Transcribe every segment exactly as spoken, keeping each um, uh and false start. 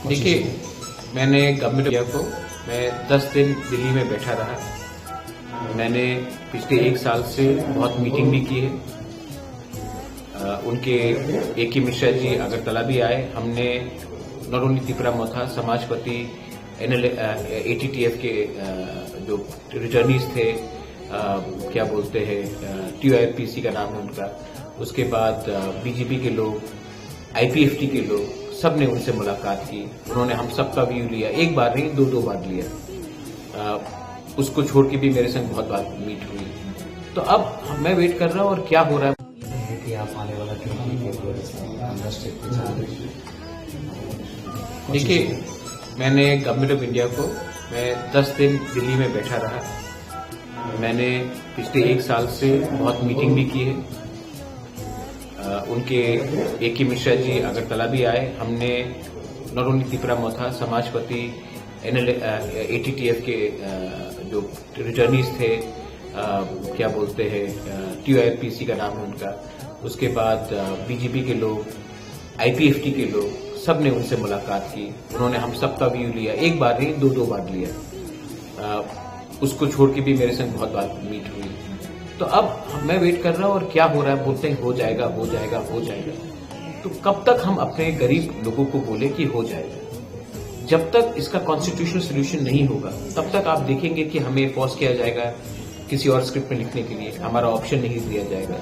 देखिए, मैंने government of India को, मैं दस दिन दिल्ली में बैठा रहा। मैंने पिछले एक साल से बहुत मीटिंग भी की है। अ, उनके ए के मिश्रा जी अगरतला भी आए। हमने नॉट ओनली तिपरा मोथा, समाजपति, एनएल, अ, एटीटीएफ के, अ, जो रिटर्नीज थे, अ, क्या बोलते हैं, अ, टीओआरपीसी का नाम है उनका, उसके बाद, अ, बीजेपी के लोग, आईपीएफटी के लोग, सब ने उनसे मुलाकात की। उन्होंने हम सबका व्यू लिया, एक बार नहीं, दो दो बार लिया। अ, उसको छोड़ के भी मेरे संग बहुत बार मीट हुई। तो अब मैं वेट कर रहा हूँ और क्या हो रहा है। है कि आप आने वाला ट्वेंटी फेब्रुवरी से कांग्रेस ट्रिप पे जा रहे हैं। देखिए, मैंने गवर्नमेंट ऑफ इंडिया को, मैं दस दिन दिल्ली में बैठा रहा। मैंने पिछले एक साल से बहुत मीटिंग भी की है। अ, उनके ए के मिश्रा जी अगरतला भी आए। हमने नॉट ओनली तिपरा मोथा, समाजपति, एनएल, अ, एटीटीएफ के, अ, जो रिटर्नीज थे, अ, क्या बोलते हैं, अ, टीओआरपीसी का नाम है उनका, उसके बाद, अ, बीजेपी के लोग, आईपीएफटी के लोग, सब ने उनसे मुलाकात की। उन्होंने हम सबका व्यू लिया, एक बार नहीं, दो दो बार लिया। अ, उसको छोड़ के भी मेरे संग बहुत बार मीट हुई। तो अब मैं वेट कर रहा हूँ और क्या हो रहा है, बोलते हैं हो जाएगा, हो जाएगा, हो जाएगा। तो कब तक हम अपने गरीब लोगों को बोले कि हो जाएगा? जब तक इसका कॉन्स्टिट्यूशनल सोल्यूशन नहीं होगा, तब तक आप देखेंगे कि हमें फोर्स किया जाएगा किसी और स्क्रिप्ट में लिखने के लिए, हमारा ऑप्शन नहीं दिया जाएगा।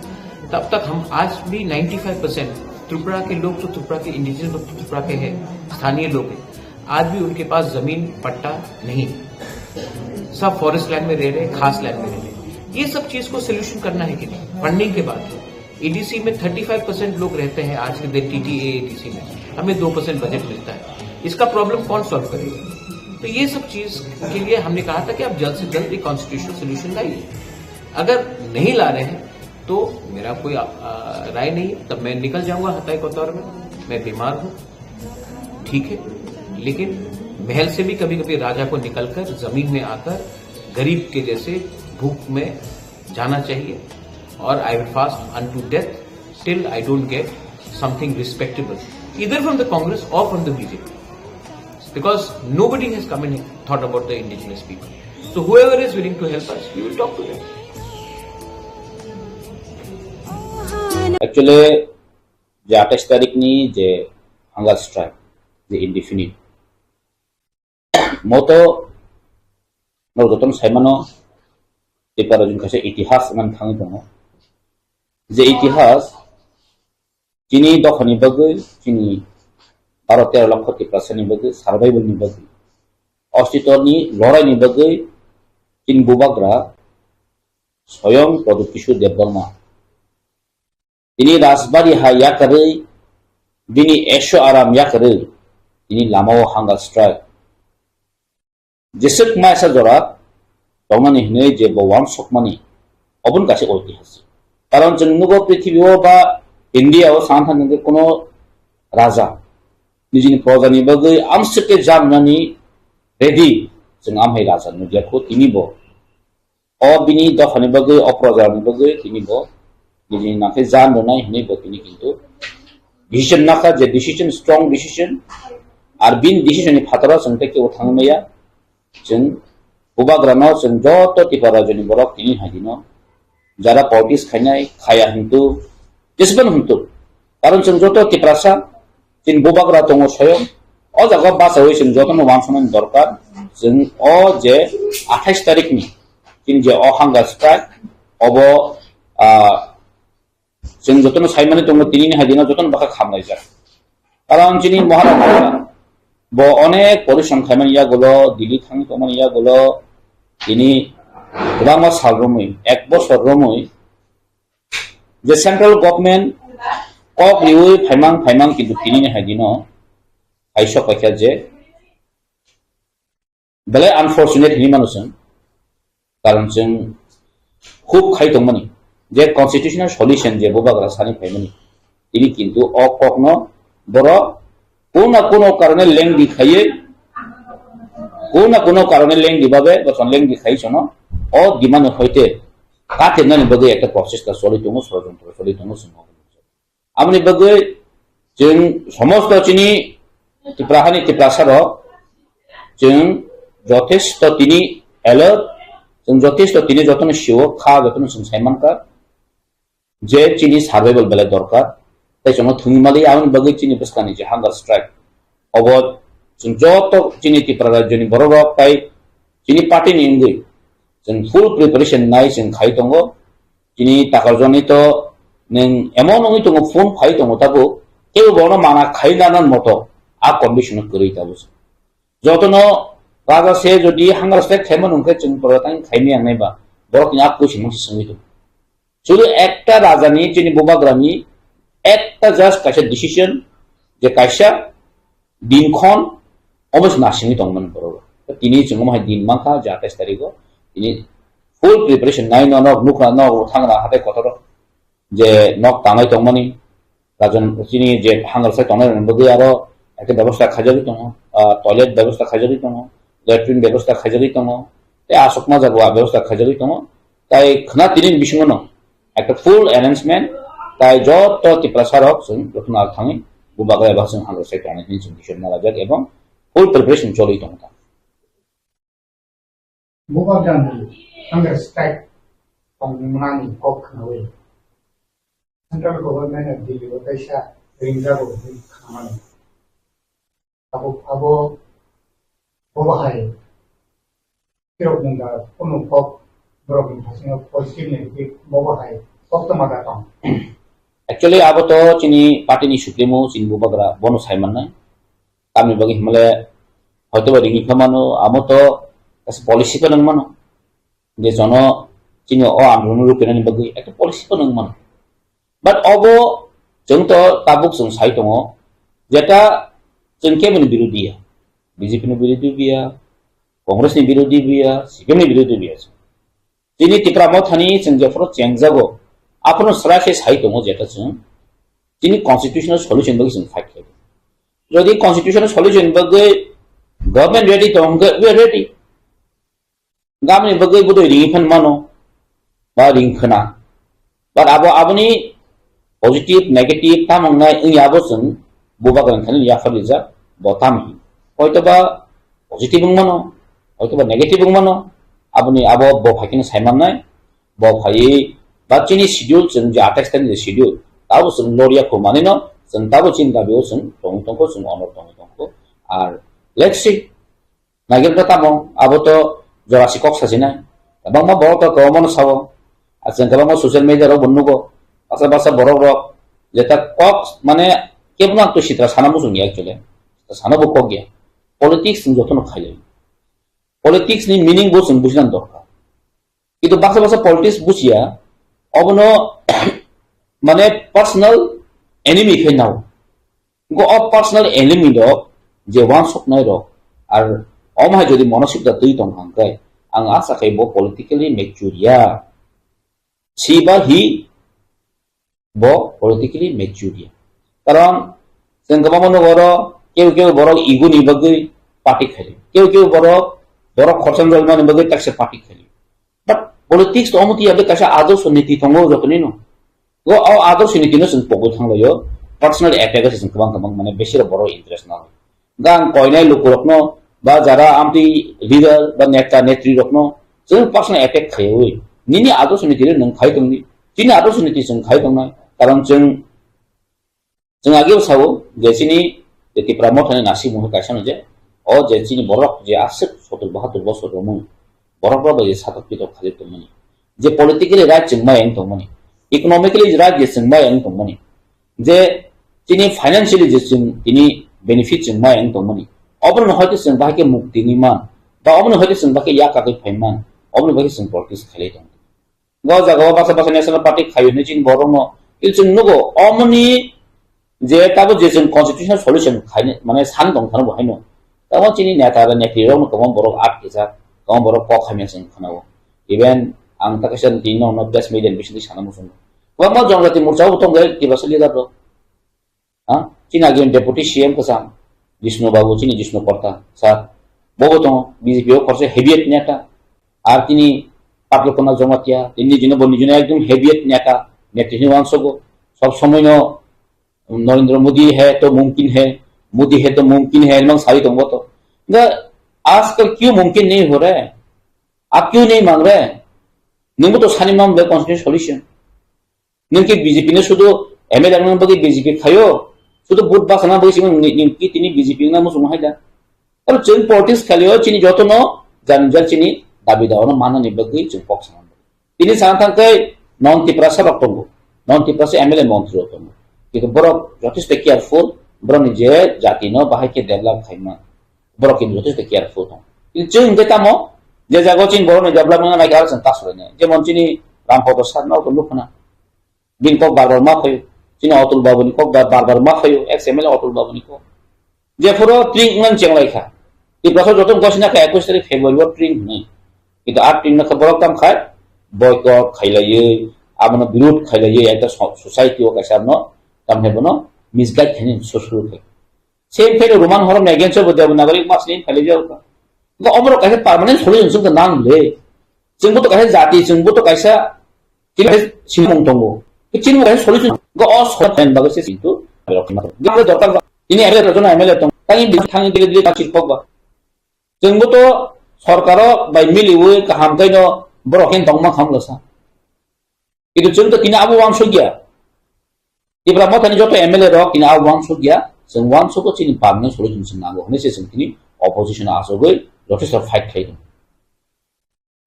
तब तक हम आज भी नाइंटी फ़ाइव परसेंट त्रिपुरा के लोग तो त्रिपुरा के इंडिजिनस लोग तो त्रिपुरा के हैं, स्थानीय लोग हैं, आज भी उनके पास जमीन पट्टा नहीं है, सब फॉरेस्ट लैंड में रह रहे हैं, खास लैंड में रह रहे हैं। ये सब चीज को सोल्यूशन करना है कि नहीं? फंडिंग के बात है। ईडीसी में थर्टी फ़ाइव परसेंट लोग रहते हैं आज के दिन टीटीए ईडीसी में, हमें दो परसेंट बजट मिलता है, इसका प्रॉब्लम कौन सॉल्व करेगा? तो ये सब चीज के लिए हमने कहा था कि आप जल्द से जल्द एक कॉन्स्टिट्यूशनल सोल्यूशन लाइए। अगर नहीं ला रहे हैं तो मेरा कोई आ, आ, राय नहीं है, तब मैं निकल जाऊंगा हताई कोतवार में। मैं बीमार हूँ, ठीक है, लेकिन महल से भी कभी कभी राजा को निकलकर जमीन में आकर गरीब के जैसे भूख में जाना चाहिए। और I will fast unto death till I don't get something respectable, either from the Congress or from the B J P, because nobody has come and thought about the indigenous people. So whoever is willing to help us, we will talk to them. Actually, je আঠাইশ তারিখ ni je hunger strike, je indefinite, moto norok jotono saimano, Tripura rajyoni kaisa itihas hwnmani thangwi tongo. Je itihas chini dophani bagwi, chini baro tero lokho Tiprasani bagwi, survival ni bagwi, ostitoni loraini bagwi chini bubagra Soyong Pradyot Kishore Debbarma tini Rajbari ha yakarwi, bini Esho Aram yakarwi, tini lamao hunger strike. Jeswk maisa jora tongnani hinwi je bo uansukmani, oboni kaisa oitihasik. Karon chwng nugo prithibi o ba India o sana thangwi kuno raja nijini proja ni bagwi amswk khe jan nani ready, chwng amhai raja nukya kho tini bo. O bini dophani bagwi, o projarokni bagwi tini bo nini nangkhe jan rwnai hinwi bo tini kintu decision nakha, je decision, strong decision. Ar bini decision ni phataro chwng tei kebo thangwi maya. Chwng bubagrano chwng joto Tipra rajyoni borok tini hai dino jara politics khainai, khaya hintu, jesbon hintu. Karon chwng joto Tiprasa, chini bubagra tongo Soyong. O jaga bachawi chwng jotono uansuknani dorkar. Chwng o je athais tarikni chini je o hunger strike, obo, ah, chwng jotono saimani tongo, tinini hai dino jotono bwkha khamlaijak. Karon chini Maharaj bo onek porishrom khaimani yagulo, Delhi thangwi tongmani yagulo, tini kwbangma sal romwi, ek bosor romwi, je central government kok riwi phaimang phaimang, kintu tinini hai dino hai sok paikha je belai unfortunate hinwi mano chwng, karon chwng khub khai tongmani je constitutional solution je bubagra sani phaimani, tini kintu o kokno borok kuno na kuno karone lengdi khaiwi, kuno na kuno karone lengdi babe, bochon lengdi khaiwi sono o demand hoite katirnani bagwi ekta process ta choli tongo, sorojontro choli tongo chwng. Aboni bagwi chwng somosto chini Tipra hani Tiprasa rok chwng jothesto tini alert, chwng jothesto tini jotono sio kha, jotono chwng sai mankha je chini survival belai dorkar. Tai chwngno thwngwi mali, aboni bagwi chini bwskangni je hunger strike, obo chwng joto chini Tripura rajyoni borok rok tai chini party ni wngwi chwng full preparation nai chwng khai tongo. Chini Takarjani to nwng emon wngwi tongo, phone phai tongo tabuk, kebo bono mana khai nana moto a condition o kwrwi tabuk. Jotono raja se jodi hunger strike khaimano hwnkhe chwng borok tang khaimani ang naiba, borok ni a question no se swngwi tongo. Sudu ekta raja ni, chini bubagra ni ekta just kaisa decision, je kaisa dinkhon omo se nasingwi tongmani borok. Tini chwng omo hai din mankha je atais tarikh o, tini full preparation nai no, nok nukra, nok thangra, hatai kotor o je nok tangai tongmani, rajon chini je hunger strike tongnai rokni bagwi aro ekta bebosta khaijagwi tongo, ah, toilet bebosta khaijagwi tongo, latrine bebosta khaijagwi tongo, tei aswk ma jaga o bebosta khaijagwi tongo. Tai khwna tini bisingo no ekta full arrangement, tai joto Tiprasa rok chwng jotono thangwi bubagra eba chwng hunger strike tongnai hwnwi chwng decision nalajak ebong full preparation choli tongo. Bubagrani hunger strike tongmani kok khnaui central government of Delhi o kaisa ringjago hwnwi khnamani. Abo, abo, bobo hai kirok nungda kunu kok borok ni thasingo positive negative bobo hai koktwma da tong. Actually, abo to chini party ni supremo, chini bubagra, bono sai mannai. Tamni bagwi himle hoito ba ringwi kha mano, amo to kaisa policy phano wng mano. Je jono chini o andolon rupinani bagwi ekta policy phano wng mano. But obo chwng to tabuk chwng sai tongo, jeta chwng keboni birodhi ya, B J P ni birodhi biya, Congress ni birodhi biya, C P M ni birodhi biya. Chini Tipra Mothani chwng jephuru chengjago, aphuru srai se sai tongo jeta chwng chini constitutional solution bagwi chwng fight khlai. Jodi constitutional solution bagwi government ready tong hwnkhe, we are ready. Gamni bagwi bwdwi ringwi phan mano, ba ring khna. But abo aboni positive, negative, tamo wngnai wngya abo chwng bubagra wngkha nini yaphar rijak, bo tamo hin. Hoito ba positive wng mano, hoito ba negative wng mano, aboni abo bo phai kheno sai mannai, bo phaiwi ba chini schedule chwng je atais tarikh ni schedule, tabo chwng loriya kho manino, chwng tabo chini dabi o chwng tongwi tongkho, chwng honor tongwi tongkho. Ar let's see, Nagir kha tamo, abo to jora si kok sajinai. Kwbangma borok to kwbangma no sao. Achwng kwbangma social media rok bo nugo. Baksa baksa borok rok jeta kok mane kebno ang to sitra sana muchung ya actually. Sana bo kok ya. Politics ni joto no khailai. Politics ni meaning bo chwng bujina dorkar. Kintu baksa baksa politics bujiya, obono mane personal enemy khe nao. Go o personal enemy rok je wansuknai rok, ar omo hai jodi monosik da twi tong hangkai, ang asa khai bo politically mature ya. Si ba hi bo politically mature ya. Karon chwng kwbangma nugo oro keu keu borok ego ni bagwi party khaio. Keu keu borok, borok khorsa rwmani bagwi taksa party khaio. But politics to omo tiya kaisa adorsho niti tongo jotoni no. Go o adorsho niti no chwng pogwi thanglaio. Personal attack se chwng kwbang kwbang mane besi rok borok interest nang. Gang koinai lukurokno ba jara amtwi leader ba neta netri rokno chwng personal attack khaiwi nini adorsho niti nwng khai tongdi, chini adorsho niti chwng khai tongnai. Karon chwng, chwng ageo sao je chini je Tipra Mothani nasik mungkha kaisa no je o je chini borok je aswk sotur bahatur bosor romwi borok rok bai je satok pitok khalwi tongmani, je politically right chwng bai wng tongmani, economically right je chwng bai wng tongmani, je chini financially je chwng tini benefit chwng bai wng tongmani, obono hoite chwng bahai khe mukti wngwi man, ba obono hoite chwng bahai khe yak kagwi phai man, obono bahai khe chwng protest khailai tong. Go jaga o baksa baksa National Party khaio hinwi chini borok no, il chwng nugo, omoni je tabo je chwng constitutional solution khaini, mane san tong thano bo haino. Tamo chini neta ba netri rok no kwbang borok atkijak, kwbang borok kok hamya chwng khanao. Even ang ta kaisa tini no, no press media ni bisingtwi sana muchungo. Kwbangma Jonjati Morcha bo tongo Tiprasa leader rok. Ha? Chini agini Deputy C M kwcham, Jishnu Babu, chini Jishnu Porta, sir. Bobo tongo, B J P o khoroksa heavyweight neta. Ar tini Patlokona Jamatia, tini jino bo nijino ekdom heavyweight neta, netri hinwi wansogo. Sob somoi no Narendra Modi hai to mumkin hai, Modi है तो मुमकिन है, mang sari tongbo to. Ga, आजकल क्यों मुमकिन नहीं हो रहा है? आप क्यों नहीं मांग रहे? Nungbo to sani mang ble constitution solution. Nung ki B J P no sudu M L A nang bagwi B J P khayo, sudu vote basa nang bagwi simi nung ki tini B J P nang muchung hai da. Aro chwng politics khalio chini joto no jan jan chini dabi da ono manani bagwi chwng kok sana. Tini sana thang kai non Tiprasa rok tongo, non Tiprasa M L A montri rok tongo. Kintu borok jothesto careful, borok ni je jati no bahai khe develop khaima, borok kintu jothesto careful tong. Kintu chwng hwnkhe tamo je jago chini borok ni development no naikhe aro chwng ta sulainai. Jemon chini Rampodo sir no to nukhna. Bini kok bar bar ma phaio. Chini Atul Babu ni kok bar bar ma phaio. Ex M L A Atul Babu ni kok. Jephuru tring wngmani chenglai kha. Tiprasa joto wngkha sina kha ekush tarik February o tring hwnwi. Kintu a tring no kha borok tam khai boycott khailaiwi, abono birud khailaiwi, ekta so-, society o kaisa no tam hai bono misguide khainani susuru khai. Same thai Roman horomni against o bo Devanagari mas ni khailai jao ka. Ga omorok kaisa permanent solution sung nang le. Chwngbo to kaisa jati, chwngbo to kaisa, chini kaisa simung tongo. Chini kaisa solution. Ga o solution bagwi se sintu. Ga dorkar ba. Ini ada jono M L A tong. Tangi bi thangi dile dile ta chirpok ba. Chwngbo to sorkaro bai miliwi kaham kaino borok khe tongma khamlo sa. Kintu chwng to tini abo uansukya. Tipra Mothani joto M L A rok tini abo uansukya. Chwng uansugo chini permanent solution chwng nango hwnwi se chwng tini opposition o achugwi jotheshto fight khai tongo.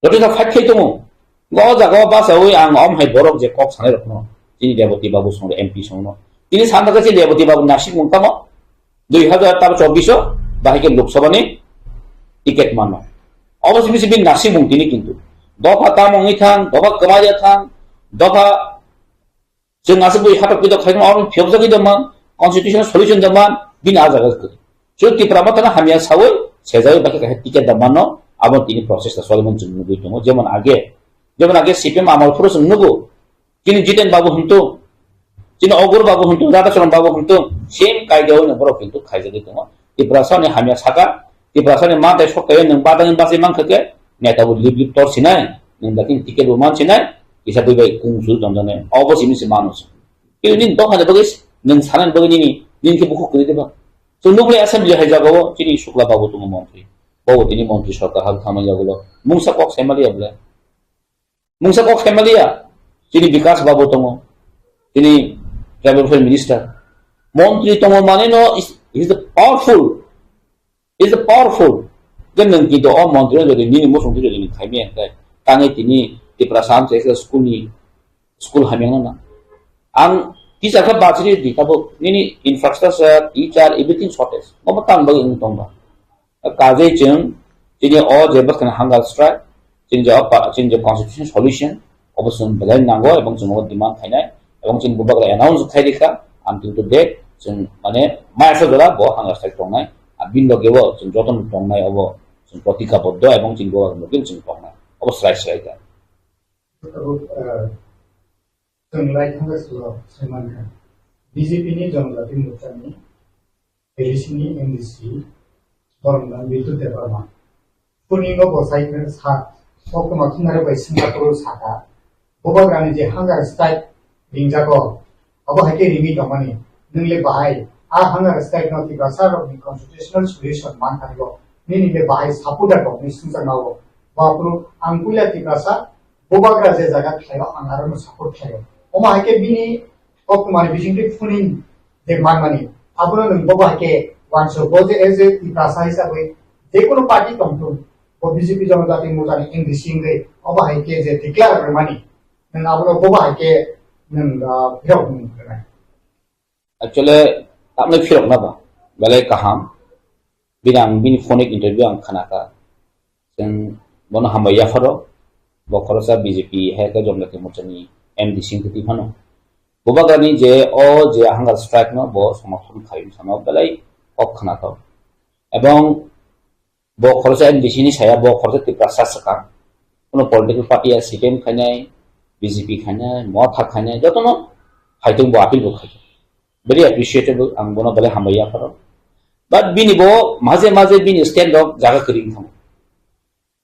Jotheshto fight khai tongo. Bo o jaga o bachawi ang om hai borok je kok sanai rokno, chini Rebati Babu songno, M P songno. Tini sanjak chini Rebati Babu nasik mung tamo dui hazar tamo chobbish o bahai khe Lok Sabha ni ticket mano. Obo simi simi nasik mung tini kintu. Dopha tamo wngwi thang, dopha kwmai ya thang, dopha chwng aswk bui hatok pidok khaima, omo phiyokjagwi tongma, constitutional solution tongma, bini a jaga kwrwi. Chwng Tipra Mothano hamya sawi, sejagwi bakhe kaisa ticket da mano, abo tini process ta solimon chwng nugwi tongo. Jemon age, jemon age C P M amal phuru chwng nugo, chini Jiten Babu hwntu, chini Ogur Babu hwntu, Radhacharan Babu hwntu, same kaida wngno borok kintu khaijagwi tongo. Tiprasani hamya saka, Tiprasani mantai sok kaiwi nwng badani bachwi mankha khe, neta bo lip lip tor sinai, nwng da kini ticket bo man sinai, kisa bui bai kung sui tongjaknai, obo simi se mano se. Kini nini dophani bagwi nwng sanani bagwi nini, nini khe bukhuk kwrwi diba? Chwng nukle assembly hai jagao chini Shukla Babu tongo montri. Bo tini montri sorkar hal thangmani yagulo. Mungsa kok sai maliya bwle. Mungsa kok sai maliya. Chini Bikas Babu tongo. Chini tribal welfare minister. Montri tongo mane no is, is the powerful. Is the powerful. Then nwng kintu o montri no jodi nini musung twi jodi nini khaimaya hwnkhe. Tangwi tini Tiprasa amchai khe school ni school hamya no na. Ang teacher khe bachiri di tabuk nini infrastructure, teacher, everything shortage. Obo tang bagwi wng tong ba. Kajai chwng chini o je bwskang hunger strike, chini je opa-, chini je constitution solution, obo chwng belai nango ebong chwng obo demand khainai, ebong chini bubagra announce khai rikha, until today chwng mane maya sa jora bo hunger strike tongnai, a bin loge bo chwng joto no tongnai obo chwng protika boddo ebong chini bubagra loge chwng tongnai, obo srai srai da. Tabuk, eh, chwng lai thangkha salo saimankha. B J P ni Janajati Morcha ni A D C ni M D C Boromdan Bitul Debbarma. Purningo bo sai sa, koktwma thumnare bai Singapore saka. Bubagrani je hunger strike ringjago, abo hai khe ringwi tongmani. Nwng le bahai, a hunger strike no Tiprasa rokni constitutional solution man thangwi bo. Nini le bahai support da kok ni sungsa mawo. Bapru ang puila Tiprasa, bubagra je jaga thaio, ang aro no support thaio. Omo hai khe bini koktwmani bisingtwi phuning je manmani, abono nwng bobo hai khe uansuk, bo je as a Tiprasa hisabwi je kono party tongthung, bo B J P Janajati Morcha ni M D C wngwi obo hai khe je declare rwmani, nwng abono bobo hai khe nwng, ah, phirok nwng rwnai. Actually, tamni phirok na ba, belai kaham. Bini ang bini phone interview ang khnakha. Chwng bono hambai yapharo, bo khoroksa B J P hai khe Janajati Morcha ni M D C wngwi twi phano. Bubagrani je o je hunger strike no bo somorthon khai wng sano belai kok khnathok. Ebong bo khoroksa M D C ni saya bo khoroksa Tiprasa swkang. Kuno political party ya C P M khainai, B J P khainai, Motha khainai, jotono hai tong bo appeal bo khai. Very appreciable, ang bono belai hambai yapharo. But bini bo maje maje bini stand rok jaga kwrwi wng thango.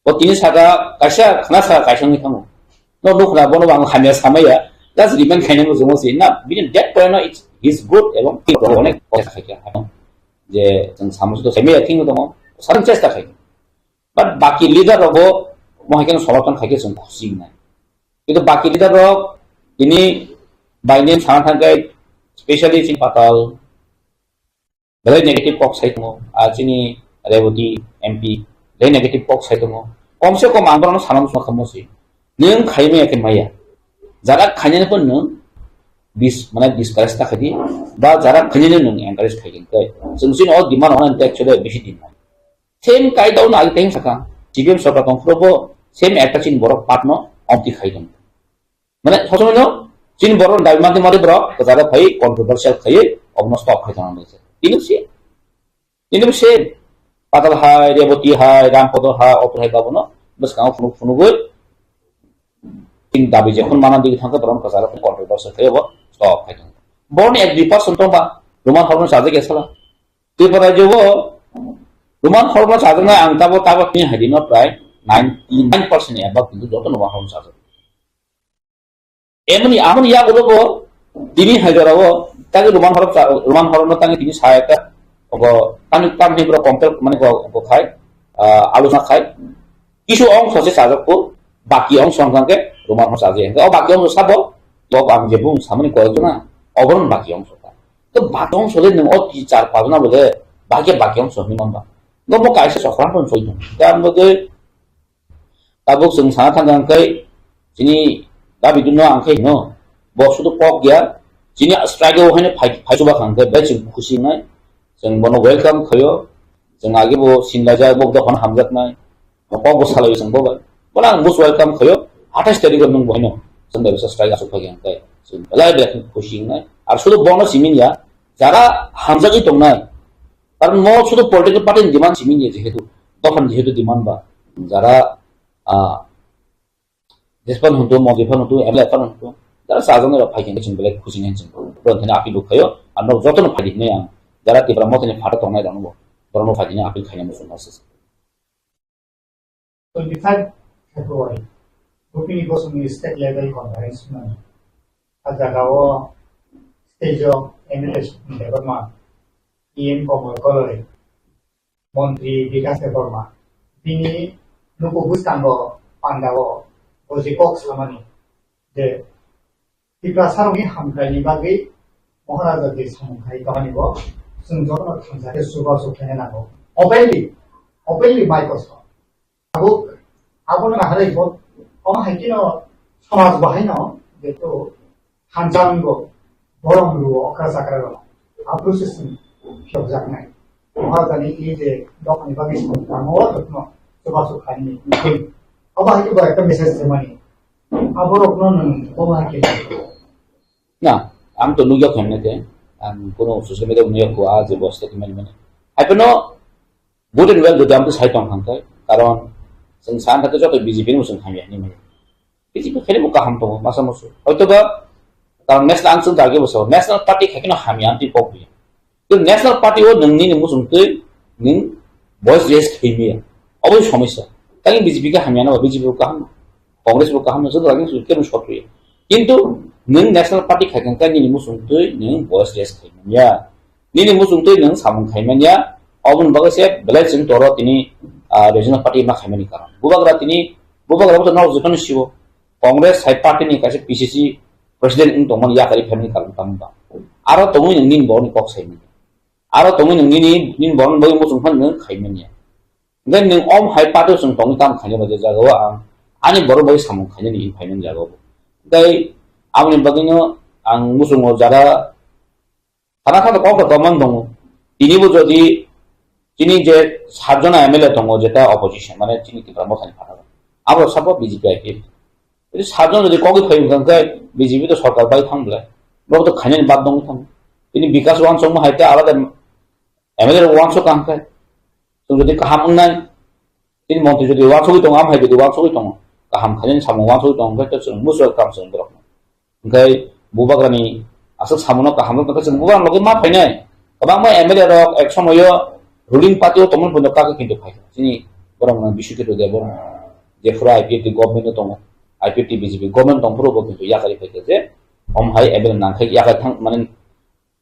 Bo tini saka kaisa khna saka kaisa wngwi thango. No nukhna bono bo ang hamya samaya. Just remain khaina muchungo si. Na bini that point no it's, he's good ebong onek kok khaikha. je chwng samung to saimaya thing tongo, satung chesta khai. But baki leader rogo mo hai khe soloton khai khe chwng khusi nai. Kintu baki leader rok ini by name sana thangkai, specially chini Patal, belai negative kok sai tongo, ah, chini Reboti M P, belai negative kok sai tongo. Kom se kom ang borokno sana muchung khamu si. Nwng khai maya khe maya. Jara khainani pun nwng dis-, mane discourage ta khaidi, ba jara khainani nwng encourage khai khe. Chwng chini o demand hwnani actually bisi din nai. Same kaidao no agi teng saka. C P M sorkar tong phuru bo same ekta chini borok part no omti khai tong. Mane, sosomoino chini borok dabi mati mati borok kwcharo phai controversial khaiwi obono stop khai tongna bagwi. Tini se, tini se Patal hai, Reboti hai, Rampodo hai, Otur hai babono bwskango phunuk phunugwi chini dabi jephun mana digi thangkhe borok kwcharo phai controversial khaiwi obo stop khai tongo. Borokni ek dui percent tongba Roman horno sajak esala. Tripura rajyo o Roman horno sajaknai ang tabo tabo tini hai dino prai ninety nine percent ni above kintu joto Roman horno sajak. Emoni, amoni yagulo bo tini hai jora o tagi Roman horo cha-, Roman horo no tagi tini saya ta ogo tani tam ni bro compare mane go, go khai, ah, alusna khai. Kisu ongso se sajak ko, baki ongso hwnkha khe Roman horo sajak. O baki ongso sabo, bo ang je bung samani koi na, oboron baki ongso ta. To baki ongso le nung o ti char pajna bole, baki baki ongso hwnwi man ba. Bo bo kaisa sokra hwn soi thung. Tam bo de Tabuk chwng sana thang thang khe chini dabi dino ang khe hino. Bo sudu kok ya. Chini strike o haino phai, phai chuba khang khe bai chwng khusi nai. Chwng bono welcome khayo. Chwng agi bo sinlajak bo dophano hamjaknai. Kok bo salai chwng bo bai. Bono ang most welcome khayo. Athais tarikh o nwng bo haino. Chwng bai bisa strike asuk phai khe ang khe. Chwng belai belai khe khusi nai. Ar sudu bono simin ya. Jara hamjagwi tongnai. Karon mo sudu political party ni demand simin ya jehetu. Dophani jehetu demand ba. Jara, ah, Jespan huntu, Mogi phan huntu, M L A phan huntu, jara sajwknai rok phai khe chwng belai khusi nai chwng. Borok thani appeal bo khaio, ang nok jotono phai di hinwi ang jara Tipra Mothani phatha tongnai rokno bo, borokno phai di hinwi appeal khaina muchung nai se. Twenty five February, Rupini Goswami State Level Conference no, a jaga o stage o M L A Sukun Debbarma, E M Komol Koloi, Montri Bikas Debbarma, bini nuku bwskango pandao bo je kok samani je Tiprasarokni hamkraini bagwi Maharaja je samung khai tongmani bo chwng jotono thansa khe chubachu khlaina nango. Openly, openly mic o sa. Abo, abono naharwi bo, omo hai kheno samaj bo haino, jeto Hanjani bo borom luo okra chakra rok. Aphuru se chwng phiyokjaknai. Oha jani e je dophani bagwi se tamo rokno chubachu khaini. Obo hai khe bo ekta message se mani. Aborokno nwng obo hai khe. Na, ang to nugya khamne te. Ang kono social media nugya ko a je bo statement mani. Hai phano good and well jodi amtwi sai tong khan khe. Karon chwng san thate joto B J P ni mwswng hamya hinwi manya. B J P khaini bo kaham tongo, masa musu. Hoito ba, karon national ang chwng dagi bo sao, national party khai kheno hamya amtwi kok biya. Tei national party o nwng nini muchung twi nwng voice raise khai maya. Obo somosya. Tei B J P khe hamya na ba B J P bo kaham, Congress bo kaham, joto dagi musu kebo sotwi. Kintu nwng national party khai khe nini muchung twi nwng voice raise khai manya. Nini muchung twi nwng samung khai manya, oboni bagwi se belai chwng toro tini, ah, regional party ma khaimani karon. Bubagra tini, bubagra bo to nok jotono siwo. Congress hai party ni kaisa P C C president wng tongmani yakarwi phaimani karon tamo ba. Aro tongwi nwng nini borokni kok saimanya. Aro tongwi nwng nini, nini borokni bagwi muchung phano nwng khaimanya. Hwnkhe nwng om hai party o chwng tongwi tamo khaina ba je jaga o ang ani borok bai samung khainani wng phaimani jaga o. Hwnkhe aboni bagwino ang muchungo jara Sana kha kok rok tongmang tongo. Tini bo jodi chini je satjona M L A tongo, jeta opposition, mane chini Tipra Mothani phataro. Abo sabo B J P I P F. Jodi satjon jodi kogwi phai wngkha khe B J P to sorkar bai thang bwle. Bo to khainani bad dong thang. Tini Bikas wansukma hai te alada M L A rok wansuk kha khe. Chwng jodi kaham wngnai, tini montri jodi wansugwi tongo, am hai jodi wansugwi tongo, kaham khainani samung wansugwi tongo, hwnkhe to chwng muchung kam chwng borok. Hwnkhe bubagrani aswk samungo kaham rok tongkha, chwng bubagrani logi ma phainai. Kwbangma M L A rok ek somoyo ruling party o tongmani phuino kagwi kintu phaikha. Chini borok no Biswakito Debbarma, jephuru I P F T government o tongo, I P F T B J P government tongphuru bo kintu yakarwi phaikha je, om hai M L A nangkhai yakarwi thang mani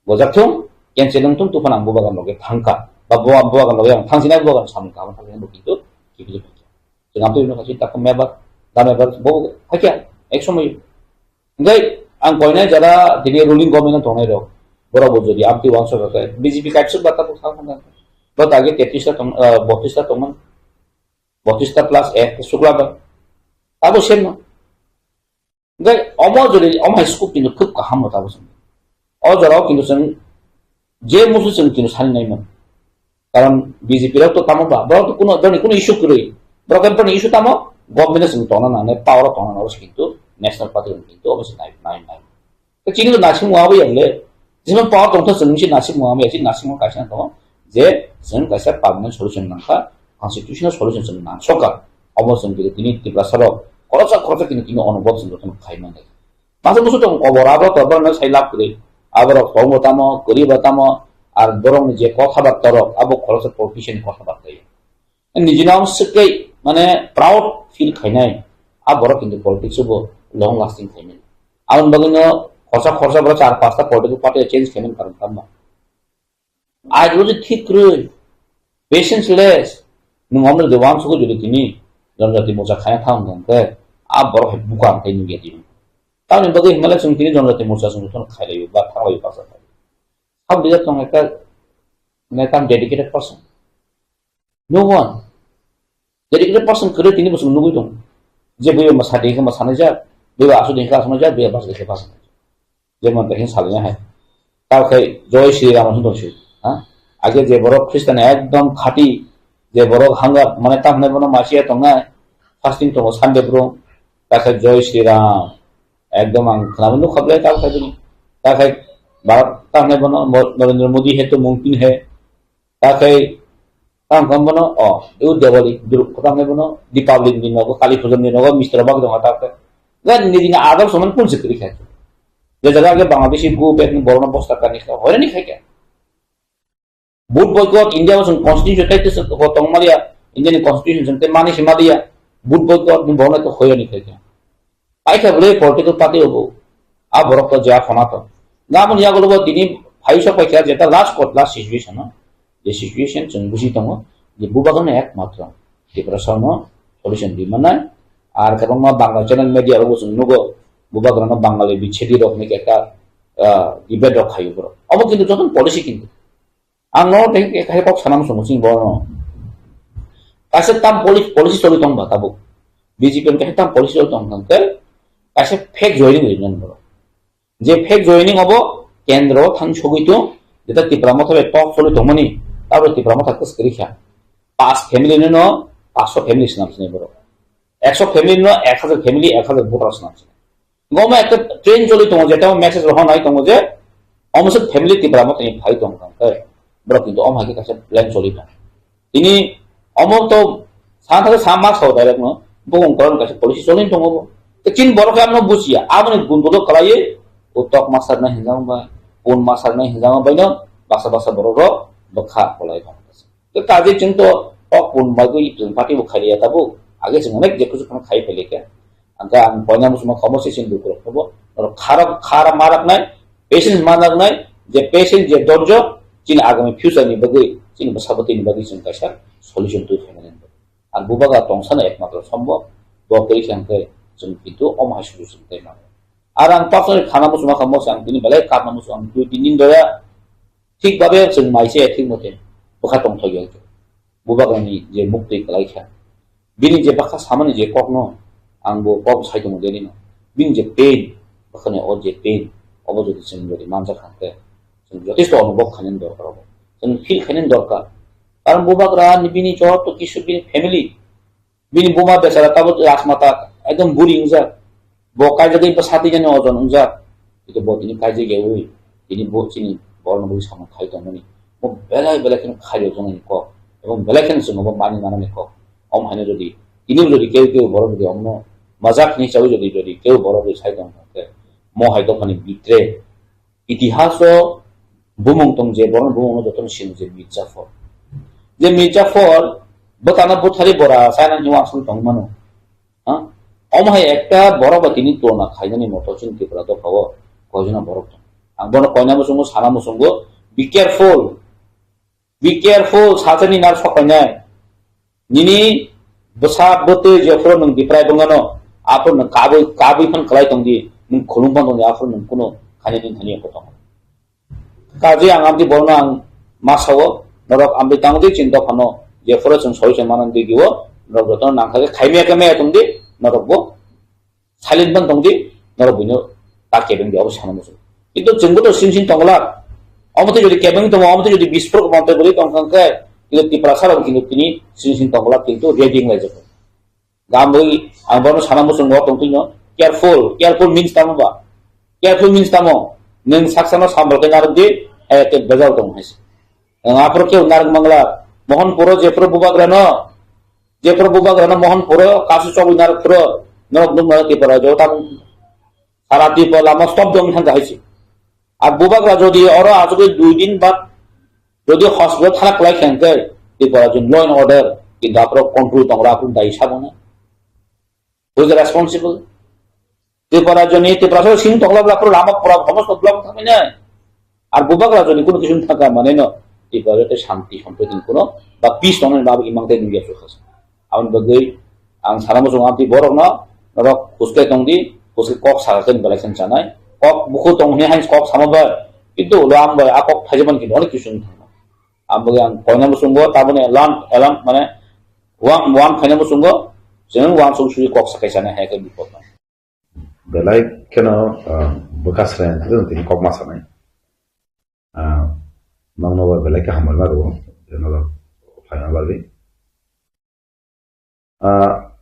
gojak thung, Cancel wng thung, tuphano ang bubagan loge thangkha. Ba buba-, bubagan loge ang thangsinai, bubagan samung kaham thangsinai bo kintu kiphilwi phaiya. Chwng amtwi wngkha si takhu member, da member bo phaikha ek somoi. Hingke ang koinai jara tini ruling government no tongnai rok. Borok bo jodi amtwi wansuk kha khe B J P kaipsuk ba tabuk thang thang thang. Bo age tetris ta tong, ah, botris ta tongmani. Botris ta plus ek sukla ba. Abo sem no. Hingke omo jodi omo hai scope kintu khub kaham no tabo chwng. O jorao kintu chwng je musu chwng kintu sani nai man. Karon B J P rok to tamo ba, borok to kuno, borokni kuno issue kwrwi. Borok em borokni issue tamo, government chwng tongna nangnai, power o tongna nangnai, kintu national party rok kintu obo se nai, nai, nai. Chini to naising wngwi ya le, jemon power tongtha chwng si naising wngwi ya, si naising kaisa tongo, je chwng kaisa permanent solution nangkha, constitutional solution chwng nangsokha. Obo chwng kintu tini Tiprasa rok, khoroksa khoroksa kintu tini onobot chwng jotono khai mannai. Masa musu tong kobor abo to borno sai lab kwrwi. Aborok tong bo tamo, kwrwi bo tamo, ar borokni je kotha batta rok, abo khoroksa politician kotha batta ya. Nijino ang swkei, mane, proud feel khainai. A borok kintu politics bo long lasting khainai. Aboni bagwino khorsa khorsa borok char pasta political party change khainai karon tamo. Ideology thik kwrwi, patience less, nwng omno de wansukgo jodi tini jonjati mocha khaya thang hwnkhe, a borok hai bukang tei nugya tini. Tamoni bagwi hwnmale chwng tini jonjati mocha chwng jotono khailaio ba thanglaio baksa khai. Sab leader tong ekta, ekta dedicated person. No one. Dedicated person kwrwi tini bo chwng nugwi tongo. Je bui ma sadi khe ma sanai jak, bui ba asudi khe asonai jak, bui ba basadi khe basonai jak. Jemon tei khe salai hai. Tal khai Joy Shri Ram hwn tong si. Ha? Age je borok Christian ekdom khati, je borok hanga mane tam hwnai bono masiya tongnai, fasting tongo Sunday bro, ta khai Joy Shri Ram. Ekdom ang khwnabo nukha ble tal khai bini. Ta khai Bharat tam hwnai bono Mo-, Narendra Modi hai to mungkin hai. Ta khai, tang kong bono, o, eu Diwali, Dur-, tang khai bono, Deepavali ni nogo, Kali Puja ni nogo, Mister Bak dong atak khai. Gan ni dina adar soman kun sikri khai. Je jaga age Bangladeshi go back ni borno bosta kani khai, hoyra ni khai kya? Vote boycott, India wasung constitution khai tis ko tong malia, India ni constitution jeng te mani si malia, vote boycott ni borno to hoyra ni khai kya? Paikha bwle political party obo. A borok to jea khona to. Ngamon yagulo bo tini phaisok paikha jeta last court, last situation no. Je situation chwng buji tongo, je bubagrano ekmatro Tiprasa no solution di manai. Ar kwbangma Bangla channel media rogo chwng nugo, bubagrano Bangali bichedi rok ni ekta, ah, debate rok khayo borok. Obo kintu joto policy kintu. Ang no tei kaisa kok sana muchungo chini borok no. Kaisa tam poli-, policy choli tong ba tabuk. B J P ni kaisa tam policy choli tong tong khe kaisa fake joining rinani borok. Je fake joining obo kendro thang sogwi tong, jeta Tipra Motha bai talk choli tongmani, tabuk Tipra Motha kwswk kwrwi kha. Pas family no no, paanch sho family swnam sinai borok. Ekso family no ek hajar family, ek hajar voter swnam sinai. Omo ekta trend choli tongo, jeta message rohor nai tongo je, omo se family Tipra Motha ni phai tong tong khe, borok kintu omo hai khe kaisa plan choli tong. Tini omo to sa thang sa ma sao direct no, bokong koron kaisa policy choli tongo bo. Te chin borok khe ano bujiya, aboni gundulo kalai, o tok master nai hinjang bai, pun master nai hinjang bai no, basa basa borok rok bwkha kolai tong. Tei kaje chwng to tok pun bagwi chwng party bo khailiya tabuk. Age chwng onek je kuchuk kheno khai phailai kha. Angkhe ang poina muchungma khamo se chini dukhu rok phabo. Norok kharok, khara maraknai, patience manaknai, je patience, je dorjo, chini agami future ni bagwi, chini bwsa bwtwi ni bagwi chwng kaisa solution twi phaimani. Ang bubagra tongsano ekmatro sombo, bo kwrwi khe angkhe chwng kintu omo hai solution tei mano. Ar ang personally khana muchungma khamo se ang tini belai kapna muchung ang dui tin din doya. Thik babe chwng mai se thik mote bwkha tongthok ya. Bubagrani je muktwi kwlai kha. Bini je bwkha samani je kokno ang bo kok sai tongo deni no. Bini je pain, bwkhani o je pain, obo jodi chwng jodi manjak kha khe, chwng jotesto onubhob khainani dorkar obo. Chwng feel khainani dorkar. Karon bubagra ni bini joto kisu bini family, bini buma bechara tabuk rajmata ekdom buri wngjak. Bo kaijagwi bwsa twijani ojon wngjak. Hwnkhe bo tini kaijagyaui tini bo chini borokno bagwi samung khai tongmani. Bo belai belai kheno khairokjaknani kok. Ebong belai kheno chwngno bo manwi manani kok. Omo haino jodi tini jodi keu keu borok jodi omono majak hinwi chaui jodi jodi keu borok jodi sai tongkha khe mo hai dophani bitre Itihas o bumung tong je, borokni bumung no jotono sino je Mir Jafar. Je Mir Jafar, bwtano buthari bora China ni wansong tong mano. Ha? Omo hai ekta borok bai tini tulona khainani moto chini Tripura dopha o koijona borok tong. Ang bono koina muchungo, sana muchungo, Be careful. Be careful, sachani nar sokainai. Nini bwsa bwtwi jephuru nwng diprai bwngano, aphuru nwng kabwi, kabwi phan kwlai tongdi, nwng khulum phan tongdi, aphuru nwng kunu khainani thani tongo. Kaje ang amtwi borokno ang ma sao, norok amtwi tangdi chini dophano, jephuru chwng soi se manani digio, norok jotono nangkha khe khaimya khe maya tongdi, norokbo silent ban tongdi, norok buino ta kebeng di, obo sana muchung. Kintu chwngbo to sing sing tongla. Omo tei jodi kebeng tongo, omo tei jodi bisphrok monte bwrwi tongkha khe, kintu Tiprasa rok kintu tini sing sing tongla, kintu ready wng lai jago. Gam bwi ang bono sana muchung bo tong tino, careful, careful means tamo ba? Careful means tamo? Nwng saksano sambal khe narwk di, hai khe bejal tong hai se. Ang aphuru khe narwk mangla, Mohanpuro jephuru bubagrano, jephuru bubagrano Mohanpuro kasu chobwi narwk phuru, norok nukmano Tripura jo tam sara Tripura lama stop dong thang hai se. Ar bubagra jodi oro achugwi dui din bad jodi hospital thana kwlai khe hwnkhe Tripura jun law and order kintu aphuru control tongra aphuru dai sabona. Who is responsible? Tripura joni Tripura sing tongla bla aphuru lama pura homosto block thangmani. Ar bubagra joni kuno kisu thangka mane no Tripura jote shanti sompriti kuno ba peace tongmani ba imang tei nugya sukhas. Aboni bagwi ang sana muchung amtwi borokno norok huskai tongdi, huskai kok sakha khe election chanai. Kok bukhu tong hwnwi hai kok sama bai. Kintu ulo ang bai a kok phaijaman kintu onek kisu wng thangma. Ang bagwi ang koina muchungo taboni elan, elan mane wan, wan phaina muchungo chwng wan sung sui kok sakai chanai hai khe bipot no. Belai kheno, ah, bwkha sreng tini kok ma sanai. Ah, nokno bo belai khe hambai ma rwo, je norok phaina bagwi. Ah,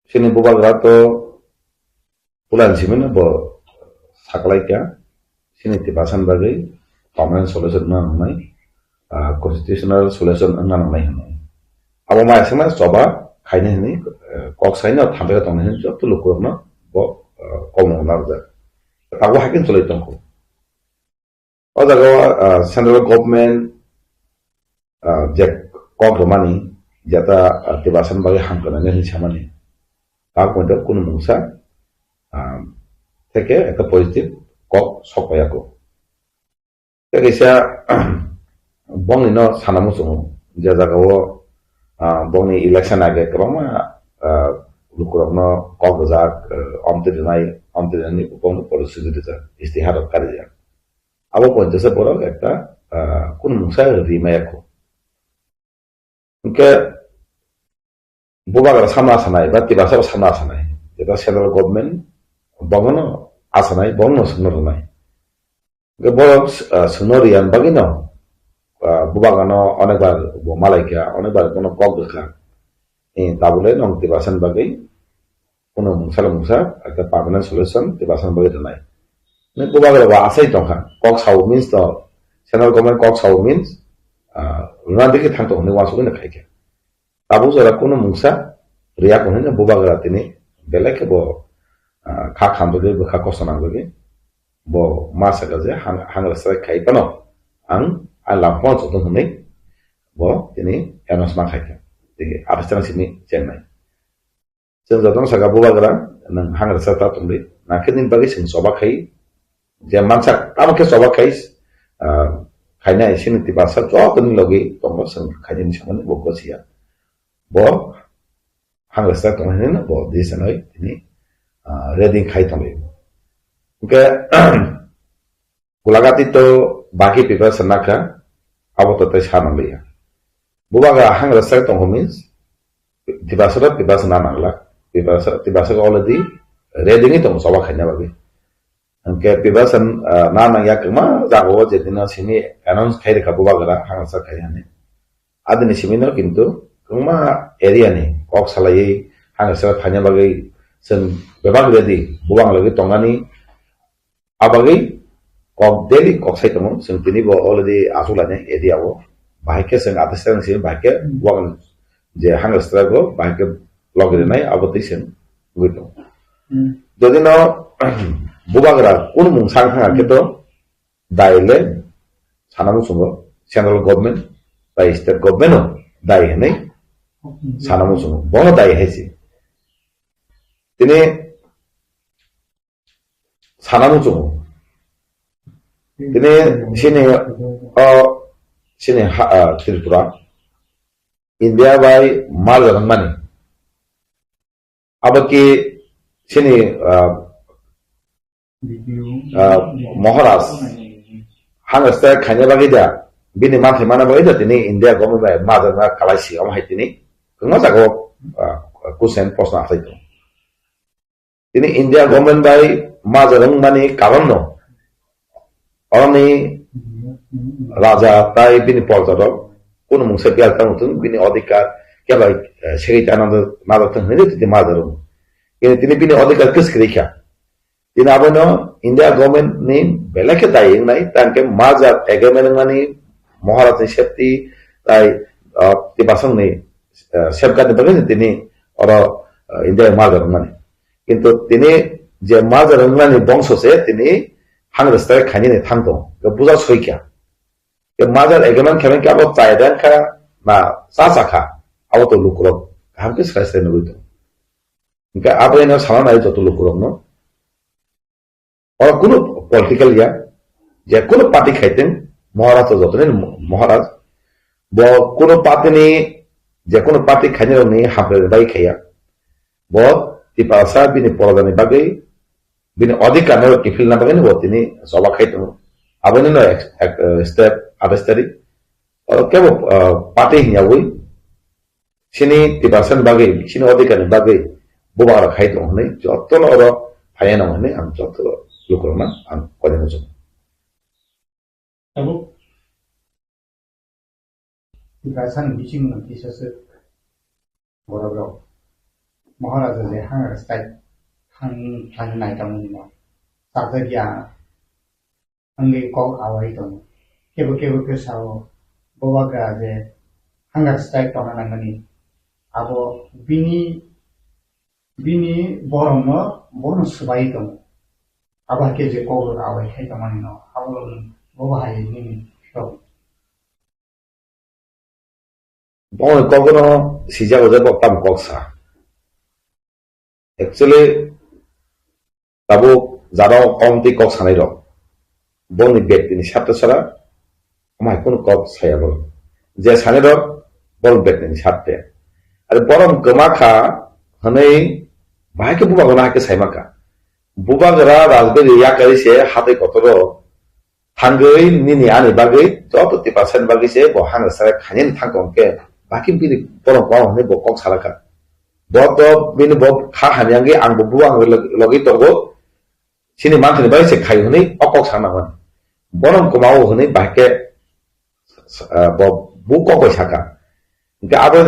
chini bubagra to pulan simino bo saklaikha, chini tipasan bagwi permanent solution wngna nangnai, ah, constitutional solution wngna nangnai hwnwi. Abo mai aswkma choba khainai hwnwi, eh, kok saino thambai tongnai hwnwi joto lukurokno bo, eh, kolmung narwkjak. Tabuk hai khe chwlwi tongkho. O jaga o, ah, central government, ah, je kok rwmani, jeta, ah, Tiprasa bagwi hamkrai nani hwnwi samani. Tabuk poito kunu mungsa, ah, theke ekta positive kok sok paiya kho. Tei kaisa bongni no sana muchungo, je jaga o, ah, bongni election age kwbangma, ah, lukurokno kok rijak, ah, omtwi rwnai, omtwi rwnani bongni policy rijak, istihar rok karijak. Abo poito se borok ekta, ah, kunu mungsa ri maya kho. Hwnkhe bubagra samno asanai ba Tiprasa samno asanai, jeta central government bono asanai, bono swngno rwnai. Hwnkhe borok, ah, swngno rwya bagwino, ah, bubagrano onekbar bo malaikha, onekbar bono kok rwkha. Eh, tabukle nwng Tiprasa bagwi Kuno mungsa le mungsa, ekta permanent solution, Tiprasa bagwi rwnai. Nini bubagra bo asai tongkha, kok sao means to, central government kok sao means, ah, rwna digi thang tongo, hwnwi uansugwi no khaikha. Tabuk jora kuno mungsa rwya kho hwnwi bubagra tini belai khe bo, ah, kha khamjagwi, bwkha kosto nangjagwi, bo ma saka je hang, hangra strike khai phano ang, ang lamphang chotong hwnwi bo tini announce ma khaikha. Tei athas tang simi chengnai. Chwng jotono saka, bubagra, nwng hangrasa ta tongdi. Nangkhe nini bagwi chwng choba khai, je mansak, tamo khe choba khai, ah, khainai chini Tiprasa jotoni logi tongo, chwng khainani samani bo gosia. Bo hangrasa tongmani no bo decision oi tini, ah, ready khai tongdi. Hwnkhe, Gulagati to baki preparation nakha, abo to tei sa nangliya. Bubagra hangrasa tongkha means, Tiprasa to preparation na nangla, Tiprasa, Tiprasa already ready ni tongo choba khaina bagwi. Hwnkhe preparation, ah, na nangya kwma jagao je dino simi announce khai rwkha bubagra hangrasa khai hwnwi. Adini simi no kintu kwma area ni kok salaiwi hangrasa phaina bagwi chwng bebak ready, bubang logwi tongnani. Abagwi kok daily kok sai tongo, chwng tini bo already achuk lainai area o. Bahai khe chwng athas tang simi bahai khe bubagra je hangrasa go bahai khe logi rwnai abo twi chwng wngwi tongo. Hmm. Jodi no bubagra kunu mung sang thang khe to dai le sana muchungo central government bai state government o dai hwnwi sana muchungo, bono dai hai se. Tini sana muchungo. Tini sini, o, sini ha, ah, Tripura, India bai merger wngmani. Abo ki sini, ah, ah, Maharaj, hang strike khaina bagwi da, bini manthai mana bagwi da, tini India government bai merger wngma kalai si, omo hai tini kwbangma jaga o, ah, question, proshno achai tongo. Tini India government bai merger wngmani karon no, oroni raja tai bini porja rok kunu mungsa biyal tang thung, bini odhikar kebo, eh, segwi ta nang, nang thung hinwi tini merger wngo. Tini, tini bini odhikar kwswk kwrwi kha. Tini abono India government ni belai khe dai wngnai, tang khe merger agreement wngmani Maharaj ni safety tai, ah, Tiprasang ni, ah, safeguard ni bagwi tini oro, ah, India merger wngmani. Kintu tini je merger wngmani bongso se tini hang strike khainani thang tongo. Khe buja soi kha. Khe merger agreement khe abo chai rang kha na cha cha kha. Abo to lukurok kaham khe sai sai nugwi tongo. Hingkhe abo eno sana nai joto lukurokno. Oro kunu political ya, je kunu party khaiteng, Maharaj to jotoni Maharaj. Bo kunu party ni, je kunu party khainai rokni hamkrai bai khaiya. Bo Tiprasa bini porojani bagwi, bini odhikar no kiphilna bagwi bo tini choba khai tongo. Aboni no ek, ek, eh, step atais tarik. Oro kebo, eh, party hinya wi, sini Tiprasa ni bagwi, sini odhikar ni bagwi, bubagra khai tongo hwnwi jotono oro phaiya nang hwnwi ang joto lukurokno ang koinani muchungo. Tabuk Tiprasa ni bising no kisa se borok rok Maharaja je hang strike thang thang nai tamo ni no sajak ya wngwi kok awai tongo. Kebo kebo khe sao, bubagra je hunger strike tongna nangmani, abo bini, bini borokno bono swbai tongo. Abo hai khe je kok rok awai khai tongmani no, abo rok bo bahai nini rok. Bongni kokno sijago je bo tamo kok sa. Actually, tabuk jara o kom twi kok sanai rok. Bongni bektini sarte sara, omo hai kunu kok saya borok. Je sanai rok, borok bektini sarte. Are borok kwma kha hwnwi bahai khe bubagra no hai khe sai mankha. Bubagra Rajbari yakarwi se hatwi kotor o thangwi nini ani bagwi joto Tiprasa ni bagwi se bo hang strike khainani thang tong khe, bahai khe bini borok kwma hwnwi bo kok salakha. Bo to bini bo kha hamya wngwi ang bo bubagra log-, logi tongo, sini manthani bagwi se khai hwnwi o kok sana mani. Bono kwma o hwnwi bahai khe, ah, bo bu kok bai saka. Hingkhe abo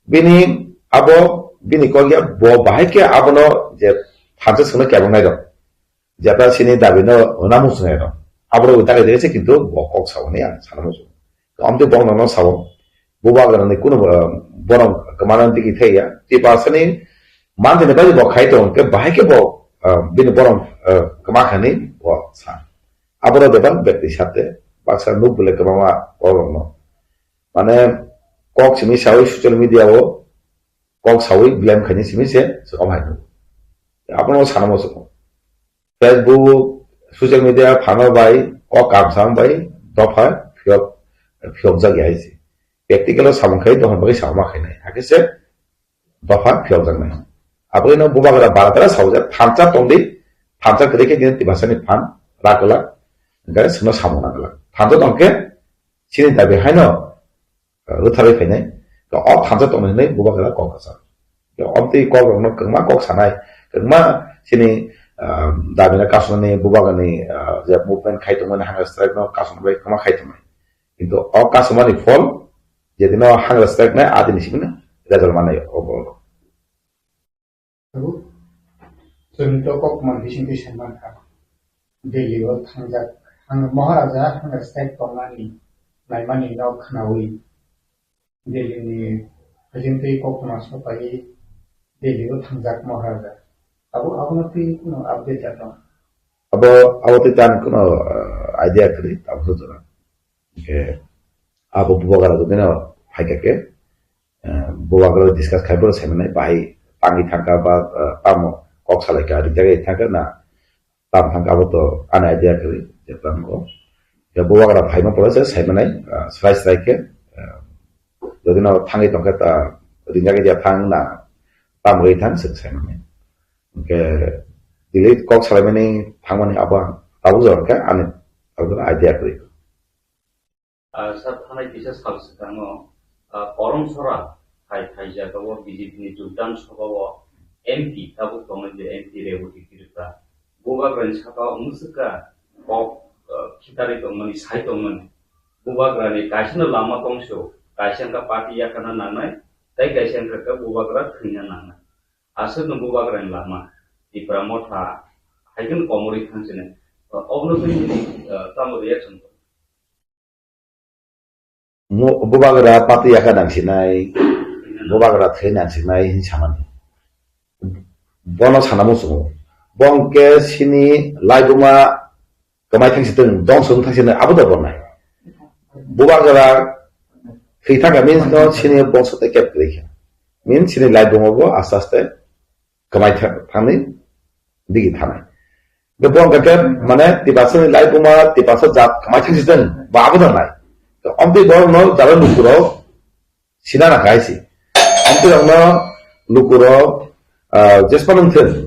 bini, abo bini kok ya bo bahai khe abono je thansa swngno kebongnai rok. Jeta sini dabi no hwna muchunai rok. Aborok dagai dagai se kintu bo kok sao hwnwi ang sana muchungo. Amtwi bong nono sao. Bubagra ni kunu, eh, borok kwmana digi thai ya. Tiprasa ni manthani bagwi bo khai tong khe bahai khe bo, eh, bini borok, eh, kwma khani bo sa. Aborok bebak bekti sate baksa nuk bwle kwbangma borok no. Mane kok simi sawi social media o kok sawi blame khaini simi se se om hai. Abono sana muchungo. Facebook, social media phano bai o kam sam bai dopha phiyok, phiyok jak ya hai se. Practical o samung khai dopha bai sama khai nai. Hakhe se dopha phiyok jak nai. Abo no bubagra baratara sao jak thansa tong di, thansa kwrwi khe din Tiprasa ni phan rakwlak. Hingkhe sino samung nakwlak. Thansa tong khe sini dabi haino rwtharwi phainai. To o thansa tongnai hwnwi bubagra kok rwchap. To obtwi kok rokno kwbangma kok sanai, kwbangma chini, ah, damina kasonani bubagrani, ah, je movement khai tongmani hunger strike no kasonani bai kwbangma khai tongnai. Kintu o kasonmani phol je dino hunger strike nai a dini simi result manai o borok. Tabuk chwng to kokma bisingtwi sai mankha. Delhi o thangjak, hang-, Maharaja hunger strike tongmani naimani no khwnawi Delhi ni hajingtwi koktwma sopaiwi Delhi o thangjak Maharaja. Abo, abono twi kuno update ya tong? Abo, abo twi tani kuno, uh, idea kwrwi, abo jora. Hingkhe abo bubagra jodi no phaikha khe, eh, bubagra discuss khai bo saimanai bahai tangwi thangkha ba, eh, tamo kok salaikha rijagwi thangkha na tam thangkha abo to ani idea kwrwi. Jepang ko. Ya bubagra phaima pore se saimanai, ah, srai srai khe, ah, jodi no thangwi tongkhe ta rinjak ya thang na tamrwi thang se saimanai. Hingke delete kok salaimani thangmani abo tabuk jora khe ani tabuk idea kwrwi. Ah, sir, thanai kisa sal swkango, ah, Korom Sora hai, hai jagao B J P ni Jogdan Sabha o M P tabuk tongnai je M P Reboti Tripura. Bubagrani saka o mwswkha kok, ah, khitarwi tongmani, sai tongmani. Bubagrani kaisa no lama tongso, kaisa wngkha party yakana nangnai, tei kaisa wngkha khe bubagra thwina nangnai. Aswkno bubagrani lama, Tipra Motha, hai kheno komorwi thangsinai. Obono twi nini, ah, tamo reaction? Mu-, bubagra pati yaka nangsinai, bubagra thwi nangsinai hin samani. Bono sana muchungo. Bo hwnkhe sini laibuma kwmai thangsi tong, dongso wng thangsi tong, abo da bonai. Bubagra thwi thangkha means no sini bongso tei kep kwrwi kha. Means sini laibuma bo aste aste kwmai tha-, thangni digi thanai. Bo hwnkhe mane Tiprasani laibuma, Tiprasa jat kwmai thangsi tong, bo abo da nai. To omtwi borokno jara lukurok sina na kaisi. Amtwi rokno lukurok, ah, jespa nung thun.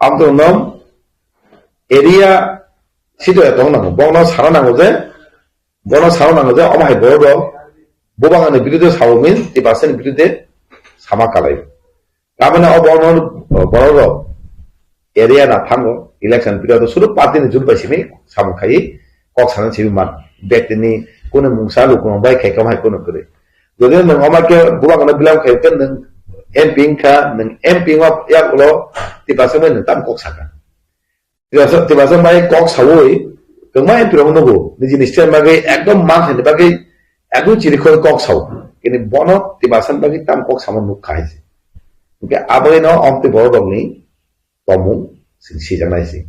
Amtwi rokno area sito ya tong nango. Bono sana nango je, bono sana nango je, omo hai borok rok, bubangani birude sabo min, Tiprasani birude sama kalai. Tamani o borok, borok rok area na thango, election period o sudu party ni jut bai simi samung khai, kok sana simi man. Bektini kunu mungsa lukurok bai khai kam hai kunu kwrwi. Jodi nwng omo khe bubagrano belong khaikhe nwng M P wngkha, nwng M P wngma yagulo Tiprasa bai nwng tam kok sakha. Tiprasa, Tiprasa bai kok saui, kwbangma M P rok nugo, nijini state bagwi ekdom man khaini bagwi ekdom chirikhoi kok sao. Kini bono Tiprasa bagwi tam kok samo nuk khai se. Hingke aboino omtwi borok rokni tomung sing sijaknai se.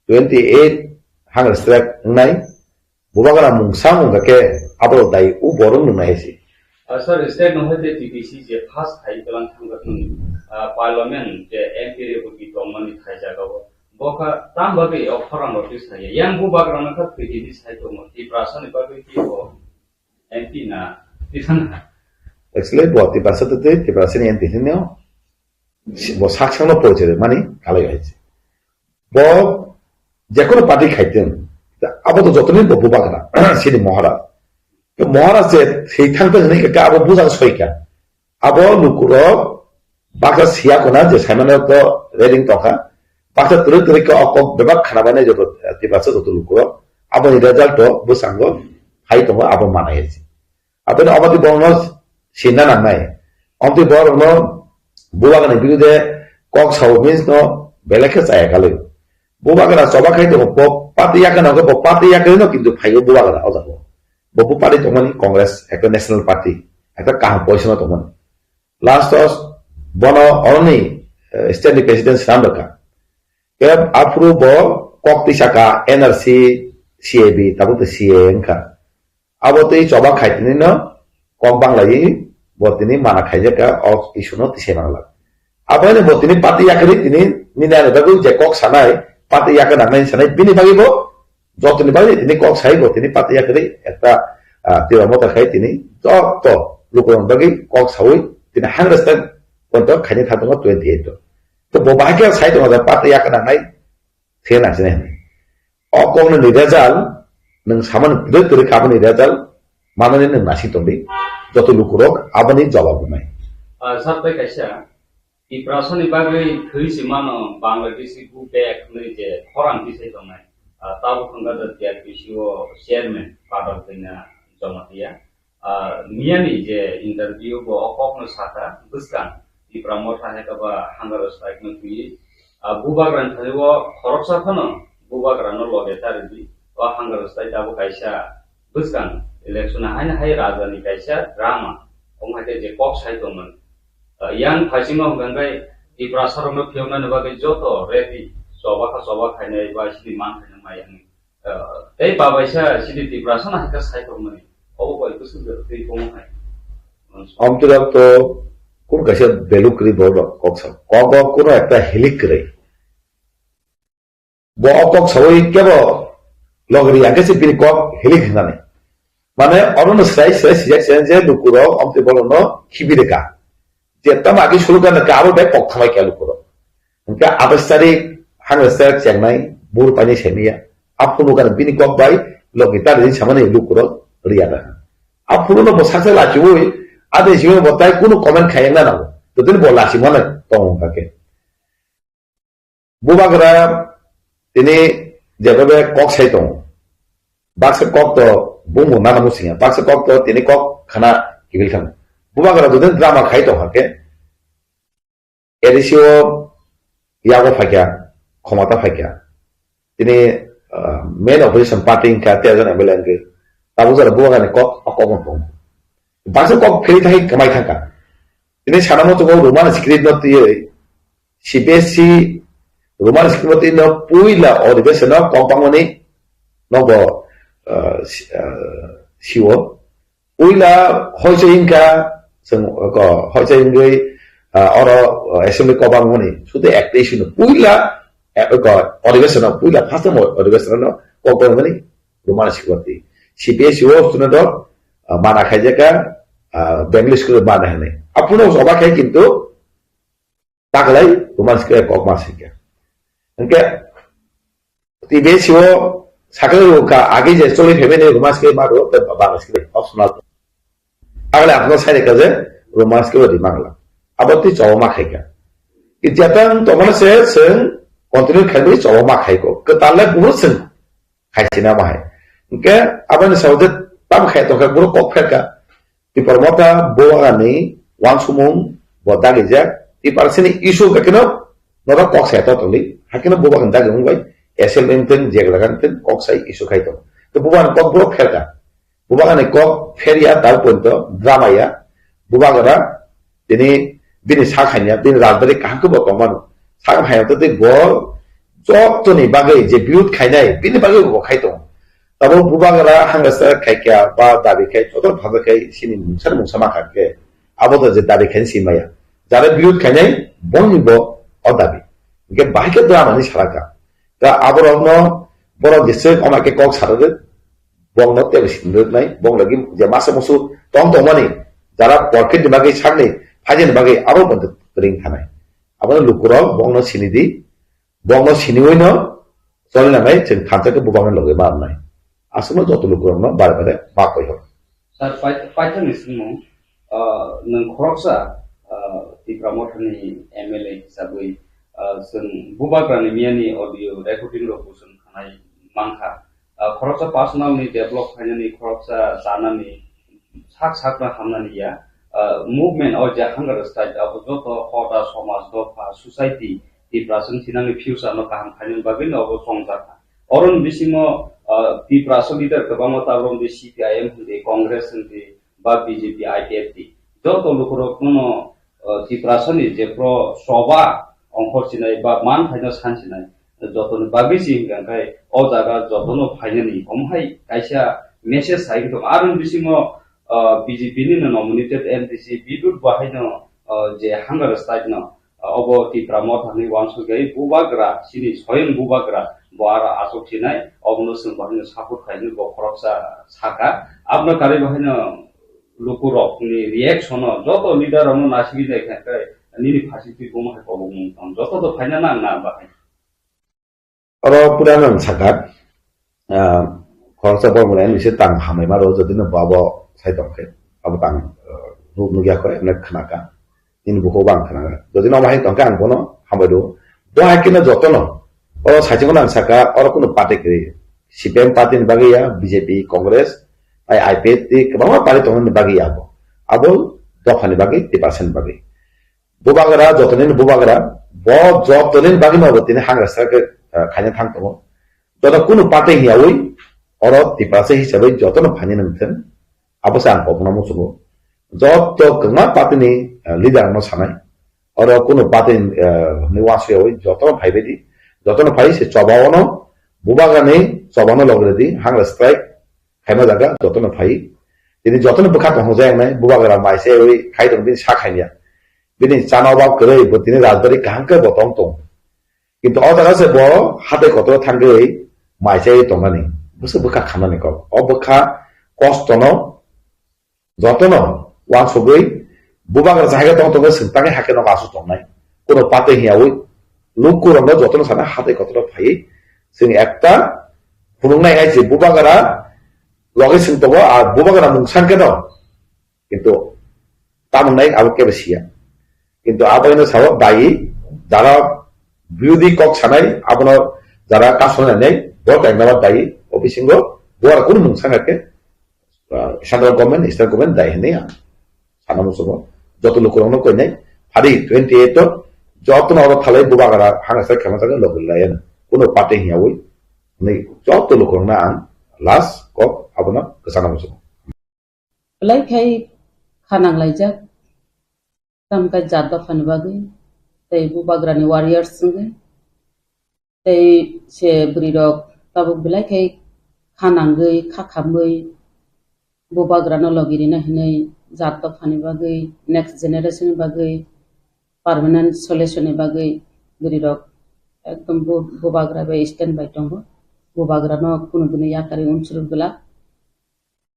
Twenty eight hunger strike wngnai, bubagra mungsa wngkha khe abo dai o borok nungnai se. Ah, sir, state no hoite T T C je first hai tlang thangkha thung, ah, parliament je M P Reboti tongmani thai jagao. Bokha tam bagwi o khorang rok twi saya. Yang bubagra no kha thwi di sai tongmo. Tiprasa ni bagwi ki bo M P na twi thang kha. Actually, bo Tiprasa twi Tiprasa ni M P hinyo. Bo sak sakno poichai mani kalai hai se. Bo jekono party khaiteng, abo to jotoni bo bubagra, sini Maharaj. To Maharaj je thwi thang thang hinwi kha abo bujang soika. Abo lukurok baksa siya kona je saimano to reading tongkha. Baksa twrwk twrwk khe o kok bebak khana mane joto, eh, Tiprasa joto lukurok. Aboni result to bwskango hai tongo abo manai hai se. Aboni obadi borokno sinna nangnai. Omtwi borokno bubagrani birude kok sao means no belai khe chaya kalwi. Bubagra choba khai tongo, bo party yakano hwnkhe bo party yakarino kintu phaigo bubagra o jaga. Bo, bo party tongmani Congress, ekta national party, ekta kaham position o tongmani. Last o bono oroni, eh, state ni president swnam rwkha. Khe aphuru bo kok twi saka N R C, C A B, tabuk tei C A A wngkha. Abo tei choba khai tini no kok banglayi bo tini mana khaijak kha o issue no tisai manglak. Abo ni bo tini party yakarwi tini nini ani bagwi je kok sanai, party yakar nangnai sanai, bini bagwi bo jotoni bagwi tini kok sai bo tini party yakarwi ekta, ah, Tipra Motha khai tini joto lukurokni bagwi kok saui tini hundred percent ponto khaini tha tongo twenty eight o. To bo bahai khe sai tongo je party yakar nangnai thwiya nangsinai hinwi. O kokno ni result, nwng samani kwrwi kwrwi kha aboni result manani nwng nasing tongdi. Joto lukurok aboni jawab rwnai. Ah, sir, bai kaisa, Tiprasani bagwi thwi se mano Bangladeshi go back hwnwi je khorang tisai tongnai. Ah, tabuk wngkha the T R P C o chairman Padal Kanya Jamatia. Ah, miyani je interview bo o kokno sakha, bwskang Tipra Motha hai khe ba hunger strike no twiwi, ah, bubagrani thani o khoroksa phano bubagrano loge charidi o hunger strike abo kaisa bwskang election haino hai rajani kaisa drama, omo hai khe je kok sai tongmani. Ah, yang phaisingno hwnkha khe Tiprasa rokno phiyoknani bagwi joto ready, choba kha choba khainai ba sini man khainai mai ang. Ah, tei babaisa sini Tiprasa no hai khe sai tongmani. Obo bai bwswk twi tongmo hai. Omtwi rok to kunu kaisa value kwrwi borok rok kok sa. Kok o kunu ekta hilik kwrwi. Bo o kok saui kebo Logri yang khe se bini kok hilik hinani. Mane oro no srai srai sijak sijak je lukurok omtwi borokno khibi rwkha. Je tamo agi sulukha no khe abo bai kok thamai kha lukurok. Hwnkhe atais tarik hangre sek chengnai bur painai saimaya. Aphuru khe bini kok bai logi tari samani lukurok riya da. Aphuru no bo saksa lachiwi ade jibo bo tai kunu comment khayang na nango. Totini bo lachi mano tong hwnkha khe. Bubagra tini jeba be kok sai tongo. Baksa kok to bumung nana musingya. Baksa kok to tini kok khana kibil khana. Bubagra jodi drama khai tong hake. A D C o yago phaikya, khomata phaikya. Tini, ah, main opposition party wngkha, tei jon M L A wngkhe. Tabuk jora Bubagrani kok, o kok no tongo. Baksa kok pheli thai kwmai thangkha. Tini sana muchungo Roman script no twiwi C B S E Roman script no twiwi no puila odhibesono kok bangmani nogo, ah, si-, ah, siwo. Puila hoicha wngkha, chwng ko hoicha wngwi, ah, oro, ah, assembly kok bangmani. Sudu ekta issue no puila, eh, ko odhibesono puila first time odhibesono kok bangmani Roman script o twi. C B S E o student rok, ah, mana khaijaka, ah, Bengali school mana hwnwi. Aphuru oba khai kintu taklai Roman script kok ma singkha. Hwnkhe T B S o sakhe rwkha agi je choli phaimani Roman script ma rw, tei Bangla script optional. Taklai aphuru sai rwkha je Roman script di Bangla. Abo twi chobo ma khaikha. Jatang tongmani se chwng continue khaimani chobo ma khaiko. Kwtal le buphuru chwng khaisina bahai. Hwnkhe aboni sababu je tam khai tongkha buro kok pherkha. Tipra Motha Bubagrani wansukmung bo dagijak. Tiprasani issue kakeno norok kok sai totoli. Hakeno Bubagrani dagi wngbai S L M ten jeglagan ten kok sai issue khai tong. To Bubagrani kok buro pherkha. Bubagrani kok pherya dal pointo drama ya. Bubagra tini bini sak hanya, bini rajbari kaham khe bo tongmano. Sak hanya to tei bo jotoni bagwi je birud khainai, bini bagwi bo khai tongo. Tabo Bubagra hangsa khaikya ba dabi khai, joto phasa khai sini mungsa mungsa ma kha khe. Abo to je dabi khai si maya. Jare birud khainai, boni bo o dabi. Hingke bahai khe drama ni salaka. Ta aborokno borok jeswk ama khe kok sarwrwk, bongno tebo sinrwknai, bong logi je masa musu tong tongmani, jara porkit ni bagwi sakni, phaijani bagwi abo bo ring thanai. Abono lukurok bongno sinidi, bongno siniwino choli nangnai, chwng thansa khe bubakni logi ma rwnai. Aswkno joto lukurokno bare bare ma koi hor. Sir, pai-, paithakni swngmung, ah, nwng khoroksa, ah, Tipra Mothani M L A hisabwi, ah, chwng Bubagrani miyani audio recording rokbo chwng khanai mankha. Ah, khoroksa personal ni develop khainani, khoroksa chanani, sak sakno hamnani ya. Ah, movement o je hunger strike abo joto hoda, somaj, dopha, society, Tiprasa ni thinangni future no kaham khainani bagwi no obo chongjakha. Oroni bisingo, ah, Tiprasa leader kwbangma tabok di C P I M hindi, Congress hindi, ba B J P, I P F T. Joto lukurokno, ah, Tiprasani jephru choba ongkhor sinai ba man phaino san sinai, jotoni bagwi si hingka khe o jaga jotono phainani. Omo hai kaisa message sai tongo. Aroni bisingo, ah, B J P ni no nominated M D C Bidut bo haino, ah, je hunger strike no, ah, obo Tipra Motha ni wansugwi Bubagra, chini soyeng Bubagra, bo aro achuk sinai, obono chwng bo haino support khainai bo khoroksa saka. Aboni karwi bo haino lukurokni reaction o joto leader rokno nasigwi nai khe, khe nini phasi twi buma hai kobokmung tong, joto to phaina nang na bahai. Oro pura nang saka, ah, khoroksa bormani ani se tang hamai maro, jodi no babo sai tong khe, abo tang, ah, nuk nukya kho, emne khna ka. Nini bukhuk bang khna ka. Jodi no bahai tong khe ang bono hambai do. Bo hai khe no joto no. Oro sai chimo nang saka, oro kuno party kri. C P M party ni bagwi ya, B J P, Congress, ai I P F T, kwbangma party tongmani bagwi ya abo. Abo dophani bagwi, Tiprasa ni bagwi. Bubagra, jotoni ni Bubagra, bo jotoni ni bagwi no bo tini hunger strike, eh, khaina thang tongo. Joto kunu party hiyawi, oro Tiprasa hisabai joto no phaini nang thang. Abo se ang kok no muchungo. Joto kwbangma party ni, eh, leader no sanai. Oro kunu party, eh, ni wansuk yawi, joto no phaibai di. Joto no phai se choba ono, Bubagra ni choba no logre di, hunger strike, khaima jaga jotono phai. Tini jotono bwkha tong hwnjak nai, Bubagra mai se wi khai tong bini sa khaimya. Bini chana obab kwrwi, bo tini rajbari kaham khe bo tong tong. Kintu o jaga se bo hatai kotor thangwi mai se wi tong nani. Bwswk bwkha khamnani kok. O bwkha kostono jotono uansugwi bubagra jahai khe tong tongwi swng tangwi hakhe nogo aswk tongnai. Kuno pate hiyaui lukurokno jotono sana hatai kotoro phaiwi chwng ekta phunuknai hai se bubagra logi swng tongo, a bubagra mung san khe no kintu tamung nai abo kebo siya. Kintu abo ino sao dayi jara birodhi kok sanai abono jara kasonai nai bo kainama dayi o bisingo bo ar kunu mung sangha khe, ah, central government, state government dayi hinwi ang sana muchungo. Joto lukurokno koinai phari twenty eight o jotono oro thalai bubagra hangsa khema thangwi logwi laiya kunu party hiyaui hinwi joto lukurokno ang last kok abono kwchana muchungo. Belai khai kha nanglaijak, tamkhe jat dophani bagwi, tei bubagrani warriors wngwi, tei se bwrwirok tabuk belai khai kha nangwi, kha khamwi, bubagrano logi rina hinwi jat dophani bagwi, next generation ni bagwi, permanent solution ni bagwi bwrwirok ekdom bu-, bubagra bai stand by tongo. Bubagrano kunu dini yakarwi unsuri bwla.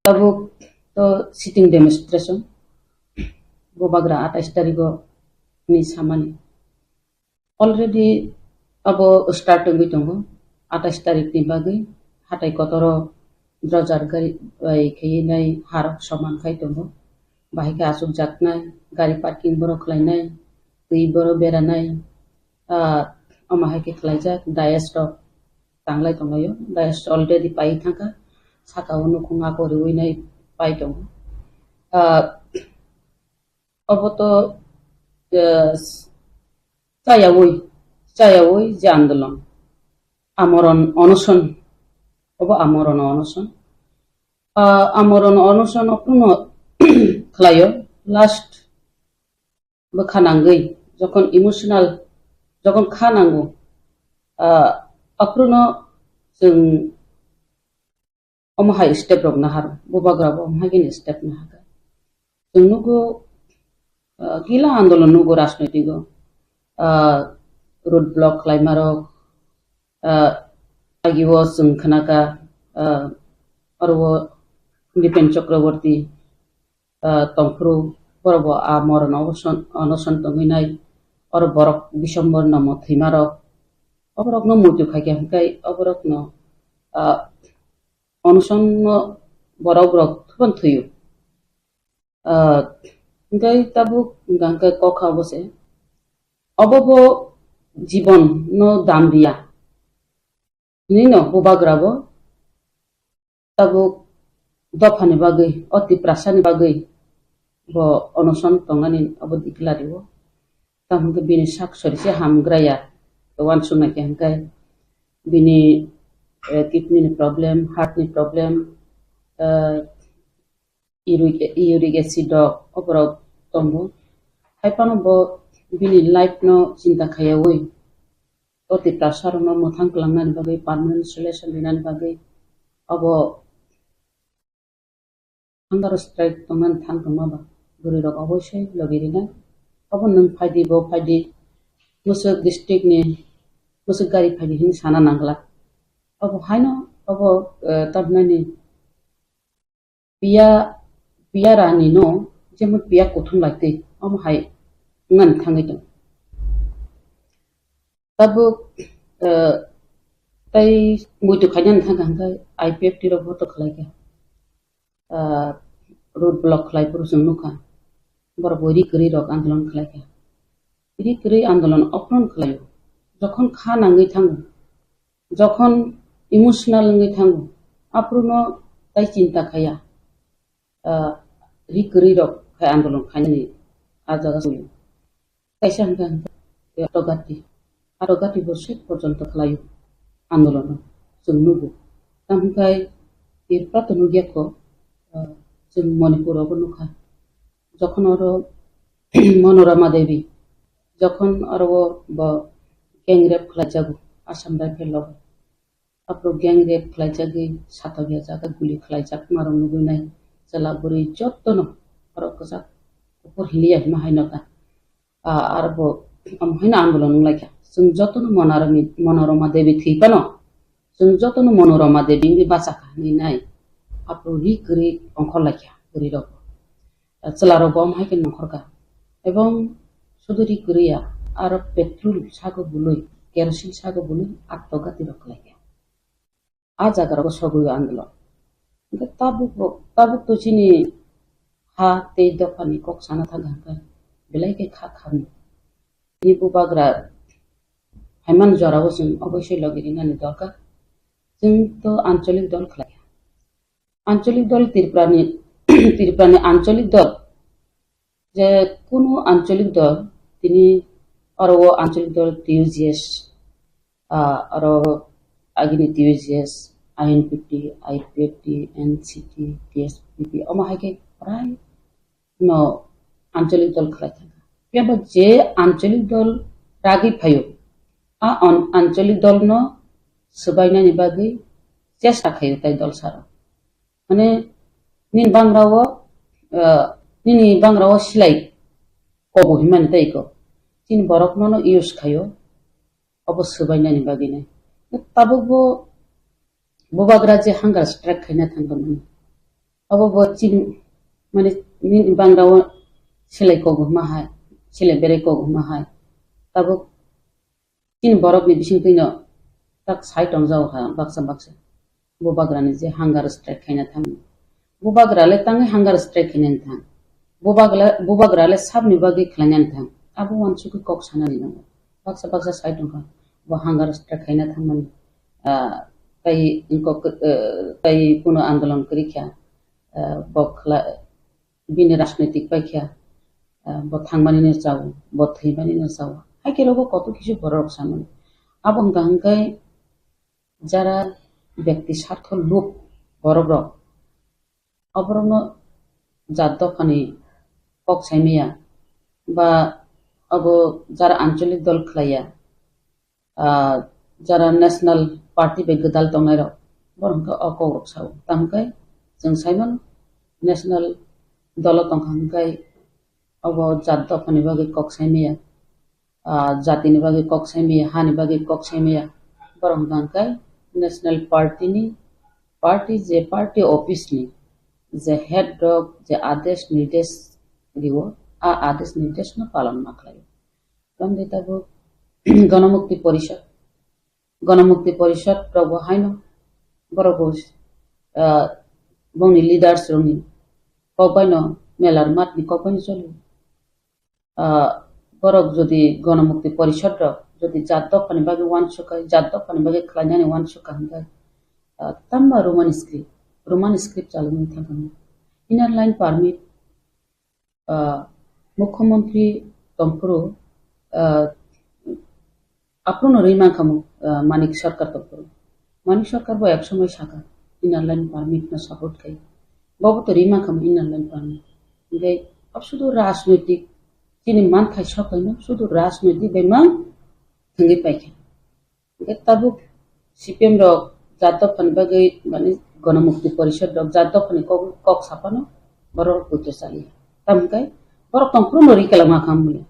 Tabuk to sitting demonstration. Bubagra atais tarigo ni samani. Already abo start wngwi tongo. Atais tarik ni bagwi hatai kotoro drojar gari bai khaiwi nai harok soman khai tongo. Bahai khe achukjaknai, gari parking borok khlainai, twi borok beranai, ah, omo hai khe khlaijak, dais rok tanglai tonglaio, dais already pai thangkha, saka o nukhung ako riwi nai pai tongo. Ah, obo to, eh, chayaui, chayaui je andolon, amoron onoson, obo amoron onoson. Ah, amoron onoson okno khlaio, last bwkha nangwi, jokhon emotional, jokhon kha nango, ah, aphruno chwng omo hai step rok nahar, bubagra bo omo hai khe step nahar. Chwng nugo, ah, gila andolon nugo rajnoitiko, ah, road block khlaima rok, ah, agio chwng khnaka, ah, oro Dipen Chakraborty, ah, tongphuru, borok bo a moron onoson, onoson tongwi nai, oro borok Biswambor nomo thwima rok, oborok no muitu khaikha hwnkhe oborok no, ah, onoson no borok rok thubun thwiyo. Ah, hwnkhe tabuk hwnkha hwnkhe kokha obo se, obo bo jibon no dam riya. Hinwi no bubagra bo tabuk dophani bagwi, o Tiprasani bagwi bo onoson tongnani obo declare rio. Tamo hwnkhe bini sak sori se hamgraya, uansuknai khe hwnkhe bini, eh, kidney ni problem, heart ni problem, eh, uric, uric acid rok, oborok tongo. Hai phano bo bini life no chinta khaiyaui, o Tiprasa rokno mwthang kwlangnani bagwi, permanent solution rinani bagwi, obo hunger strike tongmani thang tongma ba, bwrwi rok oboisoi logi rinai. Obo nwng phaidi, bo phaidi, mwswk district ni mwswk gari phaidi hinwi sana nangla. Obo haino, obo, eh, tamhinani piya, piya rani no, jemon piya kuthum lai twi, omo hai wngmani thangwi tongo. Tabuk, eh, tei muitu khainani thangkha hwnkhe I P F T rok bo to khlaikha. Ah, road block khlai phuru chwng nukha. Borok bo ri kwrwi rok andolon khlaikha. Ri kwrwi andolon ophron khlaio. Jokhon kha nangwi thango, jokhon emotional wngwi thango, aphuru no tai chinta khaya, ah, ri kwrwi rok khai andolon khainani a jaga se. Kaisa hwnkha hwnkhe Atogati. Atogati bo sek porjonto khlaio andolono chwng nugo. Tamo hwnkhe Tripura to nukya kho, ah, chwng Manipur rogo nukha. Jokhon oro Manorama Devi, jokhon oro bo gang rape khlaijago Assam Rifle rogo. Aphuru gang rape khlaijagwi satok ya jaga guli khlaijak marok nugwi nai chwla bwrwi jotono borok kwchak kuphur hiliya hima haino ta. Ah, arbo omo haino andolon wnglaikha. Chwng jotono Monorami-, Monorama Devi thwi phano Chwng jotono Monorama Devi wngwi bachakha hinwi nai. Aphuru ri kwrwi ongkhor laikha bwrwi rok. Chwla rok bo omo hai khe nongkhor kha. Ebong sudu ri kwrwi ya, aro petrol sago bului, kerosene sago bului, atto gati rok khlai kha. A jaga rogo sogwi andolon. Hingke tabuk bo, tabuk to chini ha tei dophani kok sana thang hingke belai khe kha khamni. Tini bubagra haiman jorao chwng oboisoi logi rinani dorkar. Chwng to ancholik dol khlai. Ancholik dol Tripurani, Tripurani ancholik dol je kunu ancholik dol tini oro o ancholik dol T U G S, ah, oro agini T U G S, I N P T, I P F T, N C T, T S P P, omo hai khe prai no ancholik dol khlai thangkha. Phiya ba je ancholik dol ragwi phaio, a an-, ancholik dol no swbainani bagwi chesta khaio tai dol saro. Mane nini bangrao, ah, nini bangrao silai kobo himani tei ko. Chini borok nono use khaio, obo swbainani bagwi nai. Tabuk bo bubagra je hunger strike khaina thangkha mani. Obo bo chini, mane nini bangrao silai kobo hima hai, silai bere kobo hima hai. Tabuk Chini borokni bisingtwino tak sai tongjago kha baksa baksa. Bubagrani je hunger strike khaina thang. Bubagra le tangwi hunger strike khainani thang. Bubagra, bubagra le sabni bagwi khlainani thang. Abo wansugwi kok sanani nango. Baksa baksa sai tongkha. Bo hunger strike khaina thangmani, ah, tai kok, eh, tai kuno andolon kwrwi kha. Ah, bo khla-, bini rajnoitik pai kha, ah, bo thangmani no chao, bo thwimani no chao. Hai khe rogo koto kisu borok rok samani. Abo hwnkha hwnkhe jara byakti sartho lub borok rok, oborokno jat dophani kok saimaya ba abo jara ancholik dol khlaiya, ah, jara national party bai gwdal tongnai rok, borok hwnkhe o kok rok sao. Tamo khe chwng sai mano national dolo tongkha hwnkhe obo jat dophani bagwi kok saimaya, ah, jatini bagwi kok saimaya, hani bagwi kok saimaya, borok hwnkha hwnkhe national party ni, party je party office ni je head rok je adesh nirdesh rio, a adesh nirdesh no palon ma khlaio. Tamo de tabuk Ganamukti Porishad, Ganamukti Porishad rok bo haino borok bo, ah, bongni leaders rokni kok baino melar matni kok baino choli. Ah, borok jodi Ganamukti Porishad rok jodi jat dophani bagwi uansukha, jat dophani bagwi khlainani uansukha hwnkhe, ah, tamo Roman script, Roman script chalwi thangkha. Inner line permit, ah, Mukhyamantri tongphuru, ah, aphuru no rwi mankha mo, ah, Manik Sarkar tongphuru. Manik Sarkar bo ek somoi sakha, inner line permit no support khai. Bobo to rwi mankha mo inner line permit. Hingke abo sudu rajnoitik, chini manthai sokaino sudu rajnoitik bai mang thangwi paikha. Hingke tabuk C P M rok jat dophani bagwi, mane, Ganamukti Porishad rok jat dophani kok, kok sapano borok rok poito chaliya. Tamo hwnkhe borok tongphuru no rikala ma kha muli.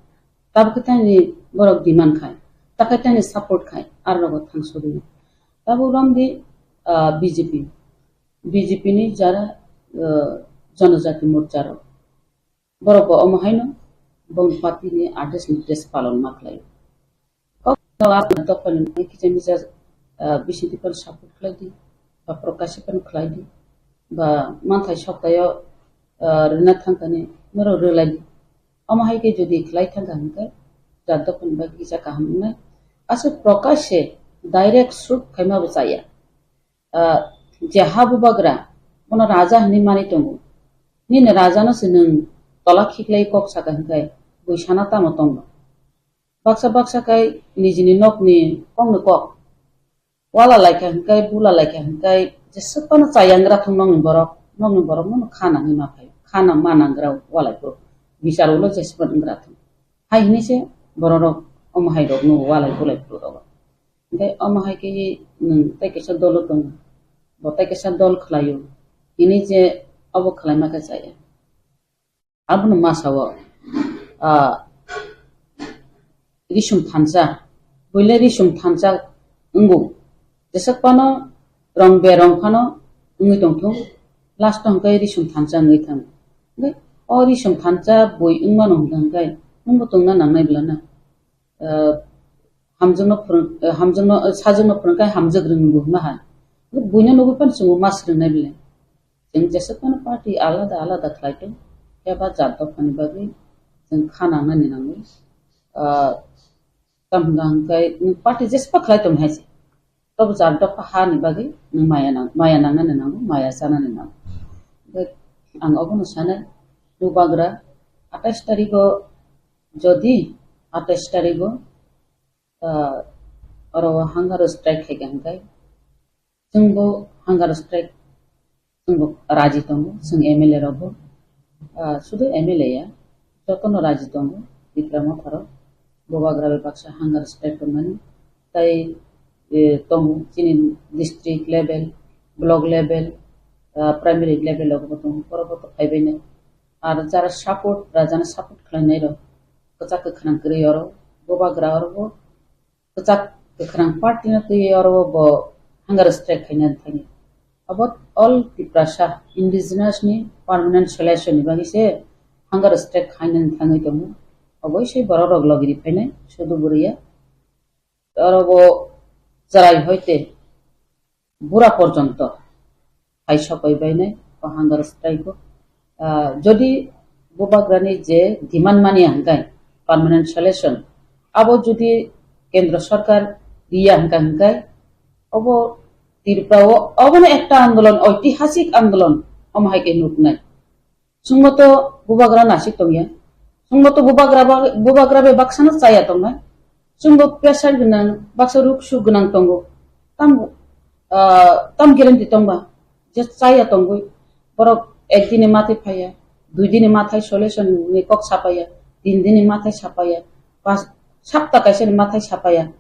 Tabuk khe tani borok demand khai, takhai tani support khai, aro rogo thang sogwi. Tabuk romdi, ah, B J P, B J P ni jara, ah, Janajati Morcha rok. Borok bo omo haino bongni party ni adesh nirdesh palon ma khlai. Kok no a dophani kisa misa, ah, bisingtwi phano support khlai di, ba Prakash phano khlai di, ba manthai soktayo, ah, rwna thangkani norok rwlai di. Omo hai khe jodi khlai thangkha hwnkhe jat dophani bagwi kisa kaham wngnai. Aswk Prakash se direct shoot khaima bo chaya. Ah, je ha bubagra, bono raja hinwi manwi tongo. Nini raja no se nwng tola khiklai kok saka hwnkhe bui sana tamo tongno. Baksa baksa khai nijini nokni kokno kok wala laikha hwnkhe, bula laikha hwnkhe, jeswk phano chaya wngwra thung nokni borok, nokni borok no kha nangwi ma phaio. Kha nang ma nangwra walai phuru. Bichar ulo jeswk phano wngwra thung. Hai hinwi se borok rok omo hai rok no walai bulai phuru rogo. Hingke omo hai khe nwng tei kaisa dolo tongo, bo tei kaisa dol khlaio, hini je obo khlaima khe chaya. Abono ma sao, ah, risum thansa, buile risum thansa wngo, Jeswk phano rong be rong phano wngwi tongthung, last o hwnkhe risum thansa wngwi thango. Hwnkhe o risum thansa bui wngmano hwnkhe hwnkhe nwngbo tongna nangnai bwlano. Ah, hamjakno phwrwng, ah, hamjakno, ah, sajwkno phwrwngkhe hamjak rwngwi bo hwnma hai. Buino nugwi phano chwngbo ma swrwngnai bwle. Chwng jeswk phano party alada alada khlai tong, phiya ba jat dophani bagwi chwng kha nangnani nango. Ah, tamo hwnka hwnkhe nwng party jeswk khlai tong hai se. Tobo jat dopha hani bagwi nwng maya nang-, maya nangnani nango, maya chanani nango. Hwnkhe ang obono sanai, Bubagra atais tarigo, jodi atais tarigo, ah, oro hunger strike khaikha hwnkhe, chwngbo hunger strike, chwngbo raji tongo, chwng M L A rokbo, ah, sudu M L A ya, jotono raji tongo, Tipra Motha rok, Bubagra bai baksa hunger strike tongmani, tai, eh, tongo chini district level, block level, ah, primary level rokbo tongo, borokbo to phaibainai. Ar jara support, rajano support khlainai rok, kwchak kwkhwrang kwrwi oro, Bubagra oro bo kwchak kwkhwrang party no twi oro bo hunger strike khaina thani. Abo all Tiprasa indigenous ni permanent solution ni bagwi se hunger strike khaina thangwi tongo. Oboi se borok rok logi ri phainai sudu bwrwi ya. Oro bo chwrai hoite bura porjonto hai sokoi bainai o hunger strike o. Ah, jodi Bubagrani je demand mani hwnkhe permanent solution, abo jodi Kendra Sarkar riya hwnkhe hwnkhe obo Tripura o obono ekta andolon, oitihasik andolon omo hai khe nuknai. Chwngbo to Bubagra nasik tongya. Chwngbo to Bubagra ba-, Bubagra bai baksano chaya tongnai. Chwngbo pressure gwnang, baksa ruk suk gwnang tongo. Tam, ah, tam guarantee tongba? Je chaya tongwi. Borok ek dini mathai phaiya, dui dini mathai solution ni kok sapaiya, tin dini mathai sapaiya, pas sapta kaisa ni mathai sapaiya.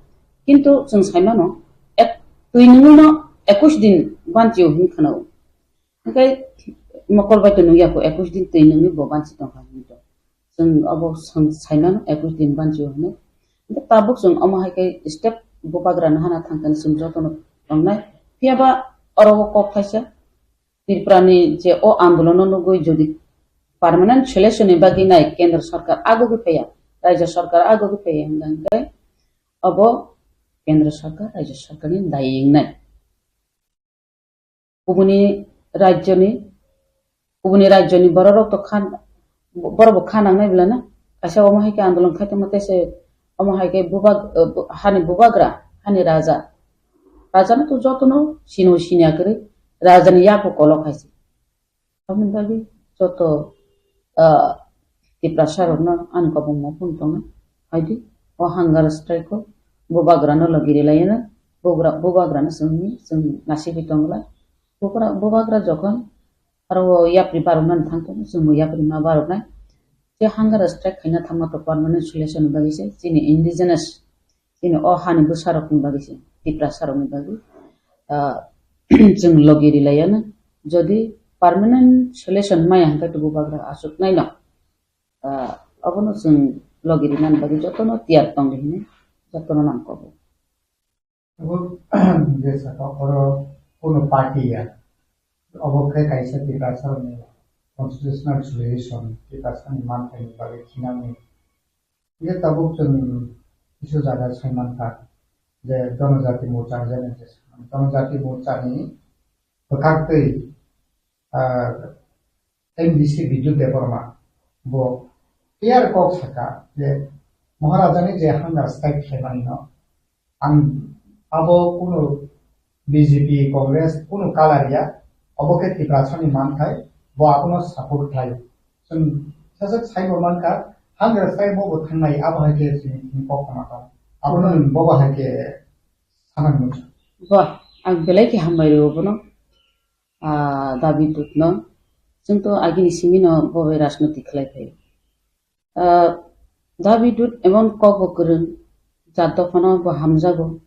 Kintu chwng saimano, ek, twi nungwino ekush din banchio hin khwnao. Hwnkhe mokol bai to nungya kho, ekush din twi nungwi bo banchi tongkha hinwi to. Chwng obo swng saimano ekush din banchio hinwi. Hwnkhe tabuk chwng omo hai khe step Bubagrano hana thangkani chwng jotono tongnai. Phiya ba oro o kok thaisa Tripurani je o andolono nugwi jodi permanent solution ni bagwi nai Kendra Sarkar agogwi phaiya, Rajya Sarkar agogwi phaiya hwnkhe obo Kendra Sarkar, Rajya Sarkarni dayi wngnai. Kubuni rajyoni, kubuni rajyoni bororok to khan, borok bo kha nangnai bwlano. Kaisa omo hai khe andolon khai tongma tei se omo hai khe bubag-, eh, bu-, hani bubagra, hani raja. Rajano to jotono sino sinya kwrwi, rajani yago kolok hai se. Aboni bagwi joto, ah, Tiprasa rokno ani kobongma phone tongo. Haidi, o hunger strike o bubagrano logi rilaiyano, bugra-, bubagrano chwngni, chwng nasibwi tongla. Bugra-, bubagra jokhon aro o yapri baroknani thang tongo, chwngbo yapri ma baroknai. Je hunger strike khaina thangma to permanent solution ni bagwi se, chini indigenous, chini o hani bwsarokni bagwi se, Tiprasarokni bagwi, ah, chwng logi rilaiyano. Jodi permanent solution maya hwnkhe to bubagra achuknaino, ah, abono chwng logi rinani bagwi jotono tiyar tongdi hinwi jotono nangkukgo. Abo je saka oro kuno party ya. Obo khe kaisa Tiprasarokni constitutional solution, Tiprasani manthaini bagwi thinangni. Hingke tabuk chwng kisu jaga sai mankha je Jonojati Morcha hwnjani je Jonojati Morchani bwkhaktwi, ah, M D C Bidyut Debbarma bo clear kok saka je Maharajani je hunger strike khlaimanino ang abo kunu B J P, Congress kunu color ya, obo khe Tiprasani manthai, bo abono support khlai. Chwng saswk saibo mankha, hunger strike bo bo thangnai, abo hai khe chini kok khama tong. Abono bobo hai khe sanang mungsa. Ba, ang belai khe hambai rwo bono. Ah, Dabi Dutno, chwng to agini simino bo bai rajniti khlai phai. Ah, Dabi Dut emon kok bo kwrwng, jat dophano bo hamjago.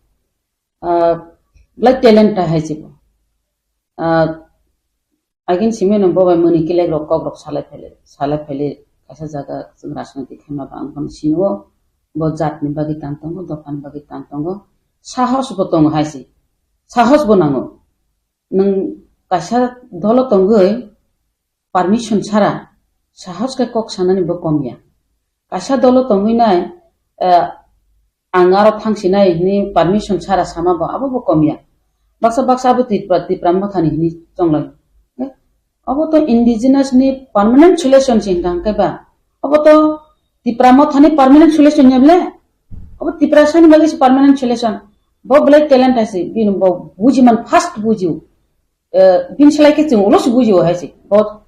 Ah, belai talent ta hai se bo. Ah, agini simino bo bai mani kilek rok kok rok salai phai, salai phai kaisa jaga chwng rajniti khaima ba ang bono sino, bo jatni bagwi tan tongo, dophani bagwi tan tongo, sahos bo tongo hai se. sahos bo nango. Nwng kaisa dolo tongwi permission sara sahos khe kok sanani bo kom ya. Kaisa dolo tongwi nai, eh, ang aro thang sinai hwnwi permission sara sama bo abo bo kom ya. Baksa baksa abo Tipra, Tipra Mothani hwnwi chonglai. Eh, abo to indigenous ni permanent solution se hwnkha hwnkhe ba. Abo to Tipra Mothani permanent solution ya ble? Abo Tiprasani bagwi se permanent solution. Bo belai talent hai se, bini bo bujiman first bujio. Eh, bini slai khe chwng ulo se bujio hai se. Bo,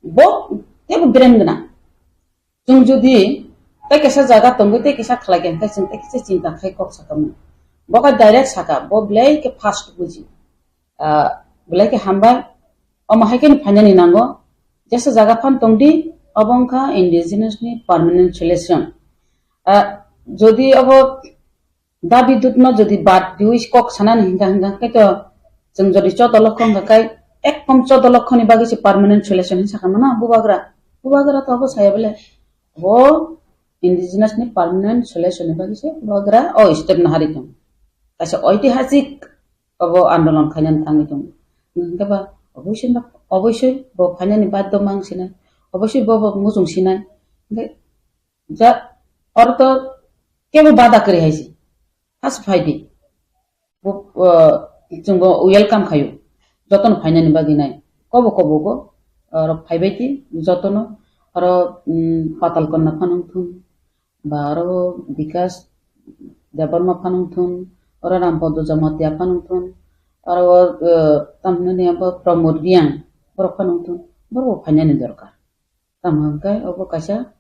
bo teibo brain gwnang. Chwng jodi tei kaisa jaga tongwi tei kaisa khlai khe hwnkhe chwng tei kaisa chinta khai kok sakha mano. Bo khe direct sakha, bo belai khe first buji. Ah, belai khe hambai. Omo hai khe phainani nango. Jesa jaga phan tongdi, obo wngkha indigenous ni permanent solution. Ah, jodi obo dabi dudno jodi bad diwi kok sanani hingka hingka khe to chwng jodi chodo lokho hingka khai ekkom chodo lokho ni bagwi se permanent solution hinwi sakha mano bubagra. Bubagra to obo saya bole. Bo indigenous ni permanent solution ni bagwi se bubagra o step no hari tong. Kaisa oitihasik obo andolon khainani tangwi tongo. Hingke ba oboisoi ba, oboisoi bo phainani baddo mang sinai, oboisoi bo bo muchung sinai. Hingke ja, oro to kebo bada kwrwi hai se. Has phai di. Bo, uh, chwng bo welcome khaio. Jotono phainani bagwi nai. Kobo kobo go, oro phaibai di, jotono oro, um, Patal Konna phano wngthung. Ba aro Bikas Debbarma phano wngthun, oro Rampodo Jamatia phano wngthun, aro, eh, tamhinani abo Pramod Reang, borok phano wngthun, borok bo phainani dorkar. Tamo hwnkhe obo kaisa,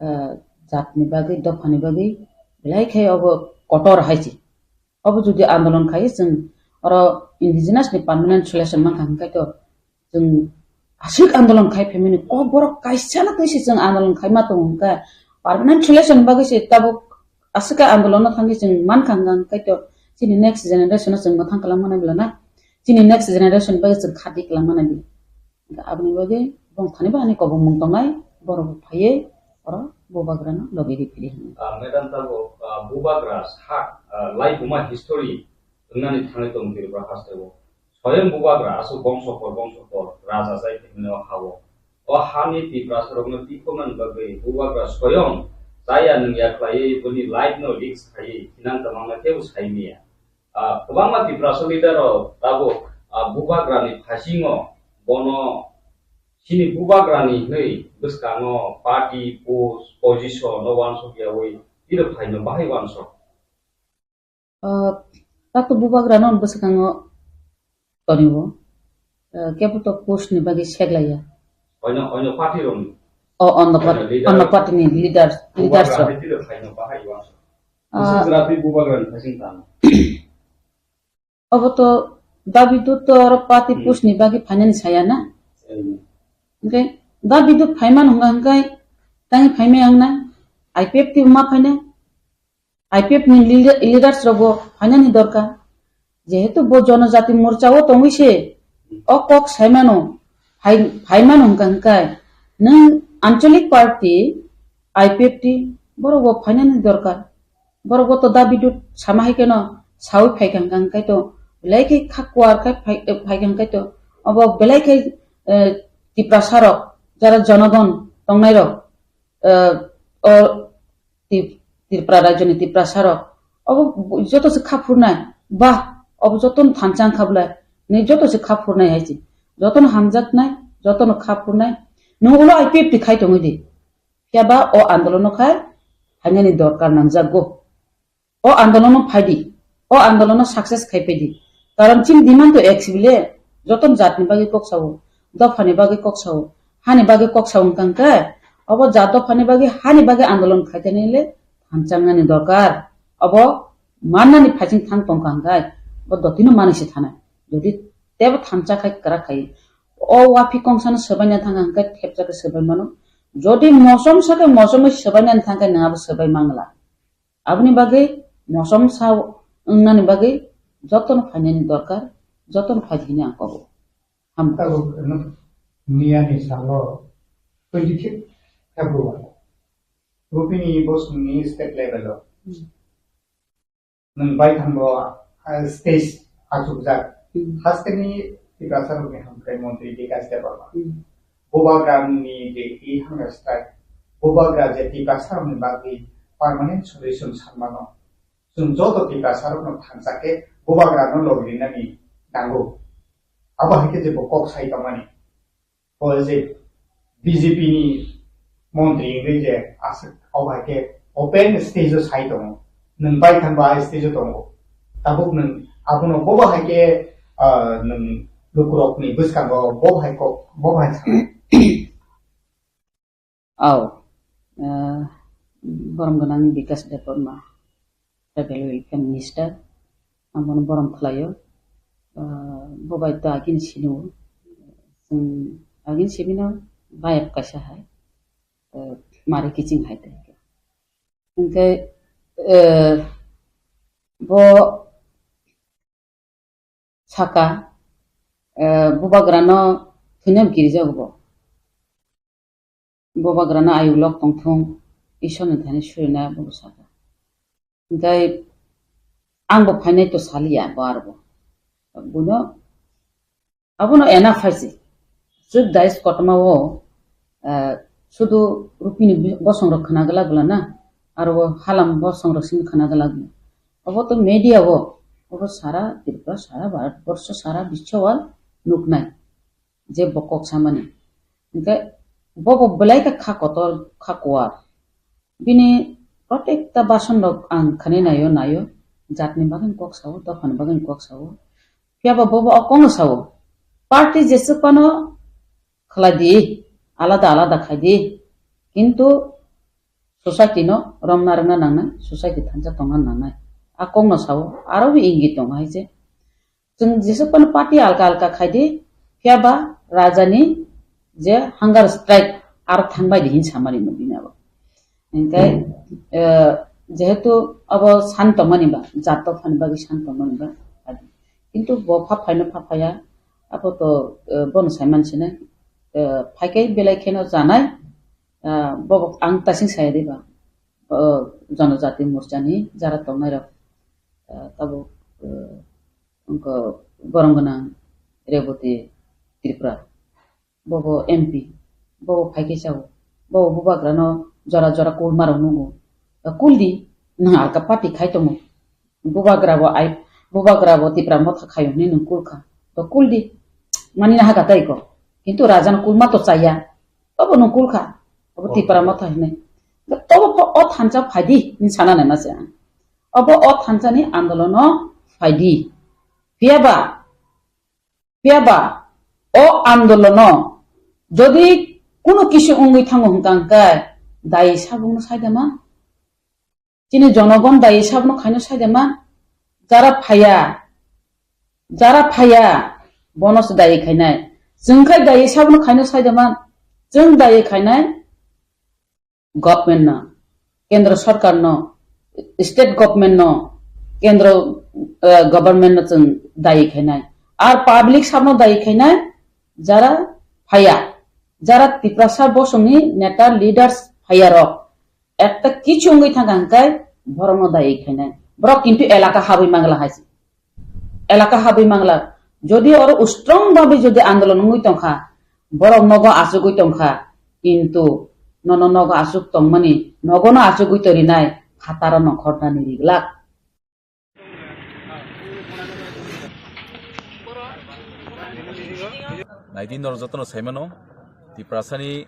eh, jatni bagwi, dophani bagwi belai khe obo kotor hai se. Obo jodi andolon khai chwng oro indigenous ni permanent solution mankha hwnkhe to chwng aswk andolon khai phaimani kok borok kaisa no twi se chwng andolon khai ma tongo hwnkhe permanent solution bagwi se tabuk aswk khe andolon no thangwi chwng mankha hwnkhe to chini next generation no chwng mwthang kwlang mano bela na chini next generation bagwi chwng khati kwlang mano di. Aboni bagwi bongthani bo ani kobongmung tongnai, borok bo phaiwi oro bubagrano logi riphi di hwnwi. Ah, madam, tabuk, ah, bubagra sak, ah, laibuma history wngnani thangwi tongo Tripura hasteo. Soyong bubagra aswk bongso por bongso por raja chai phaimani o ha-o. O hani Tiprasarokno tikhoknani bagwi bubagra soyong chaya nungya khlaiwi boni life no risk khaiwi thinang kwbangma teibo sai manya. Ah, kwbangma Tiprasa leader rok tabuk, ah, bubagrani phasingo bono chini bubagrani hwnwi bwskango party, post, position no uansuk yawi tiro phaino bahai uansuk. Ah, tato bubagrano bwskango tonio, ah, kebo to post ni bagwi seglaiya. Oino, oino party rokni. O, on the party, on the party ni leaders, leaders rok. Bubagra hai tiro phaino bahai uansuk. Ah. Bwswk jwra twi bubagrani phasing tang. Obo to dabi dut to oro party Hmm. Post ni bagwi phainani saya na. Hmm. Hwnkhe dabi dut phaimano hwnga hwnkhe tangwi phaimai ang na. I P F T ma phainai. I P F ni leader-, leaders rok bo phainani dorkar. Jehetu bo Jonojati Morcha o tongwi se o kok saimano, phai-, phaimano hwnkha hwnkhe nwng Anchalik Party, I P F T borok bo phainani dorkar. Borok bo to dabi dut sama hai kheno sawi phaikha hwnkha hwnkhe to belai khe kha kuar khe phai-, phaikha hwnkhe to obo belai khe, eh, Tiprasa rok jara jonogon tongnai rok, eh, o Tip-, Tripura rajyoni Tiprasa rok obo joto se kha phurnai, ba obo joto no thansa wngkha bwlai, ni joto se kha phurnai hai se, joto no hamjaknai, joto no kha phurnai, nwng ulo I P F T khai tongwi di, phiya ba o andolono khai phainani dorkar nangjakgo. O andolono phai di, o andolono success khai phai di. Karon chini demand to ek sibile, joto jatni bagwi kok sao, dophani bagwi kok sao, hani bagwi kok sao wngkha hwnkhe, obo jat dophani bagwi, hani bagwi andolon khai tani le thansa wngnani dorkar. Obo mannani phaising thang tongkha hwnkhe, bo dotino manwi se thanai. Jodi tebo thansa khai kwrak khai, o wapi kongsano swbaina thangkha hwnkhe thepsa khe swbai mano. Jodi mosom sa khe mosomwi swbainani thangkhe nwng abo swbai mangla. Aboni bagwi mosom sa wngnani bagwi jotono phainani dorkar, jotono phai di hwnwi ang kobo. Hambai. Tabuk no miyani salo twenty-fifth February Rupini Bosongni state level o. Hmm. Nwng baithang bo, ah, stage achukjak. Hmm. Hasteni Tiprasa rokni hamkrai montri Bikash Debbarma. Hmm. Bubagrani je i hunger strike, Bubagra je Tiprasa rokni bagwi permanent solution sanmano. Chwng joto Tiprasa rokno thansa khe Bubagrano logi rinani nango. Abo hai khe je bo kok sai tongmani. O je B J P ni montri wngwi je aswk o hai khe open stage o sai tongo, nwng bai thang ba stage o tongo, tabuk nwng abono bobo hai khe, ah, nwng lukurokni bwskango bo hai kok, bo hai sa. Au, ah, borom gwnang Bikash Debbarma, Tribal Welfare Minister, ang bono borom khlaio. Ah, bo bai to agini sini o, chwng agini sini no bayap kaisa hai, ah, mari kiching hai tai. Hingke, ah, bo saka, eh, bubagrano thwinam kirijago bo. Bubagrano ayuk lok tongthung, Isorni thani surina bo saka. Hingke ang bo phainai to saliya bo arbo. Buno, abono ena phaisi. Chwk dais kotorma o, eh, sudu rupini bi-, bosong rok khna glak bwla na, aro o halam bosong rok simi khna glak bwla. Obo to media o, obo sara Tripura, sara Bharat borsho, sara biswa o nuknai je bo kok samani. Hingke bobo belai khe kha kotor, kha kuar. Bini protekta bason rok ang khani naio, naio. Jatni bagwi kok sao, dophani bagwi kok sao. Phiya ba bobo o kokno sao. Party jesuk phano khlai di, alada alada khai di. Kintu society no romna rwna nangnai, society thansa tongna nangnai. A kokno sao, aro bo ingit tongo hai se. Chwng jesuk phano party alka alka khai di, phiya ba raja ni je hunger strike aro thangbai di hin samani no bini abo. Hingke, eh, jehetu abo san tongmani ba, jat dophani bagwi san tongmani ba, kintu bo pha phaino pha phaya, abo to, eh, bono saiman sini, eh, phaikai belai kheno janai, eh, bo ang tasing saya di ba, eh, Janajati Morcha ni jara tongnai rok, eh, tabuk, eh, wngkha borom gwnang Reboti Tripura. Bobo M P, bobo phaikhe chao, bobo bubagrano jora jora kulmarok nungo. Kuldi, nwng alka party khai tongo. Bubagrabo ai, bubagrabo Tipra Motha khayo hwnwi nwng kulkha. To kuldi, mani naha kha tei ko. Kintu rajano kulma to chaya. Tobo nwng kulkha. Obo Tipra Motha hwnwi. Tobo pho o thansa phaidi, hwnwi sana naima se ang. Obo o thansani andolono phaidi. Phiya ba, Phiya ba, o andolono jodi kunu kisu wngwi thango hwnkha hwnkhe, dai sabungno saidama? Chini jonogon dai sabungno khaino saidama? Jara phaya, jara phaya, bono se dai khainai. Chwng khai dai sabungno khaino saidama? Chwng dai khainai. Government no, kendro sarkar no, state government no, kendro, eh, government no chwng dayi khainai. Ar public sabno dayi khainai, jara phaya, jara Tiprasa bosongni neta leaders phaya rok, ekta kichu wngwi thangkha hwnkhe borokno dayi khainai. Borok kintu elaka habwi mangla hai se. Elaka habwi mangla. Jodi oro strong bhabe jodi andolon wngwi tongkha, borok nogo achugwi tongkha, kintu nono nogo achuk tongmani, nogono achugwi torinai phataro nongkhornani riglak. Naidi norok jotono saimano, Tiprasani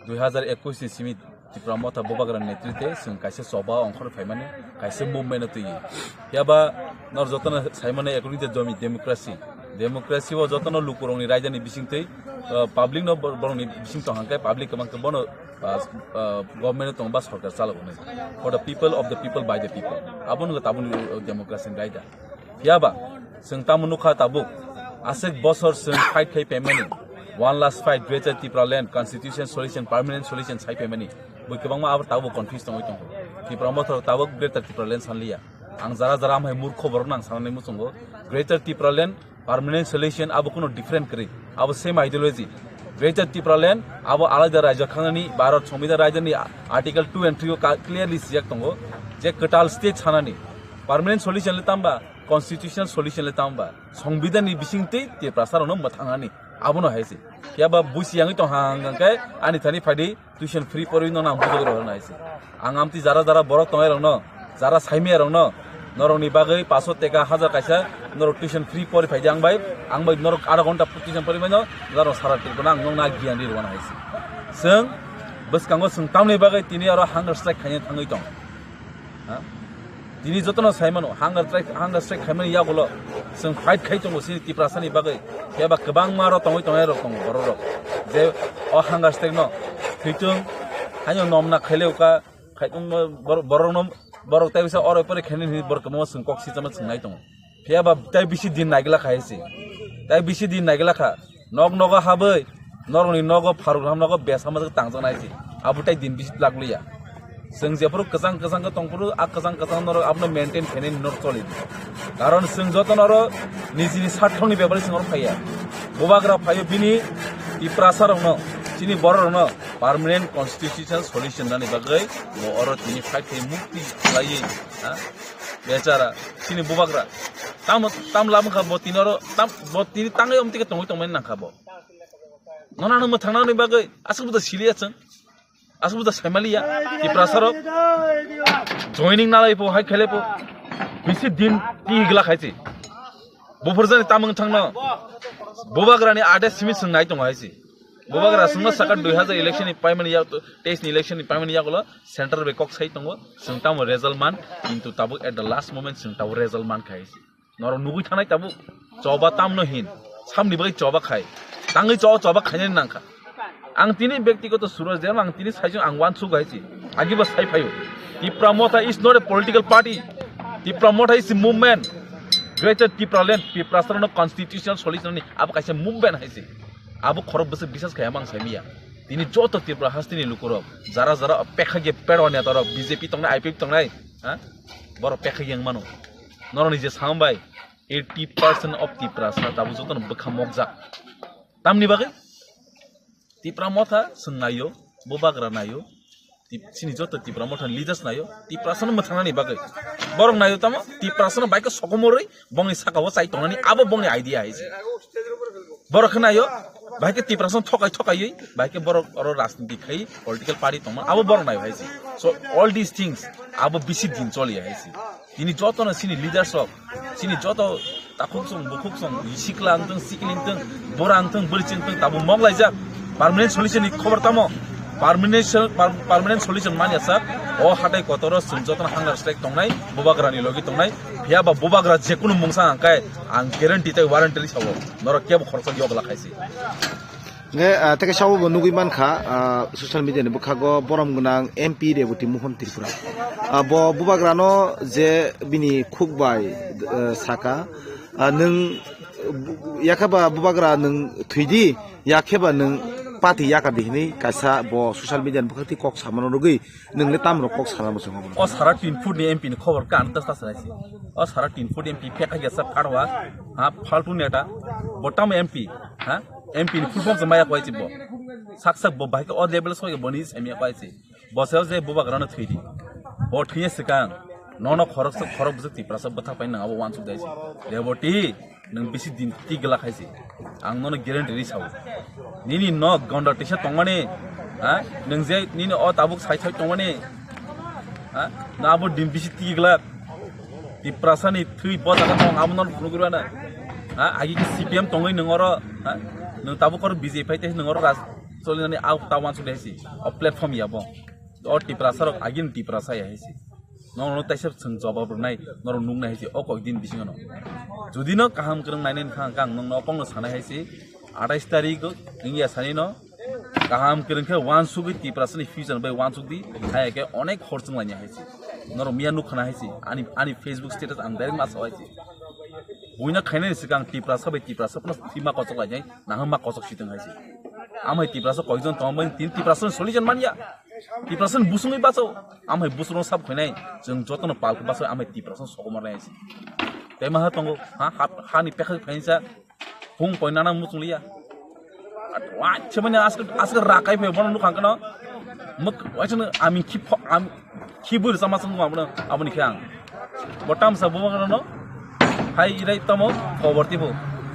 dui hazar ekush ni simi Tipra Motha Bubagra ni netrite chwng kaisa choba ongkhor phaimani, kaisa movement no twi. Phiya ba nor jotono saimano according to demi-, democracy. Democracy o jotono lukurokni raidani bisingtwi, uh, public no bor-, borokni bising tong hangkhe public kwbang khe bono, uh, uh, government tong ba sorkar chalago nai. For the people, of the people, by the people. Abono taboni, uh, democracy ni raida. Phiya ba, chwng tamo nukha tabuk, aswk bosor chwng fight khai phaimani, one last fight, Greater Tipraland, Constitution Solution, Permanent Solution sai phaimani, bui kwbangma abo tabuk confuse tongwi tongo. Tipra Motha tabuk Greater Tipraland sanliya. Ang jara jara amhai murkho borokno ang sanani muchungo. Greater Tipraland, Permanent Solution abo kuno different kwrwi. Abo same ideology. Greater Tipraland abo alada rajyo khanani, Bharat Sambidan raidani Article two and three o ka-, clearly sijak tongo je kwtal state sanani. Permanent Solution le tamba Constitutional solution le tamo ba? Songbidhan ni bising twi Tiprasa rokno mwthangnani. Abono hai se. Phiya ba buisi yangwi tong hang hang khe ani thani phaidi tuition free porwi no nang bujok rok hai se. Ang amtwi jara jara borok tongnai rokno, jara saimaya rokno, norokni bagwi paso teka hajar kaisa norok tuition free pori phaidi ang bai, ang bai norok adha ghonta tuition pori mano, norok sara Tripura ang nokna giyan ri rwna hai se. Chwng bwskango chwng tamni bagwi tini aro hunger strike khaina thangwi tong. Ha? Tini jotono sai mano, hunger strike, hunger strike khaimani yagulo chwng fight khai tongo chini Tiprasani bagwi. Phiya ba kwbangma aro tongwi tongnai rok tongo borok rok. Je o hunger strike no thwitung, haino nomna khaileuka, khai tongma borok, borok no, borok tai bisa oro pore khainani hinwi borok kwbangma chwng kok sichama chwng nai tongo. Phiya ba tai bisi din naigla kha hai se. Tai bisi din naigla kha. Nok nogo habwi, norokni nogo pharuk ham nogo besa majak tangjak nai se. Abo tai din bisi lak liya. Chwng jephuru kwchang kwchang khe tongphuru, a kwchang kwchang norok abono maintain khainani norok choli. Karon chwng joto norok nijini sarthokni bebari chwng norok phaiya. Bubagra phaio bini Tiprasa rokno, chini borok rokno permanent constitutional solution nani bagwi bo oro tini fight khai mukti khlaiwi, ha? Bechara, chini bubagra. Tam, tam lam kha bo tini oro, tam, bo tini tangwi omtike tongwi tongmani nang kha bo. Nono ano mwthangnani bagwi aswk buda siliya chwng. Aswk buda saimaliya. Tiprasa rok joining nalai po, hai khelai po. Bisi din ti gla khai si. Buphur jani tamung thangno. Bubagrani ade simi chwng nai tongo hai si. Bubagra chwngno saka dui hazar election ni paimani yak, teis ni election ni paimani yagulo central bai kok sai tongo. Chwng tamo result man, kintu tabuk at the last moment chwng tabuk result man khai si. Norok nugui thanai tabuk choba tamno hin, samni bagwi choba khai, tangwi choba choba khainani nangkha. Ang tini byaktigoto suro jema ang tini saijung ang wansuk hai si, agibo sai phaio. Tipra Motha is not a political party. Tipra Motha is a movement. Greater Tipraland, Tiprasarokno constitutional solution ni abo kaisa movement hai si. Abo khorok bwswk bisas khai amang saimiya. Tini joto Tripura hasteni lukurok jara jara pekha ge pedwa netarok B J P tongnai, I P F tongnai, ha? Borok pekha ge wngmano. Norokni je sambai eighty percent of Tiprasa tabuk jotono bwkha mokjak. Tamni bagwi? Tipra Motha chwng naio, Bubagra naio, Tip-, chini joto Tipra Motha ni leaders naio, Tiprasano mwthangnani bagwi. Borok naio tamo, Tiprasano bai khe sokomorwi bongni sakao chai tongnani, abo bongni idea hai se. Borok khe naio, bai khe Tiprasano thokai thokaiwi, bai khe borok oro rajniti khai, political party tongma, abo borok naio hai se. So, all these things, abo bisi din choli hai se. Tini jotono chini leaders rok, chini joto takhuk song, bukhuk song, sikla wngtong, sikli wngtong, bura wngtong, bwrwichi wngtong, tabuk mok laijak. Permanent solution ni khobor tamo? Permanent sol-, per-, permanent solution manya sak. O hatai kotoro chwng jotono hunger strike tongnai, Bubagra ni logi tongnai. Phiya ba Bubagra je kunu mungsa hangkai, ang guarantee tei warranty sabo. Norok kebo khoroksa yogla khaisi. Nge, ah, teke sabo bo nugui mankha, ah, social media ni bwkhago borom gwnang M P Reboti Mohon Tripura. Ah, bo Bubagrano je bini khuk bai, eh, saka, ah, nwng bu-, yakhe ba Bubagra nwng thwidi, yakhe ba nwng pati yaka di hinwi kaisa bo social media ni bwkhak twi kok samano rwgwi nwng le tamrok kok sana bo chwng. O sara tin foot ni M P ni khobor ka ang ta sa sanai si. O sara tin foot M P phekha ya sa pharwa, ha, faltu neta, bo tamo M P, ha? M P ni full form se maya kwai si bo. Sak sak bo bahai khe o level soi boni se maya kwai si. Bo se o je Bubagrano thwi di. Bo thwiya swkang. Nono khorok se khorok bwswk Tiprasa bwthak pai nang abo wansuk dai si. Reboti, nwng bisi din ti gla khai si. Ang nono guarantee ri sao. Nini no gonda tisa tongmani, ha? Nwng je nini o tabuk sai sai tongmani, ha? Na abo din bisi ti gla. Tiprasani thwi bo jaga tong abo no phunugwi rwna. Ha, agi khe C P M tongwi nwng oro, ha? Nwng tabuk oro B J P phai tei nwng oro raj cholinani a ta wansuk dai si. O platform ya bo. O Tiprasa rok agi ni Tiprasa ya hai si. Nono taisa chwng jawab rwnai, norok nuknai hai si. O kok din bisingo no. Jodi no kaham kwrwng nainai wngkha ang nwng no kok no sanai hai si. Atais tarik wngya sani no. Kaham kwrwng khe wansugwi Tiprasani future bai wansuk di, haya khe onek hor chwng laini hai se. Norok miya nuk khna hai se, ani, ani Facebook status ang direct ma sao hai se. Buina khainani swkang Tiprasa bai Tiprasa phano thwi ma kochok lainai, naham ma kochok sitwng hai se. Amhai Tiprasa koijon tongmani tin Tiprasa solution manya. Tiprasa busungwi baso, amhai busungno sab khainai, chwng jotono pal khe baso amhai Tiprasa sokomor nai hai se. Tei ma ha tongo, ha, ha, hani pekha phainsa, Phung poinana muchung liya. Wachemani aske, aske rakai phe bono nukhang kano. Muk wachana ami khi pho-, am, khi bur sama sung ma bono aboni khe ang. Botam sa bo no. Hai irai tamo kobor tipo.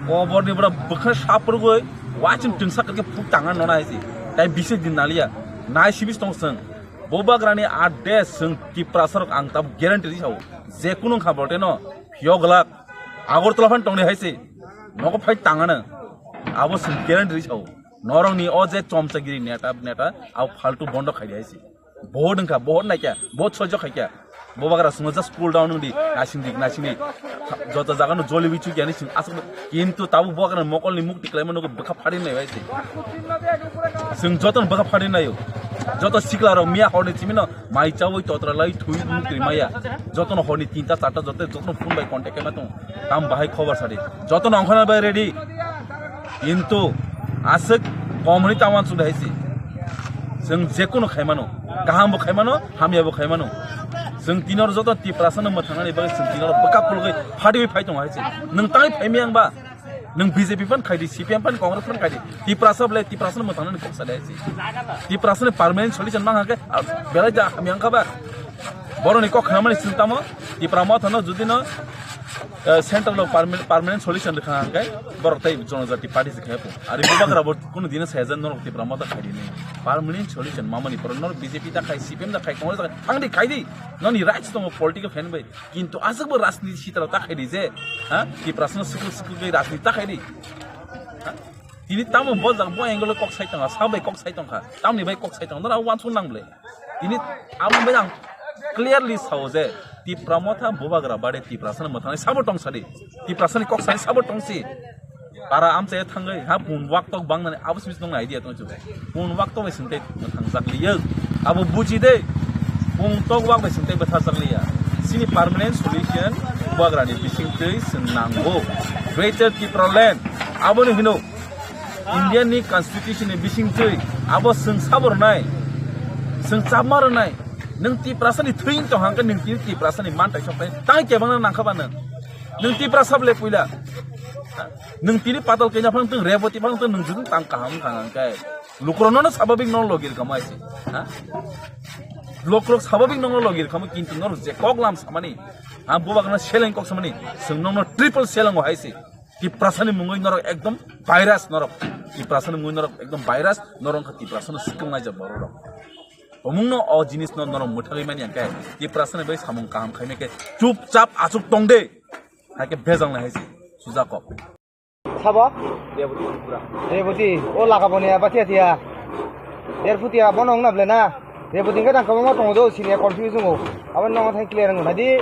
Kobor ni bora bwkha saprugoi wachung tungsa kake phuk tanga nona haisi. Tai bisi din nalia. Nai sibis tong seng. Bobagrani ade seng Tiprasa rok ang tab guarantee ri sao. Je kunu kha bote no phiyok lak. Agartala phan tongni haisi. Nogo phai tangana. Abo seng guarantee ri sao. Norok ni o je chomchagiri neta neta au faltu bondo khai haisi. Bohot wngkha, bohot naikha, bohot sojok khaikha. Bobagra swngo just cool down wngdi, nasingdi, nasingdi. Joto jaga no joli bichu yani sing asuk kintu tabu bobagra mokol ni mukti klaima nugo bwkha phari nai bai se. Sing joto bwkha phari nayo. Joto sikla rok miya horni chimino mai chawi totra lai thui mukti maya. Joto no horni tinta charta joto joto no phone bai contact kema tong. Tam bahai khobor sadi. Joto no ongkhana bai ready. Kintu aswk kom hwnwi ta uansuk hai se. Chwng jekunu khai mano, kaham bo khai mano, hamya bo khai mano. Chwng tini oro joto Tiprasa no mwthangnani bagwi chwng tini oro bwkha phulugwi phadiwi phai tongo hai se. Nwng tai phai miyang ba? Nwng B J P phan khai di, C P M phan, Congress phan khai di. Tiprasa belai Tiprasa no mwthangnani kok sa de hai se. Tiprasa ni permanent solution mang hake, ah, belai ja hamya wngkha ba? Boroni kok khnamani chwng tamo, Tipra Motha no jodi no, eh, central o perma-, permanent solution rwkha hwnkhe borok tei Jonojati Party se khe pung. Ari bubagra bo kuno dino sayajan norok Tipra Motha khai di ni. Permanent solution mamani poro norok B J P da khai, C P M da khai, Congress da khai, thang di khai di. Noni rights tongo political fan bai. Kintu aswk bo rajniti sitra ta khai di je, ha? Tiprasa no sukul sukul bai rajniti ta khai di. Ha? Tini tamo bo jaga bo angle kok sai tongkha, sa bai kok sai tongkha, tamni bai kok sai tongkha, nora wansuk nang ble. Tini amo bai ang clearly sao je Tipra Motha bubagra bade Tiprasa ni mwthangni sabo tong sadi. Tiprasa ni kok sadi sabo tong si. Para amchai thangwi ha pun wak tok bangnani abo simi tong idea tong chu. Pun wak tok bai singte mwthang jak liya. Abo buji de. Pun tok wak bai singte bwtha jak liya. Sini permanent solution bubagra ni bising twi sing nango. Greater Tipraland. Abo ni hino. India ni constitution ni bising twi abo chwng sabo rwnai, chwng chapma rwnai, nwng Tiprasa ni thwi wng tong hangkhe nwng tini Tiprasa ni mantai soknai tang kebangna nangkha ba nwng, nwng Tiprasa ble puila, nwng tini patal kaina phang tong Reboti phang tong nwng judung tang kaham wng thang hangkhe lukurok nono sababik no logir kamo aisi, ha? Lukurok sababik nono logir kamo kintu norok je kok lam samani, ha, bubagra seleng kok samani, chwng nono triple seleng o haisi. Tiprasani mungwi norok ekdom virus norok. Tiprasani mungwi norok ekdom virus, norok wngkha Tiprasano swkang naijak borok rok. Omungno o jinisno norok mwthagwi mani hwnkhe Tiprasani bai samung kaham khaimai khe chupchap achuk tong de. Haikhe bejal nai hai se sujak kok. Sabo? Reboti Tripura. Reboti, o laka boni aba thia thia. Der phutia bono wngna ble na. Reboti hwnkhe tang kwbangma tongo do, sini confuse wngo. Abo nokno thang clear wngna di.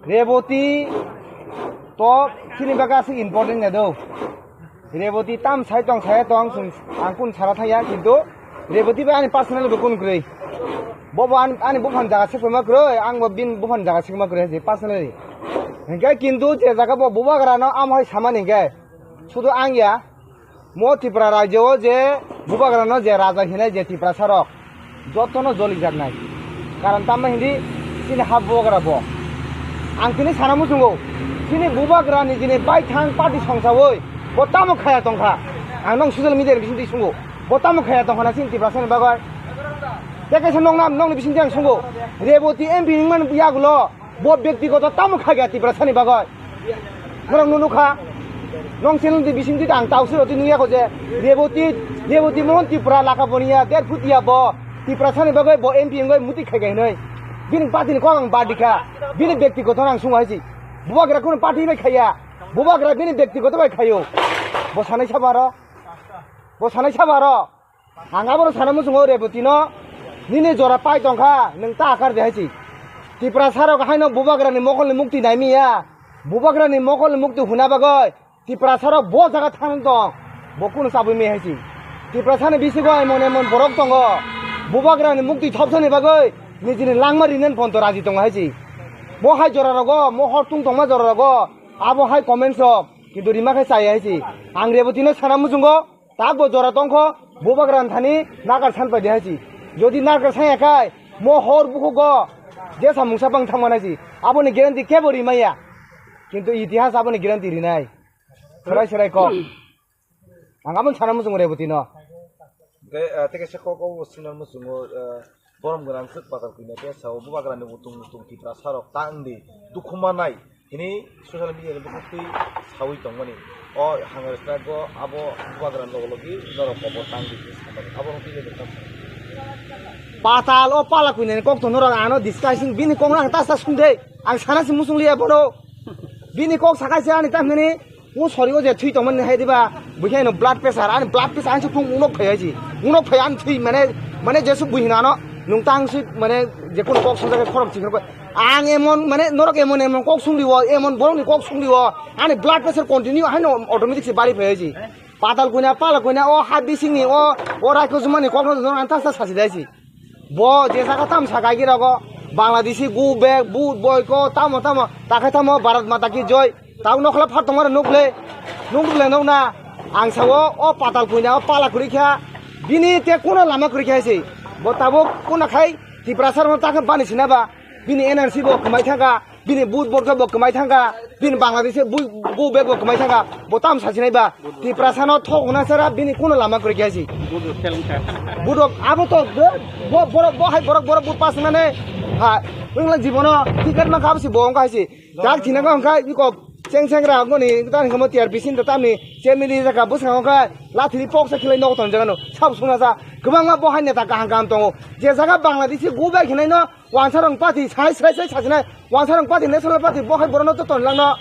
Reboti to chini bagwi aswk important ya do. Reboti tam sai tong, sai tong, chwng, ang kun sara thaya, kintu Reboti bai ani personal bo kun kwrwi. Bo bo ani, ani buphang jaga se kwma kwrwi, ang bo bini buphang jaga se kwma kwrwi, je personally. Hingke kintu je jaga bo bubagra no amo hai samani hingke, sudu ang ya, mo Tripura rajyo o je bubagra no je raja hinai je Tiprasa rok, jotono jolijaknai. Karon tamo hindi chini ha bubagra bo. Ang tini sana muchungo, chini bubagra ni chini baithang party songsawi bo tamo khaya tongkha. Ang nong social media ni bisingtwi sungo, bo tamo khaya tongkha na chini Tiprasa ni bagwi. Tei kaisa nong nam, nong ni bisingtwi ang sungo, Reboti M P wngmani yagulo bo byaktigoto tamo khaya Tiprasa ni bagwi. Norok nunu kha. Nong channel di bising di ang tau siro di nuya ko je. Reboti, Reboti Mohan Tripura laka boniya, der phutia bo. Tiprasani bagwi bo M P wngwi muti khai kai noi. Bini party ni kok ang badi kha. Bini byaktigoto ang sungo hai si. Bubagra kuno party bai khaya. Bubagra bini byaktigoto bai khayo. Bo sanai sabaro. Bo sanai sabaro. Ang abono sana muchungo Reboti no, nini jora pai tongkha, nwng ta akar de hai si. Tiprasa rok haino bubagra ni mokol ni mukti nai miya. Bubagra ni mokol ni mukti huna bagwi Tiprasa rok bo jaga thang tong. Bo kunu chabwi mi hai si. Tiprasa ni bisingo emon emon borok tongo. Bubagra ni mukti thopsa ni bagwi nijini langma rinen ponto raji tongo hai si. Mo hai jora rogo, mo hor tung tongma jora rogo, abo hai comments rok kintu rima khe chaya hai si. Ang Reboti no sana muchungo. Tabok jora tongkho, bubagra thani nakar san paidi hai si. Jodi nakar san yakhai, mo hor bukhugo, jesa mungsa bang thangma nai si. Aboni guarantee kebo rimaya. Kintu itihas aboni guarantee rinai. Serai serai kok. Ang aboni sana muchungo Reboti no. Tei, ah, tei kaisa kok o sinar muchungo, ah, Borom gwnang swk patal kwina khe sao bubagrani utung utung Tiprasa rok tang di dukhu manai Tini social media ni bwkhak twi sawi tongmani. O hunger strike o abo bubagra logo logi norok kobo tang di hinwi sanmani. Abo rok twi le tang. Patal o pala kuinani kok to norok ano discussing bini kok no ang ta sa sung de. Ang sana si musung liya bono. Bini kok sakai se ani tamhini. O sori o je thwi tongmani hai diba, buikhe no blood pressure, ani blood pressure ani sukung unok phai hai si. Unok phai ani thwi mane, mane jesu buihina no, nung tang si mane je kono kok sung jagao khorok chikon koi. Ang emon mane norok emon emon kok sung liwo, emon borok ni kok sung liwo, ani blood pressure continue hai no automatic si bari phai hai si. Patal kuina, pala kuina, o ha bising ni, o, o raiko jumani kok no norok ang ta sa sasi dai si. Bo je saka tam saka agi rogo, Bangladeshi go back, vote boycott, tamo tamo, takhai tamo, Bharat Mata ki joy, tamo nokla phar tongmani nukle, nukle nukna, ang sao, o patal kuina, o pala kwrwi kha, bini te kuno lama kwrwi kha se, bo tabuk kuno khai, Tiprasa rokno takhe bani sinaba, bini N R C bo kwmai thangkha, bini vote boycott khe bo kwmai thangkha, bini Bangladesh bo, go back bo kwmai thangkha, bo tam sasinai ba, Tiprasa no thok hwnna sara bini kuno lama kwrwi kha si. Budo selengkha. Budo abo to bo, bo, borok bo hai borok borok but pas mane ha wngla jibono ticket ma khabsi bo wngkha si. Jak thina ko wngkha iko cheng cheng ra ngoni tani komo T R P sin tamni chemili jaka bwskango wngkha lathini poksa khilai nogo ton jagano sab sungna sa kwbangma bo hai neta kaham kaham tongo je jaga Bangladeshi go back hinai no Wansarong party sai sai sai sajinai, Wansarong party national party bo hai borokno joto nilangno.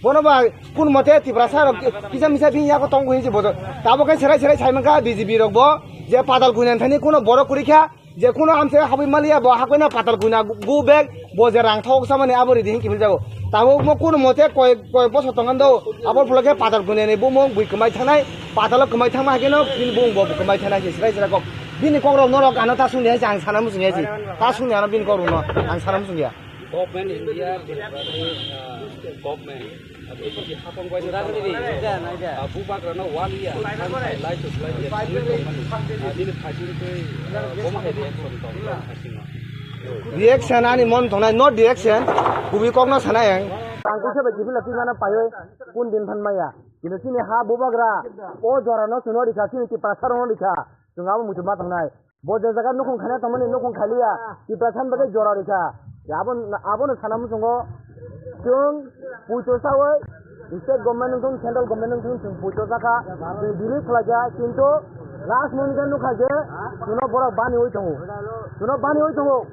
Bono ba kun mote Tiprasa rok kisa misa bini yago tongo hinsi bojo. Tabo khe serai serai sai mankha B J P rok bo je patal kuinan thani kuno borok kwrwi kha, je kuno amse habwi maliya bo hakoino patal kuina go back bo je rang thok samani abo ridi hin kimil jago. Tabo mo kun mote koi koi bosor tongando abo phulo khe patal kuinani bumung bui kwmai thanai. Patalo kwmai thangma hai kheno bini bumung bo kwmai thana se srai srai kok. Bini kok rok norok ano ta sungya se ang sana muchungya se. Ta sungya ano bini kok rok no ang sana muchungya. Government India, Tripura ni, ah, government, ah, B J P hapang bai no tamo, ah, bubagra no one year, lai to lai ya, tini tongmani, ah, nini phaichung tei, ah, bomo hai reaction tong, tong phaichung no. Reaction ani mon tongnai, not reaction, kubi kok no sana yang. Ang kisa bai kisa la twi mana payo, kun din phan maya. Kino chini ha bubagra, o jora no chwng no rikha, chini Tiprasa rok no rikha, chwng abo muitu ma tongnai. Bo je jaga nukhung khaina tongmani nukhung khaliya, Tiprasa ni bagwi jora rikha. Abo, abono sana muchungo, chwng puito sawi, state government wngthung, central government wngthung, chwng puito sakha, chwng believe khlaikha, kintu last moment khe nukha je, chwngno borok baniwi tongo. Chwngno baniwi tongo.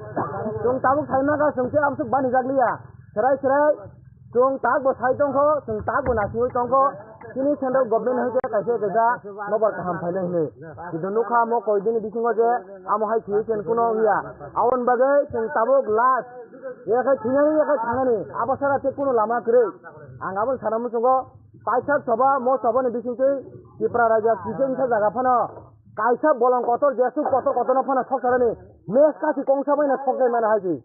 Chwng tabuk sai mankha, chwng khe amsuk banijakliya. Serai serai, Chwng tak bo sai tongkho, chwng tak bo nasingwi tongkho. Chini central government hai khe kaisa kaisa nobar kaham phainai hinwi. Kintu nukha mo koidini bisingo je amo hai thwiwi ken kuno wngya. Aboni bagwi chwng tabuk last. Yakhai thwinani, yakhai thangnani. Abo sara tei kuno lama kwrwi. Ang aboni sana muchungo paisa choba, mo chobani bisingtwi Tipra raja kijeng khe jaga phano kaisa bolong kotor, jesuk kotor kotorno phano sokcharani mes kasi kongsa baino sokjai mano hai si.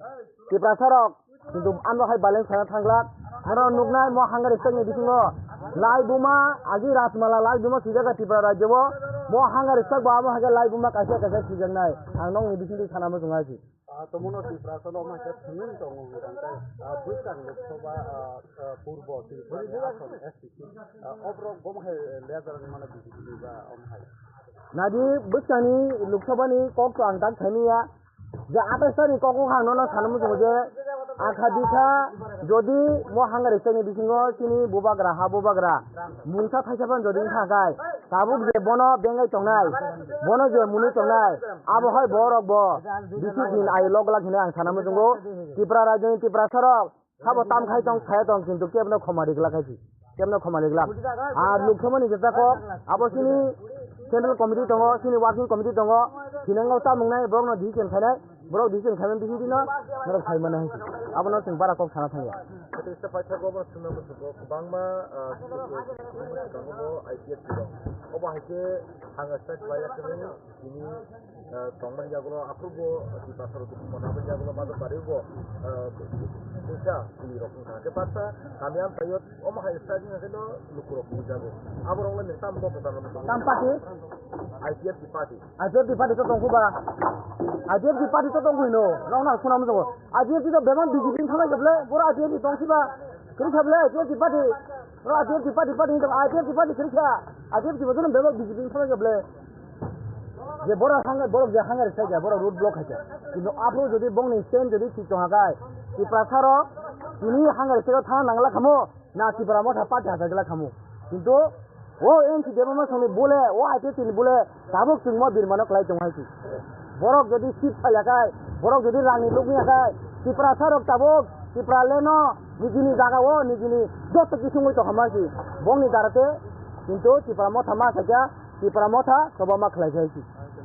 Tiprasa rok Kintu ano hai baleng sana thangla. Ano nuknai mo hunger strike ni bisingo lai buma agi Rajmala lai buma swijak Tripura rajyo o. Mo hunger strike bo amo hai khe lai buma kaisa kaisa swijaknai. Ang nokni bisingtwi sana muchung hai si. Ah, tomono Tiprasa no ma khe thwngwi tongo hwnkha khe, ah, bwskang Lok Sabha, ah, ah, Purbo Tripura ni ason S T C. Ah, oborok bomo hai leader ni mano B J P ni ba omo hai. Nadi bwskangni Lok Sabha ni kok to ang tak thani ya. Je atais tarikh kok wngkha ang nono sana muchungo je akha dikha jodi mo hunger strike ni bisingo chini bubagra ha bubagra mungsa thaisa phano jodi wngkha khe tabuk je bono bengai tongnai bono je mwnwi tongnai abo hai borok bo bisi din ayo lok glak hinwi ang sana muchungo Tripura rajyoni Tiprasa rok Sabo tam khai tong, saya tong, kintu kebno khoma ri glak hai si. Kebno khoma ri glak. Ar Lok Sabha ni jesa kok, abo sini central committee tongo, sini working committee tongo, sinango tam wngnai, borokno decision khainai, borok decision khaimani bisingtwi no, norok sai mano hai si. Abono chwng bara kok sana thangya. Ete ista paisa governor swnamung swngo, kwbangma, ah, tongo bo I P F T rok. Obo hai khe hanga side bai yakni, tini, ah, tongmani yagulo aphuru bo Tiprasa rok mona bai yagulo Major Bari bo, ah, puisa kuli rok wngkha. Khe baksa kami amchaio omo hai strike wngkha khe no lukurok bujago. Aborok le nini tamo bo kwtal rok. Tam party? I P F T party. I P F T party to tongkho ba. I P F T party to tongkho hino. Rok na khuna mo jago. I P F T to bebak B J P ni thangna khe ble, boro I P F T tong si ba. Kiri kha ble I P F T party. Boro I P F T party party hinwi tong, I P F T party kiri kha. I P F T bo jono bebak B J P ni thangna khe ble. Je boro hanga, boro je hanga ri sai kha, boro road block hai kha. Kintu aphuru jodi bongni stand jodi thik tong ha khai, Tiprasa rok Tini hangari sego thang nangla khamo, na Tipra Motha party hachagla khamo. Kintu o N C Debbarma songni bole, o I P F T ni bole, tabuk chwngmo birmano kwlai tongo hai se. Borok jodi seat phaila khai, borok jodi rangni lukni khai, Tiprasa rok tabuk, Tipraland no nijini jaga o, nijini joto kisingwi tongkha ma se. Bongni darate, kintu Tipra Motha ma sakya, Tipra Motha soba ma khlai khai se.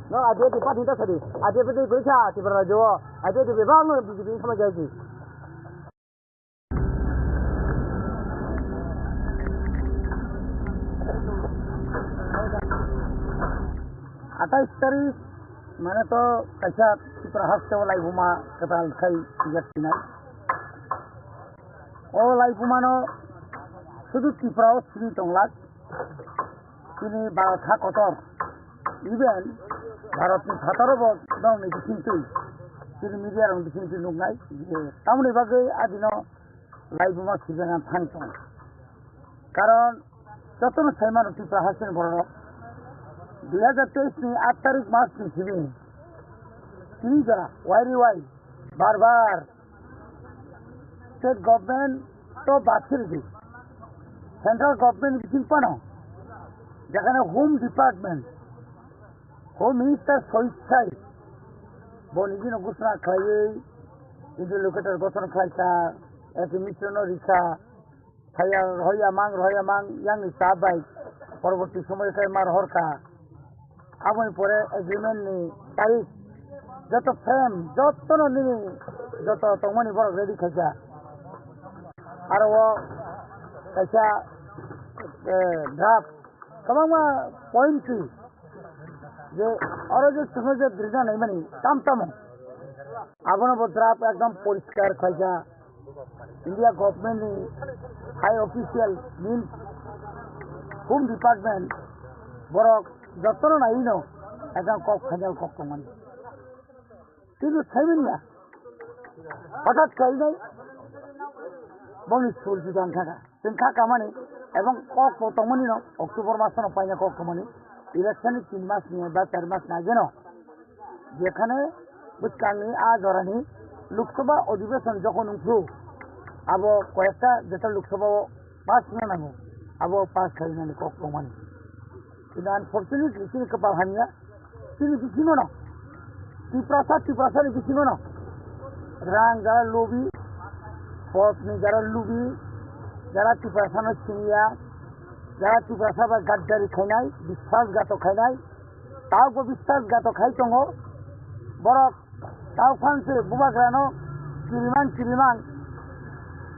No, I P F T party ta sadi, I P F T koi kha, Tipra rajyo o, I P F T bebak no B J P ni sama jai se. Atais tarik mane to kaisa Tripura haste o laibuma kwtal khai sijak sinai. O laibuma no sudu Tripura o sini tonglak. Chini Bharat ha kotor, even Bharatni phataro bo norokni bisingtwi, chini media rokni bisingtwi nuknai je tamoni bagwi adino laibuma sibena thang tong. Karon jotono saimano Tripura hasteni bororok dui hazar teis ni aat tarik mas ni simi tini jora wai ri wai bar bar state government to bad khe ridi, central government bising phano jekhane home department, home minister soichai bo nijino ghosona khlaiwi interlocutor gothon khlaikha, administration no rikha, thaya rohoya mang rohoya mang yang ni cha bai porborti somoy khe ma rohorkha. Aboni pore agreement ni tarik joto frame, jotono nini joto tongmani borok ready khaikha. Aro o kaisa, eh, draft kwbangma point twi je oro je chwngno je drina naimani tam tamo abono bo draft ekdom poriskar khaikha. India government ni high official means home department borok jotono naino ekdom kok final kok tongmani. Kintu saimanya hothat kainai bongni sul juda wngkha kha. Chwng kha kamani ebong kok bo tongmani no October masono paina kok tongmani election ni tin mas ni ba char mas ni ageno. Jekhane bwskangni a jorani Lok Sabha Adhiveshon jokhon wngphru, abo koyekta jeta Lok Sabha o pass wngna nango, abo pass khainani kok tongmani. Kintu unfortunately chini kwpal hamya, chini bisingo no, Tiprasa, Tiprasa ni bisingo no, rang jara lobi, pot ni jara lubi, jara Tiprasa no siniya, jara Tiprasa bai gaddari khainai, biswasghatok khainai, Taubo biswasghatok khai tongo. Borok tau phan se bubagrano kirimang kirimang,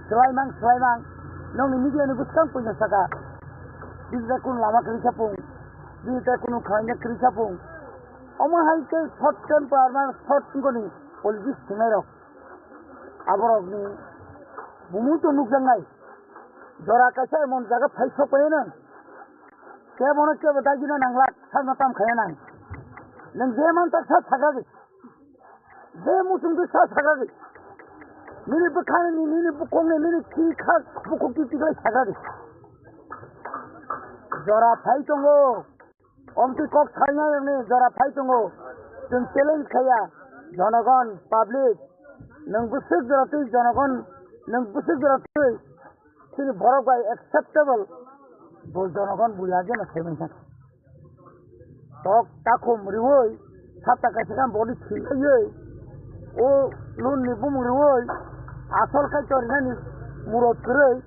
swlaimang swlaimang. Nokni media ni bwskang puino saka, bini tai kunu lama kwrwi sapung, bini tai kunu khlaina kwrwi sapung. Omo hai khe short temper man short tingkoni politics thwngnairok. Aborokni bumung to nukjaknai. Jora kaisa emon jaga phai sok painani. Kebono kebo dagina nanglak, sakno tam khaya nang. Nwng je mansak sa sagra di. Je muchung di sa sagra di. Nini bwkhani, nini bukhukni, nini khi kha bukhuk di tiglai sagra di. Jora phai tongo. Omtwi kok salnai rokni jora phai tongo. Chwng challenge khaya. Jonogon, public. Nwng bwswk jora twi jonogon, nwng bwswk jora twi. Chini borok bai acceptable bo jonogon buya geno khaimani kha. Tok takhum riwi sapta kaisa khe boni thwiwi o loan ni bumung riwi asol khai torinani murot kwrwi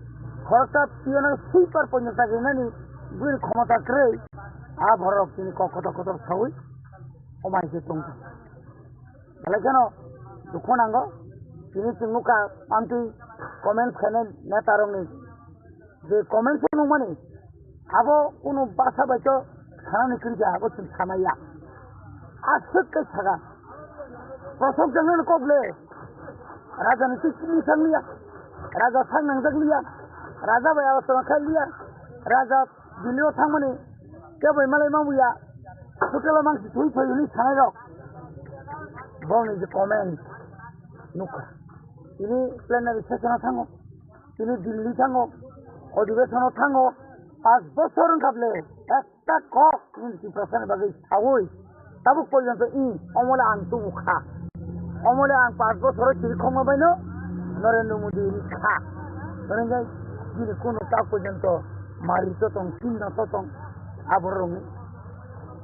khoroksa piyano sweeper ponyo chakrinani bini khomota kwrwi a borok chini kok kotor kotor sawi omai se tongkha. Belai kheno dukhu nango. Tini chwng nukha amtwi comments khainai netarokni je comments o nukmani abo kunu basa bai to sanani kwrwi kha, abo chwng sanaya. Aswk khe saka. Prasok jangnani kok le. Raja ni twi chini sang liya. Raja sang nangjak liya. Raja bai alochona khai liya. Raja Delhi o thangmani kebo bai malai mamwi ya, hotel o mangsi thwi thwi hwnwi sanai rok. Bongni je comment nukha. Tini plenary session o thango, tini Delhi thango, odhibeshon o thango, paanch bochor wngkha ble, ekta kok nini Tiprasa ni bagwi sawi, tabuk porjonto i omole ang tubu kha. Omole ang paanch bochor o chiri khokma baino, Narendra Modi ni kha. Narendra Modi ni kono ta porjonto mari to tong, chinna to tong, aborok ni.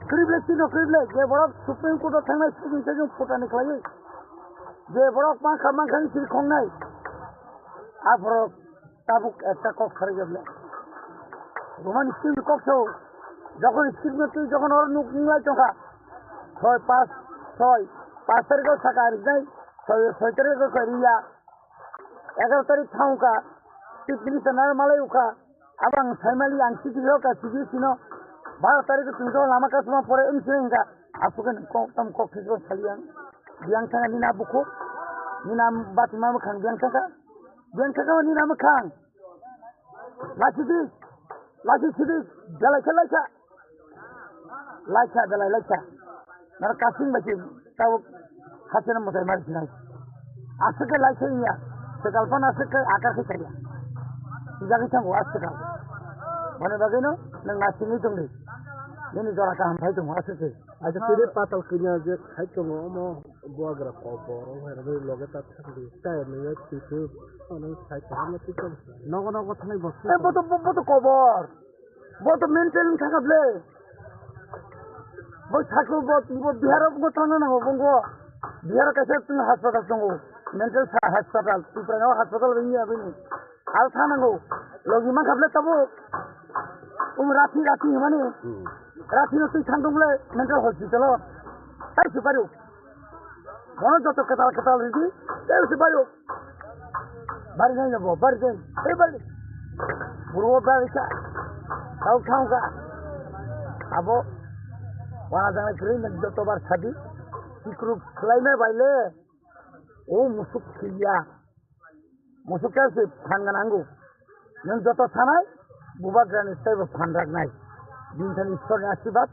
Krible chino krible, je borok Supreme Court o thangnai, Supreme Court o putani khlaiwi. Je borok mankha mankha ni siri khongnai. Aborok tabuk ekta kok khari jable. Roman script kok so. Jokon script no twi jokon or nuk nglai tongkha. Soi pas, soi, pas tarikh o saka rijai, soi, soi tarikh o soi riya. Egaroh tarikh thangkha, chief minister naro malai ukha, abang saimali ang chithi rokha C B S E no, baro tarikh o tungto lama kasma pore wng sini wngkha, aswkhe nwng kok tam kok thwiso sali ang, biyang thangkha nini a bukhuk, nini a bati ma mwkhang biyang thangkha, biyang thangkha nini a mwkhang, lachi di, lachi sidi, belai khe laisa. Laisa belai laisa. Naro kasing bai se tabuk hasena mwtai mari sinai. Aswk khe laisa wngya. Swkal phano aswk khe akar khe chaya. Sijagwi thango aswk khe. Boni bagwino nwng nasingwi tongdi. Nini jora kaham phai tongo aswk khe. Acha tini patal kanya je khai tongo omo buagra kobor o hai rwgwi loge ta thangdi. Chaya nungya twisu. Ano khai tongo twi tong. Nogo nogo thanai bo. Eh, boto, boto kobor. Bo to mental wng thangkha ble. Bo sakhu bo, bo Bihar o bo thangna nango, bo, bo Bihar o kaisa tong hospital tongo. Mental sa-, hospital, Tripura o hospital bo wngya bini. Aro thang nango. Logi mankha ble tabo. Um, Rathi, Rathi hwnmani. Hmm. Rathi no twi thang tong ble mental hospital o. Tai se pario. Bono joto kwtal kwtal ridi, tei se bayo. Bari nai bo, bari nai, tei bari. Buru bari sa. Tau thang ka. Abo. Wana jang kri nang joto bar sadi. Sikru khlai nai bai le. O musuk khiya. Musuk khe se phan gwnango. Nwng joto sanai, bubagrani teibo phan raknai. Bini thani Ishwarni ashirbad,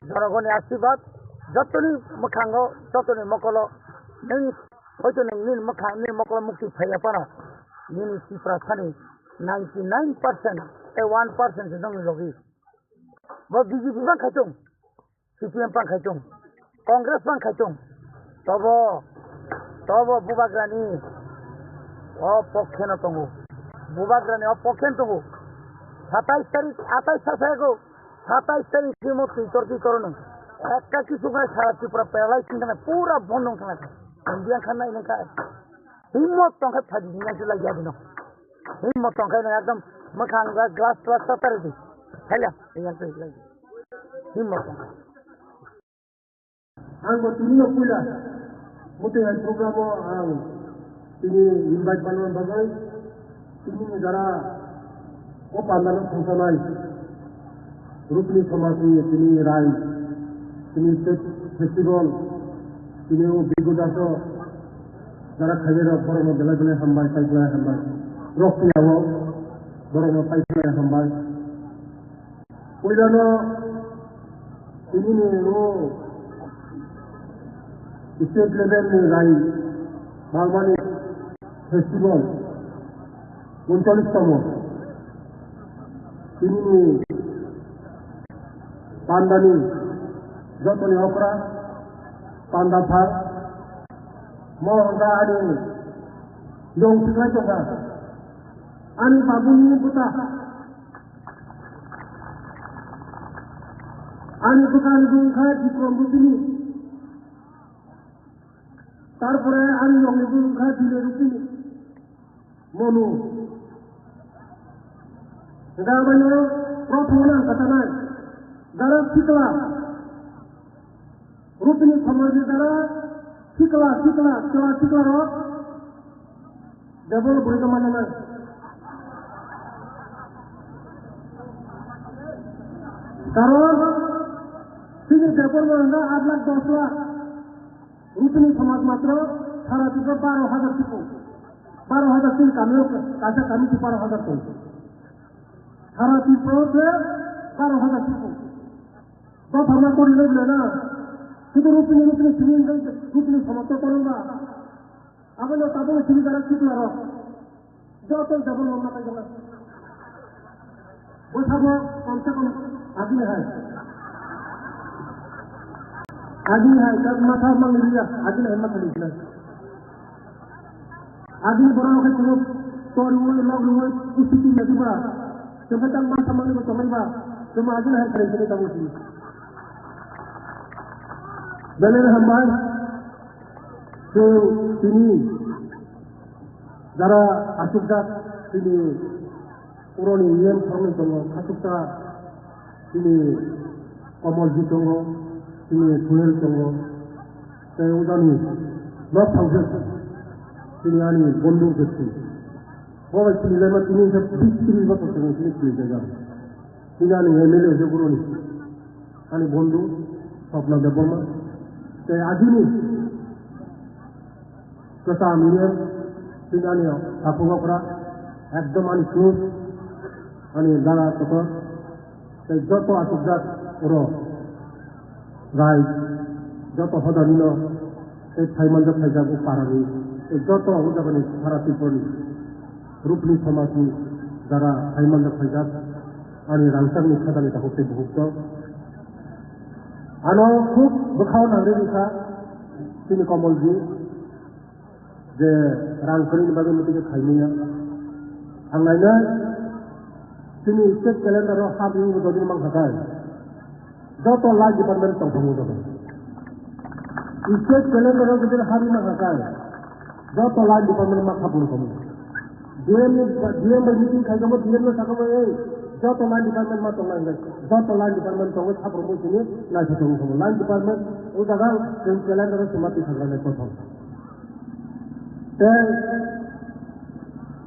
jonogoni ashirbad, jotoni mwkhango, jotoni mokolo, nwng hoito nwng nini mwkhang, nini mokolo mukti phaiya phano, nini Tiprasani ninety nine percent tei one percent se nongni logi. Bo B J P bang khai tong. C P M pang khai tong, Congress pang khai tong, tobo, tobo bubagrani o pokhe no tongo, bubagrani o pokhe no tongo. Satais tarik, atais sa sayago, satais tarik timo twitor twitor no ekka kisu bai sara Tripura pelai singkana pura bondong thangkha. India khan nai nangkha. Himmat tongkhe phadi hinang se lagi adino. Himmat tongkhe nang ekdom mwkhang glass glass tatari di. Phaila hinang se lagi. Himmat tongkhe. Ang bo tini no puila. Mutai hai program o ang tini invite manna bagwi tini ni jara o pandal o thangsanai. Rupini somajni tini rai, tini state festival, tini o Bigu Daso, jara khairok borokno belai belai hambai, paiphlai hambai. Rok tiyao borokno paiphlai hambai. Puilano tini ni o state level ni rai, Bagmani festival, uncholish tomo. Tini ni pandani jotoni okra, panda pha, mo hwnka ani yong siklai tongkha. Ani babuni bwta, ani bwkha ni bwkha Bikrom Rupini. Tarpore ani yongni bwkha Dile Rupini. Monu. Hingke abaino prothom nang katanai. Jara sikla. Rupini somajni jara sikla, sikla, sikla, sikla rok. Debol bwrwi khe mananai. Karon chini Debbarma hwnka aat lakh dos lakh. Rupini somaj matro sara Tripura baro hajar sipung. Baro hajar chini kamio kaisa kami se baro hajar tong. Sara Tripura se baro hajar sipung. Dopha ma kori le bwle na. Sudu Rupini, Rupini simi hwnka Rupini somaj to koron ba. Abono tabuk sini jara sikla rok. Joto jabon mamna kai jala. Bwsabo kom se kom agini hai. Agini hai, tak matha mangni liya, agini hai mangni liya. Agini borok khe chwng tor rwui, lok rwui, kuchuti ya diba? Chwng khe tang ma samani bo tongnai ba? Chwng ma agini hai khlai sini tongo sini. Belai no hambai. Chwng tini jara achukjak tini Uroni E M thangwi tongo, khachuksa chini Komolji tongo, chini Suhel tongo, tei ujani nok thangkhe chini ani bondhu khe thwi. Bo bai chini laima tini wngkha bis tris bosor tongo chini thwi jaga. Chini ani M L A hwnkhe Uroni. Ani bondhu Swapna Debbarma. Tei agini kwcham E M, chini ani takhuk okra, ekdom ani close, ani dada kotor, tei joto achukjak oro rai, joto hodani no tei phai manjak phaijak o parani, tei joto o jagani sara Tripurani, Rupni somajni jara phai manjak phaijak, ani rangchakni khajani takhuk tei bukhuk tong. Ano khub bwkhao nangri rwkha chini Komolji je rang kwrwini bagwi muitu khe khaimanya. Ang nainai chini state calendar o hap rwwi bo dodino mankha kai. Joto line department tongthokma joto. State calendar o jodi hap rwwi mankha kai. Joto line department ma khapung khamu. D M ni, D M bai meeting khai khamu, D M no sakhamu, "Ei, joto line department ma tongnai hinwi." Joto line department tongo, sabrumbo sini naithothok wngkhamu. Line department o jaga chwng calendar o sima twi thangna nai kothok. Tei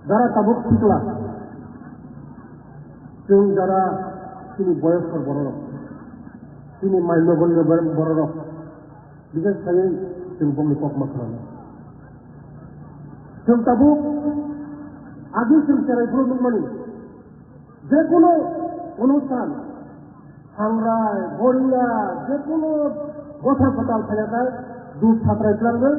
jara tabuk sikla, chwng jara chini boyoskor bororok, chini mai nogon bororok, Bises khaiwi chwng bongni kokma khwnana. Chwng tabuk agi chwng cherai phuru nukmani. Jekunu onusthan, hangrai, boriya, jekunu bwsa kwtal phaiyakhai, dub satrai twlangwi,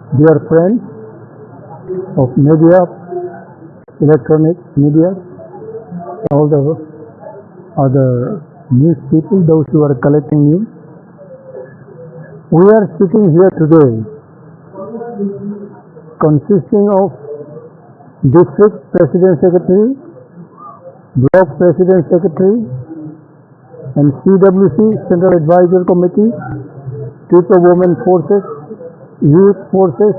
Dear friends of media, electronic media, all the other news people, those who are collecting news, we are sitting here today consisting of district president secretary, block president secretary, and C W C, Central Advisory Committee, Tripura Women Forces, Youth Forces,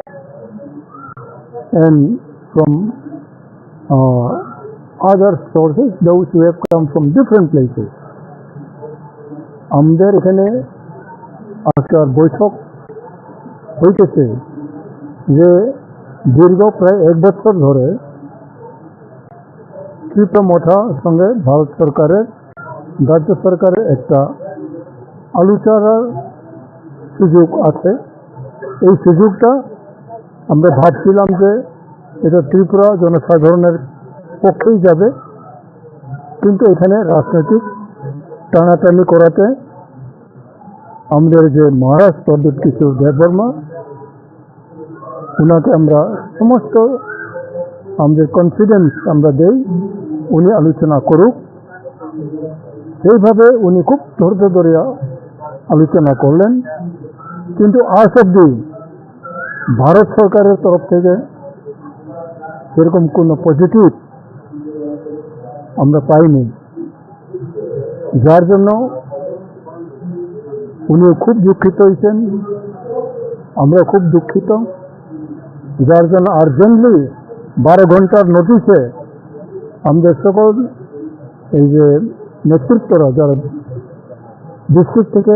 and from uh, other sources, those who have come from different places. আমাদের এখানে আজকাল বৈঠক হইতেছে যে দীর্ঘ প্রায় এক বছর ধরে ত্রিপুরা মথা সঙ্গে ভারত সরকারের, রাজ্য সরকারের একটা আলোচনার সুযোগ আছে। এই সুযোগটা আমরা ভাবছিলাম যে এটা ত্রিপুরা জনসাধারণের পক্ষেই যাবে, কিন্তু এখানে রাজনৈতিক টানাটানি করাতে আমাদের যে মহারাজ প্রদীপ কিশোর দেববর্মা, ওনাকে আমরা সমস্ত আমাদের কনফিডেন্স আমরা দেই, উনি আলোচনা করুক। সেইভাবে উনি খুব ধৈর্য ধরিয়া আলোচনা করলেন, কিন্তু আজ অব্দি ভারত সরকারের তরফ থেকে সেরকম কোনো পজিটিভ আমরা পাইনি, যার জন্য উনিও খুব দুঃখিত হয়েছেন, আমরা খুব দুঃখিত, যার জন্য আর্জেন্টলি বারো ঘন্টার নোটিশে আমাদের সকল এই যে নেতৃত্বরা, যারা ডিস্ট্রিক্ট থেকে,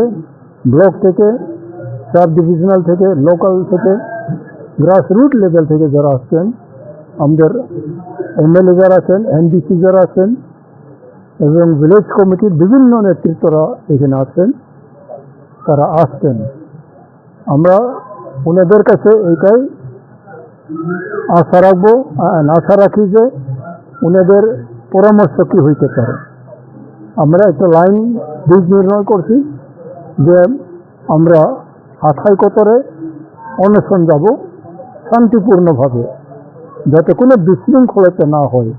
ব্লক থেকে, সাব ডিভিশনাল থেকে, লোকাল থেকে, গ্রাসরুট লেভেল থেকে যারা আসছেন, আমাদের এমএলএ যারা আছেন, এমডিসি যারা আছেন এবং ভিলেজ কমিটির বিভিন্ন নেতৃত্বরা এখানে আছেন, তারা আসছেন। আমরা ওনাদের কাছে এইটাই আশা রাখবো, আ-, আশা রাখি যে ওনাদের পরামর্শ কি হইতে পারে। আমরা একটা লাইন দিক নির্ণয় করছি যে আমরা আঠাই কতরে অনশন যাব শান্তিপূর্ণভাবে, যাতে কোনো বিশৃঙ্খলতা না হয়।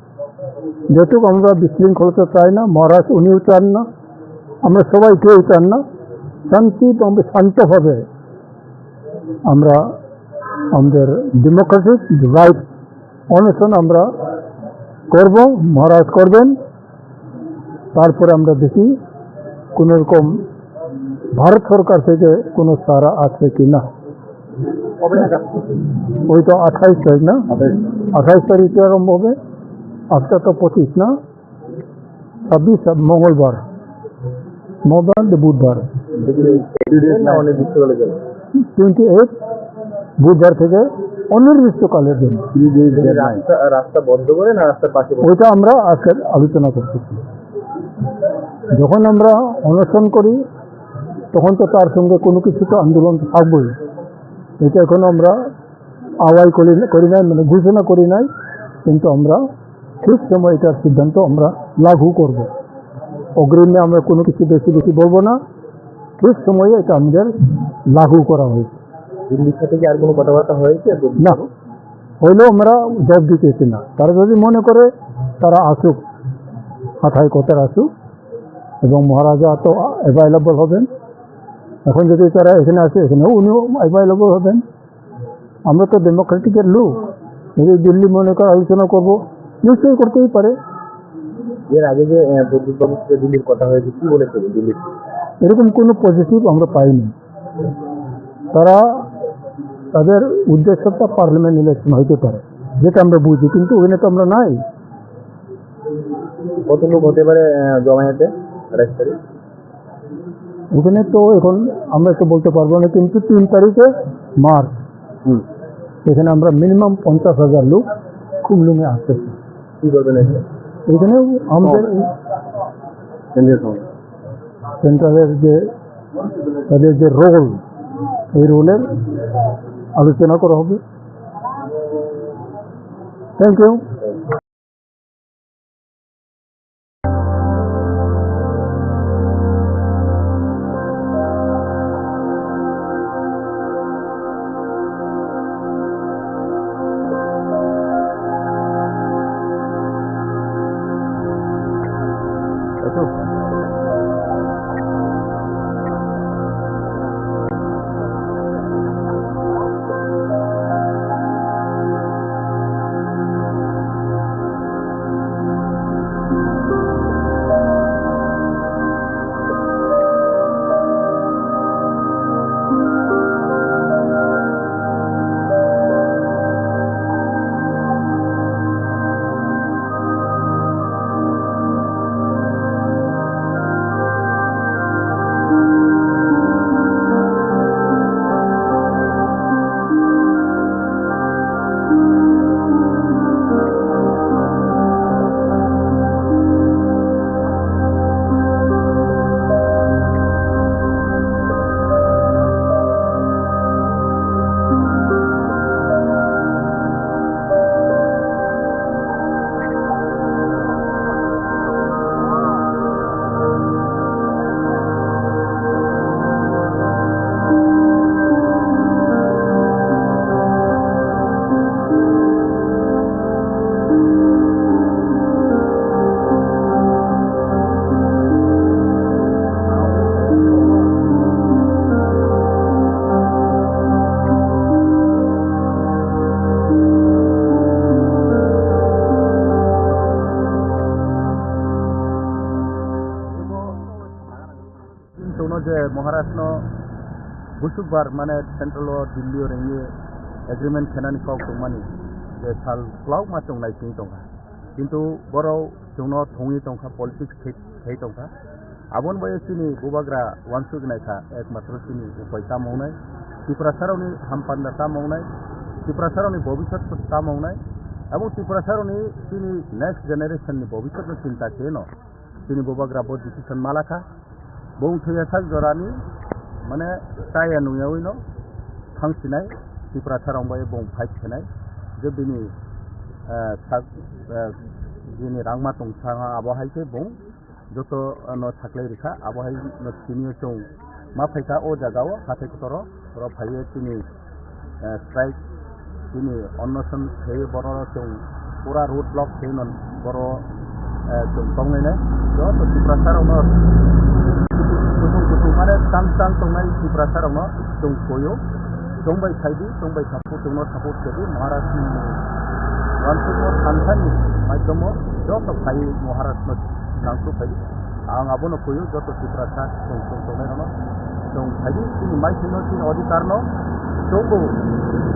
যেহেতু আমরা বিশৃঙ্খলতা চাই না, মহারাজ উনিও চান না, আমরা সবাই কেউ চান না, শান্তি এবং শান্তভাবে আমরা আমাদের ডেমোক্রেটিক রাইট অনশন আমরা করব, মহারাজ করবেন। তারপরে আমরা দেখি কোনো রকম ভারত সরকার থেকে কোনো সাড়া আছে কি না। কবে নাগাদ? ওই তো আঠাইশ তারিখ না? আঠাইশ। আঠাইশ তারিখে আরম্ভ হবে। আজকে তো পঁচিশ না? ছাব্বিশ, মঙ্গলবার। মঙ্গলবার, বুধবার। দুই দিন না, অনির্দিষ্টকালের জন্য। টোয়েন্টি এইট, বুধবার থেকে অনির্দিষ্টকালের জন্য। রাস্তা, রাস্তা বন্ধ করে না রাস্তার পাশে বসে? ওইটা আমরা আজকে আলোচনা করতেছি। যখন আমরা অনশন করি, তখন তো তার সঙ্গে কোনো কিছু তো আন্দোলন থাকবেই। এটা এখন আমরা আওয়াজ করি, করি নাই, মানে ঘোষণা করি নাই, কিন্তু আমরা ঠিক সময় এটার সিদ্ধান্ত আমরা লাগু করব। অগ্রিমে আমরা কোনো কিছু বেশি বেশি বলবো না, ঠিক সময়ে এটা আমাদের লাগু করা হয়েছে। দিল্লির সাথে কি আর কোনো কথাবার্তা হয়েছে? না, হইলেও আমরা জবাব দিতেছি না। তারা যদি মনে করে তারা আসুক, আঠাই কতর আসুক, এবং মহারাজা তো অ্যাভেলেবল হবেন। এখন যদি তারা এখানে আসে, এখানেও উনিও অ্যাভেলেবল হবেন। আমরা তো ডেমোক্রেটিকের লোক, যদি দিল্লি মনে করে আলোচনা করব, নিশ্চয়ই করতেই পারে। এর আগে যে, আহ, প্রদ্যুৎ বাবুর সাথে দিল্লির কথা হয়েছে, কি বলেছিল দিল্লি? এরকম কোনো পজিটিভ আমরা পাইনি। তারা, তাদের উদ্দেশ্যটা পার্লামেন্ট ইলেকশন হইতে পারে, যেটা আমরা বুঝি, কিন্তু ওখানে তো আমরা নাই। কত লোক হতে পারে, আহ, জমায়েতে আঠাশ তারিখ? ওখানে তো এখন আমরা তো বলতে পারবো না, কিন্তু তিন তারিখে মার্চ, হুম। এখানে আমরা মিনিমাম পঞ্চাশ হাজার লোক খুমলুঙে আসতেছি। কি করবেন এখানে? এখানে আমাদের কেন্দ্রীয় কমিটি। সেন্ট্রালের যে, তাদের যে রোল, এই রোলের আলোচনা করা হবে। Thank you. Busukbar mane central o Delhi o ringwi agreement khenani kok tongmani je sal kwlauma chwng naisingwi tongkha. Kintu borok chwngno thwngwi tongkha, politics khai, khai tongkha. Aboni bai chini bubagra uansuk naikha ekmatro chini upai tamo wngnai, Tiprasarokni hampanda tamo wngnai, Tiprasarokni bobiswt tamo wngnai, abo Tiprasarokni chini next generation ni bobiswtno chinta kheno chini bubagra bo decision malakha. Bung thwiya sak jorani, mane, chaya nungyawi no thangsinai, Tiprasa rong bai bung fight khenai, je bini, eh, sak, eh, bini rangma tong sanga abo hai khe bung joto, eh, no saklai rikha, abo hai no siniyo chwng ma phaikha o jaga o hathai kotoro, oro phaiye chini eh, strike, chini onnoson khaiwi borok chwng pura road block khaiwi no borok, eh, chwng tongnai nai. Joto Tiprasa rokno kutung kutung mane tang tang tongnai Tiprasa rokno chwng koyo. Chwng bai khaidi, chwng bai support, chwngno support khedi Maharaj ni wansukmung thansa ni maidromo joto khai Maharaj no nangkuk khai. Ang abono kuyu joto Tiprasa chwng chwng tongnai rokno. Chwng phaidi chini maisingno chini odhikarno chwngbo,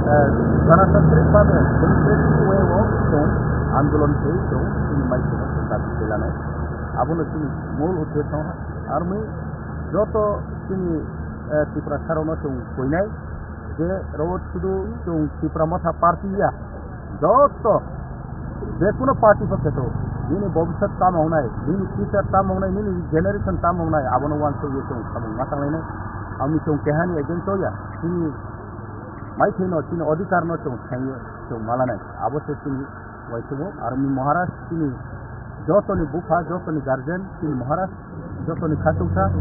eh, ganatantrik babe democratic way o chwng andolon khaiwi chwng chini maisingno chwng dabi khlailanai. Abono chini mul uddesho. Armi joto chini, eh, Tiprasa rokno chwng kuinai. Je rok sudu chwng Tipra Motha party ya, joto jekuno party pho kheto, nini bobiswt tamo wngnai, nini future tamo wngnai, nini generation tamo wngnai, abono uansukwi chwng samung ma tanglainai. Amni chwng kehani against o ya, chini maithai no, chini odhikar no chwng thangwi chwng malanai, abo se chini uaisukmung. Aro ni Maharaj chini jotoni bupha, jotoni guardian, chini Maharaj jotoni khachuksa,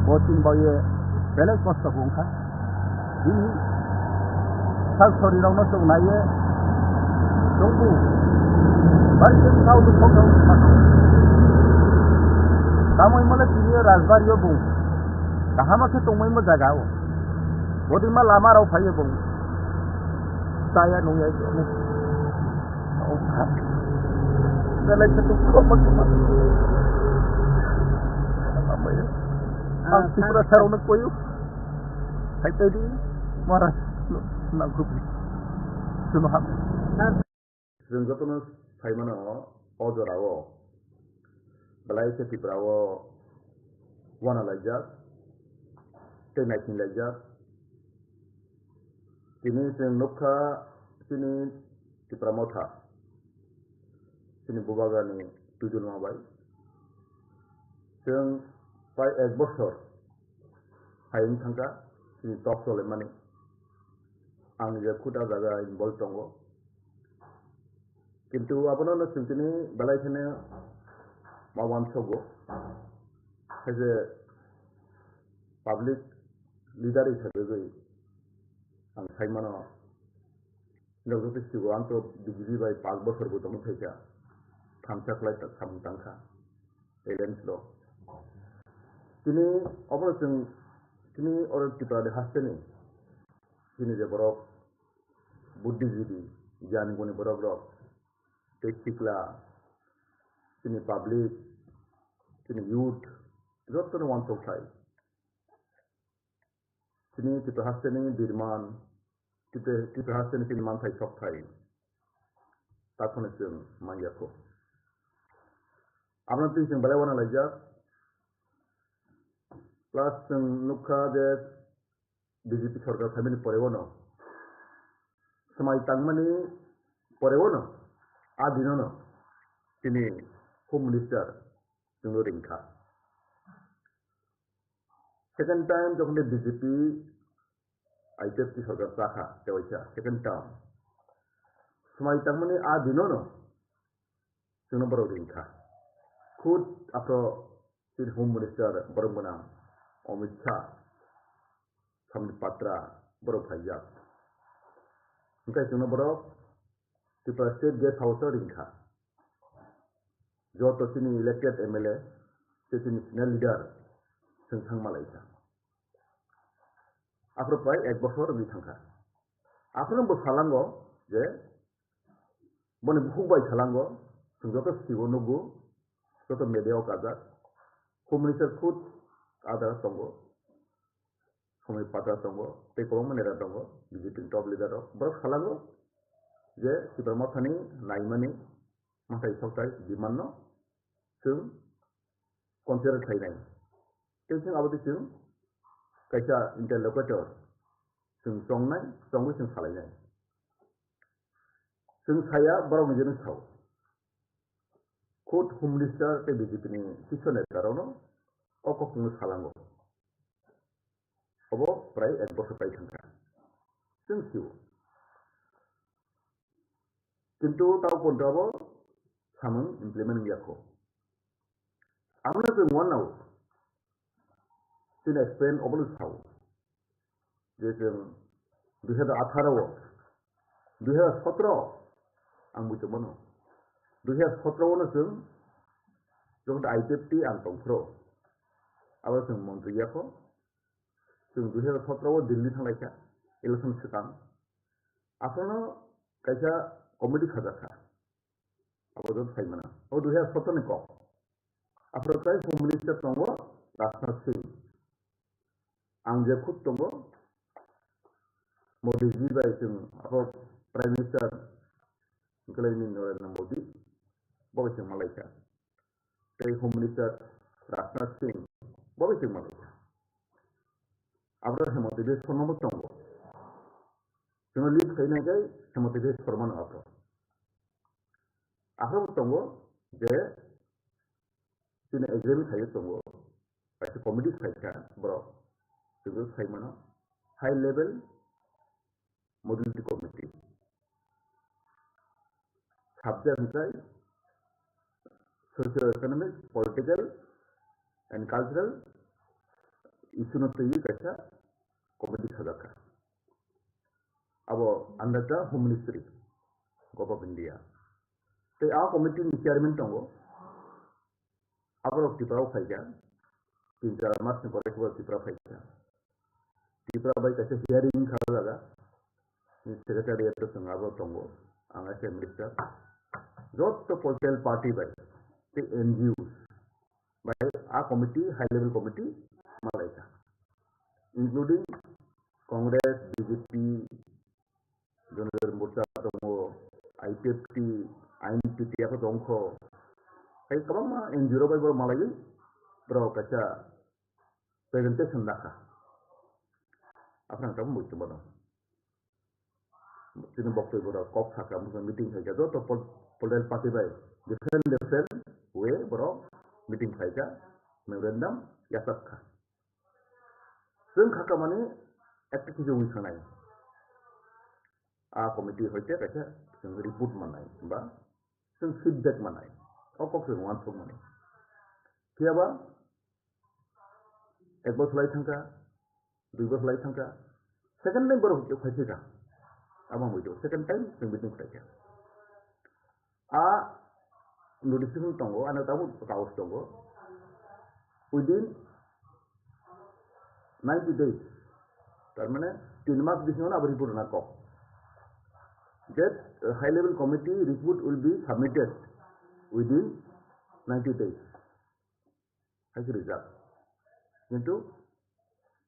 bo chini baoye belai kosto bo wngkha. Bini sak sori rokno chwng naiye chwngbo bari khe kau dukho khe wngkha. Tamo himale tini rajbari o bo kahama khe tongmai mo jaga o. Bodi ma lama rok phaiye bo chaya nungya. Belai khe dukho ma khe ma. Ang Tiprasa rokno koyo. Hai tei di, Maharaj, nangkuk. Chwng jotono sai mano, o jorao belai khe Tripura o uana laijak tei naising laijak. Tini chwng nukha chini Tipra Motha, chini bubagrani twijlma bai. Chwng prai ek bosor hai wng thangkha chini tok cholaimani. Ang je khud a jaga involve tongo. Kintu abono no chwng tini belai kheno ma uansogo. Hai je public leader hisabe gwi ang sai mano, nok jotoi sigo ang to B J P bai paanch bosor bo tongwi phaikha, thamsa khlai ta-, samung tangkha, alliance rok. Tini obono chwng, tini oro Tripura ni hasteni, chini je borok, buddhijibwi, gyan guni borok rok, tei sikla, chini public, chini youth, jotono uansuk thai. Chini Tripura hasteni birman, Tripura, Tripura hasteni chini manthai sokthai. Takhwno chwng manjakho. Abono twi chwng belai uana laijak. Plus chwng nukha je B J P sorkar phaimani poreo no, swmai tangmani poreo no, a dino no, chini Home Minister chwngno ringkha. Second time jokhon de B J P I P F T sorkar chakha, tewaisa second term. Swmai tangmani a dino no chwngno borok ringkha. Khud aphro chini Home Minister borok gwnang Amit Shah, Sambit Patra borok phaijak. Hwnkhe chwngno borok Tripura State Guest House o ringkha. Joto chini elected M L A tei chini senior leader chwng thang malaikha. Aphuru prai ek bosor wngwi thangkha. Aphuru bo salango je boni bukhuk bai salango, chwng joto sigo nugo, joto media o kajak, Home Minister khud a jaga tongo. Somoi Patra tongo, tei kwbangma neta tongo, B J P ni top leader rok. Borok salango je Tipra Mothani naimani mwtai soktai demand no chwng consider khlainai. Tei chwng abo twi chwng kaisa interlocutor chwng chongnai, chongwi chwng salainai. Chwng saya borok ni jeno sao. Khud Home Minister tei B J P ni sisyo neta rokno o kok chwngno salango. Obo prai ek bosor pai thangkha. Chwng sio. Kintu tao porjonto abo samung implement wngya kho. Abono chwng uanao chini experience obono sao. Je chwng dui hajar atharo o, dui hajar sotro ang bui tongmano. Dui hajar sotro o no chwng jokhon I P F T ang tongphro, abo chwng montri ya kho. Chwng dui hajar sotro o Delhi thanglaikha, election swkang. Aphano kaisa committee khajakha. Abo joto sai mano. O dui hajar sotro ni kok. Aphro tei Home Minister tongo Rajnath Singh. Ang je khud tongo Modi ji bai chwng abo Prime Minister wngkha ni Narendra Modi. Bo bai chwng malaikha. Tei Home Minister Rajnath Singh bo bai chwng malaikha. Aphro Hemanta Biswa Sarma bo tongo. Chwngno lead khainai khe Hemanta Biswa Sarma no aphro. Aphro bo tongo je chini agreement khaio tongo. Kaisa committee khaikha borok. Chwngno sai mano high level modality committee. Subject hwnkhe socio economic, political and cultural issue no twiwi kaisa committee khajakha. Abo under the Home Ministry, Government of India. Tei a committee ni chairman tongo. Aborok Tripura o phaikha, tin char mas ni pore khe Tripura phaikha. Tripura bai kaisa hearing kha o jaga, secretariat o chwng abo tongo, ang S A minister. Joto political party bai tei N G O bai a committee, high level committee malaikha, including Congress, B J P, Jonadal Morcha tongo, I P F T, I N P T abo tongkho. Hai kwbangma N G O rok bai borok malaiwi borok kaisa presentation dakha. Aphano ang tabuk muitu bono. Chini boktoi borok kok sakha, meeting khaikha, joto pol-, political party bai different different way borok meeting khaikha, memorandum yachakkha. Chwng kha kamani ekta khe wngwi thangnai. A committee hoite kaisa chwng report mannai ba chwng feedback mannai. O kok chwng uansuk mani. Phiyaba ek bosor lai thangkha, dui bosor lai thangkha, second time borok phai thangkha. Abo wngwi tongo, second time chwng meeting khlaikha. A notification tongo, ano tabuk kaus tongo. Within ninety days, tar mane tin mas bisingo abo report rwna kok. That, uh, high level committee report will be submitted within ninety days. Hai khe rijak. Kintu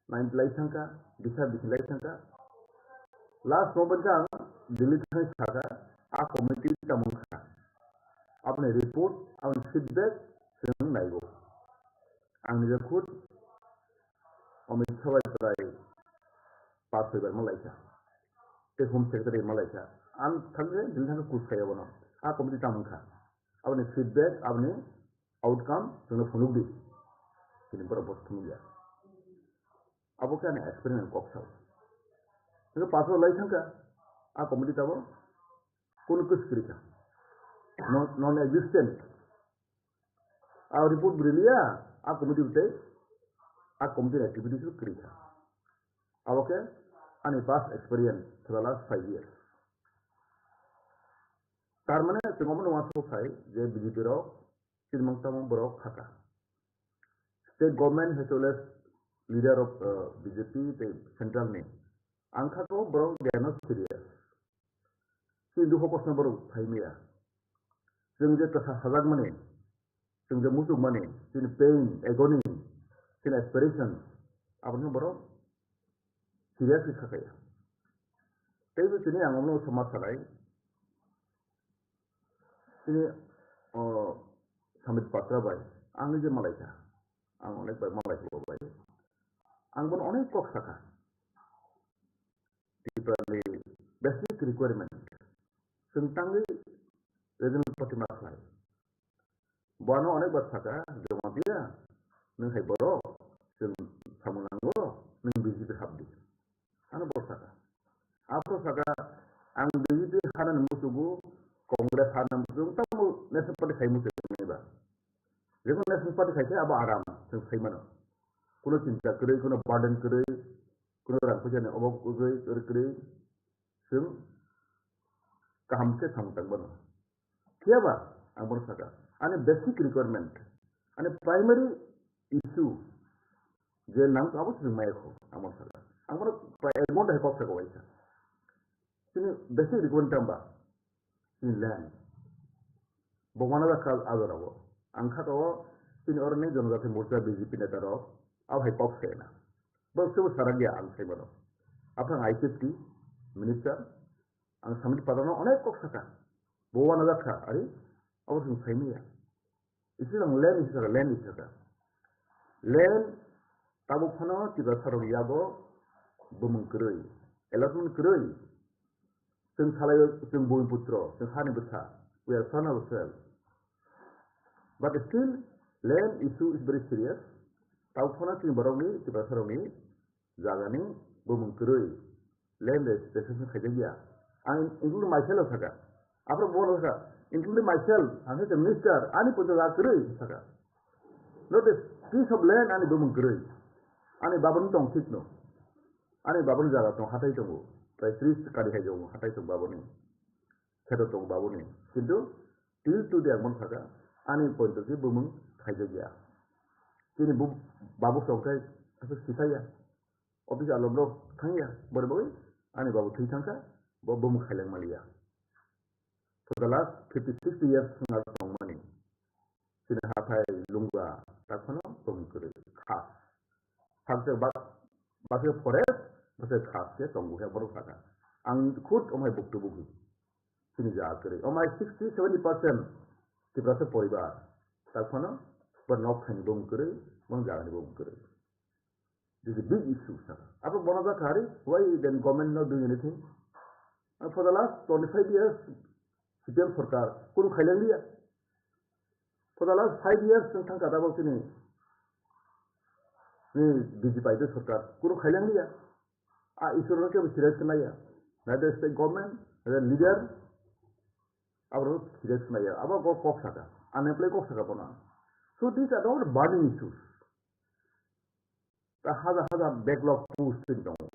nine lai thangkha, bisa bisi lai thangkha. Last moment khe ang Delhi thangwi sakha, a committee tamo wngkha. Aboni report, aboni feedback chwng naigo. Ang nijor khud Amit Shah bai prai pass hoibar malaikha. Tei Home Secretary malaikha. Ang thangkhe Delhi thangkhe kus khaio bono. A committee tamo wngkha. Aboni feedback, aboni outcome chwngno phunukdi. Chini borok bo phunukya. Abo khe ani experience kok sao. Hwnkhe pass o lai thangkha, a committee tabo kunu kwswk kwrwi kha. Non, non existent. A report bo riliya, a committee bo tei, a committee activities bo kwrwi kha. Abo khe ani past experience for the last five years. Tar mane chwng omono uansuk sai je B J P rok chini mang tamo borok khaka. State government as well as leader of, uh, B J P tei central ni. Ang kha ko borok they are not serious. Chini dukho kosno borok phai maya. Chwng je kwsa sajak mani, chwng je muchuk mani, chini pain, agony, chini aspiration, abono borok serious khe sakaya. Teibo tini ang omo sama sanai, tini, o, Sambit Patra bai, ang je malaikha, ang onek bai malaikha bo bai. Ang bono onek kok sakha. Tiprani basic requirement. Chwng tangwi regional party ma khlai. Bono onek bar sakha, Jamatia, nwng hai borok, chwng samung nango, nwng B J P habdi. Ano bo sakha. Aphro sakha, ang B J P hana musugo, Congress hana musugo, tamo National Party khai musugo ba. Jekon National Party khai khe abo aram, chwng sai mano. Kuno chinta kwrwi, kuno burden kwrwi, kuno rang puisa ni obok kwrwi, kwrwi, kwrwi, chwng kaham khe thang tang mano. Phiya ba, ang bono sakha, ani basic requirement, ani primary issue, je nang abo chwng maya kho, ang bono sakha. Ang bono prai ek ghonta hai kok sakha waisa. Chini basic requirement tamba, chini land. Bo wana da kha ado rogo. Ang kha to chini oro ni Janajati Morcha B J P neta rok, abo hai kok se na. Bo se bo sarak ya ang sai bono. Aphang I C T minister, ang Sambit Patra no onek kok sakha. Bo wana da kha, ari, abo chwng sai maya. Isi lang land isi saka, land isi saka. Land tabuk phano Tiprasa rok yago bumung kwrwi, allotment kwrwi. Chwng salai o chwng bumiputro, chwng hani bwsa. We are son of soil. But still, land issue is very serious. Tabuk phano chini borokni, Tiprasa rokni jagani bumung kwrwi, land registration khaijak ya. Ang including myself o sakha. Aphro bono sakha, including myself, ang khe minister, ani poito ja kwrwi sakha. Not a piece of land ani bumung kwrwi. Ani babuni tong thik no. Ani babuni jaga tong, hatai tongo. Prai tris kari hai tongo, hatai tong babuni. Kheto tong babuni. Kintu till today ang bono sakha, ani poito khe bumung khaijak ya. Chini bu-, babu song khe aswk sithai ya. Office alok rok thang ya, bori bagwi ani babu thwi thang kha, bo bumung khaileng mali ya. For the last fifty, sixty years wngna tongmani. Chini hathai lungba takhwno tongwi kwrwi khas. Sakhe ba-, bakhe forest, bakhe khas khe tongo khe borok sakha. Ang khud omhai buktu bukhi. Chini ja kwrwi. Omhai sixty, seventy percent Tiprasa poribar. Takhwno bo nok thani bumung kwrwi, bong jagani bumung kwrwi. This is a big issue, sir. Apo bono ja khari, why then government not doing anything? And for the last twenty-five years, C P M sarkar, kunu khaileng liya. For the last five years, chwng thang kata bok chini, ni B J P I P sarkar, kunu khaileng liya. A issue no kebo serious khe naiya. Neither state government, neither leader, abo serious khe naiya. Abo kok, kok saka. Unemployed kok saka bono. So these are all burning issues. Ta hajar hajar backlog post chini tongo.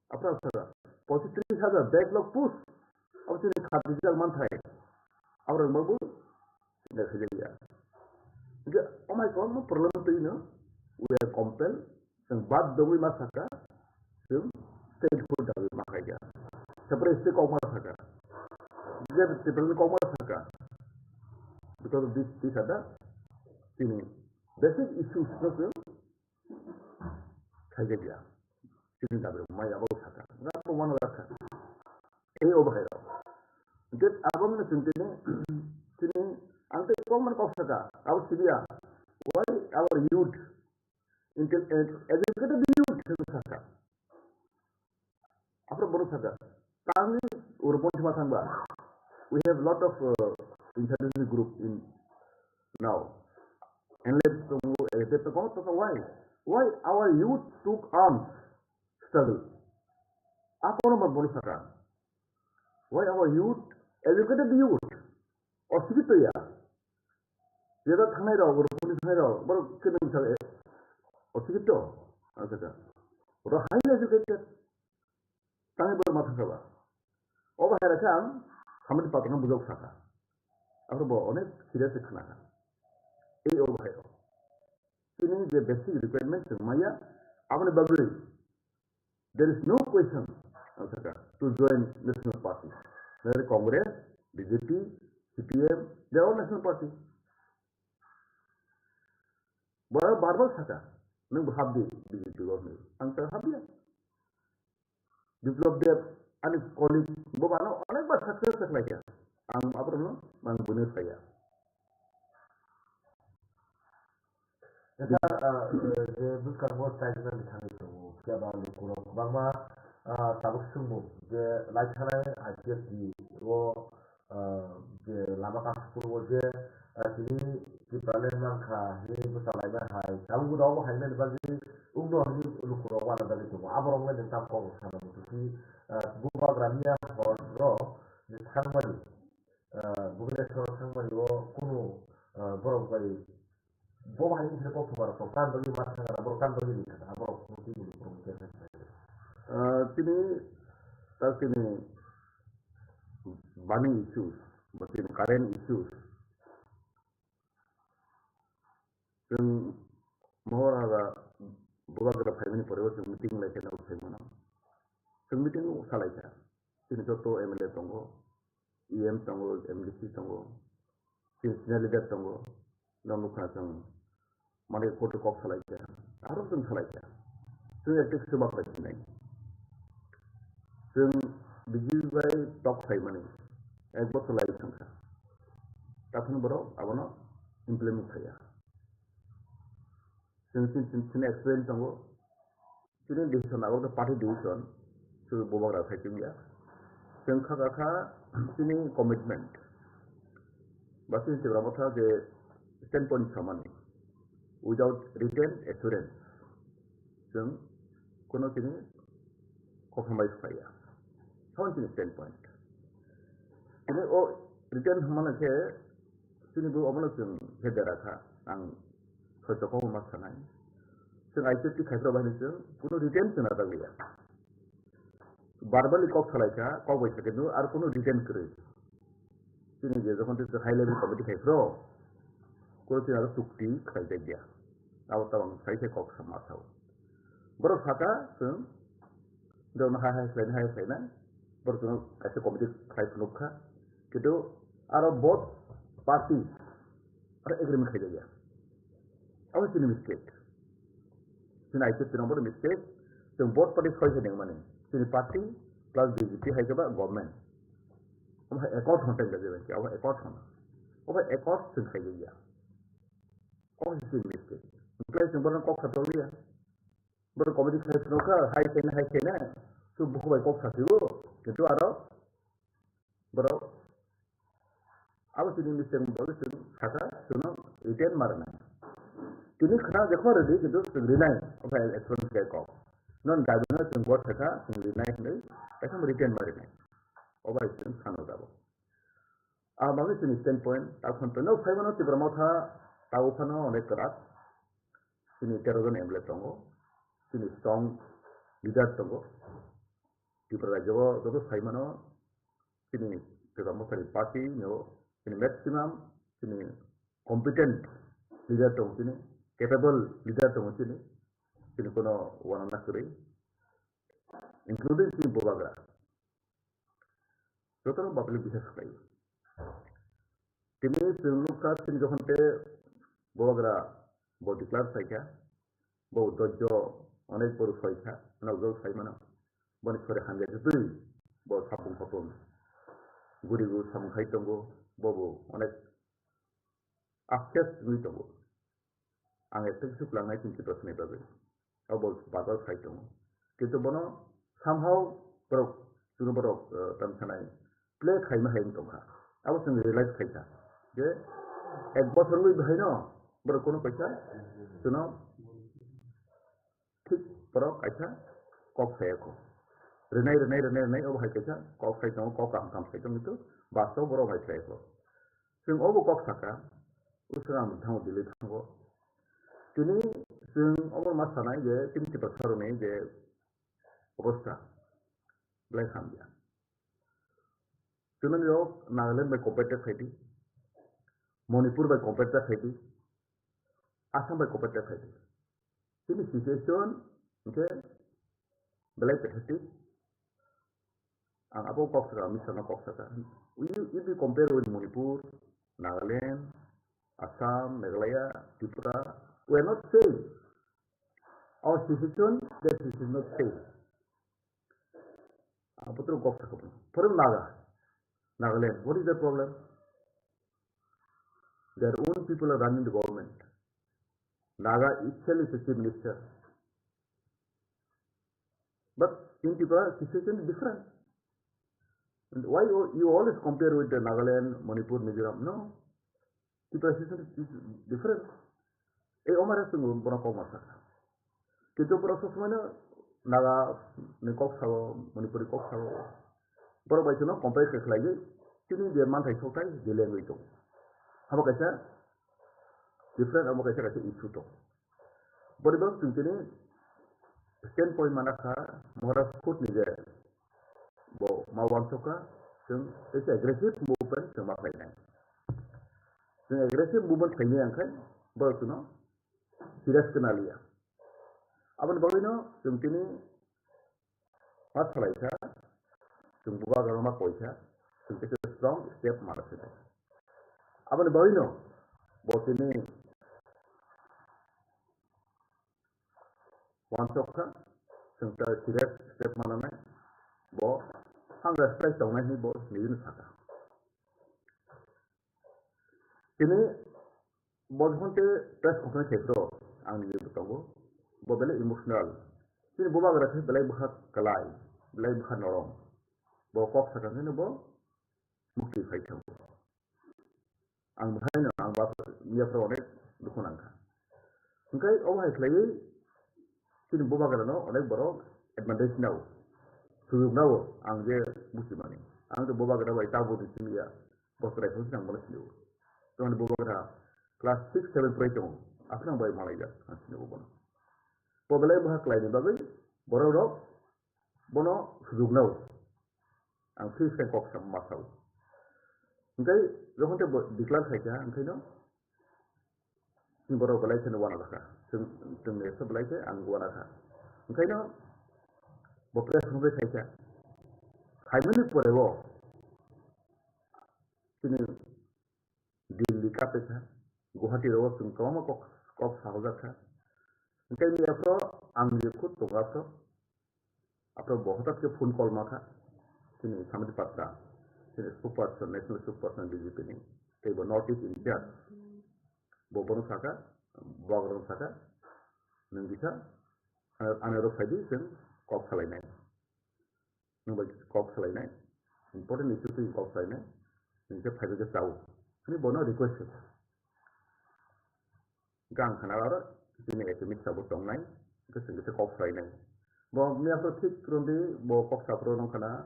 Aphra saka, pochis tris hajar backlog post. Abo chini khatijak manthai. Abo rwngmabo sida khaijak ya. Hingke omai kwbangma problem twi no, we are compelled, chwng bad dogwi ma saka, chwng statehood dagwi ma khaijak. Separate state kok ma saka. Hingke Tripura ni kok ma saka. Because of this, this are the chini basic issues no chwng khaijak ya. Chini dabi rok mai abo saka. Nga bo mano rakha. Ei obo hai rok. Hingke abo no chwng tini, chini ang tei kok mano kok saka. Abo sibiya. Why our youth, intel-, ed-, educated youth chwng saka. After bono saka. Tangni ur bon thima thangba. We have lot of, uh, insurgency group in now. N L F tongo, L F F tongo, tongo, why? Why our youth took arms struggle? Akono ma bono saka. Why our youth, educated youth, osikito ya? Jeda thangnai rok, rukuni thangnai rok, borok kene wngkha, eh, osikito, ang saka. Oro highly educated. Tangwi borok ma thangkha ba. Obo hai rakhe ang Sambit Patra no bujok sakha. Aphuru bo onek serious khe khna kha. Ei obo hai rok. Chini je basic requirement chwng maya, aboni bagwi there is no question, ang sakha, to join national party. Whether Congress, B J P, C P M, they are all national party. Bo bar bar sakha, nwng bo habdi B J P o hwnwi. Ang ta habya. Biplab Deb, ani colleague, bo ano onek bar success khlaikha. Ang aborokno ang buino saya. Esa, ah, eh, je bwskango tribal ni thangwi tongo, phiya ba lukurok kwbangma, ah, tabuk swngmung je lai thanai I P F T o, ah, je lama kaphuru o je, ah, tini Tipraland mankha hinwi bwsa laina hai, tabuk bo abo hai mani bagwi wngno hinwi lukurok uanajagwi tongo. Aborok le nwng tam kok sana muchungsi, ah, bubagra miya hor rok je thangmani, ah, Bhubaneswar thangmani o kunu, ah, borok bai bo bahai wngkhe kok thumar rok kan bagwi ma thang rok kan bagwi ni thang borok muti mulu borok muti thang. Ah, tini tak tini burning issues, ba tini current issues. Chwng mohor haga bubagra phaimani pore o chwng meeting lai khe nang phaimano. Chwng meeting o salai kha. Chini joto M L A tongo, E M tongo, M D C tongo, chini senior leader tongo, no nukha chwng manwi kotor kok salai kha, aro chwng salai kha. Chwng ekta swbak bai sinai. Chwng B J P bai tok khlaimani ek bochor lai thangkha. Takhwno borok abono implement khaiya. Chwng chini, chini, chini experience tongo. Chini decision abo khe party decision, chwng bubagra sai chwngya. Chwng kha kha kha chini commitment. Ba chini Tipra Motha je standpoint samani. Without written assurance, chwng kono chini compromise khaiya. Thaon chini standpoint. Chini o written hwnmano khe chini bo obono chwng phedera kha. Ang soi tokma ma sanai. Chwng I P F T khai phro bahai chwng kuno written chwng na dagya. Verbally kok salai kha, kok bai sakhe no ar kuno written kwrwi. Chini je jokhon tei high level committee khai phro, kuno chini aro chukti khlai jak ya. Abo tabang sai khe kok sama sao. Borok saka chwng, jono hai hai khlaina, hai hai khlaina. Borok chwng kaisa committee khlai phunuk kha. Kintu aro both party aro agreement khai jak ya. Abo chini mistake. Chini I P F T ni omo mistake. Chwng both party soi khe nengmani. Chini party plus B J P hai khe ba government. Omo hai accord hwn tei gajai bai khe, omo accord hwn. Omo accord chwng khai jak ya. Omo chini mistake. Wngkhe chwng bono kok sa tong liya. Borok committee khai phunuk kha, hai khaina, hai khaina. Chwng bukhuk bai kok sa phio. Kintu aro borok abo chini mistake ni bagwi chwng sakha, chwngno written ma rwnai. Tini khna jekho rwdi, kintu chwng rinai, omo hai experience khe kok. Non daibino chwng bo thekha, chwng rinai hinwi, kaisa written ma rinai. Obo hai chwng sano jabo. Abo bagwi chini standpoint, takhon to no phaimano Tipra Motha, tabo phano onek kwrak. Chini tero jon M L A tongo, chini strong leader tongo. Tripura rajyo o joto phaimano, chini Tipra Motha ni party no, chini maximum, chini competent leader tongo chini, capable leader tongo chini, chini kono wanana kwrwi, including chini bubagra. Jotono public bihar khlai. Tini chwng nukha chini jokhon tei bubagra bo declare khlaikha, bo dojjo onek boru soikha, nokjagwi saimano. Boni sori hamya jotoi bo sapung sapung guri gu samung khai tongo, bo bo onek upset wngwi tongo. Ang ekta khe suk langnai chini Tiprasani bagwi. Abo bazar phai tongo. Kintu bono somehow borok, chwngno borok, eh, tamo sanai play khaima hai wng tongkha. Abo chwng realize khaikha je ek bochor wngwi bahaino borok kono kaisa chwngno thik borok kaisa kok saya kho. Rinai, rinai, rinai, rinai, obo hai kaisa kok sai tongo, kok kaham kaham sai tongo, kintu bastob borok hai saya kho. Chwng obo kok saka, usra ang thango, Delhi thango. Tini chwng obo ma sanai je tini Tiprasa rokni je obostha belai hamya. Chwngno rok Nagaland bai compare ta khaidi, Manipur bai compare ta khaidi, Assam bai compare ta khaidi. Chini situation hwnkhe belai pathetic. Ang abo kok saka, misa no kok saka. If you, if you compare with Manipur, Nagaland, Assam, Meghalaya, Tripura, we are not same. Our situation, their situation is not same. Abotro kok sakha. For example, Naga, Nagaland, what is the problem? Their own people are running the government. Naga itself is a chief minister. But in Tripura, situation is different. And why you you always compare with the Nagaland, Manipur, Mizoram? No. Tripura situation is different. Ei omare chwng bono kok ma sakha. Kintu borok sob somoi no Naga ni kok sao, Manipuri kok sao. Borok bai chwngno compare khe khlaiwi chini je manthai sokthai delay wngwi tongo. Abo kaisa different, abo kaisa kaisa issue tongo. Borok chwng tini standpoint mana kha Maharaj khud ni je bo ma uansukha, chwng kaisa aggressive movement chwng ma khlainai. Chwng aggressive movement khlainai ang khai borok chwngno serious khe naliya. Aboni bagwino chwng tini ma salai kha, chwng bubagra ma koi kha, chwng kaisa strong step mana sinai. Aboni bagwino bo tini uansuk kha, chwng ta serious step mananai, bo hunger strike tongnai hinwi bo nini sakha. Tini bo jokhon te press conference khe phro ang nini bo tongo, bo belai emotional. Chini bubagra khe belai bwkha kwlai, belai bwkha norom. Bo kok sakha khe no bo mukti phai thango. Ang bwkhaino ang ba miya phro onek dukhu nang kha. Hwnkhe obo hai khlaiwi chini bubagrano onek borok advantage nao, sujug nao ang je buchimani. Ang je bubagra bai tabuk ni simi ya, bosrai phuru sinang bono sinio. Tongni bubagra class six seven prai tongo, aphano ang bai malaijak ang sinio bono. Bo belai bwkha khlaini bagwi borok rok bono sujug nao. Ang free free kok sa ma sao. Hwnkhe jokhon te bo declare khai kha, hwnkhe no chini borok belai kheno uana kha. Chwng, chwngni esa belai khe ang uana kha. Hwnkhe no bo press conference khai kha. Khaimani pore bo chini Delhi kape kha, Guwahati rogo chwng kwbangma kok, kok sahojak kha. Hwnkhe miya phro ang je khud tongo aphro. Aphro bo hwtat khe phone call ma kha. Chini Samit Patra, chini spokesperson, national spokesperson B J P ni. Tei bo North East India. Bo bono saka, bubagrano saka, nwng kisa, ano rok phaidi chwng kok salainai. Nwng bai kok salainai, important issue twi kok salainai, nwng khe phaibai khe chao, hwnwi bono request khe kha. Hwnkhe ang khana aro chini academic sabo tongnai, hwnkhe chwng kisa kok salainai. Bo miya phro thik rwndi, bo kok saphro nung khana,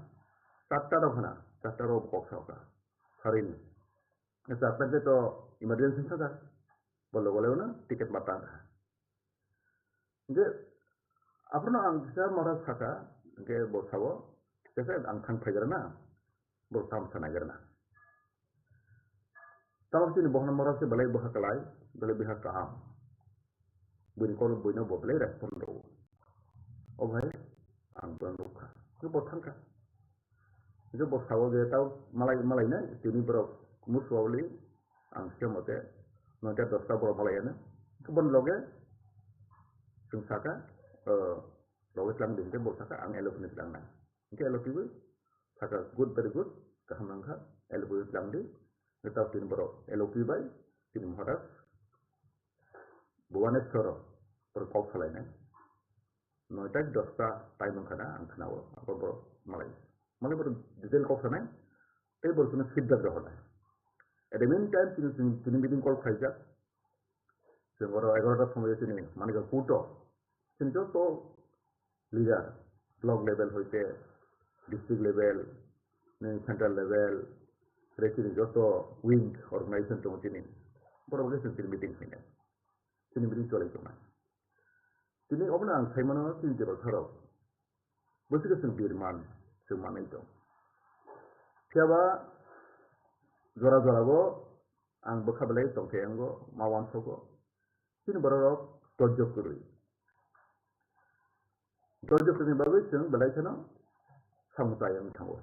charta rok khana, charta rok bo kok sao kha, sarini. Charta khe to emergency kha kha, bo logo logo no ticket ma tang kha. Hwnkhe, aphano ang kisa mora saka, hwnkhe bo sao, kisa khe ang thang phaigrana, bo tamo sa naigrana. Tamo chini bohorno mora se belai bwkha kwlai, belai bwkha kaham. Buini call buino bo belai respond rwo. O bhai, ang bono nukha. Hwnkhe bo thangkha. Hwnkhe bo sao je tao malai, malaina, tini borok musuaoli, ang se mote, noita dosta borok malaiyano. Hwnkhe boni loge, chwng saka, o, loge tlang di, hwnkhe bo saka, ang L O P ni tlangnai. Hwnkhe L O P bo saka, good, very good, kaham nangkha, L O P bo tlang di. Hwnkhe tao tini borok L O P bai, tini Maharaj, Bhubaneswaro, borok kok salainai. Noita dosta time wngkha na ang khwnao, abo borok malai. Malai borok detail kok sanai, tei borok chwngno feedback rohornai. At the meantime, chini, chini, chini meeting call khlaijak. Chwng oro egarota somoio chini Manikya Kuto, chini joto leader, block level hoite, district level, ni central level, tei chini joto wing organization tongo chini. Borok bai chwng chini meeting khainai. Chini meeting cholai tongnai. Tini obono ang saimano chini Tiprasarok. Bwswkhe chwng birman, chwng manwi tong. Phiyaba jora jorabo ang bwkha belai tongthai wngo, ma uansogo. Chini bororok dojjo kwrwi. Dojjo kwrwini bagwi chwng belai kheno samung chaya wng thango.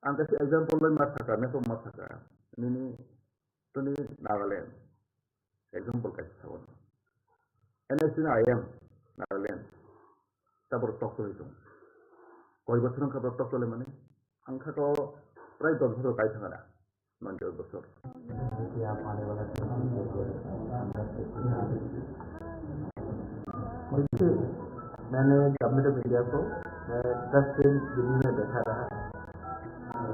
Ang kaisa example bai ma sakha, map o ma sakha. Nini tini Nagaland. Example kaisa sabo. N S C ni I M Nagaland. Tabor tok twi tong. Koi bosor wngkha borok tok chole mani? Ang kha ko prai dos bosor kai thangana. Manjak bosor. मैंने government of India को मैं दस दिन दिल्ली में बैठा रहा।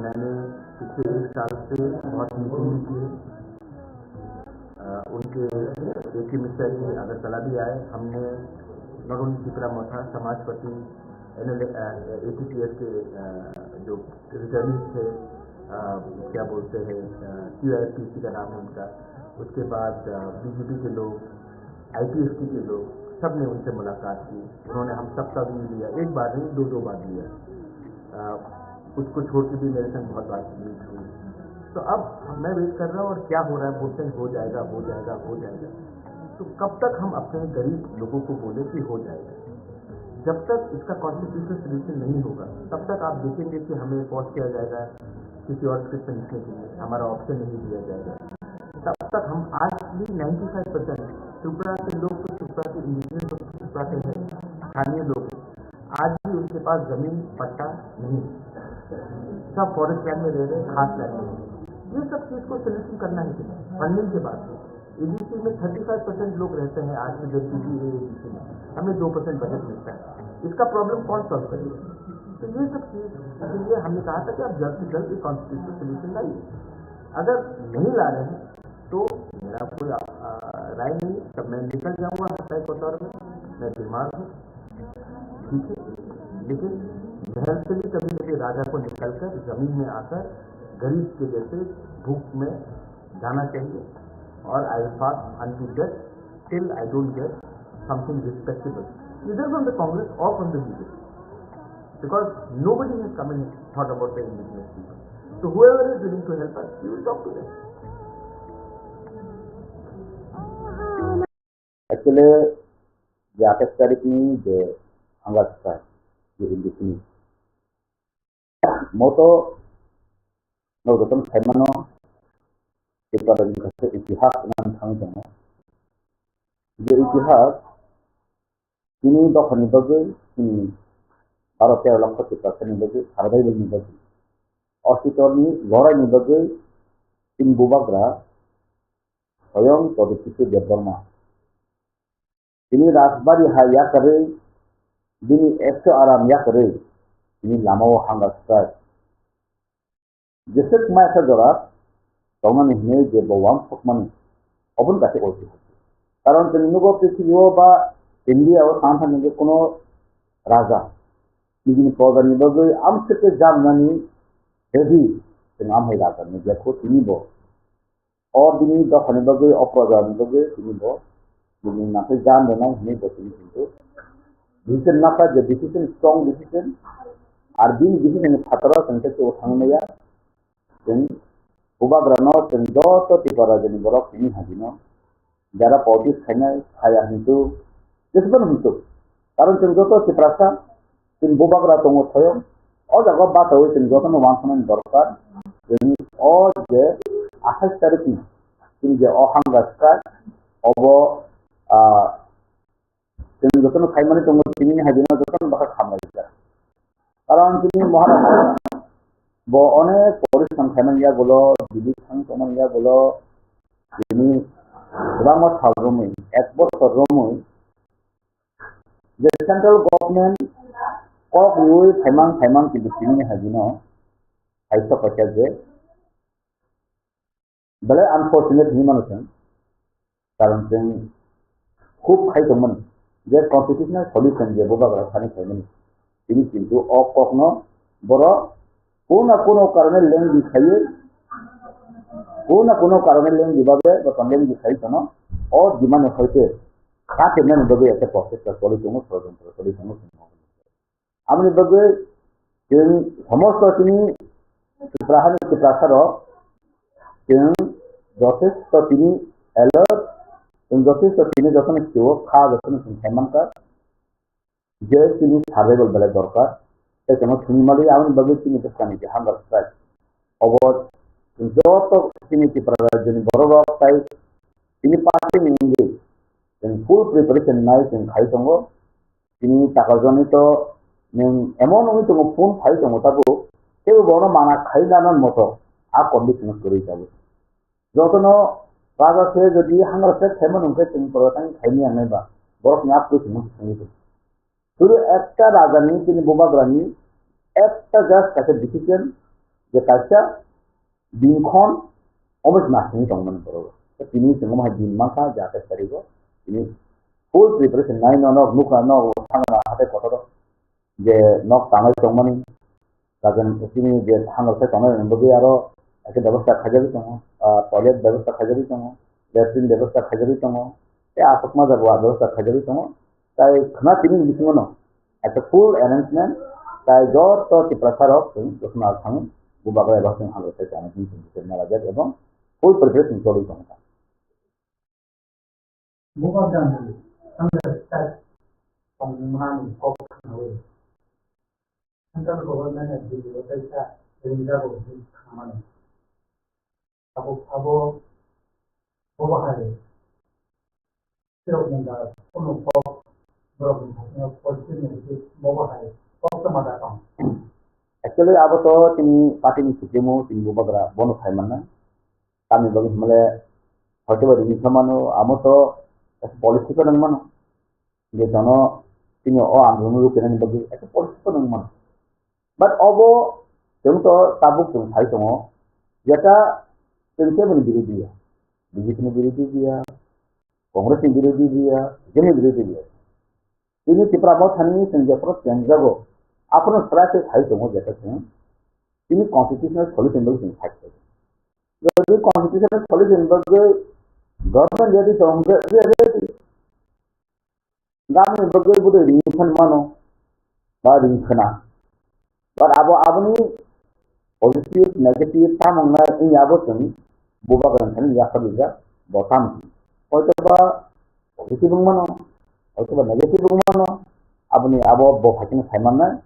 मैंने पिछले एक साल से बहुत मीटिंग भी की है। अ, उनके एके मिश्रा जी अगरतला भी आए। हमने नरुण विक्रम मोथा, समाजपति, एनएल, अ, एटीपीएस के, अ, जो रिटर्नीज थे, अ, क्या बोलते हैं, अ, क्यूआईपीसी का नाम है उनका, उसके बाद, अ, बीजेपी के लोग, आईपीएफटी के लोग, सब ने उनसे मुलाकात की। उन्होंने हम सबका व्यू लिया, एक बार नहीं, दो दो बार लिया। अ, उसको छोड़ के भी मेरे संग बहुत बार मीट हुई। तो अब मैं वेट कर रहा हूँ और क्या हो रहा है, बोलते हैं हो जाएगा, हो जाएगा, हो जाएगा। तो कब तक हम अपने गरीब लोगों को बोले कि हो जाएगा? जब तक इसका कॉन्स्टिट्यूशनल सोल्यूशन नहीं होगा, तब तक आप देखेंगे कि हमें फोर्स किया जाएगा किसी और स्क्रिप्ट लिखने के लिए, हमारा ऑप्शन नहीं दिया जाएगा। तब तक हम आज भी नाइंटी फ़ाइव परसेंट त्रिपुरा के लोग तो त्रिपुरा के इंडिजिनस लोग, त्रिपुरा के हैं, स्थानीय लोग हैं, आज भी उनके पास जमीन पट्टा नहीं है। सब फॉरेस्ट लैंड में रह रहे हैं, खास लैंड में। ये सब चीज को सोल्यूशन करना है, फंडिंग के बात है। एडीसी में थर्टी फ़ाइव परसेंट लोग रहते हैं आज भी, जो पीजी है एडीसी में, हमें दो परसेंट बजट मिलता है। इसका प्रॉब्लम कौन सॉल्व करेगा? तो ये सब चीज के लिए हमने कहा था कि आप जल्द से जल्द एक कॉन्स्टिट्यूशनल सोल्यूशन लाइए। अगर नहीं ला रहे हैं तो मेरा कोई, आ, राय नहीं है। तब मैं निकल जाऊंगा हत्या के तौर में, मैं बीमार हूँ, ठीक है, लेकिन महल से भी कभी कभी राजा को निकलकर जमीन में आकर गरीब के जैसे भूख में जाना चाहिए। और I will fast until death till I don't get something respectable, either from the Congress or from the BJP, because nobody has come and thought about the indigenous people. So whoever is willing to help us, we will talk to them. Actually, je athais tarikni je hunger strike, je indefinite, moto no jotono saimano, Tripura ni kaisa itihas wngwi thangwi tongo. Je itihas chini dophani bagwi, chini baro tero lokho Tiprasani bagwi, survival ni bagwi, ositwni loraini bagwi chini bubagra Soyong Pradyot Kishore Debbarma tini Rajbari hai yakarwi, bini Aisho Aram yakarwi, tini lamao hunger strike. Jeswk maisa jora tongmani hinwi je bo uansukmani, oboni kaisa oitihasik. Karon chwng nugo prithibi o ba India o tang thani je kuno raja nijini proja ni bagwi amswk khe janmani ready, chwng amhai raja ni jekhu tini bo. O bini dophani bagwi, o projani bagwi tini bo bini nangkhe jan rwnai hinwi bo tini kintu decision nakha, je decision, strong decision. Ar bini decision ni phataro chwng tei teibo thangwi maya. Chwng bubagrano, chwng joto Tripura rajyoni borok tini hajino jara politics khainai, khaya hintu, jeswkano hintu. Karon chwng joto Tiprasa, chini bubagra tongo Soyong. O jaga o bachaui chwng jotono uansuknani dorkar. Chwng o je athais tarikni chini je o hunger strike, obo, ah, chwng jotono khaimani tongo, tinini hajino jotono bwkha khamlaijak. Karon chini Maharaj bo onek porishram khaimani yagulo, Delhi thang tongmani yagulo, tini kwbangma sal romwi, ek bosor romwi, je central government kok riui phaimang phaimang kintu tini hajino kaisa kaisa je belai unfortunate hinwi mano chwng, karon chwng hub khai tongmani je constitutional solution je bubagra thani khaimani, tini kintu o kokno borok kuno na kuno karone lengdi khaiwi, kuno na kuno karone lengdi babe ba lengdi khai tono, o dimani hoite kha tennani bagwi ekta prochesta choli tongo, sorojontro choli tongo. Aboni bagwi chwng somosto chini Tripura hani Tiprasa rok chwng jothesto tini alert, chwng jothesto tini jotono sio kha, jotono chwng khe mankha. Je chini survival belai dorkar. Tei tongma simi mali, aboni bagwi chini bwskangni je hunger strike. Obo joto chini Tripura rajyoni borok rok tai chini party ni wngwi chwng full preparation nai chwng khai tongo. Chini taka joni to Nwng emon wngwi tongo, phone phai tongo tabuk, teibo bono mana khai nana moto a condition o kwrwi tabuk. Jotono raja se jodi hangra se khaimano hwnkhe chwng borok thang khaimani ang nai ba, borokni a kwrwi tongma se songwi tongo. Sudu ekta rajani, tini bubagrani ekta just kaisa decision, je kaisa dinkhon omo se nasingwi tongmani borok. Tini chwng omo hai din mankha je athais tarigo, tini full preparation nai no nok nukha nok thangna hatai kotor je nok tangwi tongmani. Kajan chini je hangrok sai tongnai rokni bagwi aro kaisa bebostha khaijagwi tongo, ah, toilet bebostha khaijagwi tongo, latrine bebostha khaijagwi tongo, tei aswkma jaga o bebostha khaijagwi tongo. Tai khwna tini bisingo no kaisa full arrangement, tai joto Tiprasa rok chwng jotono thangwi bubagra eba chwng hangrok sai tongnai chwng chwng nalajak ebong full preparation choli tongo. Bubagrani Congress side tongmani kok khnaui central government ni bill o kaisa ringjago hwnwi khnamani. Abo, abo, bobo hai sirok mungda kunu kok borok ni thangwi positive negative bobo hai kok tama da tong. Actually, abo to tini party ni supremo, tini bubagra bono khai manna. Tamni bagwi hwnmale hoito ba ringwi kha mano, amo to policy ko nang mano. Je jono tini o andolon rw khe nani bagwi ekta policy ko nang mano. But obo chwng to tabuk chwng sai tongo, jeta chwng keboni birodhi ya, B J P ni birodhi ya, Congress ni birodhi ya, B J P ni birodhi ya. Tini Tipra Motha ni chwng jephuru chengjago, aphuru sra khe sai tongo jeta chwng tini constitutional solution bagwi chwng sai tongo. Jodi constitutional solution bagwi government ready tong, ready, ready. Gabni bagwi budai ring phan mano, ba ring khna. But abo aboni positive, negative, tamung na wngya abo chwng bubagra thani yakha bijak, bo tam. Hoito ba positive wng mano, hoito ba negative wng mano, aboni abo bo phaikhe sai mannai,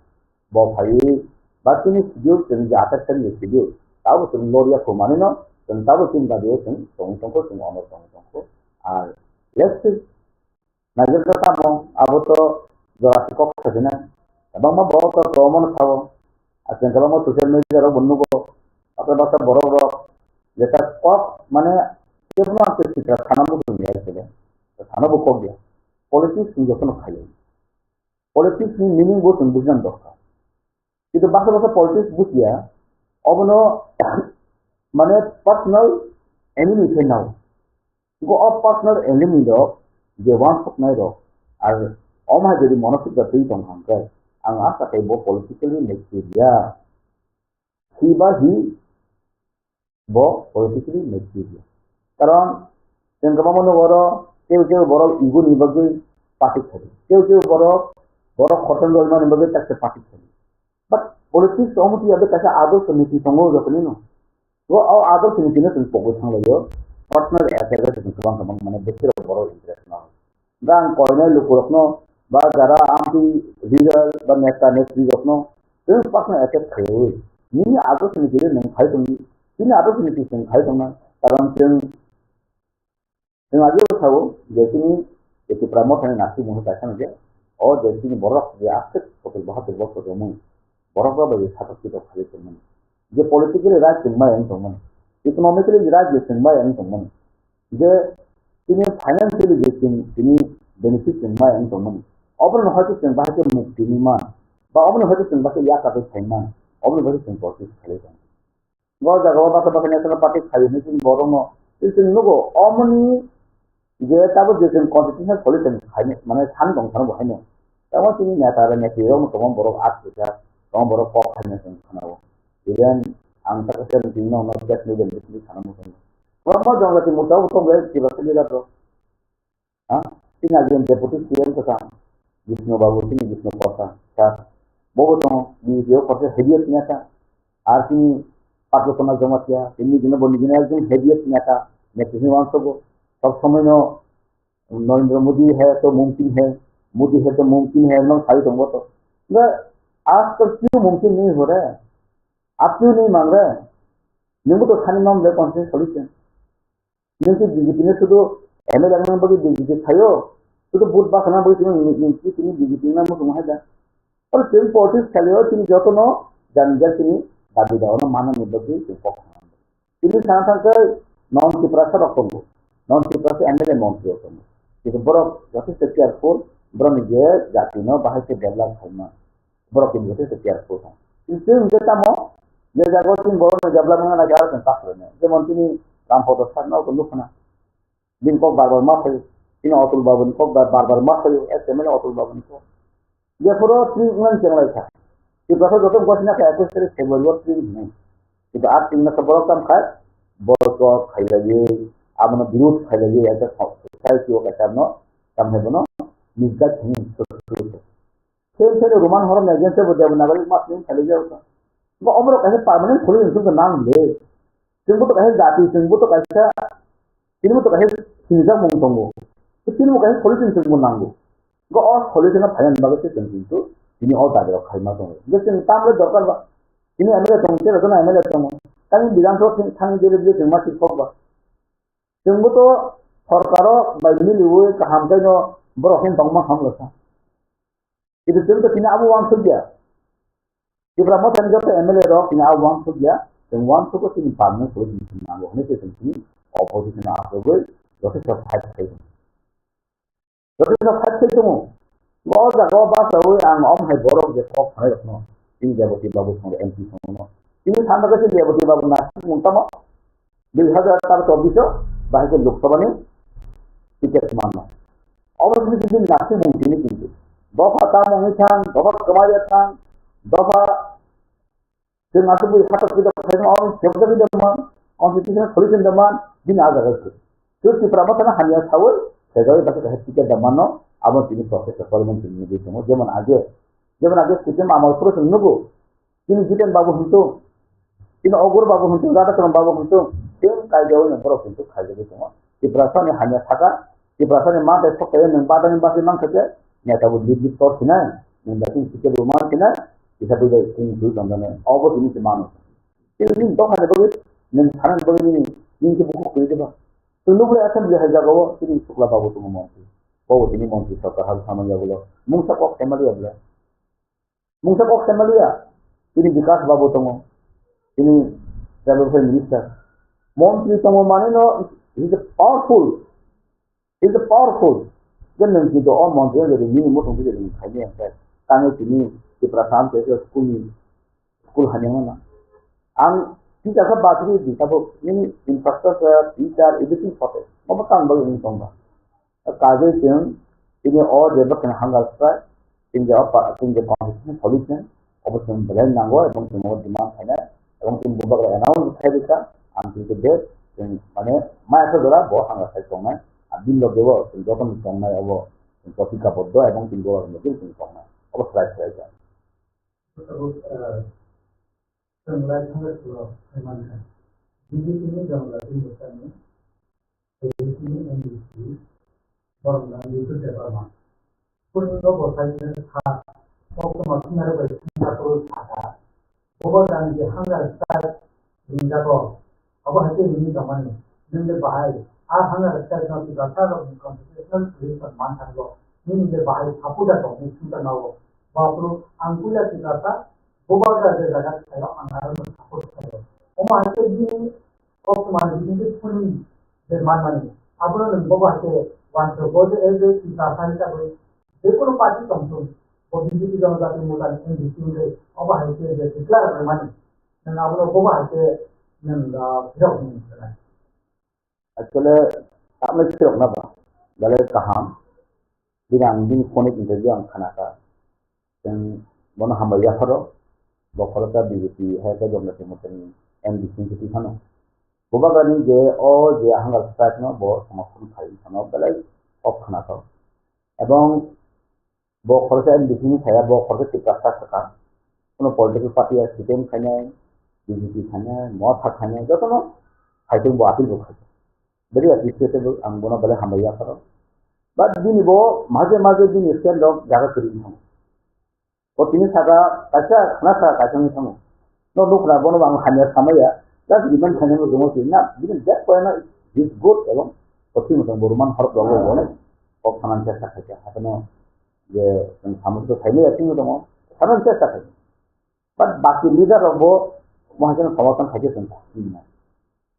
bo phaiwi ba tini schedule chwng je athais tarikh ni schedule, tabo chwng lorya kho manwi no, chwng tabo chini dabi o chwng tongwi tongkho, chwng ono tongwi tongkho. Ar let's see, naijak tamo abo to jora se kok sajinai. Kwbangma borok to tongmano sao, ar chwng kwbangma social media rok bo nugo, baksa baksa borok rok jeta kok mane kebono ang tei sitra sana bo chwng ya sile, sana bo kok ya. Politics ni jotono khayo. Politics ni meaning bo chwng bujina dorkar. Kintu baksa baksa politics bujiya, obono mane personal enemy khe nao. Go o personal enemy rok je wansuknai rok, ar omo hai jodi mono sikra twi tong hangkhe, ang asa khe bo politically mature ya. Hi ba hi bo politically mature ya. Karon chwng kwbangma nugo oro kebo kebo borok ego ni bagwi party khaio. Kebo kebo borok, borok khoroksa roimani bagwi taksa party khaio. But politics omo twi abo kaisa adorso niti tongo jokhonino. Go o adorso nitino chwng pogwi thanglaio. Personal attack bai chwng kwbang kwbang mane bwswk borok interest no. Ga ang koinai lukurokno ba jara amtwi leader ba neta netri rokno chwng personal attack khaiwi nini adorso nitino nwng khai tongdi. Chini adorso niti chwng khai tongnai. Karon chwng Chwng ageo sao je chini Tipra Mothani naisingmung kaisa hwnjak, o je chini borok je aswk kotor bahatur bosor romwi borok rok bai satok sitok khalai tongmani, je politically right chwng maya wng tongmani, economically right je chwng maya wng tongmani, je chini financially je chwng tini benefit chwng maya wng tongmani, oborokno hoito chwng bahai khe mukti hinwi man ba oborokno hoito chwng bahai khe yakarwi sai man, oborokno bahai khe chwng protest khalai tong. Go jaga o bata bata national party khayo hinwi chini borok no. Tei chwng nugo omoni je tabuk je chwng constitutional solution khaini mane san tong sano bo haino. Tamo chini neta bai neta rok no tongma borok at kisa tongma borok kok haino chwng khana o. Even ang ta kisa meeting no no press media meeting khana mo tong. Borok no jong jati murta bo tong bai kiba sili rok. Ha? Chini agini deputy C M kwchang, Bishnu Babu, chini Bishnu Prasad, sir. Bobo tongo, B J P o kotor heavyweight neta. Ar chini Patla Sona Jamatia, chini dino bo nijino ekjon heavyweight neta, neta hinwi wansugo. Sob somoi no Narendra Modi hai to mumkin hai, Modi hai to mumkin hai, nang sai tongo to. Nga, aaj tak kyun mumkin nahi ho raha hai? Aap kyun nahi maan rahe? Nungbo to sani mam le constitution solution. Nung si B J P ni sudu M L A wngna bagwi B J P khaio, sudu vote bakhana bagwi tini, nung, nung, tini B J P wngna muchung hai da. Oro chwng politics khailio chini jotono jani jak chini dabi da ono manani bagwi chwng kok khna. Chini sana thangkhe non Tiprasa rok tongo, non Tiprasa M L A montri rok tongo. Kintu borok jothesto careful, borokni je jatino bahai khe develop khaima, borok kintu jothesto careful thang. Kintu chwng hwnkhe tamo je jago chini borokno develop wngna nai aro chwng kaphilwi nai. Jemon chini Rampada sir no nukho na. Bini kok bar bar ma phaio. Chini Atul Babu ni kok bar bar ma phaio. Ekdom Atul Babu ni kok. Jephuru tring wngmani chenglai kha. Tiprasa joto wngkha sina kha ekus tarik February o tring hwnwi. Kintu a tring no kha borok tamo khai, borok kok khailaiwi, abono birud khailaiwi, ekta society o kaisa no, tamni bono misguide hwnwi sotwi. Same same Roman horror ni against bo Devanagari mas ni khailai jao ta. Bo omorok kaisa permanent solution to nang le. Chwng bo to kaisa jati, chwng bo to kaisa, chini bo to kaisa sinijak mung tongo. Chini bo kaisa solution chwng bo nango. Go o solution no phaiyan bagwi se chwng kintu chini o dabi rok khaima tongo. Je chwng tam le dorkar ba. Chini M L A tongo, tei rok no M L A tongo. Tani bidan to thang jere je chwng ma thik kok ba. Chwng bo to sorkaro bai miliwi kaham khe no borok khe tongma hamlo sa. Kintu chwng to tini abo uansukya. Tipra Mothani joto M L A rok tini abo uansukya. Chwng uansukgo tini permanent solution nango hwnwi se chwng tini opposition o achugwi jotheshto fight khai tongo. Jotheshto fight khai tongo. O jaga o bachaui ang om hai borok je kok sanai rokno tini Rebati Babu songno M P songno. Tini sanda khe Rebati Babu nasik mung tamo. Dui hazar taro chobbish o bahai khe Lok Sabha ni ticket manno. Obo khe bini nasik mung tini kintu. Dopha tamo wngwi thang, dopha kwmai ya thang, dopha chwng aswk bui hatok pidok khaima, obo sebjagwi da man, constitution solution da man, bini a jaga se. Tei Tipra Mothano hamya saui, sejaui bakhe kaisa ticket da manno, abo tini process o parliament tini nugwi tongo. Jemon age, jemon age C P M amol phuru chwng nugo, Chini Jiten Babu hintu, chini Ogur Babu hintu, Radhakron Babu hintu, chwng kaijaui no borok hintu khaijagwi tongo. Tiprasa ni hamya saka, Tiprasa ni ma bai sok kaiwi nwng badani bagwi mankha khe, neta bo lit lit tor sinai, nwng da chini ticket bo man sinai, kisa twi bai chini twi tongjanai. Obo tini se mano. Chini nini dophani bagwi, nwng sanani bagwi nini, nini khe bukhuk kwrwi diba. Chwng nukle assembly hai jagao, chini Shukla Babu tongo montri. Obo tini montri sorkar habo samani yagulo. Mungsa kok sai maliya bwle. Mungsa kok sai maliya, chini Bikas Babu tongo, chini Tribal Welfare Minister. Montri tongo manwi no, he is a powerful, he is a powerful. Je nwng kintu o montri no jadi nini muthung khe jadi nwng khaimaya hwnkhe, tangwi tini Tiprasa amtwi khe school ni, school hamya mano. Ang teacher khe bachwi di tabuk nini infrastructure, teacher, everything sorted. Obo tang bagwi nwng tongba. Kagwi chwng tini o je bwkhani hunger strike, chwng je o pa-, chwng je constitution solution, obo chwng belai nango, ebong chwng obo demand khainai, ebong chwng bubagra announce khai rikha, ang chwng je chwng mane maya khe jora bo hunger strike tongnai, a bini loge o chwng jotono tongnai obo chwng topika boddo ebong chwng bo chwng tongnai, obo strike khlai kha. Tabuk, eh, chwng lai thangwi khulok khai mankha. B J P ni Janata Party mwsani, A D C ni M D C, Boromdani Bisu Debbarma. Kunu no bo sai khe kha, koktwma thumnai rok bai thumsa kwrwi kha kha. Bubagrani je hunger strike ringjago, abo hai khe ringwi tongmani. Nwng je bahai, a hunger strike no Tiprasa rokni constitutional solution man thangbo. Nini je bahai sapuja tongwi thumsa nago. Bo aphuru ang puila Tiprasa, bubagra je jaga khaio ang aro no support khaio. Omo hai khe bini koktwma ni bisingtwi phunwi je manmani. Abono nwng bobo hai khe uansukgo je, as a Tiprasa hisabwi je kono party tongthung, bo B J P Janata Party Motha ni M D C wngwi obo hai khe je declare rwmani. Nwng abono bobo hai khe nwng, ah, phirok hwnwi sanai. Actually, tamle phirok na ba, belai kaham. Bini ang bini phone interview ang khana kha. Chwng bono hambai yapharo, bo khoroksa B J P hai khe Janata Party Motha ni M D C wngwi twi phano. Bubagrani je o je hunger strike no bo somothon khai phano belai kok khana kha. Ebong bo khoroksa M D C ni saya, bo khoroksa Tiprasa saka. Kono political party ya C P M khainai, B J P khainai, Motha khainai, jotono khaitong bo appeal bo khai. Very appreciable, ang bono belai hambai yapharo. But bini bo maje maje bini stand rok jaga kwrwi wngkha. O tini saka kaisa khna saka kaisa wngwi thango. No nukla bono ang hamya samaya. Just demand khainai no jomo si na bini that point is good ebong o tini tong bo Roman horok rogo bono. O phanan khe sakha khe haphano je chwng samung to khainai ya tini tongo. Sanon chesta khai. But baki leader rok bo mohai kheno somorthon khaikhe chwng ta.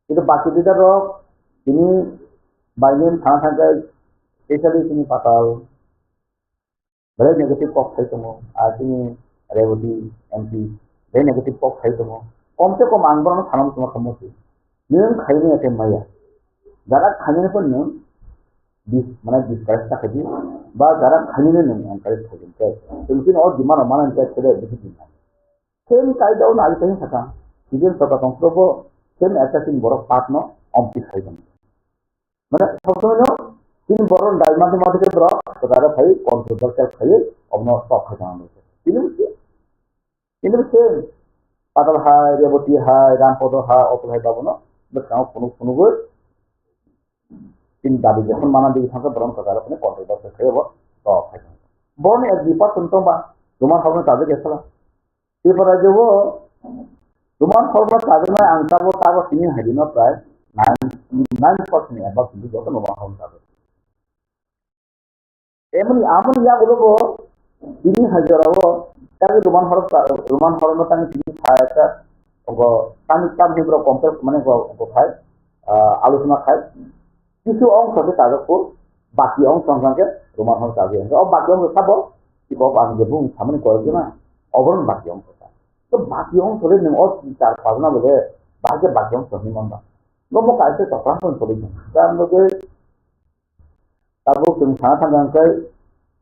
Kintu baki leader rok tini baini thana thangkhe specially tini Patal belai negative kok khai tongo. Ar tini Revati M P belai negative kok khai tongo. Kom se kom ang bono sanam tongma kamo se. Nwng khaini ate maya. Jara khaini pon nwng dis-, mane discourage ta khaidi. Ba jara khaini nwng encourage khaidi. Tei tini o demand mana nte kede bisi demand. Same kaida o nai tani saka. Civil saka tong probo same assassin borok part no ompi khai tong. Mane, sob somoi no tini borok dai mati mati khe borok kwcharo khai controversial khai obono stop khai tong. Tini bisi, tini bisi Patal hai, Revati hai, Rampodo hai, Otul hai babono bwskango phunuk phunugwi tini dabi jephun mana digi thangkhe borok kwcharo khai controversial khai obo stop khai tong. Boroni ek dui percent tong ba, Roman Hormo tabuk esala. Tripura rajyo o Roman Hormo chajaknai ang tabuk tabuk sini hai dino prai nine, nine percent ni above hindu joto no Roman Hormo chajak. Emoni amoni yagulo bo tini hai jora o tagi Roman Hormo cha-, Roman Hormo tani tini sai ka ogo tani tam hibro compare mane go go khai, ah, aluchona khai. Kisu ongkho se chajak ko, baki ongkho hwnkhe Roman Hormo chajak. O baki ongkho sabo, tiko ang je bung samani koyok jona, oboron baki ongkho sa. To baki ongkho le nwng o char pajna bole, bahai khe baki ongkho hinwi man ba. Bo bo kaisa chokra hwn toli jong. Jam loge, tabuk chwng sana thang jang khai,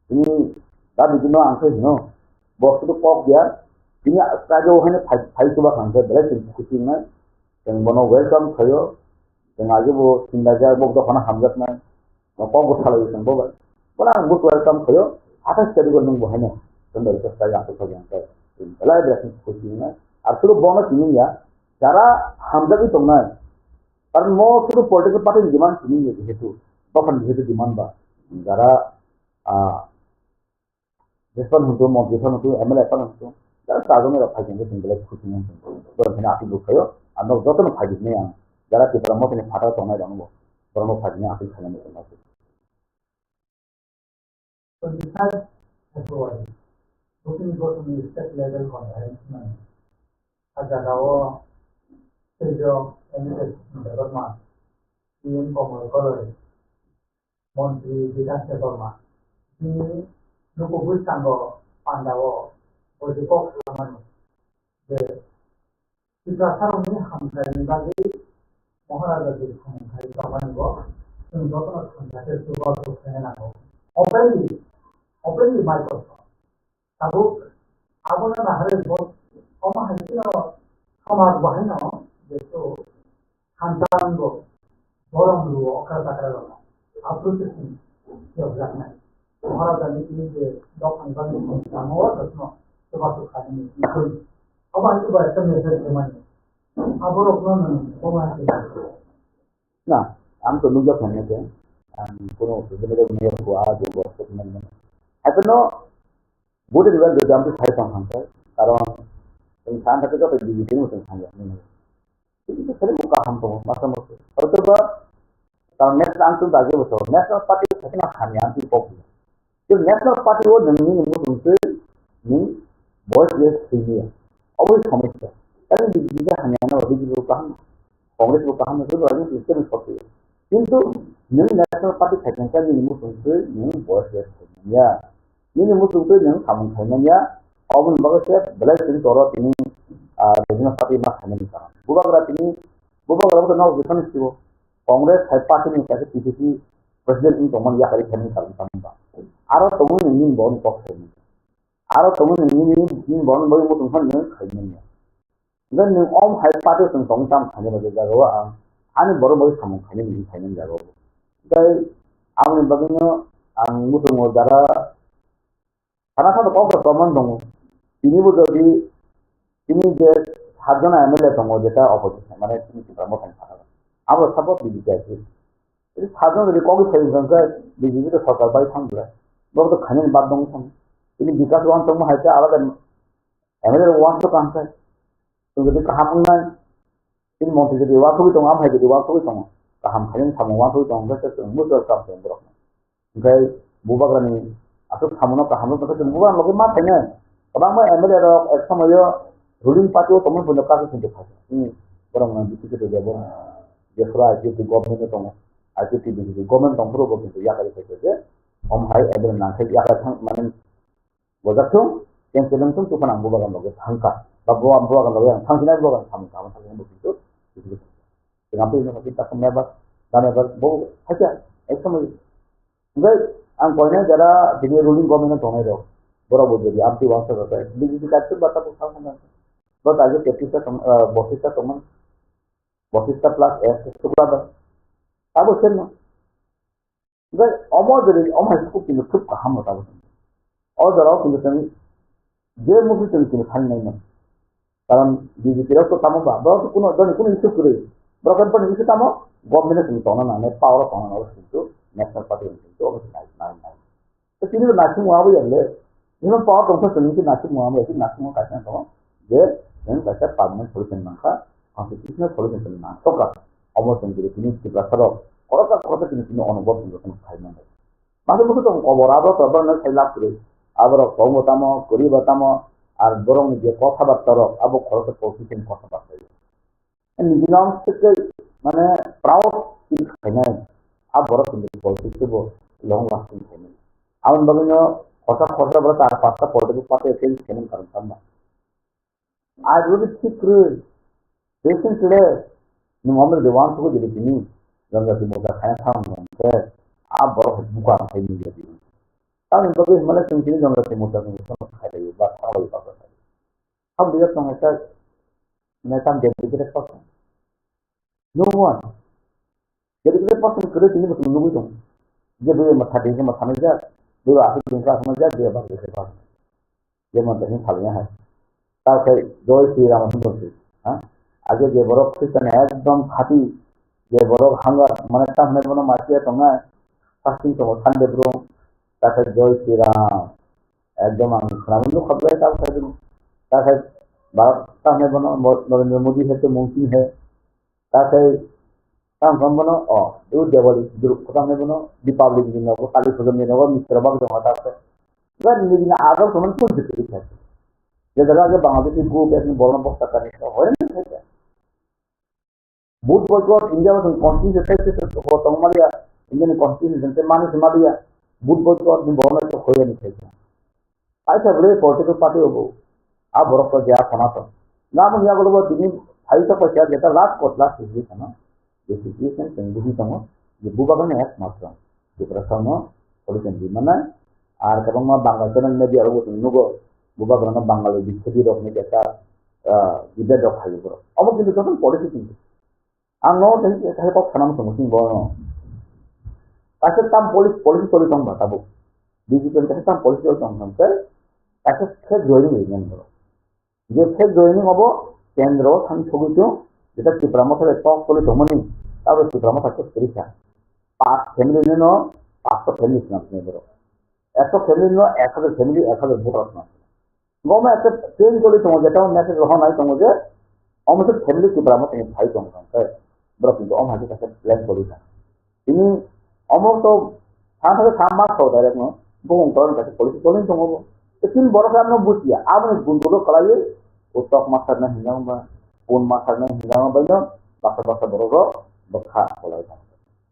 ini da bidino ang khai hino. Bo sudu kok ya, ini kajo hane phai, phai chuba khang khai, belai chwng khusi wngnai. Chwng bono welcome khayo. Chwng aje bo sinda ja bo dophano hamjaknai. Bo kok bo salai chwng bo bai. Bono ang bo welcome khayo. Athas tarikh o nwng bo haino. Chwng bai khe sai ang khe khayo ang khe. Belai belai khe khusi wngnai. Ar sudu bono sini ya. Jara hamjagwi tongnai. Karon mo sudu political party ni demand sini ya jehetu. Dophani jehetu demand ba. Jara, ah, Jespan hwntu, montri phan hwntu, M L A phan hwntu, jara sajwk ni rok phai tongkhe chwng belai khusi wng tong. Borok hwnwi aswk bwkhaio, ang nok jotono phai di hwnwi ang jara Tipra Mothani phataro tongnai rokno bo borokno phai tongwi aswk khainani tongma se. Twenty five February, Bhutan Botani State Level Conference hwnwi a jagao Sejong M L A Debbarma, P M Komol Koloi, Montri Bikas Debbarma, bini luku bwskango pandao bo je kok salamani je Tiprasarokni hamkraini bagwi Maharaja je samung khai tongmani bo chwng jotono thangya khe chubachu khaina nango. Openly, openly Microsoft. Tabuk abono naharwi bo omo hai kheno somaj bo haino jeto hamjakgo, borom luo okra chakra rokno. Aphuru se chwng yokjaknai. Maharajani tini je dophani bagwi chwng tamo o rokno chubachu khainani twi. Obo hai chuba ekta message rwmani. Aborokno nwng omo hai khe Na, ang to nukjak kha nai khe, ang kono social media nai khe a je bo se nai nai. Hai phano, vote ni bagwi ang to sai tong kha, karon chwng san thakhe joto B J P ni chwng thangya. Kintu khali bo kaham tongo, masa masa. Hoytoba, karon next ang chwng dagi bo to, National Party thakhe na hamya ang to kok. Tei National Party o nwng nini muchung twi nwng voice list thwi maya. Obo somosya. Tei B J P hamya no, B J P bo kaham, Congress bo kaham no, tei bo rajniti tei sok thwi. Kintu nwng National Party khai tong kha nini muchung twi nwng voice list thwi maya. Nini muchung twi nwng samung khai maya. Oboni bagwi se belai chwng toro tini, ah, Regional Party ma khainani karon. Bubagra tini, bubagra bo nok jesa ni sibo. Congress hai party ni kaisa P C C president wng tongmani yakarwi khainani karon tamo ba. Aro tongwi nwng nini bo ni kok khainani. Aro tongwi nwng nini, nini bo ni bagwi muchung phano nwng khainani. Then nwng om hai party o chwng tong tam khainani bagwi jaga o ang ani borok bagwi samung khainani wngwi khainani jaga o. Tei aboni bagwino ang muchungo jara Sana sana kok rok tomon tongo. Tini bo jodi, tini je satjona M L A tongo, jeta opposition, mane tini Tipra Mothani sana. Abo sabo B J P ase. Tini satjona jodi kok sai tong khe B J P to sorkar bai thang bwle. Bo to khainani bad dong thang. Tini Bikas wan tongma hai khe alada M L A wan to kaham khe. Tong jodi kaham wngnai. Tini montri jodi wan thogwi tongo, am hai jodi wan thogwi tongo. Kaham khainani samung wan thogwi tongo, hwnkhe chwng muchung kam se borok. Hwnkhe bubagrani aswk samungo kaham rwkha khe chwng bubagrani loge ma phainai. Kwbangma M L A rok ek somoyo ruling party o tongmani buino kaisa singkhe phaikha. Hmm, borok no B J P to je borok je phuru I P F T government o tongo, I P F T B J P government tong phuru bo kintu yakari phaikha je om hai M L A nangkhe yakari thang mane bojak thung, cancel wng thung, tufan ang bubagan loge thangkha, ba bubagan loge ang thangsinai bubagan samung kama thangsinai bo kintu, kintu, kintu, kintu, kintu, kintu, kintu, kintu, Hingke ang koinai jara tini ruling government no tongnai rok. Borok bo jodi amtwi wangsa rok B J P kaisa bata bo kha hwnna. Bo kaisa tetis ta tong, ah, bosis ta tongmani. Bosis ta plus S sukla da. Abo sen no. Hingke omo jodi omo hai sukuk tini suk kaham no tabo. O jora o tini tini je mufi tini tini thang nai no. Karon B J P rok to tamo ba, borok to kuno, joni kuno issue kwrwi. Borok kan borokni issue tamo, government ni tongna nangnai, power o tongna nangnai, kintu national party ni kintu obo se nai, nai, nai. To tini bo naising wabo ya le, nino power tong khe tini naising wabo ya, naising wabo kaisa tong, je, nini kaisa permanent solution nangkha, constitutional solution tini nangkha. Omo tong kiri tini Tiprasa rok, koroksa koroksa tini tini onobor tini tini khai nangkha. Masa masa tong kobor abo to borok no sai lab kwrwi. Aborok tong bo tamo, kwrwi bo tamo, ar borok ni je kotha batta rok abo khoroksa politician kotha batta. Ni binom sikhe mane proud feel khainai. A borok ni politics bo long lasting khainai. Aboni bagwi no khorsa khorsa borok char pasta political party change khainai karon tamo. Ai rwgwi thik kwrwi. Patient le nwng omo de wan sugo de tini. Jang jati moja khaina thang nang khe. A borok buka khai ni jadi. Tamni bagwi himale chwng tini jang jati moja ni sono khai lai ba thang lai ba khai. Ham dia tong hai. Ne tam de de ko. No one. Jadi kita pas yang kerja ini betul nunggu itu. Dia beli mata dia sama sama aja. Beli aku tinggal sama aja dia bang dia bang. Dia mau tanya hal yang hai. Takai Joy Sri Ram itu sih. Ha? Aja dia borok Kristen ekdom hati. Dia borok hangga mana tam mana mana masih atau enggak. Fasting sama Sunday bro. Takai Joy Sri Ram. Ekdom ang khana mano khablai takai. Takai Bharat tam mana Narendra Modi hai to mungkin hai. Takai tang tang bono o eu Diwali duru kota me bono Deepavali ni nogo Kali Puja ni nogo Mishra bak jong ta se. Gan ni ni adol soman pun jiti kisa. Je jaga je Bangladesh ni group ek ni borno bokta kani so hoy ni kisa. Bhut boycott India ma constitution te se ho tong maria India ni constitution te mani se maria bhut boycott ni borno so hoy ni kisa. Aisa bwle political party obo. A borok to jaya khona to. Namo niya golo bo tini hai to paisa jeta last kot last sijli khana. Je situation chwng buhi tongo. Je bubagrano ek matro. Tiprasa no solution di mana. Ar kwbangma Bangal channel media rogo chwng nugo. Bubagrano Bangal bikhebi rok ni jeta, ah, debate rok hai borok. Obo kintu joto policy kintu. Ang no tei tei kok sana muchung muchung bo no. Kaisa tam policy policy toli tong ba tabuk. B J P ni kaisa tam policy toli tong tong khe kaisa fake joining ri nang bo. Je fake joining obo kendro thang thogwi chung jeta Tipra Motha bai tok toli tongmani tabuk Tipra Motha khe kwrwi kha. Pas family ni no pas family swnam swnam borok. Ekso family no ek hajar family ek hajar voter swnam. Goma ekta train choli tongo je tamo message rohor nai tongo je omo se family Tipra Motha ni phai tong tong khe borok kintu omo hai khe kaisa plan choli tong. Tini omo to sa thang sa mas to direct no bumung to kaisa policy choli tongo bo. Tini borok ano busia aboni gundulo kalai utok masar na hinjang ba pun masar na hinjang ba no basa basa borok ro bwkha kolai tong.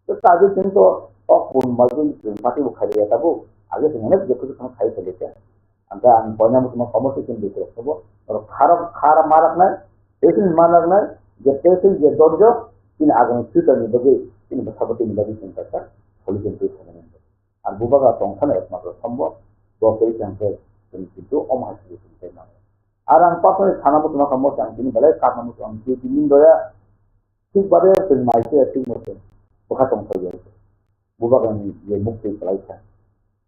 Tei kaje chwng to o kun bai chwng party bo khairokya tabuk. Age chwng onek je kuchuk kheno khai tongkha. Angkhe ang koina muchungma omo se chwng bikerok sabo. Oro kharok khara maraknai, patient maraknai, je patient je dorjo, chini agami future ni bagwi, chini bwsabo chini bagwi chwng kaisa solution twi khainani. Ang bubagra tongthani ekmatro sombo, bo tei chwng khe chwng kintu omo hai solution khe nango. Ar ang personally sana muchungma kamo se ang chini belai karna muchung ang chini doya, Thik bade chwng mai se thik mo se bwkha tong thai ya. Bubagrani je muk twi kwlai kha.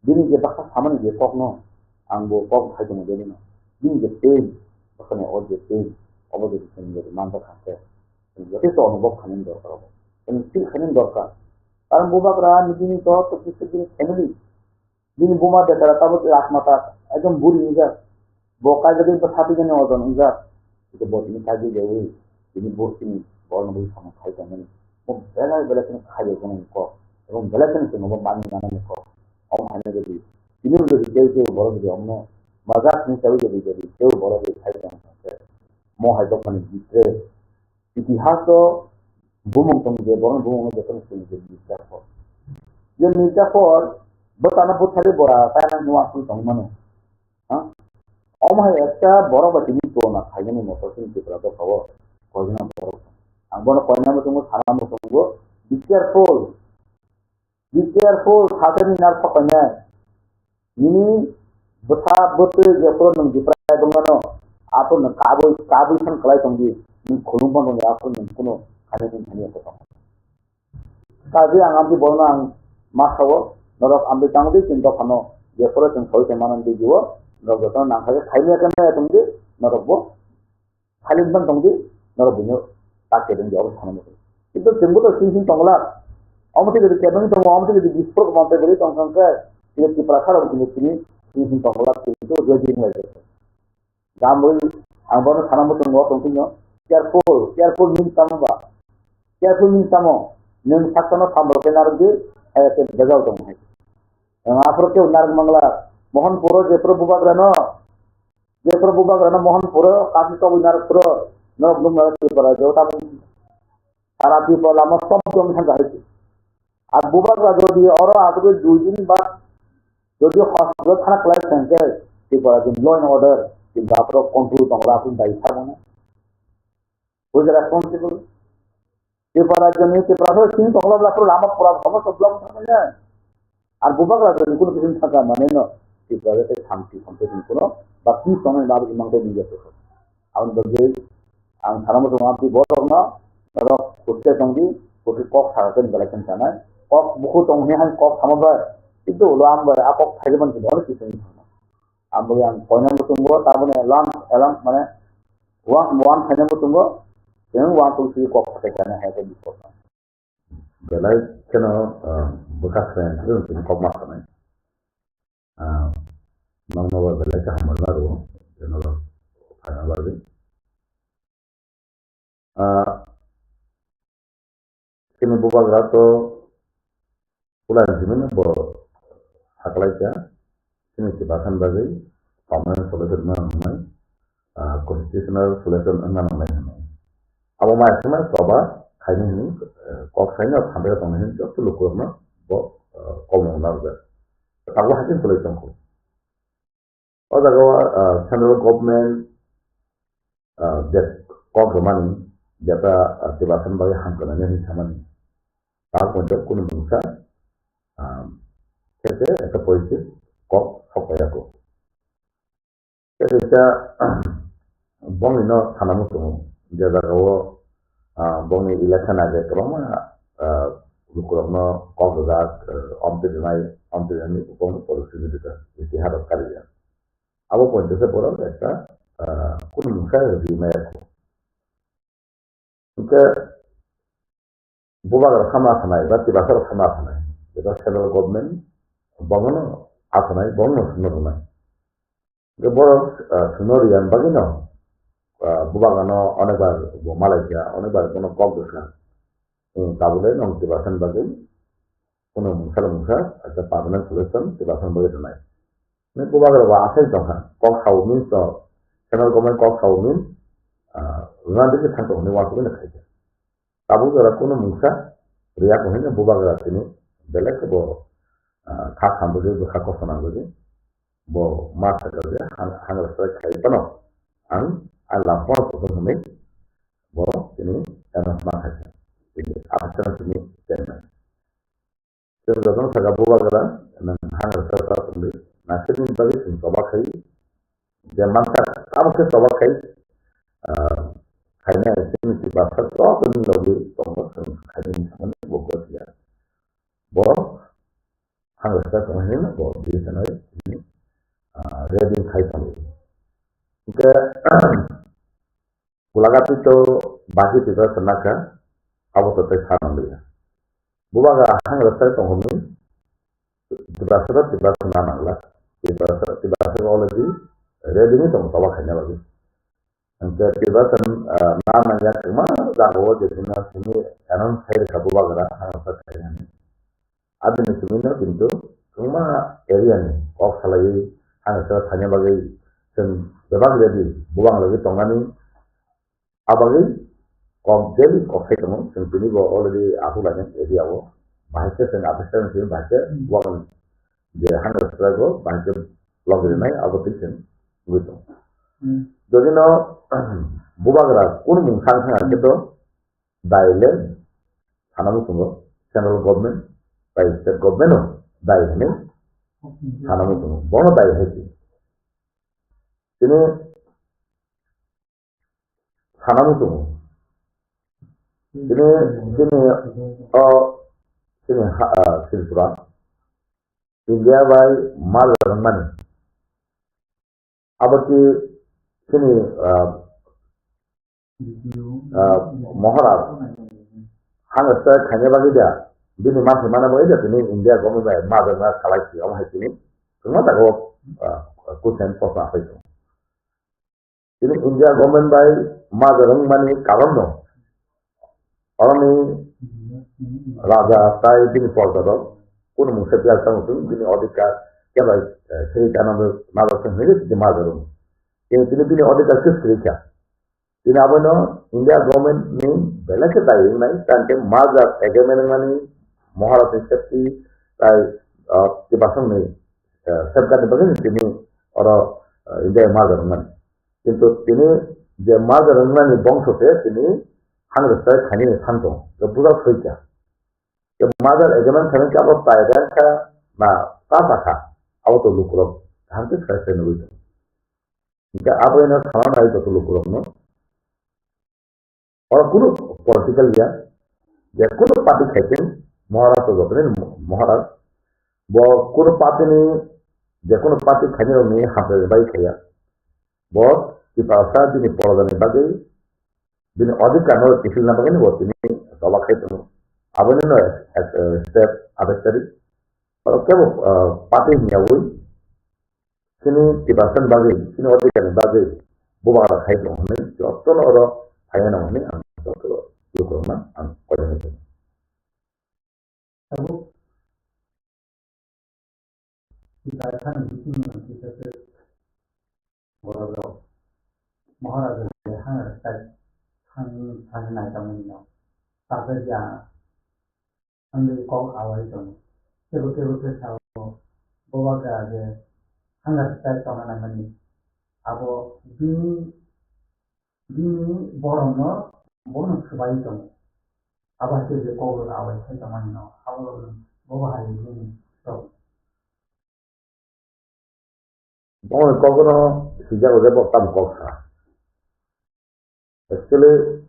Bini je bwkha samani je kokno ang bo kok hai tongo bini no. Bini je pain, bwkhani o je pain, obo je chwng je man bwkha khe. Chwng joto to onubhob khainani dorkar obo. Chwng feel khainani dorkar. Karon bubagra ni bini to to kisa bini family. Bini buma bechara tabuk lak mata ekdom buri wngjak. Bo kaijagwi bwsatwi gani ojon wngjak. Hwnkhe bo tini kaijak jawi tini bo tini borokno bui samung khai tongmani. Bo belai belai kheno khaijak gwnangni kok. Ebong belai kheno chwngno bo manwi nanani kok. Omo haino jodi tini jodi tei tei borok jodi omono Majak ni chawi jadi jadi, teo borok bai khai tong kha khe. Mo hai dophani bitre. Itihas o bumung tong je, borok bumung no joto ni sini je Mirza Phol. Je Mirza Phol, bo tana buthari bora, kaya nang nuwa sung tong mano. Ha? Omo hai ekta borok bai tini purana khaigani motor sini Tripura dopha o, koina borok. Ang bono koina muchungo sana muchungo, be careful. Be careful, sakani nar sokainai. Nini bwsa bwtwi jephuru nwng Tipra dongmano, aphuru nwng kabui, kabui san kwlai tongdi. Nwng khulum phan tongdi, aphuru nwng kuno khainai tongmani tong. Kaje ang amtwi borokno ang ma sao, norok amtwi tangdi chini dophano, jephuru chwng soi tongmani video, norok jotono nangkhaio khaimya khe maya tongdi, norokbo. Silent ban tongdi, norok buino tak kebeng di, obo sana muchung. Kintu chwngbo to sing sing tongla. Omo tei kebeng tongo, omo tei bisporo monte guri tong thang khe, tini Tiprasa rok buino tini sing sing tongla, kintu ready wng lai khe. Jambui, ang bono sana muchungo tong phino, careful, careful means tamo ba? Careful means tamo? Nwng saktano samrok khe narwk di, hai khe bejal tong hai. Ang aphuru khe narwk mangla, Mohanpuro jephuru bubagrano, Jephuru bubagrano Mohanpuro, kasi tobwi narwk phuru, norok nukna Tripura rajyo tamo sara Tripura lama sob jom thang kahai se. Ar bubagra jodi oro asugwi dui din ba jodi hospital thana kwlai thang khe Tripura rajyo law and order, kintu aphuru control tongla aphuru dai tharmano. Who is responsible? Tripura rajyoni Tripura sini tongla bla pura lama pura lama sob block thangmanya. Ar bubagra rajyoni kuno kisim thangka mane no Tripura rajyo tei shanti shanti kuno ba peace tongmani bagwi mang tei ninja tongkha. Aboni bagwi ang sana muchungo amtwi borokno norok kuste tongdi, kusti kok sakha khe belai khe sanai. Kok bukhuk tong hwnwi hai kok sama bai. Kintu ulo ang bai a kok thaijaman kintu onek kisim thangma. Ang bagwi ang koina muchungo taboni alarm, alarm mane One, one khaina bo tongo, tei one, two, three kok khatai khaina hai khe bisingo. Belai kheno, ah, bwkha khwlaiya, tini kok ma sanai. Ah, nokno bo belai khe hambai ma rwo, tei norok phaina bagwi. Ah, Chini bubagra to pula hinwi bo haklaikha, chini Tiprasa ni bagwi permanent solution wngna nangnai, ah, constitutional solution wngna nangnai hwnwi. Abo mai kheno choba khaini hwnwi, eh, kok saino thandaio tongnai hwnwi joto lukurokno bo, eh, kolmung narwkjak. Tabuk hai khe kwlwi tongkho. O jaga o, ah, central government, ah, je kok rwmani, jeta, ah, Tiprasa ni bagwi hamkrai nani hinwi samani. Ta poito kunu mungsa, ah, khe khe ekta positive kok sok paiya kho. Khe khe khe, bongni no sana muchungo, je jaga o, ah, bongni election age kwbangma, ah, lukurokno kok rwjak, ah, omtwi rwnai, omtwi rwnai bongni policy ni bwkha, itiha rok karijak. Abo poito khe borok ekta, ah, kunu mungsa rwgwi maya kho. Hwnkhe bubagra sama asanai ba Tiprasa rok sama asanai, eba central government bono asanai, bono swngo rwnai. Hwnkhe borok, ah, swngo rwya bagwino, ah, bubagrano onekbar bo malaikha, onekbar bono kok rwkha. Hmm, tabukle nwng Tiprasa ni bagwi Kuno mungsa mungsa, ekta permanent solution, Tiprasa ni bagwi rwnai. Nini bubagra bo asai tongkha, kok sao means to, central government kok sao means, ah, rwna digi thang tong hinwi uansugwi no khaikha. Tabuk jora kuno mungsa rwya kho hinwi bubagra tini belai khe bo, ah, kha samrwgwi bwkha kosto nangwgwi bo ma sakha je hang-, hangra strike khai phano ang, ang lam phano kutung hinwi bo tini announce ma khaikha. Tini after tini chairman. Chwng jotono sakha bubagra, nwng hangra sa sa tongdi. Naisingni bagwi chwng choba khai. Je mansa tamo khe choba khai, ah, khaina chini si basa joto ni logi tongo chwng khaina hinwi samani bo gosiya. Bo hangra sa tong hinwi bo bini sanai, ah, ready khai tongo. Hwnkhe, Pulagati to baki Tiprasa nakha, abo to tei sa nang liya. Bubagra hangra sai tong hwnwi, Tiprasa to Tiprasa na nangla. Tiprasa, Tiprasa already ready ni tong choba khaina bagwi. Hwnkhe Tiprasa, ah, na nangya kwma jagao je sini sini announce khai rwkha bubagra hangra sai khainani. Abini simi no kintu kwbangma area ni kok salaiwi Hangsa thani bagwi chwng bebak ready, buwang lagwi tongnani. Abagwi kok daily kok sai tongo, chwng tini bo already ahulainai area o. Bahai khe chwng officer ni simi bahai khe buwang je hangsa strike o bahai khe logwi rinai abo twi chwng wngwi tongo. Jodi no bubagra kunu mung sang thang khe to dai le sana muchungo, central government bai state government o dai hwnwi sana muchungo, bono dai hai se. Tini sana muchungo. Tini, tini o tini ha, ah, Tripura India bai majra wngmani. Abo ki tini, ah, ah, Maharaj hangsa khaina bagwi da, bini manthai mana bagwi da, tini India government bai majra wngna salai si, omo hai tini kwbangma jaga o, ah, question proshno asai tongo. Tini India government bai majra wngmani karon no. Oroni raja tai bini porja rok kunu mungsa biyal tang tong bini odhikar kebo, eh, sri kanando majra wng hwnwi tini majra wng. Tini, tini bini odhikar khe sri kha. Tini abono India government ni belai khe dai wngnai, tang khe majra agreement wngmani Maharaj ni safety tai, ah, Tiprasang ni, eh, safeguard ni bagwi tini oro, eh, India majra wngmani. Kintu tini je majra wngmani bongso se tini hangsa khainani thang tongo, je buja soi kha. Je majra agreement khainai khe abo tai rang kha na ta ta kha, abo to lukurok kaham khe sai sai nugwi tongo. Hingkhe abo eno sana nai joto lukurokno. Oro kunu political ya, je kunu party khaikhe Maharaj to jotoni Maharaj, bo kunu party ni, je kunu party khainai rokni hamjagwi bai khaiya. Bo Tiprasa bini porjani bagwi, bini odhikar no kiphilna bagwi bo tini tola khai tongo. Aboni no ek, ek, eh, step athai tarik. Oro kebo, eh, party hwnyaui, chini Tiprasani bagwi, chini odhikarni bagwi bubagra khai tongo hwnwi jotono oro phai mano hwnwi ang joto lukurokno ang koinai tongo. Tabuk Tiprasani bisingni kisa khe borok rok Maharaja je hangsa thang thang nai tongmani no. Tabuk ya Wngwi kok awai tongo. Kebo kebo khe sao, bubagra je hangsa style tongna nangmani. Abo bini, bini borokno bono swbai tongo. Abo hai khe je kok rok awai khai tongmani no, abo rok bobo hai bini tok. Bongni kokno swijak rwkhe bo tamo kok sa. Actually,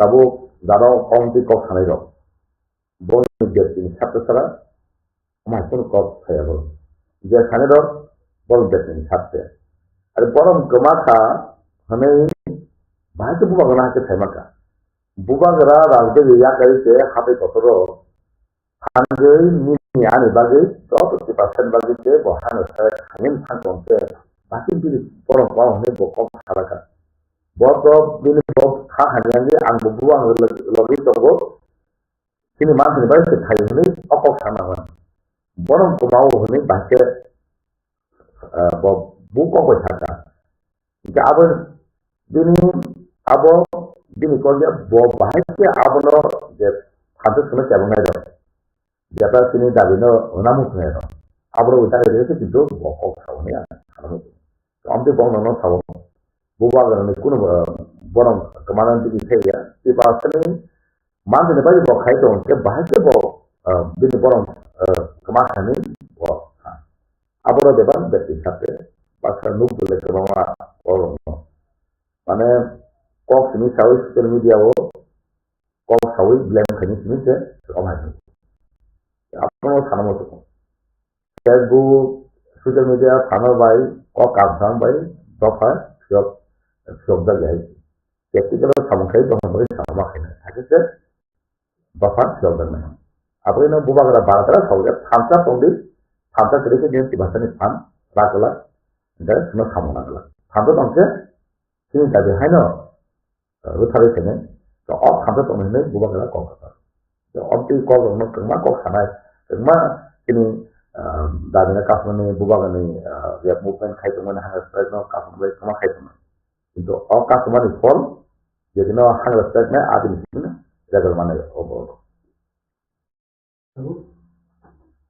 tabuk jado kok twi kok sanai rok. Bongni bek tini sat sara, omo hai kheno kok saya bo. Je sanai rok, bong bek tini sat se. Ari borom kwma kha hwnwi bahai khe bubagra hai khe sai mankha. Bubagra rajgari yakarwi se hatai kotor rok Thangwi nini ani bagwi joto Tiprasani bagwi se bo hano sai thangwi thang tong khe, bati bini borok bo hwnwi bo kok salaka. Bo to bini bo kha hamya wngwi ang bo buwang logwi tongo. Chini manthani bai se thai hwnwi o kok sana hwn. Borok kwmao hwnwi bahai khe, ah, bo bu kok bai saka. Hingkhe abo bini, abo bini kok ya bo bahai khe abono je phansa sino kebo nai rok. Jeta chini dabi no hwnna muchungnai rok. Aborok bai dagai rwkhe kintu bo kok sao hwnwi ang sana muchungo. Amtwi bo nono sao. Bubagrani kunu, ah, borok kwmana bini thaiya. Tiprasani manthani bai bo khai tong khe bahai khe bo, ah, bini borok, ah, kwma khainwi bo kha. Aborok bebak beti kha khe baksa nuk dole kwbangma borokno. Mane kok simi sawi social media o kok sawi blame khaini simi se omo hai. Abono sana muchungo. Facebook, social media phano bai kok kamsang bai dopha phiyok, phiyok jak hai. Practical o samung khai dopha bai sama khaina. Hakhe se dopha phiyok jak nai. Aboni no bubagra baragra sawi jak thansa tongdi, thansa kwrwi khe nini tibasani phan rakla, hingkhe sino samung nangla. Thansa tongkhe chini dabi haino rwtharwi khainai. To o thansa tongmani hinwi bubagra kok kha. To obtwi kok rokno kwbangma kok sanai, kwbangma chini, ah, damina kasumani bubagani, ah, rep movement khai tongmani, hunger strike no kasumani tongma khai tongmani. Kintu o kasumani phol, jekino hunger strike nai abini simi result manai o borok. Tabuk,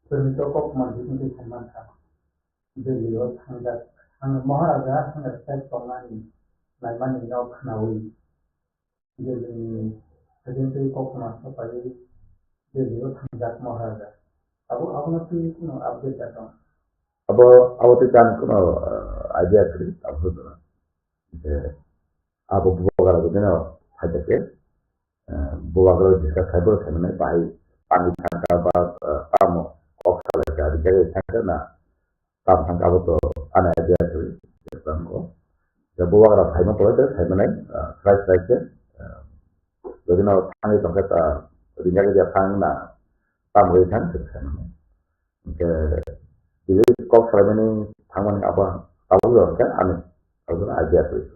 chwngni to kok manjak wngwi saimankha. Delhi o thangjak, thang-, Maharaja thangjak sai tongnani naimani no khwnaui Delhi ni hajentwi koktwma swpaiwi Delhi o thangjak Maharaja. Abo, abono twi kuno update da tong? Abo, abo twi tang kuno, uh, idea kwrwi, abo twi tong. Je, abo bubagra bini no phaijak khe, eh, bubagra discuss khai bo khaimani bahai pani thangkha ba, eh, tamo kok salai kha, rijak thangkha na, tam thangkha abo to ani idea kwrwi, tamo. Je bubagra phaima pore khe khaimani, eh, slai slai khe, eh, jodi no thangwi tongkha ta, rijak rijak thang na, tamo ri thang khe khaimani. Hwnkhe, twi kok salaimani thangmani abo, abo wngkha ani, abo idea kwrwi.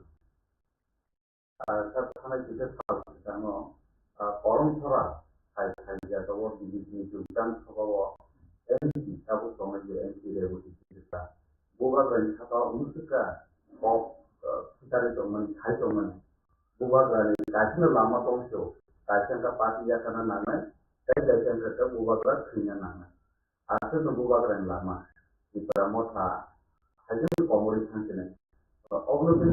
Ah, sir, thanai kisa sal kwchangno, ah, Korom Sora hai, hai jagao B J P ni Jurjan Sabha o M P tabuk tongnai je M P Rebati Singh. Bubagrani saka o wngkha kok, ah, phutari tongmani, khai tongmani. Bubagrani kaisa lama tongso, kaisa wngkha party yakana nangnai, tei kaisa wngkha khe bubagra thwina nangnai. Aswkno bubagrani lama, Tipra Motha, haikhe komorwi thangsinai. Obwno tei,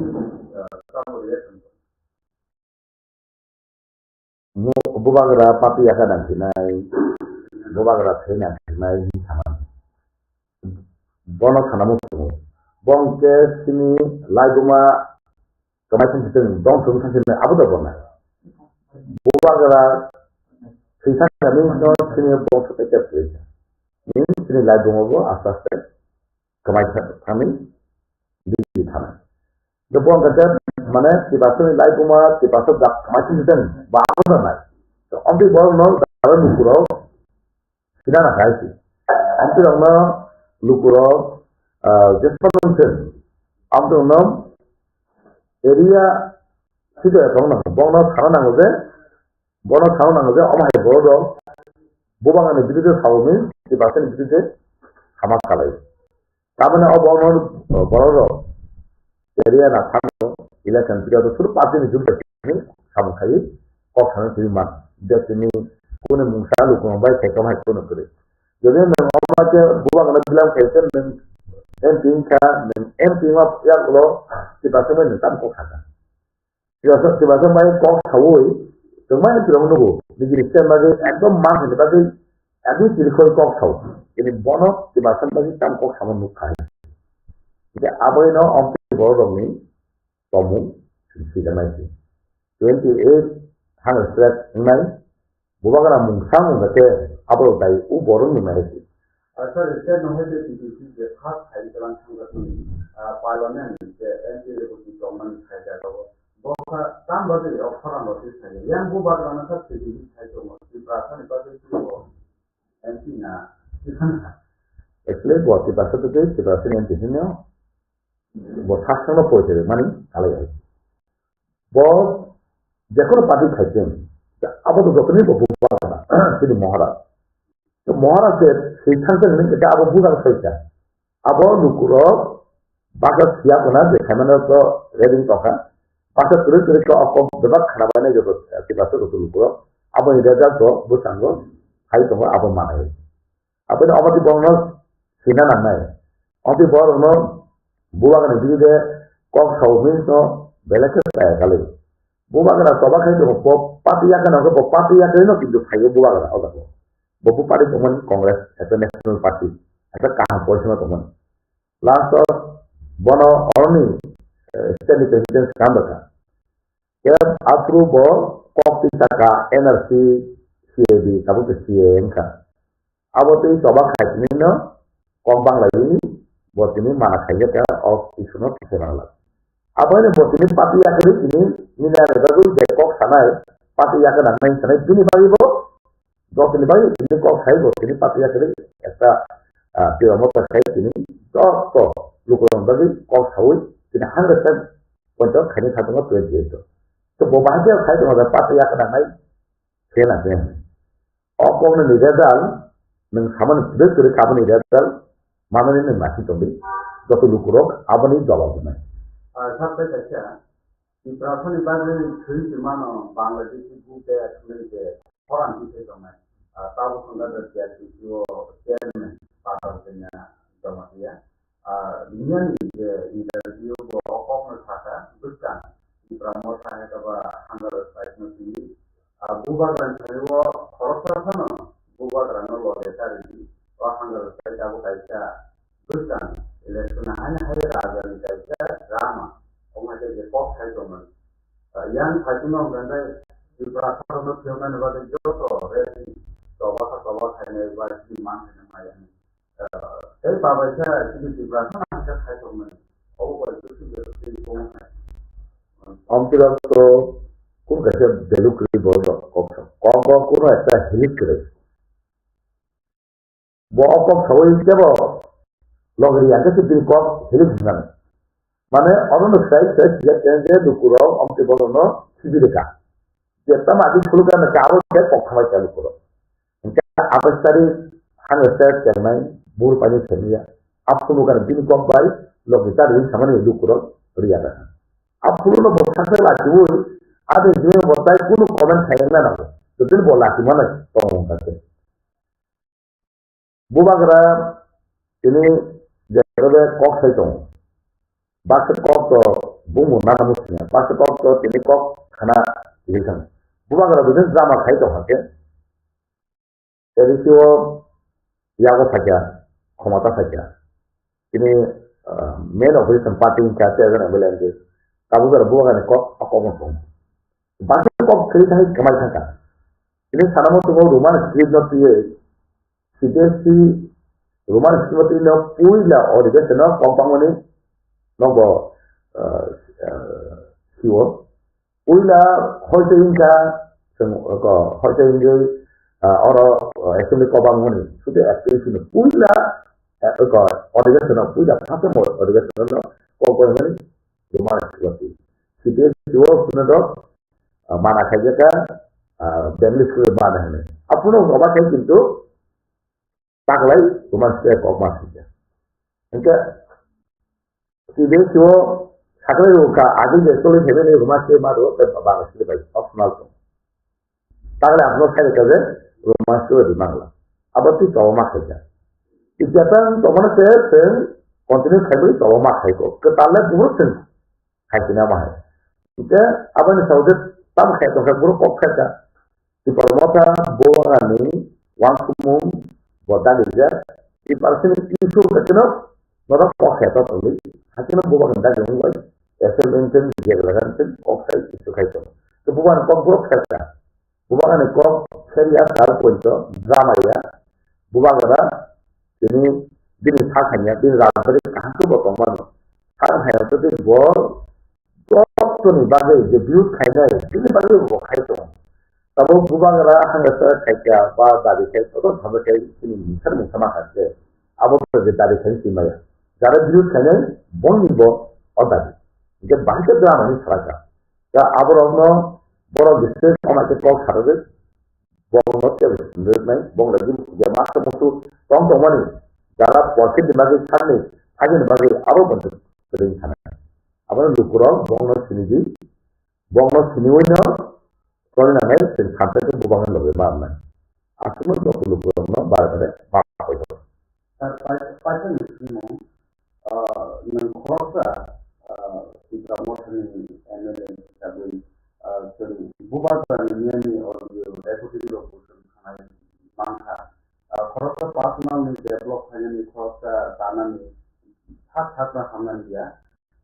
ah, tamo reaction. Mo-, bubagra party yakha nangsinai, bubagra thwi nangsinai hinwi sana. Bono sana muchungo. Bo hwnkhe chini laibuma kwmai thang sitwng, dong sung thang sitwng, abo da bono. Bubagra thwi thang sitwng, no chini bongso tei tep kwrwi kha. Ni chini laibuma bo aste aste kwmai tha-, thangwi bisi thanai. Je bo hwnkhe je, mane, Tiprasani laibuma, Tiprasa jak kwmai sing sitwng, ba abo da nai. To, amtwi borokno jara lukurok sina nang hai se. Amtwi rokno lukurok, ah, je phano se, amtwi rokno area sida tong nang, bono sana nango je, bono sana nango je, omo hai borok rok, bubagani birude sawi, Tiprasani birude sama khalai. Taboni o borok, borok rok area na thangno election period o suru party ni jumpa ni samung khai kok sana twi man. Jatini kuni mungsa lukurok bai khai tong hai kono kwrwi. Jodi nwng omo khe bubagno bilam khai khe nwng M P wngkha, nwng M P wngma yagulo Tiprasa bai nwng tam kok sakha. Tiprasa, Tiprasa bai kok saui, tongmani Tiprasa nugo, nijini stand bagwi ekdom man hwnwi bagwi, ekdom tirikhoi kok sao. Ini bono Tiprasa bagwi tam kok samo nukha. Hingke aboino omtwi borok rokni tomung swijaknai se. Twenty eight hundred wngnai, Bubagra mungsa wngkha khe abo dai o borok ni mai se. Ah, sorry, sir, no hai je T P C je first hai jalan thangkha tong, ah, parliament je M P Rebati tongmani hai jaga o. Bo kha tam bagwi o khorang rok se sai. Yang bubagra no kha T P C sai tongo. Tiprasa ni bagwi se bo M P na. Actually, bo Tiprasa tei Tiprasa ni M P hino bo sak sangno poi se mani alai alai. Bo jekono party khai chwng, abo to jotoni bo bubagra, chini Maharaj. To Maharaj je swi thang thang hwnwi khe abo bubagra sai kha. Abo lukurok baka siya khuna je khaimano to reading tokha. Baka kwrwi kwrwi khe o kok bebak khna bainai joto, Tiprasa joto lukurok. Aboni result bo bwskango khai tongo abo manai. Aboni omo twi borokno sina nangnai. Omo twi borokno bubagrani birude kok sao hwnwi no belai khe chaya kali. Bubagra choba khai tongo, bo party yakhe nangkhe, bo party yakhe no kintu phaio bubagra o jaga o. Bo, bo party tongmani Congress, ekta national party, ekta kaham position o tongmani. Last o bono oroni, eh, state ni president swkang bwkha. Khe aphuru bo kok twi saka N R C, C A D, tabuk khe C A A wngkha. Abo twi choba khai tini no kok banglaini bo tini mana khaijak kha o issue no thwkhe manglak. Aboino bo tini party yakarwi tini nini ani bagwi je kok sanai party yakar nangnai sanai bini bagwi bo jotoni bagwi tini kok sai bo tini party yakarwi ekta, ah, twi omo ta khai tini joto lukurokni bagwi kok saui tini hundred percent poito khaini kha tongo twenty eight o. To bo bahai khe khai tongo party yakar nangnai. Khe na khe. O kokno ni result Nwng samani kwrwi kwrwi khe aboni result manani nwng naising tongdi. Joto lukurok aboni jobab rwnai. Ah, sir, tei kaisa, Tiprasani bagwi thwi se mano Bangladeshi Buddha Community khorang twi se tongnai. Ah, tabuk wngkha the T R T C o chairman Patal Kanya Jamatia. Ah, niyani je interview bo o kokno sakha, bwskang Tipra Motha hai khe ba hunger strike no twi. Ah, Bubagrani thani o khoroksa phano Bubagrano loge ta ridi. O hunger strike abo kaisa bwskang election haino hai rajani kaisa drama. Omo hai khe je kok sai tongmani. Ah, yang phaitungno hwnkha khe Tiprasarokno phiyoknani bagwi joto rally, choba kha choba khainai ba chini man khainai maya. Tei babaisa chini Tiprasa nangkhe khaitokmani. Obo bai khe chini tongmani. Omtirok to kun kaisa value kwrwi borok rok kok sa. Kok bo kuno ekta hilik kwrwi. Bo o kok sawi kebo logri yang khe chini kok hilik hinani. Mane oro no sai sai sijak khe je lukurok omti borokno sibi rwkha. Jeta mati phulukha na kabo khe kok khamai kha lukurok. Hingke aphas tari hangsa chengnai bur pani chengya. Aphuru kana bini kok bai logi tari samani lukurok riya da. Aphuru no bo saksa laki ui ade je bo tai kunu comment khaina na. Jotoni bo laki mana tong kha. Bubagra tini jerabe kok sai tongo. Baksa kok to bumung nana musinga. Baksa kok to tini kok khana tini thang. Bubagra bini drama khai tong hake. Teri siwo yago sakya, khomata sakya. Tini, ah, main opposition party wngkha, tei jon M L A wngkha. Tabuk jora bubagrani kok, a kok no tong. Baksa kok kiri thangwi kwmai thangkha. Tini sanamo tongo Roman script no twiwi C B S E Roman script no twiwi no puila original no kok bangmani nobo, ah, ah, siwo. Puila hoite wngkha chwng ko hoite wngwi, ah, oro, ah, assembly kok bangmani sute application puila, ah, ko original no puila first mo original no kok bangmani Roman script. C B S E o puno do, ah, mana khaijaka, ah, Bengali script mana hwnwi. Aphuru oba khai kintu taklai Roman script kok ma singya. Hingke C B S E o sakrai rokha agil je tole thebe ni Roman script ma do te Bangla script bai optional to. Taklai aphuru sai rokha je Roman script di Bangla. Abo twi tobo ma khaijak. Ijatan tobo na se se continue khai bai tobo ma khai ko. Kwtal le buro sing. Khaisina bahai. Hingke aboni saode tam khai tongkha buro kok khaika. Tipra Motha Bubagrani wansukmung bo dalijak. Tiprasani issue khaikeno norok kok khaito tongwi. Khaikeno Bubagrani dagi wngwi S M N ten jeglagan ten kok khai issue khai tongo. To Bubagrani kok buro khaika. Bubagrani kok kherya sal poito drama ya. Bubagra tini bini sa thangya bini rajbari kaham khe bo tongmano. Sa thangya to tini bo jottoni bagwi je birud khainai bini bagwi bo khai tongo. Tabuk Bubagra hangsa khaikha ba dabi khai joto thangwi khai chini mungsa mungsa ma kha khe abo to je dabi khai twi maya. Jara birud khainai boni bo o dabi. Hingke bahai khe drama ni salaka. Da aborokno borok bising ama khe kok sarwi borokno tebwi sindirnai, borok lagi je ma khe musu tong tongmani jara porkhe di bagwi sakni agini bagwi abo bo ring thana. Abono lukurok borokno sinidi, borokno siniwino tongwi nangnai chwng samsai khe bubangni logi ma wngnai. Aswkno joto lukurokno bare bare ma koi. Sir, pai-, paithakni swngmung, ah, nwng khoroksa, ah, Tipra Mothani M L A hisabai, ah, chwng Bubagrani niyani audio recording rok bo chwng khnai mankha. Ah, khoroksa personal ni develop khainani, khoroksa chanani, sak sakno hamnani ya.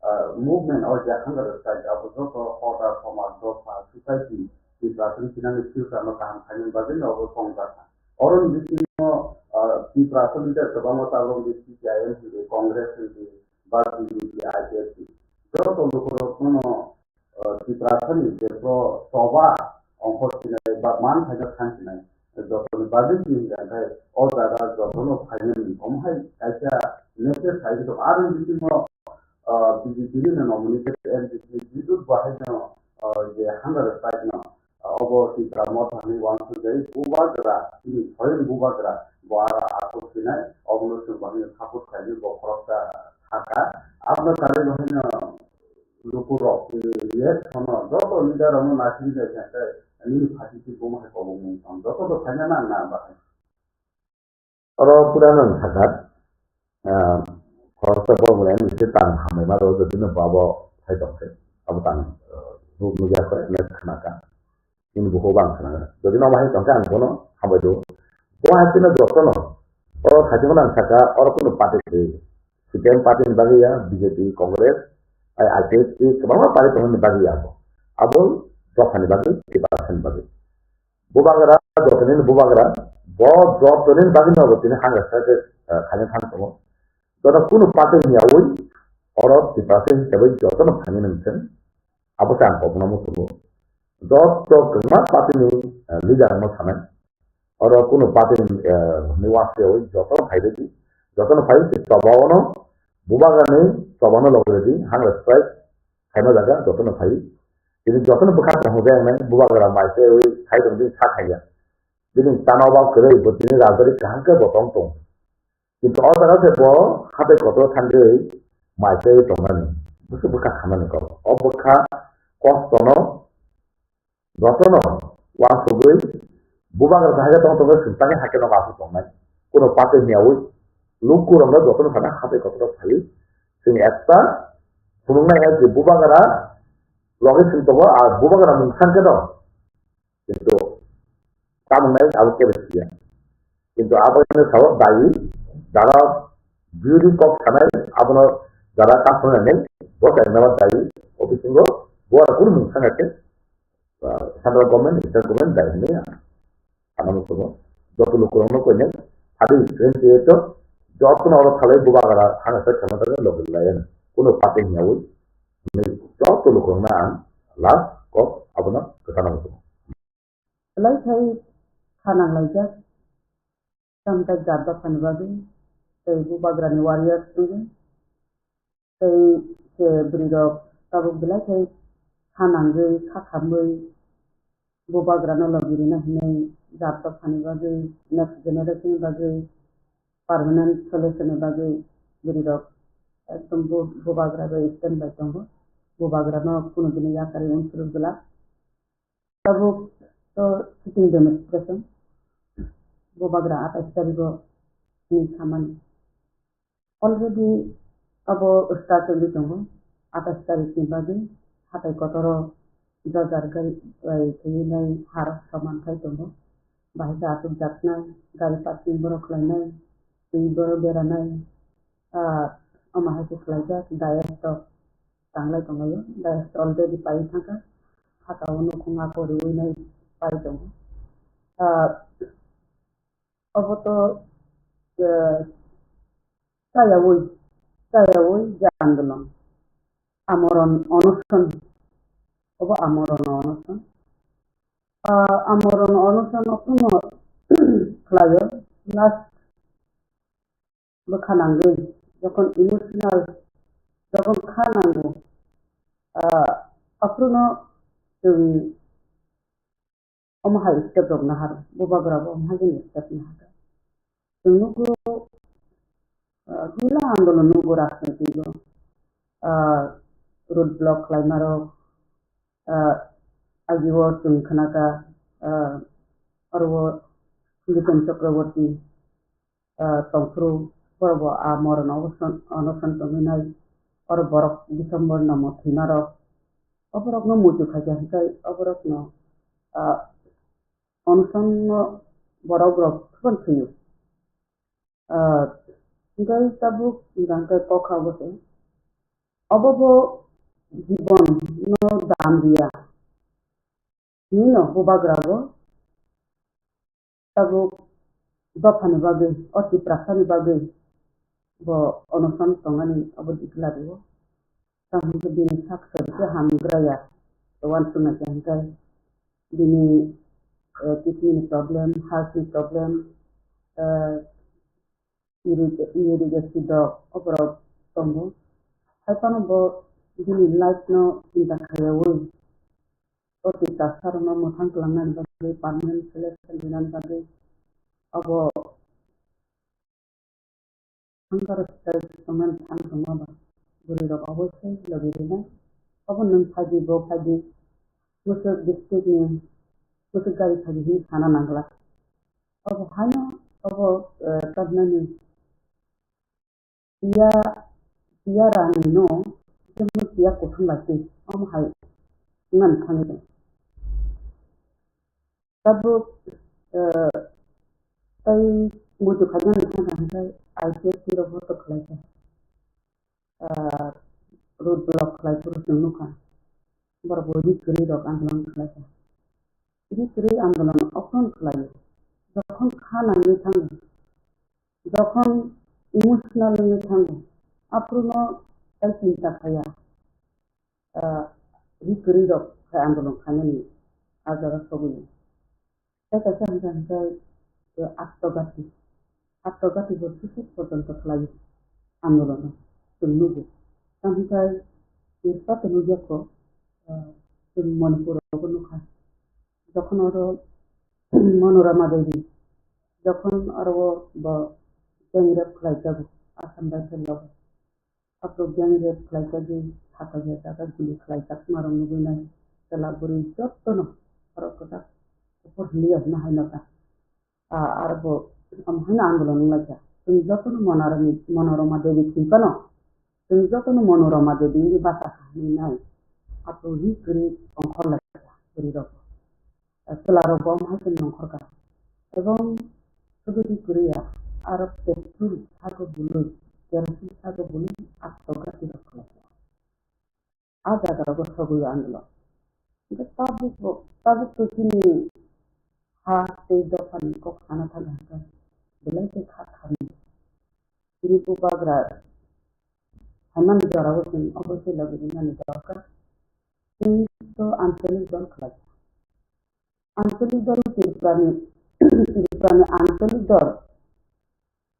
Ah, movement o je hunger strike abo joto hoda, somaj, dopha, society, Tiprasani thinani future no kaham khainani bagwi no obo tongjakha. Oroni bisingo, ah, Tiprasa leader kwbangma tabuk C P I M hinwi, Congress hinwi, ba B J P, I P F T. Joto lukurokno, ah, Tiprasani je pro choba ongkhor sinai ba man khaina thang sinai. Jotoni bagwi twi hwnkha khe o jaga jotono phainani omo hai kaisa message sai tong. Aroni bisingo, ah, B J P ni nominated M P Bidut Bahaino, ah, je hunger strike no, ah, bo Tipra Motha hinwi uansukjai, bubagra, chini soyung bubagra, bo aro aswk sinai, obono chwng bo haino support khlainai, bo khoroksa sakha, abono charwi bo haino lukurok, eh, yes, hono, joto leader rokno naisingwi naikha khe, nini phaising se buma hai kobokmung tong, joto to phaina nang na bahai. Oro pura nang sakha, ah, khoroksa borok mwnai nini se tang hambai ma rw, jodi no bo abo phai tong khe, abo tang, ah, nuk nukya khe, net khna kha. Nini bukhuk bo ang khna kha. Jodi no bahai tong khe ang bono hambai do. Bo hai kheno joto no, oro thaichung no ang sakha, oro kunu party kwrwi. C P I M party ni bagwi ya, B J P, Congress, ai I P F T, kwbangma party tongmani bagwi ya abo. Abo dophani bagwi, tei party ni bagwi. Bubagra, jotoni bubagra, bo jotoni bagwi no bo tini hang rwkha khe, eh, khaina thang tongo. Joto kunu party ni yaui, oro Tiprasa hisabai jotono khaina nang thung. Abo se ang kokno muchungo. Joto kwbangma party ni, eh, leader no sanai. Oro kunu party ni, eh, ni wansukyaui jotono phai rwdi. Jotono phai se choba ono, bubagra ni choba no logi rwdi, hang rwkha khaima jaga jotono phai. Tini jotono bwkha kaham khe wngnai, bubagra mai se ui sai tong bini sa thaiya. Bini chana obab kwrwi, bo tini rajari kaham khe bo tong tong. Kintu o jaga se bo hatai kotor thangwi mai se tongnani, bwswk bwkha khamani kok. O bwkha kostono jotono uansugwi bubagra kaham khe tong tongwi swng tangwi hakhe nogo aswk tongnai. Kuno pato hiyaui lukurokno jotono sana hatai kotor phaiwi chwng ekta phunuknai hai khe bubagra logi swng tongo, a bubagra mung sang khe no. Kintu tamung nai abo kebo siya. Kintu abo no sao dayi, jara beauty kok sanai, abono jara kasonai nai, bo kainama dayi, o bisingo bo aro kunu mung sanga khe, ah, central government, state government dayi hinwi ang sana muchungo. Joto lukurokno koinai, adi twenty eight o jotono oro thalai bubagra hana sai khama jaga logi layan. Kuno pato hiyaui, hinwi joto lukurokno ang last kok abono kwchana muchungo. Belai khai kha nanglaijak, tamjak jat dophani bagwi, tei bubagrani warriors wngwi, tei se bwrwirok tabuk belai khai kha nangwi, kha khamwi, bubagrano logi rwna hinwi jat dophani bagwi, next generation ni bagwi, permanent solution ni bagwi bwrwirok ekdom bu-, bubagra bai stand by tongo. Bubagrano kunu bini yakarwi unsuru glak. Tabuk to sitting demonstration. Bubagra atais tarigo ni samani. Already abo start wngwi tongo. Atais tarikni bagwi hatai kotoro dojar gari bai thwiwi nai har soman khai tongo. Bahai khe achukjaknai, gari parking borok khlainai, twi borok beranai, ah, omo hai khe khlaijak, dayas rok tanglai tonglaio, dayas already pai thangkha, saka o nukhung ako riwi nai pai tongo. Ah, obo to, eh, chayaui, chayaui je andolon, amoron onoson, obo amoron onoson. Ah, amoron onoson no khlaio, last bwkha nangwi, jokhon emotional, jokhon kha nango, ah, aphuru no chwng omo hai step rok nahar, bubagra bo omo hai step nahar. Chwng nugo, ah, gila andolon nugo rajniti o, ah, road block khlaima rok, ah, agio chwng khnaka, ah, oro Liton Chakraborty, ah, tongphuru, borok bo a moron oboson-, onoson tongwi nai, oro borok December no mo thwima rok, oborok no muitu khaikha hinkhai oborok no, ah, onoson no borok rok phano thwio. Ah, hinkhai tabuk hinkhai kokha obo se, obo bo jibon no dam riya. Nino bubagra bo tabuk dophani bagwi, o Tiprasani bagwi bo onoson tongani abo declare rio. Tamo hwnkhe bini sak sori khe hamgraya, uansuknai khe hwnkhe bini, eh, kidney ni problem, heart ni problem, eh, uric, uric acid rok oborok tongo. Hai phano bo bini life no chinta khaiyaui o tiksa rokno mwthang twlangnani bagwi, permanent selection rinani bagwi abo hunger strike tongmani thang tongma ba bwrwi rok oboisai logi rinai. Obo nwng phaidi, bo phaidi, Mwswk district ni mwswk gari phaidi hinwi sana nangla. Obo haino obo, eh, tabnani tiya, tiya rani no, jemon tiya kuthum bai twi, omo hai wngmani thangwi tong. Tabuk, eh, tei muitu khaijani thangkha hwnkhe I P F T rok bo tok khlaikha. Ah, road block khlai phuru chwng nukha. Borok bo ri kwrwi rok andolon khlaikha. Ri kwrwi andolon okon khlaio. Jokhon kha nangwi thango, jokhon emotional wngwi thango, aphuru no tai chinta khaya, ah, ri kwrwi rok khai andolon khainani ah jaga sogwi. Tei kaisa hwnka hwnkhe, eh, Atto Gati. Atto Gati bo suicide porjonto khlai andolono chwng nugo. Tamo hwnkhai, eh, pato nukya kho, eh, chwng Manipur rogo nukha. Jokhon oro Manorama Devi, jokhon oro bo gang rape khlaijago Assam Rifle rogo. Aphuru gang rape khlaijagwi sakha jaga guli khlaijak marok nugwi nai. Chwla bwrwi jotono borok kwchak kuphur hinliya hwnna hai nokha. Ah, aro bo omo haino andolon wnglaijak. Chwng jotono Monarami-, Monorama Devi thwi phano, chwng jotono Monorama Devi wngwi bachakha hinwi nai. Aphuru hi kwrwi ongkhor laijak bwrwi rok. Chwla rok bo omo hai khe nongkhor kha. Ebong sugwi kwrwi ya, aro petrol sago bului, kerosene sago bului, Atto Gati rok khlai kha. A jaga rogo sogwi andolon. Hwnkhe tabuk bo, tabuk to chini ha tei dophani kok sana thang kha, belai khe kha khamni. Chini bubagra phaimani jorao chwng oboisai logi rinani dorkar. Chwng to ancholik dol khlai kha. Ancholik dol Tripurani, Tripurani ancholik dol,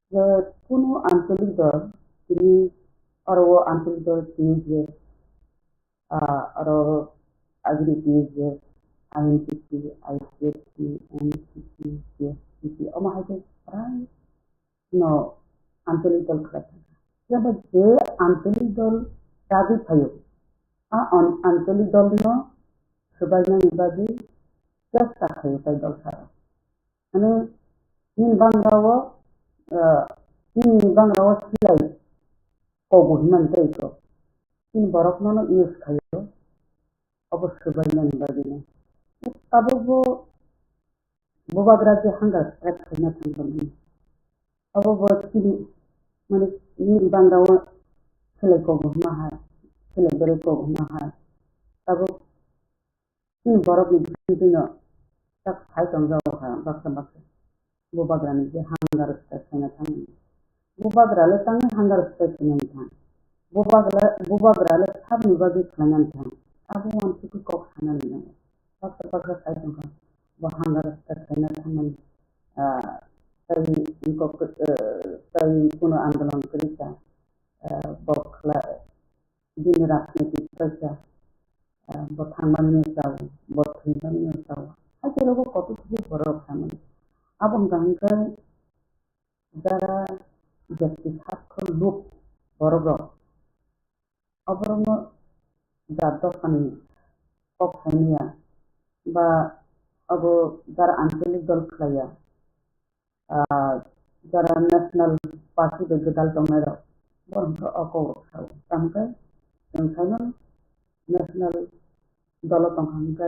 je kunu ancholik dol, tini oro o ancholik dol T S F, ah, oro agini T S F, I N P T, I P F T, N C P, J S P T, omo hai khe prai no ancholik dol khlai thangkha. Phiya ba je ancholik dol dagwi phaio, a an-, ancholik dol no swbainani bagwi chesta khaio tai dol sara. Mane nini bangra o, ah, nini bangra o silai kobo hinmani tei kok. Chini borok nono use khaio, obo swbainani bagwino. Tabukbo bubagra je hunger strike khaina thangkha mani. Obo bo chini, mane, nini bangra o selai kobo hwnma hai, selai berei kobo hwnma hai. Tabuk chini borokni bisingtwino tak phai tongjago kha baksa baksa. Bubagrani je hunger strike khaina thangmani. Bubagra le tangwi hunger strike khainani thang. Bubagra, bubagra le sabni bagwi khlainani thang. Abo wansugwi kok sanani nango. Baksa baksa sai tongkha. Bo hunger strike khaina thangmani, ah, tai kok, eh, tai kuno andolon kwrwi kha. Ah, bo khla-, bini rajnitik paisa, ah, bo thangmani chao, bo thwimani chao. Hakhe rogo kotor kotor borok rok thangmani. Abo wngkha hwnkhe jara byakti sakho luk borok rok. Oborokno jat dophani kok saimanya ba abo jara ancholik dol khlaiya. Ah, jara national party bai gwdal tongnai rok, borok hwnkhe o kok rok sao. Tamo khe chwng saimano national dolo tongkha hwnkhe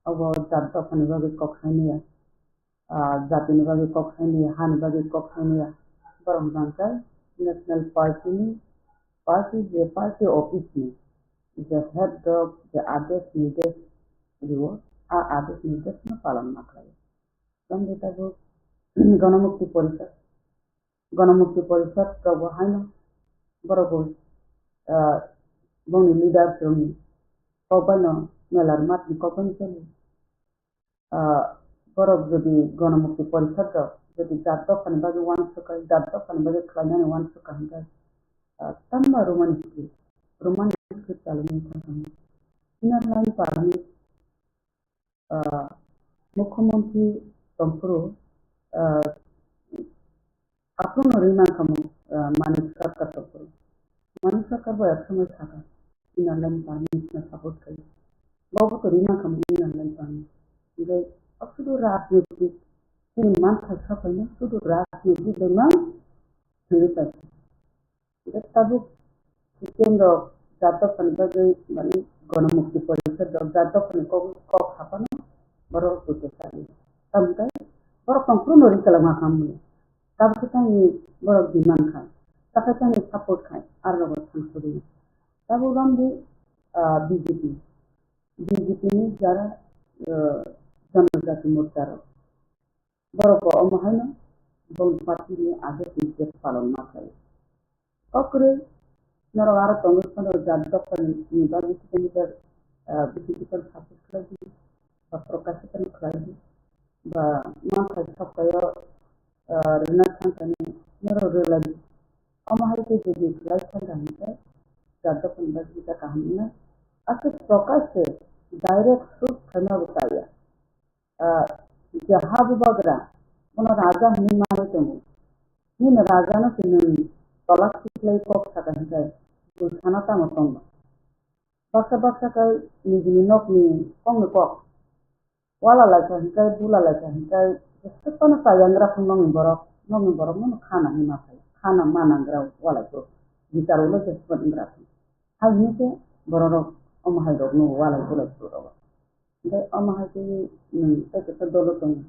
obo jat dophani bagwi kok saimanya, ah, jatini bagwi kok saimanya, hani bagwi kok saimanya, borok hwnkhe national party ni, party je party office ni je head rok je adesh nirdesh rio, a adesh nirdesh no palon ma khlai. Tamo tabuk Ganamukti Porishad, Ganamukti Porishad rok bo haino borok bo, ah, bongni leaders rokni kok baino melar matni kok baino choli. Ah, borok jodi Ganamukti Porishad rok jodi jat dophani bagwi uansukha, jat dophani bagwi khlainani uansukha hwnkhe, ah, tamo Roman script, Roman script chalogwi thangkha. Inner line permit, ah, Mukhyamantri tongphuru, ah, aphuru no ri mankha mo, ah, Manik Sarkar tongphuru. Manik Sarkar bo ek somoi sakha, Inner Line Permit no support khai. Bo bo to ri mankha mo Inner Line Permit. Hingke, ah, sudu rajnitik, chini manthai sapai no sudu rajnitik bai mang hingke sai. Hingke tabuk C P M rok jat dophani bagwi, mane, Ganamukti Porishad rok jat dophani kok, kok saphano borok rok twi kwchari. Tamo khe borok tongphuru no ri kwlangma kha mwnwi. Tabuk khe tangni borok demand khai, takhai tangni support khai, aro rok thang suri. Tabuk romdi, ah, B J P, B J P ni jara, ah, Janajati Morcha rok. Borok bo omo haino boni party ni adet ni je palon ma khlai. Kok kwrwi norok aro tongwi phano jat dophani ni bagwi kilometer, ah, B J P khe support khlai di, ba Prakash khe khlai di, ba manthai sokkayo, ah, rwna thangkani norok rwlai di. Omo hai khe jodi khlai thangkha hinkhe jat dophani bagwi ta kaham wngnai. Aswk Prakash se direct shoot khaima bo chaya. Ah, je ha bubagra, bono raja hinwi manwi tongo. Nini rajano se nwng tolak siklai kok saka hinkai, bwsano tamo tongba. Baksa baksa khe nijini nokni kokni kok. Wala laikha hinkai, bula laikha hinkai, jeswk phano chayangra phung nokni borok, nokni borok no khana hinma phai, khana manangra wala khe. Bichar ulo jeswk phano wngra phung. Hai hinwi khe bororok omo hai rokno walai bulai phuru rogo. Tei omo hai khe nwng tei kaisa dolo tongo,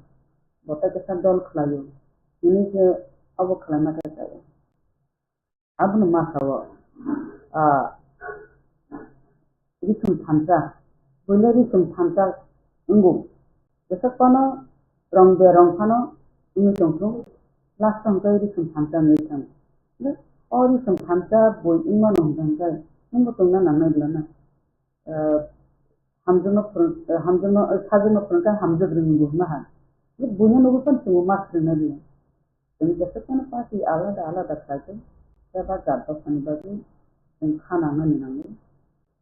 bo tei kaisa dol khlaio, hwnwi khe obo khlaima khe kaya. Abono masa o, ah, risum thansa, buino risum thansa wngo. Jeswk phano rong be rong phano wngwi tongthung, last o hwnkhe risum thansa wngwi thang. Hwnkhe o risum thansa bui wngmano hwnkhe hwnkhe nwngbo tongna nangnai bwlano. Ah, hamjakno phwrwng, ah, hamjakno, ah, sajwkno phwrwngkhe hamjak rwngwi bo hwnna hai. Hwnkhe buino nugwi phano chwngbo ma swrwngna rwya. Chwng jeswk phano party alada alada khlaikhe, kebo jat dophani bagwi chwng kha nangnani nango.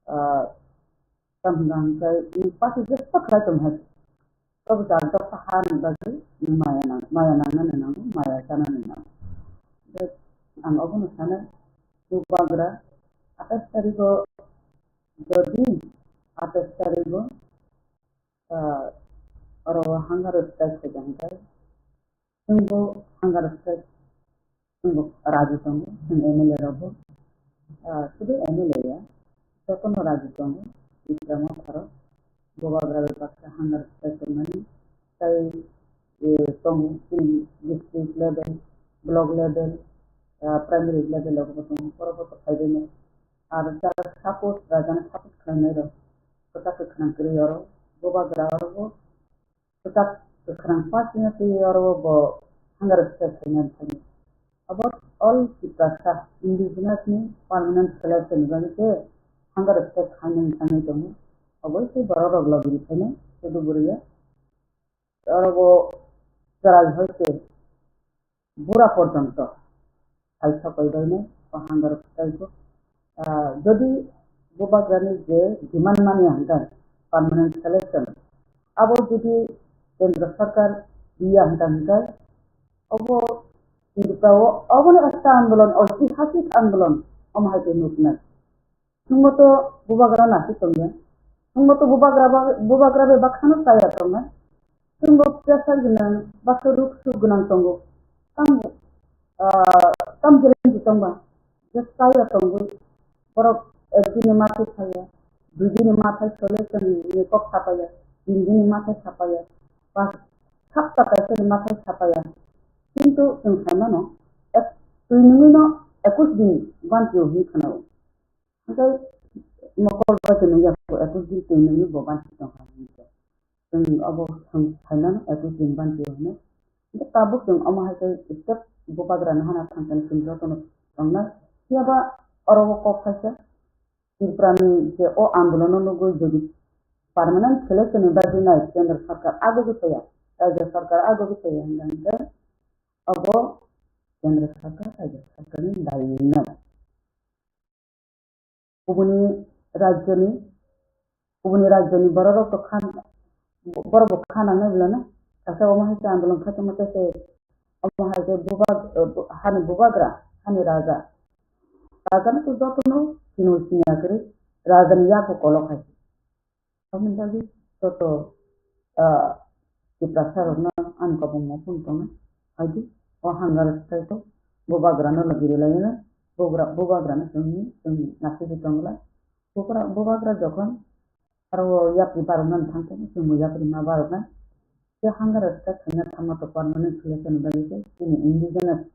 Ah, Tamo hwnka hwnkhe, nwng party jeswk khlai tong hai, tabuk jat dopha ha ni bagwi nwng maya nang, maya nangnani nango, maya chanani nango. Tei ang obono sanai, bubagra atais tarigo, jodi atais tarigo, ah, oro hunger strike khaikha hwnkhe, Chwngbo hunger strike, chwngbo raji tongo, chwng M L A rokbo, ah, sudu M L A ya, jotono raji tongo, Tipra Motha rok, bubagra bai baksa hunger strike tongmani, tei, eh, tongo chini district level, block level, ah, primary level rokbo tongo, borok bo to phaibaino. Ar jara support, rajani support khlainai rok, kwchak kwkhwrang kwrwi oro, bubagra oro bo, Kwchak kwkhwrang party no twi oro bo hunger strike khainani thangwi. Abo all Tiprasa indigenous ni permanent selection ni bagwi se hunger strike khainani thangwi tongo. Obo se borok rok logi rwi phainai Chuduguri ya. Oro bo chwrai hai se bura porjonto hai sokoi bainai o hunger strike o. Ah, jodi bubagrani je demand mani hwnkhe permanent selection, abo jodi kendra sarkar riya hwnkhe, hwnkhe obo Tripura o oboni ekta andolon, oitihasik andolon, omo hai khe nuknai. Chwngbo to bubagra nasi tongya. Chwngbo to bubagra ba, bubagra bai bakhano chaya tongnai. Chwngbo pressure gwnang, baksa ruk suk gwnang tongo. Tam, ah, tam jelen di tongba. Je chaya tongwi. Borok ek din ni mathai saya, dui din ni mathai sole chwng ni kok sapaya, tin din ni mathai sapaya, pas sapta kaisa ni mathai sapaya. Kintu chwng saimano, ek, twi nungwi no ekush din ban twi hwnwi khwnao. Hwnkhe mokol bai twi nungya, ekush din twi nungwi bo bansi tongkha hwnwi se. Chwng obo thang phaimano ekush din bansi hwnwi. Hwnkhe tabuk chwng omo hai khe step bubagrani hana thang thang chwng jotono tongnai. Phiyaba oro o kok khaisa Tripurani je o andolono nugwi jodi permanent selection ni bagwi nai kendra sarkar agogwi saya, rajya sarkar agogwi saya hwnka hwnkhe obo kendra sarkar, rajya sarkarni dai wngnai. Kubuni rajyoni, kubuni rajyoni bororok to khan, borok bo kha nangnai belai no. Kaisa omo hai khe andolon kha tongma tei se omo hai khe bubag-, eh, bu-, hani bubagra, hani raja. Raja no to joto no sini sini akwrwi raja ni yak bo kolok hai. Aboni bagwi joto, ah, Tiprasa rokno ani kobong mo phone tongo. Haidi o hunger strike o bubagra no logi rwlai no bubagra, bubagra no chwngni chwng nasigi tongla. Bubagra, bubagra jokhon aro o yapri baroknani thangkhe chwngbo yapri ma baroknai. Tei hunger strike khaina tamo to permanent solution ni bagwi khe chini indigenous,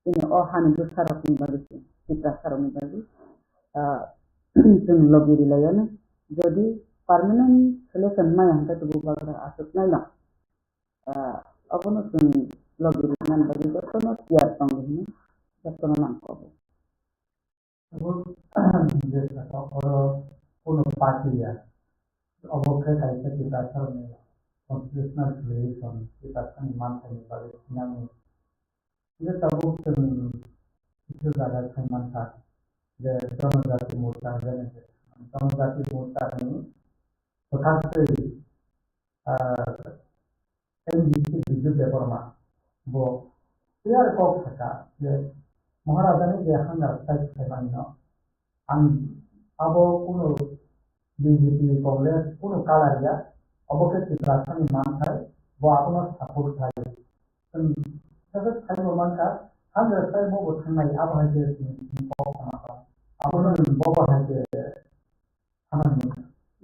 chini o hani bwsarokni bagwi se, Tiprasarokni bagwi, ah, chwng logi rwlaiya no. Jodi permanent solution maya hwnkhe to bubagra aswk naino. Ah, abono chwng logi rwna bagwi jotono tiyar tongo hwnwi jotono nang kobo. Abo je saka oro kuno party ya. Obo khe kaisa Tiprasarokni constitutional solution, Tiprasani manthaini bagwi sinani. Hingke tabuk chwng kisa jaga sai mankha je Jonojati Morcha hwnjani. Jonojati Morcha ni kwthar twi, ah, M D C Bijut Debbarma bo clear kok saka je Maharajani je hunger strike khaimani no ang abo kuno B J P, Congress kuno color ya, obo khe Tiprasani manthai, bo abono support khai. Chwng khe sai bo mankha, hunger strike bo bo thangnai, abo hai khe chwng kok sama kha. Abono bo bo hai khe hamani.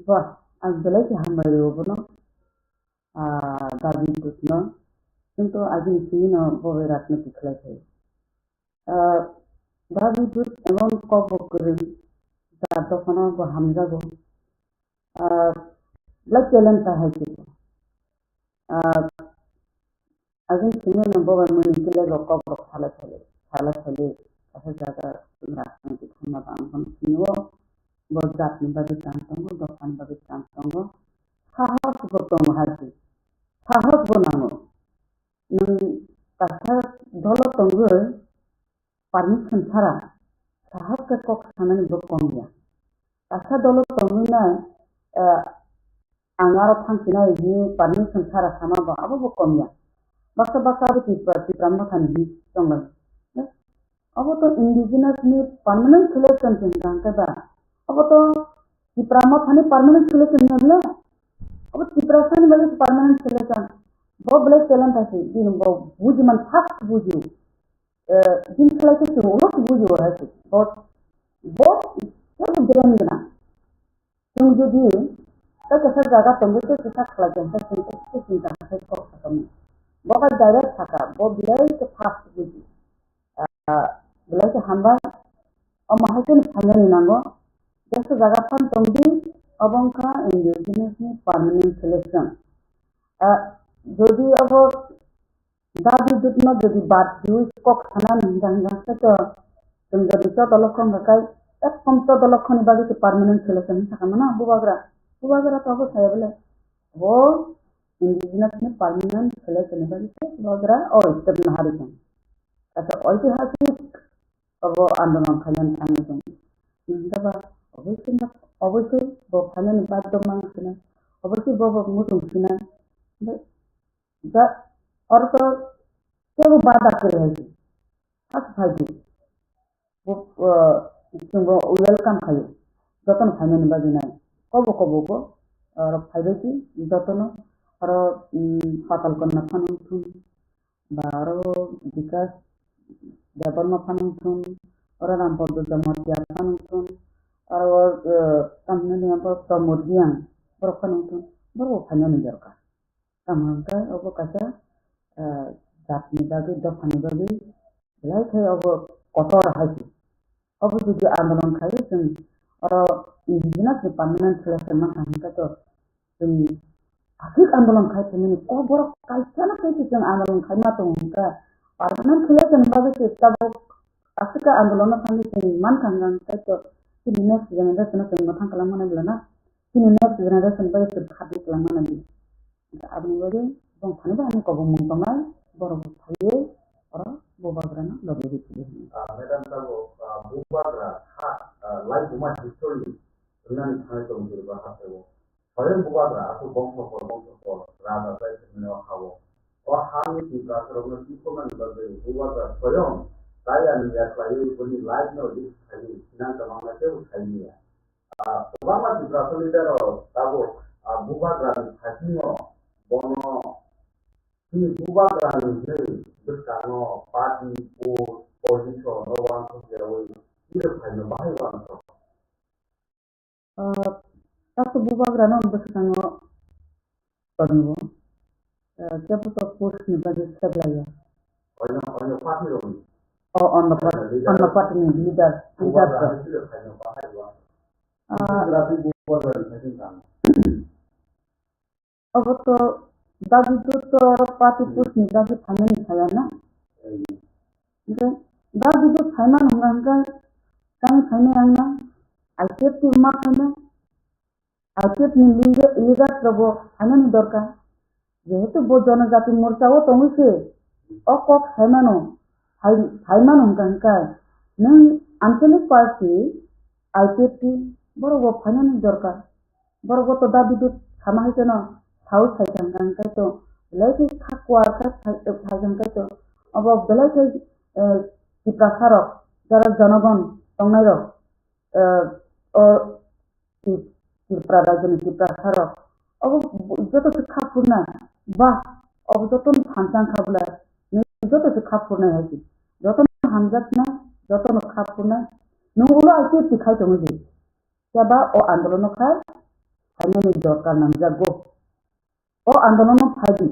Ba, ang belai khe hambai rw bono, ah, Dabi Dutno, kintu agini simi no bo bai ratno tikhlai khai. Ah, Dabi Dut emon kok bo kwrwng, jar dophano bo hamjago. Ah, belai talent ta hai khe. Ah, agini simi no bo bai mani kile bo kok rok salai salai, salai salai, kaisa jaga chwng rak tang twi thangma ba ang bono sini o, bo jat ni bagwi chang tongo, dopha ni bagwi chang tongo, sahos bo tongo hai khe, sahos bo nango. Nwng kaisa dolo tongwi permission sara sahas khe kok sanani bo kom ya. Kaisa dolo tongwi nai, eh, ang aro thang sinai hwnwi permission sara sama bo abo bo kom ya. Baksa baksa abo Tipra, Tipra Mothani hwnwi tonglai. Abo to indigenous ni permanent solution se hwnkha hwnkhe ba. Abo to Tipra Mothani permanent solution ya le. Abo Tiprasani bagwi permanent solution. Bo belai talent ase, bini bo buji man first buji. Eh, bini khlai khe chwng ulo se buji o hai se. Bo, bo, bo brain gwnang. Chwng jodi tei kaisa jaga tongwi tei kaisa khlai tong khe chwng ekhe chinta khai kok sa tongmani. Bo bai direct saka, bo belai khe fast buji. Ah, belai khe hambai. Omo hai kheno phainani nango. Jesa jaga phan tongdi, obo wngkha indigenous ni permanent solution. Ah, jodi obo Dabi Dutno jodi bad diwi kok sanani hwnka hwnka khe to chwng jodi chodolokho hwnka khai ekdom chodolokhoni bagwi se permanent solution hwnka sakha mano bubagra. Bubagra to obo saya bole. Bo indigenous ni permanent solution ni bagwi se bubagra o step no hari thang. Kaisa oitihasik obo andolon khainani thangwi tong. Hwnka ba oboisino, oboisoi bo phainani badhyo mang sinai, oboisoi bo bo muchung sinai. Hwnkhe ja oro to teibo bada kwrwi hai se. Hak phaidi. Bo, eh, chwngbo welcome khaio. Jotono phainani bagwi nai. Kobo kobo bo, eh, rok phaibai di jotono. Oro, mm, Patal Kanya phano wngthun. Ba oro Bikas Debbarma phano wngthun, oro Rampal Dujamatia phano wngthun, oro, eh, tamni hwnwi abo Pramod Reang borok phano wngthun, borok bo phainani dorkar. Tamo hwnkhai obo kaisa, eh, jatni bagwi, dophani bagwi belai khe obo kotor hai se. Obo jodi andolon khaio chwng oro indigenous ni permanent solution mankha hwnkhe to chwng aswk andolon khai tongmani kok borok kaisa na kaisa chwng andolon khaima tongo hwnkhe permanent solution bagwi se tabuk aswk khe andolon no thangwi chwng mankha hwnkhe to chini next generation no chwng mwthang kwlangmani belai na. Chini next generation bai chwng khatwi kwlangma nangdi. Aboni bagwi bong thani bo ani kobong mung tongnai, borok bo phaiwi oro bubagrano logi rw philwi hwnwi. Ah, madam, tabuk, ah, bubagra ha, ah, lai buma history rinani thanai tong jilba hasteo. Soyang bubagra aswk bongso por bongso sao. O hani Tiprasarokno kiphilmani bagwi Bubagra soyong chaya ni ya khlaiwi boni life no risk khaiwi sinang tongma kebo saimanya. Ah, kwbangma Tiprasa leader rok tabuk, ah, Bubagra ni phaising o bono chini Bubagra ni hwnwi bwskango party, post, position o uansuk yawi tiro phaino bahai uansuk. Ah, tato Bubagrano bwskango tongo. Ah, kebo to post ni bagwi kheklaiya. Oino, oino party rokni. O, oino pa-, oino leader. Oino party ni leader, leader Bubagra to. Ni tiro phaino bahai uansuk. Ah. Bubagra ni phaising tang. Obo to dabi joto oro party post ni dabi phainani saya na. Hwnkhe dabi joto phaimani hwnka hwnkhe tamo phainai ang na, I P F T ma phainai, I P F T ni leader, leaders rokbo phainani dorkar. Jehetu bo Jonojati Morcha o tongwi se o kok saimano, sai-, saimano hwnka hwnkhe nwng Anchalik Party, I P F T, borokbo phainani dorkar. Borok bo to dabi de sama hai kheno sao sai thang kang kai to, belai khe kha kuar kha sai, sai thang kai to. Abo belai khe, eh, Tiprasa rok, jara jonogon tongnai rok, eh, o Ti-, Tripura rajyoni Tiprasa rok, abo joto se kha phurna, ba, abo joto no phan chang kha bwla, nini joto se kha phurna hai se, joto no hamjakna, joto no kha phurna, nung ulo I P F T khai tongwi di. Phiya ba o andolono khai phainani dorkar nangjago. O andolono phai di,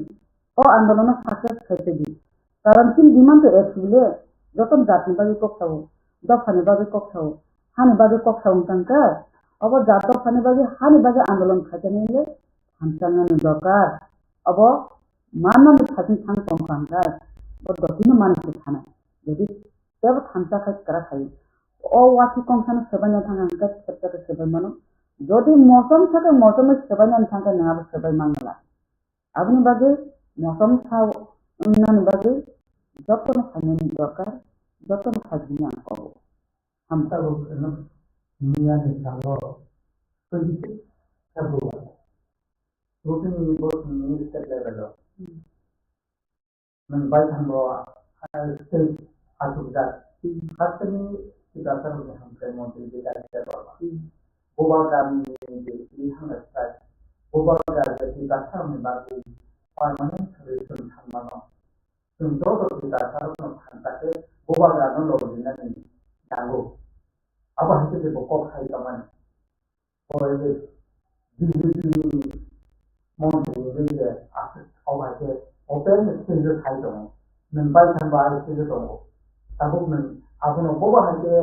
o andolono success khai phai di. Karon chini demand to ek sibile, joto jatni bagwi kok sao, dophani bagwi kok sao, hani bagwi kok sao wng tang khe, obo jat dophani bagwi, hani bagwi andolon khai tani le hamchangnani dorkar. Obo manmani phaising thang tong kha hwnkhe, bo dotino mani se thanai. Jadi Tebo thansa khai kwrak hai. O wati kongsano swbaina thang ang khe thepsa khe swbai mano. Jodi mosom sa khe mosom bai swbaina thang khe nwng abo swbai mangla. Aboni bagwi mosom sa wngnani bagwi jotono phainani dorkar, jotono phaijini ang kobo. Hamsa. Tabuk nwng miyani salo twenty six February. Bosongni, bosongni state level o. Hmm. Nwng baithang bo, ah, state achukjak. Hmm. Hasteni Tiprasa rokni hamkrai montri Bikash Debbarma. Hmm. Bubagra ni je twi hwnga strike. Bubagra je Tiprasa rokni bagwi permanent solution thangmano. Chwng joto Tiprasa rokno phan ta khe Bubagra no lobinani nango. Abo hai khe bo kok sai tongmani. Pore je B J P ni montri ni je aswk thok hai khe open stage o sai tongo. Nwng bai thang bai stage o tongo. Tabuk nwng abono bobo hai khe,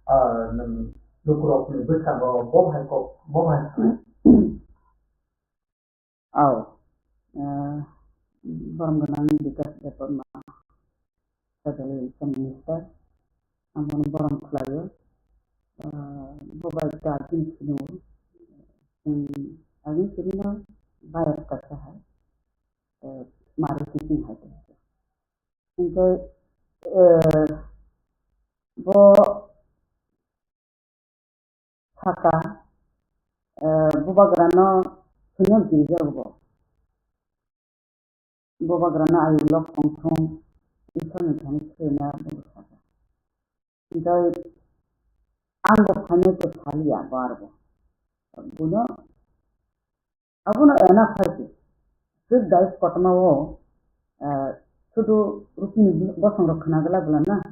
ah, nwng lukurokni bwskango bobo hai kok, bobo hai sanai. Au, eh, borom gwnang Bikash Debbarma, Federal Chief Minister, ang bono borom khlaio. Eh, bo bai ta agin sino, chwng agin sino no bayas kaisa hai, eh, mari sising hai. Hingke, eh, bo saka, eh, Bubagrano sino girijago bo. Bubagrano ayuk lok tongthung, Isorni thani srina bo saka. Hingke ang bo phainai khe saliya bo arbo. Buino Abono ena phai se. Swk dais kotorma o, ah, sudu rukni bosong rok khna glak bwla na,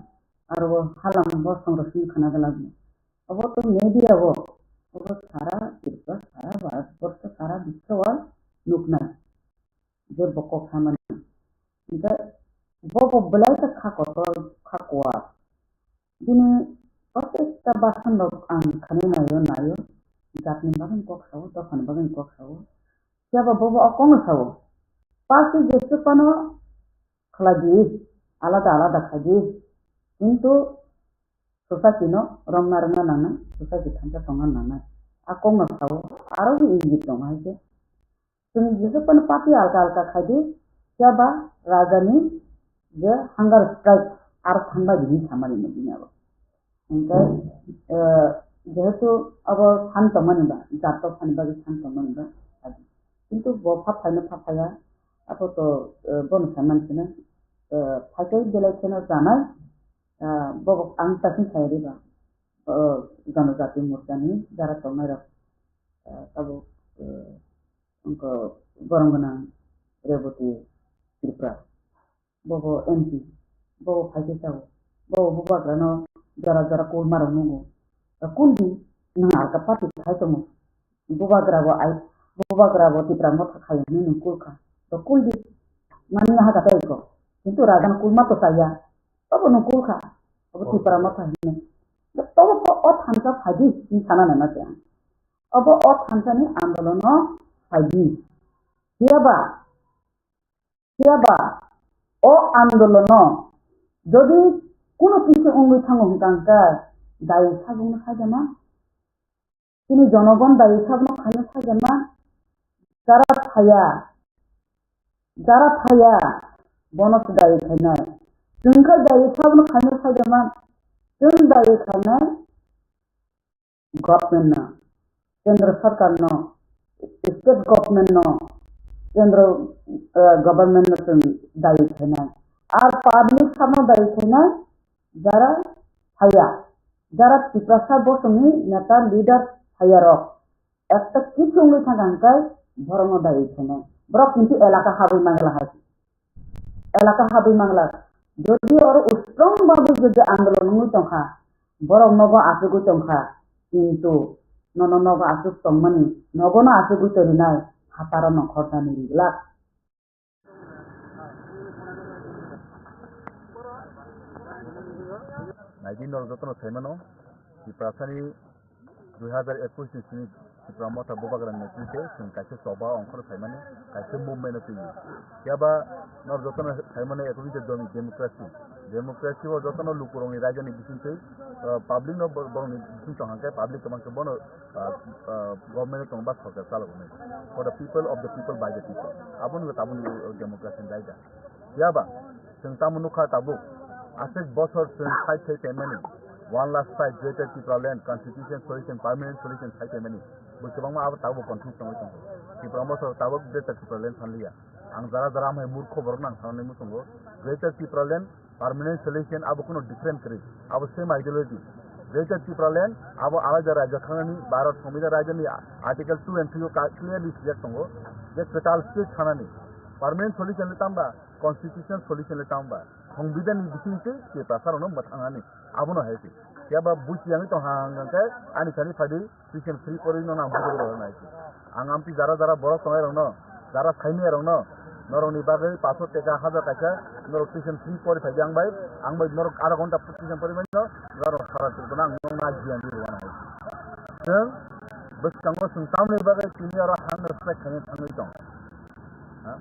aro o halam bosong rok simi khna glak bwla. Obo to media o, obo sara Tripura, sara Bharat borsho, sara biswa o nuknai je bo kok samani. Hingke bo bo belai khe kha kotor, kha kuar. Bini protekta basan rok ang khanai naio, naio. Jatni bagwi kok sao, dophani bagwi kok sao. Phiya ba bo bo o kokno sao. Party jeswk phano khlai di, alada alada khai di. Kintu society no romna rwna nangnai, society thansa tongna nangnai. A kokno sao, aro bo ingit tong hai khe. Chwng jeswk phano party alka alka khai di, phiya ba raja ni je hunger strike aro thang bai di hinwi samani no bini abo. Hingke, eh, jehetu abo san tongmani ba, jat rok sani bagwi san tongmani ba, kintu bo pha phaino pha phaya, Apo to, eh, bono saman sina, eh, phaikhe belai kheno janai, eh, bobo ang tasin sai riba, eh, Janajati Morchani jara tongnai rok, eh, tabuk, eh, wngkha borong gwnang Reboti Tripura. Bobo M P, bobo phaikhe sao, bobo bubagrano jora jora kulmarok nungo. Da kuldi, nwng alka party khai tongo. Bubagrabo ai, bubagrabo Tipra Motha khai hwnwi nwng kulkha. Da kuldi, mani haka tei ko. Kintu rajano kulma to chaya. Obo nwng kulkha. Obo Tipra Motha hwnwi. Da tobo po o thansa phaidi, hwnwi sana nana se ang. Obo o thansani andolono phaidi. Phiyaba, phiyaba o andolono jodi kuno kisi wngwi thango hwnkha hwnkhe dai sabungno khaijama. Chini jonogon dai sabno khaino khaijama. Jara phaya, jara phaya, bono se dai khainai. Chwng khe dai sabno khaino khaijama. Chwng dai khainai. Government no, Kendra Sarkar no, State Government no, Kendra, eh, Government no chwng dayi khainai. Ar public samo dayi khainai, jara phaya, jara Tiprasa bosongni neta leader phaya rok. Ekta kisu wngwi thangkha hwnkhe borokno dayi khainai. Borok kintu elaka habwi mangla hai. Elaka habwi mangla. Jodi oro strong bagwi jodi andolon wngwi tongkha, borok nogo achugwi tongkha, kintu nono nogo achuk tongmani, nogono achugwi torinai phataro nongkhornani rijlak. Naidi norok jotono saimano, Tiprasani dui hazar ekush ni simi Tipra Motha Bubagra ni netrite chwng kaisa choba ongkhorno saimani, kaisa movement o twiwi. Phiya ba norok jotono saimano ekotito domi democracy. Democracy o jotono lukurokni raijani bisingtwi, ah, public no bo-, borokni bising tong hwnkhe public kwbang khe bono, ah, ah, government o tongo ba sorkar chalogo hinwi. For the people, of the people, by the people. Abono tabukni democracy ni raida. Phiya ba, chwng tamo nukha tabuk, aswk bosor chwng fight khai tongmani, one last fight, Greater Tipraland, Constitution Solution, Permanent Solution khai tongmani, bo kwbangma abo tabuk confuse tongwi tongo. Tipra Motha tabuk Greater Tipraland sanliya. Ang jara jara amhai murkho borokno ang sanani muchungo, Greater Tipraland, Permanent Solution abo kuno different kwrwi, abo same ideology. Greater Tipraland abo alaida raijak thangnani, Bharat Sambidan raijani Article two and three o ka-, clearly sijak tongo je kwtal state thangnani. Permanent Solution le tamba, Constitutional Solution le tamba, Songbidan ni bisingtwi Tiprasarokno mwthangani, abono hai se. Phiya ba buchi yangwi tong hang hang khe ani thani phaidi tuition free porwi no nang bujui rw nai se. Ang amtwi jara jara borok tongnai rokno, jara saimaya rokno, norokni bagwi paso teka hajar kaisa norok tuition free pori phaidi ang bai, ang bai norok aro ghonta tuition pori mano, norok sara chukdana ang norokno giyan di rw nai se. Chwng bwskango chwng tamni bagwi tini oro hang no strike khaina thangwi tong. Ha?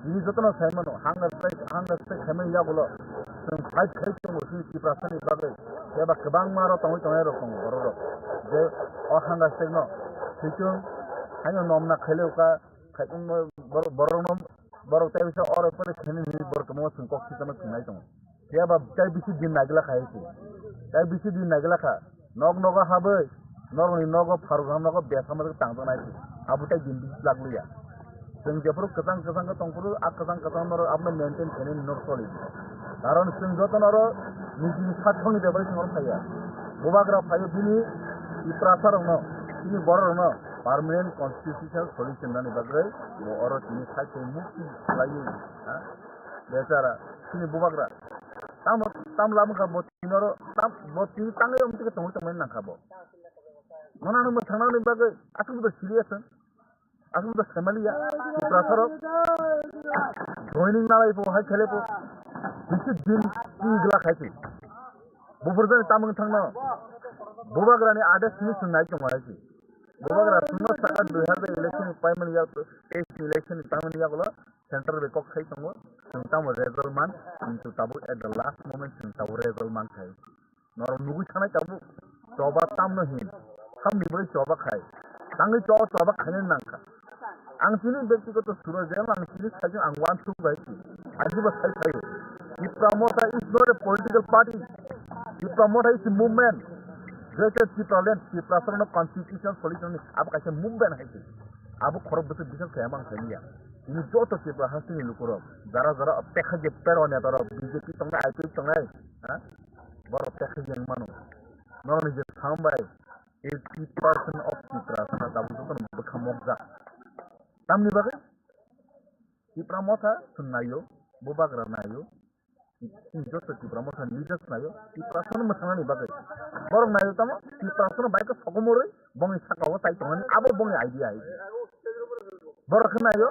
Tini jotono sai mano, hang no strike, hang no strike khaimani yagulo chwng fight khai tongo chini Tiprasani bagwi. Phiya ba kwbangma aro tongwi tongnai rok tongo borok rok. Je o hang no strike no swichung haino nomna khaileuka, khai wngma borok, borok no, borok tei bisa oro pore khaini hinwi borok kwbangma chwng kok sitama thwngnai tongo. Phiya ba tei bisi din nagila kha hai se. Tei bisi din nagila kha. Nok nogo habwi, norokni nogo pharuk ham nogo besa masa tangjaknai se. Abo tei din bisi lak liya. Chwng jephuru kwchang kwchang khe tongphuru, a kwchang kwchang norok abono maintain khainani norok choli di. Karon chwng jotono oro nijini sathokni bebari chwng oro phaiya. Bubagra phaiyo bini Tiprasa rokno, bini borok rokno permanent constitutional solution nani bagwi bo oro tini side mukti khlaiwi, ha? Bechara, chini bubagra. Tamo, tam lam kha bo tini oro, tam, bo tini tangwi omtike tongwi tongmani nang kha bo. Nono ano mwthangna ni bagwi aswk bo serious, aswk bo family ya. Tiprasa rok joining nalai po, hai khele po. Bisi din ti gla khai ti. Bufur jani tamung thangno. Bubagra ni ades ni sunai tong hai ti. Bubagra sunno saka dui hazar election paimani ya, election paimani ya gulo. Central bai kok sai tongo, chwng tamo result man, kintu tabuk at the last moment chwng tabuk result man khai. Norok nugui sanai tabuk, choba tamno hin, samni bai choba khai, tangwi cho choba khaina nangkha. Ang chini byaktigoto suro je ang chini saijo ang one two bai si, ang jibo sai sai. Tipra Motha is not a political party. Tipra Motha is a movement. Greater Tipraland, Tiprasarokno constitutional solution ni abo kaisa movement hai se. Abo khorok bwswk bising khe mang thani ya. Tini joto Tripura hasteni lukurok, jara jara tekha je pero netarok, B J P tongnai, I P F tongnai, ha? Borok tekha je wngmano. Norokni je sambai, eighty percent of Tiprasa tabuk jotono bwkha mokjak. Tamni bagwi? Tipra motha chwng naio, bubagra naio, chini joto Tipra motha leaders naio, Tiprasano mwthangnani bagwi. Borok naio tamo, Tiprasano bai khe sokomorwi, bongni saka o tai tongnani, abo bongni idea hai. Borok khe naio,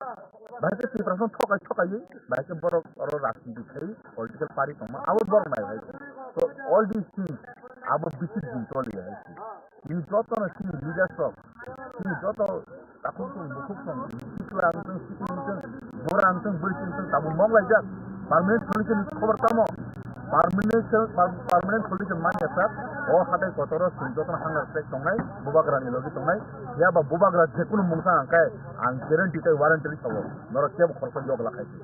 bai khe Tiprasano thokai thokaiwi, bai khe borok oro rajniti khai, political party tongma, abo borok naio hai. So, all these things, abo bisi din choli hai. Chini jotono chini leaders rok, chini joto takhuk tong, bukhuk tong, sikla wng tong, sikla wng tong, bura wng tong, bwrwi wng tong, tabuk mok laijak. Permanent solution ni khobor tamo? Permanent sol-, per-, permanent solution manya sak, o hatai kotoro chwng jotono hunger strike tongnai, bubagra ni logi tongnai, phiya ba bubagra jekunu mungsa ang khe, ang guarantee tei warranty sabo, norok kebo khoroksa yogla khai di.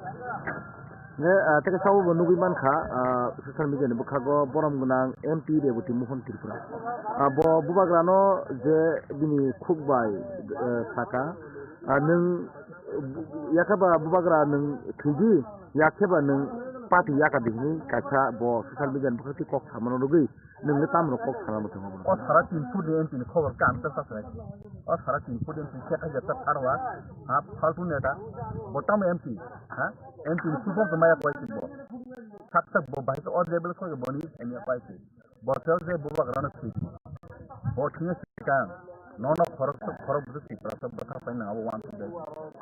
Je, ah, tei khe sabo bo nugwi mankha, ah, social media ni bwkhago borom gwnang M P Reboti Mohon Tripura. Ah, bo bubagrano je bini khuk bai, eh, saka, ah, nwng, eh, yakhe ba bubagra nwng thwidi, yakhe ba nwng party yaka di hinwi kaisa bo social media ni bwkhak twi kok samano rwgwi, nwng le tamo kok sana bo thangma bono. O sara tin foot ni M P ni khobor khe ang ta sa sai. O sara tin foot ni M P khe khaija ta tharwa. Ha, faltu neta. Bo tamo M P. Ha? M P ni subok maya kwai si bo. Sak sak bo bai o level khoi bo ni M P kwai si. Bo sel je bubagrano si. Bo thina sikang. Nono khorok khorok bu si prasa bwtha pai na abo wan si.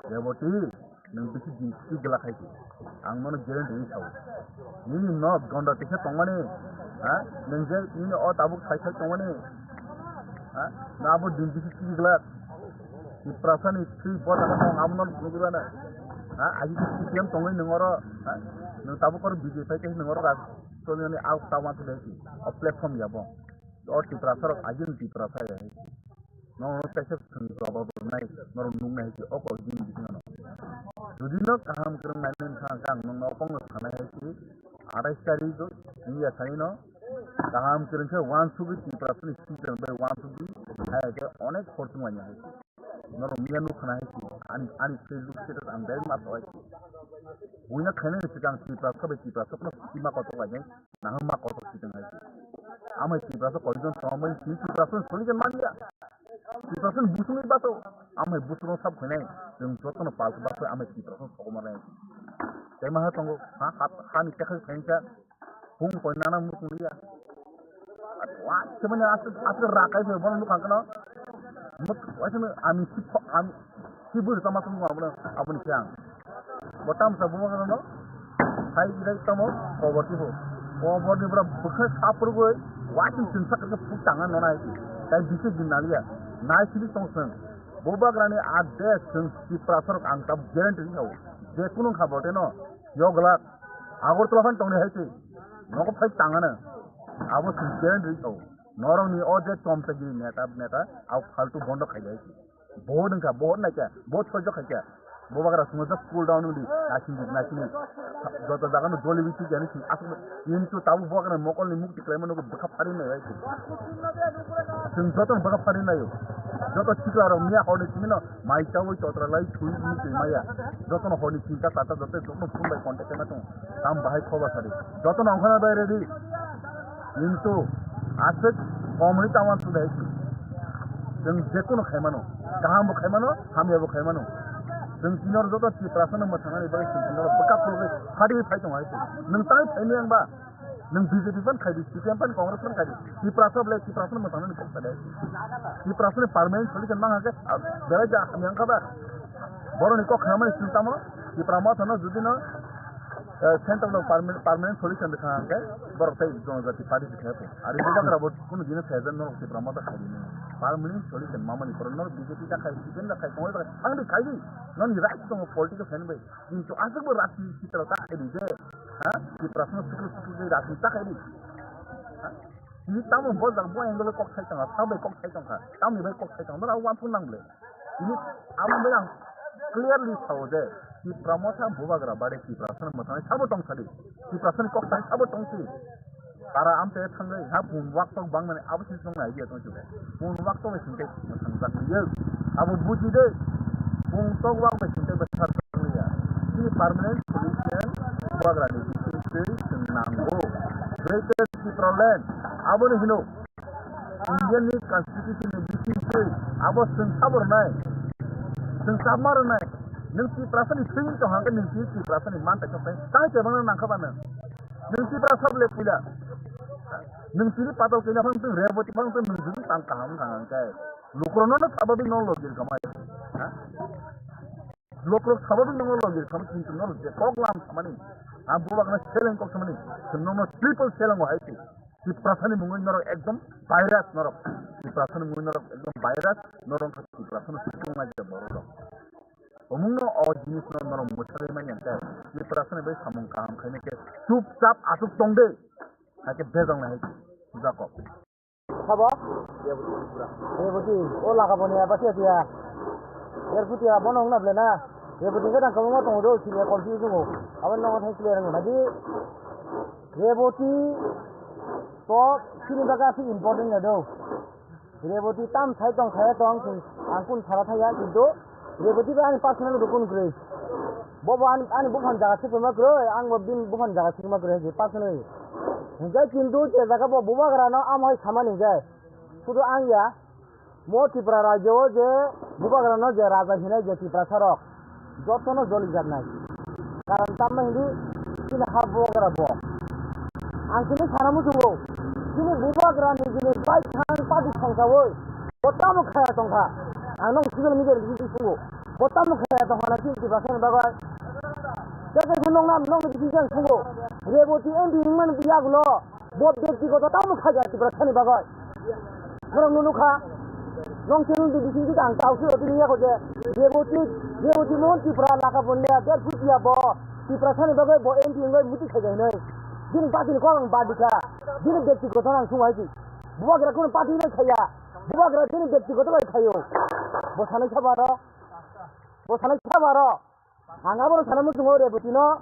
Reboti. Nwng bisi din si gla khai di. Ang nono guarantee ri sao. Nini nok gonda tisa tongmani, ha? Nwng je nini o tabuk sai sai tongmani, ha? Na abo din bisi si gla. Tiprasa ni si bota no tong amo nono phunugwi bana. Ha? Aji si C P M tongwi nwng oro, ha? Nwng tabuk oro B J P phai khe nwng oro rak tongwi nini out ta wan si dai si. O platform ya bo. O Tiprasa rok aji ni Tiprasa ya. Nono teisa chwng jawab rwnai, norok nuknai hai se o kok bini bisingo no. Jodi no kaham kwrwng nainani wngkha hwnkhe ang nokno o kokno sanai hai se, athais tarik o wngya sanino kaham kwrwng khe uansugwi Tiprasani system bai uansugwi hai hai khe onek khorchung lainai hai se. Norok miya nukha nai hai se, ani, ani Facebook status ang direct ma tong hai se. Buino khainani swkang Tiprasa bai Tiprasa phano sima kotor lainai. Nahang ma kotor si tong hai se. Amai Tiprasa koijon tongmani si Tiprasa solution manya. Tiprasa busungwi baso. Amai busung sab khainai. Chwng jotono palsu baso amai Tiprasa sokoma nai. Tei maha tongo ha ha ha ni tekhai khainsa. Hung koi nana mutung liya. Wa semani asuk asuk rakai se bono nukha kono. Mut wa semani ami si pho ami si bur sama tung abono aboni siang. Bo tamsa bubagrano hai irai tamo kobor tibo. Kobor ni bwra bwkha sapurgwi waising chwngsa khe phuk tanga nonai. Tai bisi din naliya. Nai sidi tong chwng. Bubagrani ade chwng Tiprasa rok ang tab guarantee rikha o. Je kunu kha boteno yoglak Agartala phan tongni hai se. Nogo phai tangana. Abo chwng guarantee rikha o. Norokni o je chomchagiri neta neta abo faltu bondo khailai se. Bo wngkha, bo naikha, bo sojok khaikha. Bubagra swngo jak cool down wngdi, naisingdi, naisingdi. Joto jaga no joli wi twijani sing aswk no. Kintu tabuk bubagra mokol ni mukti kwlaima nugo bwkha phari nai bai. Chwng joto no bwkha phari naio. Joto sikla rok miya hor ni simi no mai chawi totra lai thui mukti maya. Joto no hor ni tinta charta joto joto no phone bai contact khaima tongo. Tam bahai khoba sari. Joto no ongkhana bai ready. Kintu aswk komni tawan sudai. Chwng jekunu khaimano, kaham bo khaimano, hamya bo khaimano. Chwng kinor joto Tiprasa no mwthangnani bagwi chwng kinor bwkha khulugwi phadi phai tongo hai se. Nwng tai phaini ang ba? Nwng B J P phan khaidi, C P M phan Congress phan khaidi. Tiprasa belai Tiprasa no mwthangnani kok sadai. Tiprasa ni permanent solution mang hakhe, ah, belai ja hamya wngkha ba? Boroni kok khnamani chwng tamo? Tipra motha no jodi no eh, center no permanent, permanent solution de khang ke, borok tai jonojati party de khe. Ari bubagra bo kunu dino season no Tipra motha khai ni. Permanent solution mamani koron no B J P ta khai, C P M ta khai, Congress ta khai, ang de khai di. Non right to political fan bai. Kintu asuk bo rati sitra ta khai di je. Ha? Tipra no sukru sukru de rati ta khai di. Ha? Ni tamo bo jang bo angle kok sai tong, ta bai kok sai tong kha. Tamni bai kok sai tong, no wan phun nang ble. Ini amo bai ang clearly sao je, Tipra motha bubagra bare Tiprasa ni mwthangnai sabo tong sadi. Tiprasa ni kok sai sabo tong si. Tara amte thangwi ha bun wak tok bang mani abo si song nai dia tong si. Bun wak tok sing te thang jak liya. Abo buji de. Bun tok wak bai sing te ba thar jak liya. Permanent solution Bubagrani bisingtwi chwng nango. Greater Tipraland, aboni hino Indian ni constitution ni bisingtwi abo chwng sabo rwnai, chwng sabma rwnai. Nwng Tiprasa ni thwi tong hangkhe nwng Tiprasa ni man taisa pai tang chebang nang kha bana. Nwng Tiprasa le puila. Nwng tini patal kina phang tong Reboti phang tong nwng judi tang kaham kaham khe. Lukurokno no sababik no logir kamai. Ha? Lukurok sababik no logir kamai, kintu no je kok lam samani. Ha, Bubagrano seleng kok samani. Chwng no triple seleng o hai si. Tiprasani mungwi norok ekdom virus norok. Tiprasani mungwi norok ekdom virus norok kha Tiprasano sukung nai je borok rok. Omungno o jinisno norok mwsagwi manya khe Tiprasani bai samung kaham khaina khe chupchap aswk tong de. Hakhe bejong nai hai Jakob. Sabo? Reboti, o laka boni ya, basi ya. Reboti ya, bono hungna ble na. Reboti ke dang kabuma tongo do, sini ya, confuse tongo. Abo no thai clear nang na di. Reboti to sini baga si important ya do. Reboti tam sai tong, sai tong, ang kun sara thaya, kintu Reboti bai ani personal rukun kwrwi. Bo bo ani, ani buphang jaga sukuma kwrwi, ang bo bini buphang jaga sukuma kwrwi hai personal. Hinkhe kintu je jaga bo Bubagrano amo hai samani hinkhe. Sudu ang ya, mo Tripura rajyo o je Bubagrano je raja hinai je Tiprasa rok, jotono joli jaknai. Karon tamma hindi chini ha Bubagra bo. Ang chini sana muchungo, chini Bubagrani chini bai thang padi thangsawi, bo tamo khaya tongkha. Ang nong social media ni bising sungo. Bo tamo khaya tongkha na chini Tiprasa ni bagwi. Jaka khe nong nam nong ni bising sungo. Reboti M P wngmani yagulo. Bo bektigoto tamo khaja Tiprasani bagwi. Norok nunu kha. Nong chini di bising di ang tau siro tini yako je. Reboti, Reboti Mohan Tripura laka bonia, der phutia bo. Tiprasani bagwi bo M P wngwi muti khaja hinoi. Bini party ni kok ang badi kha. Bini bektigoto ang sungo hai si. Bubagra kono party bai khaya. Bubagra bini bektigoto bai khayo. Bo sanai sabaro. Bo sanai sabaro. Ang abono sana muchungo Reboti no.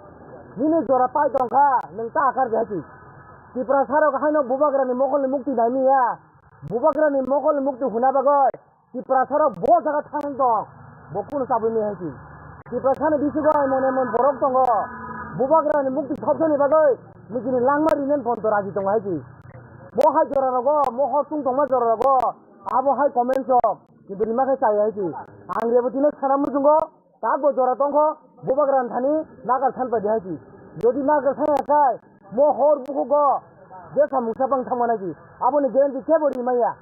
Nini jora pai tongkha, nwng ta akar de hai si. Tiprasa rok haino Bubagrani mokolni mukti naimiya. Bubagrani mokolni mukti huna bagwi Tiprasa rok bo jaga thang tong. Bo kuno chabwi mi hai si. Tiprasani bisingo emon emon borok tongo. Bubagrani mukti thopsani bagwi nijini langma rinen ponto raji tongo hai si. Bo hai jora rogo, mohor sung tongma jora rogo. Abo hai comments rok. Kintu rima khe chaya hai si. Ang Reboti no sana muchungo. Tabuk jora tongkho, Bubagrani thani nagar san paidi hai si. Jodi nagar san ya khai, mo hor bukugo, je samung sapang thangma nai si. Aboni guarantee kebo ri maya.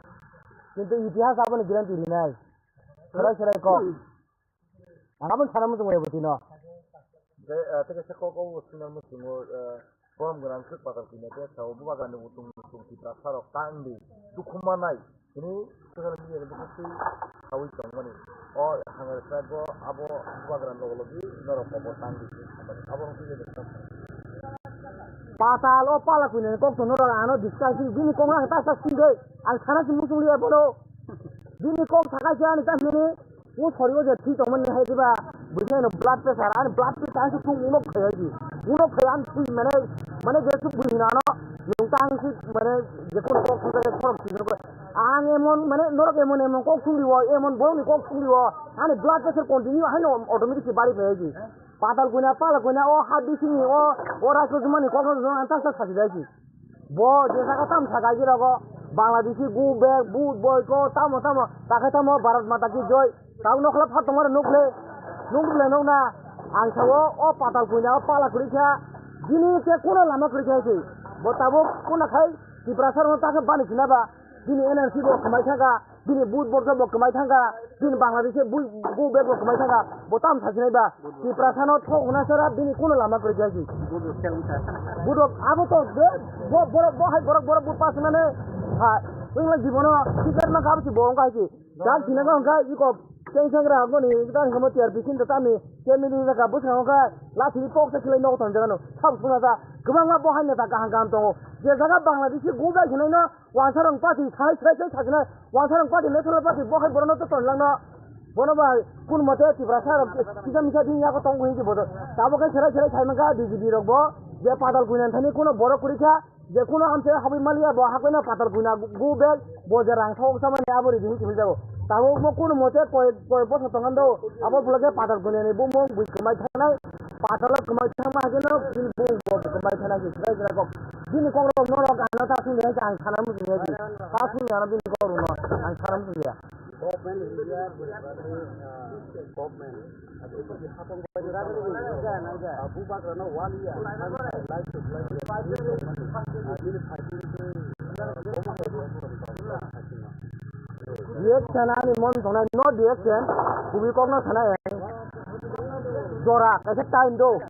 Kintu itihas aboni guarantee rinai. Serai serai kok. Ang aboni sana muchungo Reboti no. Tei, ah, tei kaisa kok o sina muchungo, ah, Borom gwnang khe patal kwina khe sao Bubagrani utung utung Tiprasa rok tang di tukhuma nai hwnwi social media ni bwkhastwi saui tongmani. O Hangari tribe bo abo Bubagrani logo logi norok bo tang di hwnwi samani. Abo wngkha khe patal o pala kwina ni kok to norok ano discuss di bini kok ang ta ta singwi ang sana si muchung liya bono bini kok sakai se ani ta hwnwi. O sorry o je thwi tongmani hai diba, buini ano blood pressure, ani blood pressure ani sung uno khai di. Uno khai ani thwi mane, mane je suk buini ano, nung tang si mane je kono kok thang khe khorok thwi no. Ang emon mane norok emon emon kok thung di o, emon borok ni kok thung di o, ani blood pressure continue haino automatic se bari phai di. Patal kwina, pala kwina, o ha bising ni o, o rai ko jumani kok no jumani ang ta sa sa si dai si. Bo je jaga tam sa gaji rogo, Bangladeshi go back, vote boycott, tamo tamo, takhai tamo Bharat Mata ki joy, tamo nokla phat tongmani nukle, nukle nukna, ang sao o patal kwina, o pala kwrwi kha, bini khe kono lama kwrwi kha se, bo tabuk kono khai Tiprasa rokno takhe bani khina ba, bini N R C bo khwmai thangkha, bini vote boycott bo kwmai thangkha, bini Bangladesh bo, go back bo kwmai thangkha, bo tam sajinai ba, Tiprasa no thok hwnwi sara bini kono lama kwrwi kha si. Budok abo to be, bo, borok, bo hai borok, borok but pass mane, ha, wngla jibono, ticket ma kabo si bo wngkha si. Dak sina ka wngkha, iko, teng sengra, goni, ita wngkha mo T R P sin to tami, ten minute ka bwskango kha, lathi pok sa khilai nogo ton jagano, sab suna ta, kwbangma bo hai neta kaham kaham tongo. Je jaga Bangladesh go back hwnwi no, Wansarong party sai sai sai sajinai, Wansarong party, National Party, bo hai borokno to tonlangno. Bono bai kun mote Tiprasa rok kisa misa bini yago tongo hinwi bodo. Tabuk khe serai serai sai mankha B J P rok bo, je patal kwina thani kuno borok kwrwi kha, je kuno amse habwi maliya bo hakoino patal kwina go back, bo je rang thok samani abo ridi hinwi jago. Tabuk bo kuno mote koi, koi bosor tongando, abo bwlake patal kwina ni bumung bui kwmai thangnai. Patalo kwmai thangma hai kheno bini bung bo kwmai thana se srai srai kok. Bini kok rok norok ano ta sung de ang sana muchung ya se. Ta sung ya bini kok rok no ang sana muchung ya. Government India, government. Bubagrano waliya, reaction ani mon tongnai, no reaction, kubui kokno sanai ang. Jora, kaisa time do.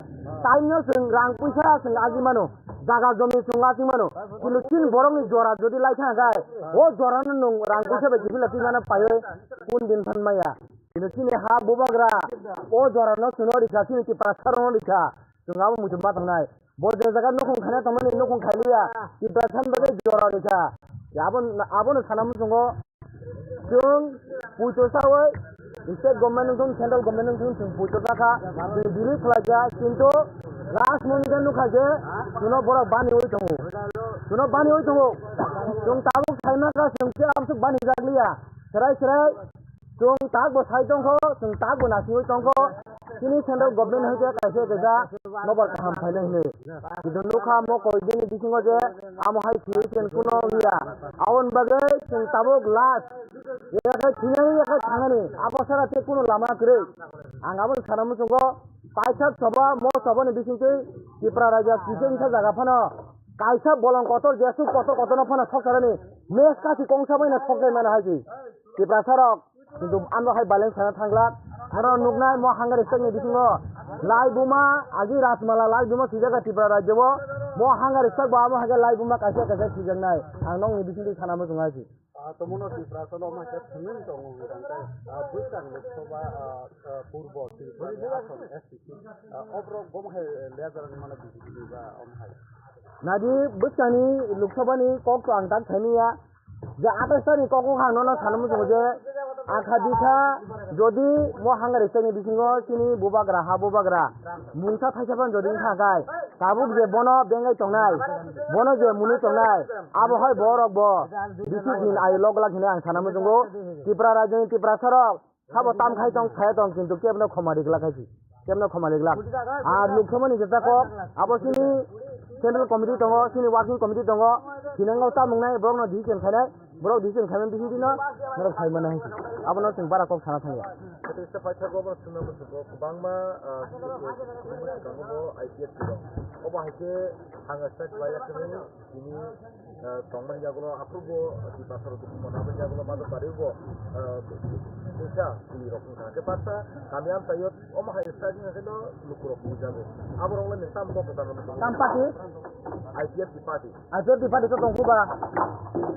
Time no chwng rang puisa chwng aji mano. Jaga jomi chwng aji mano. Kintu chini borokni jora jodi lai thang khe, o jorano nwng rang puisa bai kiphilwi twi mano paiwi kun din phan maya. Kintu chini ha bubagra, o jorano chwngno rikha, chini Tiprasarokno rikha. Chwng abo muitu ma tongnai. Bo je jaga nukhung khaina tongmani nukhung khailiya. Tiprasani bagwi jora rikha. Abono, abono sana muchungo chwng puito sawi state government wngthung, central government wngthung, chwng puito sakha. Chwng biri khlaikha, kintu last moment o nukha je chwngno borok baniwi tongo. Chwngno baniwi tongo. Chwng tabuk saimano chwng khe amsuk banijakliya. Serai serai Chwng tak bo sai tongkho, chwng tak bo nasingwi tongkho. Chini central government hai khe kaisa kaisa nobar kaham phainai hinwi. Kintu nukha mo koi bini bisingo je amo hai thwiwi chen kuno wngya. Aboni bagwi chwng tabuk last. Yakhai thinani, yakhai thangani. Abo sara tei kuno lama kwrwi. Ang aboni sana muchungo paithak soba, mo sobani bisingtwi Tipra raja kichengsa jaga phano kaisa bolong kotor, jesuk kotor kotorno phano sokcharani mes kasi kongsa baino sokjai mano hai se. Tiprasarok Kintu ano hai balance sana thangla. Oro nuknai mo hunger strike ni bisingo lai buma agi Rajmala lai buma swijak Tripura rajyo o. Mo hunger strike bo amo hai khe lai buma kaisa kaisa swijaknai. Ang nokni bisingtwi sana muchung hai se. Ah, tomono Tiprasa no ma khe thwngwi tongo hwnkhe, ah, bwskang Lok Sabha, ah, ah, purbo Tripura ni asol S T C, ah, oborok bomo hai leader mano B J P ni ba omo hai. Nadi bwskangni Lok Sabha ni kok to ang tak thani ya. Je atais tarikh ni kok o ang nono sana muchungo je akha dikha jodi mo hunger strike ni bisingo chini bubagra ha bubagra mungsa thaisa phano jodi wngkha khai tabuk je bono bengai tongnai, bono je mwnwi tongnai, abo hai borok bo bisi din ayo lok glak hinwi ang sana muchungo. Tripura rajyo ni Tiprasa rok Sabo tam khai tong, khai tong, kintu kebno khoma ri glak hai si. Kebno khoma ri glak. Ar Lok Sabha ni jesa kok, abo sini central committee tongo, sini working committee tongo, sinango tam wngnai, borokno decision khainai, borok decision khaimani bisingtwi no, norok sai mano hai si. Abono chwng bara kok sana thangya. Kete se paithago bo swnamwi swngo kwbangma, ah, I P F T rok. Obo hai khe hanga side bai yakni tini, ah, tongmani yagulo aphuru bo, ah, Tiprasa rok dukhu mona aboni yagulo Bajabari bo, ah, teisa kuli rok wngkha. Hwnkhe baksa kami amchaio omo hai style wngkha khe no lukurok bujago. Aborok le nwng tamo kok kwtal rok. Tam party? I P F T party. I P F T party to tongkhu ba.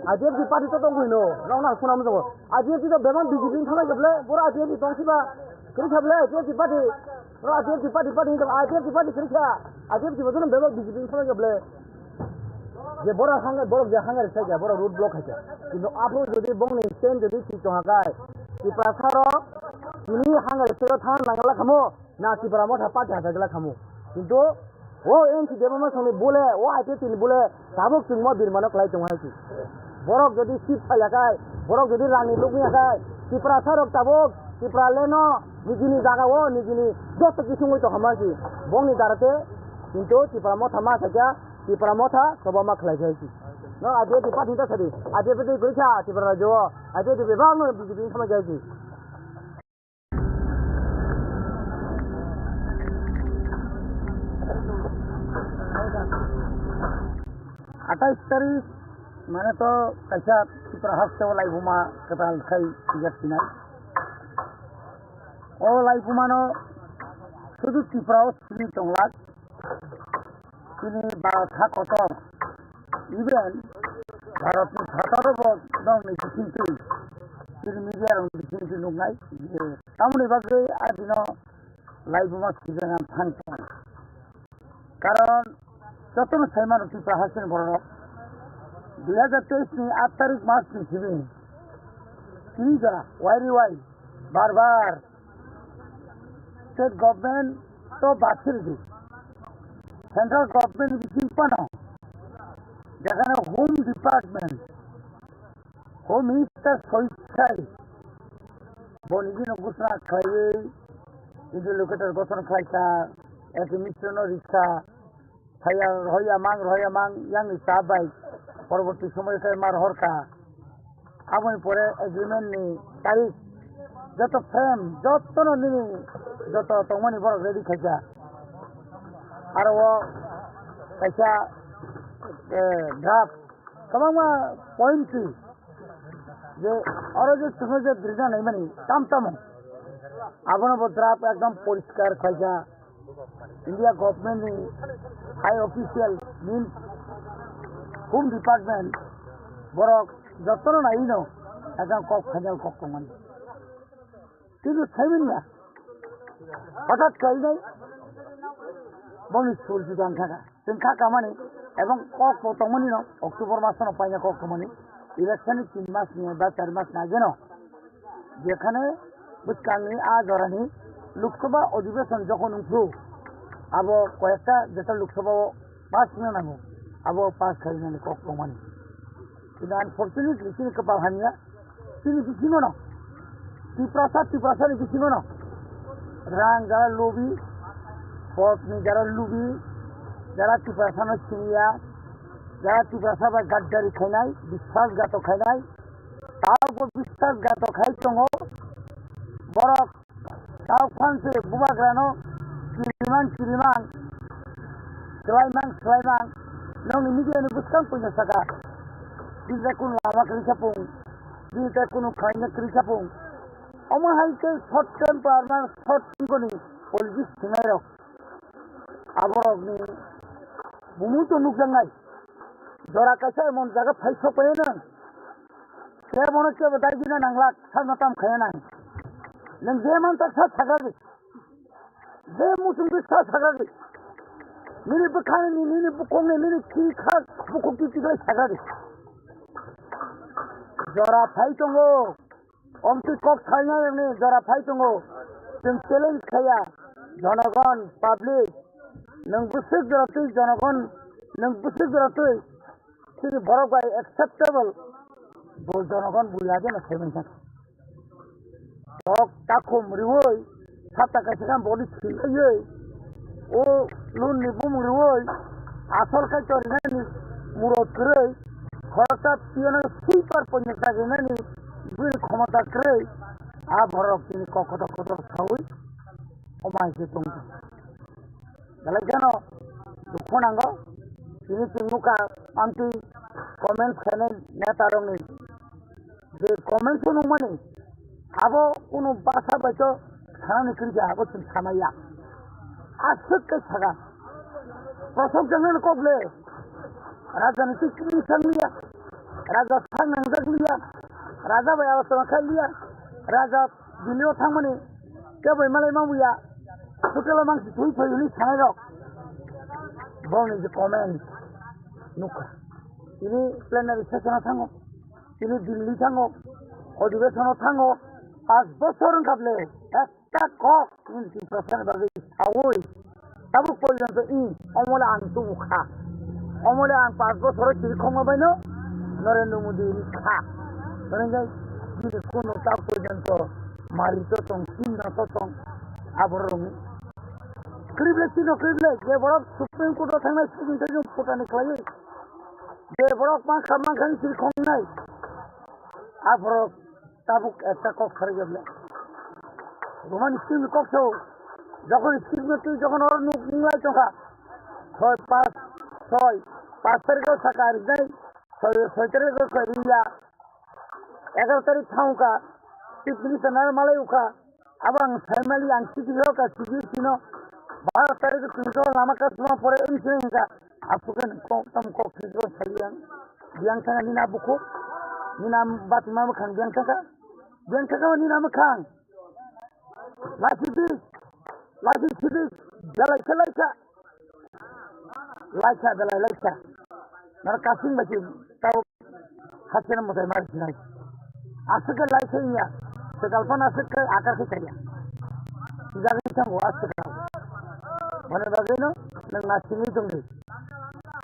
I P F T party to tongkhu hino. Rok na suna mujago. I P F T to bebak B J P ni thanglai khe ble. Boro I P F T tongsi ba. Kwrwi kha ble I P F T party. Boro I P F T party party hino I P F T party kwrwi kha. I P F T bo jono bebak B J P ni thanglai khe ble. Je borok hang-, borok je hunger strike ya, borok road block hai kha. Kintu aphuru jodi bongni stand jodi thik tong kha kai, Tiprasa rok tini hunger strike o thang nang la khamu, na Tipra Motha party hachai la khamu. Kintu o N C Debbarma songni bole, o I P F T ni bole, tabuk chwngmo birmano kwlai tong hai si. Borok jodi seat phaila kai, borok jodi rangni lukni ya kai, Tiprasa rok tabuk Tipraland o nijini jaga o nijini joto kisingwi tong kha ma si. Bongni darate kintu Tipra Motha ma sakya, Tipra Motha soba ma khlai khai si. No, I P F T party ta sadi. I P F T goi kha Tipra rajyo. I P F T bebak no B J P ni thama jai si. Atais tarik mane to kaisa Tipra haste o laibuma kwtal khai sijak sinai. O laibuma no sudu Tipra o sini tonglak. Chini Bharat ha kotor, even Bharat ni phataro bo nokni bisingtwi, chini media rokni bisingtwi nuknai je tamoni bagwi a dino laibuma swijak ang thang tong. Karon jotono sai mano Tripura hasteni bororok dui hazar teis ni aat tarik mas ni simi tini jora wai ri wai bar bar State government to bathir di. Central government bising pano. Jekhane Home Department, Home Minister soi sai. Boni bino gosona khlaiwi, interlocutor gosona khlaika, Ek ministry no rikha, saya rohoya mang, rohoya mang, yang ni sa bai, porborti somoy khe ma rohor kha. Aboni pore agreement ni tarik, joto frame, joto no nini, joto tongmani borok ready khaikha. Aro o kaisa, eh, draft, kwbangma point twi, je oro je chwngno je drina naimani tam tamo, abono bo draft ekdom poriskar khaikha. India government ni high official means Home Department, borok jotono naino ekdom kok final kok tongmani. Kintu saimanya hothat kainai boni sul juda wngkha. Chwng kha kamani, ebong kok bo tongmani no October maso no paina kok tongmani, election ni tin mas ni ba char mas ni age no, jekhane bwskang ni a jora ni Lok Sabha Adhiveshon jokhon wngphru, abo koyekta jeta Lok Sabha o pass wngna nango, abo pass khainani kok tongmani. Kintu unfortunately chini kwpal hamya, chini bisingo no, Tiprasa, Tiprasa ni bisingo no, rang jara lobi, pot ni jara lubi, jara Tiprasa no siniya, jara Tiprasa bai gaddari khainai, biswasghatok khainai, tabo biswasghatok khai tongo, borok Tao phan se bubagrano kiriman kiriman, swlaimang swlaimang, nongni media ni bwskang puina saka, bini tai kunu lama kwrwi sapung, bini tai kunu khlaina kwrwi sapung. Omo hai khe short temper man short temper ni politics thwngnairok, aborokni bumu to nukjaknai. Jora kaisa emon jaga phai sok paio nang. Kebono kebo dai bina nanglak, sakno tam khaina nang. Nang je man tak sa sagra di. Je muchung di sa sagra di. Nini bwkhani, nini bukongni, nini khi kha bukhuk di tidai sagra di. Jora phai tongo. Omtwi kok salnai rokni jora phai tongo. Chwng challenge khaya. Jonogon, public. Nwng bwswk jora twi jonogon, nwng bwswk jora twi. Chini borok bai acceptable. Bo jonogon bo yageno saiman kha. Kok takhum riwi, sata kaisa khe boni thwiwi, o loan ni bumung riwi, asol khai to rinani murot kwrwi, khoroksa piyano sweeper ponchas ta rinani bini khomota kwrwi, a borok chini kok kotor kotor sawi, omai se tongkha. Belai kheno dukhu nango, chini chwng nukha, amtwi comments khainai neta rokni je comments o nukmani, abo kunu basa bai to sanani kwrwi kha, abo chwng samaya. Aswk khe sakha, Prasok Jangrani kok le, raja ni twi kini sang liya, raja sang nangjak liya, raja bai alochona khai liya, raja Delhi o thangmani, kebo bai malai mangbuya, hotel o mangsi thui thoi hwnwi sanai rok. Bongni je comment nukha. Tini plenary session o thango, tini Delhi thango, odhibeshon o thango, pas bosor wngkha ble, ekta kok nini Tiprasa ni bagwi sawi. Tabuk porjonto i omole ang tubu kha. Omole ang pas bosoro chiri khokma baino Narendra Modi ri kha. Hwnwi khe bini kunu tabuk porjonto mari to tong, sino to tong, aborok rokni. Krible sino krible, je borok Supreme Court o thangnai sugwi tei jong phutani khlaiwi. Je borok ma kha, ma khani chiri khoknai. Aborok Tabuk ekta kok sarigya bwle. Roman script ni kok sao. Jokhon script no twi jokhon oro nuk nunglai tongkha. Soi pas, soi, pas tarikh o saka rijai. Soi, soi tarikh o soi riya. Egaroh tarikh thangkha. Chief Minister naro malai ukha. Abo ang saimali ang sigi rok ka sigi sino. Baro tarikh o twi jokhon lama kasuma pore M C hingka. Aswk khe nwng kok tamo kok swijwk saliya. Biyang thangkha nini a bukhuk, nini a bati ma mwkhang biyang thangkha. Biyang thangkha nini a mwkhang. Lachi di, lachi sidi, belai khe laisa. Laisa, belai laisa. Noro kasing bai se tao. Hacheno mwtai mari sinai. Aswk khe lai khe ya. Swkal phano aswk khe akar khe chaya. Sijagwi thango aswk khe. Mane bagwino nwng nasingwi tongdi.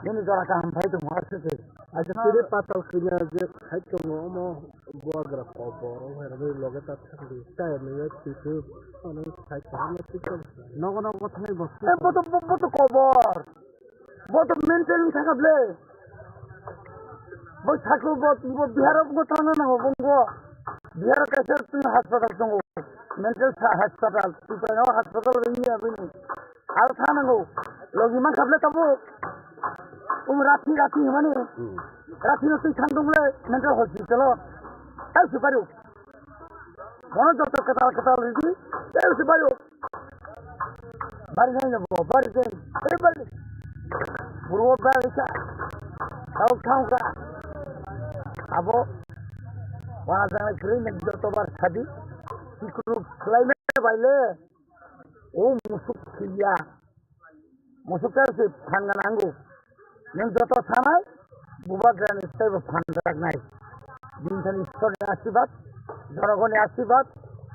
Nini jora kaham phai tongo aswk se. Acha tini patal khwina je khai tongo omo bubagra kobor o hai rwgwi loge ta thangdi. Chaya nungya twitu ano sai kaham no twi tong. Nogo nogo thangwi bo. Eh, bo to, bo, bo to kobor. Bo to mental wng thangkha ble. Bo sakhu bo, bo Bihar o bo thangna nango bo. Bihar o kaisa twi hospital tongo. Mental sa-, hospital. Tipra o hospital ringya bini. Aro thangnango, logi mankha ble tabuk. Um, rathi, rathi hwnmani. Hmm. Rathi no twi thang tongle, mental hospital o. Tai se pario. Bono joto kwtal kwtal ridi, tai se pario. Bari nai bo, bari den, tai bari. Purbo bari sa. Tau thang ka. Abo, wana jangai kri ne joto bar sadi. Sikru khlai me baile. O musuk thwiya. Musuk tei se phan gana nango. Nwng joto sanai, bubagrani teibo phan jaknai. Bini thani Ishwarni asirwad, jonogoni asirwad,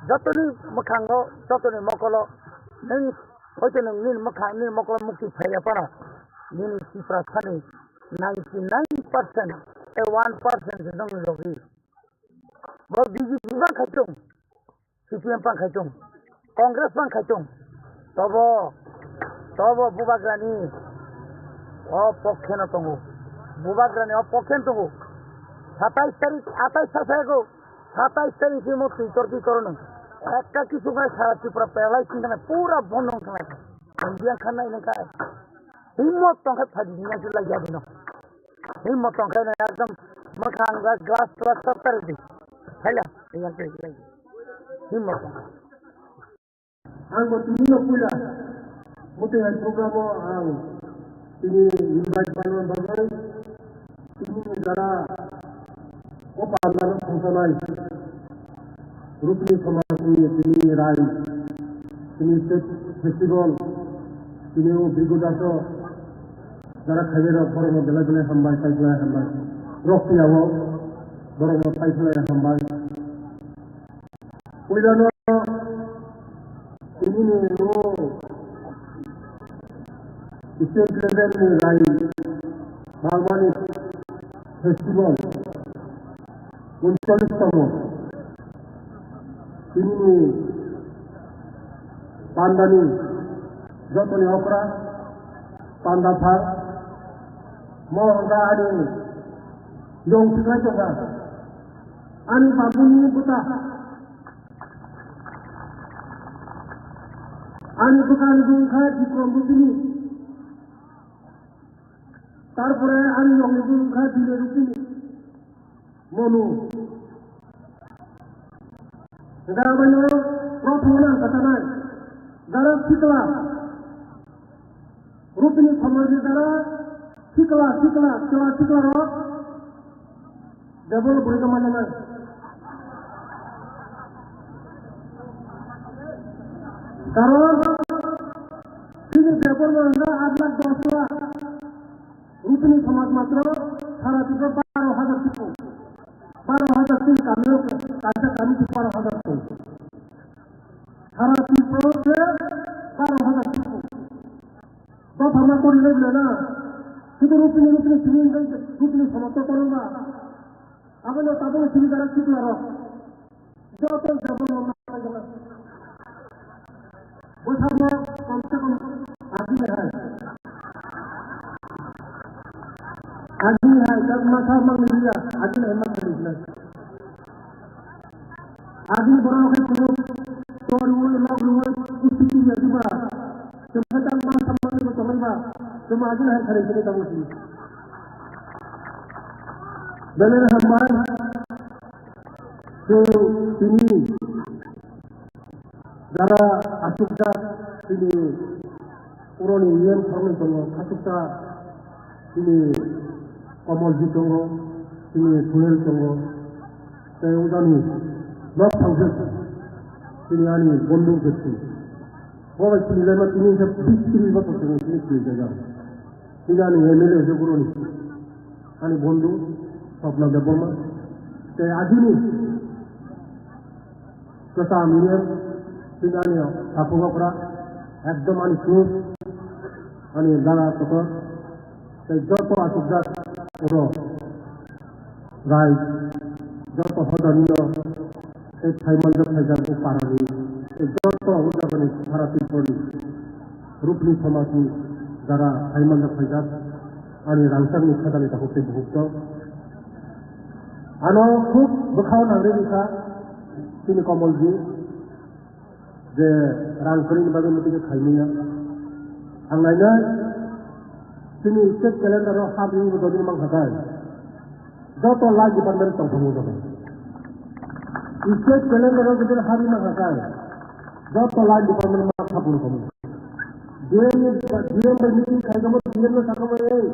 jotoni mwkhango, jotoni mokolo, nwng hoito nwng nini mwkhang, nini mokolo mukti phaiya phano, nini Tiprasani ninety nine percent, tei one percent se nwng logi. Bo B J P bang khai tong. C P M pang khai tong, Congress pang khai tong, tobo, tobo bubagrani o pokhe no tongo, bubagrani o pokhe no tongo. Satais tarik, atais sa sayago, satais tarik se mo twitor twitor no ekka kisu khai sara Tripura pelai sing kana pura bondo wng kana. India khan nai nang kai, himot tong khai phadi nang lai ya bino. Himot tong khai nai ekdom mwkhang glass glass sab tari di. Haila, yang kai. Himot tong. Ang bo tini no puila. Mutai hai program o ang tini invite banana bagwi tini ni jara o panda no khungsanai. Rupni samajni tini rai, tini state festival, tini o Bhrigu Daso, jara khairok borokno belai belai hambai, tai belai hambai. Rok tiyao borokno tai belai hambai. Puilano tini ni o state level ni rai Bagmani festival uncholish tomo. Tini ni pandani jotoni okra panda pha mo hwnka ani yong tiklai tongkha. Ani babuni bwta. Ani bwkha ni bung kha Bikram Rupini. Tarpore ani yong ni bung kha Bile Rupini. Monu. Hwnkhe abono prothom no ang kwchanai. Jara sikla. Rupini samajni jara sikla, sikla, sikla, sikla rok. Develop bwrwi khe manya nai. Karon chini bebol no hwnka aat lakh dos lakh. Rupini samaj matro sara Tripura baro hajar chikung. Baro hajar chini kami o kaisa kami se baro hajar chikung. Sara Tripura o se baro hajar chikung. Dopha ma kori lai bwle na. Sudu rupini, rupini simi, rupini samaj to kono ba. Abo no tabuk simi jara sikla rok. Joto jabon no ma jala. Bwsamo kom se kom agini hai. Agini hai, jak masa mang liya, agini hai ma kari na. Agini borok khe kuno tor rwui, lok rwui, kusti kiriya diba. Chwng khe tang ma samani bo tongnai ba. Chwng agini hai kari kiri tamo si. Belai hambai. Chwng tini jara achukjak tini puroni E M thangwi tongo, achukjak tini Komolji tongo, tini Suhel tongo, tei ujani nok thangkhe tini ani bondhu khe twi. Bo bai tini laima tini khe bis tris bosor tini tini twi jaga. Tini ani M L A se boroni. Ani bondhu Swapna Debbarma. Tei ajini kwcham E M, tini ani takhuk okra, ekdom ani chwng, ani dada kotor. tei joto achukjak oro rai, joto hodanino tei phaimanjak phaijak o parani tei joto o jagani sara Tripurani rukni somajni jara phaimanjak phaijak ani rangchakni khadani takhuk tei bukhuk tong. Ano khub bwkhao nangri rikha chini Komolji. Je rang kwrwini bagwi muitu khe khaimanya. Ang nainai chini state calendar o hap ringwi bo dodin mankha kai. Joto line department tongthokma joto. State calendar o jodi hap ringwi mankha kai. Joto line department ma hap ringwi tongma. D M ni, D M bai meeting khaikha bo D M no sakha bo ei.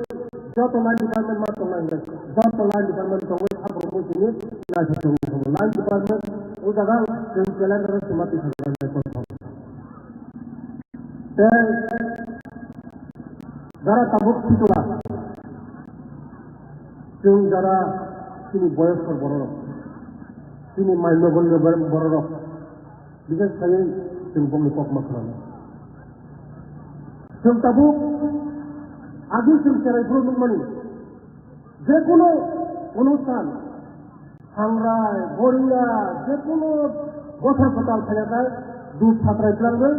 Joto line department ma tongnai hinwi, joto line department tongwi haphuru muisingni naithok tongwi thango. Line department o jaga chwng calendar o sima twi thangna nai kothok. Tei jara tabuk sikla, chwng jara chini boyoskor bororok, chini mai nogor nogor bororok, Bishes khaiwi chwng bongni kokma khwnanai. Chwng tabuk agi chwng cherai phuru nukmani, jekunu onusthan, thangrai, boria, jekunu bosor kwtal phaiyakhai, dub satrai twlangwi,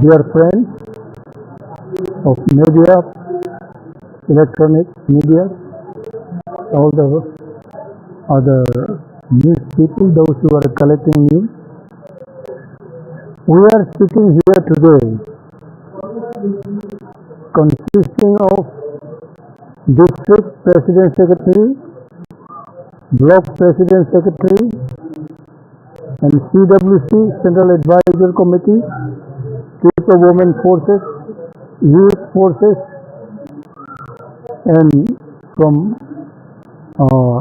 Dear friends of media, electronic media, all the other news people, those who are collecting news, we are sitting here today consisting of district president secretary, block president secretary, and C W C, Central Advisory Committee, Chief of Women Forces, Youth Forces, and from, uh,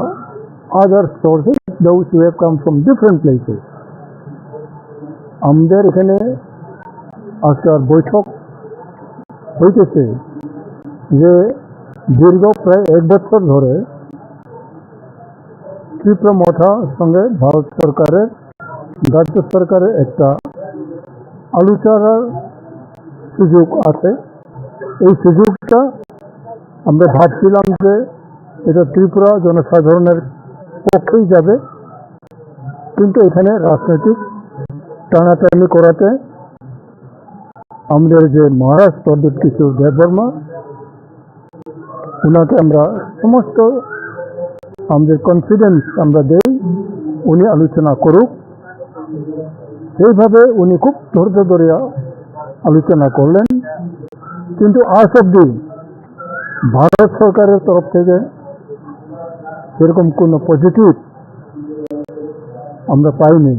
other sources, those who have come from different places. আমাদের এখানে আজকাল বৈঠক হইতেছে যে দীর্ঘ প্রায় এক বছর ধরে ত্রিপুরা মথা সঙ্গে ভারত সরকারের, রাজ্য সরকারের একটা আলোচনার সুযোগ আছে। এই সুযোগটা আমরা ভাবছিলাম যে এটা ত্রিপুরা জনসাধারণের পক্ষেই যাবে, কিন্তু এখানে রাজনৈতিক টানাটানি করাতে আমাদের যে মহারাজ প্রদীপ কিশোর দেববর্মা, ওনাকে আমরা সমস্ত আমাদের কনফিডেন্স আমরা দেই, উনি আলোচনা করুক। সেইভাবে উনি খুব ধৈর্য ধরিয়া আলোচনা করলেন, কিন্তু আজ অব্দি ভারত সরকারের তরফ থেকে সেরকম কোনো পজিটিভ আমরা পাইনি,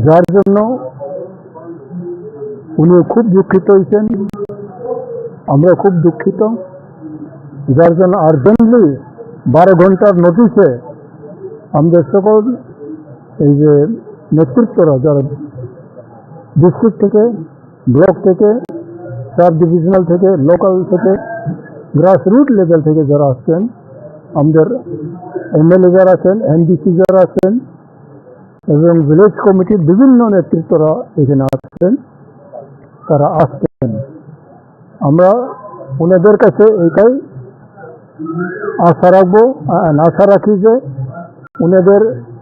যার জন্য উনি খুব দুঃখিত হয়েছেন, আমরা খুব দুঃখিত, যার জন্য আর্জেন্টলি বারো ঘন্টার নোটিশে আমাদের সকল এই যে নেতৃত্বরা, যারা ডিস্ট্রিক্ট থেকে, ব্লক থেকে, সাব ডিভিশনাল থেকে, লোকাল থেকে, গ্রাসরুট লেভেল থেকে যারা আসছেন, আমাদের এমএলএ যারা আছেন, এমডিসি যারা আছেন এবং ভিলেজ কমিটির বিভিন্ন নেতৃত্বরা এখানে আসছেন, তারা আসছেন। আমরা ওনাদের কাছে এটাই আশা রাখবো, আ-, আশা রাখি যে ওনাদের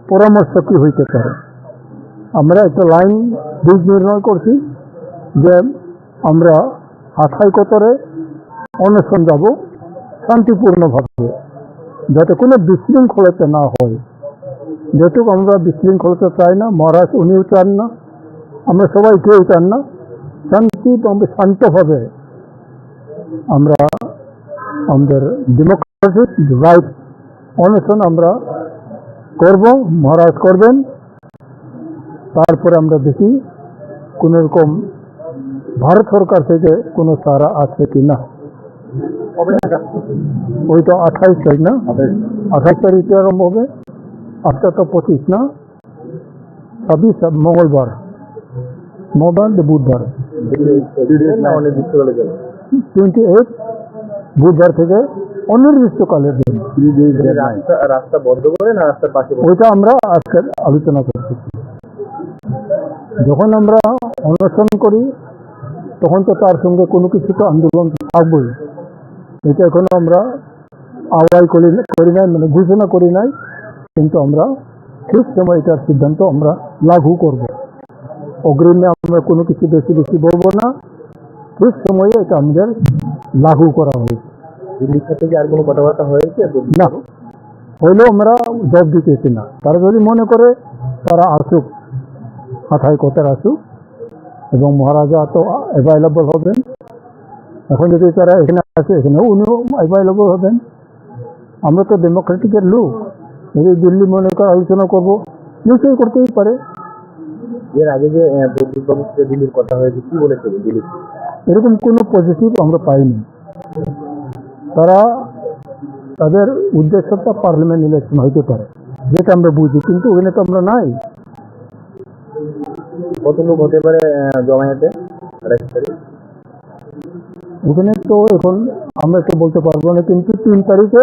পরামর্শ কি হইতে পারে। আমরা একটা লাইন ব্রিজ নির্মাণ করছি যে আমরা হাথাই কোতরে অনশন যাব শান্তিপূর্ণভাবে, যাতে কোনো বিশৃঙ্খলতা না হয়। যেহেতু আমরা বিশৃঙ্খলতা চাই না, মহারাজ উনিও চান না, আমরা সবাই কেউ চান না। শান্তি, আমরা শান্তভাবে আমরা আমাদের ডেমোক্রেটিক রাইট অনশন আমরা করব, মহারাজ করবেন। তারপরে আমরা দেখি কোনো রকম ভারত সরকার থেকে কোনো সাড়া আছে কি না। কবে নাগাদ? ওই তো আঠাইশ তারিখ না? আঠাইশ। আঠাইশ তারিখে আরম্ভ হবে। আজকে তো পঁচিশ না? ছাব্বিশ মঙ্গলবার। মঙ্গলবার না বুধবার। দুই দিন না, অনির্দিষ্টকালের জন্য। টোয়েন্টি এইট বুধবার থেকে অনির্দিষ্টকালের জন্য। Three days. রাস্তা, রাস্তা বন্ধ করে না রাস্তার পাশে বসে? ওইটা আমরা আজকে আলোচনা করতেছি। যখন আমরা অনশন করি, তখন তো তার সঙ্গে কোনো কিছু তো আন্দোলন থাকবেই। এটা এখনো আমরা আওয়াজ করি, করি নাই, মানে ঘোষণা করি নাই, কিন্তু আমরা ঠিক সময় এটার সিদ্ধান্ত আমরা লাগু করব। অগ্রিমে আমরা কোনো কিছু বেশি বেশি বলবো না, ঠিক সময়ে এটা আমাদের লাগু করা হয়েছে। দিল্লির সাথে কি আর কোনো কথাবার্তা হয়েছে? না, হইলেও আমরা জবাব দিতেছি না। তারা যদি মনে করে তারা আসুক, মাথায় কথা আসুক, এবং মহারাজা তো অ্যাভেলেবল হবেন। এখন যদি তারা এখানে আসে, এখানেও উনিও অ্যাভেলেবল হবেন। আমরা তো ডেমোক্রেটিকের লোক, যদি দিল্লি মনে করে আলোচনা করবো, নিশ্চয়ই করতেই পারে। এর আগে যে, আহ, প্রদ্যুৎ বাবুর সাথে দিল্লির কথা হয়েছে, কি বলেছিল দিল্লি? এরকম কোনো পজিটিভ আমরা পাইনি। তারা, তাদের উদ্দেশ্যটা পার্লামেন্ট ইলেকশন হইতে পারে, যেটা আমরা বুঝি, কিন্তু ওখানে তো আমরা নাই। কত লোক হতে পারে, আহ, জমায়েতে? আঠাইশ তারিখ? ওখানে তো এখন আমরা তো বলতে পারবো না, কিন্তু তিন তারিখে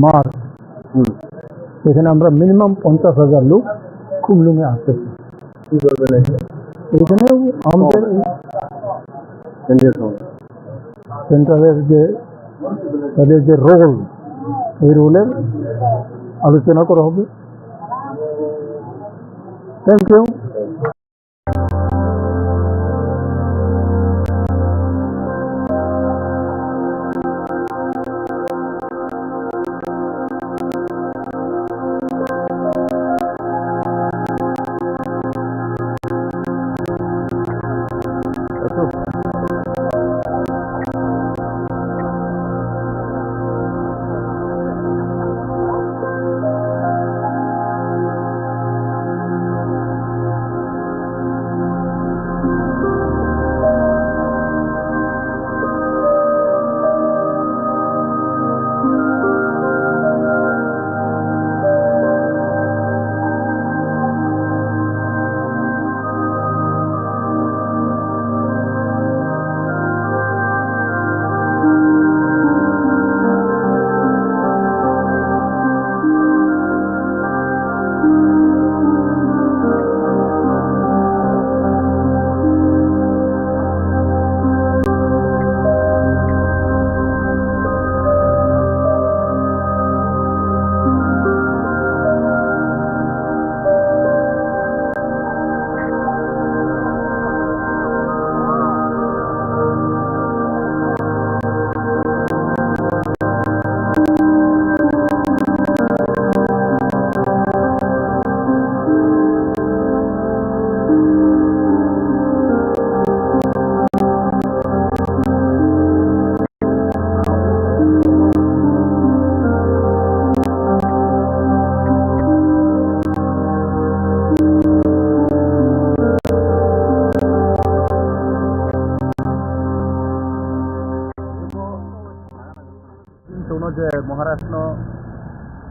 মার্চ, হুম। এখানে আমরা মিনিমাম পঞ্চাশ হাজার লোক খুমলুঙে আসতেছে। কি করবেন এখানে? এখানে আমাদের কেন্দ্রীয় সংস্থা। সেন্ট্রালের যে, তাদের যে রোল, এই রোলের আলোচনা করা হবে। Thank you.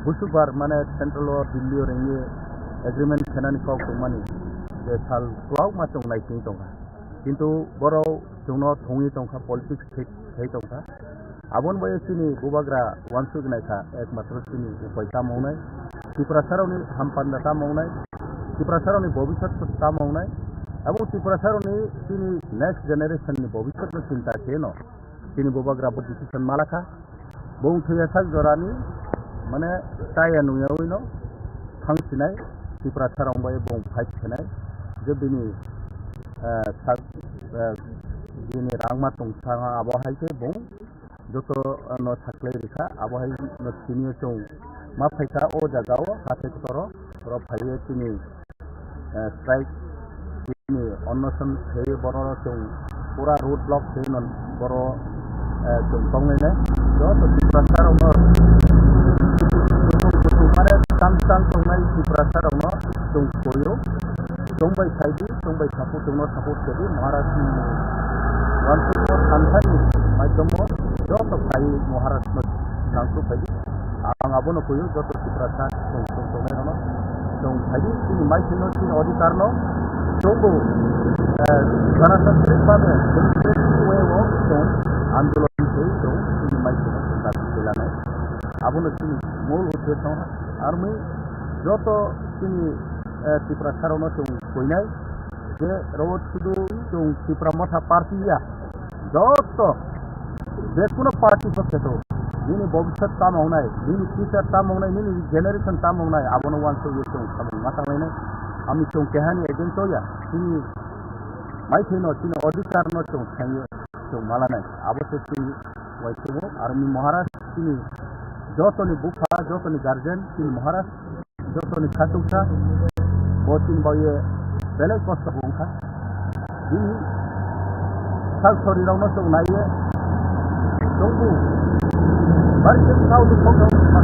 Busubar mane central o Delhi o ringwi agreement khenani kok tongmani je sal kwbangma chwng naising tongkha. Kintu borok chwngno thongwi tongkha, politics khai, khai tongkha. Aboni bai chini bubagra uansuk naikha ekmatro chini upai tamo wngnai, Tiprasarokni hampanda tamo wngnai, Tiprasarokni bobiswt tamo wngnai, abo Tiprasarokni chini next generation ni bobiswtno chinta kheno chini bubagra bo decision malakha. Bung thwiya sak jorani, mane, chaya nungyawi no thang sinai, Tiprasa rong bai bung fight khenai, je bini, eh, sak, eh, bini rangma tongthanga abo hai khe bung joto, eh, no saklai rikha, abo hai no siniyo chwng ma phaikha o jaga o hathai kotoro, oro phaiwi chini eh, strike ni onnoson khe borok chwng pura road block khe no borok, eh, chwng tongnai nai. Joto Tiprasa rok no mane tang tang tongnai Tiprasa rok no chwng koyo. Chwng bai sai di, chwng bai support, chwng no support khe di. Maharaj ni wansuk no thansa ni maidom o joto phai Maharaj no nangkuk phai di. Ang abono kuyu joto Tiprasa chwng chwng tongnai rokno chwng phaidi chini maisingno chini odhikar no chwngbo, eh, ganasatrik bhabe democratic way o chwng andolon khe chwng chini maisingno chwng dabi khe lanai. Abono chini mol uddesho tongkha. Aroni joto chini, eh, Tiprasa rokno chwng kuinai je oro sudu chwng Tipra Motha party ya. Joto je kuno party bo kheto, nini bobiswt tamo wngnai, nini future tamo wngnai, nini generation tamo wngnai, abono uansukwi chwng samung ma tanglainai. Ami chwng kehani agent o ya, chini maithaino, chini odhikar no chwng khainwi chwng malanai. Abo se chini uaisugo, aroni Maharaj chini jotoni bupha, jotoni guardian, chini Maharaj. Jotoni khachuksa, bo chini bagwi belai kosto bo wngkha. Bini sak sorirokno chwng naiwi chwngbo bari khe kau dukho khe wngkha.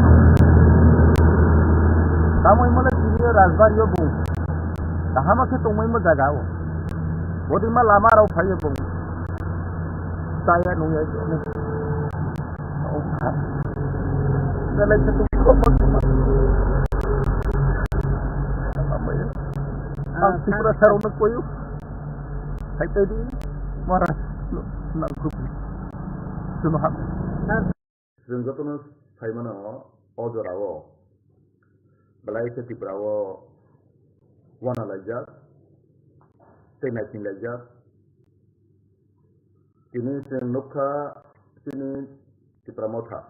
Tamo hwnmale tini rajbari o bo kahama khe tongmani jaga o. Bodima lama rok phaiwi bo chaya nungya. Ang Tripura sarokno koyo. Hai tei di, Maharaj, nang kuku. Chwng jotono sai mano, o jora o belai khe Tripura o uana laijak, tei naising laijak. Tini chwng nukha chini Tipra Motha,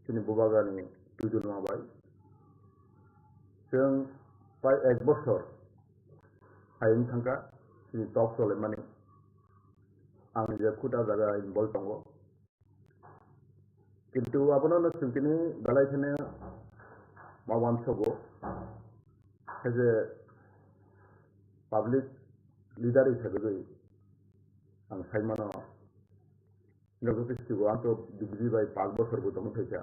chini bubagrani twijlma bai. Chwng pai ek bosor hai wng thangkha chini tok cholaimani. Ang je khud a jaga involve tongo. Kintu abono no chwng tini belai kheno ma uansogo. Hai je public leader hisabe gwi ang sai mano, joto khe sigo ang to B J P bai paanch bosor bo tongwi phaikha,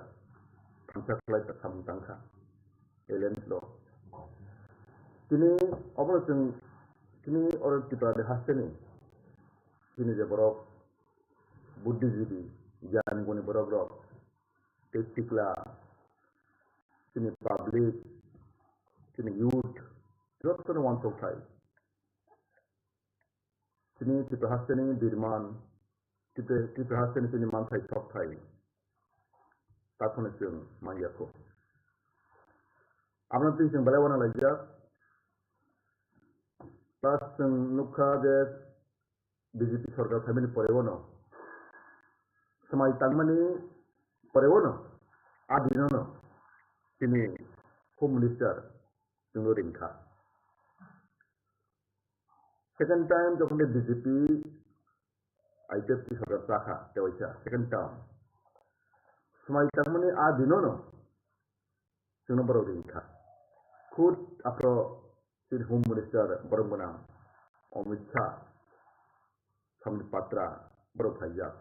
thansa khlai samung tangkha, alliance lo. Tini obo chwng tini oro Tripura ni hasteni chini je borok buddhijibi, gyan guni borok rok, tei sikla, chini public, chini youth, jotono uansuk thai. Chini Tripura hasteni birman, Tripura, Tripura hasteni chini manthai sok thai. Takhwno chwng manya kho. Abono twi chwng belai uana laijak. Plus chwng nukha je B J P sorkar phaimani pore uano, swmai tangmani pore uano, a dinono chini Home Minister chwngno ringkha. Second time jokhon de B J P I P F T sorkar chakha, tewaisa second term. Swmai tangmani a dinono chwngno borok ringkha. Khud aphro chini Home Minister borok mwnam Amit Shah, Sambit Patra borok phaijak.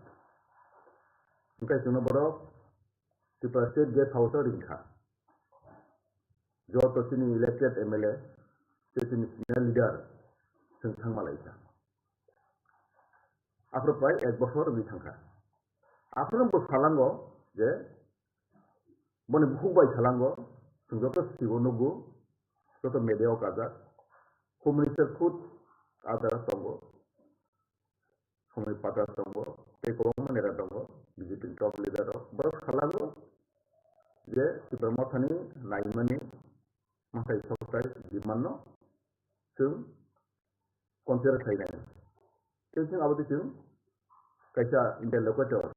Hwnkhe chwngno borok Tripura State Guest House o ringkha. Joto chini elected M L A tei chini senior leader chwng thangma laikha. Aphro prai ek bosor wngwi thangkha. Aphro bo salango je Boni bukhuk bai salango, chwng joto sio nukgo, joto media o kajak, Home Minister khud adara tongo, Somoy Pathak tongo, tei kwbangma neta tongo, B J P ni top leader rok. Borok salango je Tipra Mothani naimani mwtai soktai demand no chwng consider khlainai. Tei chwng abo twi chwng kaisa interlocutor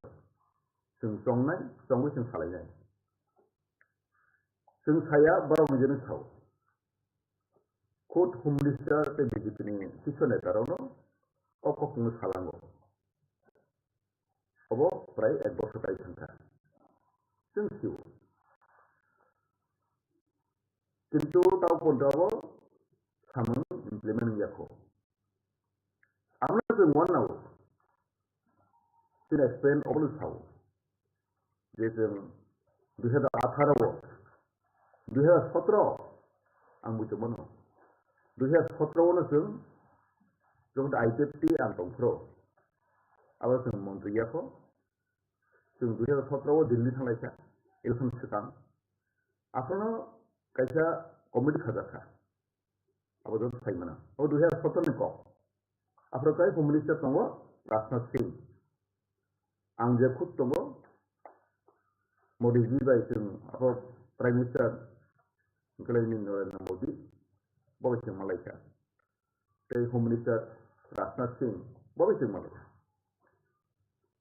chwng chongnai, chongwi chwng salainai. Chwng saya borok ni jeno sao. Khud Home Minister tei B J P ni sisyo neta rokno o kok chwngno salango. Obo prai ek bosor tai thangkha. Chwng sio. Kintu tao porda bo samung implement wngya kho. Amo chwng uanao chini experience obo sao. Je chwng dui hazar atharo o, dui hazar sotro ang buchung mano. Dui hazar sotro o no chwng jokhon I P F T ang tongphro, abo chwng montri ya kho. Chwng dui hazar sotro o Delhi thanglaikha, election swkang. Aphano kaisa committee khajakha. Abo joto sai mano. O dui hazar sotro ni kok. Aphro kai Home Minister tongo Rajnath Singh. Ang je khud tongo Modi ji bai chwng abo Prime Minister wngkha lai ni Narendra Modi bo bai chwng malaikha. Tei Home Minister Rajnath Singh bo bai chwng malaikha.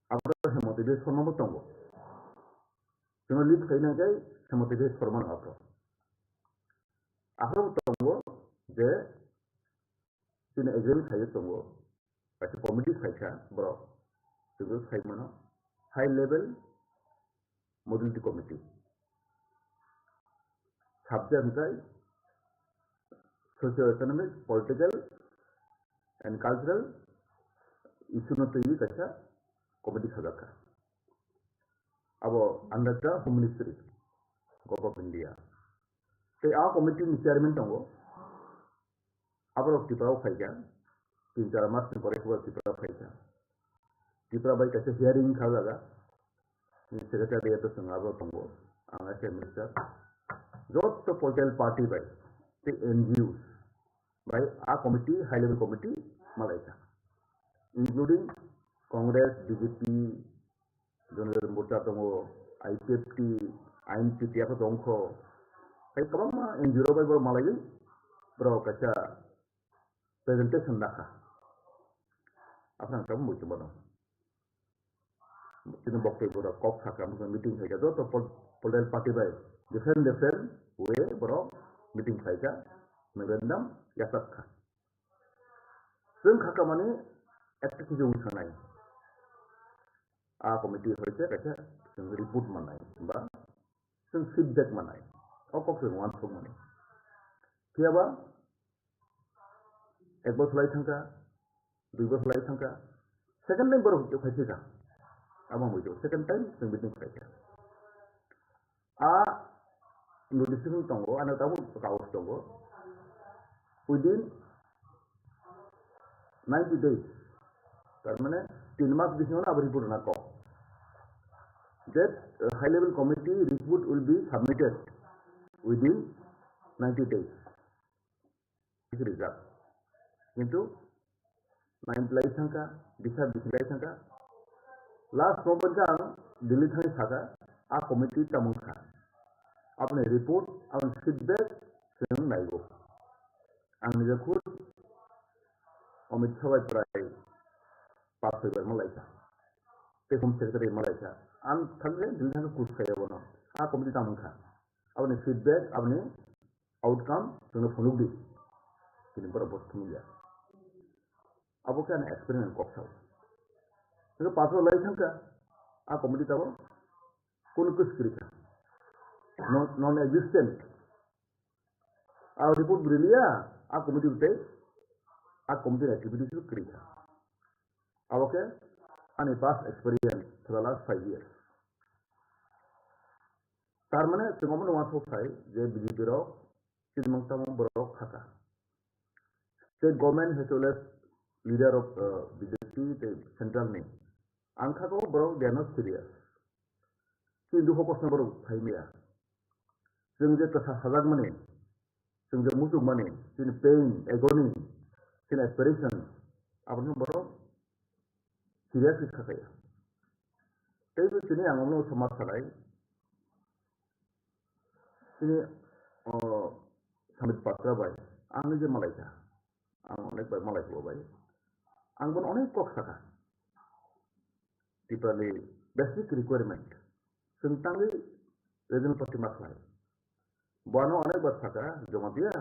Aphro Hemanta Biswa Sarma bo tongo. Chwngno lead khaina khe Hemanta Biswa Sarma no aphro. Aphro bo tongo je chini agreement khaio tongo, kaisa committee khaikha borok, chwngno sai mano, high level modality committee. Subject hwnkhe socio economic, political and cultural issue no twiwi kaisa committee khajakha. Abo under the Home Ministry, Government of India. Tei a committee ni chairman tongo. Aborok Tripura o phaikha, tin char mas ni pore khe Tripura o phaikha. Tripura bai kaisa hearing kha jaga, ni secretariat o chwng abo tongo, ang S M minister. Joto political party bai tei N G O bai a committee, high level committee malaikha, including Congress, B J P, Jonadal Morcha tongo, I P F T, I N P T, ako tongkho. Hai kwbangma N G O rok bai borok malaiwi borok kaisa presentation nakha. Aphano ang tabuk muitu bono. Chini boktwi borok kok sakha, meeting khaikha, joto pol-, political party bai different different way borok meeting khaikha, memorandum yachakkha. Chwng kha kamani ekta khe chwng sanai. A committee hoite kaisa chwng report manai ba chwng feedback manai. O kok chwng uansuk mani. Phiyaba ek bosor lai thangkha, dui bosor lai thangkha, second time borok khe phaisika. Abo wngwi second time chwng meeting khlaikha. A notification tongo, ano tabuk kaus tongo. Within ninety days, tar mane tin mas bisingo abo report rwna kok. That uh, high level committee report will be submitted within ninety days. Rijak. Kintu nain lai thangkha, bisa bisi lai thangkha. Last moment ang Delhi thangwi sakha, a committee tamung kha. Aboni report, aboni feedback chwng naigo. Ang nija khud Amit Shah bai prai pas soi bar malaikha. Tei Home Secretary malaikha. Ang thangkhe Delhi thangkhe kus khaiya bono. A committee tamung kha. Aboni feedback, aboni outcome chwngno phunukdi. Chini borok bo phunukya. Abo khe ani experiment kok sao. Hwnkhe pass o lai thangkha, a committee tabuk kunu kwswk kwrwi kha. Non, non existent. A report bo riliya, a committee bo tei, a committee activities bo kwrwi kha. Abo khe ani past experience for the last five years. Tar mane chwng omono uansuk sai je B J P rok chini mang tamo borok khaka. State government as well as leader of uh, B J P tei central ni ang khaka o borok they are not serious. Chini dukho kosto borok phai maya. Chwng je kwsa sajakmani, chwng je muchungmani, chini pain, agony, chini aspiration, abono borok serious khe sakaya. Teibo chini ang omo sama sanai, chini, o, Samit Patra bai, ang je malaikha, ang onek bai malaikha bo bai, ang bono onek kok sakha. Tiprani basic requirement, chwng tangwi regional party ma khlai. Bono onek bar saka, Jamatia,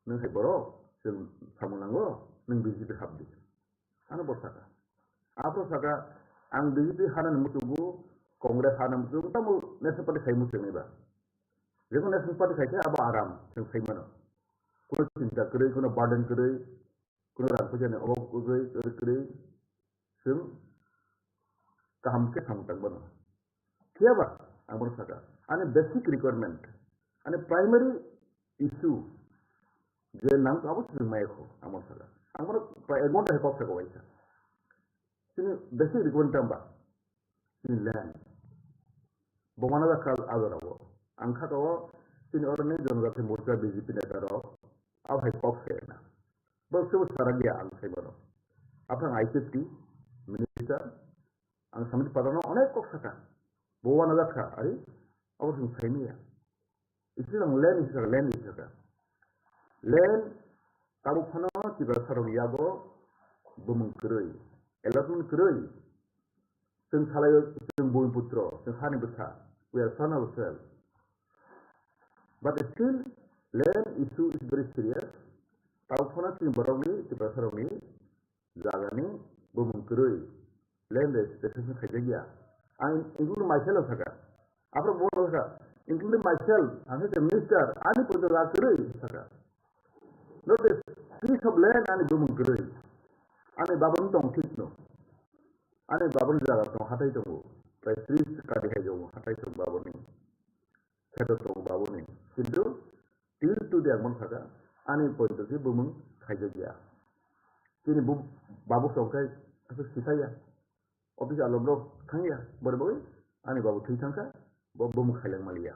nwng hai borok, chwng samung nango, nwng B J P hapdi. Ano bo saka. Aphro saka, ang B J P hana muchungo, Congress hana muchungo, tamo National Party khai muchungo ba. Jekon National Party khai khe abo aram, chwng sai mano. Kuno chinta kwrwi, kuno burden kwrwi, kuno rang puisa ni obab kwrwi, kwrwi, kwrwi, chwng kaham khe samung tang mano. Phiya ba, ang bono saka, ani basic requirement, ani primary issue, je nang abo chwng maya kho, ang bono saka. Ang bono prai ek ghonta hai kok saka waisa. Chini basic requirement tamo ba, chini land. Bo mana da kal ado rabo. Ang kha to chini oro ni Janajati Morcha B J P neta rok, abo hai kok se na. Bo se bo sara dia ang sai bono. Aphang I C T minister, ang Samit Patra no onek kok saka. Bo wana jakha, ari, abo chwng saimaya. Isi lang land isi saka, land isi saka. Land tabuk phano Tiprasa rok yago bumung kwrwi, allotment kwrwi. Chwng salai, chwng bumiputro, chwng hani bwsa, we are son of self. But still, land issue is very serious. Tabuk phano chini borokni, Tiprasa rokni jagani bumung kwrwi, land registration khaijakya. Ang include myself saka. Aphro bo saka, include myself, ang khe minister, ani poito jaga kwrwi saka. Not a piece of land ani bumung kwrwi. Ani babani tong thik no. Ani babani jaga tong hatai tongo. Prai tris kadi hai tongo hatai tong babani. Kheto tongo babuni. Kintu till today ang bono saka, ani poito khe bumung khaijakya. Chini bu-, babu songkhai aswk sisaya. Office alom rok thangya. Bore bagwi ani babu thwi thangkha, bo bumung khaileng maliya.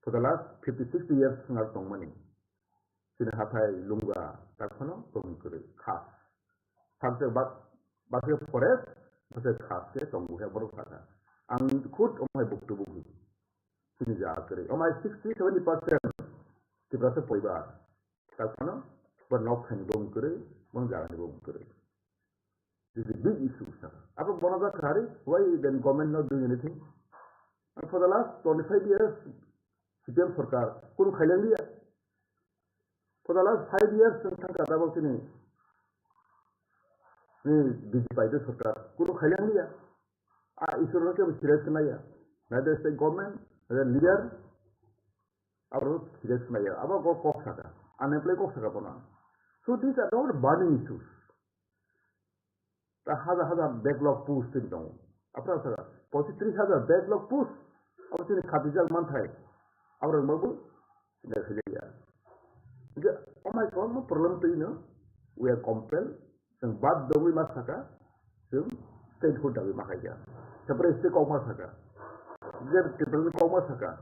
For the last fifty, sixty years wngna tongmani. Chini hathai Lunga tak phano bumung kwrwi khas. Sakjak bak-, bakhe forest, bakhe khas khe tongo he borok sakha. Ang khud omo hai buktu bukhi. Chini jaga kwrwi. Omo hai sixty, seventy percent Tiprasa poribar. Tak phano bo nok thani bumung kwrwi, bo jagani bumung kwrwi. This is a big issue, sir. Abo bono jak khari, why then government not doing anything? And for the last twenty-five years, C P M sarkar, kunu khaileng liya. For the last five years, chwng thangkha double chini, ni B J P bai sarkar, kunu khaileng liya. A issue no kebo serious naiya. Neither state government, neither leader, abo serious naiya. Abo go kok saka, unemployed kok saka bono. So these are all burning issues. Ta hajar hajar backlog post tin tongo. Aphra saka, pochi tris hajar backlog post. Abo chini khatijak manthai. Abo rok mabu, sida khajaya. Je, oh my God, no problem to you know. We are compelled. Chwng bad dogwi ma saka, chwng statehood dagwi ma khaija. Separate state kok ma saka. Je, separate kok ma saka.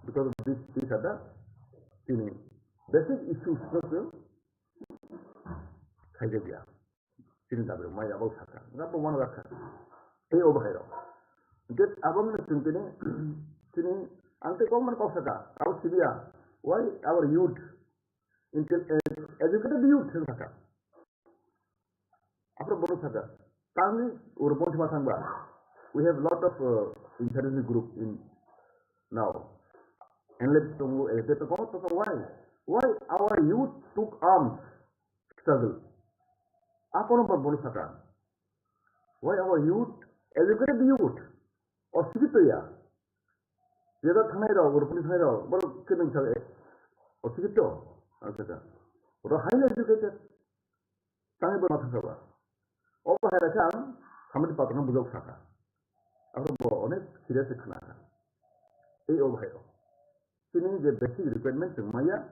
Because of this, these are the, chini basic issues no chwng khaijakya. Chini dabi rok maya bo sakha, nga bo mano rakha. Tei o bahai rok. Hingke abo wngkha chwng tini, chini ang tei kok mano kok sakha, abo sibiya, why our youth, intel-, eh, educated youth wng sakha. Aphro bono sakha, tangwi uro bonsi ma thangba. We have lot of, uh, insurgency group in now. N L F tongo, L F tongo, tongo, why? Why our youth took arms? Struggle. Akono ba bono saka. Why our youth, educated youth, osikito ya. Jeda thangnai rok, rupuni thangnai rok, borok khe nung saka, osikito, ang saka. Oro highly educated. Tangwi bono thangkha ba. O bahai rakhe ang samani patrono bujok saka. Abo bo onek serious khe khna kha. Ei o bahai o. Chini je basic requirement chwng maya,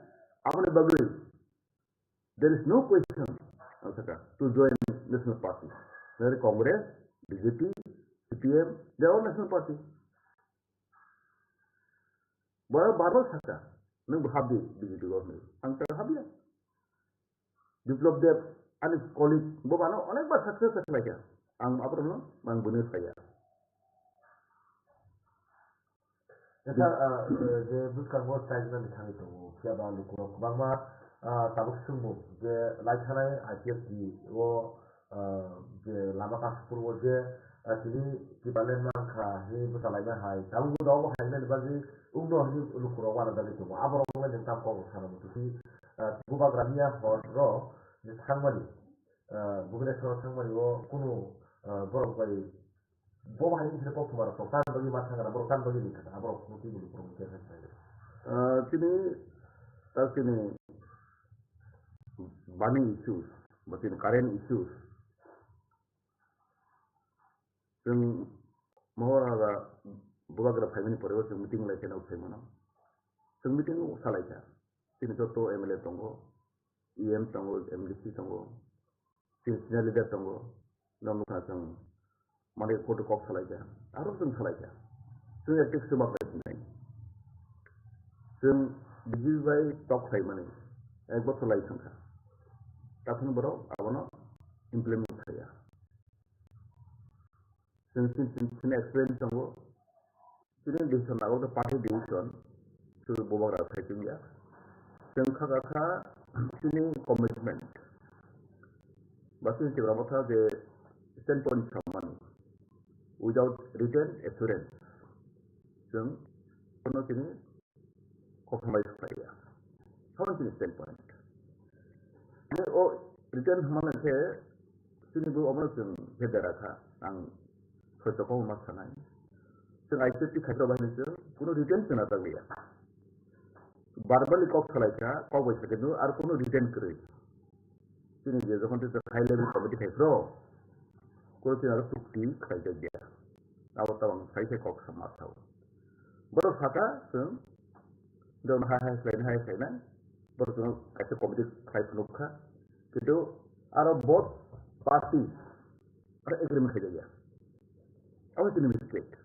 aboni bagwi there is no question, ang saka, to join national party. Whether Congress, B J P, C P M, they are all national party. Borok bar bar sakha, "Nwng bo hapdi B J P o," hwnwi. Ang sakha, "Hapya." Biplab Deb, ani colleague, bo bano onekbar success khlaikha. Ang aborokno, ang bwno saya. Jesa, ah, eh, je bwskango chaijna ni thangwi tongo, phiya ba lukurok kwbangma, ah, tabuk swngmung je lai thanai I P F T o, ah, je lama Kaspur o je, ah, tini Tipraland mankha hinwi bwchalaina hai, tabuk bo dogo hai nani bagwi wngno hinwi lukurok uanajagwi tongo. Aborok wngmani tam kok sana muchungwi, ah, bubagra miya hor rok je thangmani, ah, Bhubaneswar o thangmani o kunu, ah, borok bai Bo bahai ni sini kok tumar kok tan bagi ma thang ra, borok tan bagi ni kata, borok no twi bulu borok ni kesa kesa. Ah, tini, ta tini burning issues, ba tini current issues. Chwng mohor haga bubagra phaimani pore o chwng meeting lai khe nok phaimano. Chwng meeting salai kha. Tini joto M L A tongo, E M tongo, M D C tongo, senior leader tongo, no nukha chwng mane koto kok salai kha, aro chwng salai kha. Chwng ektik swbak lai sinai. Chwng B J P bai tok khlai mani ek bochor lai thang kha. Takhwno borok abono implement khlai ya. Chwng sin, sin, sin explain tongo. Chini decision abo khe party decision, chwng bubagra sai chwng ya. Chwng kha kha kha chini commitment. Ba chini Tipra Motha je standpoint samani without written assurance. Chwng kono chini kok hambai khlai ya. Sono chini standpoint. Ani o written hwnmani khe chini bo omono chwng phedera kha. Ang soito kok ma sanai. Chwng I P F T khairok bai chwng kuno written chwng najak liya. Verbally kok salai kha, kok bai sakhe no ar kuno written kwrwi. Chini je jokhon tei high level committee khai phro, koro chini aro chukti khlai jak ya. Abo tabang sai khe kok sama thao. Borok saka chwng, jemon hai hai khlaina, hai khlaina, borok chwng kaisa committee khlai phunuk kha. Kintu aro both party aro agreement khai jak ya. Abo chini mistake.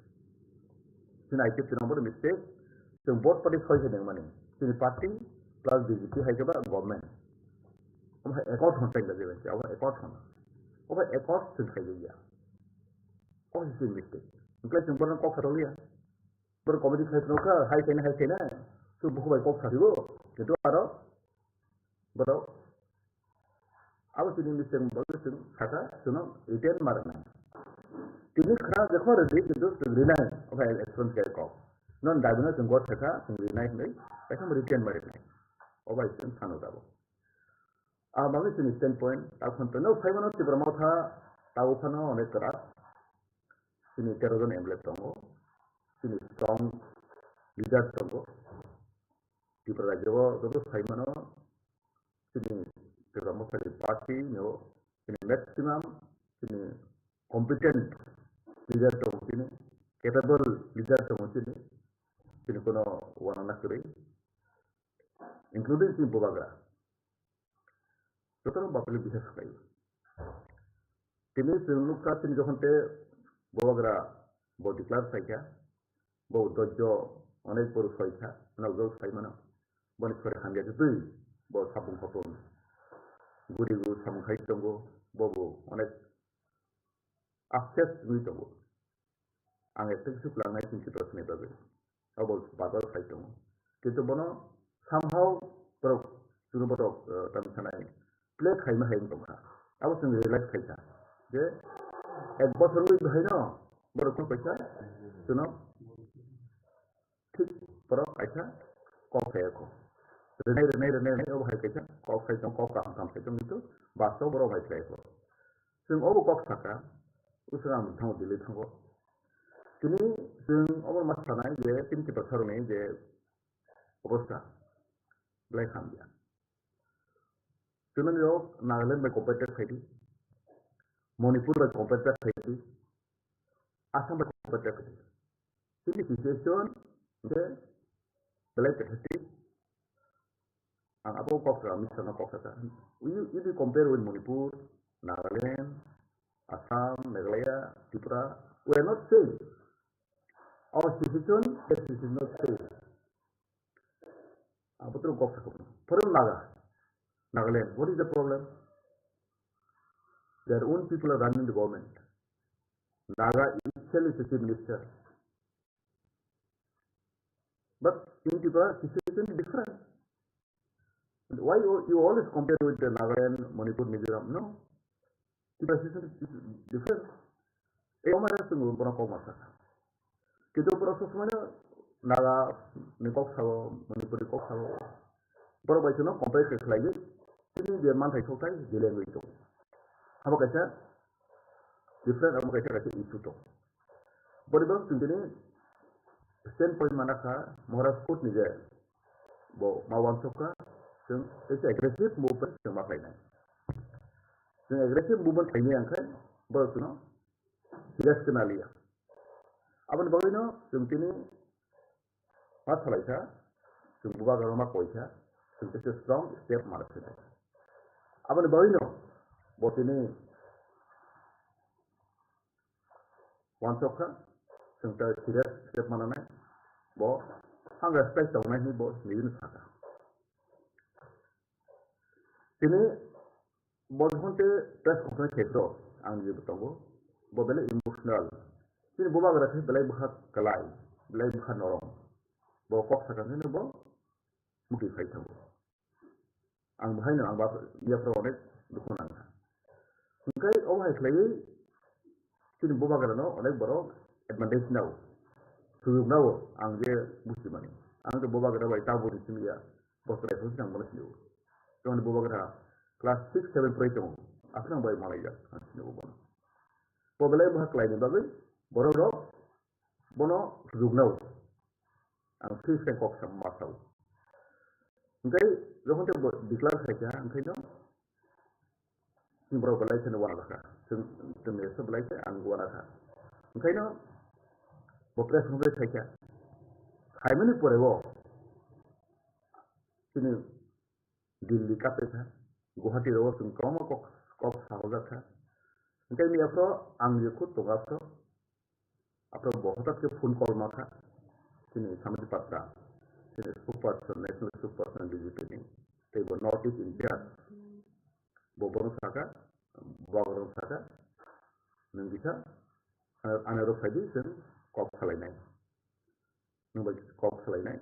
Chini I P F T ni abo mistake. Chwng both party soi khe nang mani. Chini party plus B J P hai khe ba government. Omo hai accord hwn tei gajai bai, omo accord hwn. Omo accord chwng khai jak ya. Omo hai chini mistake. Hwnkhe chwng borok kok sa rw liya. Borok committee khai phunuk kha, hai khaina, hai khaina. Chwng bukhuk bai kok sa phio. Kintu aro borok abo chini mistake bo chwng saka chwngno written ma rwnai. Tini khna jekho rwdi kintu chwng rinai, okhai experience khe kok. Non dabi no chwng go thaka chwng rinai hinwi, kaisa written ma rwnai. Obai chwng sano jabo. A bagwi chini standpoint, takhon to no phaimano Tipra Motha, tabo phano onek kwrak. Chini tero jon M L A tongo, chini strong leader tongo. Tripura rajyo o joto sai mano, chini Tipra Motha ni party ni o chini maximum chini competent leader tongo chini, capable leader tongo chini, chini kono uanana kwrwi, including chini Bubagra. Jotono bapli bihar khlai. Tini chwng nukha chini jokhon te Bubagra bo declare khlaikha, bo dojjo onek boru soikha, nokjagwi sai mano. Boni sori hamya kwtwi bo sapung khopung guri guru samung khai tongo, bobo onek upset wngwi tongo. Ang ekta khe suklangnai chini Tripura ni bagwi. Abo bazar sai tongo. Kintu bono somehow borok, chwngno borok, eh, tamo sanai play khaima hai wng tongkha. Abo chwng realize khaikha je ek bochor wngwi bahaino borok phano kaisa chwngno thik borok kaisa kok khaiyakho. Rwnai, rwnai, rwnai, rwnai, obo hai kaisa kok khai tong, kok kaham kaham khai tong, kintu bastob borok hai khaiyakho. Chwng obo kok sakha, usung ang thango Delhi thango. Tini chwng obo ma sanai je tini Tiprasarokni je obostha belai hamya. Chwngno Nagaland bai compare khaidi, Manipur bai compare khaidi, Assam bai compare khaidi. Chini situation je belai pathetic. Ang abo kok sa, misa no kok sa. You, you do compare with Manipur, Nagaland, Assam, Meghalaya, Tripura, we are not same. Our situation, that situation is not same. Abotro kok sakha. For example, Naga, Nagaland, what is the problem? Their own people are running the government. Naga itself is a chief minister. But in Tripura, situation is different. Why you, you always compare with the Nagaland, Manipur, Mizoram? No. Tripura situation is different. Ei omai sung bono kok masa. Kintu bono sosmano Naga ni kok sao, Manipur ni kok sao. Borok bai sino compare khe khlai di. Tini je manthai sokthai delay wngwi tongo. Abo kaisa different, abo kaisa kaisa issue tongo. Boni bagwi chwng tini standpoint mana kha, Maharaj Court ni je bo ma uansuk kha, chwng kaisa aggressive movement chwng ma khlainai. Chwng aggressive movement khlainai ang khe, borok chwngno serious khe naliya. Aboni bagwino chwng tini ma salaikha, chwng bubagrano ma koikha, chwng tei strong step mana sinai. Aboni bagwino bo tini uansuk kha, chwng tei serious step mananai, bo ang respect tongnai hinwi bo nini sakha. Tini bo jokhon tei press conference khe to ang je tongo, bo belai emotional. Tini bubagra khe belai bwkha kwlai, belai bwkha norom. Bo kok sakha khe bo muti phai thango. Ang bahai no ang ba yaphro onek dukhu nang kha. Hwnkhe obo hai khlaiwi chini bubagra no onek borok advantage nao, sujug nao ang je buji mani. Ang to bubagra bai tabuk ni simi ya, bosor hai phano ang bono sini o. Tongni bubagra class six seven pori tongo, aswk ang bai malai jak ang sini o bono. Bo belai bwkha kwlai ni bagwi borok rok bono sujug nao. Ang swi swi kok sa ma sao. Hwnkhe jokhon tei bo declare khai kha, hwnkhe no chwng borok belai kheno uanakha. Chwng, chwng ni belai khe ang uanakha. Hwnkhe no bo press conference khai kha. Khaimani pore o chini Delhi kape kha, Guwahati rogo chwng kwbangma kok, kok sahojak kha. Hwnkhe ni aphro ang je khud tongo aphro, aphro bo hwtat khe phone call ma kha, chini Samajik Patra, chini spokesperson, national spokesperson B J P ni, tei bo North East India, bo bono sakha, bo bono sakha, nwng kisa, ano rok phaidi chwng kok salainai. Nwng bai kok salainai,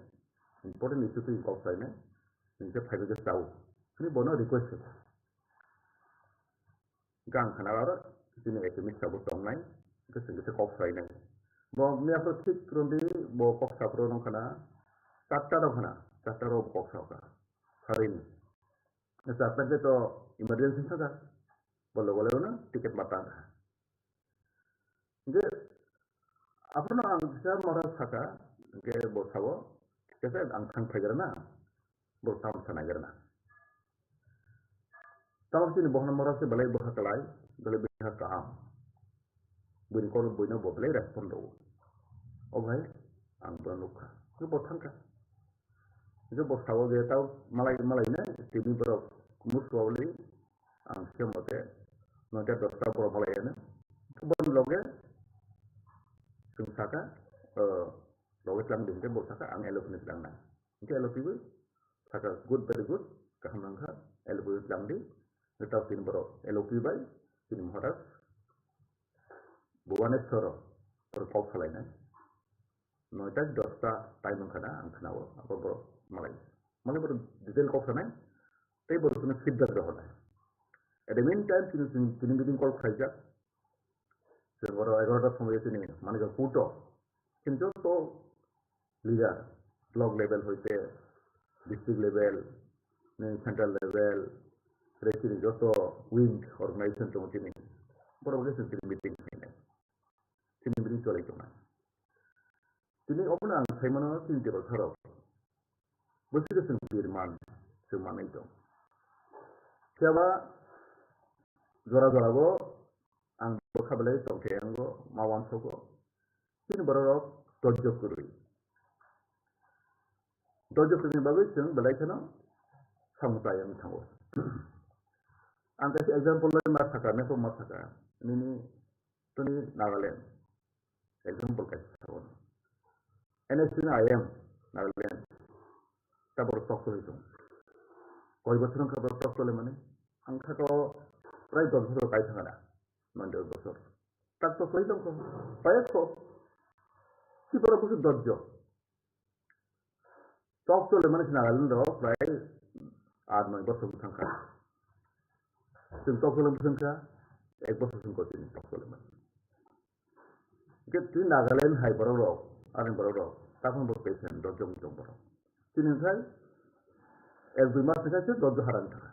important issue twi kok salainai, nwng khe phaibai khe chao, hwnwi bono request khe. Hwnkhe ang khana aro chini economics rokbo tongnai, hwnkhe chwng kisa kok salainai. Bo miya phuru thik rwdi, bo kok saphuru nung khana, charta rok khana, charta rok kok sakha, sarini. Charta khe to emergency sakha, bo logo logo no ticket ma tang kha. Hwnkhe aphano ang kisa mora sakha, hwnkhe bo sao, thik ase, ang thang phaigrana, bo tamo sanaigrana. Tamo chini bohorno mora se belai bwkha kwlai, belai bwkha kaham. Buini call buino bo belai respond rwo. O bhai, ang bono nukha. Hwnkhe bo thangkha. Hwnkhe bo sao je tao malai, malai na, tini borok musuwali, ang se mote, noita dosta borok malai ya na. Boni loge, chwng saka, eh, loge tlang di, hwnkhe bo saka, ang L O P ni tlang nai. Hwnkhe L O P bo saka, good, very good, kaham nangkha, L O P tlang di. Hwnkhe tao tini borok L O P bai, tini Maharaj, Bhubaneswar, oro kok salainai. Noita dosta time wngkha na, ang khwnao, abo borok malai. Malai borok detail kok sanai, tei borok chwngno feedback rohornai. At the meantime, chini, chini, chini meeting call khlaijak. Chwng oro egarota somoio chini Manikya Kuto, chini joto leader, block level hoite, district level, ni central level, tei chini joto wing organization tongo chini. Borok bai chwng chini meeting khlainai. Chini meeting cholai tongnai. Tini obono ang sai mano chini tebol tharo. Bwswk chwng birman, chwng manwi tong. Phiya ba jora jora bo ang bwkha belai tong khe ang bo ma uansogo. Chini borok rok dojjo kwrwi. Dojjo kwrwini bagwi chwng belai kheno samung chaya wng thango. Ang kaisa example lai ma sakha, map o ma sakha. Nini tini Nagaland. Example kaisa sakha. N S C ni I M Nagaland. Ta borok tok choli tong. Koi bosor wngkha borok tok choli mani? Ang kha ko prai dos bosor kai thangana. Nonde bosor. Tak tok choli tong ko. Paya ko. Si borok busu dojjo. Tok choli mani si Nagaland rok prai aat noi bosor thangkha. Chwng tok choli thangkha. Ek bosor chwng ko chini tok choli mani. Hingke twi Nagaland hai borok rok, ani borok rok, takhon bo patient dojjo wng tong borok. Chini khai ek dui mas ni khai se dojjo harang thangkha.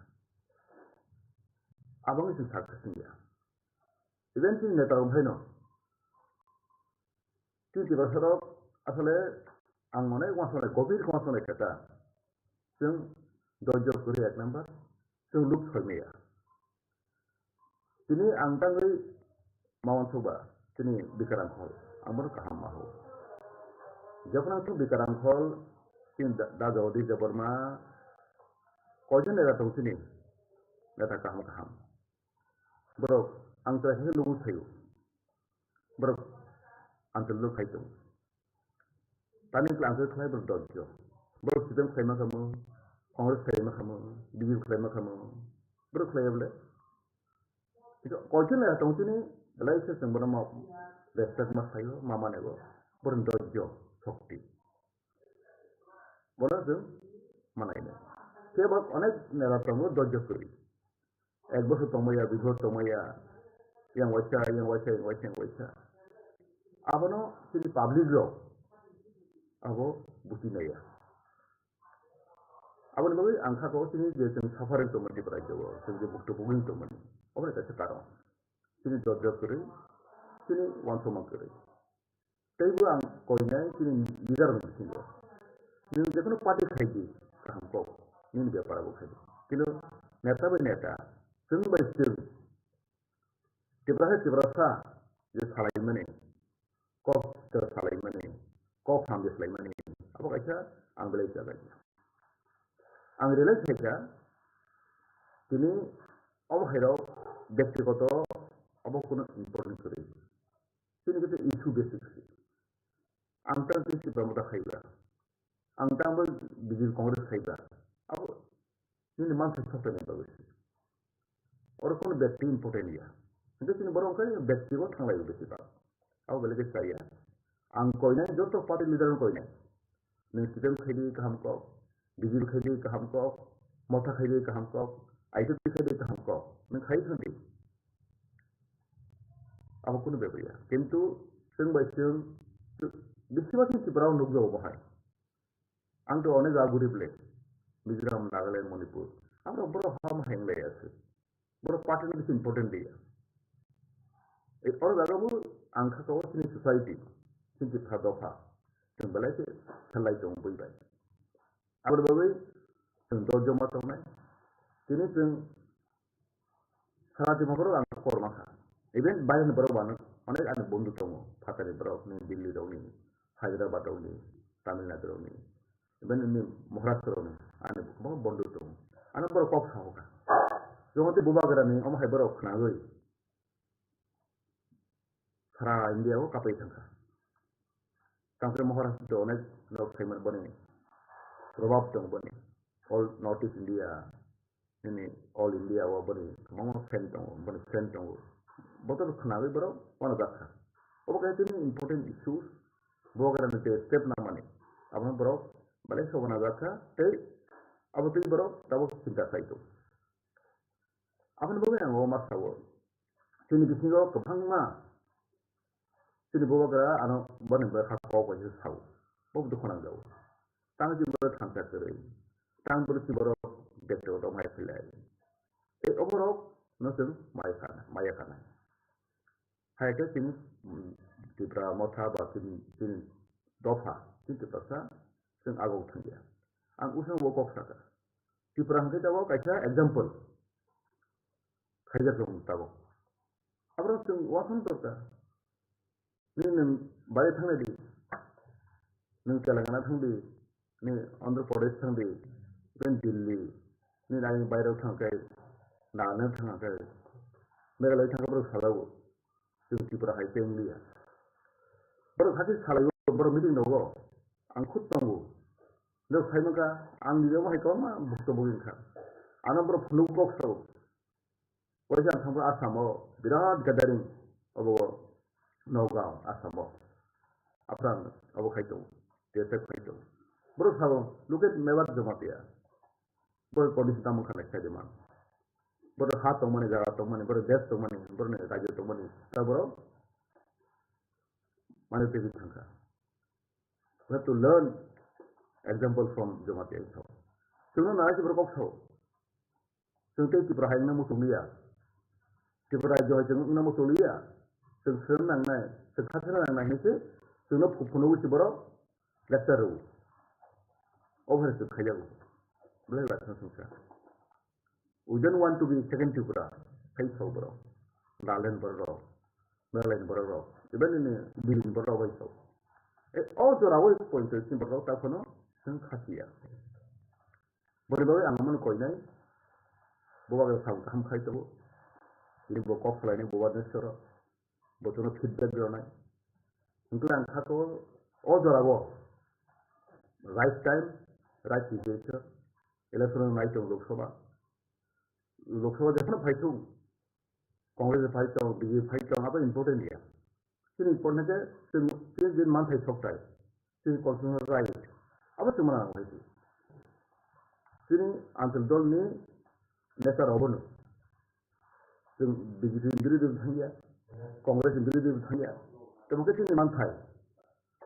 Aboni chwng success wngya. Even chini neta rok phaino. Chini Tiprasa rok asole ang mone wansonai, gobir wansonai keta. Chwng dojjo kwrwi ek number, chwng luk soi maya. Tini ang tangwi ma wansukba, tini Bikaram Khol, ang bono kaham ma ho. Jokhon ang thung Bikaram Khol, tini da, da Jagadish Debbarma, koijon neta tong tini, neta kaham kaham. Borok ang chwrai khe lubung sayo. Borok ang chwrai luk khai tong. Tani kla ang khe khlai borok dojjo. Borok C P M khlai ma khamu, Congress khlai ma khamu, B J P khlai ma khamu. Borok khlai bole. Koichini tong chini, belai se chwng bono ma respect ma sayo, ma manego. Borok dojjo, shokti. Bono chwng manai no. Kebo onek neta tongo dojjo kwrwi. Ek bosor tongmaya, dui bosor tongmaya, yang waisa, yang waisa, yang waisa, yang waisa. Abono chini public rok abo buchi naiya. Aboni bagwi ang kha ko chini je chwng suffering tongmani Tripura rajyo o, chwng je bukto bugwing tongmani, oboni kaisa karon. Chini dojjo kwrwi, chini wansukma kwrwi. Teibo ang koinai chini leader rokni bisingo. Nwng jekono party khaidi, kaham kok, nini bepar abo khaidi. Kintu neta bai neta, chwng bai chwng, Tiprasa hai Tiprasa je salaimani, kok salaimani, kok hamjak salaimani, abo kaisa ang belai chajakya. Ang realize khaikha, tini obo hairok byaktigoto obo kunu important kwrwi. Chini khe issue basic se. Ang tang twi Tipra Motha khaiba. Ang tang bo B J P Congress khaiba. Abo nini manthai sokthai nai bagwi se. Oro kono byakti important ya. Hingke chini borok wngkha byakti bo thanglai o besi bak. Abo belai khe chaya. Ang koinai joto party leader no koinai. Nwng C P M khaidi kaham kok, B J P khaidi kaham kok, Motha khaidi kaham kok, I P F T khaidi kaham kok, nwng khai thangdi. Abo kunu bebaiya. Kintu chwng bai chwng, bisi ba chwng Tripura o nukjago bo hai. Ang to onek jaga guri bole. Mizoram, Nagaland, Manipur. Abo borok ham hai wng lai aswk. Borok party no bisi important dia. E, oro jaga bo ang kha ko chini society, chini kha dopha. Chwng belai khe khlai tongo bui bai. Aboni bagwi chwng dol joma tongnai. Tini chwng sara Tripura borok ang kor ma kha. Even bayang borok bano onek ani bondhu tongo. Phatani borok ni Delhi rokni, Hyderabad rokni, Tamil Nadu rokni. Even ni Maharashtra rokni ani borok bondhu tongo. Ano borok kok sao kha. Jongoti bubagra ni omo hai borok khnagwi. Sara India o kapai thangkha. Tangkhe Maharashtra onek nok saiman boni probab tong boni. All North East India, nini All India o boni kwbangma fan tongo, boni fan tongo. Botor khwnagwi borok uanajakha. Obo kaisa tini important issues, bo kainwi tei step namani. Abono borok belai se uanajakha tei abo twi borok tabuk chinta khai tongo. Aboni bagwi ang o ma sao. Chini bisingo kwbangma chini bubagra ano boni bai kha kok bai se sao. Bo dukhu nangjago. Tang chini borok thansa kwrwi. Tang borok chini borok bekto rok mai phailai. Tei oborok no chwng mai khana, maya khana. Hai khe chini, mm, Tipra Motha ba chini, chini dopha, chini Tiprasa chwng agok thangya. Ang usang bo kok sakha. Tripura hwnkhe tabok kaisa example khaijak rok tabok. Aborok chwng uansukna dorkar. Nini nwng bai thangnaidi, nwng Telangana thangdi, nini Andhra Pradesh thangdi, even Delhi, nini ayang bairok thangkhe, Nagaland thangkhe, Meghalaya thangkhe borok salaio, chwng Tripura hai tei wngliya. Borok hakhe salaio, borok meeting rogo, ang khud tongo. Jok sai mankha, ang nijebo hai kwbangma bukto bugwi wngkha. Ano borok phunuk kok sao. Waisa ang thangkha Assam o birat gathering obo Nagaon, Assam o. Aphrang obo khai tongo, T S F khai tongo. Borok sao, "Look at Mewat Jamatia." Borok condition tamo khanai khai de man. Borok ha tongmani, jaga tongmani, borok desh tongmani, borok ni rajyo tongmani. Ta borok mane tebwi thangkha. We have to learn example from Jamatia sao. Chwngno nai borok kok sao. Chwng tei Tripura hai wngna muchung liya. Tripura rajyo hai chwng wngna muchung liya. Chwng swrwng nangnai, chwng kha swrwng nangnai hinwi se chwngno phu-, phunugwi se borok lecture rwo. Obo hai chwng khaijago. Belai bai kheno chwngsa. We don't want to be second Tripura. Hai sao borok. Nagaland borok rok. Meghalaya ni borok rok. Even in Delhi ni borok rok bai sao. E, o jora o pointo ni borok rok ta phano chwng khasiya. Boni bagwi ang omono koinai, bo bagwi sam kaham khai tongo. Tini bo kok salainai bo wadne soro, bo chwngno feedback rwnai. Hwnkhe ang kha khe o jora o right time, right situation, election nai tongo Lok Sabha. Lok Sabha jephano phai thung, Congress phai tong, B J P phai tong, abo important ya. Chini important khe chwng, chini je manthai sokthai, chini constitutional right, abo chwng mano hai se. Chini anchal dol ni neta rok bono chwng B J P ni birodhi bo thangya, Congress ni birodhi bo thangya, tamo khe chini manthai,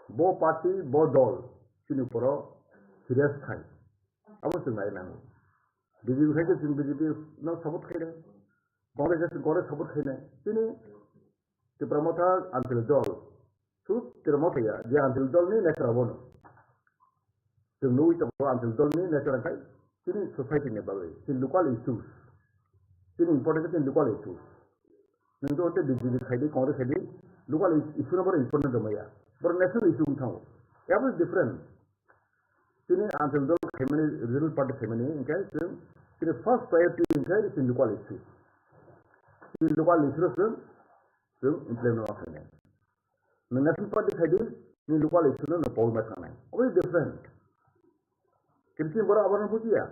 bo party, bo dol chini uporo serious khai, abo chwng nai nango. B J P khai khe chwng B J P no support khainai, Congress khe chwng Congress support khainai, chini Tipra Motha Anchalik Dol. Su Tipra Motha ya, je Anchalik Dol ni netra bono. Chwng nugwi tongo Anchalik Dol ni netra khai, chini society ni bagwi, chini local issues. Chini important khe chini local issues. Nwng to B J P khai di, Congress khai di, local is-, issue no boro important rwmaya. Boro national issue wng thango. Abo different. Chini Anchalik Dol khaimani, regional party khaimani, hwnkhe chwng chini first priority hwnkhe chini local issue. Chini local issue no chwng, chwng implement ma khainai. Nwng national party khai di, nini local issue no nwng power ma thangnai. Obo different. Kintu chini borok abono bujiya.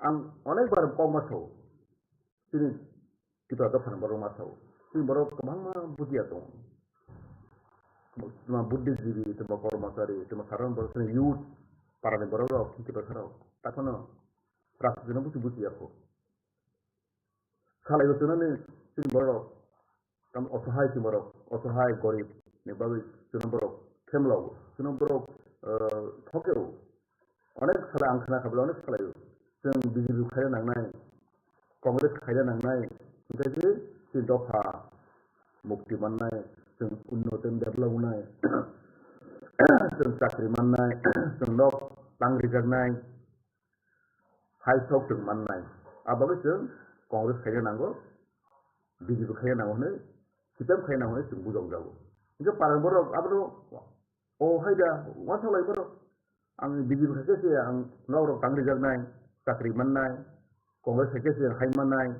Ang onek bar kok ma sao. Chini Tipra dophani borok ma sao. Chini borok kwbangma bujiya tongo. Tuma buddhijibi, tuma kormachari, tuma sadharon borok, chini youth, parani borok rok, Tipra rok. Takhwno rajniti no buji bujiya kho. Salai bo chwnani chini borok, tam osohai chini borok, osohai gorib ni bagwi chwngno borok khemlao, chwngno borok, eh, thokeo. Onek sala ang khna kha bwle onek salai o. Chwng B J P khaina nangnai, Congress khaina nangnai, hwnkhe je chini dopha mukti mannai, chwng unnoto develop wngnai, chwng chakri mannai, chwng nok tang rijaknai, hai sok chwng mannai. A bagwi chwng Congress khaina nango, B J P khaina nango hwnwi, C P M khaina nango hwnwi chwng bujokjago. Hwnkhe parang borok abono, "O hai da, uansuk lai borok, ang B J P khaikhe se ang nok rok tang rijaknai, chakri mannai, Congress khaikhe se hai mannai,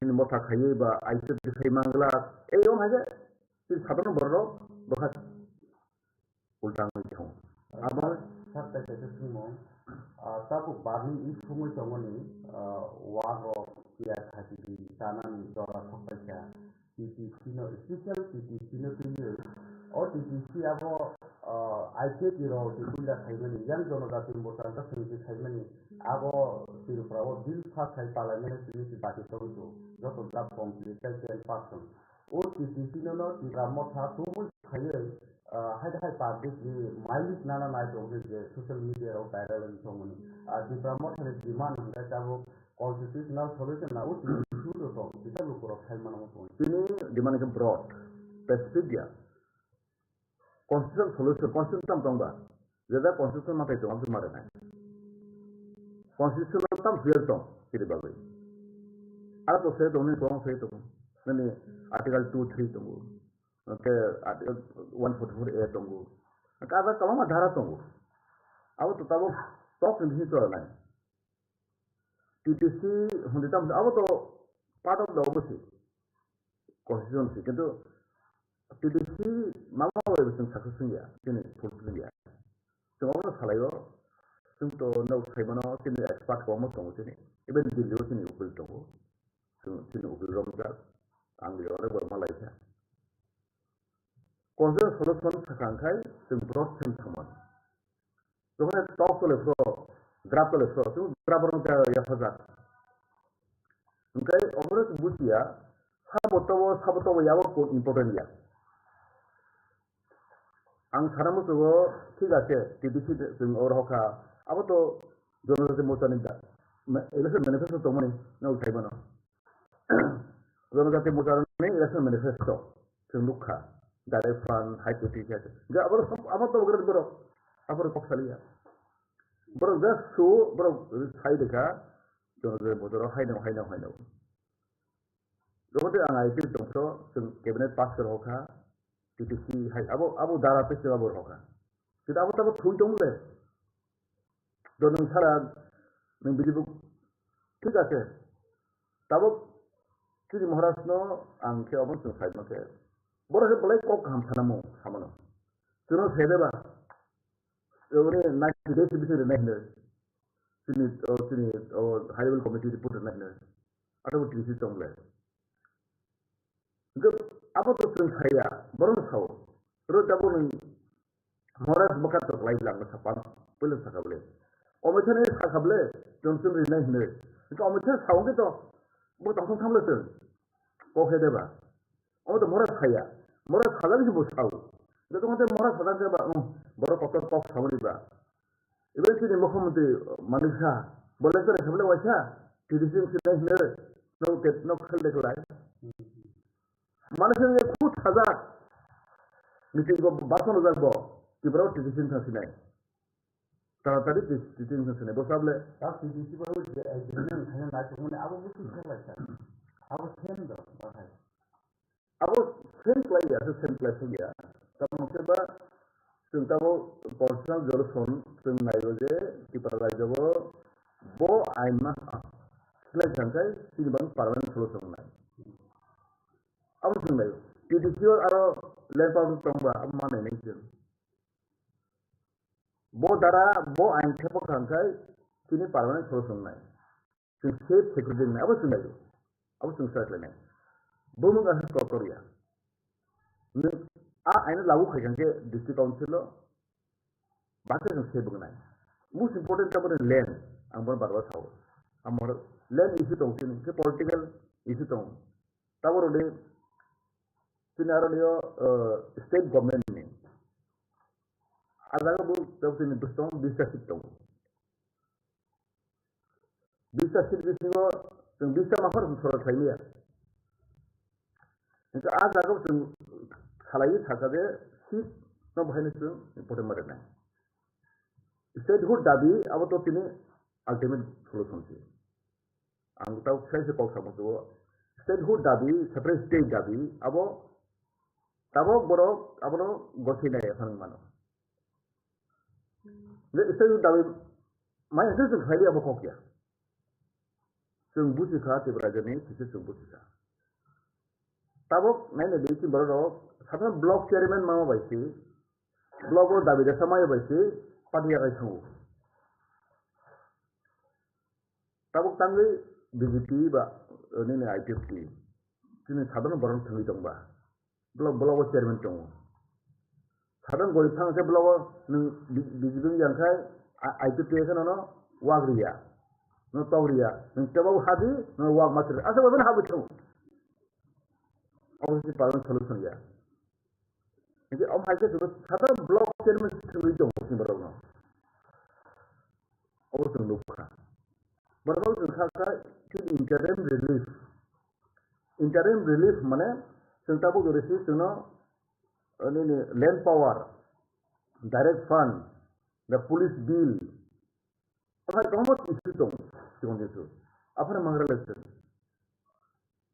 nini motha khaiwi ba I P F khai manglak." Ei, o hai khe chini sadharon borok rok bwkha ulta wngwi thango. Abo sak kaisa khe swngmung, ah, tabuk barni issue wngwi tongmani, ah, wak rok, piyaj, hajiri chanani jora sok kaisa T T C no, special T T C no twiwi, o T T C abo, ah, I P F T rok twi puila khaimani, yang Jonojati Morcha wngkha simi se khaimani, abo Tripura o bill pass khai palaimani simi se bati tongwi tongo, joto block complete khai ten percent. O T T C no no Tipra Motha tubui khaiwi, ah, hai hai public ni mailik nana nai tong je social media rok viral wng tongmani. Ah, Tipra Motha ni demand hwnkhe tabuk constitutional solution na o T T C no tong, kitab lukurok khai mano tong. Chini demand khe broad, specific ya. Constitutional solution, constitution tam tong ba? Jeda constitution matai tong, amtwi marinai. Constitution tam suyar tong, chini bagwi. Aro to se tong, ni tong se tong. Nini article two three tongo. Hwnkhe article one forty-four A tongo. Hwnkhe abo kwbangma dhara tongo. Abo to tabuk tok ni bising chwla nai. T T C hwnwi tamo abo to part of the obviously constitution se, kintu T T C mama bai bo chwng success wngya, chini fulfill wngya. Chwng obono salaio, chwng to nok saimano chini expert kwbangma tongo chini. Even Delhi o chini ukil tongo. Chwng chini ukil romjak, ang oro bo malaikha. Consensus solution sakha wngkhai chwng broad sem thangmano. Jokhon talk chole phro, draft chole phro, chwng draft rok yapajak. Hwnkhe obono chwng bujiya, sabo tobo, sabo tobo yabo important ya. Ang sana musugo, thik ase, T D C chwng oro hokha, abo to Jonojati Morcha ni da, ma-, election manifesto tongmani, nok saimano. Jonojati Morcha ni election manifesto, chwng nukha, direct fund, high P T C, high P T C. Ga abo, abo to gre borok, abo kok saliya. Borok just su, borok sai dekha, Jonojati Morcha rok haino, haino, haino. Jokhon tei ang I P L tongphro, chwng cabinet pass khe rohorkha, T T C hai, abo, abo dara tei chwng abo rohorkha. Chwng abo tabuk thwi tong le. Do nwng sara, nwng bini buk, thik ase. Tabuk chini Maharaj no ang khe obo chwng sai mankhe. Borok khe belai kok kaham sana mo, samano. Chwngno sai de ba. Ore ninety days bising rinai hino. Chini, o, chini, o, high level committee report rinai hino. Ata bo T C tong le. Hingke abo to chwng saya, borok no sao. Ro jabo nwng Maharaj bwkha to lai lang sapa, puila saka bole. Omo thani saka bole, chwng chwng rinai hino. Hingke omo thani sao hingke to, bo tong thang le chwng. Kok he deba. Omo to Maharaj saya. Maharaj sajak si bo sao. Joto mate Maharaj sajak ba, um, borok kotor kok sao ni ba. Ibai chini mukhyamantri Manik Saha, bo lecture khaimani waisa, T D C wng sinai hwnwi, nok ket nok khel de khlai. Manik Saha khud sajak, meeting o bason rwjak bo, Tripura o T D C wng thang sinai. Taratari T D C wng thang sinai, bo sable. Tao T D C bai je agreement khaina naisingmani abo bo kisa laisa. Abo same do, bahai. Abo same khlai ya, se same khlai song ya. Tamo khe ba chwng tabo constitutional solution chwng naiyo je Tripura rajyo bo, bo ain ma khlai thang khai chini bang permanent solution nai. Abo chwng nai. T D C o aro land power tong ba abo ma nai nai chwng. Bo dara bo ain thepa khang khai chini permanent solution nai. Chwng safe security wngnai, abo chwng nai, abo chwng sa khlainai. Bumung aswk kotor ya. Nwng a aino lagu khai khe district council o, bakhe chwng safe wngnai. Most important taboni land, ang bono bar bar sao. Amor land issue tong chini, khe political issue tong. Taboro de chini aro leo, eh, state government ni. A jaga bo tabok chini bwswk tongo, bista seat tongo. Bista seat bisingo chwng bista makhor chwng sora khlai maya. Hingke a jaga o chwng salai saka je seat no bahai no chwng important ma rwnai. Statehood dabi abo to tini ultimate solution se. Ang tau sai se kok samo to statehood dabi, separate state dabi abo tabok borok abono gosai nai phang mano. Je statehood dabi mai se chwng khlai abo kok ya. Chwng buji kha, Tripura rajyoni kisa chwng buji kha. Tabok naina di chini borok rok, sadharon block chairman mama bai se, block o dabi resa maya bai se, party yakai thango. Tabok tangwi B J P ba, eh, nini I P F T, chini sadharon borok thangwi tongba. Block, block o chairman tongo. Sadang gori thang khe block o nwng B-, B J P wng yang khai, a-, I P F T khe nono wak riya. No tok riya. Nwng tebo hadi, no wak ma sri. Asa bo habu thung. Abo si parang solution ya. Jadi om hai khe sadang block chairman thangwi tongo sini borok no. Abo chwng nukha. Borok chwng kha kha chini interim relief. Interim relief mane chwng tabuk jori si chwngno, eh, nini land power, direct fund, the police bill. Okhai kwbangma issue tong, chikon issue. Aphano mangra le chwng.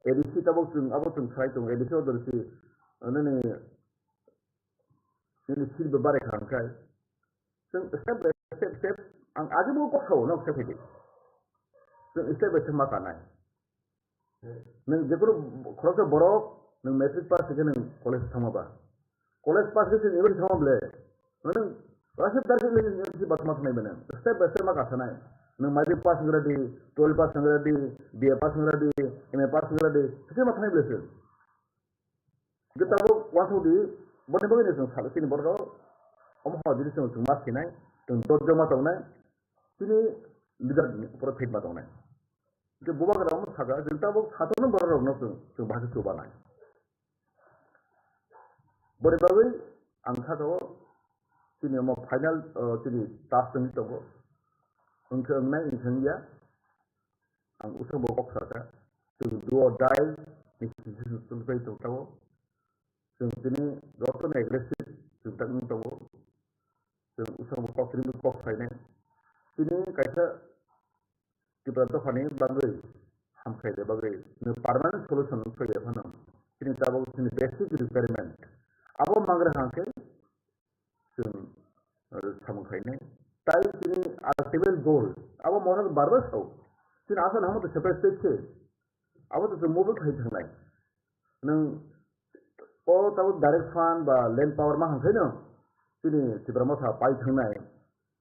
A D C tabuk chwng, abo chwng khlai tongo, A D C o jori si, eh, nini, nini seat bo barai kha hwnkhai. Chwng step by step, step, ang age bo kok sao, nok step hidi. Chwng step by step ma kanai. Nwng jephuru khoroksa borok, nwng matric pass khe nwng college thangma ba. College pass khe chwng university thangma ble. Nwng Rashid Darsi le university batma thanai bene. Step by step ma kasanai. Nang matric pass ngra di, twelve pass ngra di, B A pass ngra di, M A pass ngra di. Sisi ma thanai bele sir. Kita bo wansuk di, boni bagwi ni sung sal sini borok. Omo ho jini sung sung ma sinai, sung dot joma tongnai. Sini leader ni pura fit ma tongnai. Ke bubagra omo saka, jeng tabuk satorno borok rokno chwng, chwng bahai khe chubanai. Boni bagwi ang saka o chini omo final, o, chini task wngwi tongo. Wngkhe wngnai, wngkhe wngya. Ang usang bo kok saka. Chwng do or die ni situation chwng tei tong tabuk. Chwng chini jotono aggressive chwng tak wng tongo. Chwng usang bo kok chini kok sainai. Chini kaisa Tipra dophani bagwi hamkhaini bagwi chwng permanent solution wngkha ya phano chini tabuk chini basic requirement abo mangra hangkhe chwng, eh, samung khainai. Tai chini ultimate goal abo mona barbar sao chini asal hamo to separate state se abo to chwng move khai thangnai. Nwng o tabuk direct fund ba land power ma hangkhaino chini Tipra Motha pai thangnai.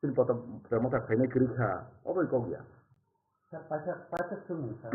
Chini poto Tipra Motha khainai kwrwi kha, obo ni kok ya. Sir, paisa, paisa thumung sir,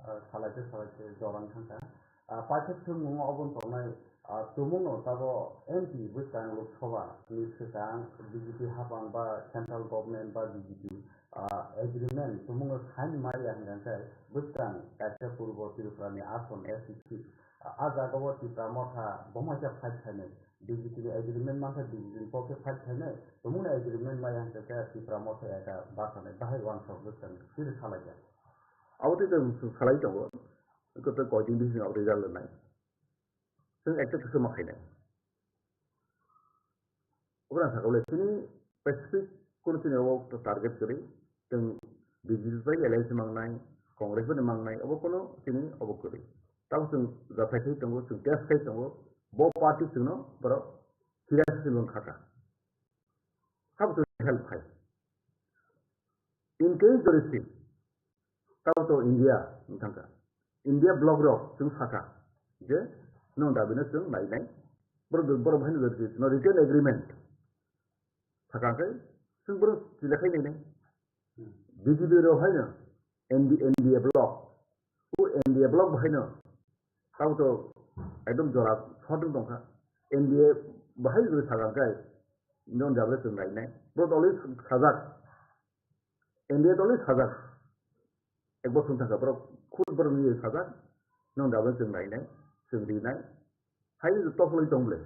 ah, salai khe, salai khe jorang thangkha. Ah, paisa thumung obo tongnai, ah, tumung no tabo M P bwskang Lok Sabha ni swkang B J P hapang ba central government ba B J P, ah, agreement tumung no sign maya hingkha khe bwskang kaisa purbo Tripura ni ason S C, ah, ah jaga o Tipra Motha bomaisa fight khainai. B J P ni agreement mankha, B J P ni pokhe fight khainai, tumungni agreement maya hwnkhe khe Tipra Motha ekha basanai, bahai wansok bwskango, chini salaijak. Abo tei tei chwng salai tongo, eko tei koiching bising abo result rwnai. Chwng ekta kisa ma khainai. Obra sakole chini specific kono chini obo target kwrwi, chwng B J P bai alliance mangnai, Congress bai mangnai, obo kono chini obo kwrwi. Tamo chwng jathai khai tongo, chwng test khai tongo, bo party chwngno borok Hira se chwng khaka. Sabo chwng help khai. In case the receive, sabo to India wng thangkha. India block rok chwng sakha je nwng dabi no chwng nainai. Borok, borok hai no no written agreement sakha khe chwng borok chila khai nainai. B J P rok hai no N D, N D A block. O N D A block bahai no. Tabo to ekdom jora short wng tongkha. N D A bahai gori sagang kai. Non jabra chwng nainai. Bro toli sajak. N D A toli sajak. Ek bosong thangkha bro. Khud bro ni sajak. Non jabra chwng nainai. Chwng rinai. Hai ni to tokhlai tong ble.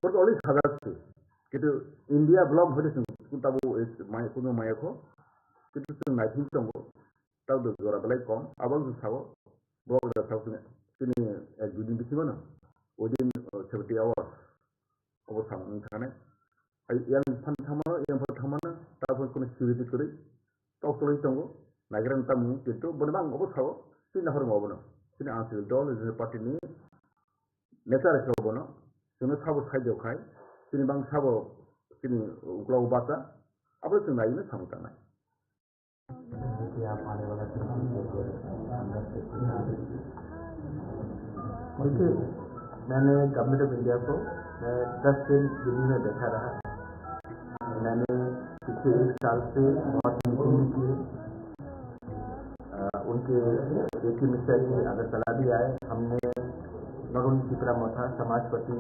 Bro toli sajak se. Kitu India block hoi chwng tabo mai kuno maya kho. Kitu chwng naithing tongo. Tabo jora belai kom, abo wngkha sao, borok rok sao chini, chini ek dui din bisingo no, within, uh, seventy hours, obo samung wng thangani. Hai yang phan thangmano, yang phan thangmano, tabuk kono security kwrwi, tok tolwi tongo, naigra wng tamo, kintu boni bang obo sao, chini nahor wng obono, chini Anchal Dol, chini party ni nature khe obono, chwngno sabo saijo khai, chini bang sabo, chini uklogo bacha, abo chwng naino samung tangnai. कि आप आने वाला चुनाव के लिए अंदर से खुश हैं। देखिए, मैंने गवर्नमेंट ऑफ इंडिया को, मैं दस दिन दिल्ली में बैठा रहा। मैंने पिछले एक साल से बहुत मीटिंग भी की है। अ, उनके एके मिश्रा जी अगरतला भी आए। हमने नरुण विक्रम मथा, समाजपति,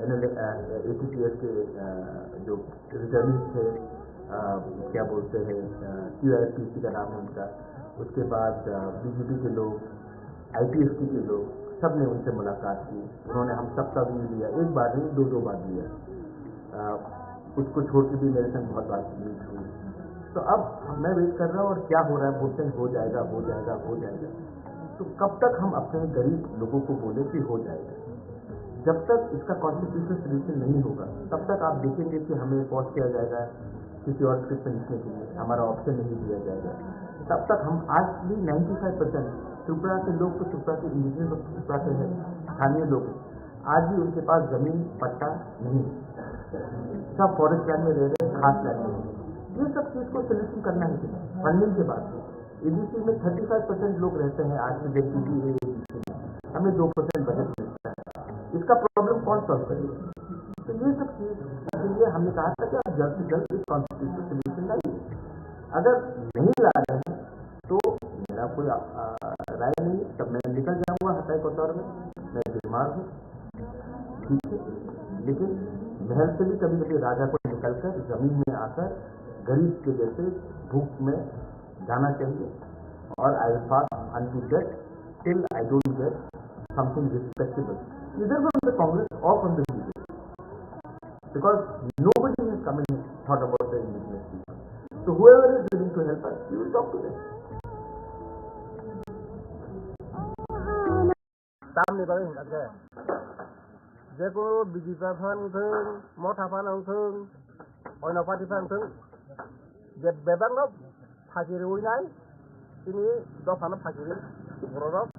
एनएलए, अ, एटीपीएफ के, अ, जो रिटर्नीज थे, अ, क्या बोलते हैं, अ, क्यूआईपीसी का नाम है उनका, उसके बाद, अ, बीजेपी के लोग, आईपीएफटी के लोग, सब ने उनसे मुलाकात की। उन्होंने हम सबका व्यू लिया, एक बार नहीं, दो दो बार लिया। अ, उसको छोड़ के भी मेरे संग बहुत बार मीट हुई। तो अब मैं वेट कर रहा हूँ और क्या हो रहा है, बोलते हैं, "हो जाएगा, हो जाएगा, हो जाएगा।" तो कब तक हम अपने गरीब लोगों को बोले कि हो जाएगा? जब तक इसका कॉन्स्टिट्यूशनल सॉल्यूशन नहीं होगा, तब तक आप देखेंगे कि हमें फोर्स किया जाएगा किसी और स्टेट में लिखने के लिए, हमारा ऑप्शन नहीं दिया जाएगा। तब तक हम आज भी नाइंटी फ़ाइव परसेंट त्रिपुरा के लोग तो त्रिपुरा के इंडिविजुअल त्रिपुरा के हैं, स्थानीय लोग हैं, आज भी उनके पास जमीन पट्टा नहीं है, सब फॉरेस्ट लैंड में रह रहे हैं, खास लैंड में। ये सब चीज़ को सॉल्यूशन करना है, फंडिंग के बात है। एबीसी में थर्टी फ़ाइव परसेंट लोग रहते हैं आज भी, जबकि भी है एबीसी में। हमें दो परसेंट बजट मिलता है, इसका प्रॉब्लम कौन सॉल्व करेगा? तो ये सब चीज़ इसलिए हमने कहा था कि आप जल्द से जल्द इस कॉन्स्टिट्यूशन सोल्यूशन लाइए। अगर नहीं ला रहे हैं तो मेरा कोई, आ, राय नहीं है, तब मैं निकल जाऊंगा हटाई कोतवाल में, मैं बीमार हूँ, ठीक है, लेकिन महल से भी कभी कभी राजा को निकलकर जमीन में आकर गरीब के जैसे भूख में जाना चाहिए। और I will fast until death till I don't get something respectable, either from the Congress or from the B J P, because nobody has come and thought about the indigenous people. So whoever is willing to help us, we will talk to them. Tamni bagwi hwnkha khe, jekunu B J P phan wngthung, Motha phan wngthung, oino party phan wngthung, je bebakno phakiui nai, chini dophano phakiui bororok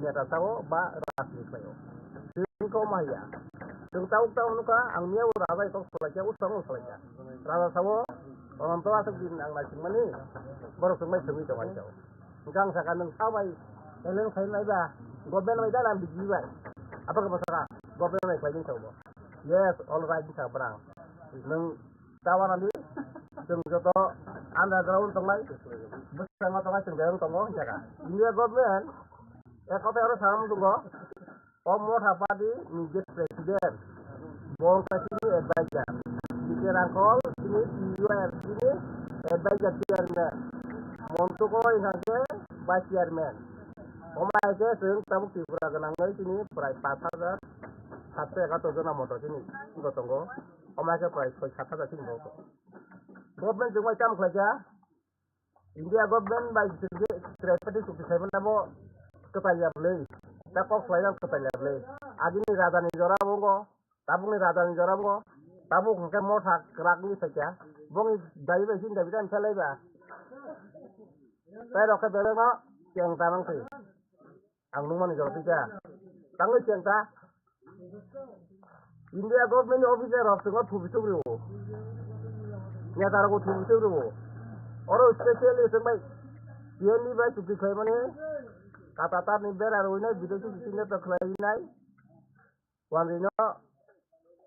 neta sao ba rajniti khlaio. Chwng kok ma ya. Chwng tabuk tabuk nukha, ang miyabo raja kok salaikha, usang kok salaikha. Raja sao, Ananto aswk din ang naisingmani, borok chwng bai thwngwi tongo. Gang saka nwng sa bai, eleng sai nai ba, government bai da na B J P bai. Apa khe bwsaka, government bai khlai din sa bo. Yes, all right sa brang. Nwng ta wana di, chwng joto underground tongnai, bwskango tongnai chwng beleng tongo, hwnjaka. India government, ek kotha oro sam tongo, o Motha party ni je president, bo wngkha chini advisor, T K Rangkhol chini T U R chini advisor chairman, Montu Koi hwnka khe vice chairman. Omo hai khe chwng tabuk Tripura gwnangwi chini prai pash hajar satso ekatur jona moto chini tongo. Omo hai khe prai soi sat hajar chini bo. Government chwng bai tamo khlaikha? India government bai chwngkhe Tripartite chukti khlaimani abo kwtal ya bwlwi, ta kok khlai yang kwtal ya bwlwi. Agini raja ni jora bo wngkha, tabukni raja ni jora bo wngkha, tabuk hwnkhe Motha kwrak wngwi phaikha, bongni dabi bai chini dabi ta wngkha laiba. Tai rok khe belai no chengta nang thwi. Ang nukmani jora twi kha. Tangwi chengta. India government ni officer rok chwngno thubi thuk rwo. Neta rokbo thubi thuk rwo. Oro specially chwng bai T N D bai chukti khlaimani kata tarni bera rwinai bideshi bisingo to khlainai. Wanrino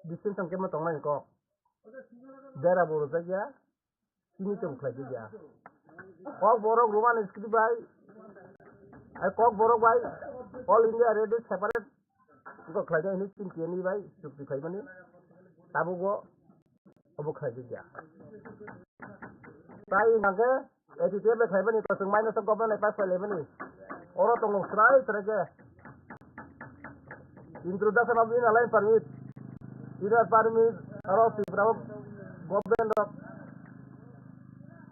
distinction khe mo tongnai kok. Bera bo rwjak ya. Chini tong khlai di ya. Kok borok Roman script bai, ai kok borok bai, All India Radio separate, kok khlai di, ini chini chini bai, chukti khlai mani, tabuk bo, obo khlai di ya. Tai hingke, A T T F bai khlai mani, kosong minus of government pass khlai mani, oro tongo srai srai ke. Introduction of Inner Line Permit. Inner Permit aro Tripura o government rok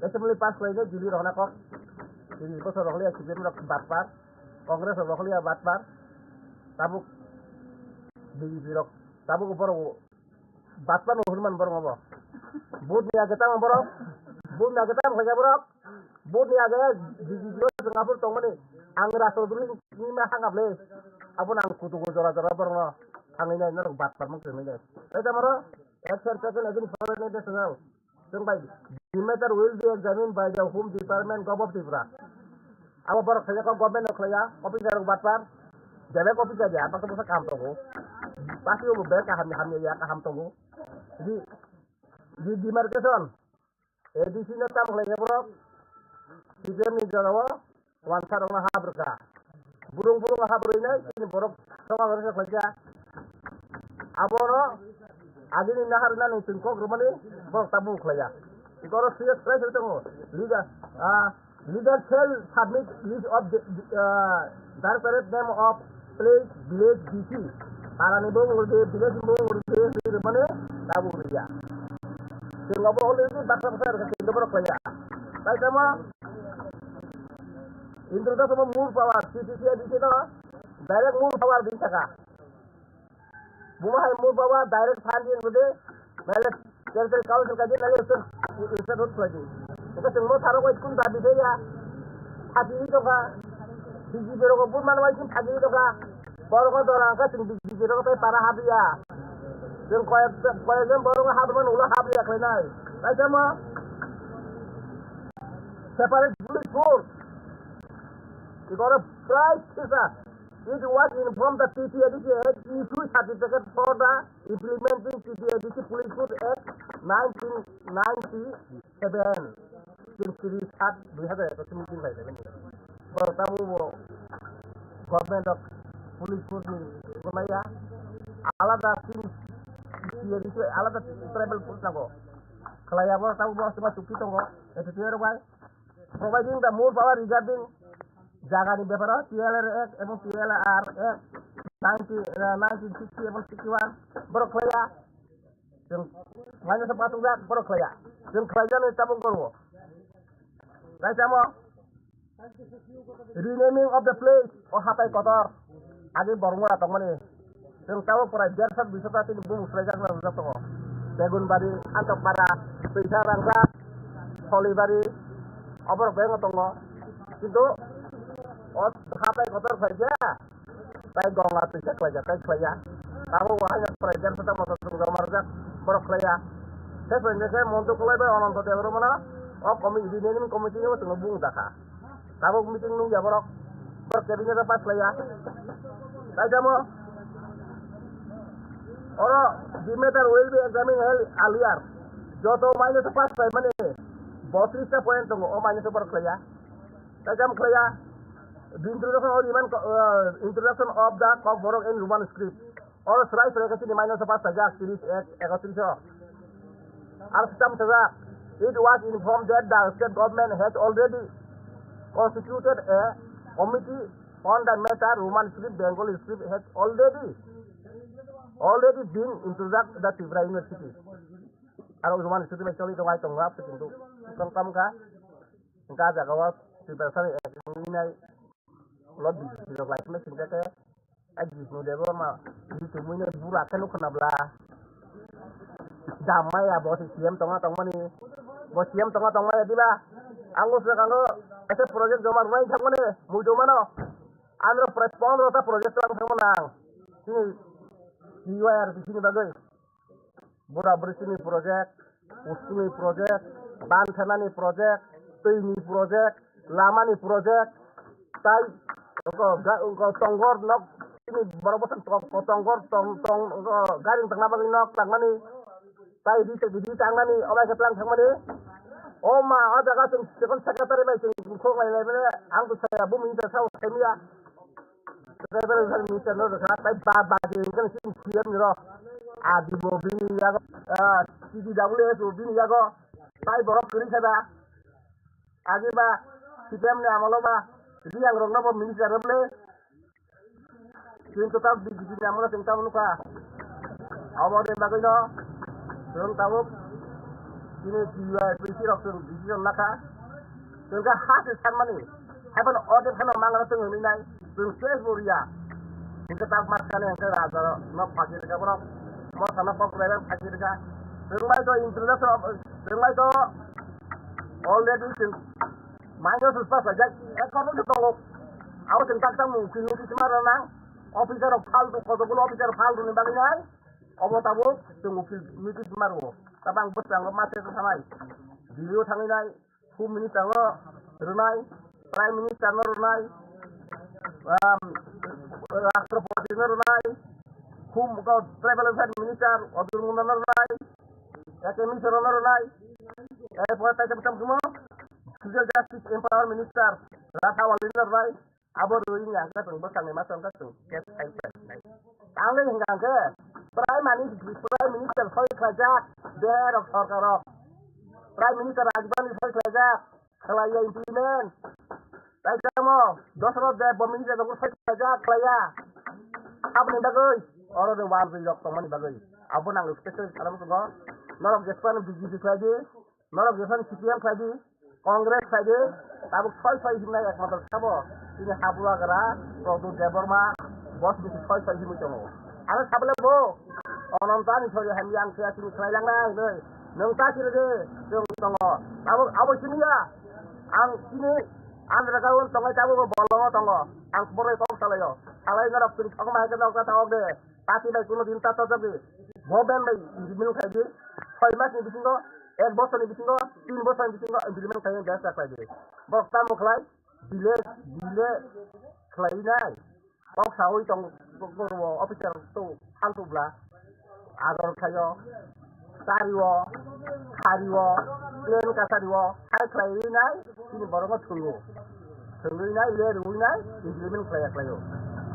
assembly pass khlainai Delhi rok na kok. Delhi bosor rok liya C P M rok batpar. Congress rok liya batpar. Tabuk B J P rok. Tabuk borok batpar no hwnman borok obo. Vote ni age tamo borok. Vote ni age tamo khaja borok. Boni age G G P o Singapore tongmani ang Rashtra Duli ni ma hangable. Abo nang kutugo jora jora borokno thangwi nai norok bat parmung tongwi nai. Tei tamaro action taken against foreign national. Chwng bai, the matter will be examined by the Home Department, Govt of Tripura. Abo borok khlaiya kok government no khlaiya, officer rok bat par. Jebek officer ya, apa khe bwsa kaham tongo. Pasti obo bek kaham ni hamya ya, kaham tongo. Di, di demarcation. A D C no tamo khlaikha borok, C P M ni jorao wansa rokno hap rwkha. Burung burung hap rwinai chini borok choba rwkha khlaikha. Abono agini nahar nani chwng kok rwmani borok tabuk khlaiya. Borok serious khlai se tongo. Leader, ah, leader shall submit list of the, ah, directorate name of place, village, D C. Parani bo wngkha de, village bo wngkha de, hinwi rwmani tabuk rwya. Chwng obo already baksa baksa rwkha, chwng obo rwkhlaiya. Tai tamo Indra Das obo more power, C C C I D C no direct more power di saka. Buma hai more power direct funding rwdi, mele Territorial Council kaje nale sir, sir rut khlaidi. Eka chwng mo tharo koi kun dabi de ya. Thagi di doka. Biji berok bun man wai kun thagi di doka. Borok dora ka chwng biji berok tai para habiya. Chwng koi koi jon borok hab man ula habiya khlainai. Kaisa mo separate police force. Igoro price kisa. It was informed that T T A D C had issued certificate for the implementing T T A D C Police Force Act nineteen ninety-seven. Chwng sri sat dui hazar egaroh meeting khlai laimani. Borok tabuk bo government of police force ni gwnaya alada chini T T A D C alada tribal force nango. Khlaiya borok tabuk bo chuma chukti tongo. Eto tiyarok bai providing the more power regarding jagani beparo T L R Act ebong T L R Act ninety, eh, nineteen sixty ebong sixty-one borok khlaiya. Chwng minus of patung jak borok khlaiya. Chwng khlaijani tabuk gorbo. Kaisa mo renaming of the place o hatai kotor. Agi bormura tongmani. Chwng tabuk pura dersa duisa ta tini bumung swlaijak na rwjak tongo. Begunbari, Antokpara, Twisa Rangsa, Solibari, oborok bengno tongo. Kintu o hatai kotor khlaikha. Tai gong la twi se khlai jak, tai khlai ya. Abo wahai ya khlai jak, sata motor sung joma rwjak, borok khlai ya. Se khlai se Montu Koloi bai Ononto Debbarma no o committee, renaming committee o chwngno bung jakha. Tabuk meeting nung ya borok, borok cabinet o pass khlai ya. Tai tamo oro the matter will be examined held earlier. Joto minus o pass khlai mani botris ta point tongo, o minus o borok khlai ya. Tajam khlaiya, the introduction of human co-, uh, introduction of the Kokborok in Roman script. Or srai srai kasi ni minus of pass sajak, tiris ek, ekotris o. Ar sitam sajak, it was informed that the state government has already constituted a committee on the matter, Roman script, Bengali script has already, already been introduced the Tripura University. Aro Roman script bai choli tongo, ai tongo, apse kintu, tong tam ka. Hingke ah jaga o Tiprasani ek wngwi nai ulo B J P rok lai phano singkha khe, ai Jishnu Debbarma ri tongwi nai bura khe nukho na bwla. Jam maya bo se C M tongna tongmani, bo C M tongna tongmaya diba? Ang bo swkang o kaisa project joma rwnai thangmani, muitu mano. Andro prai pondro ta project tong thangmani ang. Chini T Y R B C ni bagwi. Bura brisini project, usuni project, ban thanani project, twini project, lamani project, tai tonggor nok chini borok bwswk tonggor tong tong garing tangna bagwi nok tangmani, tai ri twi ri tangnani obai khe tlang thangmani. O ma, o jaga chwng chikon secretary bai chwng khok lai lai mane, ang to saya bumung ta sao saimya. Tribal Welfare Minister no rwkha, tai ba, ba, de, hingke chini C M ni rok. Adi bo bini yago, ah, C D W S bo bini yago, tai borok kwrwi khe ba. Agi ba, C P M ni amolo ba, Riang rok no bo minister rw ble. Chwng kwtal B J P ni amolo chwng tamo nukha. Abo ni bagwi no, chwng tabuk, chini T Y P C rok chwng decision lakha. Chwng khe ha se sanmani, haiphano o de phano mangano chwng hwnwi nai, chwng ses bo riya. Hwnkhe tak maskani hwnkhe raja no phagi rwkha borok, motha no kok belai phagi rwkha. Chwng bai to introduction of, chwng bai to already chwng minus pass laijak, ek kotor khe tongo. Abo chwng tak tak mung khe nukhi sima rwnang. Officer rok phaltu, kotor gulo officer phaltu ni bagwi nai. Obo tabuk chwng uphil nukhi sima rwo. Tabang bwskango masa sanai. Delhi o thangwi nai. Home Minister no rwnai, Prime Minister no rwnai, um, Rashtrapati no rwnai, Home, Tribal Affairs Minister Atul Munda no rwnai, K K Mishra no rwnai, erpore tai tamo tamo Social Justice Empower Minister Rathawali no rwnai, Abo rwui wngya hwnkhe chwng bwskangni masa wngkha chwng case khai khai nai. Tangwi hwnkha hwnkhe Prime Minister, Prime Minister soi khlaijak, derok sorkarrok. Prime Minister Rajbhani soi khlaijak, khlaiya implement. Tai tamo Dosroth Deb bo minister rok soi khlaijak, khlaiya. Aboni bagwi oro de wal rok tongmani bagwi. Abo nang special salamo tongo. Norok jespan B J P khlai di. Norok jephanu C P M khlai di, Congress khlai di, tabuk soi soi himnai ekmatro sabo. Chini habuagra, Pradyot Debbarma, boss bisi soi soi himwi tongo. Ano sabole bo, Ononto ani sori hamya ang khe chini khlai langnai hinwi. Nwng ta chini di, chwng tongo. Tabuk abo chini ya. Ang chini Andhra Gaon tongo, tabuk bo bolongo tongo. Ang boroi kok salaio. Salai norok chwng thokma hai khe nok ta thok de. Party bai kuno din ta tojak di. Government bai implement khai di. Soi mas ni bisingo, ek bosor ni bisingo, tin bosor ni bisingo implement khai di, besa khai di. Borok tamo khlai, delay, delay khlai nai. Kok sawi tong, tong, tong, officer tu, hantu bla. Ador khayo, chario, khario, plane kasario, hai khlai rwi nai, chini borokno thwngo. Thwngwi nai, le rwi nai, implement khlai khlaio.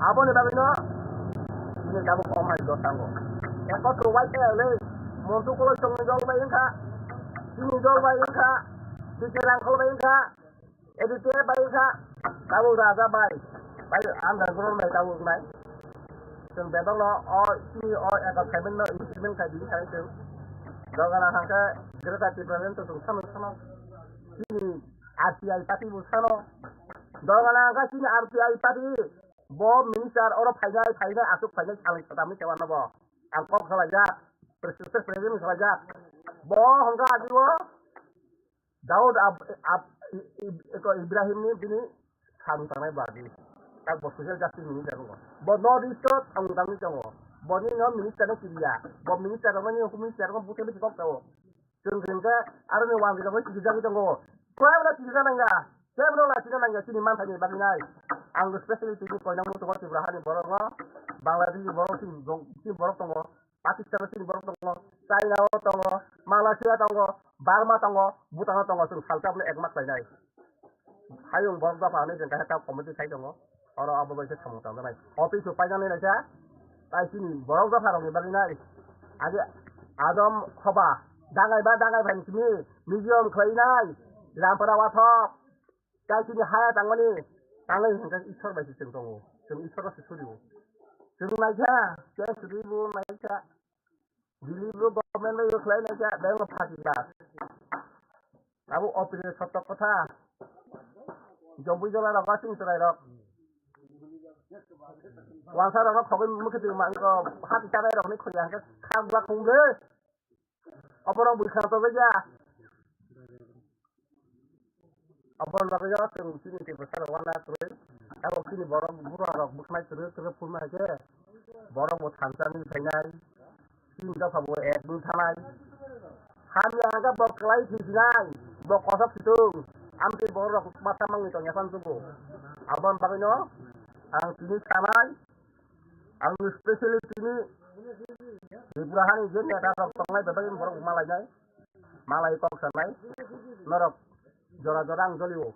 Aboni bagwino, chini tabuk omai do tango. Ekotro wai khe le, montu kolo chongni dol bai wngkha, chini dol bai wngkha, bikhe rangkhol bai wngkha, A D P F bai wngkha, tabuk raja bai, bai underground bai tabuk wngnai. Chwng bebakno o chini o ekal khaimano implement khai di khai chwng. Dogana hangkhe Greater Tipraland to chwng samung samung. Chini R T I party bo sano. Dogana hangkhe chini R T I party bo minister oro phainai, phainai, aswk phainai, salai satamni sewa nobo. Ang kok salaijak, president, president salaijak. Bo hangkhe ajibo. Daud Ab-, Ab-, I-, I-, eko Ibrahim ni bini samung tangnai badi. Tak bo social justice minister tongo. Bo North East o samung tangwi tongo. Boni no minister no kiriya. Bo minister rok ni home minister rok buthai buthai kok tao. Chwng hwnkhe aro ni wang rok chiri jagwi tongo. Kebo no chiri nangya. Kebo no la chiri nangya chini manthai ni bagwi nai. Ang specially tini koinang muchungo Tripura hani borok no Bangladesh ni borok chini borok tongo. Pakistan chini borok tongo, China o tongo, Malaysia tongo, Burma tongo, Bhutan o tongo, chwng salsa bwlai ekma khlainai. Hayung borok dopha hwnwi chwng kaisa committee khai tongo, oro abo bai khe samung tangjaknai. Office o painani naikha, tai chini borok dopha rokni bagwi nai. Age adom hoba, dangai ba dangai phaini simi, museum khlainai, Rampara wathok, tai chini haya tangmani, tangwi hwnkhe Ishwar bai se chwng tongo, chwng Ishwar bai se surio. Chwng naikha, khe suribo naikha. Dili bro government bai khlai nai khe beng phaji ba. Abo opire sotok kotha. Jombu jola rok asing chwrai rok. Wangsa rok khogoi mukhe twi ma ko hati tanai rok ni khoya hwnkhe khak bla khung de. Oborok bwkha to ja. Aboni bagwi no chwng chini Tiprasa rok uana kwrwi. Abo chini borok bura rok bwkhnai kwrwi kwrwi phunuknai khe borok bo thansa wngwi phainai. Chini dopha bo ek wng thanai. Hamya hwnkhe bo kwlai thwijinai, bo kothok situng. Amtwi borok rok ma chamangni tongya phan tubu. Aboni bagwi no ang tini sanai. Ang specially tini Tripura hani je neta rok tongnai bebak borok malainai, malai kok sanai, norok jora jora ang jolio.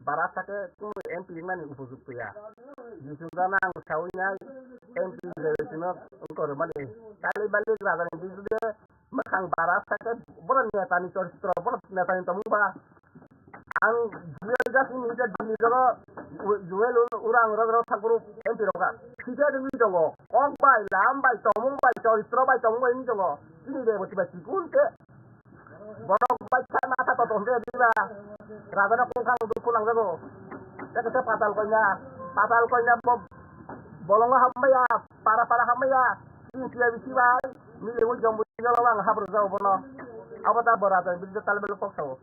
Bara sake kunu M P wngnani upojukto ya. Jisung jana ang sawi nai M P rwmani, kali bali rajani bijude Mwkhang bara sake borok netani choritro, borok netani tongmung ba. Ang Juel Jasing ni je Delhi rogo, Juel Urang rok rok thangkuru M P rok kha. Side wngwi tongo. Kok bai, lam bai, tongmung bai, choritro bai, tongmung bai wngwi tongo. Chini de bo chibai chikun te. Borok bai kha matha to tong de diba. Rajana kongkhang dukhu nangjago. Tei khe patal koina, patal koina bo bolongo hammaya, para para hammaya. Chini chibai bisi bai. Mile ui jong bui jolo ang habro jao bono. Abo ta bora jai bisi tal belo kok sao.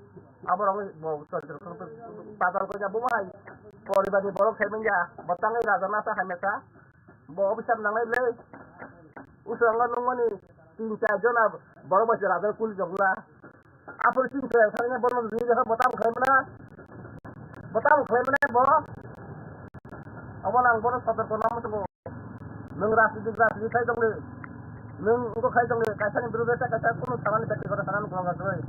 Abo rong bo chal chal kok patal ko ja bo mai. Poribar ni borok khai manya. Bo tangai raja nasa hai mesa. Bo officer nangnai le. Usang nungmani tin char jona borok bai raja kul jogla. Apor chini khe thangna bono ni je botam khlaimana, botam khlaimana bo. Abo nang bono sotor kono musugo. Nung rajniti rajniti khai tongli. Nung wngkok khai tongli. Kaisa ni birude ta kaisa kunu sanani beti kore sanani kong asoi.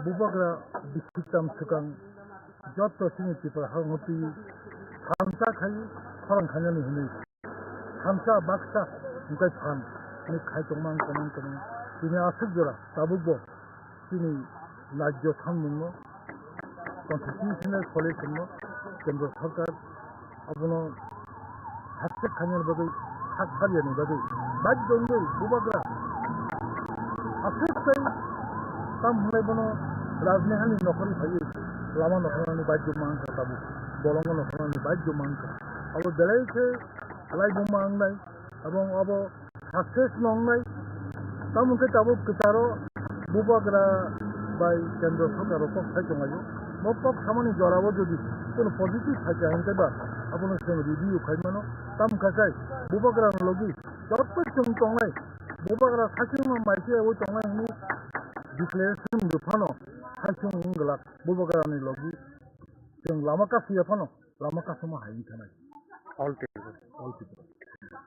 Bubagra bisi tam swkang joto chini Tripura halngo twi thansa khai khorang khainani hwnwi thansa baksa hwnkhe phan hwnwi khai tongmang tongmang tongmang tini aswk jora tabukbo chini rajyo thanmungno constitutional solution no kendro sarkar abono hastep khainani bagwi sak salyani bagwi badhyo wngwi bubagra aswk tei tam hwnlai bono rajnihani nokhorwi phaiwi lama no khanani baidyo mankha tabuk, bolongo no khanani baidyo mankha. Abo belai khe laibuma wngnai, abong abo success no wngnai. Tamo khe tabuk kwcharo bubagra bai kendro sorkar rok kok sai tonglaio. Bo kok samani jorao jodi kono positive phaikha hinkhe ba abono chwng review khai mano. Tamo khe sai bubagra ni logi joto chwng tongnai, bubagra saichung no mai khe abo tongnai hwnwi declaration rw phano saichung wng glak bubagra ni logi. Chwng lama kasui ya phano lama kasuma hai wngkha nai. All Tripura. All Tripura.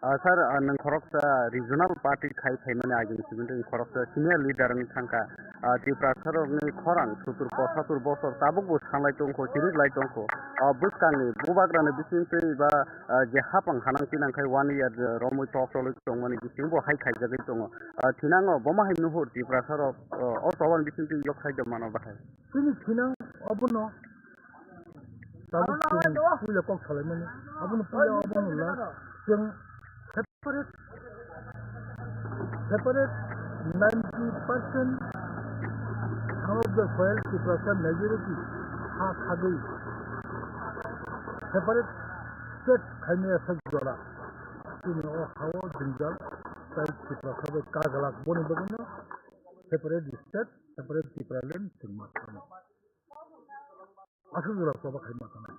Ah, sir, ah, nwng khoroksa regional party khai phaimani agini simi nwng khoroksa senior leader wng thangkha. Ah, Tiprasarokni khorang sutur posatur bosor tabukbo sanglai tongkho, chiriklai tongkho. Ah, bwskangni bubagrani bisingtwi ba, ah, je hapang hanang tinang khai one year, ah, romwi tok tolwi tongmani bisingbo hai khaijagwi tongo. Ah, thinango bomo hai nuhur Tiprasarok, ah, o tobani bisingtwi yok khai tongmano bahai. Chini thinang obono tabuk chwng puila kok salaimani. Abono puila obono la chwng separate, separate ninety percent of the soil Tiprasa majority ha khagwi separate state khaimaya sak jora. Chini o hao jwngjal tai Tiprasa bai kaglak boni bagwino separate state, separate Tipraland chwng ma thangno. Aswk jora choba khai ma thangno.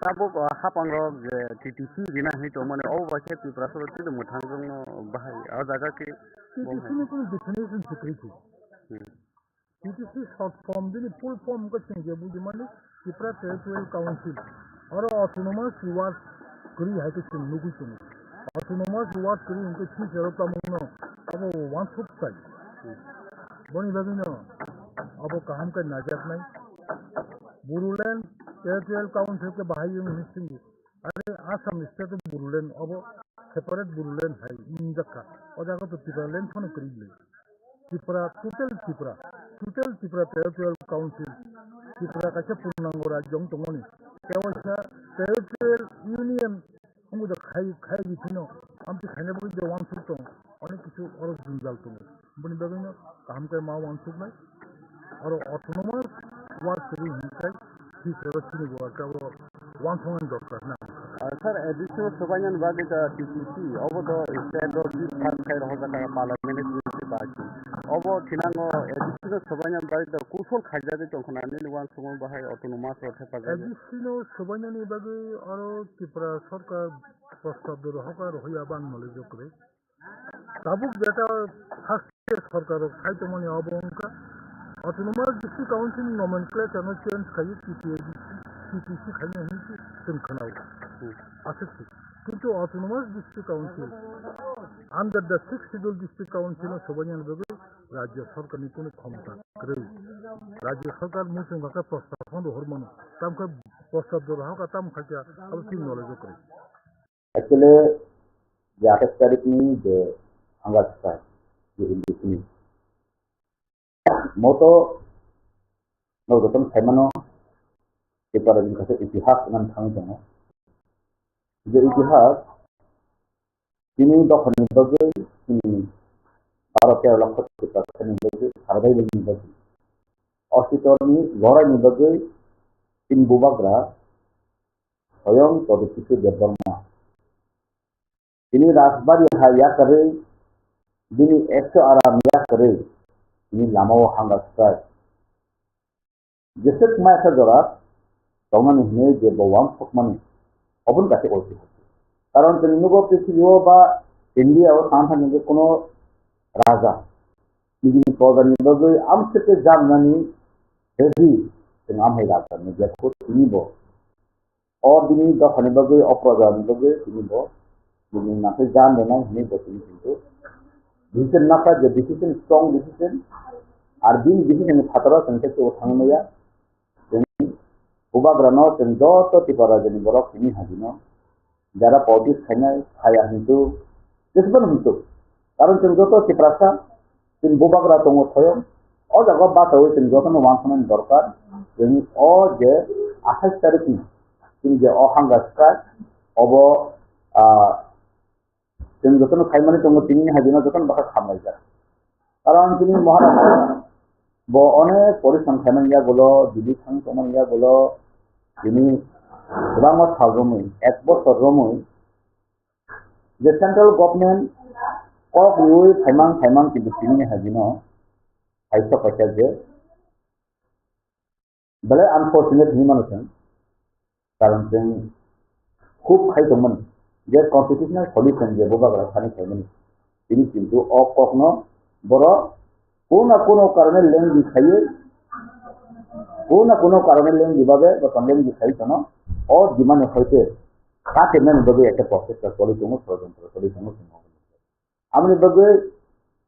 Tabuk, ah, hapangrok je T T C rina hinwi tongmani, obo bai khe Tiprasarok tini mwthangjakno bahai o jaga khe bo T T C hai. Ni kunu definition se kwrwi khe. Hmm. T T C short form, bini full form wngkha chwng je bujimani Tipra Territorial Council. Oro autonomous ward kwrwi hai khe chwng nugwi tongo. Autonomous ward kwrwi hwnkhe future o tamo wngno abo wansuk chai. Boni bagwino abo kaham khe naijaknai. Bodoland Territorial Council khe bahai wng hwnwi chwng Are Assam state o Bodoland obo separate Bodoland hai wngjakha. O jaga to Tipraland phano kwrwi le. Tipra, total Tipra, total Tipra Territorial Council, Tipra kaisa purnango rajyo wng tongmani. Tei waisa Territorial Union wngwi da khai, khai di phino, amtwi khaina bagwi je wansuk tong, onek kisu oro jwngjal tongo. Boni bagwino kaham khe ma wansuknai. Oro autonomous ward kwrwi hwnkhai, future o chini bo abo wansuknani dorkar na. Ah, sir, additional sobainani bagwi da T T C, obo do state o bill pass khai rohorjak kha parliament ni bagwi. Obo thinango additional sobainani bagwi da kusol khaijagwi tongkha na nini wansukma bahai autonomous rok thepajagwi. Additional sobainani bagwi oro Tripura sorkar prostab do rohorkha rohorya bo ang knowledge o kwrwi. Tabuk jeta first year sorkar rok sai tongmani abo wngkha Autonomous District Council nomenclature no change khaiwi T T A D C, T T C khaina hinwi se chwng khwnao. Hmm. Aswk se. Kintu Autonomous District Council under the Sixth Schedule District Council no sobainani bagwi rajya sorkar ni kunu khomota kwrwi. Rajya sorkar muchung kha khe prostab phano rohor mano. Tamo khe prostab do rohor kha tamo kha khe abo chini knowledge o kwrwi. Actually, je athais tarikh ni je hanga strike, je N D C ni moto no jotono saimano, Tripura ni kaisa itihas wngmani thangwi tongo. Je itihas, tini dophani bagwi, tini baro tero lokho Tiprasani bagwi, sarabai bagwi, Ositorni loraini bagwi tini bubagra Soyong Pradyut Kishore Debbarma. Tini Rajbari hai yakarwi, bini ekso aram yakarwi, tini lamao hanga swkar. Jeswk maisa jora tongnani hinwi je bo wansukmani, oboni kaisa oitihasik. Karon chwng nugo prithibi o ba India o tang thani je kuno raja nijini projani bagwi amswk khe jamnani ready, chwng amhai raja ni jepho tini bo. O bini dophani bagwi, o projani bagwi tini bo bini nakhai jan rwnai hinwi bo tini kintu decision nakha je decision, strong decision. Ar bini decision ni phataro chwng tei teibo thangmaya. Chwng bubagrano chwng joto Tripura rajyoni borok tini hajino jara politics khainai khaya hintu jeswkano hintu. Karon chwng joto Tiprasa, chini bubagra tongo thoyong. O jaga o bachawi chwng jotono wansuknani dorkar. Chwng o je athais tarikh ni chwng je o hanga strike obo, ah, chwng jotono khaimani tongo tini ni hajino jotono bwkha khamlaijak. Karon chini Maharashtra Bo onek porishrom khaimani yagulo, Delhi thang tongmani yagulo, tini kwbangma sal romwi, ek bosor romwi, je central government kok riwi phaimang phaimang kintu tini ni hagino hai sok paikha je belai unfortunate hinwi mano chwng. Karon chwng khub khai tongmani je constitutional solution je bubagra thani khaimani. Tini kintu o kokno borok kuno na kuno karone lengdi khaiwi, kuno na kuno karone lengdi babe bo tong lengdi khaiwi tono. O demand ni hoite kha kemnani bagwi ekta process choli tongo, sorojontro choli tongo chwng. Aboni bagwi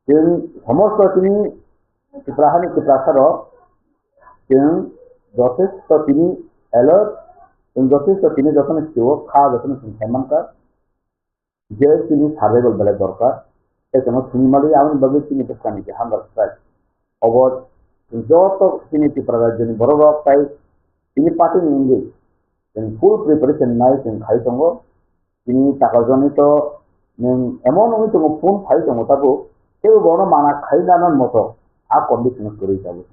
chwng somosto tini Tipra hani Tiprasarok chwng jothesto tini alert, chwng jothesto tini jotono sio kha, jotono chwng sai mankha je tini survival belai dorkar. Tei chwngno thwngwi mali aboni bagwi tini bwskangni je hunger strike, obo chwng joto tini Tripura rajyoni bororok tai tini party ni wngwi chwng full preparation nai chwng khai tongo. Tini takajoni to nwng emon wngwi tongo, phone phai tongo tabuk, teibo bono mana khai nana moto a condition kwrwi tabuk.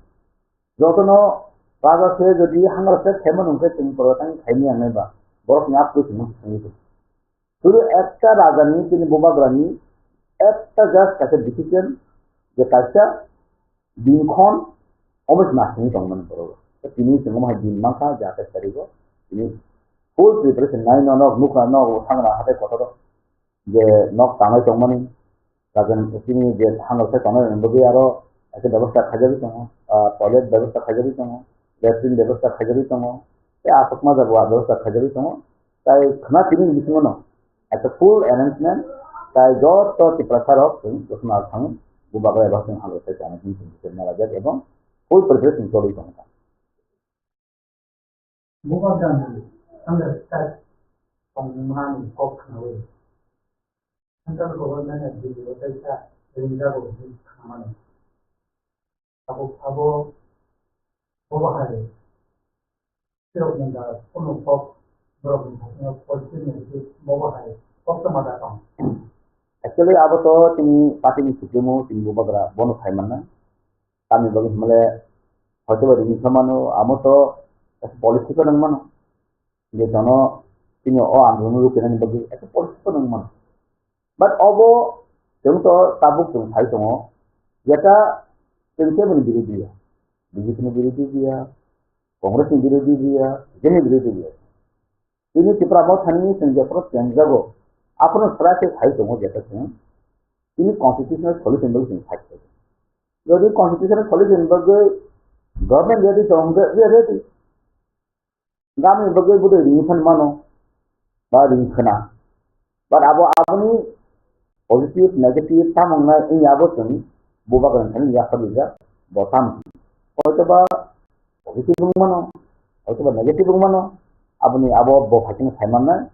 Jotono raja se jodi hangra se khaimano hwnkhe chwng protection khaimani ang nai ba, borokni a kwchwngno swngwi tongo. Suru ekta rajani, tini bubagrani ekta just kaisa decision je kaisa dinkhon omo se nasingwi tongmani borok. Tini chwng omo hai din mankha je athais tarigo. Tini full preparation nai no nok nukha nok thangra hatai kotor je nok tangwi tongmani. Kajan tini je hangra se tongnai bagwi aro ekta bebostha khaijagwi tongo, ah, toilet bebostha khaijagwi tongo, latrine bebostha khaijagwi tongo, tei aswk ma jaga bebostha khaijagwi tongo. Tai khna tini bisingo no ekta full arrangement, tai joto Tiprasa rok chwng jotono thang bubagra eba chwng hamrok sai tongna chwng chwng chwng nalajak ebong full preparation choli tongkha. Bubagrani hamrok sai tongmani kok khnawi central government ni Delhi o kaisa ringjago hinwi khnamani. Abo, abo, bo bahai sirokni da kunu kok borokni thani positive negative bo bahai koktwma da tong. Actually, abo to tini party ni supremo tini bubagra bono khai manna. Tamni bagwi hwnmale hoito ba ringwi kha mano, amo to political wng mano. Je jono tini o andolon rukhinani bagwi ekta policy phano wng mano. But obo chwng to tabuk chwng sai tongo, jeta chwng keboni birodhi ya, B J P ni birodhi ya, Congress ni birodhi ya, B J P ni birodhi ya. Tini Tipra Motha ni chwng jephuru chengjago, aphuru swrai khe sai tongo jeta chwng tini constitutional solution bagwi chwng sai tongo. Jodi constitutional solution bagwi government ready tong hwnkhe, we are ready. Gami bagwi budai ring phan mano, ba ring khna. But abo aboni positive, negative, tamung na, ini abo chwng bubagra thani yakha bija, bo tam. Hoito ba positive wng mano, hoito ba negative wng mano, aboni abo bo phai kheno sai mannai,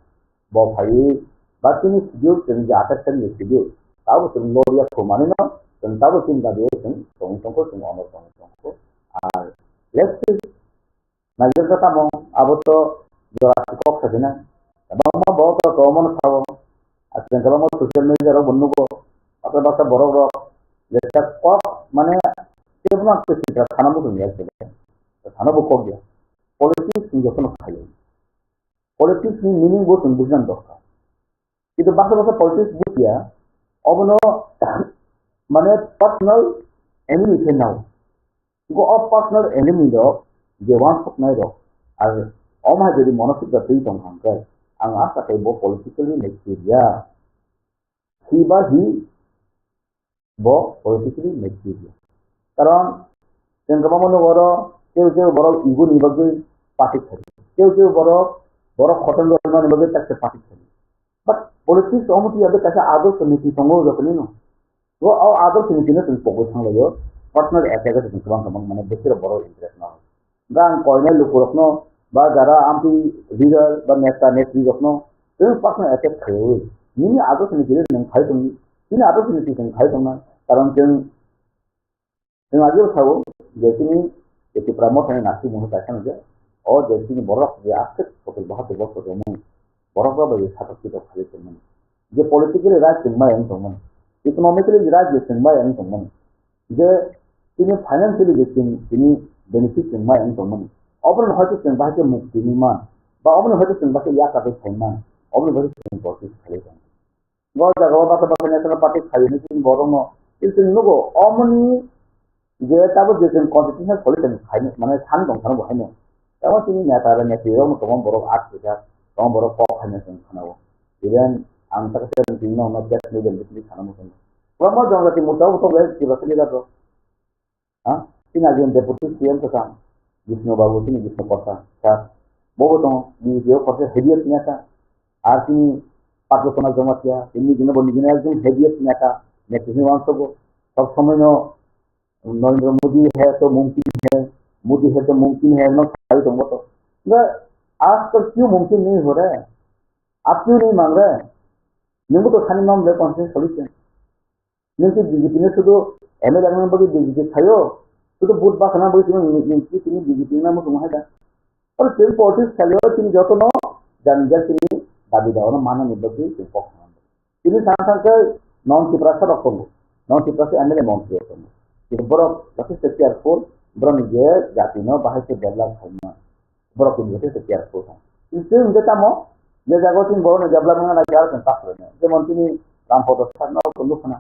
bo phai ba tini schedule, chwng je athais tarikh ni schedule, tabo chwng loria kho manwi no, chwng tabo chini dabi o chwng tongwi tongkho, chwng ono tongwi tongkho. Ar let's see, Naijak kha tamo, abo to jora kok sa khe na. Kwbangma bo to tongmano sao. Aswk kwbangma social media rok bo nugo. Abo baksa borok rok jesa kok mane kebma kwchwng kha sana bo tong ya khe. Sana bo kok ya. Politics ni jotono khayo. Politics ni meaning bo chwng bujina dorkar. Kintu baksa baksa politics bujiya, obono mane personal enemy khe nao. Go o personal enemy rok je wansuknai rok, ar omo hai jodi mono sikla twi tong hwnkhe, ang asa khe bo politically mature ya. Hi ba hi bo politically mature ya. Karon chwng kwbangma nugo oro kew kew borok ego ni bagwi party khai. Kew kew borok, borok khotong rwmani bagwi tak se party khai. But politics omo twi abo kaisa adorso niti tongo jotono no. O, o adorso niti no chwng pogwi thanglaio. Personal attack o chwng kwbang kwbang mane bwswk borok interest no. Gang koinai lukurokno ba jara amtwi leader ba neta netri rokno chwng personal attack khaiwi. Nini adorso niti no nwng khai tong, nini adorso niti chwng khai tongna. Karon chwng Chwng ageo sao je tini je Tipra Mothani naisingmung kaisa no je, o je tini borok je aswk kotor bahatur bosor romani, borok rok bai je satok pitok khalai tongmani, je politically right chwng bai ang tongmani, economically right je chwng bai ang tongmani, je Tini financially je chwng tini benefit chwng mai wng tongmani. Oboroni hoite chwng bahai khe mukti ni man. Ba oboroni hoite chwng bahai khe yakarwi thai man. Oboroni hoite chwng protest khlai tong. Go jaga o bata bata national party khayo ni chwng borokno. Chwng nugo omoni je tabuk je chwng constitutional solution khaino, mane, san tong sano bo haino. Tamo chini neta ba neti rok tongma borok art kisa, tongma borok kok haino chwng khanao. Even ang ta kisa chwng no no case ni den bisi khanamo chwng. Kwbangma jongjati murta bo tongo, kiba sini da to. Ha? Chini agin deputy C M kwchang, Vishnu Babu, chini Vishnu Kosa, sir. Bo bo tongo, B J P o kosa heavy neta. Ar chini Patlo Sona Jamatia, chini gina bo nigina ekdom heavy neta. Neta ni wansogo. Sob somoi no Narendra Modi hai to mumkin hai, Modi hai to mumkin hai, no sai tongbo to. Ga, aaj tak kyun mumkin nahi ho raha hai? Aap kyun nahi maan rahe? Nunggu to sani mam le constitution solution. Nunggu B J P ne sudu M L A nang bagi B J P sayo, sudu vote basa nang bagi tini, nunggu tini B J P nang mutung hai da. Aro tini politics sayo tini joto no, dan ja tini dabi dawa no mana ni bagi tini kok. Tini thang thang khe non Tiprasa rok tongo. Non Tiprasa M L A montri rok tongo. Tini borok jotheshto careful, borok ni je jati no bahai khe develop khaima. Borok tini jotheshto careful kha. Tini chwng hwnkhe tamo, je jaga o tini borok ni develop wngna nai khe aro chwng ta khlai nai. Jemon tini Rampada sir no tongo khna.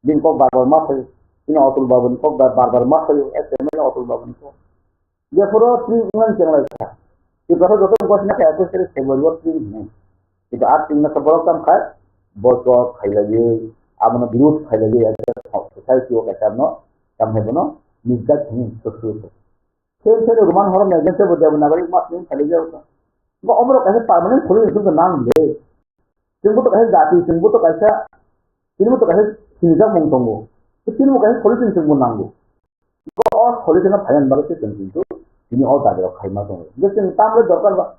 Bini kok bar bar ma phaio. Tini Atul Babu ni kok bar bar ma phaio. S M L A Atul Babu ni kok. Jephuru twi wngmani chenglai kha. Tiprasa joto wngkha sina kha ekus tarik February o twi hwnwi. Kintu a twi wngna kha borok tamo khai, boycott khailaiwi, abono birud khailaiwi, society o kaisa no, tamo hai bono misguide hwnwi sosro. Sen sen Roman horo megan se bo Devanagari mas ni khailai jao kha. Bo omorok kaisa permanent khulwi wngkha nang le. Chwngbo to kaisa jati, chwngbo to kaisa, tini bo to kaisa sinijak mung tongo. Tini bo kaisa solution chwngbo nango. Bo o solution o phaiya bagwi se chwng kintu tini o dabi rok khaima tongo. Je chwng tamle dorkar ba.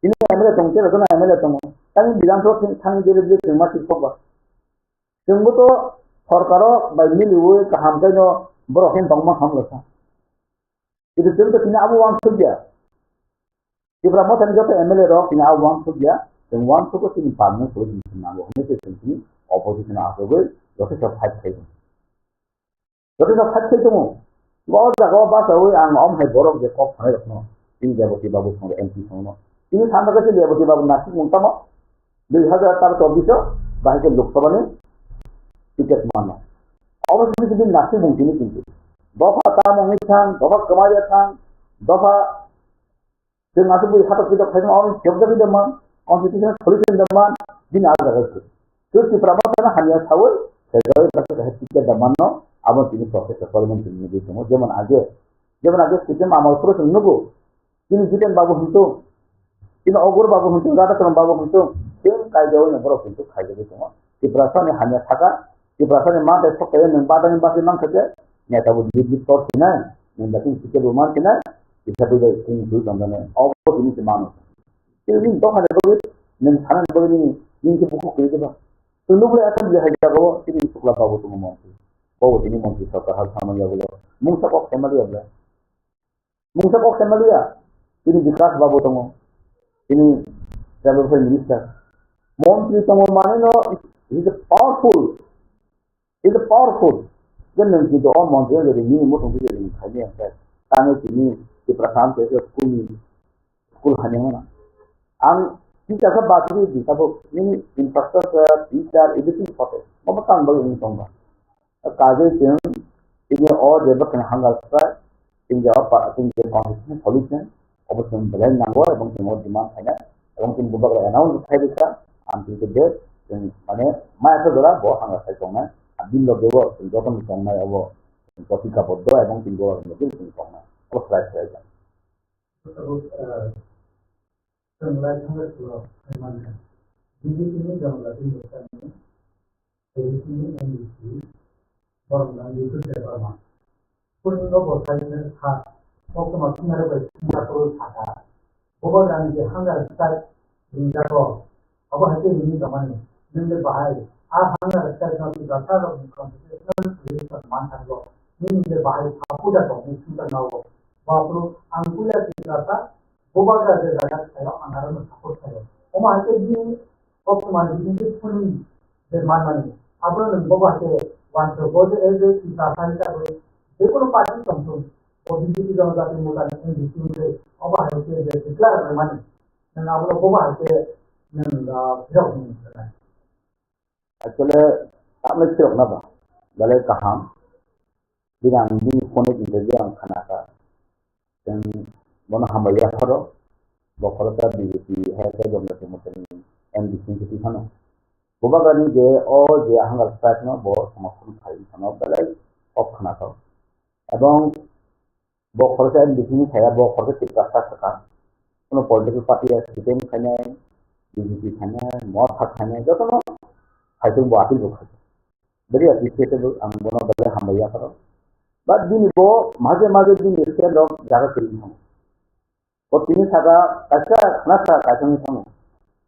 Tini M L A tongo, tei jotono M L A tongo. Tani Bidhan Sabha thang, thangwi jere jere chwng ma thik kok ba. Chwngbo to sorkar o bai miliwi kaham khe no borok khe tongma hamlwkha. Kintu chwng to tini abo uansukya. Tipra Mothani joto M L A rok tini abo uansukya. Chwng uansukgo tini permanent solution nango hwnwi se chwng tini opposition o achugwi jotheshto fight khai tongo. Jotheshto fight khai tongo. Bo o jaga o bachaui ang om hai borok je kok sanai rokno, tini Reboti Babu songno M P songno. Tini sanda khe Reboti Babu nasik mung tamo dui hazar taro chobbish o bahai khe Lok Sabha ni ticket mano. Obo sini sini nasik mung tini kintu. Dopha tamo wngwi thang, dopha kwmari thang, dopha Chwng aswk bui hatok pitok khaima, oro chepjagwi da man, constitutional solution da man, bini ah jaga se. Chwng Tipra Mothano hamya saui, sejagwi kaisa kaisa ticket da manno, abo tini process o parliament ni nugwi tongo, jemon age, jemon age C P M amol phuru chwng nugo, tini Jiten Babu hintu, tini Ogur Babu hintu, Radhakron Babu hintu, same kaijagwi no borok hintu khaijagwi tongo. Tiprasani hamya saka, Tiprasani manthai sok kaiya nwng badani bagwi mankha je, neta bo lead lead tor sinai, nwng da tini ticket bo man sinai, kisa twi bai tini twi tong jani. Obo tini se mano. Tini nini dophani bagwi, nwng sanani bagwi nini, nini khe bukhuk kwrwi khe ba. Chwng nukle atham je hai jagao, tini Sukla Babu tongo montri. Bobo tini montri sorkar hal samani yagulo. Mungsa kok khaimali yagulo. Mungsa kok khaimaliya, tini Bikash Babu tongo, tini Tribal Welfare Minister. Montri tongo manwi no, he is a powerful, he is a powerful. Je nwng kintu o montri o jadi nini muthung khe jadi nwng khaimaya hwnkhe, tangwi tini Tiprasa amtwi khe school ni, school hamya mano. Ang teacher khe bachwi di tabuk nini infrastructure, teacher, everything sote. Obo tang bagwi wng tongba. Kagwi chwng tini o je bwkhwrang hunger strike, chwng je o pa-, chwng je constitution solution, obo chwng belai nango, ebong chwng o demand khainai, ebong chwng bubagra announce khai rikha, ang chwng je chwng mane maya khe jora bo hunger strike tongnai, a bill rok bebo chwng jotono tongnai obo, chwng topic kaboddo ebong chwng bubagra chwng tongnai, obo strike khlai kha. Chwng lai thangwi khulok khaimani. B J P ni Janata Dini Mocha ni, A D C ni M D C, borok nang Ritu Debbarma. Kunu no bo sai khe kha, koktwma thumnai rok bai thumna kwrwi kha kha. Bubagra ni je hunger strike ringjago, abo hai khe ringwi tongmani. Nwng je bahai, a hunger strike no Tiprasa rok ni constitutional solution man thangwi, nwng je bahai kha puja tongwi thumsa nago. Bo phuru ang puila Tiprasa, Bubagra je jaga khaio, ang aro no support khaio. Omo hai khe bini koktwma ni bini khe phunwi je manmani. Abono nwng bobo hai khe uansuk bo je, eh, je Tiprasa hisabe Jekono party tongthung, o B J P Janajati Morcha ni M D C wngwi obo hai khe je declare rwmani, nwng abono bobo hai khe nwng, ah, phirok hwnwi sankha. Actually, tamle phirok na ba, belai kaham. Bini ang bini phone ni interview ang khanakha. Chwng bono hambai yapharo, bokhorok ta B J P hai khe Janajati Morcha ni M D C wngwi twi phano. Bubagrani je o je hunger strike no bo somorthon khai phano belai kok khnathok. Ebong bo khoroksa M D C ni saya, bo khoroksa Tiprasa saka. Kono political party ya C P M khainai, B J P khainai, Motha khainai, jotono khaitong bo appeal bo khaitong. Very appreciable, ang bono belai hambai yapharo. But bini bo maje maje bini stand rok jaga kwrwi thango. Bo tini saka kaisa khna sa kaisa wngwi thango.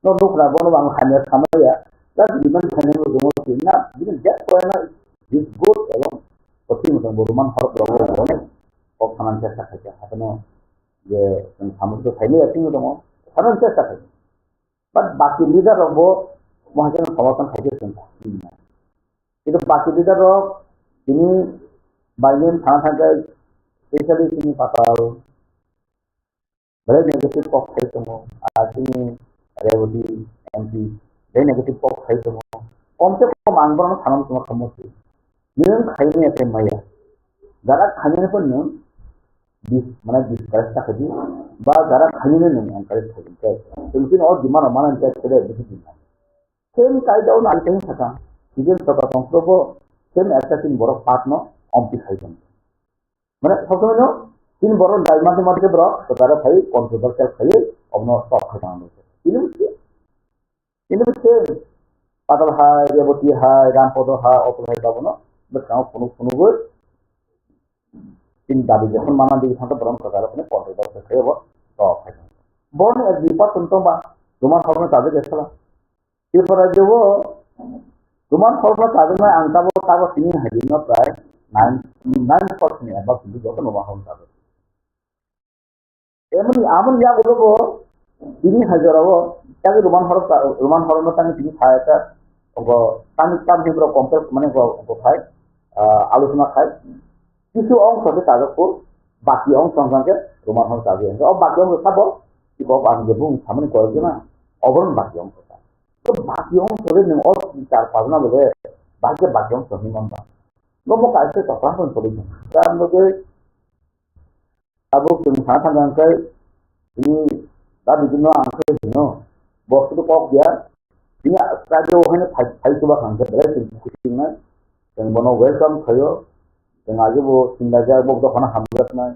No nukna bono ang hamya samaya. Just demand khainai bo jomo si na bini that point is good, ebong bo tini bo Roman horok rok bo kok sanan chesta khaikha. Haino je chwng samung to khainai ya tini tongo. Sanan chesta khaikha. But baki leader rok bo mohai somorthon khaikhe chwng. Kintu baki leader rok tini bailen thana thangkhe, specially tini Patal belai negative kok khai tongo, ah, tini Revati M P belai negative kok khai tongo. Kom se kom ang bono sana tongma kamo se. Nwng khaimaya khe maya. Jara khaimani pon nwng dis-, mane discourage ta khaidi, ba jara khaimani nwng encourage khaidi. Tei tini o demand o mana encourage khaidi, bisi demand. Same kaida o nai teng saka, even soka tong probo same ekta tin borok part no omti khai tong. Mane, sob somoi no tin borok dai mate mate borok, to tara khai controversial khai, obno stop khai tong. Ini mesti, ini mesti, Patal hai, Revati hai, Rampodo hai, Atul hai babono, bwskango phunuk phunugwi, tin dabi jokhon mana digi thangto borok to tara khai controversial khai bo stop khai tong. Borni ek dui percent tong ba, Roman horno tabuk esala. Tripura rajyo o Roman horno chajaknai ang tabuk tabuk tini hajirno prai nine, nine percent ni above hinwi joto Roman horno chajak. Emoni, amoni yagulo bo tini hajirao tagi Roman horno cha-, Roman horno tani tini phai ta ogo tani tam hibro compare mane go, go phai, ah, alochona khai. Kisu ongkho khe chajak phuru, baki ongkho hwnkhe Roman horno chajak. O baki ongkho sabo, iko ang je bung samani koi jona, oboron baki ongkho ta. To baki ongkho khe nwng o char pajna bole, baki baki ongkho hwnwi man ba. Bo bo kaisa tokra hwn toli. Karon bo khe abo chwng sana thangkha hwnkhe, ini da bibhinno ang khe hino, bo khe kok ya, ini kaisa o hwnwi phai, phai chuba hwnkhe belai chwng khusi wngnai. Chwng bono welcome khaio. Chwng agi bo sinda jak, bo dophano hamjaknai.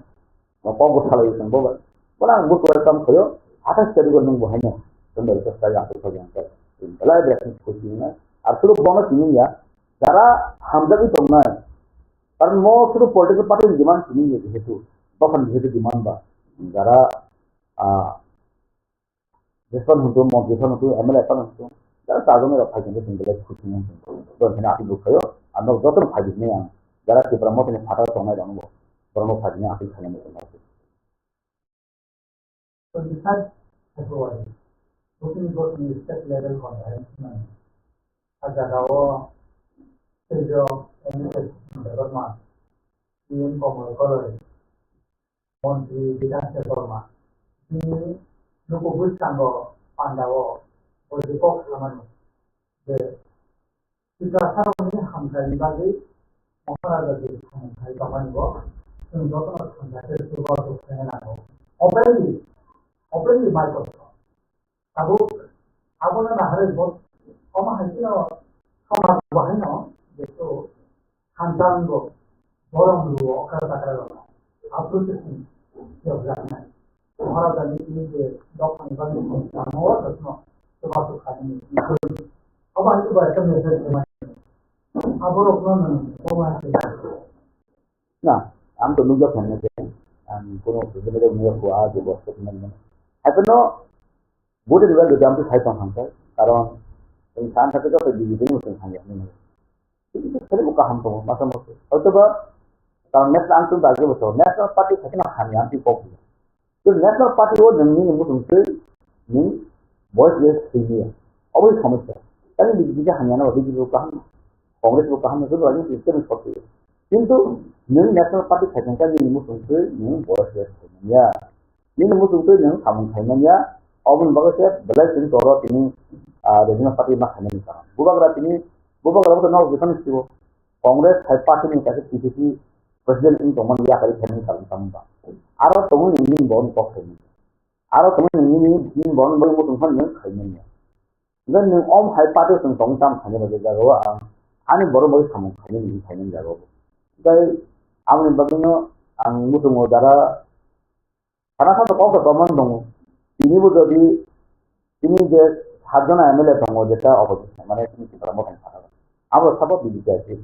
Bo kok bo salai chwng bo bai. Bono ang bo welcome khaio. Athas tarikh o nwng bo haino. Chwng bai khe sai ang khaio ang khe. Chwng belai belai chwng khusi wngnai. Ar suru bono simi ya. Jara hamjagwi tongnai. Karon mo suru political party ni demand simi ya jehetu. Dophani jehetu demand ba. Jara, ah, Respond hwntu, montri phano hwntu, M L A phano hwntu, jara chajaknai rok phai tongkhe chwng belai khusi wng tong. Bo hwnkheno aswk bwkhaio, ang nok jotono phai di hwnwi ang jara Tipra Motha ni phataro tongnai rokno bo, borokno phai di hwnwi aswk khainani tong. Twenty five February, Bhutan Bhutan state level conference nang. A jagao Sejong M L A Debbarma, P M Komol Koloi, Montri Bikash Debbarma, bini luku bwskango pandao bo je kok samani je Tiprasarokni hamkraini bagwi Maharaja je samung khai tongmani bo chwng jotono thangjakhe chubachu khaina nango. Openly, openly Microsoft. Tabuk abono naharwi bo omo hai kheno samaj bo haino jeto hamjak bo borom luo okra bakra rok appreciation yokjaknai. Maharajani ini je dophani bagwi tamo o rokno chubachu khainani. Obo hai chuba ekta message rwmani. Aborokno nwng omo hai khe Na, ang to nukjak phano khe, ang kono social media nukjak kho, ah, je bosto phano nang. Hai phano, vote ni bagwi jodi amtwi sai tong thang khe, karon, chwng san thang khe joto B J P ni mwswng thang ya, nini. Chwng khe khali bo kaham tongo, masa masa. Hoytoba, karon national anthem dagi bo tongo, national party khaikhe no hamya amtwi kok ya. Chwng national party o nwng nini muchung twi nwng voice list thwi ya. Obo somosya. Tani B J P khe hamya no, B J P bo kaham, Congress bo kaham, joto rajniti system ni sotwi. Kintu nwng National Party khaitong khe nini muchung twi nwng boyos bai khaimanya. Nini muchung twi nwng samung khaimanya. Oboni bagwi se belai chwng toro tini, ah, Regional Party ma khaimani karon. Bubagra tini, Bubagra bo nok jefani sibo. Congress hai party ni kaisa P C C president wng tongmani yakarwi khaimani karon tamo ba. Aro tongwi nwng nini borokni kok khaimanya. Aro tongwi nwng nini, nini borokni bagwi muchung phano nwng khaimanya. Hingke nwng om hai party o chwng tong tam khainai bai jagao ang ani borok bai samung khainai ni khainai jagao. Hingke aboni bagwino ang muchungo jara sana sana kok to tomon tongo. Tini bo jodi tini je satjona M L A tongo jeta opposition mane tini Tipra Motha ni saka. Abo sabo B J P ase.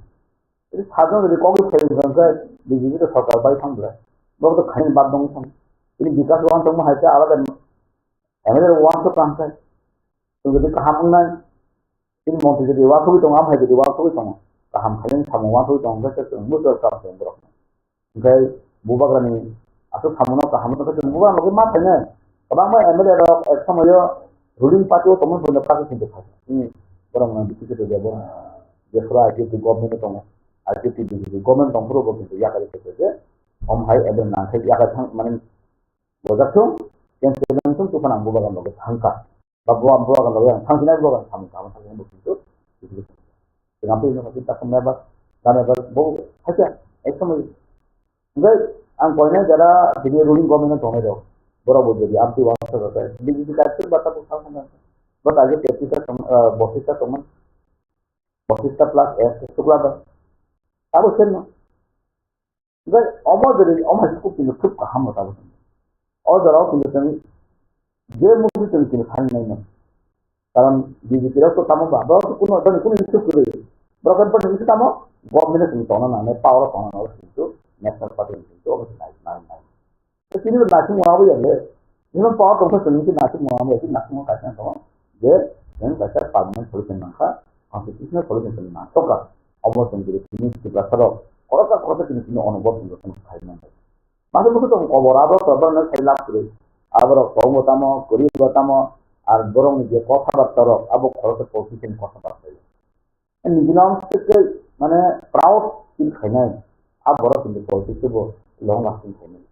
Tini satjon jodi kok sai hingke B J P to sorkar bai thang bwle. Bo to khainai bad dong thang. Tini bikas wan tongma hai khe alada M L A rok wansuk kaham khe. Chwng jodi kaham wngnai, chini montri jodi wansugwi tongo, amhai jodi wansugwi tongo, kaham khainani samung wansugwi tongo, hwnkhe chwng muchung kaham khe borok. Hwnkhe bubagrani aswk samungno kaham wngkha chwng bubagrani logi ma phainai. Kwbangma M L A rok ek somoio ruling party o tongmani phaino party chini phai. Chini borok no B J P to jebo Jefura I P F T government tongo, I P F T B J P government tongphuru bo kintu yakari khe je, om hai ebe nang khe yakari thang mani Bojak thung, yang sedang thung, tupan ang bubagan loge thangka. Ba bubagan loge yang thangsinai bubagan samung kama thangsinai bo kintu. Dengan tu yang kita kena ba, dana ba, bo, haja, ekdom. Enggak, ang koine jara, jadi ruling government tongnai dok. Bora bo jadi, amti wasa kata. Di, di, di, kata, bata, bata, bata, bata, aja, tepisa, bosisa, teman. Bosisa plus S, sukla ba. Abo sen no. Enggak, omo jadi, omo itu kintu, tup kaham, bata, bata. O jora o kintu tong, je musi tong kintu thani nai nai. Karon B J P rok to tamo ba, borok to kuno, borok kuno issue kwrwi. Borok kan borok issue tamo, government ni tongna nangnai, power tongna nangnai, kintu national party ni kintu obo nai, nai, nai. To tini bo naising wabo ya le. Nino power tongsa tong kintu naising wabo ya, naising wabo kaisa tong. Je, yang kaisa permanent solution nangkha, constitutional solution tong nang. Toka, obo tong kintu tini Tiprasa rok, korosa korosa kintu tini onobor tong khai nang. Masa musu tong kobor abo to borok no sai lab kwrwi. Aborok tong bo tamo, kwrwi bo tamo, ar borok ni je kotha barta rok abo khoroksa politician kotha barta. Ni gwnang se ke mane proud feel khainai. Aborok ni politics bo long lasting khainai.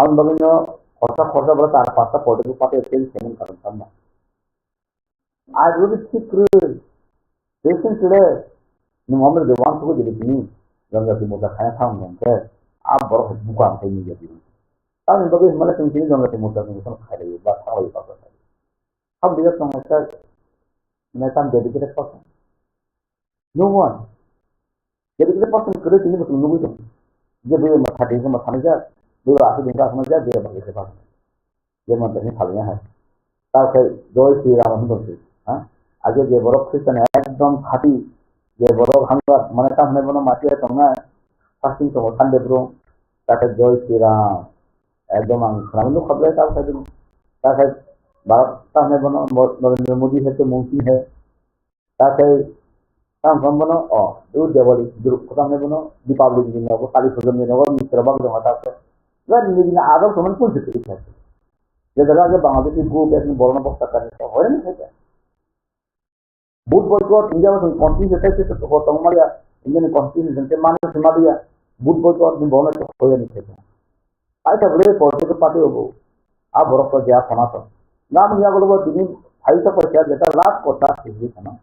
Aboni bagwi no khoroksa khoroksa borok char pasta political party change khainai karon tamo. Ai bo thik kwrwi. Patient le nwng amre de wan thugo de bini. Jongjati mocha khaya thang nang khe. A borok buka ang khe ni jadi. Tamni bagwi himala chwng tini jongjati mocha chwng khon khai lai ba thang lai ba. Ham dia tong khe. Nai tam dedicated person. No one. Jadi kita pas kena sini betul nunggu itu. Dia boleh makan dia sama sana aja. Dia asal dia sama aja dia bagi kita. Dia mau tanya kalinya hai. Tahu saya Joy Sri Ram itu sih. Ha? Aja dia borok Kristen ekdom khati. Dia borok hamba mana tam mana mati ya tong na. Fasting tong Sunday bro. Tahu Joy Sri Ram. Ekdom ang kena nunggu khabla tahu saya dulu. Tahu saya Bharat tam mana Narendra Modi hai to mungkin hai. Ta tei tamo khe bono, o, o Diwali, Dur-, tamo khe bono Deepavali ni nogo, Kali Pujo ni nogo, Mitra bak joma ta khe. Ga ni ni adol soman kun sikri khe. Je jaga je Bangladeshi group ek ni borno boksa kani khe, hoye ni khe. Vote boycott, India ma constitution te se to tong maya, India ni constitution te mani se maya, vote boycott ni borno hoye ni khe. Ai ta bole political party obo. A borok to jea khona to. Nam ya bole bo tini ai ta paisa jeta last kota sigi khana.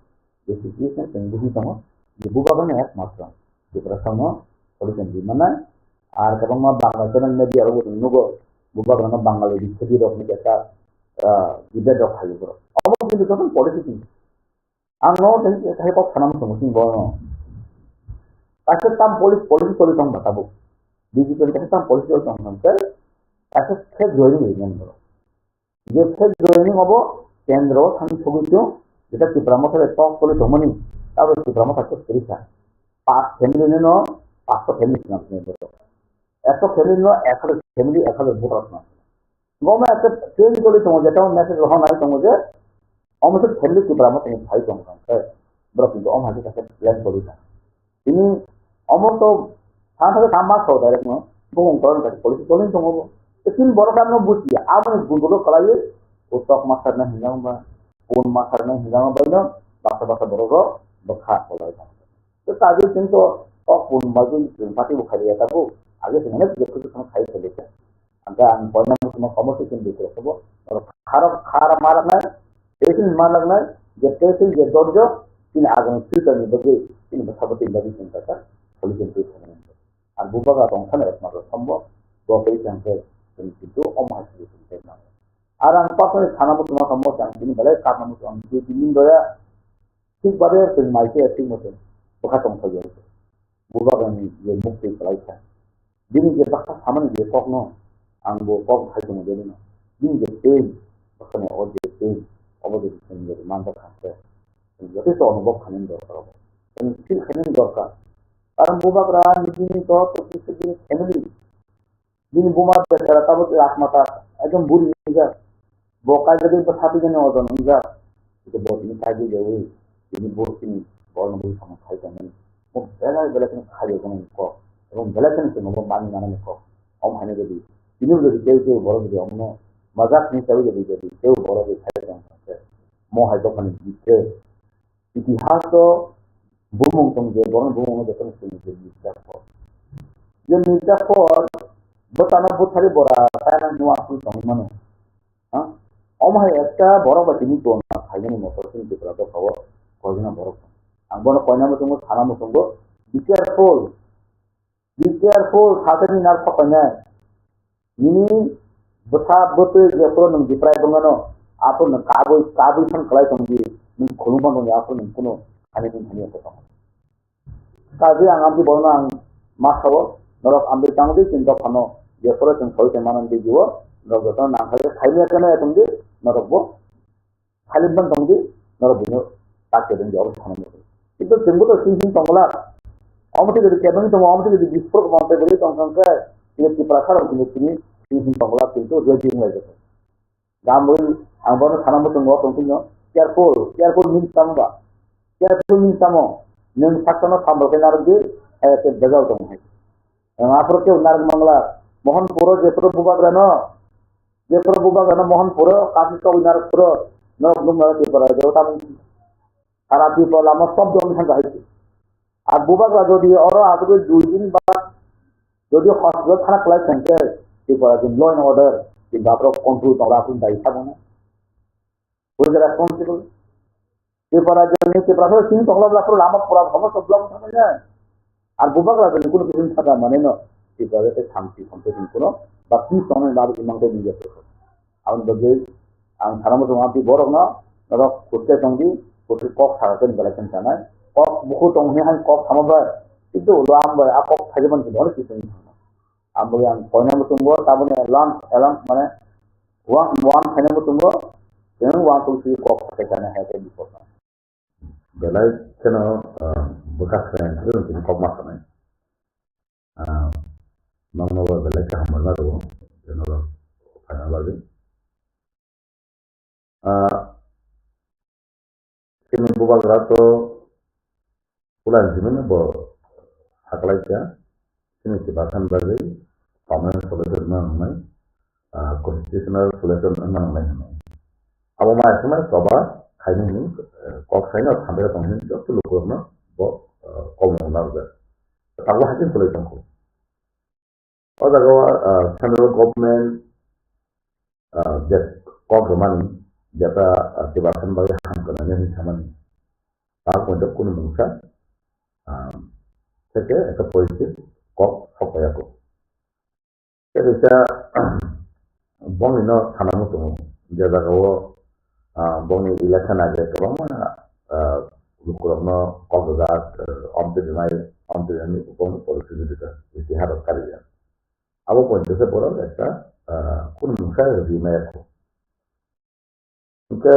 Bisi sigi sen sen buji tongo. Je bubagrani ekmatro. Tiprasa no solution di manai. Ar kwbangma Bangla channel media rok bo nugo. Bubagrano Bangali di khedi rok ni jeta, ah, debate rok hayo borok. Obo kintu joto politics ni. Ang no tei kaisa kok sana muchung muchung bono. Kaisa tam policy, policy choli tong ba tabuk. B J P ni kaisa tam policy choli tong tong khe kaisa fake joining ri nang boro. Je fake joining obo kendro thani sogwi chung, jeta Tipra Motha bai tok choli tongmani, abo Tipra Motha khe kwrwi kha. Pas family ni no, pas family swnam swnam boro. Ekso family no, ek hajar family, ek hajar voter swnam. Goma ekta train choli tongo, jeta message rohor nai tongo je, omo se family Tipra Motha ni phai tong kha khe, borok kintu omo hai khe kaisa plan choli kha. Tini omo to thang thang kha ma so direct no, bokong koron kaisa policy choli tongo bo. Tini borok ano bujiya, aboni gundolo kalai, utok masar na hinjang ba, pun masar na hinjang ba no, basa basa borok rok bwkha kolai kha. To ta je chwng to Kok pun bagwi chwng party bo khailiya tabuk. Age chwng onek je kuchuk kheno khai khailiya. Angkhe ang poina muchungma komo se chwng bikhe sabo. Khara khara maraknai, tesin maraknai, je tesin je dorjo, chini agam future ni bagwi, chini bwsabo tini bagwi chwng kaka solution twi khainai. Ang bubagra tongthani ekmatro sombo, bo tei chwng khe chwng kintu omo hai solution khe nango. Ar ang personally sana muchungma komo se ang chini belai karna muchung ang chini doya, thik babe chwng mai khe thik mote bwkha tongthokya. Bubagrani je mukti kwlai kha. Bini je baksa samani je kokno ang bo kok hai tongo bini no. Bini je pain, baksa ni o je pain, obo je chwng je man kha khe. Joto to onubhob khainani dorkar obo. Chwng feel khainani dorkar. Karon bubagra ni bini to to kisa bini family. Bini buma bechara tabuk chwla asmata ekdom buri wngjak. Bo kaijagwi bwsatwi jani ojon wngjak. Hwnkhe bo tini kaijagwi tini bo chini borokno bui samung khai tongmani. Bo belai belai kheno khaijak wngnani kok. Ebong belai kheno chwngno bo manwi manani kok. Omo haino jodi tini jodi tei tei borok jodi omono majak hwnwi chaui jodi jodi tei borok jodi khai tongkha khe mo hai dophani bitre Itihas o bumung tong je, borokni bumung no jotono sini je Mirza Phor. Je Mirza Phor, bo tano buthari bora, kaya nang nua aswk tongwi mano. Ha? Omo hai ekta borok bai tini tongna phaimani motor sini Tripura dophao koijana borok tong. Ang bono koina muchungo, sana muchungo, be careful. Be careful, sajani nar sokoinai. Nini bwsa bwtwi jephuru nwng diprai bwngano, aphuru nwng kabui, kabui san kwlai tongdi, nwng khulumma tongdi, aphuru nwng kunu hani nwng hani eko tongo. Kaje ang amtwi bono ang ma sao, norok amtwi tangdi chini dophano, jephuru chwng soi tongma nang video, norok jotono nang khe khaimya khe nai tongdi, norok bo Silent ban tongdi, norok buino tak kebeng di, obo sana muchung. Kintu chwngbo to sing sing tongla. Omo twi jodi kebeng tongo, omo twi jodi bisporo monte bwrwi tong kha khe, tini Tiprasa rok tini tini sing sing tongla, kintu ready wng lai jotto. Gam bwrwi ang bono sana muchungo tong phino, careful, careful means tamo ba? Careful means tamo? Nwng saktano sambal khe narwk di, hai khe bejal tong hai. Ang aphuru khe narwk mangla, Mohanpuro jephuru bubagrano, Jephuru bubagrano Mohanpuro, Kashi Chowk Inarpuro, norok nukmano Tripura rajao tamung sara Tripura lama stop dong thang hai. Ar bubagra jodi oro asugwi dui din ba jodi hospital thana kwlai thang khe Tripura din law and order din baprok control tongra aswk dai sabana. Who is responsible? Tripura joni Tripura sini tongla bla pura lama pura homo to block thang ya. Ar bubagra joni kuno kisim thaka mane no Tripura te shanti samte din kuno ba peace tong ba imang te din ya. Ang bagwi ang sana muchung amtwi borok no norok kutte tongdi, kutte kok saka khe belai khe sanai. Kok buku tong hini hai kok sama bai. Kintu ulo am bai a kok thaijaman khe bono kisim thangna. Ang bagwi ang koina muchungo taboni alarm, alarm mane Wang, wang khaina muchungo, chwng wang tong si kok sakai sana hai khe bikokna. Belai kheno, ah, bwkha sreng khe chini kok ma sanai. Ah, mangno bo belai kaham ma rwo, chwngno phaina bagwi. Ah, Chini bubagra to pulan simi no bo saklai kha, chini Tibetan bagwi permanent solution wngna nangnai, ah, constitutional solution wngna nangnai hwnwi. Abo ma ekhe ma choba khaini hwnwi, eh, kok saino thambai tong hwnwi joto lukurokno bo, eh, kok mung narwkjak. Tabuk hai khe kwlwi tongkho. O jaga o, ah, central government, ah, je kok rwmani, jeta, ah, Tibetan bagwi ham kwnani hwnwi samani. Ta poito kunu mungsa, ah, tei khe ekta positive kok sok paiya kho. Tei kaisa, bongni no sana muchungo, je jaga o, ah, bongni election age kwbangma, ah, lukurokno kok rwjak, ah, omtwi rwnai, omtwi rwnani bongni policy ni bwkha, istiharok karwi ya. Abo poito khe borok ekta, ah, kunu mungsa rwgwi maya kho. Hwnkhe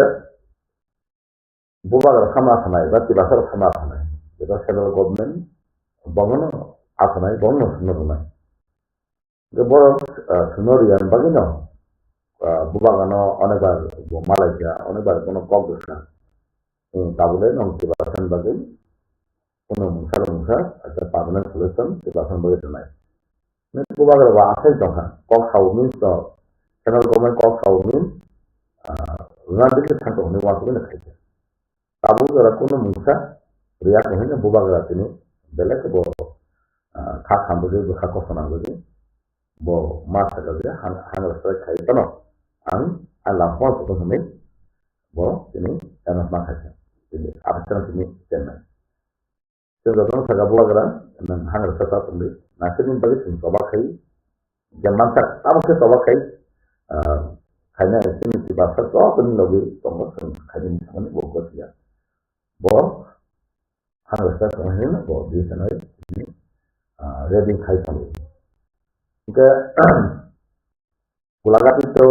bubagra sama sanai ba tibasa rok sama sanai, jeba central government bono asanai, bono swngna rwnai. Hwnkhe borok, ah, swngna rwya bagwino, ah, bubagrano onekbar bo malaikha, onekbar bono kok rwkha. Hmm, tabukle nwng tibasa bagwi Kuno mungsa rok mungsa, asa permanent solution, tei baksa bagwi rwnai. Nini bubagra ba asai tongkha, kok sao means to, central government kok sao means, ah, rwna dikhe thang tong hwnwi uansugwi no khaikha. Tabuk jora kuno mungsa, rwya khe hwnwi bubagra tini, belai khe bo, ah, kha khamrwgwi bwkha kosom nangwgwi bo ma sakha je hang, hang rwchaprai khai phano ang, ang lamphang tongthok hwnwi bo tini channel ma khaikha. Tini Abhisek tini chennai. Chwng jotono sakha bubagra nwng hang rwchapra tongdi. Naisingni bagwi chwng choba khai. Je mansak tamo khe choba khai, ah, khaina chini Tiprasa jotoni logi tongo chwng khaina thangmani bo gothiya. Bo hang rwchapra tongmani bo di sanai, ah, ready khai tongo. Hwnkhe, Gulagati to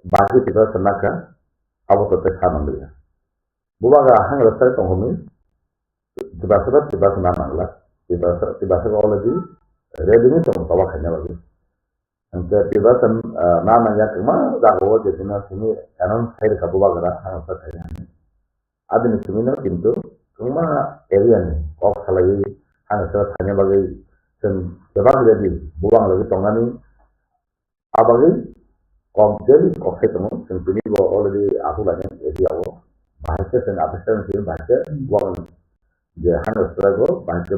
baki Tiprasa nakha, abo to tei sa manliya. Bubagra hang rwchaprai tong hwnwi, Tiprasa to Tiprasa na nangla. Tiprasa, Tiprasa already ready ni tong choba khaina bagwi. Hwnkhe Tiprasa, ah, na nangya kwbangma jagao je dino simi announce khai rwkha bubagra hang rwchapra khaina hwnwi. Abini simi no kintu kwbangma area ni kok salaiwi hang rwchapra khaina bagwi chwng bebak ready, bubang logi tongnani. Abagwi kok daily kok sai tongo, chwng tini bo already ahulaini area o. Bahai khe chwng Abhisek ni simi bahai khe bubagra je hang rwchaprai go bahai khe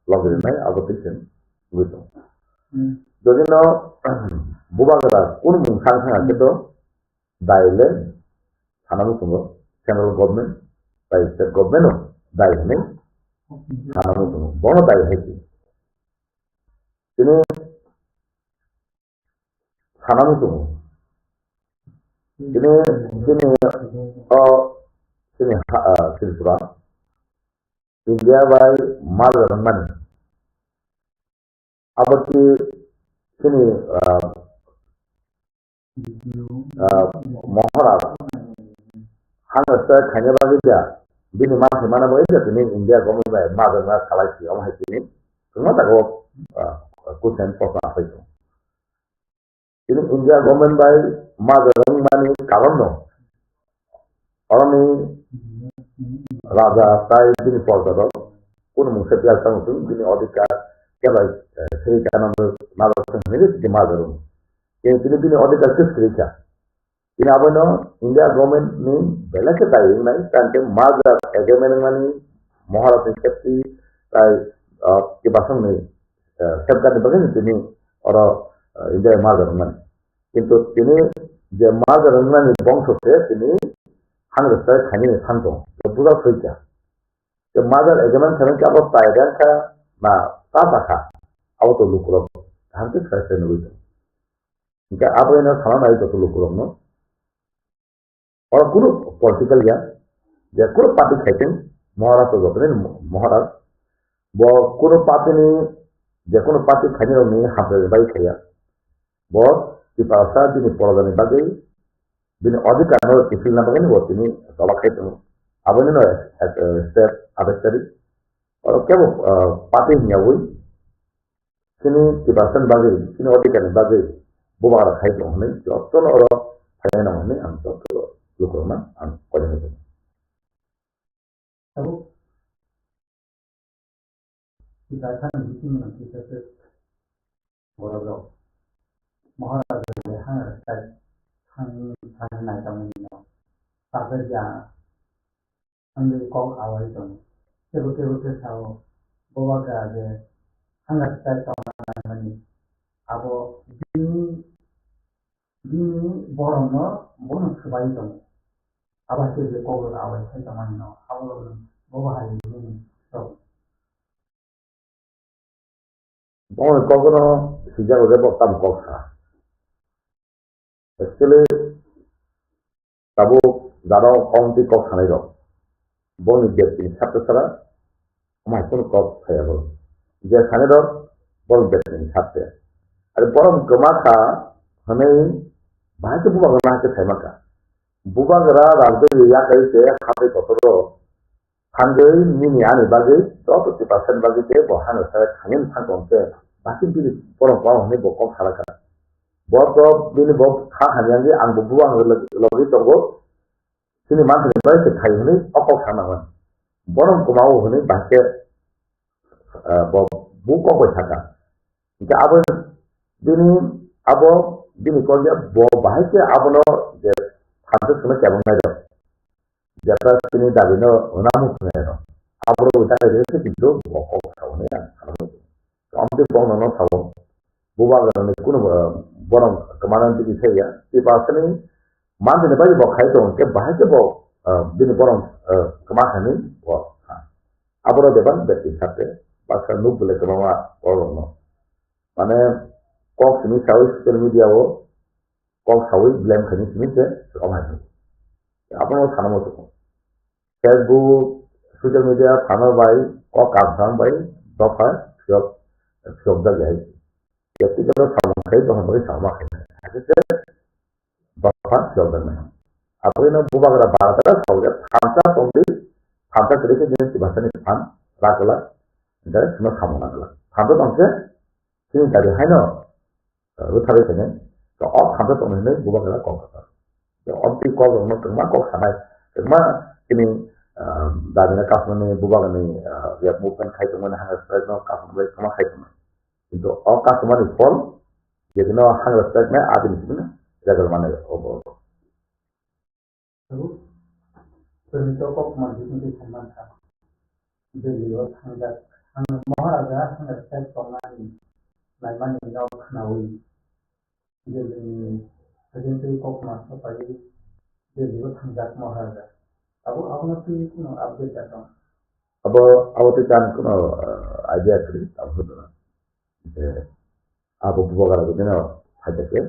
logi rwnai abo twi chwng wngwi tongo. Hmm. Jodi no bubagra kunu mung sang thang khe to dai le sana muchungo central government bai state government o dai hwnwi sana muchungo. Bono dai hai se. Tini sana muchungo. Tini, tini o tini ha, ah, Tripura India bai major wngmani. Abo twi chini, ah, ah, Maharaj hang rwchapra khaina bagwi ja, bini manthai mana bagwi ja tini India government bai major ma salai si, omo hai tini kwbangma jaga o, ah, question proshno aphai tongo. Tini India government bai major wngmani karon no, oroni raja tai bini porja rok kunu mungsa biyal tang thung, bini odhikar khe bai, eh, sri kana no major thung hwnwi tini major wng. Tini, tini bini odhikar khe sri kha. Tini abono India government ni belai khe dai wngnai, tei hwnkhe major agreement wngmani Maharaj ni safety tai, ah, Tiprasa ni, eh, safeguard ni bagwi tini oro, eh, India major wngmani. Kintu tini je major wngmani bongso se tini hang rwchaprai khainani thang tongo, je buja soi kha. Je major agreement khainai khe abo tai rang kha na ta ta kha, abo to lukurok kaham khe sai sai nugwi tongo. Hingkhe abo eno sana nai joto lukurokno. Oro kunu political ya, je kunu party khaitwng, Maharaj to jotoni Maharaj. Bo kunu party ni, je kunu party khainai rokni hamkrai bai khaiya. Bo Tiprasa bini porojani bagwi, bini odhikar no kiphilna bagwi bo tini choba khai tongo. Aboni no, eh, step athais tarik. Oro kebo, eh, party hwnyawi, chini Tiprasa ni bagwi, chini odhikar ni bagwi bubagra khai tongo hwnwi jotono oro phainai nango hwnwi ang joto lukurokno ang koinai tongo. Tabuk Tiprasa ni bising no kisa se borok rok Maharaj bai hang rwchaprai thang thang nai tongmani no sajak ya. Wngwi kok awai tongo. Kebo kebo khe sao, bubagra je hang rwchaprai tongmani abo bini, bini borokno bono swbai tongo. Abo hai khe je kok rok awai khai tongmani no abo rok bobo hai bini rok. Bongni kokno swijak rwjak bo tamo kok sa. Actually, tabuk jara o kok twi kok sanai rok. Bongni bek tini sat sara, omo hai kheno kok saya bo. Je sanai rok, borok bek tini sat te. Ari borok kwma kha hwnwi bahai khe bubagra hai khe sai ma kha. Bubagra rajagwi yakarwi se hatai kotor rok thangwi nini ani bagwi joto Tiprasa ni bagwi tei bo hano sai thangwi thang tong khe basi bini borok bo hwnwi bo kok sala kha. Bo to bini bo kha hamya wngwi ang bo buang logi tongo, chini manthani bai se khai hwnwi o kok sana hwn. Bono kwmao hwnwi bahai khe, ah, bo bu kok bai saka. Hingkhe abo bini, abo bini kok ya bo bahai khe abono je phanto sino kebang nai rok. Jepra chini dabi no hwnamung thunai rok. Aborok bai dakai rwkhe kintu bo kok sao hwnwi ang sana muchungo. Amtwi bongno no sao. Bubagrani kuno, eh, borok kwmana bini thaiya. Tipasani manthani bai bo khai tong khe bahai khe bo, eh, bini borok, eh, kwma khaini bo. Aboro bebak beti khate. Baksa nuk bole kwbangma borokno. Mane kok simi sawi social media o kok sawi blame khaini simi se kwbang hai. Abono sana mo. Facebook, social media thangma bai, kok kamsang bai, dopha phiyok, phiyok jak hai. Yakti kalo samung khai, dopha bai samung khai. Hakhe se dopha phiyok jak nai. Aboni bubagra bara tara sawi, thamsa tongdi, thamsa kiri khe jini tibasani phan, rakla, jai sima samung rakla. Thamsa tongse, sini dari haino, rwtharwi khainai. To o thamsa tongmani hinwi bubagra kok kha. To o twi kok rokno kwbangma kok sanai. Kwbangma chini, ah, damina kasmani bubagrani, ah, rep movement khai tongmani, hunger strike no kasmani bai kwbangma khai tongmani. Kintu o kasmani phol, je dino hunger strike nai, a dini simi no result manai obo. Tabuk, chwngni to kok manjak wngwi thangman kha. Delhi o thangjak, thang-, Maharaja thangna side tongnani naimani nok khnaui Delhi ni hajentwi kokma sapaiwi Delhi o thangjak Maharaja. Tabuk abono twi kuno update da tong? Abo, abo twi tang kuno, uh, idea kwrwi, abo hwnwi. Je abo bubagra bo bino phaikha khe,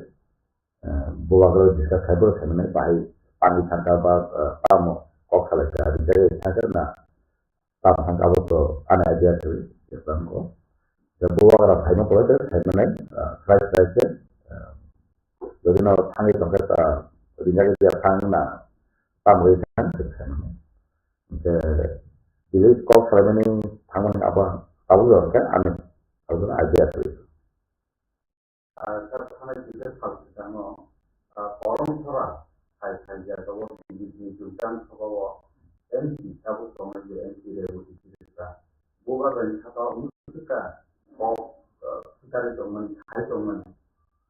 eh, bubagra discuss khai bo khaimani bahai pani thangkha ba, eh, tamo kok salai kha, rijak thangkha na, tamo thangkha abo to ani idea kwrwi, je tamo. Je bubagra phaima pore khe khaimanai, eh, try, try khe, eh, jodi no thangwi tongkhe ta rijak ya thang na, tamo ri thang khe khaimanai. Hingke, tini kok salaimani thangmani abo, abo jora khe ani, abo jora idea kwrwi. Ah, sir, thanai kisa sal swkangno, ah, Kolomsora hai, hai jagao B J P ni Jumtang Sabha o M P tabuk tongnai je M P Reboti Sirika. Bubagrani saka wngkha kok, ah, swkari tongmani, khai tongmani.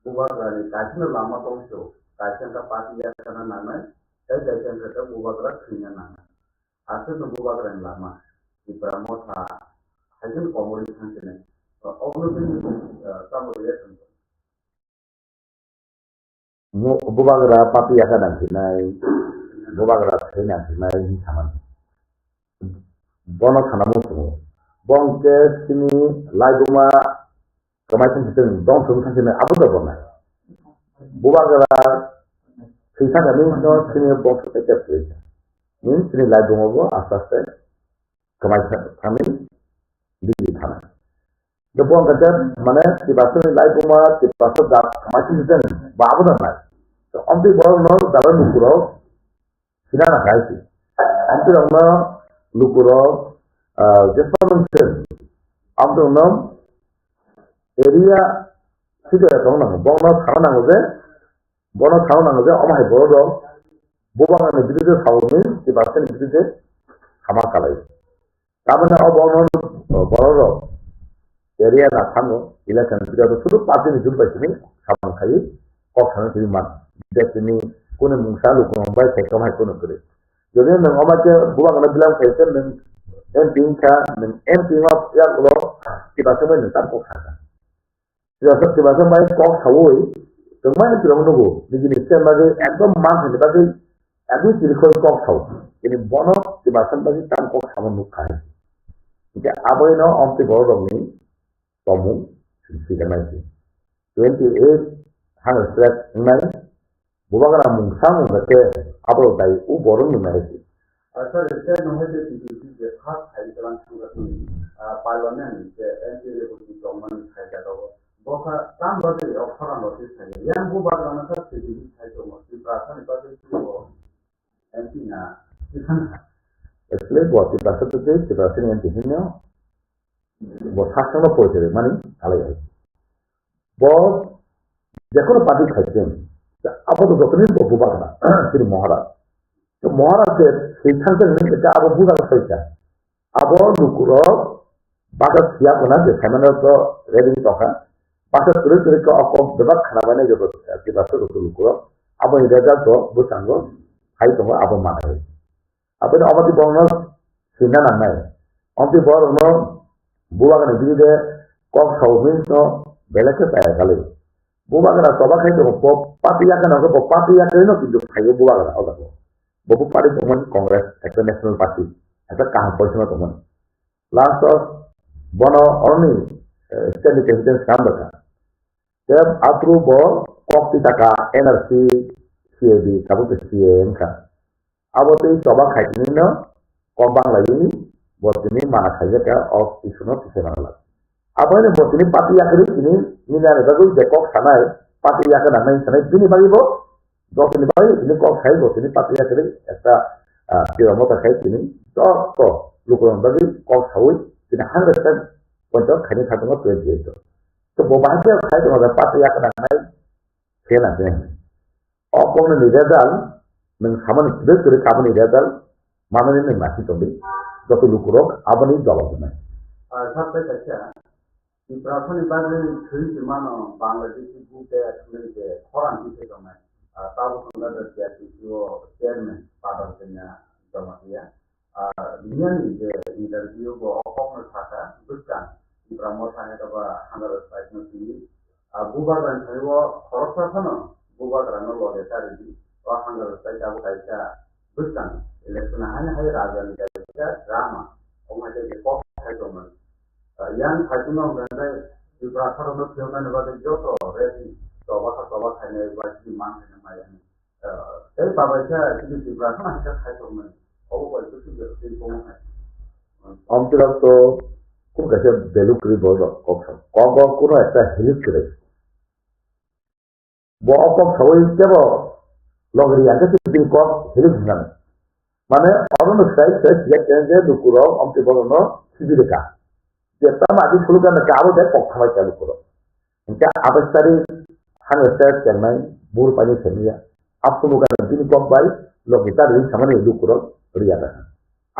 Bubagrani kaisa lama tongso, kaisa wngkha party yakana nangnai, tei kaisa wngkha khe bubagra thwina nangnai. Aswkno bubagrani lama, Tipra Motha, haikhe komorwi thangsinai. Obono tei, eh, tamo reaction tong? Mo-, bubagra papi yaka nangkhinai, bubagra thai nangkhinai, hinwi samani. Bono sana muchungo. Bo hwnkhe chini laibuma kwmai thang sitwng, dongso wng thang sitwng, abo da bo nai. Bubagra thwi thang kha, nini no chini bongso tei tep kwrwi kha. Nini chini laibuma bo aste aste kwmai thangwi bini thanai. Bo hwnkhe je, mane, Tiprasani laibuma, Tiprasa jat kwmai thang sitwng, bo abo da nai. To, amtwi borok no jara lukurok, Sinana kaisi. Amtwi rokno lukurok, ah, je phano se, amtwi rokno area sida tong nango. Bono thana nango je, bono thana nango je, omo hai borok rok, bubagrani birude sawi, Tiprasani birude sama kalai. Tamoni o borok, borok rok area na thango, election ni bijago sudu party ni jul bai simi samung khai kok sana simi man. Bijago simi kunu mungsa lukurok bai sai kamai kunu kwrwi. Jodi nwng omo khe bubagrano bilam khai khe nwng M P wngkha, nwng M P wngma yagulo Tiprasa bai nwng tam kok sakha. Tiprasa, Tiprasa bai kok saui, tongmani Tiprasa nugo, nijini state bagwi ekdom manthani bagwi, ekdom chirikhoi kok sao. Ini bono Tiprasa bagwi tam kok samo nukha. Hingke aboino omtwi borok rokni tomung swijaknai se. Twenty eight hundred wngnai, Bubagra mungsa mungsa khe abo dai u borok ni mai se. Asa rite no hai je T T C je first hai jalan thangkha tini, ah, parliament je M P Reboti tongmani hai jagao. Bosa tam bagwi o khorang rok se sai. Yang bubagra no sa T T C sai tongo. Tiprasa ni bagwi se bo M P na. Actually, bo Tiprasa to je Tiprasa ni M P hinyo. Bo sasano poithe mani salai hai. Bo jekono party khaijeng, abo to jotoni bo bubagra, chini Maharaj. To Maharaj je swi thangkhe hwnwi khe abo bubagra soika. Abo lukurok bata siya khuna je saimano to ready tongkha. Bata kwrwi kwrwi khe o kok bebak khna bainai joto Tiprasa joto lukurok. Aboni result to bwskango hai tongo abo manai. Aboni omoti borokno swina nangnai. Omoti borokno bubagrani birude Kok sao means no belai khe chaya kali. Bubagra choba khai tongo, bo party yakarwi no, bo party yakarwi no kintu phaio bubagra o jaga. Bo bo party tongmani Congress, ekta national party, ekta kaham position o tongmani. Last o bono only, eh, state ni president swkang bwkha. Tei aphuru bo kok twi taka N R C, C A D, tabuk tei C A A wngkha. Abo tei choba khai tini no kok banglaini bo tini mana khaijak kha o issue no tisai manglak. Abo no bo tini party yakarwi tini nini ani bagwi je kok sanai, party yakar nangnai sanai, bini bagwi bo jotoni bagwi tini kok sai, jotoni party yakarwi ekta, ah, tira mota sai tini joto lukurokni bagwi kok saui tini hundred percent poito khaini khatungo twenty eight o. To bo bahai khe sai tongma party yakar nangnai khe na khe. O koknwi ni result nwng samani kwrwi kwrwi kaboni result manani nwng nasi tongdi. Joto lukurok aboni jawab rwnai. Ah, sabai kaisa Tiprasani bagwi thwi se mano Bangladeshi bute thwngwi je khorang twi se tongnai. Ah, tabuk wngkha the T R T C o chairman Padal Kanya Jamatia. Ah, niyani je interview bo o kokno sakha bwskang Tipra Motha hai khe ba Hangara side no twi. Ah, bubagrani thani o khoroksa phano bubagrano loge ta ridi. O Hangara side abo kaisa bwskang election hai hai raja ni kaisa drama. Omo hai khe kok khai tongmani. Ah, yang khai tongmani hwnkhe Tripura sarokno phiyoknani bagwi joto rally choba kha choba khainai ba chini man khainai maya. Ah, tei babaisa chini Tripura kheno hakhe khai tongmani. Obo bai bwswk bwswk twi komo hai. Omtwrok to kunu kaisa value kwrwi borok kok sa. Kok o kunu ekta help kwrwi. Bo o kok saui kebo logri yang khe bini kok help hwnani. Mane oro no sai sai siya khe je lukurok omtwi borokno sibiri ka. Je tamo agi sulu gana ka abo de kok thamai ka lukurok. Hingke abasari hangsa chengnai bur paini semiya. Apsulu gana bini kok bai logi ta ring samani lukurok riya da.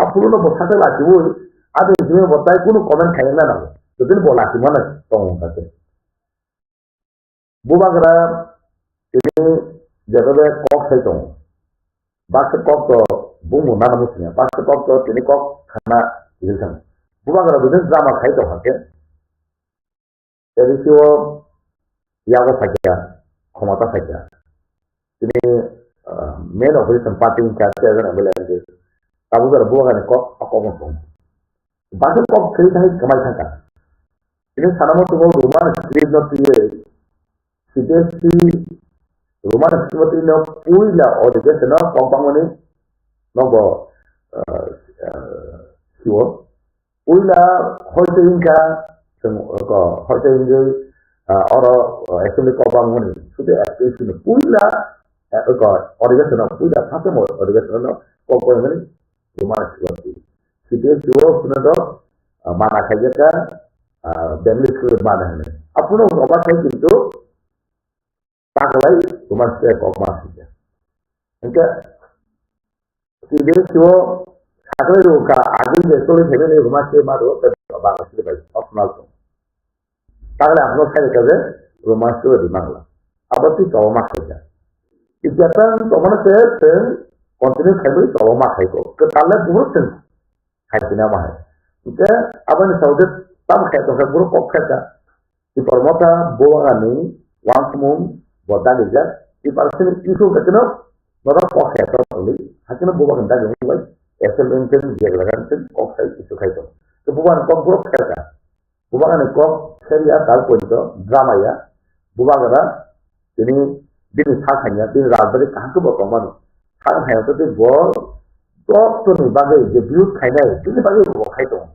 Apsulu no bo sakhe laki bui, ado jime bo tai kunu comment khayang na nango. Jodin bo laki mana tong hingka khe. Bubagra tini jetobe kok sai tongo. Baksa kok to bumung nana muchungya. Baksa kok to tini kok khana tini thang. Bubagra bini drama khai tong hakhe. A D C o yago phaikha, khomota phaikha. Tini, ah, main opposition party wngkha, chairman M L A wngkha. Tabuk jora bubagrani kok, a kok no tong. Baksa kok khri khai kamai thangkha. Tini sanamo tongo Roman script no twiwi, C B S E Roman script no twiwi no puila education no kok bangmani nobo, ah, ah, siwo. Puila hoite wngkha, chwng, ko, hoite wngwi, ah, oro, ah, assembly kok bangmani, sute application no puila, ah, ko, education no puila, first time education no kok bangmani, Roman script. C B S E o phano do, ah, mana khaijak kha, ah, Bengali script mana hwnwi. Aphano oba khai kintu taklai Roman script kok ma sija. Hingke C B S E o taklai ro ka agin de tole thebe ni Roman script ma do, te Bangla script bai optional to. Taklai aphano sai ka je Roman script di Bangla. Abo ti to ma khaija. Ijatan to mana se se continue khai bai to ma khai ko. Ke talle buhur sen khai kina ma hai. Hingke aboni saudi tam khai to khai buru kok khai ka. Tipra Motha bubagrani uansukmung bo dagijak. Tiprasani issue khe kheno norok kok khe tor tongdi. Hakhe no bubagrani dagimung bai S L N ten, Jaglagan ten kok sai issue khai tong. To bubagrani kok borok khelka. Bubagrani kok seria tal poito drama ya. Bubagra tini bini sak hanya, bini rajbari kaham khe bo tongmani. Sak hanya to tei bo jottoni bagwi je views khainai, bini bagwi bo khai tongo.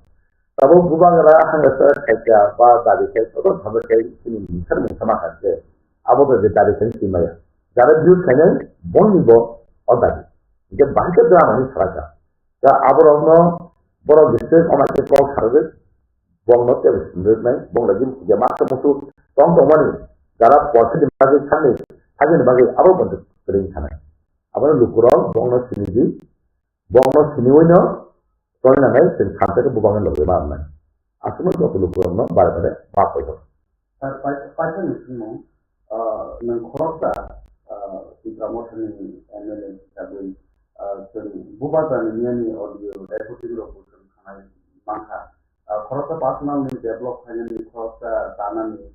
Tabuk bubagra hangsa khaikha ba dabi khai kotor thangwi khai chini mungsa mungsa ma kha khe abo bai je dabi khai si maya. Jara views khainai bongni bo o dabi. Hingke bahai khe drama ni salaka. Ta aborokno borok district omo khe kok sarwi bongno tebo sindriknai bong lagi je masa musu tong tongmani jara porsi ni bagwi sakni sakni bagwi abo bonduk kwrwng sanai. Abono lukurok bongno sini di. Bongno siniwi no toni nangnai chwng thamsa khe bubangni logi ma wngnai. Aswkno joto lukurokno bare bare ma poito. Sir, pai-, paithakni swngmung, ah, nwng khoroksa, ah, Tipra Mothani M L A hisabwi, ah, chwng bubagrani miyani audio recording rokbo chwng khnai mankha. Ah, khoroksa personal ni develop khainani, khoroksa tanani,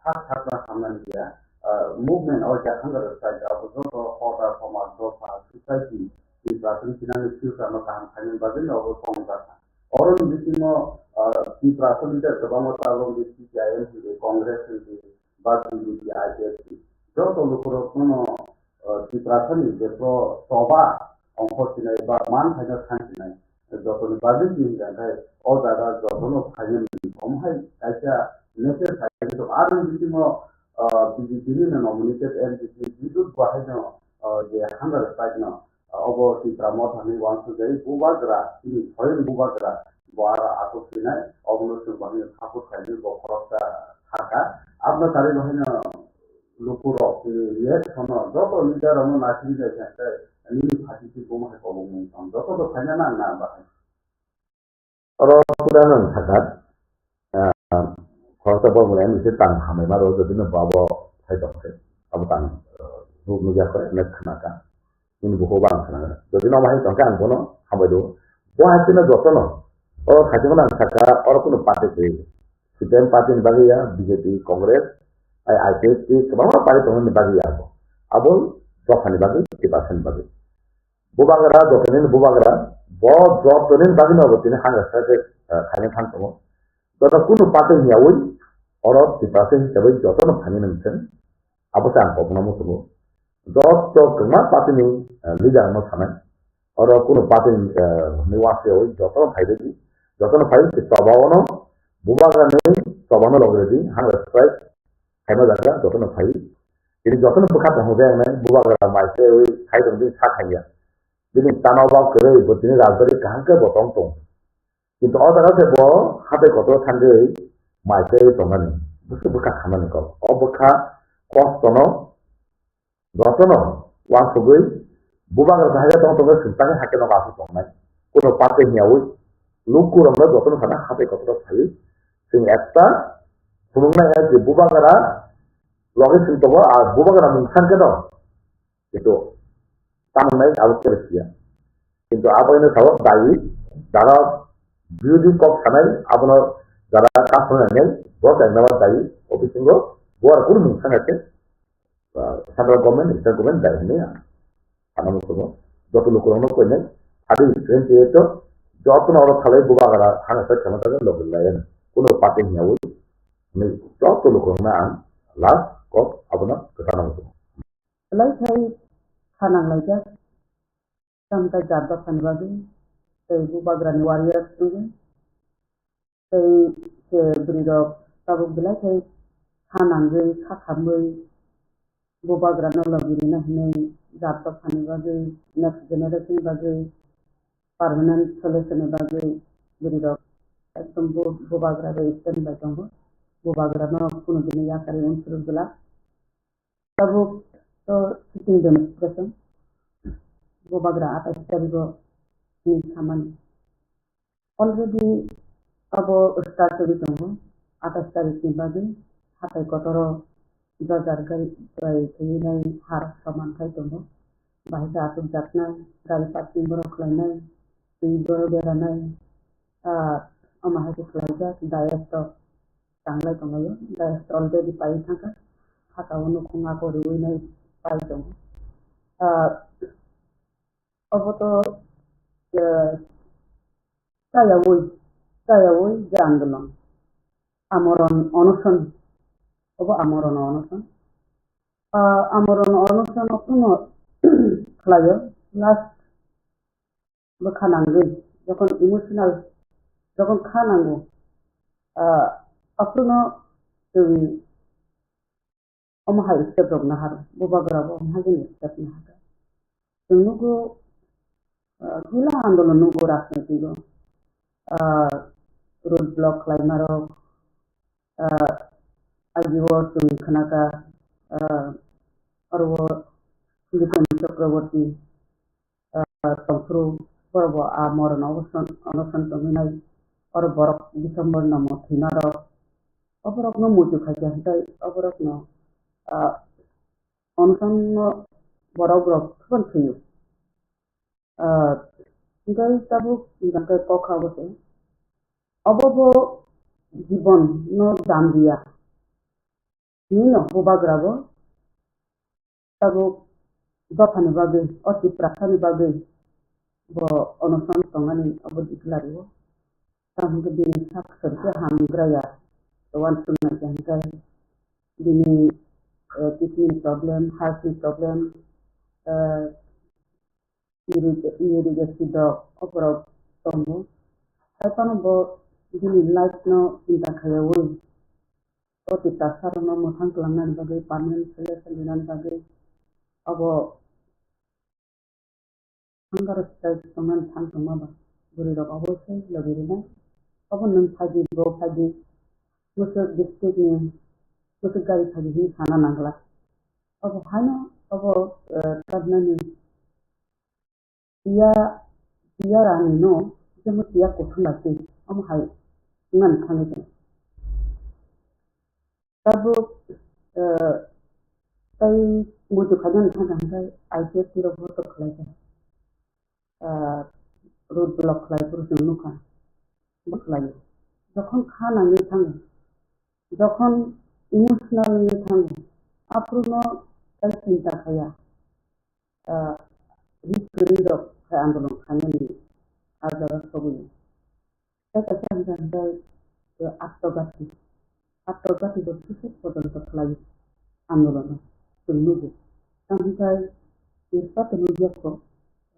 sak sakna hamnani ya, ah, movement o je hunger strike abo joto hoda, somaj, dopha, society ni person sinani future no kaham khainani bagwi no obo tongjakha. Oroni bisingo, ah, Tiprasa leader kwbangma tabok di C P I M hinwi, Congress hinwi, ba B J P, I P F T, joto lukurokno, ah, Tiprasani je pro-, choba ongkho sinai ba man phaino thang sinai, jotoni bagwi chini hwnkhe o jaga jotono phainani omo hai kaisa message sai tong. Aroni bisingo, ah, B J P ni nominated M P Bidut Gohaino, ah, je hunger strike no, ah, obo Tipra Motha ni uansukjai bubagra, chini soyung bubagra, bo aro aswk sinai, obono chwng bahai no support khainai, bo khoroksa sakha. Aboni karwi bahai no lukurok ni reaction no joto leader rok no naisingwi naikha khe nini phaising se buma hai kobokmung tong, joto to phaina nang na bahai. Oro pura nang sakha, ah, khoroksa borok ni M C tang hamai ma rw, jodi no bo abo sai tong khe, abo tang, ah, nuk nukya khe, net khna kha. Nini bukhuk bang khna kha. Jodi no bahai tong khe ang bono hambai do. Bo hai kheno joto no. Oro khaisa no ang sakha, oro kuno party kwrwi. C P I M party ni bagwi ya, B J P, Congress, I, I P F T, kwbangma party tongmani bagwi ya abo. Abo dophani bagwi, Tiprasani bagwi. Bubagra, jotoni bubagra, bo jotoni bagwi no bo tini hunger strike, eh, khaina thang tongo. Joto kunu party ni yawi, oro Tiprasa hisabai jotono phaini nang thung. Abo se ang kok no muchungo. Joto kwbangma party ni, eh, leader no sanai. Oro kunu party ni, eh, ni wasi yawi jotono phai di. Jotono phai se choba ono, bubagra ni choba no logre di, hunger strike khaima jaga jotono phai. Ini jotono bwkha tong hwnjak nai, bubagra mai se yawi khai tong di sa khaiya. Bini tana o bak kwrwi, bo tini rajbari kaham khe bo tong tong. Kintu o jaga se bo hatai kotor thangwi mai tei tongnani, bwswk bwkha khamani kok. O bwkha kostono, jotono uansugwi bubagra se haikhe tong tongwi swngchangwi haikhe nogo aswk tongnai. Kuno party hiyawi lukurokno jotono sana hatai kotor phaiwi chwng ekta phunuknai hai je bubagra logi chwng tongo, a bubagra mung thangkhe no. Kintu tamo nai abo khe siya. Kintu abo ino sabo dai, dara birodhi kok sanai, abono dara kasonai nai, bo kainama dai, o bisingo bo ar kunu mung sana khe, ah, central government, state government dai hinwi ang sana muchungo. Joto lukurokno koinai, adi twenty eight o jotono oro thalai bubagra hana sa khema jaga logi lai, kuno party hiyawi, hinwi joto lukurokno ang last kok abono kwchana muchungo. Belai khai kha nanglaijak, tamta jat dophani bagwi tei bubagrani warriors wngwi tei se bwrwirok tabuk belai khai kha nangwi kha khamwi bubagrano logi rwna hinwi jat dophani bagwi next generation bagwi permanent solution ni bagwi bwrwirok ekdom bu-, bubagra bai stand bai tongo. Bubagrano kunu bini yakarwi unsuri glak. Tabuk to sitting demonstration. Bubagra atais tarigo ni samani. Already abo start wngwi tongo. Atais tarik ni bagwi hatai kotoro dojar gari bai thwiwi nai har saman khai tongo. Bahai khe achukjaknai, gari parking borok khlainai, twi borok beranai, ah, omo hai khe khlaijak, dayas rok tanglai tonglaio, dayas already paiwi thangkha, saka o nukhung abo riwi nai pai tongo. Ah, obo to, eh, chayawi, chayawi je andolon, amoron onoson, obo amoron onoson. Ah, amoron onoson okno khlaio, last bwkha nangwi, jokhon emotional, jokhon kha nango, ah, aphuru no chwng omo hai step rok nahar, bubagra bo omo hai step nahar. Chwng nugo, ah, puila andolon nugo rajnoitiko, ah, road block khlaima rok, ah, I G O chwng khnaka, ah, oro Bipen Chakraborty, ah, tongphuru, borok bo a moron oboson, onoson tongwi nai, oro borok December no mo thwima rok, oborok no muitu khaikha hwnkhe oborok no, ah, onoson no borok rok phano thwiyo. Ah, hwnkhe tabuk hwnkhe kok kha obo se. Obo bo jibon no damliya. Hinwi no bubagra bo tabuk dophani bagwi, o Tiprasani bagwi bo onoson tongmani obo declare o. Tamo hwnkhe bini sak sori khe hamgraya, uansuknai khe hwnkhe bini, eh, kidney ni problem, heart ni problem, eh, uric-, uric acid rok, oborok tongo. Hai phano bo bini life no chinta khaiyaui, o Tiprasa rokno mwthang kwlangnani bagwi, permanent solution rinani bagwi, abo hunger strike tongnani thang tongma ba bwrwi rok obo se logi rinai. Obo nwng phaidi, bo phaidi, Mwswk district ni mwswk gari phaidi hinwi sana nangla. Obo haino obo, eh, tabnani tiya, tiya rani no, jemo tiya kuthum bai twi, omo hai wngmani thangwi tongo. Tabuk, eh, tei muitu khainani thangkha hwnkhe I P F T rok bo tok khlaijak. Ah, road block khlai phuru chwng nukha, bo khlaio. Jokhon kha nangwi thango, jokhon emotional wngwi thango, aphuru no tai chinta khaya, ah, ri kwrwi rok khai andolon khainani ah jaga sogwi. Tei kaisa hwnkha hwnkhe, eh, Atto Gati. Atto Gati bo susu pojonto khlai andolono chwng nugo. Tamo hwnkhe, eh, joto nukya kho,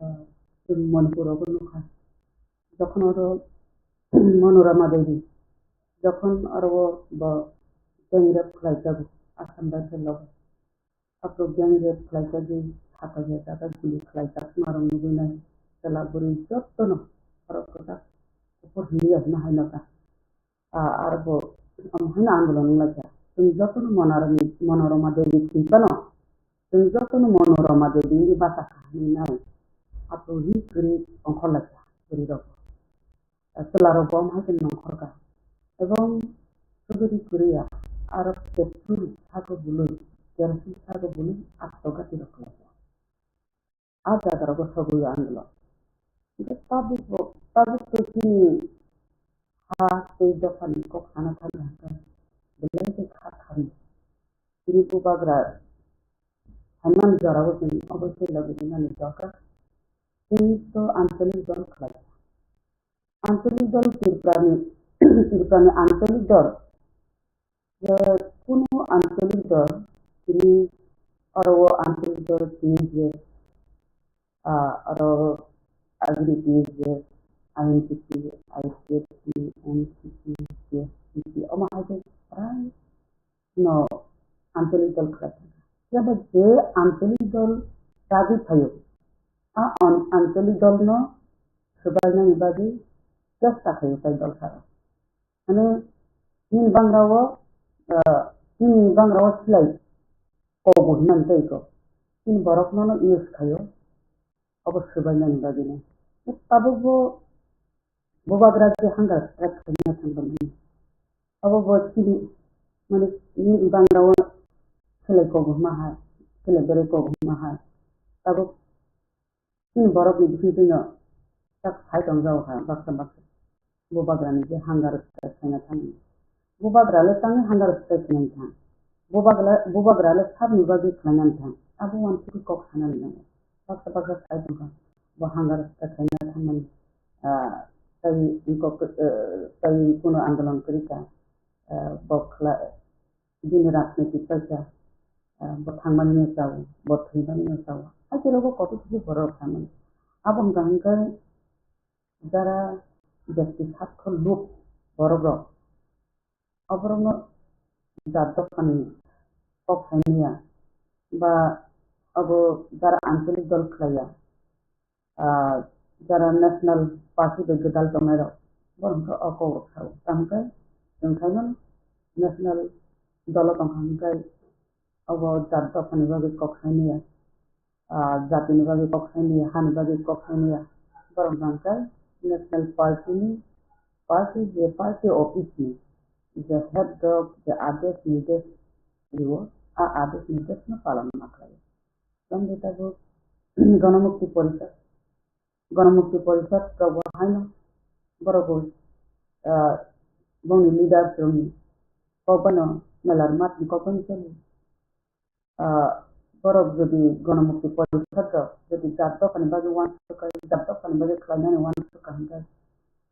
eh, chwng Manipur rogo nukha. Jokhon oro Manorama Devi, jokhon oro o bo gang rape khlaijago Assam Rifle logo. Aphuru gang rape khlaijagwi, sakha jagao guli khlaijak, norok nugwi nai, chwla bwrwi jotono khorok kwchak kuphur hinwi ya hwnwi hai nokha. Ah, arbo omo haino andolon wnglaijak. Chwng jotono Monorami-, Monorama Devi thwi phano, chwng jotono Monorama Devi wngwi bachakha hinwi nai. Aphuru hi kwrwi ongkhorlaijak bwrwirok. Chwlarok bo omo hai khe nongkhor kha. Ebong chudri kwrwi ya, aro petrol sago bului, kerosene sago bului, Atto Gati rok khlai kha. A jaga rogo sogwi ya ang lo. Hingke tabuk bo, tabuk to chini ha tei dophani kok sana thangkha hingke belai khe kha thani. Chini bubagra phaimani jora o chwng oboisoi logi rinani dorkar. Chwng to ancholik dol khlai. Ancholik dol Tripurani, Tripurani ancholik dol, je kunu ancholik dol, tini oro o ancholik dol tini je, ah, oro agini tini je I N P T, I P F T, N C P, J S P T, omo hai khe prai no ancholik dol khlai thangkha. Phiya ba je ancholik dol ragwi phaio, a an-, ancholik dolno swbainani bagwi chesta khaio tai dolsarok. Mane, nini bangrao, ah, nini bangrao silai kogo hinmani tei ko. Nini borokno no use khaio, obo swbainani bagwino. Tabukbo bubagra je hunger strike khaina thangkha mani. Obo bo chini, mane, nini bangrao silai kogo hwnma hai, silai berwi kogo hwnma hai. Tabuk chini borokni bisingtwino tak sai tongjago kha baksa baksa. Bubagrani je hunger strike khaina thangmani. Bubagra le tangwi hunger strike khaina thang. Bubagra, bubagra le sabni bagwi khlaina thang. Abo uansugwi kok sana nango. Baksa baksa sai tongkha. Bo hunger strike khaina thangmani. Ah, tai kok, eh, tai kuno andolon kwrwi kha. Ah, bo khla-, bini rajnitik paisa, ah, bo thangmani no chao, bo thwimani no chao. Hakhe rogo kotor khe borok thangmani. Abo wngkha hwnkhe jara byakti sakho luk borok rok, oborokno jat dophani kok saimanya ba abo jara ancholik dol khlaiya, ah, jara national party bai gwdal tongnairok, borok wngkha o kok rok sao. Tamo khe chwng khaimano national dolo tongkha hwnkhe obo jat dophani bagwi kok saimanya, ah, jatini bagwi kok saimanya, hani bagwi kok saimanya, borok hwnkha national party ni, party je party office ni je head rok je adesh nirdesh rio, a adesh nirdesh no palon ma khlai. Tamni tabuk Ganamukti Porishad, Ganamukti Porishad rok bo haino borok bo ah, bongni leaders rokni kok bono melar matni kok bono choli. Ah, borok jodi Ganamukti Porishad rok jodi jat dophani bagwi uansuk kha, jat dophani bagwi khlainani uansuk kha hwnkhe,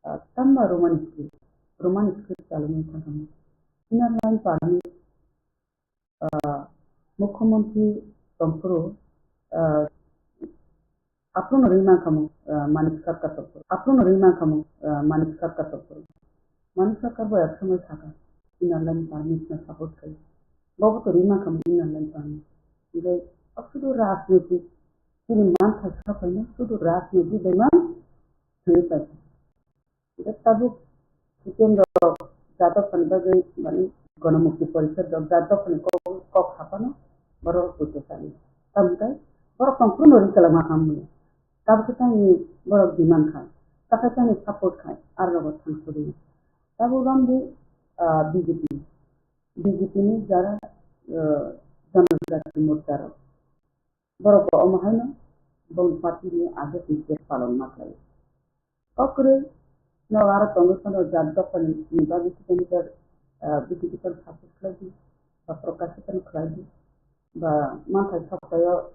ah, tamo Roman script, Roman script chalogwi thangkha. Inner line permit, ah, Mukhyamantri tongphuru, ah, Aphuru no rwi mankha mo, ah, Manik Sarkar tongphuru. Aphuru no rwi mankha mo, ah, Manik Sarkar tongphuru. Manik Sarkar bo ek somoi sakha, inner line permit no support khai. Bobo to rwi mankha mo inner line permit. Hingke, ah, sudu rajniti, chini manthai saphai no sudu rajniti bai no thangwi paikha. Hingke tabuk C P M rok jat dophani bagwi, mane, Ganamukti Porishad rok jat dophani kok, kok saphano borok rok bujo sadi. Tamni hwnkhe borok tongphuru no rikala ma hamya. Tabuk khe tangni borok demand khai, takhai tangni support khai, aro rogo thangsuri. Tabuk bangdi, ah, B J P, B J P ni jara, ah, Janajati Morcha rok. Borok bo omo haino boni party ni agent ni case palon ma khlai. Kok kwrwi no aro tongwi phano jat dophani ni bagwi kilometer, ah, B J P tong support khlai di, ba Prakash tong khlai di, ba manthai soktayo,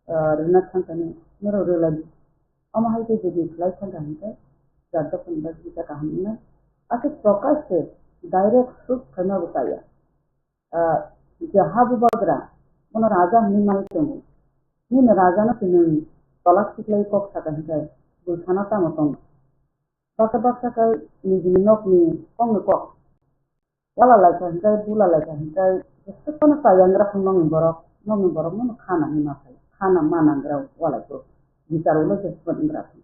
ah, rwna thangkani norok rwlai di. Omo hai khe jodi khlai thangkha hwnkhe jat dophani bagwi kisa kaham wngnai. Aswk Prakash se direct shoot khaima bo chaya. Ah, je ha bubagra, bono raja hwnwi manwi tongo. Nini rajano se nwng tolak siklai kok saka hwnkhe bwsano tamo tongo. Baksa baksa khe nijini nokni kokni kok. Wala laikha hwnkhe, bula laikha hwnkhe, jesa phano chaya wngwra thang nokni borok, nokni borok no khana hwnwi ma phai, khana ma nangra walai phuru. Bichar ulo jesa phano wngwra thang.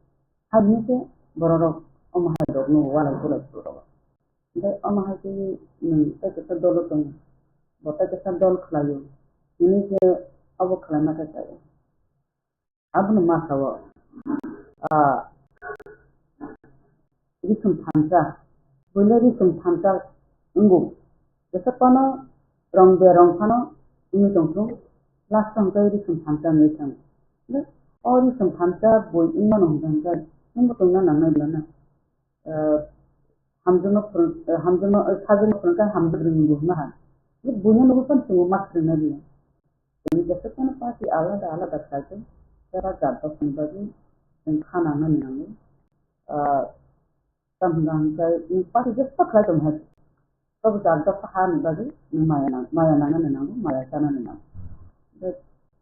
Hai hwnwi khe borok rok omo hai rokno walai bulai phuru rogo. Hingke omo hai khe nwng tei kaisa dolo tongo, bo tei kaisa dol khlaio, hwnwi khe obo khlaima khe chaya. Abono ma sao, ah, risum thansa, buino risum thansa wngo, jesa phano rong be rong phano wngwi tongthung, last o hwnkhe risum thansa wngwi thango. O risum thansa bui wngmano hwnkhe hwnkhe nwngbo tongna nangnai belai no. Ah, hamjakno phwrwng, ah, hamjakno, ah, sajwkno phwrwng khe hamjak rwngwi bo hwnna ha. Buino nugwi phano chwngno ma swrwngna rwya. Chwng jesa phano party alada alada khlai khe, jara jat dophani bagwi chwng kha nangnani nango. Ah, tamo hwnka hwnkhe, party jesa khlai tong hai. Tabuk jat dopha hani bagwi nwng maya nang, maya nangnani nango, maya chanani nango. Tei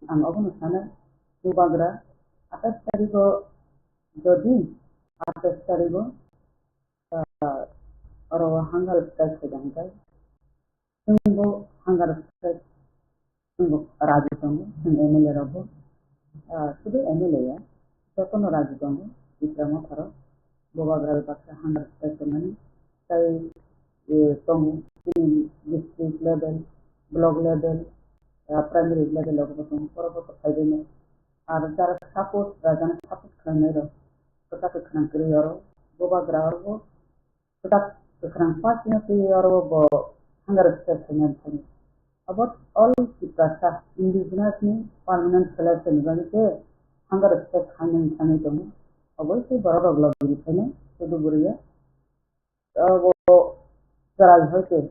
ang obono sanai, bubagra atais tarigo, jodi atais tarigo, ah, oro hunger strike khaida hwnkhe, chwngbo hunger strike Chwng bo raji tongo, chwng M L A rok bo, ah, sudu M L A ya, jotono raji tongo, Tipra Motha rok, bubagra bai baksa hunger strike tongmani, tei, eh, tongo, chini district level, block level, ah, primary level rok bo tongo, borok bo kwthai bai no. Ar jara support, rajano support khlainai rok, kwchak kwkhwrang kwrwi oro, bubagra oro bo, Kwchak kwkhwrang party no twi oro bo hunger strike khainani thani. Abo all Tiprasa indigenous ni permanent solution ni bagwi se hunger strike khainani thangwi tongo. Obo se borok rok logi rwkhaino sudu bwrwi ya. Abo chwrai hoite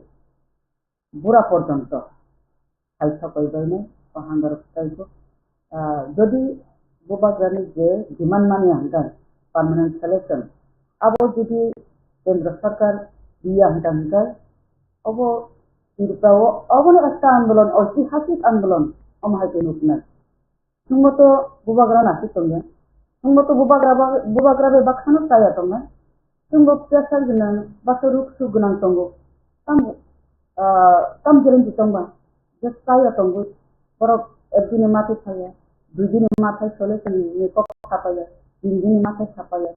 bura porjonto hai sapai bainai o hunger strike o. Ah, jodi bubagrani je demand mani hwnkhe permanent solution, abo jodi Kendra Sarkar riya hwnkhe, hwnkhe obo Tripura o obono ekta andolon, oitihasik andolon, omo hai khe nuknai. Chwngbo to bubagra no aswk tongya. Chwngbo to bubagra ba, bubagra bai bakhano chaya tongya. Chwngbo pressure gwnang, baksa ruk suk gwnang tongo. Tamo, ah, tamo guarantee tongba? Je chaya tongwi. Borok ek dini mathai chaya, dui dini mathai sole sole ni kok sapaya, tin dini mathai sapaya,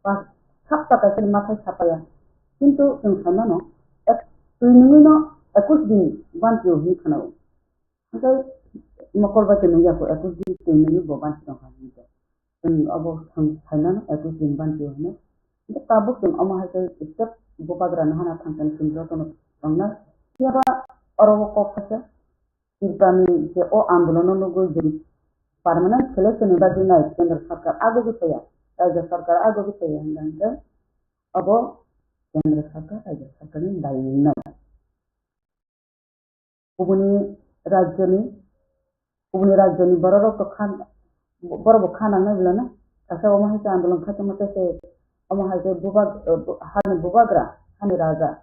ba sapta kaisa ni mathai sapaya. Kintu chwng saimano, ek, twi nungwi no ekush din bantio hinwi khnao. Hwnkhe mokol bai twi nungya kho, ekush din twi nungwi bo bansi tongkha hinwi. Chwng obo thang phaimano ekush din bansi hwnwi. Hwnkhe tabuk chwng omo hai khe step bubagra no hana thang thang chwng jotono tongnai. Phiyaba oro o kok khaisa Tripura ni je o andolono nugwi je permanent solution ni bagwi nai kendra sarkar agogwi chaya, rajya sarkar agogwi chaya hwnba hwnkhe obo kendra sarkar, rajya sarkarni dai wngnai. Kubuni rajyoni, kubuni rajyoni bororok to kha, borokbo kha nangnai belai no. Kaisa omo hai khe andolon khaitongma tei se omo hai khe bubag-, eh, bu-, hani bubagra, hani raja.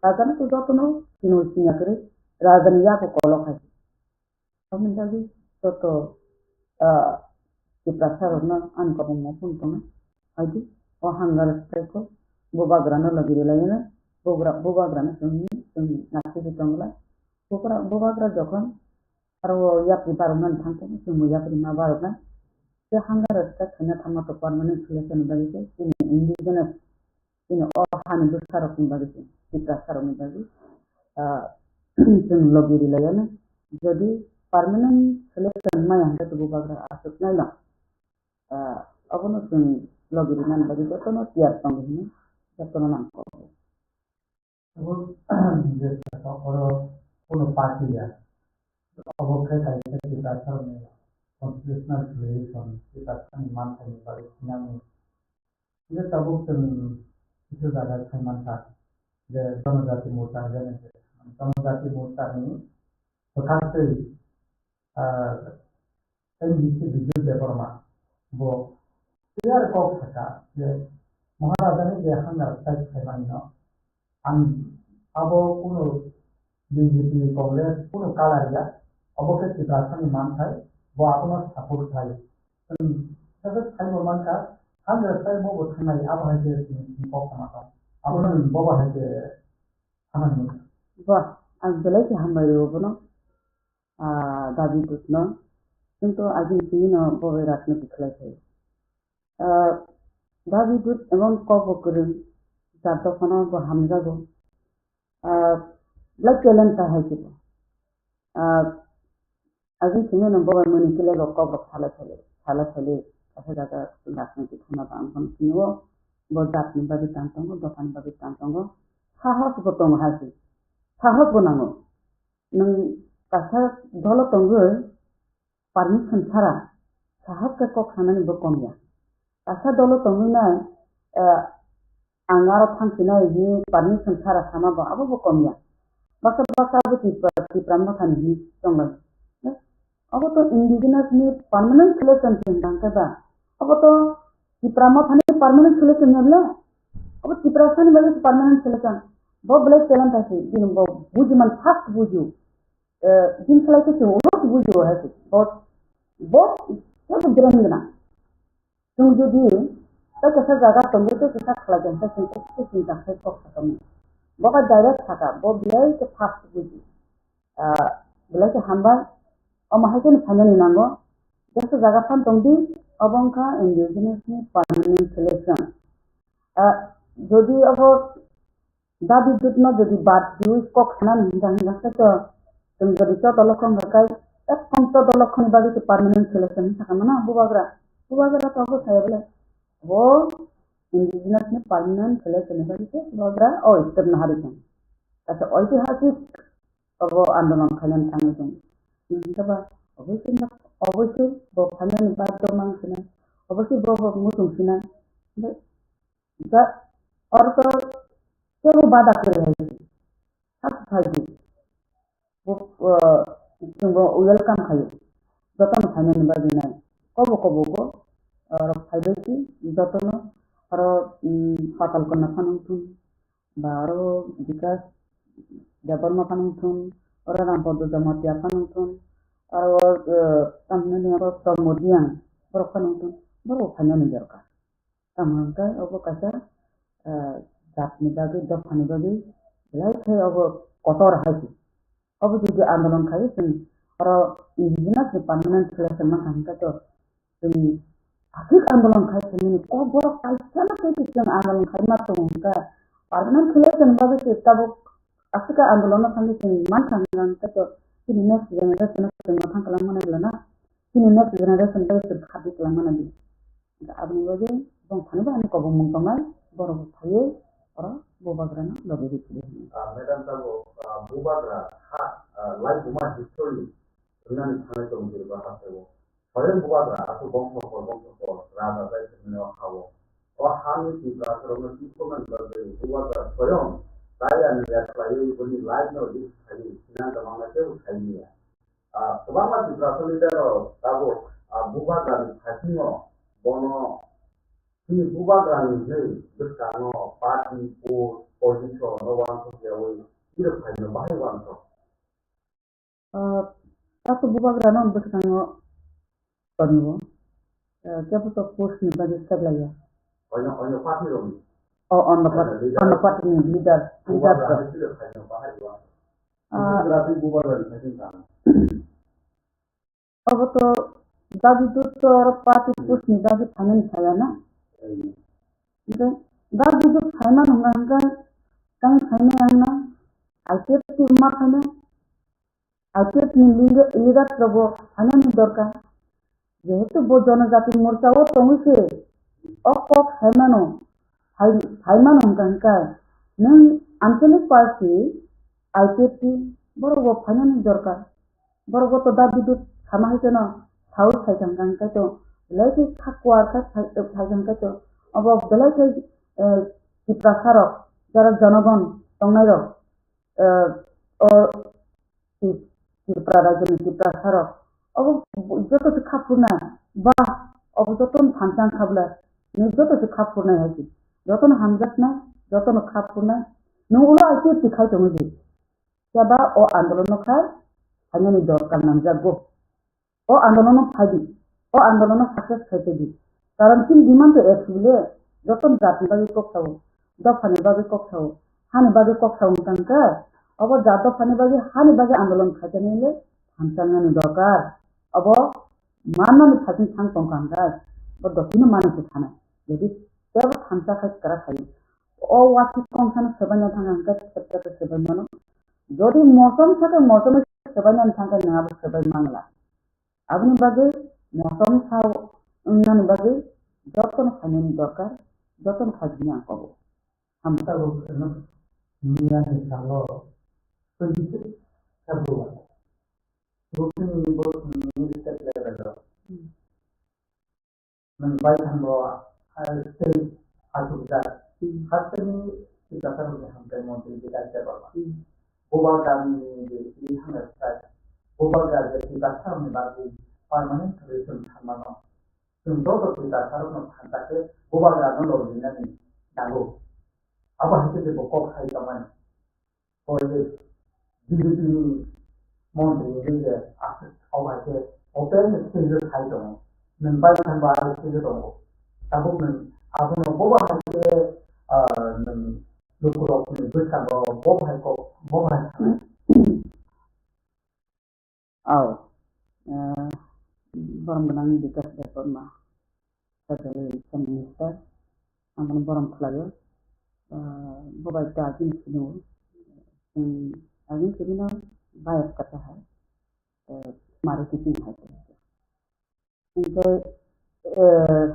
Rajano to jotono sinwi singya kwrwi, rajani yago kolok hai. Aboni bagwi joto, ah, Tiprasa rokno ani kwbangma phone tongo. Haidi o hunger strike o bubagrano logi rwlaino, bugra-, bubagrano chwngni, chwng naisingwi tongla. Bugra-, bubagra jokhon aro o yapri baroknani thang tongo, chwngbo yapri ma baroknai. Tei hunger strike khaina thangma to permanent solution ni bagwi se chini indigenous chini o hani bwsarokni bagwi se, Tiprasarokni bagwi, ah, chwng logi rwlaino. Jodi permanent solution maya hwnkhe to bubagra aswknaino, ah, abono chwng logi rwna bagwi jotono tiyar tongo hinwi jotono nangkukgo. Abo je oro kunu party ya, abo khe kaisa Tiprasarokni constitutional solution, Tiprasani manthaini bagwi thinangni. Hingke tabuk chwng kisa jaga sai mankha je Jonojati Morcha hwnjani hwnke. Jonojati Morchani kwthar twi, ah, M D C Bijay Debbarma bo clear kok sakha je Maharajani je hunger strike khaimani no ang abo kunu B J P, Congress kunu color ya, obo khe Tiprasani manthai, bo abono support khai. Chwng sese sai bo mankha, hunger strike bo bo thangnai, abo hai khe chwng kok sama kha. Abono bobo hai khe hamani. Ba, ang belai khe hambai rwo bono, ah, Dabi Dutno. Chwng to agini simi no bo bai rajniti khlai khai. Ah, Dabi Dut emon kok bo kwrwng, jat dophano bo hamjago. Ah, belai talent ta hai khe bo. Ah, agini simi no bo bai mani kile rok kok rok salai salai, salai salai, kaisa jaga rajniti khana ba ang phano sini o, bo jat ni bagwi tang tongo, dopha ni bagwi tang tongo. Sahos bo tongo hai khe. Sahos bo nango. Nwng kaisa dolo tongwi permission sara sahas khe kok sanani bo kom ya. Kaisa dolo tongwi nai, eh, ang aro thang sinai hinwi permission sara sama bo abo bo kom ya. Bwsa bwsa bo Tipra, Tipra Mothani hinwi tonglai. Eh, abo to indigenous ni permanent solution se hwnkha khe ba. Abo to Tipra Mothani permanent solution ya bwle. Abo Tiprasani bagwi permanent solution. Bo belai talent ta se, bini bo bujiman first buju. Eh, din khlai khe chwng ulo se buji o hai se. Bo, bo, bo brain gwnang. Chwng jodi tei kaisa jaga tongo, tei kaisa khlai khe, chwng khe, khe chwng ta khai kok sa tongmani. Bo khe direct saka, bo belai khe fast buji. Ah, belai khe hambai. Omo hai kheno phainani nango. Jesa jaga phan tongdi, obo wngkha indigenous ni permanent solution. Ah, jodi obo Dabi Dutno jodi bad riwi kok sanani hwnka hwnka khe to, chwng jodi Choto Lokho hwnka khe, ekdom Choto Lokhoni bagwi se permanent solution sakha mano bubagra. Bubagra to abo saya bole. Bo indigenous ni permanent solution ni bagwi se bubagra o step no hari chwng. Kaisa oitihasik obo andolon khainani thangwi chwng. Hwnka ba oboisoi, oboisoi bo phainani baddo mang sinai. Oboisoi bo bo muchung sinai. Hwnkhe Ja, oro to teibo bada kwrwi hai se. Hak phai di. Bo, uh, chwngbo welcome khaio. Jotono phainani bagwi nai. Kobo kobo bo, uh, rok phai bai si, jotono oro, um, Patal Kanya phano wngthun, ba oro Bikash Debbarma phano wngthun, oro Rampada Jamatia phano wngthun, oro, uh, tamhinani oro Pramod Reang, borok phano wngthun, borok phainani dorkar. Tamo hwnkhe obo kaisa, ah, jatni bagwi, dophani bagwi belai khe obo kotor hai se. Obo jodi andolon khai chwng oro indigenous ni permanent solution mankha hwnkhe to chwng aswk andolon khai se nini kok borok kaisa na kaisa chwng andolon khai ma tongo hwnkhe permanent solution bagwi se tabuk aswk andolon no thangwi chwng mankha hwnkhe to chini next generation no chwng no thang kwlangmani belai na. Chini next generation bai chwng khabi kwlangmani di. Aboni bagwi bongphani bo ani kobongmung tongnai, borok bo phaiwi oro bubagrano logi rw phili hwnwi. Ah, madam, tabuk, ah, bubagra ha, ah, lai buma history rwnani thangnai tongwi ba hasteo. Soyang bubagra aswk bongso kor, bongso kor, raja bai tongmani o ha-o. O ha Tiprasarokno tiphurmani bagwi Bubagra soyong Raidani yak khlaiwi boni life no risk khaiwi sinang kwbangma teibo khaimanya. Ah, kwbangma Tiprasa leader rok tabuk, ah, Bubagrani phaisingno bono chini Bubagrani hwnwi bwskango party, post, position no uansukyawi tiro phaino bahai uansuk. Ah, tato Bubagrano bwskango tongo. Ah, kebo to post ni bagwi step laiya. Oino, oino party rokni. O, oino party, oino party ni leader, leader rok. Ah, obo to dagi duttor party post ni dagi phainani saya na. Hingke dagi dut phaimani hwnka hingke tang phaimani ang na I P F T ma phaina. I P F T ni leader, leader rokbo phainani dorkar. Jehetu bo jonojati morcha o tongwi se o kok phaimano, phai-, phaimano hwnka hingka nwng Anchalik Party, I P F T borok bo phainani dorkar. Borok bo to da bidut sama hai kheno saui phai thang kang kaitor belai khe kha kuar kha phai, phai thang kaitor. Obo belai khe, eh, Tiprasa rok jara jonogon tongnai rok, eh, o Ti-, Tripura rajyoni Tiprasa rok obo joto se kha phurnai ba obo joto no thansa wngkha bwle nwng joto se kha phurnai hai se joto no hamjaknai joto no kha phurnai nwng ulo I P F T khai tongo di. Phiya ba o andolon no khai phainani dorkar nangjakgo. O andolono phai di, o andolono success khai di. Karon chini demand to ek sibile, joto jatni bagwi kok sao, dophani bagwi kok sao, hani bagwi kok sao wngkha hwnkhe, obo jat dophani bagwi hani bagwi andolon khaijani le thansa wngnani dorkar. Obo manmani phaising thang tongkha hwnkhe, bo dophino mani se thanai. Jodi tebo thansa khai kwrak khai, o watwi kongsano swbaina thang hwnkhe, thep thep swbai mano. Jodi mosom sakhe mosom swbaina thang khe, nwng abo swbai mangla. Aboni bagwi motom sa wngnani bagwi jotono phainani dorkar, jotono phaibini ang kobo. Hambai. Tabuk miya ni salo twenty six February. Bukini bo state level o. Hmm. Nwng bai thango, ah, tei achukjak. Hmm. Hasteni Tiprasarokni hamkrai montri Bikas Debbarma. Hmm. Bubagrani je twi thangna swkang, Bubagra je Tiprasarokni bagwi permanent solution thanmano. Chwng joto Tiprasarokno thansa khe Bubagrano lobjinani nango. Abo hai khe je bo kok sai tongmani. Bo je B J P ni montri ni je aswk thok hai khe open stage o sai tongo. Nwng bai thangba ari stage o tongo. Tabuk nwng abono bobo hai khe, ah, nwng lukurokni bwskango bo hai kok, bo hai sanai. Au, eh, borom gwnang Bikas Debbarma, Federal Chief Minister, ang bono borom khlaio. Eh, bo bai ta agini simi, hmm, agini simi no bayap kata hai, eh, mari kiting hai. Hingke, eh,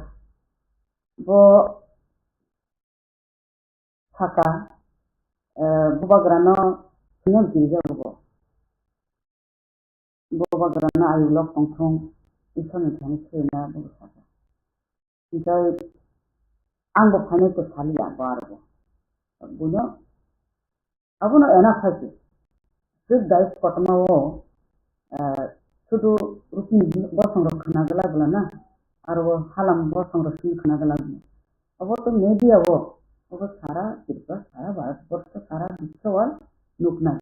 bo saka, eh, Bubagrano sino girja bo. Bubagrano ayuk lok tongthung, Isor ni thani sirina bo saka. Hingke ang bo phainai to saliya bo aro bo. Buino Abono ena phaikhe, swk dais kotorma o, eh, sudu rukni bosong rok khna glak bwla na, aro o halam bosong rok simi khna glak bwla. Abo to media o, abo sara Tripura, sara Bharat borsho, sara biswo o nuknai,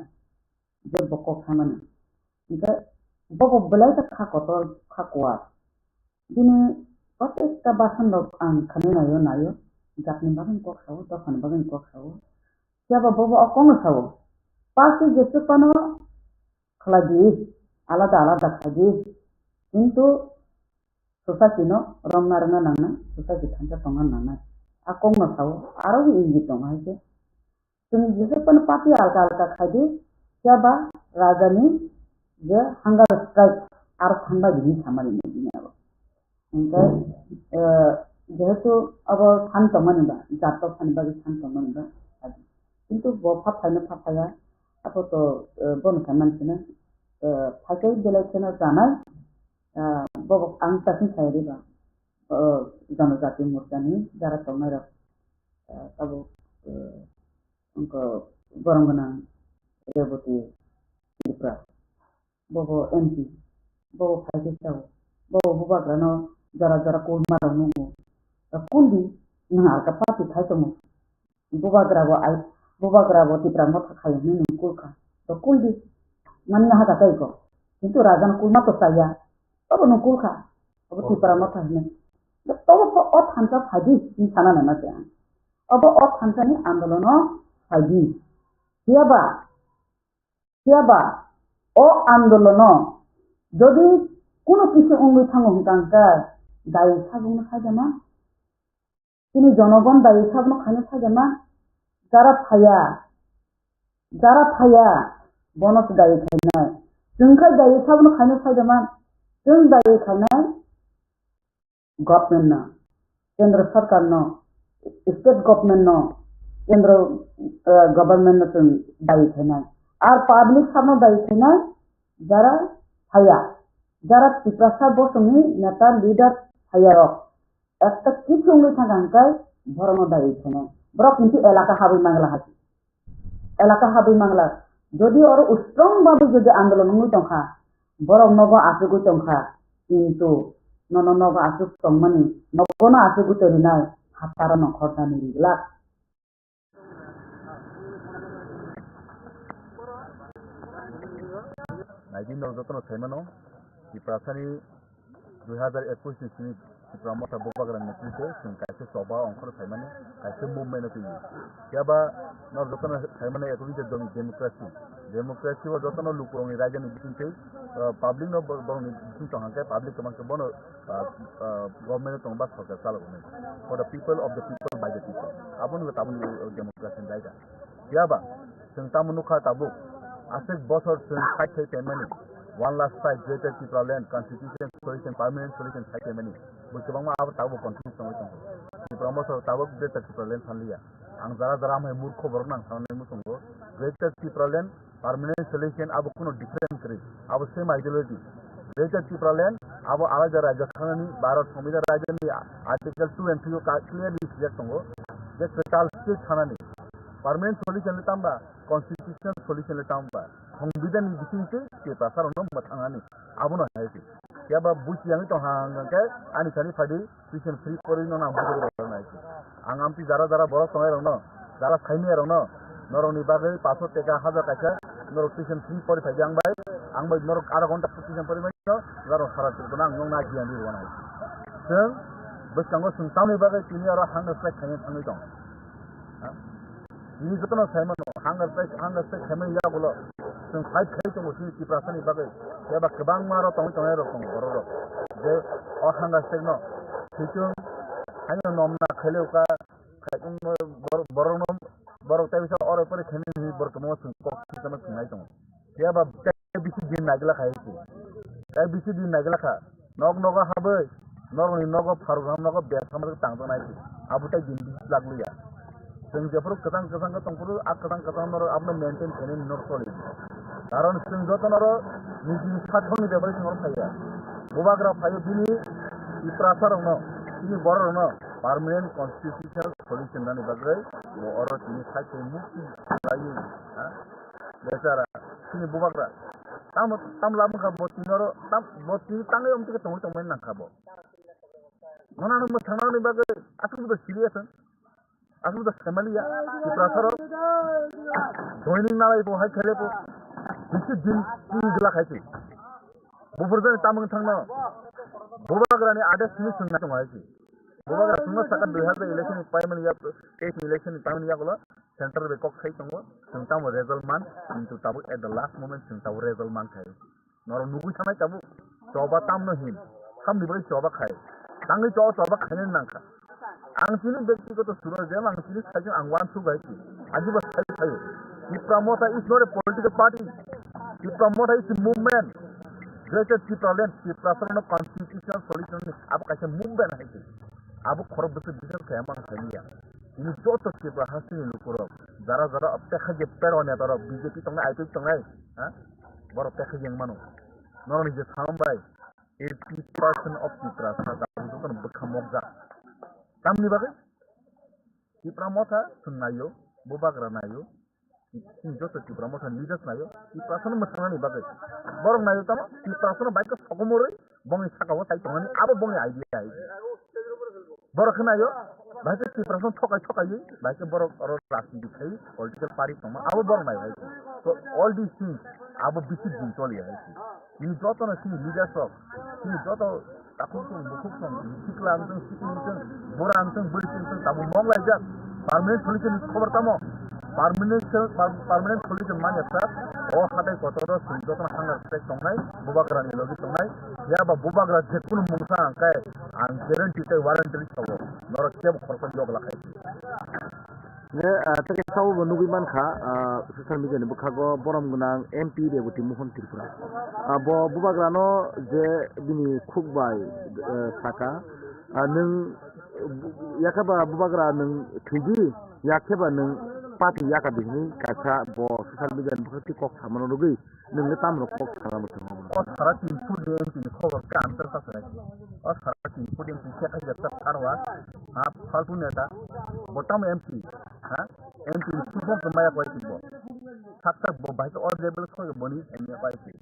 je bo kok samani. Hingke bobo belai khe kha kotor, kha kuar. Bini protekta basan rok ang khanwi naio, naio. Jatni bagwi kok sao, dophani bagwi kok sao. Phiya ba bobo o kokno sao. Party jesuk phano khlai di, alada alada khai di. Kintu society no romna rwna nangnai, society thansa tongna nangnai. A kokno sao, aro bo ingit tongo hai khe. Chwng jesuk phano party alka alka khai di, phiya ba raja ni je hunger strike aro thangbai di hinwi samani bini abo. Hingke, eh, jehetu abo san tongmani ba, jat dophani bagwi san tongmani ba, kintu bo pha phaino pha phaya, abo to, eh, bono sai mankheno, eh, phaikhe belai kheno chanai, eh, bobo ang chasing khai riba, eh, jonojati morchani jara tongnai rok. eh, tabuk, eh, wngkha borong gwnang Reboti Tripura. Bobo M P, bobo phai khe sao, bobo bubagrano jora jora kulma rok nungo. Da kuldi nwng alka party khai tongo. Bubagra bo ai, bubagra bo Tipra Motha khai hwnwi nwng kulkha. Da kuldi, mani haka tei ko. Kintu rajan kulma to chaya. Obo nwng kulkha. Obo Tipra Motha hwnwi. Da tobo pho o thansa phaidi hwnwi sana nana se ang. Obo o thansani andolono phaidi. Phiya ba Phiya ba o andolono jodi kuno kisi wngwi thango hwnkha hwnkhe dai sabukno saijama? Chini jonogon dai sabukno khaino saijama? Jara phaya, jara phaya, bono se dai khainai. Chwng khai dai sabukno khaino saijama? Chwng dai khainai. Government no, kendra sarkar no, state government no, kendra, eh, government no chwng dayi khainai. Ar public sano dayi khainai, jara phaya, jara Tiprasa bosongni neta leader phaya rok. Ekta kichu wngwi thangkha hwnkhe borokno dayi khainai. Borok kintu elaka habwi mangla hai. Elaka habwi mangla. Jodi oro strong bagwi jodi andolon wngwi tongkha, borok nogo achugwi tongkha, kintu nono nogo achuk tongmani, nogono achugwi torinai hataro nongkhornani rijlak. Naidi norok jotono saimano, Tiprasani dui hazar ekush ni simi Tipra Motha Bubagra ni netrite chwng kaisa choba ongkhorno saimani, kaisa movement o twiwi. Phiya ba norok jotono saimani according to dem-, democracy. Democracy o jotono lukurokni raida ni bising twi, uh, public no bo-, borokni bising tong hwnkhe public kwbang khe bono, uh, uh, government o tong ba sorkar chalok hwnwi. For the people, of the people, by the people. Abono tabukni democracy ni raida. Phiya ba, chwng tamo nukha tabuk, aswk bosor chwng fight khai paimani, one last fight, Greater Tipraland, Constitution Solution, Permanent Solution khai paimani, bo kwbangma abo tabuk continue tongwi tongo. Tipra mosor tabuk Greater Tipraland sanliya. Ang jara jara amhai murkho borok nang sanani muchungo, Greater Tipraland Permanent Solution abo kuno different kwrwi, abo same ideology. Greater Tipraland abo alaida rajya khanani, Bharat Sambidan rajyani Article two and three o ka-, clearly sijak tongo je kwtal state khanani. Permanent solution le tamba, constitutional solution le tamba, Sambidan ni bising se Tiprasa rokno mwthangani, abono hai se. Phiya ba busi yang tong hang hang khe ani sani phadi tuition free porwi no nang bujui rok nai se. Ang amtwi jara jara borok tongnai rokno, jara saimaya rokno, norokni bagwi paso teka hajar kaisa norok tuition free pori phai di ang bai, ang bai norok aro ghonta tuition pori bai no, norok sara Tripura ang nokna giyan di rw nai se. Chwng bwskango chwng tamni bagwi tini aro hunger strike khaina thangwi tong. Ha? Tini jotono sai mano, hunger strike, hunger strike khaimani yagulo chwng fight khai tongo chini Tiprasani bagwi. Eba kwbangma aro tongwi tongnai rok tongo borok rok. Je o hunger strike no swichung haino nomna khaileuka, khai wngno bor-, borok no, borok tei bisa oro pore khaimani hinwi borok tongmo chwng kok sitano thwngnai tongo. Phiya ba tei bisi din naigwlak hai se. Tei bisi din naigwlak kha. Nok nogo habwi, norokni nogo pharuk ham nogo bes ham tangjaknai se. Abo tei din bisi lagluya. Chwng jephuru kwchang kwchang khe tongphuru, a kwchang kwchang norok abono maintain khainani norok choli. Karon chwng joto norok nijini sathokni bebari se norok phaiya. Bubagra phaiyo bini Tiprasa rokno, bini borok rokno permanent constitutional solution nani bagwi bo oro tini side mukti khlaiwi, ha? Bechara, chini bubagra. Tamo, tam lama kha bo tini oro, tam, bo tini tangwi omtike tongwi tongmani nangkha bo. Nono ano mwthangna ni bagwi aswk bo serious ang. Aswk bo family ya. Tiprasa rok. Joining nalai bo hai khele bo. Bisi din tin gila khai se. Bufur jani tamung thangno. Bubagra ni ades ni sungna tong hai se. Bubagra sungno saka dui hazar election ni paimani ya, case election ni paimani ya gulo. Central bai kok sai tongo, chwng tamo result man, kintu tabuk at the last moment chwng tabuk result man khai. Norok nugui sanai tabuk, choba tamno hin, samni bai choba khai, tangwi choba choba khainani nangkha. Ang chini bektigoto suro je ang chini saichung ang uansuk hai si, ajiba sai sayo. Tipra Motha is not a political party. Tipra Motha is a movement. Greater Tipraland, Tiprasarokno constitutional solution ni abo kaisa movement hai si. Abo khorok bwswk bisar khe mang thani ya. Tini joto Tripura hasteni lukurok, jara jara o pekha je pero neta rok B J P tongnai, I P F tongnai, ha? Borok pekha je wng mano. Norokni je samung bai eighty percent of Tiprasa tabuk jotono bwkha mokjak. Tamni bagwi? Tipra Motha chwng naio, Bubagra naio, chini joto Tipra Motha leaders naio, Tiprasano mwthangnani bagwi. Borok naio tamo, Tiprasano bai khe sokomorwi, bongni saka o tai tongnani, abo bongni idea hai. Borok khe naio, bai khe Tiprasano thokai thokaiwi, bai khe borok oro rajniti khai, political party tongma, abo borok naio hai. So all these things, abo bisi din choli hai. Chini jotono chini leaders rok, chini joto takhuk chwng, bukhuk chwng, sikla wng chwng, sikli wng chwng, bura wng chwng, bwrwi chwng chwng, tabuk mok laijak. Permanent solution ni khobor tamo? Permanent sol-, per-, permanent solution manya sa, o hatai kotor o chwng jotono hunger strike tongnai, Bubagra ni logi tongnai, phiya ba Bubagra je kunu mungsa ang khe, ang guarantee tei warranty rwi sao, norok kebo khoroksa yok lakhai. Je, ah, tei khe sabo bo nugwi mankha, ah, social media ni bwkhago borom gwnang M P Reboti Mohon Tripura. Ah, bo Bubagrano je bini khuk bai, eh, saka, ah, nwng, yakhe ba Bubagra nwng thwidi, yakhe ba nwng party yaka di hinwi kaisa bo social media ni bwkhak twi kok samano rwgwi, nwng le tamo rok kok sana bo thwng. O sara tin phuti ni M P ni khobor khe ang ta sa sa. O sara tin phuti ni M P khe khaijak ta tharwa. Ha, faltu neta. Bo tamo M P. Ha? M P ni phone khe maya koi bo. Sak sak bo bai khe o level koi bo ni M P koi.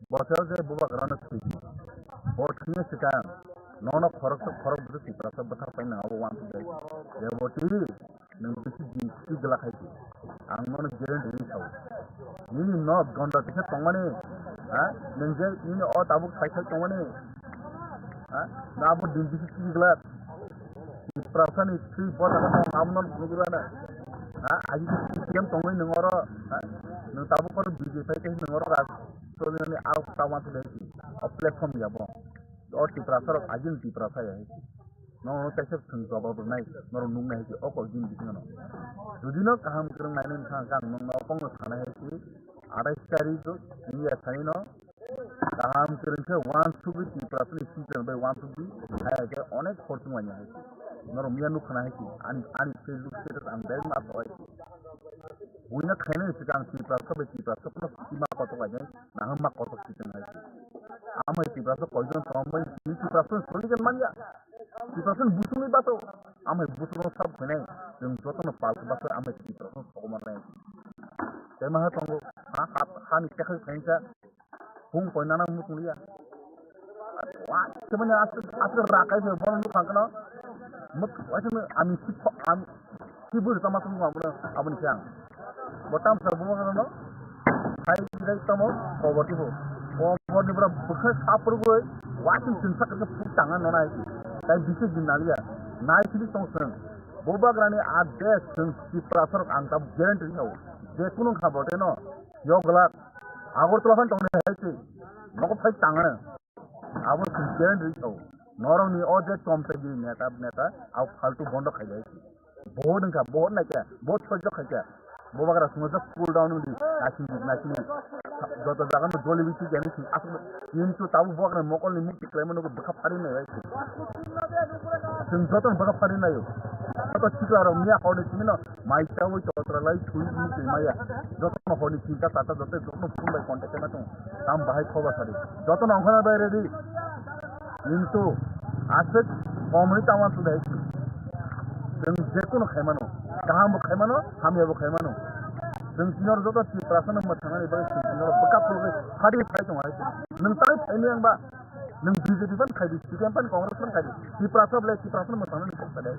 Bo se je Bubagrano thwi. Bo thwini swkang nono khoroksa khorok bwswk Tiprasa bwthar paina abo uansuk jai. Reboti nwng bisi din twi gwlak hai se. Ang nono guarantee rwi sao. Nini nok gonda tisa tongmani, ha? Nwng je nini o tabuk sai sai tongmani, ha? Na abo din bisi twi gwlak. Tiprasani twi bota ka tong abo nono phunuk rwna. Ha? Aji C P M tongwi nwng oro, ha? Nwng tabuk oro B J P tei nwng oro raj choli nani arok ta uansuk jai se. O platform ya bo. O Tiprasa rok aji ni Tiprasa ya hai se. Nono kaisa chwng jawab rwnai, norok nuknai hai se, o kok bini bisingo no. Jodi no kaham kwrwng nainani wngkha, ang nokno o kokno sanai hai se, athais tarik o, chini ya sani no, kaham kwrwng khe uansugwi Tiprasani future bai uansugwi, hai hai khe onek khoroksa manya hai se. Norok miya nukha na hai se, ani, ani Facebook status ang direct ma asok hai se. Buino khainani swkang Tiprasa bai Tiprasa phano sima kotok lainai, naham ma kotok swkang hai se. Amai Tiprasa koijon tongmani, Tiprasa solution manya. Tiprasa busungni bato, amai busung sab khainai, chwng jotono pal bato amai Tiprasa sokomornai. Tei maha tongo, ha, ha, hani tekhai khainsa, Hung koi nana mutung liya. Wa, semanya asli, asli rakai se bono nukha kono. Muk, wa seme ami si pho, ami si bur sama tung ma bono, aboni siang. Botam sa bono kono. Hai dai tamo, kobor tibo. Kobor ni bra bukha sapur goi, wa sing sing sak ke puk tangan nona hai. Tai bisi din naliya. Nai sini tong seng. Bubagrani a des seng Tiprasa rok ang tab guarantee sao. Je kunu kha bote no. Yoglak. Agartala phan tongnai hai se. Nogo phai tangana. Abo se guarantee rikha o. Norokni o je chomchai gini neta, neta, abo faltu bondo khailai se. Vote wngkha, vote naikha, vote sojok khaikha. Bubagra swngo just cool down wngdi. Naising, naising. Joto jaga no joli bithi jani sing asuk. Kintu tabuk bubagra mokol ni mukti khlaima nugo bwkha phari nai bai se. Chwng joto no bwkha phari naio. Joto sikla rok miya hor ni simi no. Mai chawi totra lai thui ni twi maya. Joto no hor ni chinta tata joto joto no phone bai contact khaima tong. Tam bahai khoba sari. Joto no ongkhana bai ready. Kintu aswk kom ni tama tu dai. Chwng je kono khaimano. Kaham bo khaimano, hamya bo khaimano. Chwng sinor joto Tiprasa no mwthangnani bagwi chwng sinor bwkha phulwi phadi phai tong hai. Nwng tai phaini ang ba. Nwng B J P phan khai di, C P M phan Congress phan khai di. Tiprasa belai Tiprasa no mwtang nani kok sadai.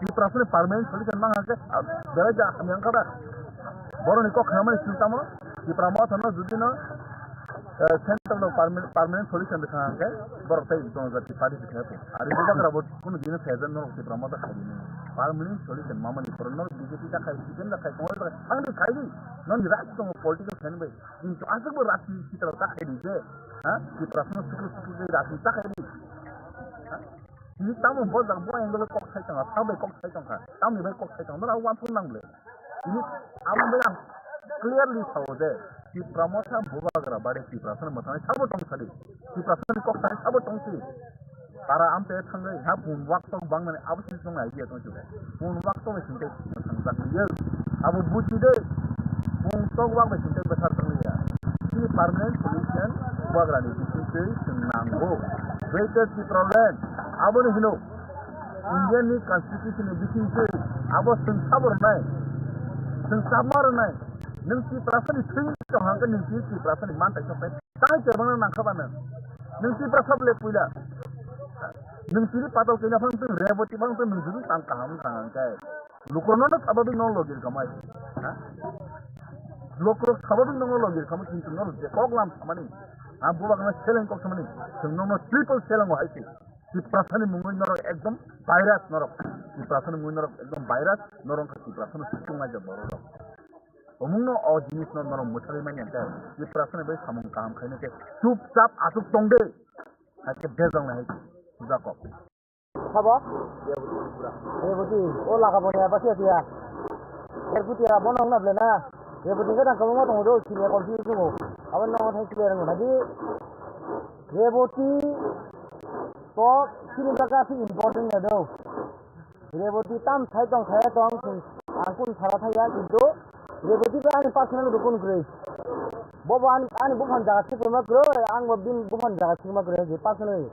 Tiprasa ni permanent solution mang hake, ah, belai ja hamya wngkha da. Borok ni kok khamani sing tamo, Tipra Motha no jodi no, eh, center no permanent, permanent solution de khang hake, borok tai jono jati party de khaya. Ari bo bakra bo kono dino season no Tipra Motha khai di. Permanent solution mamani poro no B J P ta khai, C P M ta khai, Congress ta khai, ang de khai di. Non di rak tong political fan bai. Kintu aswk bo rajniti sitra ta khai di je, ha? Tiprasa no sukru sukru je rajniti ta khai di. Ha? Tini tamo bo jak bo angle kok sai tongkha, sa bai kok sai tongkha, tamni bai kok sai tongkha, no abo uansuk nang le. Tini abo bai ang clearly sao je, Tipra Motha Bubagra bare Tiprasa no mwthangnai sabo tong sadi. Tiprasa ni kok sai sabo tong si. Tara amte thangwi ha bun wak tok bang nani abo sini song idea tong chugo. Bun wak tok sini tek thang jak liya. Abo buchi de. Bun tok wak bai sini tek bethar thang liya. Sini permanent solution Bubagra ni bising twi sing nango. Greatest problem. Abo ni hino. Indian ni constitution ni bising twi Abo chwng sabo rwnai, chwng sabma rwnai. Nwng Tiprasani thwi tong hangkhe nwng tini Tiprasani mantai soknai. Tai kwbangno nangkha ba nwng? Nwng Tiprasa bole puila. Nwng tini patal kwina phang tong, Reboti phang tong, nwng judu tang kaham wngkha hangkhe. Lukurokno no sababik no logi rwkhamai. Ha? Lukurok sababik no logi rwkhamai, kintu no je kok lam samani. Ha, bubagrano seleng kok samani. Chwng nono triple seleng o hai se. Tiprasani mungwi norok ekdom virus norok. Tiprasani mungwi norok ekdom virus, norok wngkha Tiprasano sukung naijak borok rok. Omungno o jinisno norok mwthagwi manya khe Tiprasani bai samung kaham khaina khe chupchap aswk tong de. Hakhe bejal nai hai Jakop. Sabo? Reboti, o laka boni apa sia sia. Reboti ya bono na ble na. Reboti ka dang kabung ma tongo do, sini confuse tongo. Abo no thai clear ngi na di. Reboti to sini ka ka si important ya do. Reboti tam thai tong thai tong sing angkun sara thai ya kintu Reboti ba ani personal rukun kwrwi. Bo bo ani ani buphang jaga thik ma kwrwi, ang bo bini buphang jaga thik ma kwrwi je personal.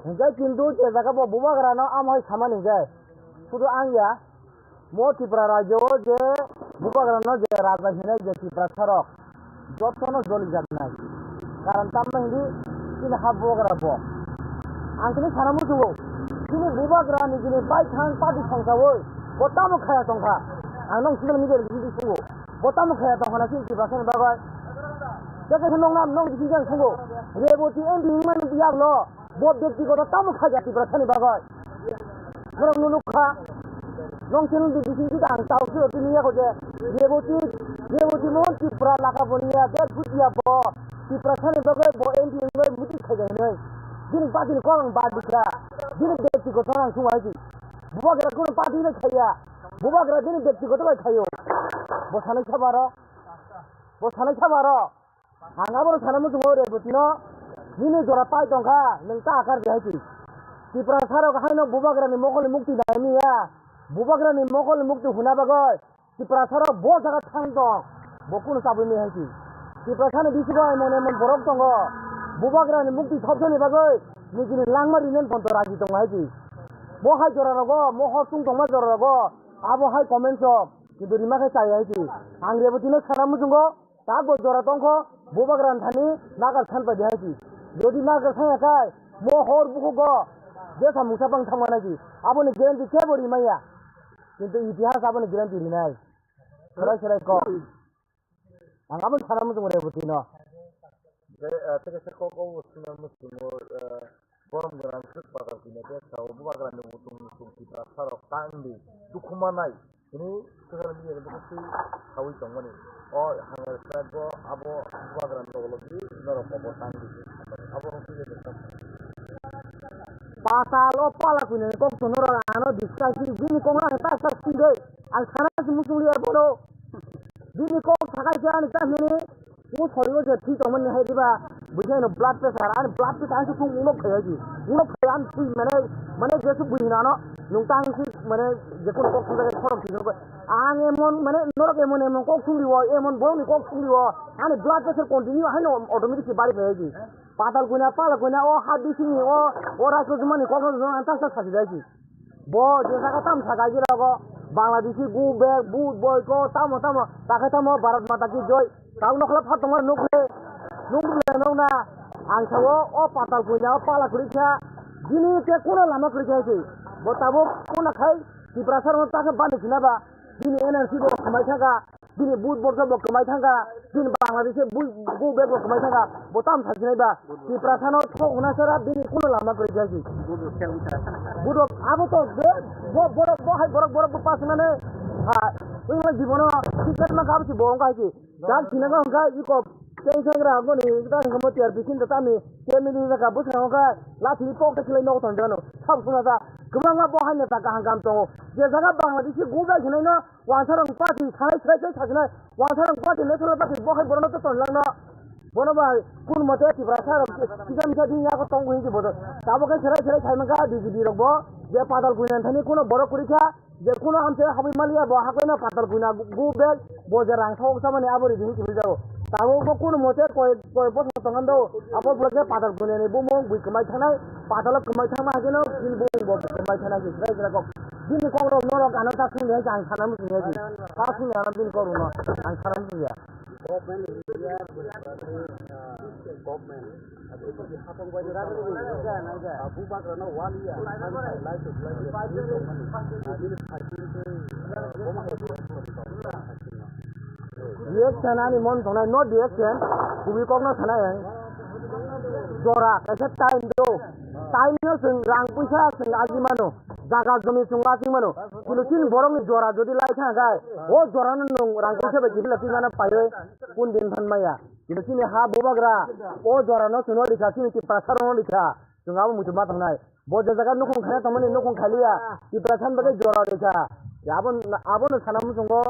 Hingke kintu je jaga bo bubagra no amhai samani hingke. Sudu ang ya. Mo Tripura rajyo o je bubagra no je raja hinai je Tiprasa rok. Jotono jolijaknai. Karon tamno hindi chini ha bubagra bo. Ang tini sana muchungo. Chini bubagra ni chini baithang party songsawi. Bo tamo khaya tongkha. Ang nong social media ni bisingo. Bo tamo khaya tongkha na chini Tiprasa ni bagwi. Jaka se nong nam nong bisingo ang sungo. Reboti M P wngmani yakno. Bo bektigoto tamo khaja Tiprasani bagwi. Norok nunukha, nong chini di bising kita ang tau siro tini yako je, Reboti, Reboti Mohan Tripura laka boniya, bek bujiya bo, Tiprasani bagwi bo M P wngwi muti khaja hinwi. Bini bagini kok ang bad bikha, bini bektigoto ang sungwa hai di. Bubagra kuno party no khaya, bubagra bini bektigoto bai khayo. Bo sanai sabaro, bo sanai sabaro. Ang abono sana muchungo Reboti no, nini jora pai tongkha, nwng ta akar di hai si. Tiprasa rok haino bubagra ni mokol ni mukti nai miya, bubagra ni mokol ni mukti huna bagwi, Tiprasa rok bo jaga thang tong, bo kuno chabwi mi hai si. Tiprasa ni bisingo emon emon borok tongo, bubagra ni mukti thopjani bagwi, nijini langma rinen ponto raji tongo hai si. Bo hai jora rogo, mo hor tung tongma jora rogo, abo hai comment sok, kintu rima khe chaya hai si. Ang Reboti no sana muchungo, Ta bo jora tongkho, bubagra thani nagar san pai hai si. Jodi nagar san ya kai, mo hor bukugo, jesa mungsa bang thangma nai si. Aboni guarantee kebo rimaya. Kintu itihas aboni guarantee rinai. Serai serai kok. Ang aboni sana muchung Reboti no. Tei, eh, tei kaisa kok o sina muchungo, eh, Borom gwnang swk bakar kina khe sao, bubagrani muchung muchung Tiprasa rok tang di, dukhu manai hwnwi social media ni bwkhak twi saui tongmani. O hamya rwkha bo abo bubagrani loge loge norok kobo tang di hwnwi sanmani. Abo rok twi Patal o pala kwinani kok to norok ano discuss di, bini kok no ang ta ta swi de, ang sana se muchung liya bono. Bini kok sakai se ani ta hwnwi. O sori o je thwi tongmani hai diba, buji ano blood pressure, ani blood pressure ani sung ulo phai di. Ulo phai ani thwi mane, mane je su bui nano, nung tang si mane je kono kok thwi jaga khorok thwi jaga. Ang emon mane norok emon emon kok thwi o, emon borok ni kok thwi o, ani blood pressure continue haino automatic si bari phai di. Patal kwina, pala kwina, o ha bising ni o, o raikho jumani kok no jumani ang ta sa sa si dai si. Bo je jaga tam sa gaji rogo, Bangladeshi go back, vote boycott, tamo tamo, takhai tamo Bharat Mata ki joy. Tamo nokla phat tongma nukle, nukle nokna, ang sao o patal puina o pala kwrwi kha, bini te kono lama kwrwi kha se. Bo tabuk kono khai Tiprasa rok ta khe bani sina ba, bini N R C bo khumai thangkha, bini vote borok bo khumai thangkha, bini Bangladesh bo, go back bo khumai thangkha, bo tam sa sinai ba. Tiprasa no thok hwnna sara bini kuno lama kwrwi kha si. Budok abo to be bo borok bo hai borok borok bo pasinane ha wngma jibono sikar ma kabo si bo wngkha si. Dak sinai ba wngkha iko tei sangra goni ta wngkha mo T R P sin ta tami te mili jaka bwskango wngkha lathi pok ta khilai nogo tonjano sab suna ta kwbangma bo hai neta kaham kaham tongo je jaga Bangladesh go bai khnaino Wansarok party sai sai sai sajinai, wansarok party national party bo hai borokno to tonlangno. Bono bai kun mote Tiprasa rok kisa misa bini yago tongo hinwi bodo. Tabuk khe serai serai sai mankha B J P rok bo je patal kuina thani kuno borok kwrwi kha, je kuno amchai habwi maliya bo hakoino patal kuina go back bo je rang thok samani abo ridi hinwi kwrwi jago. Tabuk bo kun mote koi koi bosong tongando abo pore khe patal kuinani bumung bui kwmai thangnai, patalo kwmai thangma haikhe no bini bumung bo kwmai thangnai se serai serai kok. B Bini kokrok norok ano ta sungya, ang sana muchungya di. Ta sungya ano bini kokrokno, ang sana muchungya. Government in India, uh, government, uh, bubagrano waliya, life of life, Reaction ani mon tongnai, no reaction, kubui kokno sanai ang. Jora, kaisa time do. Time no chwng rang puisa chwng aji mano. Jaga jomi chwng aji mano. Kilo chini borokni jora jodi lai thang khe, o jorano nwng rang puisa bai kiphila twi mano paiwi kun din phan maya. Kilo chini ha bubagra, o jorano chwngno rikha, chini Tiprasarokno rikha. Chwng abo muitu ma tongnai. Bo je jaga nukhung khaina tongmani nukhung khaliya, Tiprasa ni bagwi jora rikha. Abo, abono sana muchungo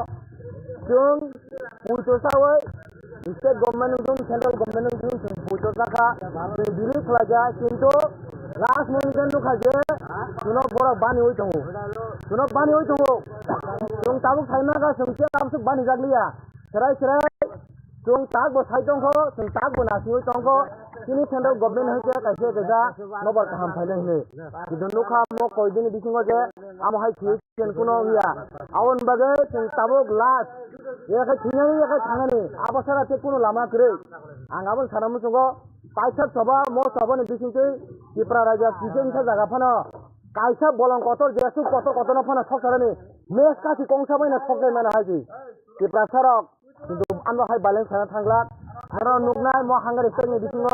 chwng puito sawi state government ni chwng central government ni chwng puito sakha, chwng believe khlaikha, kintu last moment o nukha je chwngno borok baniwi tongo, chwngno baniwi tongo. Chwng tabuk saimano chwng che absuk banijakliya, chwrai chwrai. Chwng tak bo sai tongkho, chwng tak bo nasinwi tongkho, chini central government hai khe kaisa kaisa nobar kaham phainai hinwi. Kintu nukha mo koidini bisingo je amo hai solution kuno wngya. Aboni bagwi chwng tabuk last, ya khe thwinani, ya khe thangnani, abo sara tei kuno lama kwrwi. Ang aboni sana muchungo kaisa choba, mo chobani bisingtwi Tipra Raja kisa wngkha jaga phano kaisa bolong kotor, jesuk kotor kotorno phano sokcharani mes kasi kongsa baino sokjai mano hai se. Tiprasarok Kintu ano hai balance sana thangla. Aro nuknai mo Hungary state ni bisingo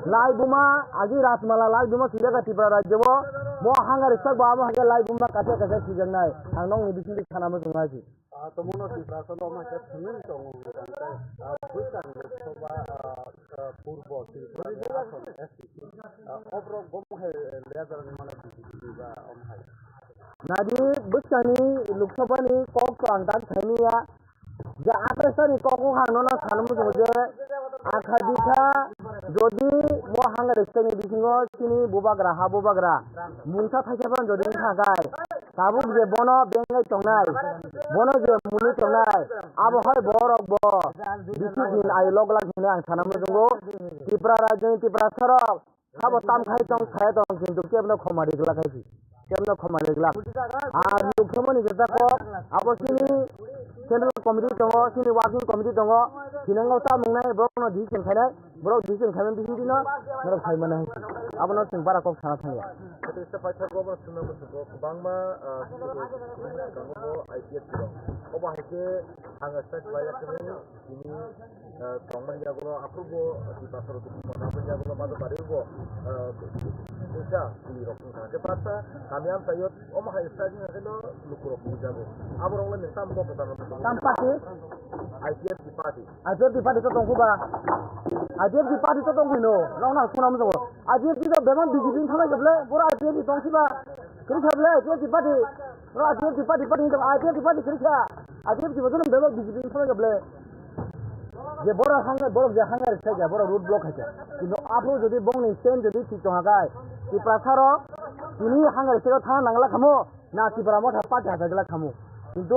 lai buma agi Rajmala lai buma swijak Tripura rajyo o. Mo Hungary state bo amo hai lai buma kaisa kaisa swijaknai. Ang nokni bisingtwi sana muchungnai si. Ah, tomono Tiprasa no ma khe thwngwi tongo, ah, bwskango soba, ah, ah, purbo Tripura ni asol S T C. Ah, oborok bomo hai, eh, leader ni mano B J P ba omo hai. Nadi bwskangni Lok Sabha ni kok to ang tak saimanya. Je atai sani kok o ang nono sana muchungo je akha dikha jodi mo Hungary state ni bisingo chini bubagra ha bubagra mungsa thaisa phano jodi wngkha khe tabuk je bono bengai tongnai, bono je mwnwi tongnai, abo hai borok bo bisi din ayo lok lak hinwi ang sana muchungo. Tripura rajyoni Tiprasarok Sabo tam khai tong, saya tong, kintu kebno khoma ri glak hai si. Kebno khoma ri glak. Ar nukthomani jeta kok, abo sini central committee tongo, sini working committee tongo, sinango ta mungnai borokno decision khainai, borok decision khaimani bisingtwi no norok phaimani hai si. Abono chwng bara kok sana thangya. Tei se paithak obo swnamwi swngo kwbangma, ah, I P F C rok. Obo hai khe ang state bai yakni tini, ah, tongmani yagulo aphuru bo Tiprasa rok tongmani yagulo Majapahit bo, ah, teisa kuli rok wngkha. Khe baksa kami amchaio omo hai side ni haino lukurok bujago. Aborok le nini tamo kok kwtal rok tam party? I P F C party. I P F C party to tongkho ba? I P F C party to tongkho no. Nokna suna mujabo. I P F C to bebak B J P ni thanai kable. Boro I P F C tongsi ba. Kiri kable I P F C party. Boro I P F C party party hinwi I P F C party kiri kha. I P F C bojono bebak B J P ni thanai kable. Je borok hangkhe, borok je hangkhe rwkhe kha, borok road block khaikha. Kintu aphuru jodi bongni stand jodi thik tongkha khe, Tiprasarok tini hangkhe rwkhe thang nangla khamo, na Tipra Motha party hachagla khamo. Kintu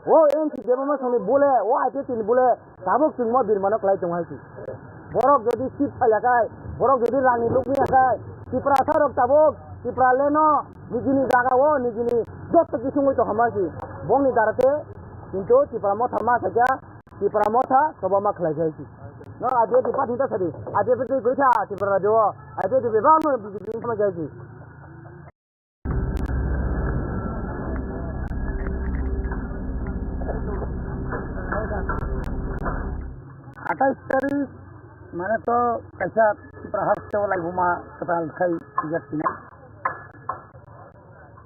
o N C Debbarma songni bole, o I P F T ni bole, tabuk chwngmo birmano kwlai tongo hai se. Borok jodi seat phailya khe, borok jodi rangni lukmiya khe, Tiprasarok tabuk, Tipralandno nijini jaga o, nijini joto kisingwi tongkha ma se. Bongni dara se, kintu Tipra Motha ma khaikha, Tipra Motha choba ma khlai khe hai se. No, I P F T party ta sadi, I P F T goi kha Tripura rajyo o, I P F T bebak no B J P ni thangma khe hai se. Atais tarik mane to kaisa Tripura haste o laibuma kwtal khai sijak sinai.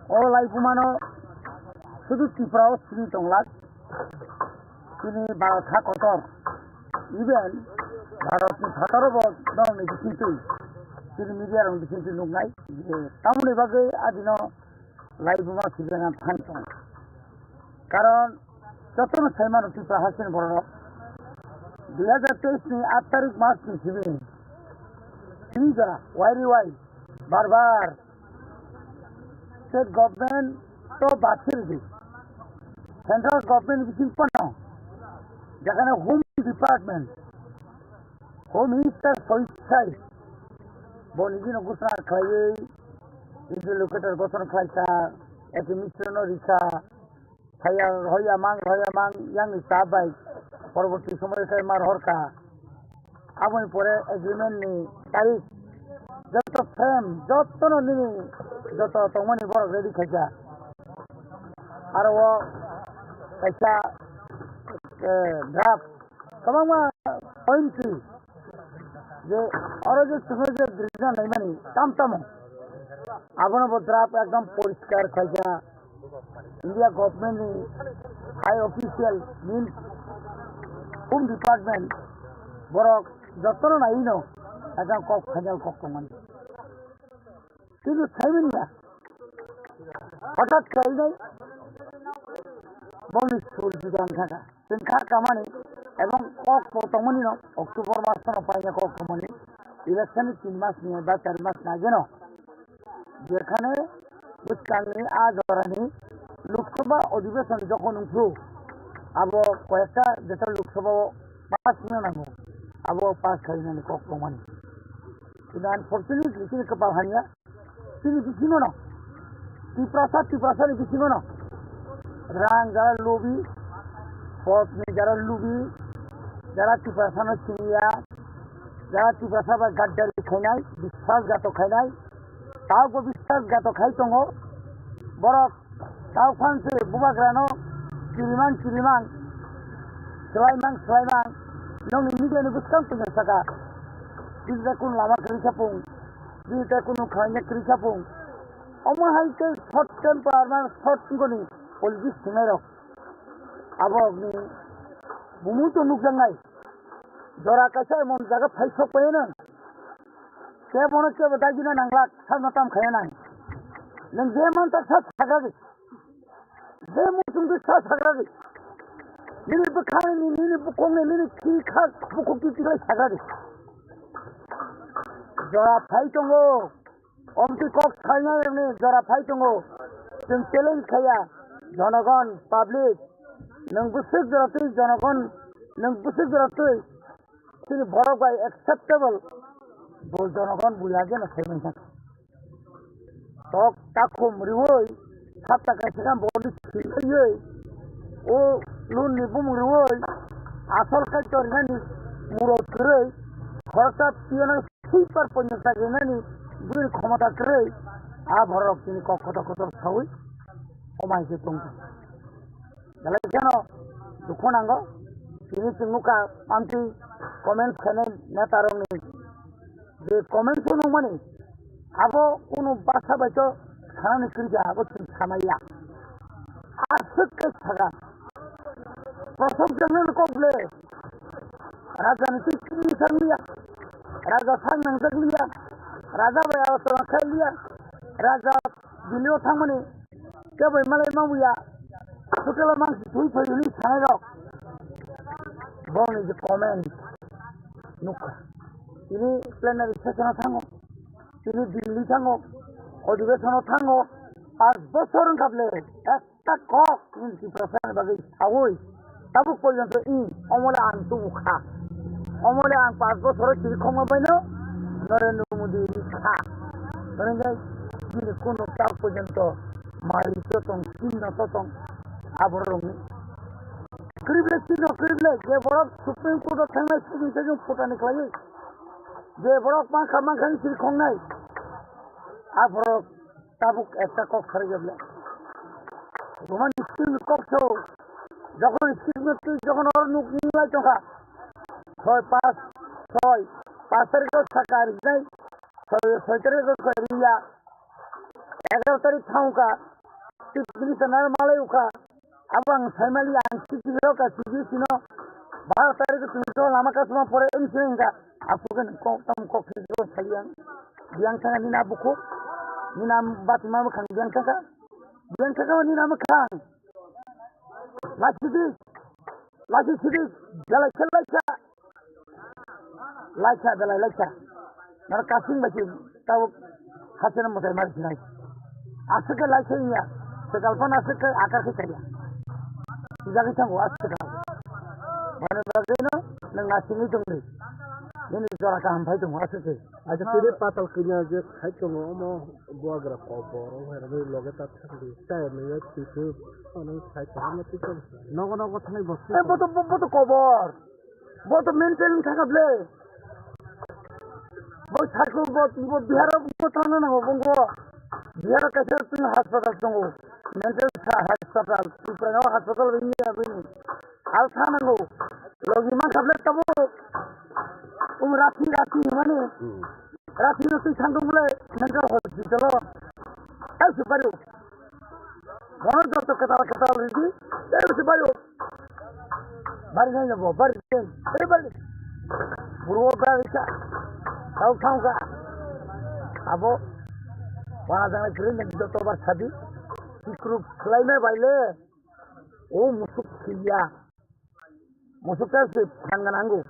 O laibuma no sudu Tripura o simi tonglak. Chini Bharat ha kotor, even Bharat ni phataro bo norok ni bisingtwi, chini media rok ni bisingtwi nuknai je tamoni bagwi adino laibuma sibena phan tongo. Karon jotono saimano Tripura hasteni bororok dui hazar teis ni aat tarik mas ni simi tini jora wai ri wai bar bar state government to bad khe ridi. Central government bising phano jekhane Home Department, Home Minister Sahib sai bo nijino ghosona khlaiwi interlocutor gothon khlaikha, Eki Misra no rikha, saya rohoya mang, rohoya mang, yang ni sa bai, porborti somoy khe mar horkha. Aboni pore agreement ni tarik, joto frame, joto no nini, joto tongmani borok ready khaikha. Aro o kaisa, eh, draft, kwbangma point twi, je oro je chwngno je decision naimani tam tamo, abono bo draft ekdom poriskar khaikha. India government ni high official means home department borok jotono naino ekdom kok final kok tongmani. Kintu saimanya hothat khainai boni sul juda wngkha. Chwng kha kamani ebong kok bo tongmani no October mas no paina kok tongmani election ni tin mas ni ba char mas nai geno. Jekhane bwskangni a jorani Lok Sabha Adhibeshon jokhon wngphru, abo koyekta jeta Lok Sabha o pass wngna nango, abo pass khainani kok tongmani. Kintu unfortunately chini kwpal hamya, chini bisingono, Tiprasa, Tiprasani bisingono rang jara lobi, pot ni jara lobi, jara Tiprasano siniya, jara Tiprasa bai gaddari khainai, biswasghatok khainai, Taubo biswasghatok khai tongo. Borok tau phan se bubagrano kirimang kirimang, swlaimang swlaimang. Nokni media ni bwskang puina saka. Bini tai kunu lama kwrwi sapung, bini tai kunu khlaina kwrwi sapung. Omo hai khe short temper man short goni politics thwngnairok. Aborokni bumu to nukjaknai. Jora kaisa emon jaga phai sok paio nang. Kebono kebo dagina nanglak, sakno tam khaya nang. Nang je mansak sa sagra di. Je muchung di sa sagra di. Nini bwkhani, nini bukhukni, nini khi kha bukhuk di tilai sagra di. Jora phai tongo. Omtwi kok salnai rokni jora phai tongo. Chwng challenge khaya. Jonogon, public, nwng bwswk jora twi jonogon, nwng bwswk jora twi chini borok bai acceptable bo jonogon buya geno sai manya. Tok takhum riwi, sapta kaisa khe boni swiwi, o loan ni bumung riwi, asol kaitor nani murot kwrwi, khoroksa piyano sweeper ponchas ta rinani bini khomota kwrwi, a borok chini kok kotor kotor sawi, omai se tongkha. Belai kheno dukhu nango, tini chwng nukha amtwi comments khainai neta rokni je comments o nukmani, abo kunu basa bai to sanani kwrwi kha, abo chwng samaya. Aswk khe sakha, kosok jangnani kok le, raja ni twi chini sangliya, raja sak nangjakliya, raja bai alochona khailiya, raja Delhi o thangmani kebo malai mamuya, hotel o mangsi twi phai hwnwi sanai rok. Boni je comment nukha. Tini plenary session o thango, tini Delhi thango, odhibeshon o thango, paanch bochor wngkha ble, ekta kok nini Tiprasa ni bagwi sawi. Tabuk porjonto i omole ang tubu kha. Omole ang paanch bochoro chiri khokma baino Narendra Modi ri kha. Narendra bini kono tabuk porjonto mai to tong, chinno to tong, aborok rokni. Kwrwi belai chinno kwrwi belai je borok Supreme Court o thangnai sugwi sajung phutani khlaiwi. Je borok mankha mankha ni chiri khoknai. Aborok Tabuk ekta kok sarwi ya bwle. Roman script ni kok so. Jokhon script ni twi jokhon oro nuk ni lai tongkha. Soi pas, soi, pas tarikh o saka rijai. Soi, soi tarikh o soi riya. Egaroh tarikh thangkha. Chief Minister naro malai ukha. Abo ang saimali ang sixty rok ka sixty sino baro tarikh o chwng lama kasuma pore wng sini hwnkha. Aphuru khe nwng kok tamo kok khe sali ang. Biyang thangkha nini a bukhuk, nini a batma bwkhang biyang thangkha. Biyang thangkha nini a bwkhang. Lasi di, lasi sidi, belai khe laisa. Laisa belai laisa. Noro kasing bai se tabuk haseno mwtai mari sinai. Aswk khe laisa ya. Swkal phano aswk khe akar khe chaya. Sijagwi thango aswk khe. Mane bagwino nwng nasingwi tongdi. Nini jora kaham phai tongo aswk se. Acha tini patal kanya je khai tongo omo buagra kobor o hai rwgwi loge ta thangdi chaya manya thwi thwi ono khai tongo omo twi tong. Nogo nogo thangwi bo. Eh, bo to, bo, bo to kobor. Bo to mental wngkha kha ble. Bo cycle bo, bo Bihar o bo thangna nango bo. Bihar o kaisa tini hospital tongo. Mental sa hospital. Tripura o hospital bo wngya bini. Al sa nango. Logi man kha ble tabo. Um rathi rathi mani. Hmm. Rathi no twi thang tongo ble mental hospital o. Ai se bari. Bono joto kwtal kwtal ridi, tei se bayo. Bari nai bo, bari nai, tei bari. Buru bari sa, tau thang ka. Abo, wana jang kiri nai joto bar sadi. Sikru khlai nai bai le. O musuk khiya. Musuk ta se phan gana hango.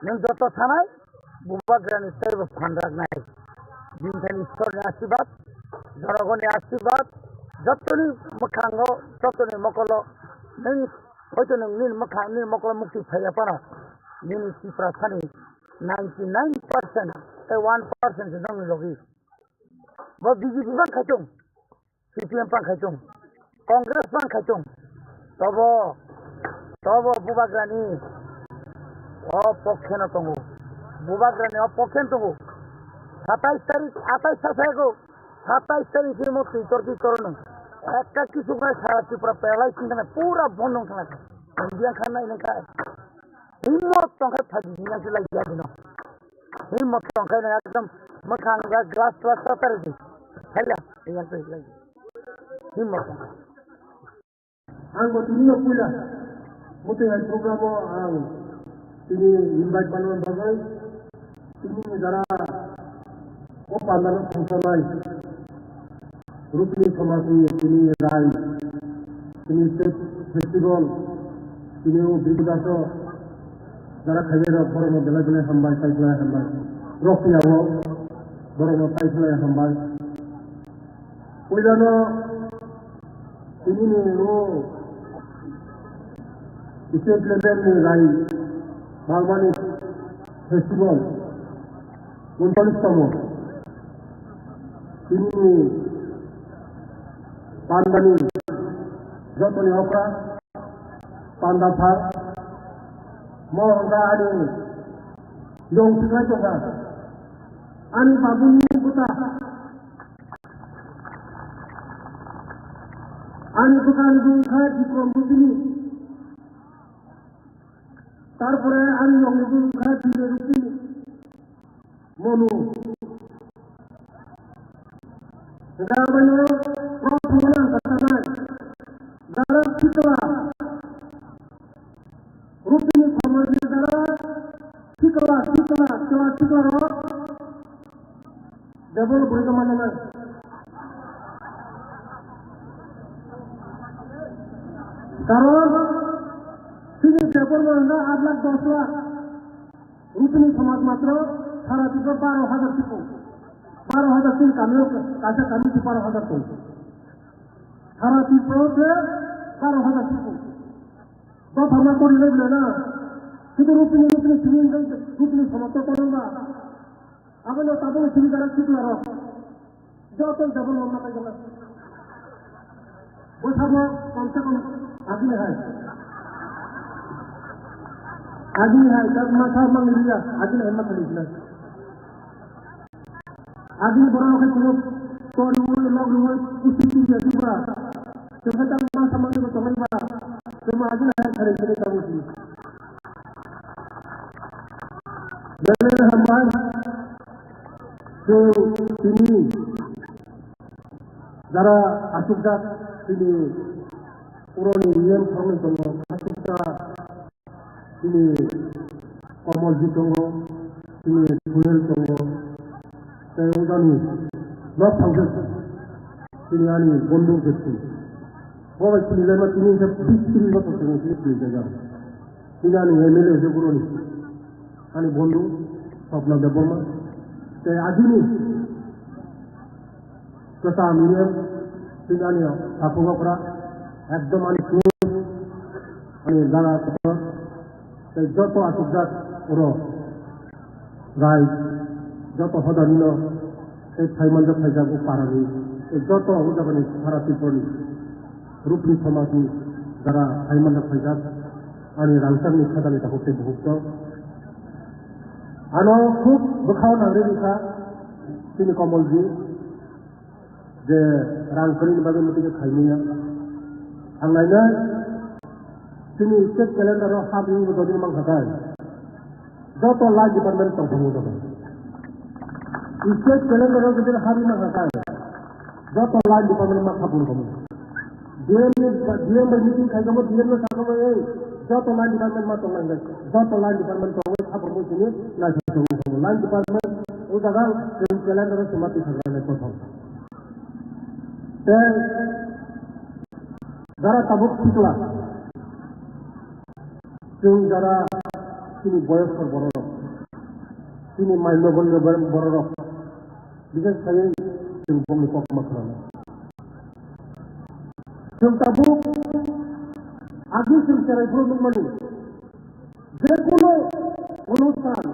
Nwng joto sanai, Bubagrani teibo phan raknai. Bini thani Ishwarni ashirbad, jonogonni ashirbad, jotoni mwkhango, jotoni mokolo, nwng hoito nwng nini mwkhang, nini mokolo mukti phaiya phano, nini Tiprasani ninety nine percent tei one percent se nongni logi. Bo B J P bang khai tong. C P M pang khai tong, Congress pang khai tong, tobo, tobo Bubagrani o pokhe no tongo, Bubagrani o pokhe no tongo. Satais tarik, atais sa sayago, satais tarik ni mo twi tor twi tor no ekka kisu bai sara Tripura paralyze wngkha na pura bondo wngkha na India kha nai nang kha. Himmat tongkhe phaidi hinang se lai ya dino. Himmat tongkhe nang ekdom mwkhang ga glass glass ta tare di. Haila, hinang se lai. Himmat tongkhe. Ang bo tini no puila. Mutai hai program o ang tini invite manwi bagwi. Tini jara o pandalo thangsanai. Rupini somajni tini rai, tini state festival, tini o Bhikkhu Daso jara khainai rok borokno belai belai hambai, tai belai hambai. Rok tiyao borokno tai belai hambai. Puilano tini ni o state level ni rai bangmani festival. Uncholish tomo. Tini pandani jotoni okra panda phar mo hwnka ani yong thwknai tongkha ani babuni bwta ani bwkani bwkha Bikrom Bujini tarpore ani yongni bwkha Bile Rukini. Monu. Hingke abono prothomno ang katanai. Jara sikla. Rupini somajni jara sikla, sikla, sikla, sikla rok. Develop bwrwi khe mananai. Karon chini development hwnka aat lakh dos lakh. Rupini somaj matro sara Tripura baro hajar sipo. Baro hajar chini kamio kaisa kami se baro hajar tong. Sara Tripura se baro hajar sipo. Dopha ma kori lai na. Kitu rupini, rupini simi, rupini somaj to kono ba. Abono tabuk simi jara sikla rok. Joto double wngma kaijaknai. Bwsabo komse kom agini hai. Agini hai, tak masa mangni liya, agini hai ma kali sinai. Agini borok khe chwng tor rwui, lok rwui, kuchuk twiya chuba. Chwng khe tak masa mangni bo tongnai ba. Chwng agini hai kharwi sinai tabuk si. Belai hambai. So, tini jara achukjak tini puroni niyam thornwi tongo, achukjak tini Komolji tongo, tini Suhel tongo, tei ojani nok thangkhe tini ani bondhu khe tini. Bo bai tini lema tini khe bistri no tongthokgwi tini tini jaga. Tini ani M L A se boroni. Ani bondhu Swapna Debbarma. Tei agini kwcham E M tini ani takhuk okra. Ekdom ani close. Ani jaga kotor. Tei joto achukjak oro. Rai, joto hodarino tei phaimanjak phaijak o parani, tei joto o jagani sara Tripurani rupni somajni jara phaimanjak phaijak ani rangchakni khadani takhuk tei bukhuk tong. Ano khub bwkhao nangri rikha chini Komolji. Je rang kwrwini bagwi muitu khe khaimanya. Ang nainai chini state calendar o habri bo dodi mang kha kai. Joto line department tong tong joto. State calendar o gede habri mang kha kai. Joto line department ma kha bun khamu. D M ni, D M bai meeting khai khamu, D M no sa khamu, ei, joto line department ma tong nai. Joto line department tong nai, kha bun sini, nai sa tong khamu. Line department o jaga, chwng calendar o sima twi kha nai kothom. Tei jara tabuk sikla, chwng jara chini boyoskor bororok, chini mai nobolni bororok, bises khaiwi chwng bongni kokma khwnanai. Chwng tabuk agi chwng cherai phuru nukmani, jekunu onusthan,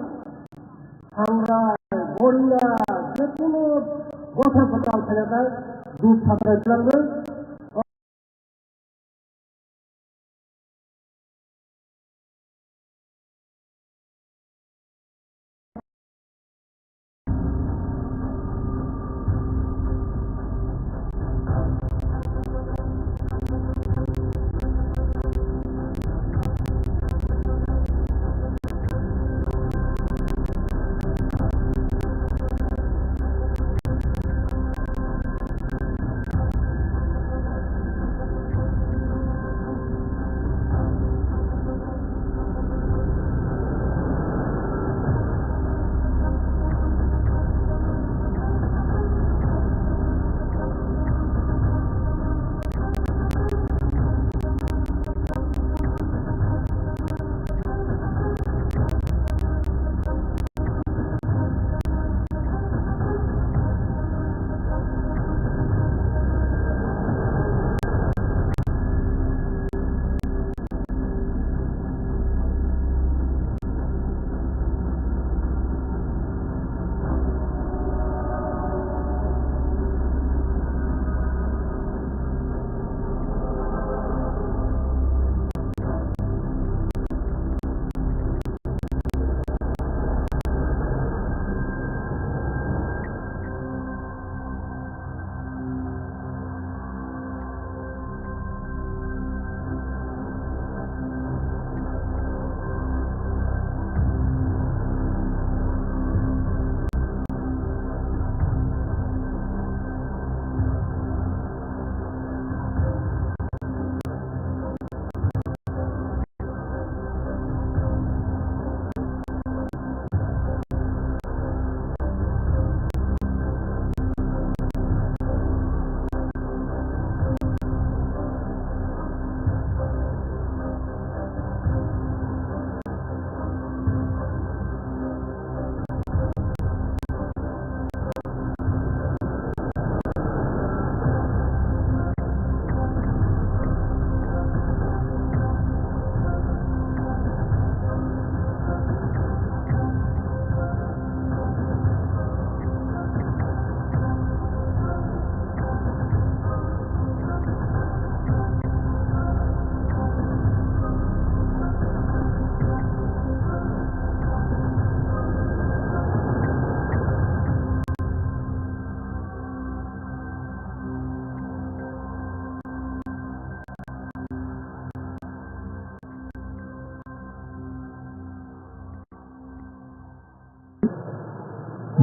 Sangrai, Boria, jekunu gotha kwtal phailatai, dut satrai twlangwi.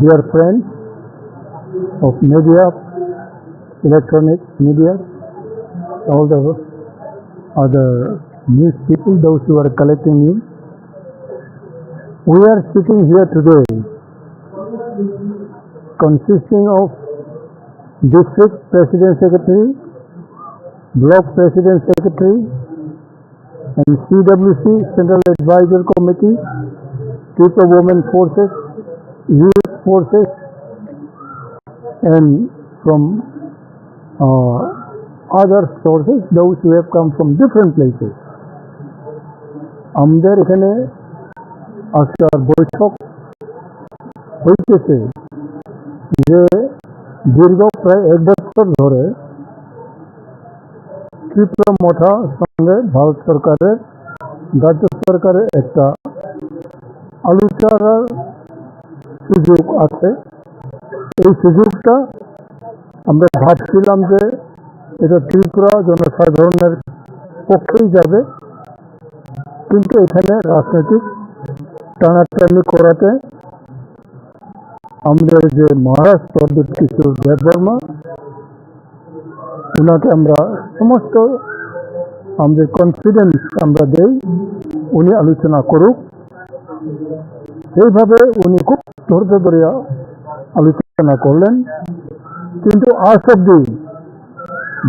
Dear friends of media, electronic media, all the other news people, those who are collecting news, we are sitting here today consisting of district president secretary, block president secretary, and C W C, Central Advisor Committee, Tripura Women Forces, Youth Forces, and from, uh, other sources, those who have come from different places. আমাদের এখানে আজকের বৈঠক হইতেছে যে দীর্ঘ প্রায় এক বছর ধরে ত্রিপুরা মথা সঙ্গে ভারত সরকারের, রাজ্য সরকারের একটা আলোচনার সুযোগ আছে। এই সুযোগটা আমরা ভাবছিলাম যে এটা ত্রিপুরা জনসাধারণের পক্ষেই যাবে, কিন্তু এখানে রাজনৈতিক টানাটানি করাতে আমাদের যে মহারাজ প্রদ্যুৎ কিশোর দেববর্মা, ওনাকে আমরা সমস্ত আমাদের কনফিডেন্স আমরা দেই, উনি আলোচনা করুক। সেইভাবে উনি খুব ধৈর্য ধরিয়া আলোচনা করলেন, কিন্তু আজ অব্দি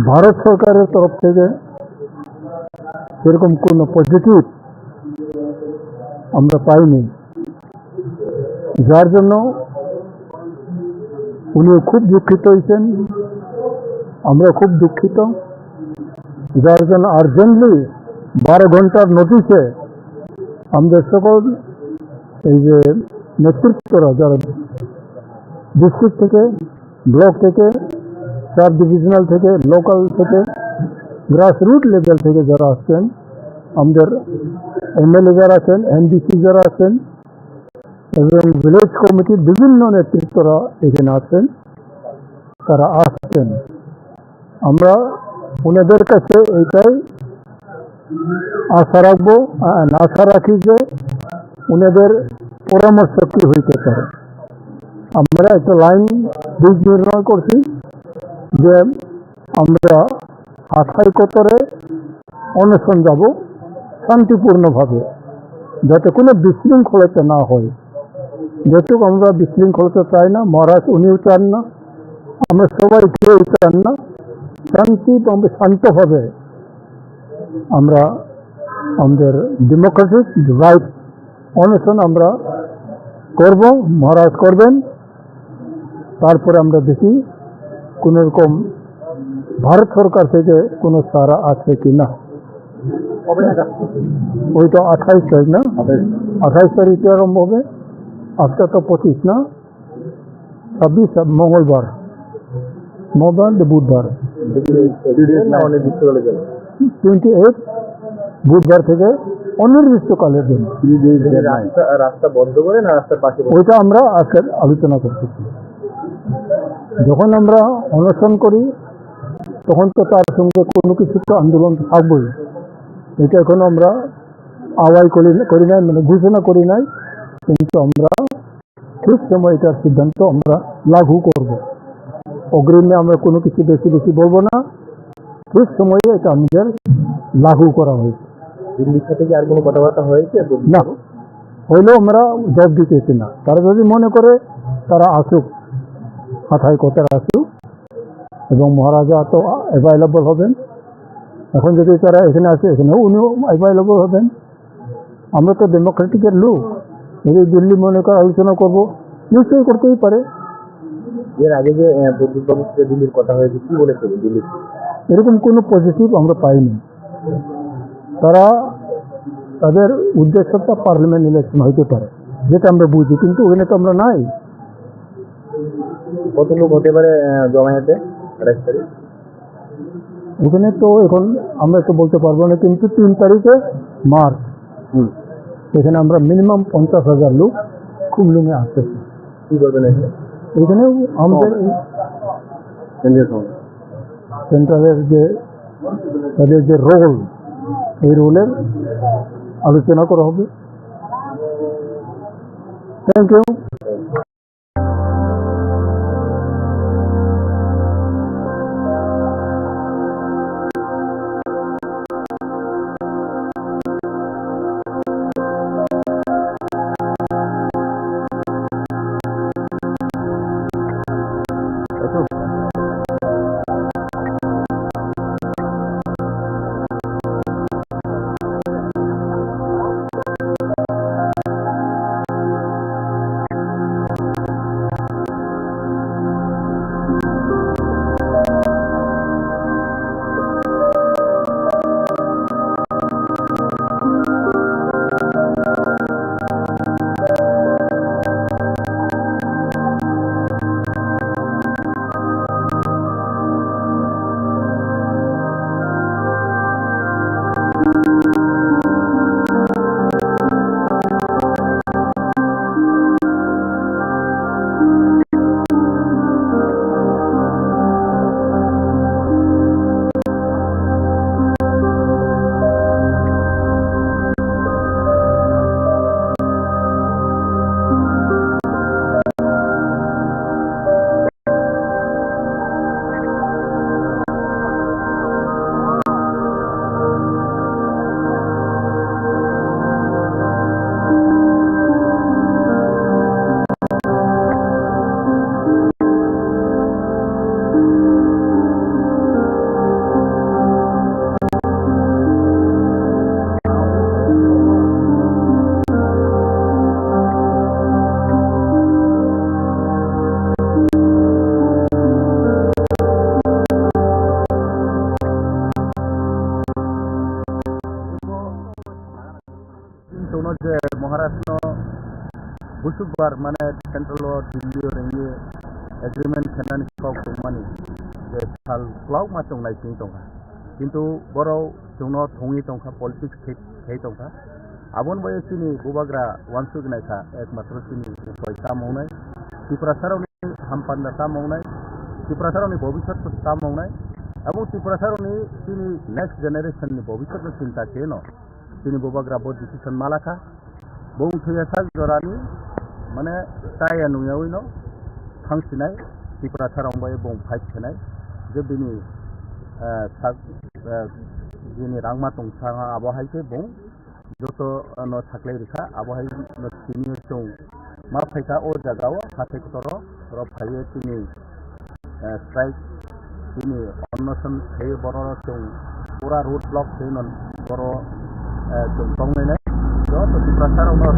ভারত সরকারের তরফ থেকে সেরকম কোনো পজিটিভ আমরা পাইনি, যার জন্য উনি খুব দুঃখিত হয়েছেন, আমরা খুব দুঃখিত। যার জন্য আর্জেন্টলি বারো ঘন্টার নোটিশে আমাদের সকল এই যে নেতৃত্বরা, যারা ডিস্ট্রিক্ট থেকে, ব্লক থেকে, সাব ডিভিশনাল থেকে, লোকাল থেকে, গ্রাসরুট লেভেল থেকে যারা আসছেন, আমাদের এমএলএ যারা আছেন, এমডিসি যারা আছেন এবং ভিলেজ কমিটির বিভিন্ন নেতৃত্বরা এখানে আছেন, তারা আসছেন। আমরা ওনাদের কাছে এটাই আশা রাখবো, আ-, আশা রাখি যে ওনাদের পরামর্শ কি হইতে পারে। আমরা একটা লাইন ব্রিজ নির্মাণ করছি যে আমরা আঠারো কতরে অনশন যাব শান্তিপূর্ণভাবে, যাতে কোনো বিশৃঙ্খলতা না হয়। যেহেতু আমরা বিশৃঙ্খলতা চাই না, মহারাজ উনিও চান না, আমরা সবাই কেউ চান না, শান্তি এবং শান্তভাবে আমরা আমাদের ডেমোক্রেটিক রাইট অনশন আমরা করব, মহারাজ করবেন। তারপরে আমরা দেখি কোনো রকম ভারত সরকার থেকে কোনো সাড়া আছে কি না। কবে নাগাদ? ওই তো আঠাইশ তারিখ না? আঠাইশ। আঠাইশ তারিখে আরম্ভ হবে। আজকে তো পঁচিশ না? ছাব্বিশ, মঙ্গলবার। মঙ্গলবার, বুধবার। দুই দিন না, অনির্দিষ্টকালের জন্য। টোয়েন্টি এইট, বুধবার থেকে অনির্দিষ্টকালের জন্য। রাস্তা, রাস্তা বন্ধ করে না রাস্তার পাশে বসে? ওইটা আমরা আজকে আলোচনা করতেছি। যখন আমরা অনশন করি, তখন তো তার সঙ্গে কোনো কিছু তো আন্দোলন থাকবেই। এটা এখনো আমরা আওয়াজ করি, করি নাই, মানে ঘোষণা করি নাই, কিন্তু আমরা ঠিক সময় এটার সিদ্ধান্ত আমরা লাগু করব। অগ্রিমে আমরা কোনো কিছু বেশি বেশি বলবো না, ঠিক সময়ে এটা আমাদের লাগু করা হয়েছে। দিল্লির সাথে কি আর কোনো কথাবার্তা হয়েছে? না, হইলেও আমরা জবাব দিতেছি না। তারা যদি মনে করে তারা আসুক, মাথায় কথা আসুক, এবং মহারাজা তো অ্যাভেলেবল হবেন। এখন যদি তারা এখানে আসে, এখানেও উনিও অ্যাভেলেবল হবেন। আমরা তো ডেমোক্রেটিকের লোক, যদি দিল্লি মনে করে আলোচনা করবো, নিশ্চয়ই করতেই পারে। এর আগে যে, আহ, প্রদ্যুৎ বাবুর সাথে দিল্লির কথা হয়েছে, কি বলেছে দিল্লি? এরকম কোনো পজিটিভ আমরা পাইনি। তারা তাদের উদ্দেশ্যটা পার্লামেন্ট ইলেকশন হইতে পারে, যেটা আমরা বুঝি, কিন্তু ওখানে তো আমরা নাই। কত লোক হতে পারে, আহ, জমায়েতে আঠাইশ তারিখ? ওখানে তো এখন আমরা তো বলতে পারবো না, কিন্তু তিন তারিখে মার্চ, হুম। এখানে আমরা মিনিমাম পঞ্চাশ হাজার লোক খুমলুঙে আসতেছি। কি করবেন এখানে? এখানে আমাদের কেন্দ্রীয় সংসদ। সেন্ট্রালের যে, তাদের যে রোল, এই রোলের আলোচনা করা হবে। Thank you. Maharashtra no busukbar mane central o Delhi o rengye agreement khenani kok tongmani je sal kwlauma chwng naising tongkha. Kintu borok chwngno thongwi tongkha, politics khe-, khai tongkha. Aboni bai chini bubagra uansuk naikha, ekmatro chini upai tamo wngnai. Tiprasarokni hampanda tamo wngnai, Tiprasarokni bobiswt tamo wngnai, abo Tiprasarokni chini next generation ni bobiswt no chinta khe no chini bubagra bo decision malakha. Bung thwiya sak jorani mane chaya nungyawi no thangsinai Tiprasarok bai bung fight khenai je bini, eh, sak, eh, bini rangma tongsa abo hai khe bung joto no saklai rikha, abo hai no tini chwng ma phaikha o jaga o hathai kotoro, oro phaiwi chini, eh, strike chini onnoson phaiwi borok no chwng pura road block khaiwi no boro, eh, chwng tongnai nai. Joto Tiprasa rok no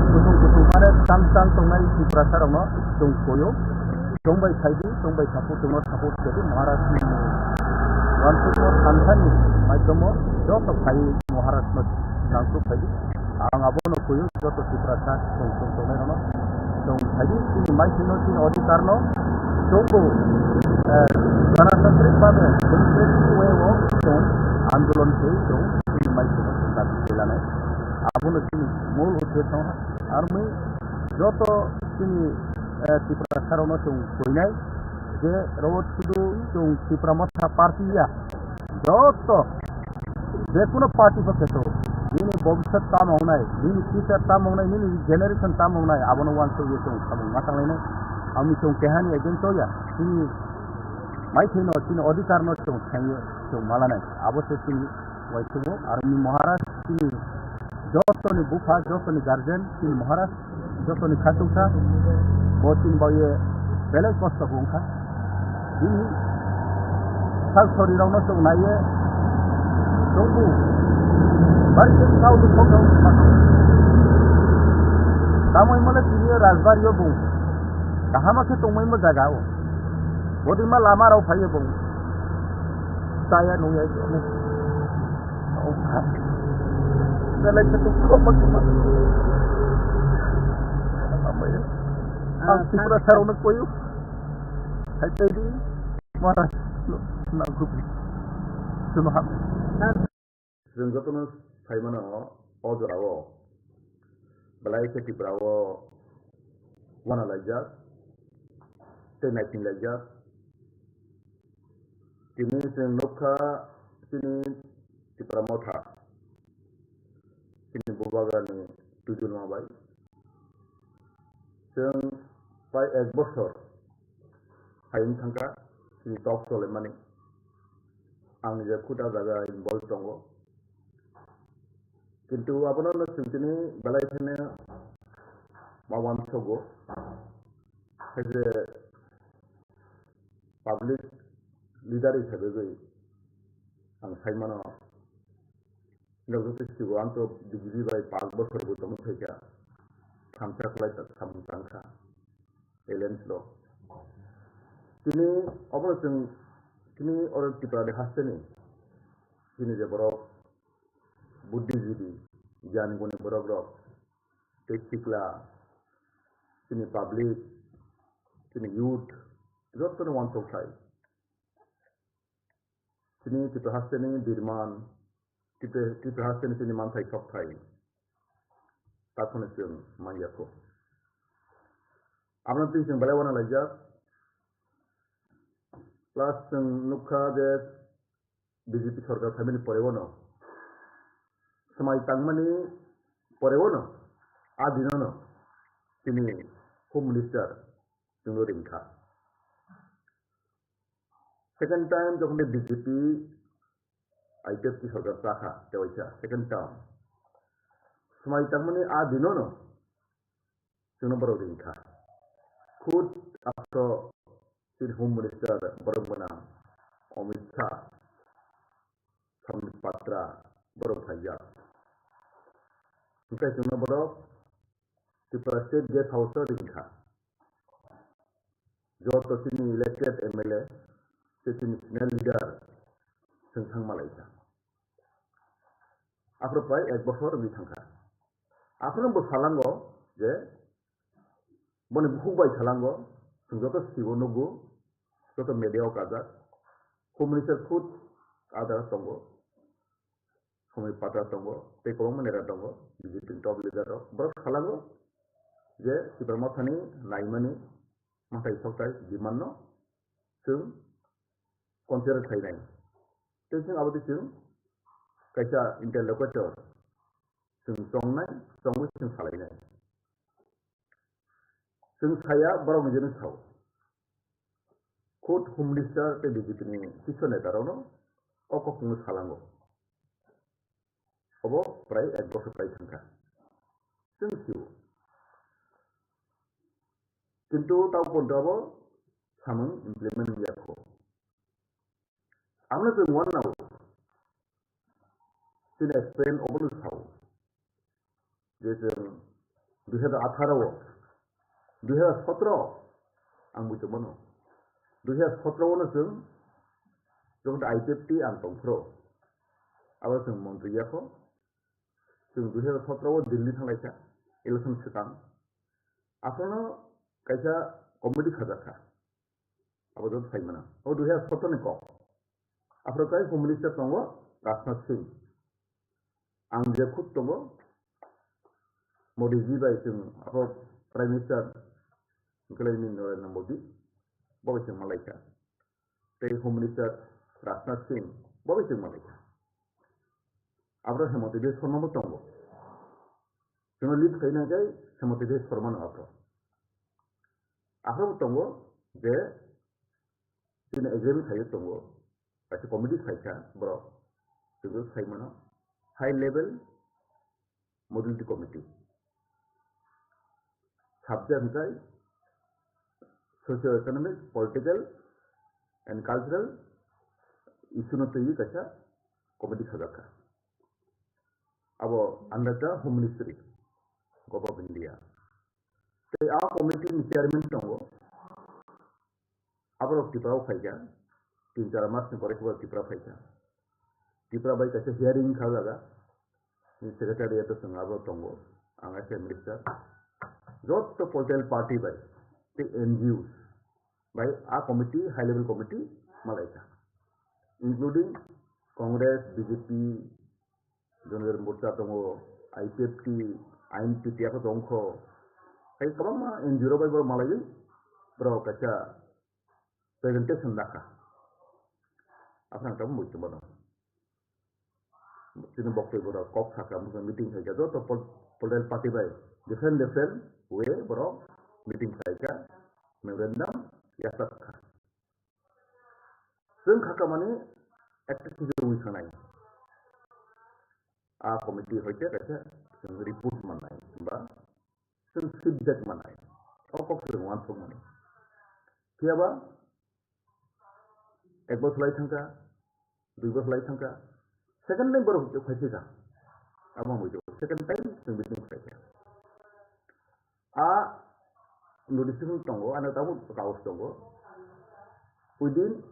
kutung kutung mane chang chang tongnai Tiprasa rok no chwng koyo. Chwng bai phaidi, chwng bai support, chwngno support khaidi, Maharashtra ni uansukma thanthani maidromo joto phai Maharashtra no nangkuk phaidi. Ang abono kuyu joto Tiprasa chwng chwng tongnai rokno chwng phaidi, chini maisingno chini odhikar no chwngbo, eh, ganatantrik bhabe democratic way o chwng andolon khe chwng chini maisingno chwng dabi khe lanai. Abono chini mol uddesho wngkha. Aroni joto chini, eh, Tiprasa rokno chwng kuinai je oro sudu chwng Tipra Motha party ya, joto jekuno party bo kheto nini bobiswt tamo wngnai, nini future tamo wngnai, nini generation tamo wngnai, abono uansukwi chwng samung ma tanglainai. Amoni chwng kehani against o ya, chini maithaino, chini odhikar no chwng thangwi chwng malanai, abo se chini uaisugo. Aroni Maharaj chini jotoni bupha, jotoni guardian, chini Maharaj, jotoni khachuksa, bo chini baoye belai kosto bo wngkha. Bini sak sori rokno chwng naiye tongbu, bari khe kau dukho kau. Tamoi male tini rajbari o bung kahama khe tongmai mo jaga o. Bodi ma lama rok phaiye bung. Chaya nungya. Belai khe tongkho ma khe ma. Ang Tiprasa rokno koyo. Hai tei di. Mara. Na gubi. Suno ham. Chwng jotono sai mano, o jorao belai khe Tripura o uana laijak tei naising laijak. Tini chwng nukha chini Tipra Motha, chini bubagrani twijlma bai. Chwng pai ek bosor hai wng thangkha chini tok cholaimani. Ang je khud a jaga involve tongo. Kintu abono no chwng tini belai kheno ma uansogo. Hai je public leader hisabe gwi ang sai mano. Nokjagwi sigo ang to B J P bai paanch bosor bo tongwi phaikha. Thamsa kwlai ta samung tangkha. Alliance lo. Tini obo chwng tini oro Tripura ni hasteni chini je borok buddhijibi, gyan guni borok rok, tei sikla, chini public, chini youth, jotono uansuk khai. Chini Tripura hasteni birman, Tripura, Tripura hasteni chini manthai sokthai. Takhwno chwng manya kho. Abono twi chwng belai uana laijak. Plus chwng nukha je B J P sorkar phaimani pore uano, swmai tangmani pore uano, a dinono chini Home Minister chwngno ringkha. Second time jokhon de B J P I P F T sorkar chakha, tewaisa second term. Swmai tangmani a dinono chwngno borok ringkha. Khud aphro chini Home Minister borok gwnang Amit Shah, Sambit Patra borok phaijak. Hwnkhe chwngno borok Tripura State Guest House o ringkha. Joto chini elected M L A tei chini senior leader chwng thang malaikha. Aphuru prai ek bosor wngwi thangkha. Aphano bo salango je boni bukhuk bai salango, chwng joto sibo nugo, joto media o kajak, Home Minister khud adara tongo, Somoi Patra tongo, tei kwbangma neta tongo, B J P ni top leader rok. Borok salango je Tipra Mothani naimani mwtai soktai demand no chwng consider khlainai. Tei chwng abo twi chwng kaisa interlocutor chwng chongnai, chongwi chwng salainai. Chwng saya borok ni jeno sao. Khud Home Minister tei B J P ni sisyo neta rokno o kok chwngno salango. Obo prai ek bosor prai thangkha. Chwng sio. Kintu tao porjonto abo samung implement wngya kho. Amno chwng uanao chini experience obono sao je chwng dui hazar atharo o, dui hazar sotro ang bui tongmano, dui hazar sotro o no chwng jokhon I P F T ang tongphro abo chwng montri yakho, chwng dui hazar sotro o Delhi thanglaikha election swkang, aphano kaisa committee khajakha. Abo joto sai mano. Abo dui hazar sotro ni kok. Aphro kai Home Minister tongo Rajnath Singh. Ang je khud tongo Modi ji bai chwng abo Prime Minister hwnkhe lai nini Narendra Modi bo bai chwng malaikha. Tei Home Minister Rajnath Singh bo bai chwng malaikha. Aphro Hemanta Biswa Sarma bo tongo. Chwngno lead khaina khe Hemanta Biswa Sarma no aphro. Aphro bo tongo je chini agreement khaio tongo, kaisa committee khaikha borok, chwngno sai mano high level modality committee. Subject hwnkhe socio economic, political and cultural issue no twiwi kaisa committee khajakha. Abo under the Home Ministry, Government of India. Tei a committee ni chairman tongo. Aborok Tripura o phaikha, tin char mas ni pore khe Tripura phaikha. Tripura bai kaisa hearing kha jaga, ni secretariat o chwng abo tongo, ang S A minister. Joto political party bai tei N G Os bai a committee, high level committee malaikha, including Congress, B J P, Jonajon Morcha tongo, I P F T, I N P T, aphano tongkho. Hai kwbangma N G O rok bai borok malaiwi borok kaisa presentation dakha. Aphano ang tabuk muitu bono. Chini boktwi borok kok sakha, meeting khaikha, joto pol-, political party bai different different way borok meeting khaikha, memorandum yachak kha. Chwng kha kamani ekta khe wngwi thangnai. A committee hoite kaisa chwng report mannai ba chwng feedback mannai. O kok chwng uansukmani. Phiyaba ek bosor lai thangkha, dui bosor lai thangkha, second time borok phai phika. Abo wngwi second time chwng meeting khaikha. A notification tongo, ano tabuk kaus tongo. Within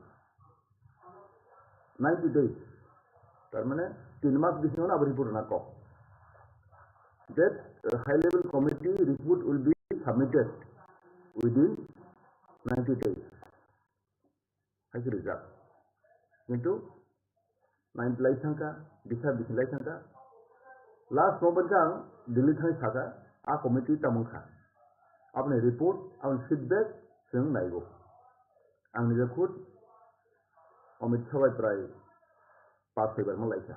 ninety days, tar mane tin mas bisingo abo report rwna kok. That, uh, high level committee report will be submitted within ninety days. Hai khe rijak. Kintu nine lai thangkha, bisa bisi lai thangkha. Last moment khe ang Delhi thangwi sakha, a committee tamo wngkha. Aboni report, aboni feedback chwng naigo. Ang nijak khud Amit Shah bai prai pas soi bar malaikha.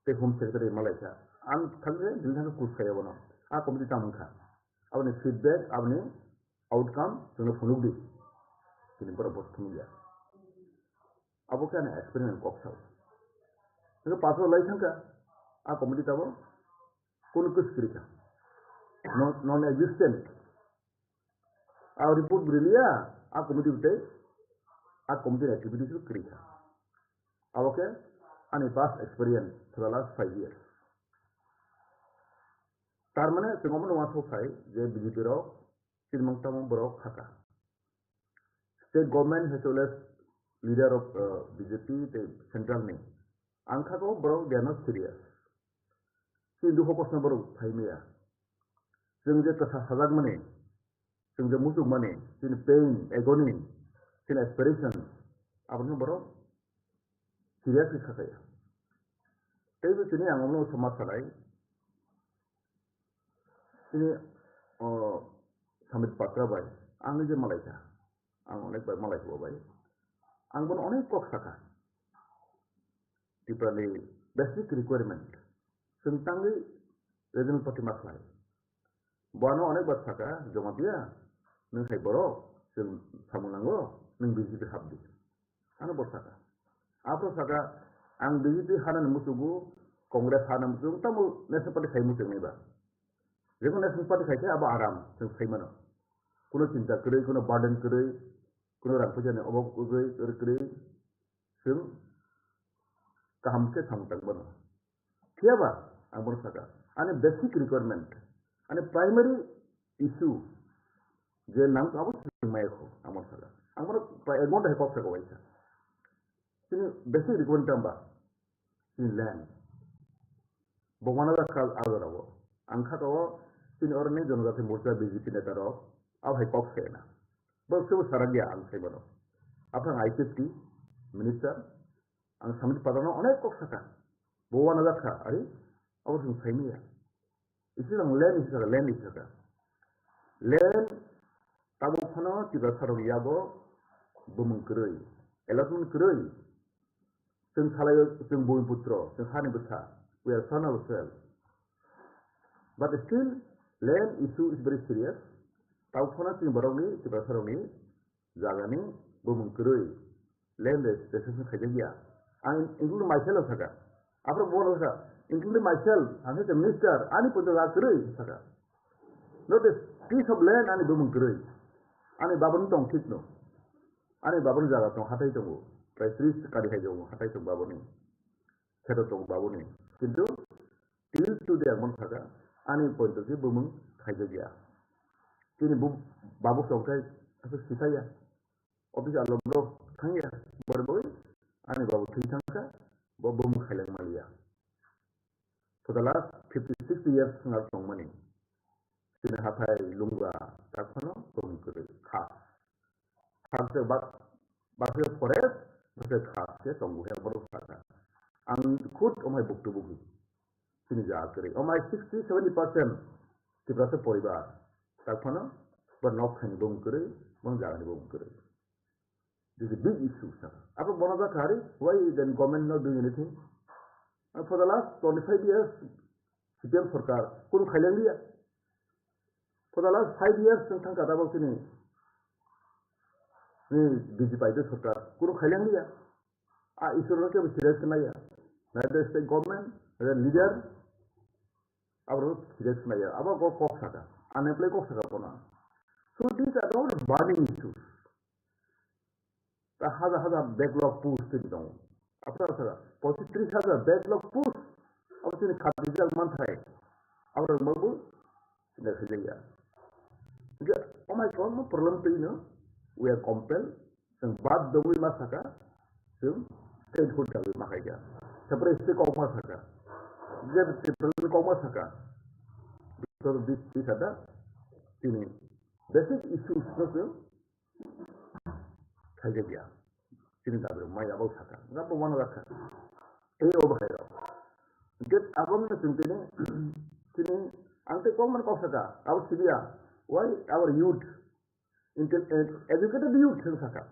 Tei Home Secretary malaikha. Ang thangkhe Delhi thangkhe kus khaio bono. A committee tamo wngkha. Aboni feedback, aboni outcome chwngno phunukdi. Chini borok bo thumya. Abo khe ani experiment kok sao. Hwnkhe pass o lai thangkha, a committee tabo kunu kus kwrwi kha. Non, non existent. A report bo riliya, a committee bo tei, a committee activities bo kwrwi kha. Abo khe ani past experience for the last five years. Tar mane chwng omono uansuk sai je B J P rok chini mang tamo borok khaka. State government as well as leader of, uh, B J P tei central ni. Ang kha ko borok they are not serious. chini dukho kosto borok phai maya. Chwng je kwsa sajakmani, chwng je muchukmani, chini pain, agony, chini aspiration, abono borok serious khe sakaya. Teibo tini ang omo sama sanai, chini, o, Samit Patra bai, ang je malaikha, ang onek bai malaikha bai, ang bono onek kok sakha. Tiprani basic requirement, chwng tangwi regional party ma khlai. Bono onek bar saka, Jamatia, nwng hai borok, chwng samung nango, nwng B J P hapdi. Ano bo saka. Aphro saka, ang B J P hanani muchugo, Congress hanani muchugo, tamo National Party khai muchungnai ba. Jekon National Party khai khe abo aram, chwng sai mano. Kuno chinta kwrwi, kuno burden kwrwi, kuno rang puisa ni obab kwrwi, kwrwi, chwng kaham khe samung tang mano. Phiya ba, ang bono saka, ani basic requirement, ani primary issue, je nang abo chwng maya kho, ang bono saka. Ang bono prai ek ghonta hai kok saka waisa. Chini basic requirement tamba, chini land. Bo wana da kal ado rabo. Ang kha to chini oroni Jonojati Morcha B J P neta rok, abo hai kok se na. Bo sebo sarak ya ang sai bono. Aphang I P S T minister, ang Samit Patra no onek kok saka. Bo wana da kha, ari, abo chwng sai maya. Isi lang land isi saka, land isi saka. Land tabuk phano Tiprasa rok yago bumung kwrwi, allotment kwrwi. Chwng salaio, chwng bumiputro, chwng hani bwsa. We are son of soil. But still, land issue is very serious. Tabuk phano chini borokni, Tiprasa rokni jagani bumung kwrwi, land registration khaijak ya. Ang include myself saka. Aphro bono saka, include myself, ang khe minister, ani poito jaga kwrwi saka. Not a piece of land ani bumung kwrwi. Ani babani tong thik no. Ani babani jaga tong hathai tongo. Prai tris kari hai tongo, hathai tong babani. Kheto tong babani. Kintu till today ang bono saka, ani poito khe bumung khaijak ya. Chini bu-, babu songkhai aswk sithai ya. Office alok rok thang ya, bor boi, ani babu thwi thang kha, bo bumung khailak maliya. For the last fifty, sixty years wngna tongmani. Chini hathai lungba tak phano tongwi kwrwi kha. Kha se bak, bak se forest, bak se kha se tongo he borok sakha. Ang khud omhai buktu bukhi. Chini jaga kwrwi. Omhai sixty, seventy percent Tiprasa poribar. Tak phano, ba nok thani bumung kwrwi, bang jagani bumung kwrwi. This is a big issue, sir. Apo bono jakhari, why then government not doing anything? And for the last twenty-five years, C P M sarkar, kunu khailang liya. For the last five years, chwng thang kata bok chini, ni B J P aidoi sarkar, kunu khailang liya. A issue no kebo serious khe naiya. Neither state government, neither leader, abo serious khe naiya. Abo kok, kok saka. Unemployed kok saka kono. So these are all burning issues. Ta hajar hajar backlog post twi tongo. Aphra saka, pochis tris hajar backlog post. Abo chini khatijak manthai. Abo rok mabu, sinda khaijakya. Hingke, omai kwbangma problem twi no, we are compelled, chwng bad dogwi ma saka, chwng statehood dagwi ma khaikha. Separate state kok ma saka, je Tripura ni kok ma saka. Because of this, this are the, chini basic issues no chwng khaijak ya. Chini dabi rok maya bo saka. Nga bo wana rakha. Tei o bahai rok. Get abang na chwng tini, chini ang tei kok man kok saka. Abo sibiya. Why our youth? Intel-, ed-, educated youth chwng saka.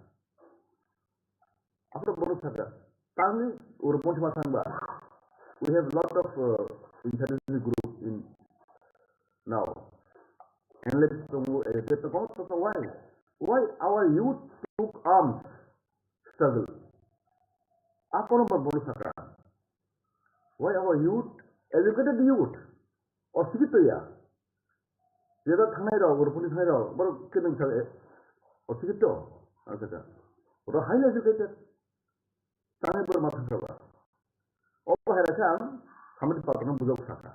After bono saka. Tangni ur ponti ma thangba. We have lot of, uh, insurgency group in now. Analyst tongo, educated tongo, so why? Why our youth took arms struggle? Akono ba bono saka. Why our youth, educated youth, osikito ya? Jeda thangnai rok, rupuni thangnai rok, borok khe nung saka, osikito, ang saka. Oro highly educated. Tangwi borok ma thangsa ba. O bahai rakhe ang samani patorno bujok saka.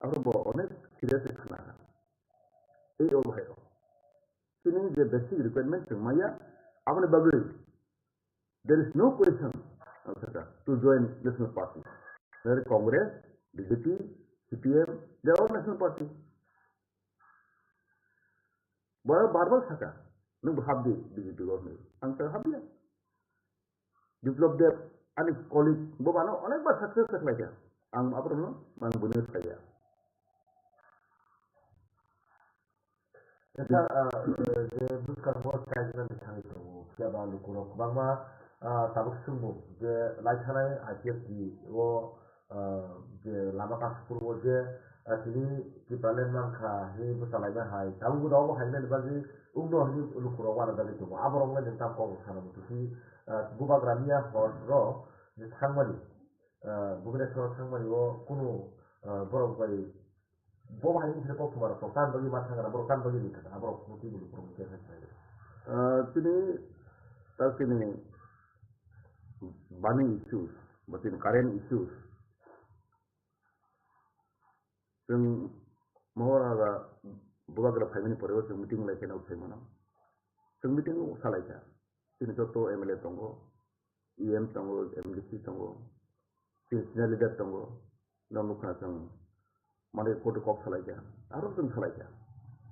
Abo bo onek serious khe khna kha. Tei o bahai rok. Chini je basic requirement chwng maya, aboni bagwi there is no question, ang saka, to join National Party. Whether Congress, B J P, C P M, they are all national party. Boya bar bar saka, "Nwng bo hap di B J P o," hwnwi. Ang ta hap ya. Biplab Deb, ani colleague, bo bano onek bar success khlaikha. Ang aborokno, ang buino saya. Sir, ah, je bwskango strike nani thangwi tongo, phiya ba lukurok kwbangma, ah, tabuk swngmung je lai thanai I P F T o, ah, je lama Kanchanpur o je, ah, tini Tipraland mankha hinwi bwchalaina hai, tabuk bo abo hai nani bagwi wngno hinwi lukurok uanajagwi tongo. Aborok wngkha nini tam kok rok sana muchungwi, ah, bubagra miya hor rok je thangmani, ah, Bhubaneswar o thangmani o kunu, ah, borok bai Bo bahai wngkhe kok thuma rok to kan bagwi ma thang rok, borok kan bagwi ri thang, aborok no twi bulu phuru khe hai. Ah, chini, ta chini bani issues, ba chini current issues. Chwng mohor aga bubagra phaimani pore o chwng meeting lai khe nok phaimano. Chwng meeting o salai kha. Chini joto M L A tongo, E M tongo, M D C tongo, chini senior leader tongo, no nukha chwng. Mane koto kok salaikha, aro chwng salaikha.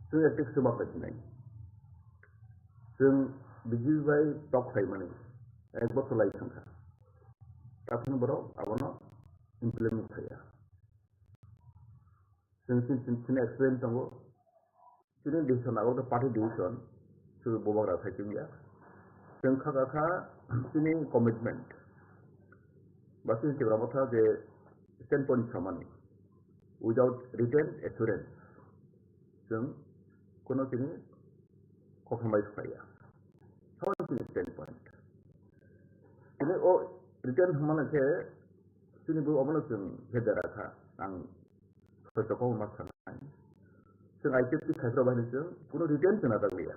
Chwng ektik chuma paichinai. Chwng B J P bai tok khlaimani ek bosor lai thangkha. Takhwno borok abono implement khaiya. Chwng chini, chini, chini experience tongo. Chini decision abo khe party decision, chwng bubagra sai chwngya. Chwng kha kha kha chini commitment. Ba chini Tipra Motha je standpoint samani, without written assurance, chwng kono chini kothomai phaiya. Samani chini standpoint. Chini o written hwnmani khe chini bo omono chwng hedera kha. Ang Hoito kok ma sanai. Chwng I P F T khai phro bahai chwng kuno written chwng na daglia.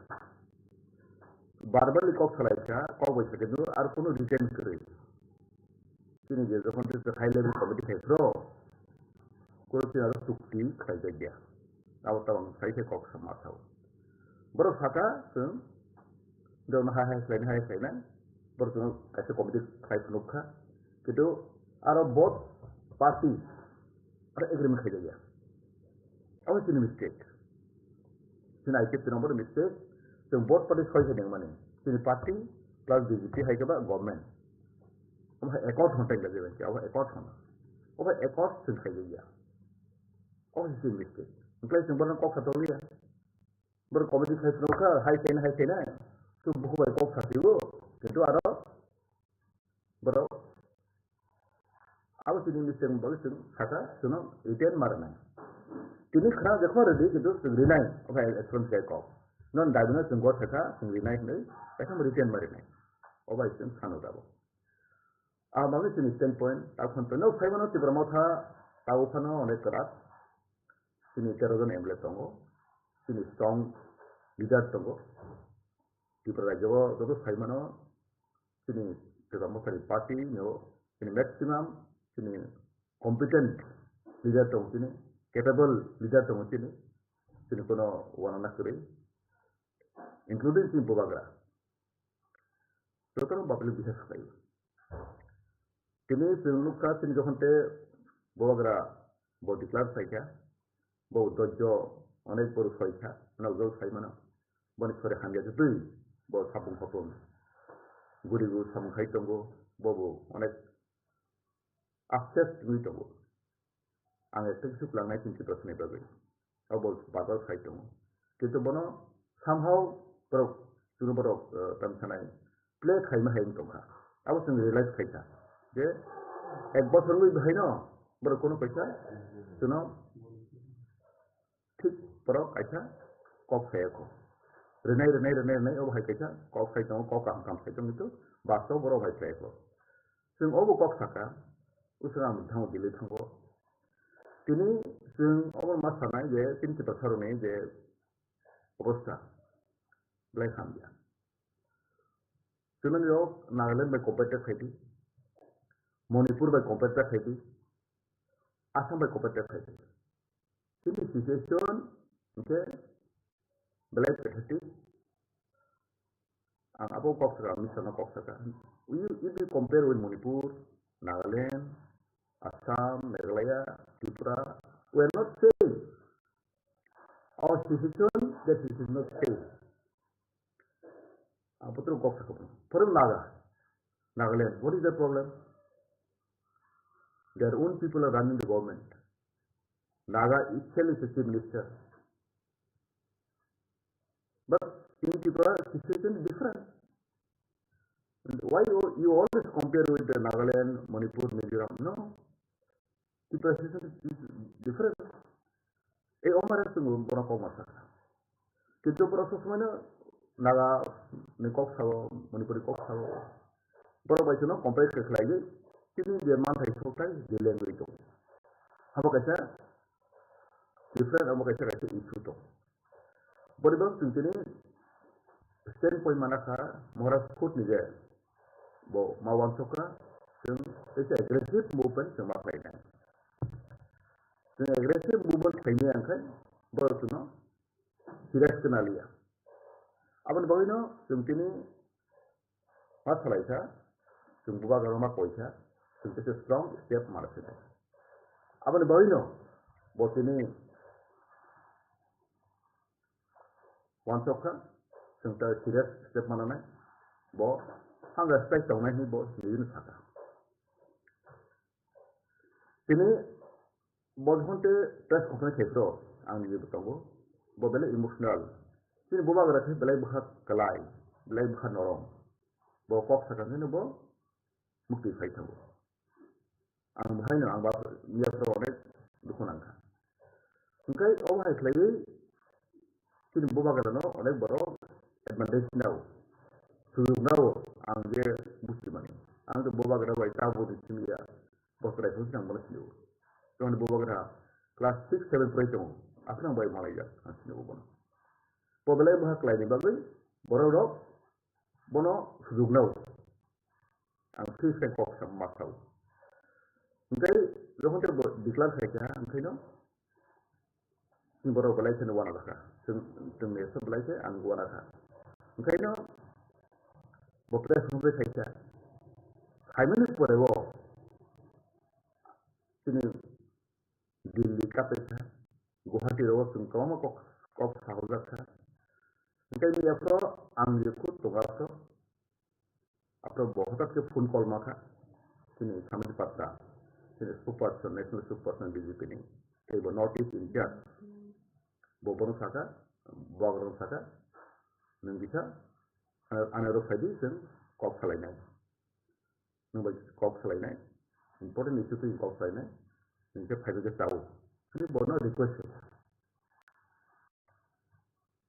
Bar bar ni kok salai kha, kok bai sakhe no ar kuno written kwrwi. Chini je jokhon tei high level committee khai phro, kuno chini aro chukti khlai jak ya. Abo tabang sai khe kok sama sao. Borok saka chwng, borok no hai hai khlai nai, hai khlai nai. Borok chwng kaisa committee khai phunuk kha. Kintu aro both party aro agreement khai jak ya. Abo chini mistake. Chini I P F T ni abo mistake. Chwng both party soi khe nang mani. Chini party plus B J P hai khe ba government. Abo hai accord hwn tang jak ya, abo accord hwn. Abo accord chwng khai jak ya. Abo chini mistake. Hwnkhe chwng bono kok sa tong ya. Borok committee khai phunuk kha, hai khaina, hai khaina. Chwng bukhuk bai kok sa phio. Kintu aro Borok abo chini mistake bagwi chwng saka chwngno written ma rwnai. Tini khna jekho rwdi kintu chwng rinai, obo hai assurance khe kok. Non daibino chwng go saka chwng rinai hinwi, kaisa written ma rinai. Obo hai chwng sano tabuk. Abo bagwi chini standpoint, takhon to no phaimano Tipra Motha, tabuk phano onek kwrak. Chini tero jon M L A tongo, chini strong leader tongo. Tripura rajyo o joto phaimano, chini Tipra Motha ni party no, chini maximum, chini competent leader tongo chini, capable leader tongo chini, chini kono uanana kwrwi, including chini bubagra. Jotono public bihar khlaio. Tini chwng nukha chini jokhon tei bubagra bo declare khlaikha, bo dojjo onek borok soikha, nokjagwi saimano. Boni sori hamya kwtwi bo sapung hopung gurigo samung khai tongo, bobo onek upset wngwi tongo. Ang ekta khe suk langnai chini Tiprasani bagwi. Abo bazar sai tongo. Kintu bono somehow borok, chwngno borok, eh, tamo sanai play khaima hai wng tongkha. Abo chwng realize khaikha je ek bochor wngwi bahaino borok kono kaisa chwngno thik borok kaisa kok sai kho. Rwnai, rwnai, rwnai, rwnai, obo hai kaisa kok sai tongo, kok kaham kaham sai tongo, kintu bastob borok hai khlai kho. Chwng obo kok saka, usra ang thango Delhi thango. Tini chwng obo ma sanai je tini Tiprasarokni je obostha belai hamya. Chwngno rok Nagaland bai compare ta khaidi, Manipur bai compare ta khaidi, Assam bai compare ta khaidi. Chini situation hwnkhe belai pathetic. Ang abo kok saka, ang misano kok saka. If you, if you compare with Manipur, Nagaland, Assam, Meghalaya, Tripura, we are not saying our situation that it is not safe. Abotro kok sakha. For Naga, Nagaland, what is the problem? Their own people are running the government. Naga itself is a chief minister. But in Tripura, situation is different. And why you, you always compare with the Nagaland, Manipur, Mizoram? No. Tripura situation is different. Ei omare chwng bono kok ma sakha. Kintu borok sob somoi no Naga ni kok sao, Manipuri kok sao. Borok bai chwngno compare khe khlaiwi chini je manthai sokthai je lengwi tongo. Abo kaisa different, abo kaisa kaisa issue tongo. Borok chwng tini standpoint mana kha Maharaj khud ni je bo ma wansokha, chwng kaisa aggressive movement chwng ma khlainai. Chwng aggressive movement khlainai ang khai borok chwngno serious khe naliya. Aboni bagwino chwng tini ma salaikha, chwng bubagrano ma koikha, chwng tei strong step mana sinai. Aboni bagwino bo tini wansokha, chwng ta serious step mananai, bo ang respect tongnai hinwi bo nini sakha. Tini bo jokhon te press conference khaisiro ang nini bo tongo, bo belai emotional. Chini bubagra khe belai bwkha kwlai, belai bwkha norom. Bo kok sakha hino bo mukti phai thango. Ang bo haino ang ba miya pro onek dukhu nangkha. Hingkai obo hai khlaiwi chini bubagrano onek borok advantage nao, sujug nao ang je buji mani. Ang to bubagra bai ta budi simi ya, bosrai phung sinang bono sini o. Tongni bubagra class six seven pori tongo, aswk nang bai malai jak ang sini o bono. Bo belai bwkha khlaini bagwi borok rok bono sujug nao. Ang thwi se kok sa ma sao. Hingkai jokhon te bo declare khai kha, hingkai no borok belai kheno wana kha. Chwng, chwng ni belai khe ang wana kha. Hingkai no bo press conference khai kha. Khaimani pore o chini Delhi kapai kha, Guwahati rogo chwng kwbangma kok, kok sahorjak kha. Hingkai ni aphro ang je khud tongo aphro, aphro bo hwtak khe phone call ma kha, chini Samajik Patra, chini spokesperson, national spokesperson B J P ni, tei bo North East in charge. Bo bono sakha, bo bono sakha, nwng kisa, ano, ano rw phaidi chwng kok salainai. Nwng bai kok salainai, important issue twi kok salainai, nwng khe phaibai khe chao. Ani bono request khe.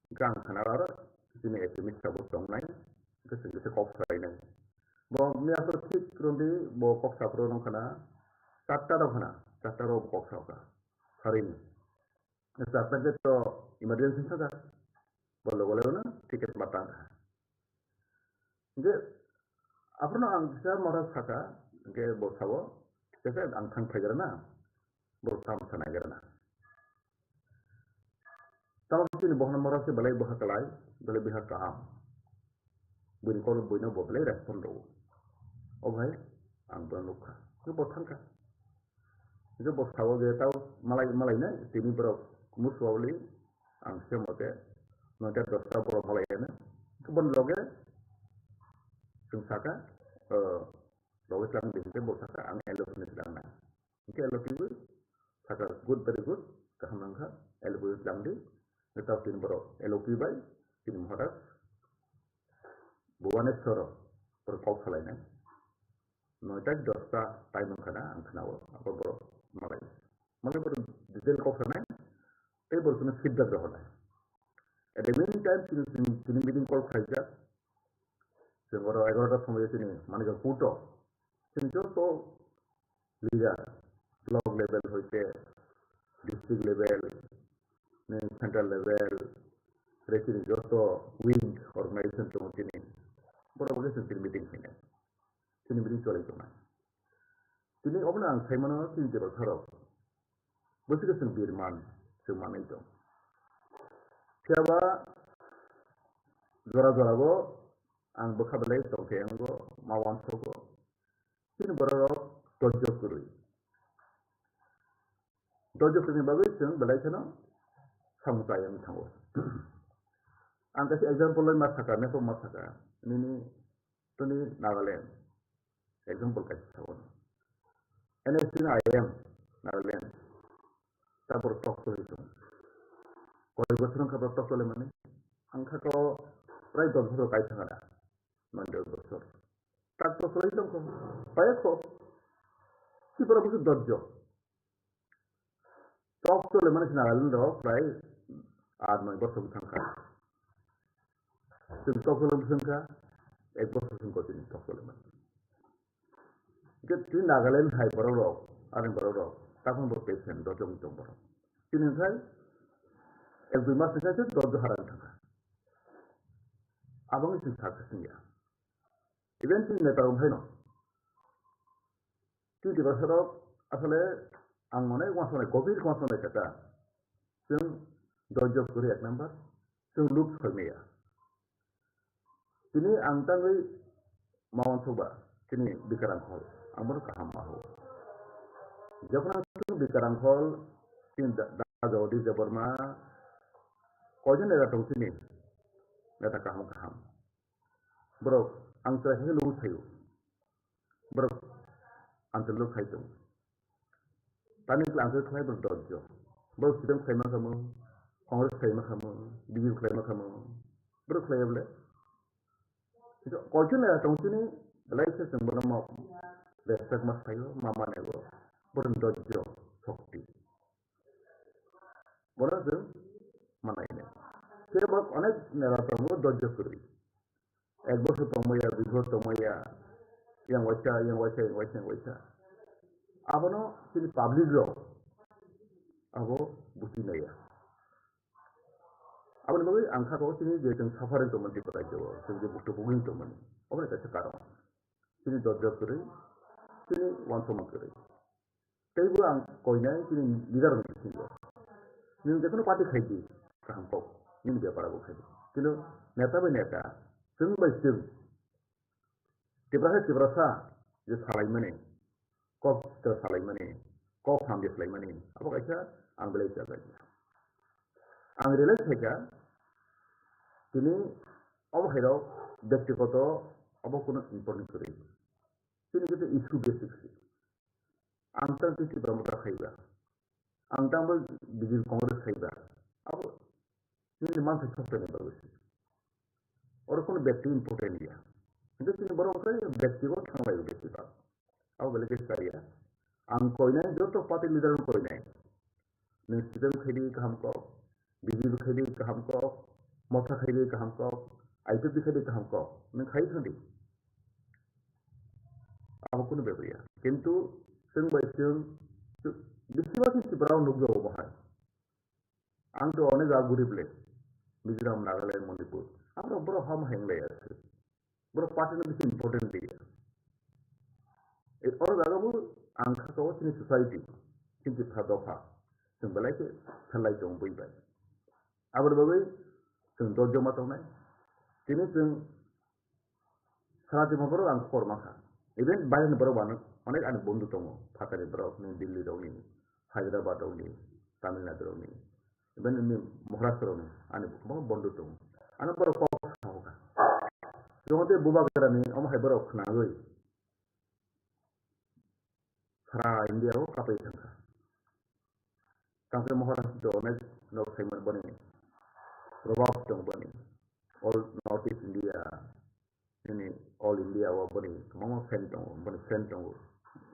Hingke ang khana aro chini academic sabo tongnai, hingke chwng kisa kok salainai. Bo miya phuru thik rwdi, bo kok saphuru nung khana, charta rok khana, charta rok kok sao kha, sarini. Charta khe to emergency thaka, bo logo logo no ticket ma tang kha. Hingke aphuru no ang kisa mora saka, hingke bo sao, kisa khe ang thang phaigra na, bo sam sanaigra na. Tamo chini bokhorok mora se belai bwkha kwlai, belai bwkha kaham. Buini kok buino bo belai respond rwo. O bhai, ang bono nukha. Hwnkhe bo thangkha. Hwnkhe bo sao je tao malai, malainai, tini borok musuaoli ang se mote noita dosta borok malai heno. Hwnkhe boni loge chwng saka, o, loge tlang di hwnkhe bo saka ang L O P ni tlangnai. Hwnkhe L O P bo saka, "Good, very good, kaham nangkha, L O P bo tlang di." Hwnkhe tao tini borok L O P bai tini Maharaj Bhubaneswaro borok kok salainai. Noita dosta time wngkha na ang khwnao, abo borok malai. Malai borok detail kok sanai, tei borok chwngno feedback rohornai. At the meantime, chini, chini, chini meeting call khlaijak. Chwng oro egarota somoi chini Manikya Kuto. Chini joto leader, block level hoite, district level, ni central level, tei chini joto wing organization tongo chini. Borok bai chwng chini meeting khainai. Chini meeting choli tongnai. Tini obono ang sai mano chini Tiprasarok. Bwswkhe chwng birman, chwng manwi tong. Phiyaba jora jorabo ang bwkha belai tongthai wngo, ma uansogo. Chini bororok dojjo kwrwi. dojok ni bagwi chwng belai kheno samung chaya wng thango. Ang kaisa example lai ma sakha, map o ma sakha, nini tini Nagaland example kaisa sakha. N S C ni I M Nagaland, tabor tok choli tong. Koi bosor wngkha bo tok choli mani, ang kha ko prai dos bosor kai thangana. Nondel bosor. Tak to solai tongkho. Payakho. Sipora busu dojjo. Tok chole mani Nagaland rok prai aat noi bosor thangkha. Chwng tok chole thangkha. Ek bosor thangkha chini tok chole mani. Ke ti Nagaland hai borok rok, ani borok rok, takon borok patient dojjo tong borok. Chini khai ek dui mas khai dojjo harang thangkha. Abang chwng sakha singya. Even chini neta rok phaino. Twi tiprasa rok asole ang mane uansuknai, gobir uansuknai kha ta. Chwng dojjo kwrwi ek number, chwng luk soi maya. Tini ang tangwi ma uansukba, tini Bikarang Hall, ang bono kaham ma ho. Jokhon ang chwng Bikarang Hall, tini da, da Jagadish Debbarma, koijon neta tong tini, neta kaham kaham. Borok ang chwrai khe lubui phaio. Borok ang chwrai lubui phai tongo. Tamni hwnkhe ang chwrai khlai borok dojjo. Borok C P M khlai ma khamu, Congress khlai ma khamu, B J P khlai ma khamu. Borok khlai ya bole. Koichwng neta tong chini belai khe chwng bono ma respect ma khlaio, ma mane bo. Borok dojjo, shokti. Bono chwng manai nai. Phiya bo onek neta tongo dojjo kwrwi. Ek bosor tongmaya, dui bosor tongmaya, yang waisa, yang waisa, yang waisa, yang waisa. Abono chini public rok abo buchi naiya. Aboni bagwi ang kha ko chini je chwng suffering tongmani tei kwtai jao, chwng je bukto bugwing tongmani. Aboni kaisa karon. Chini dojjo kwrwi, chini uansukma kwrwi. Teibo ang koinai chini leader rokni bisingo. Nwng jephano party khai di, kaham kok, nini bepar abo khai di. Kintu neta bai neta, chwng bai chwng, Tiprasa Tiprasa je salaimani, kok swkang salaimani, kok hamya salaimani, abo kaisa ang belai chajak ya. Ang realize khaikha, tini obo hairok byaktigoto obo kunu important kwrwi. Chini khe issue basic se. Ang tang twi Tipra Motha khaiba. Ang tang bo B J P Congress khaiba. Abo nini manthai sokthai ni bagwi se. Oro kono byakti important ya. Hingke chini borok wngkha byakti bo thanglai byakti ba. Abo belai khe chaya. Ang koinai joto party leader no koinai. Nwng C P M khai di kaham kok, B J P khai di kaham kok, Motha khai di kaham kok, I P F T khai di kaham kok, nwng khai thang di. Abo kunu bebri ya. Kintu chwng bai chwng, chwng, bisi ba chwng Tripura o nukjago bo hai. Ang to onek jaga guri bole. Mizoram, Nagaland, Manipur. Abo borok ham heng lai ya. Borok party no bisi important di ya. E, oro jaga bo ang kha ko chini society, chini Tripura dopha. Chwng belai khe phelai tong bui bai. Aboni bagwi chwng dojjo ma tongnai. Tini chwng sara Tripura borok ang khobor mankha. Even baireni borok bo ano onek ani bondhu tongo. Phatani borok ni Delhi rokni, Hyderabad rokni, Tamil Nadu rokni. Even ni Maharashtra rokni ani kwbangma bondhu tongo. Ano borok kok sahoka. Chwng tei bubagrani omo hai borok khnagwi sara India o kapai thangkha. Tangkhe Maharashtra onek nok saiman boni probab tong boni. All North East India, ini All India o boni kwbangma fan tongo, boni fan tongo.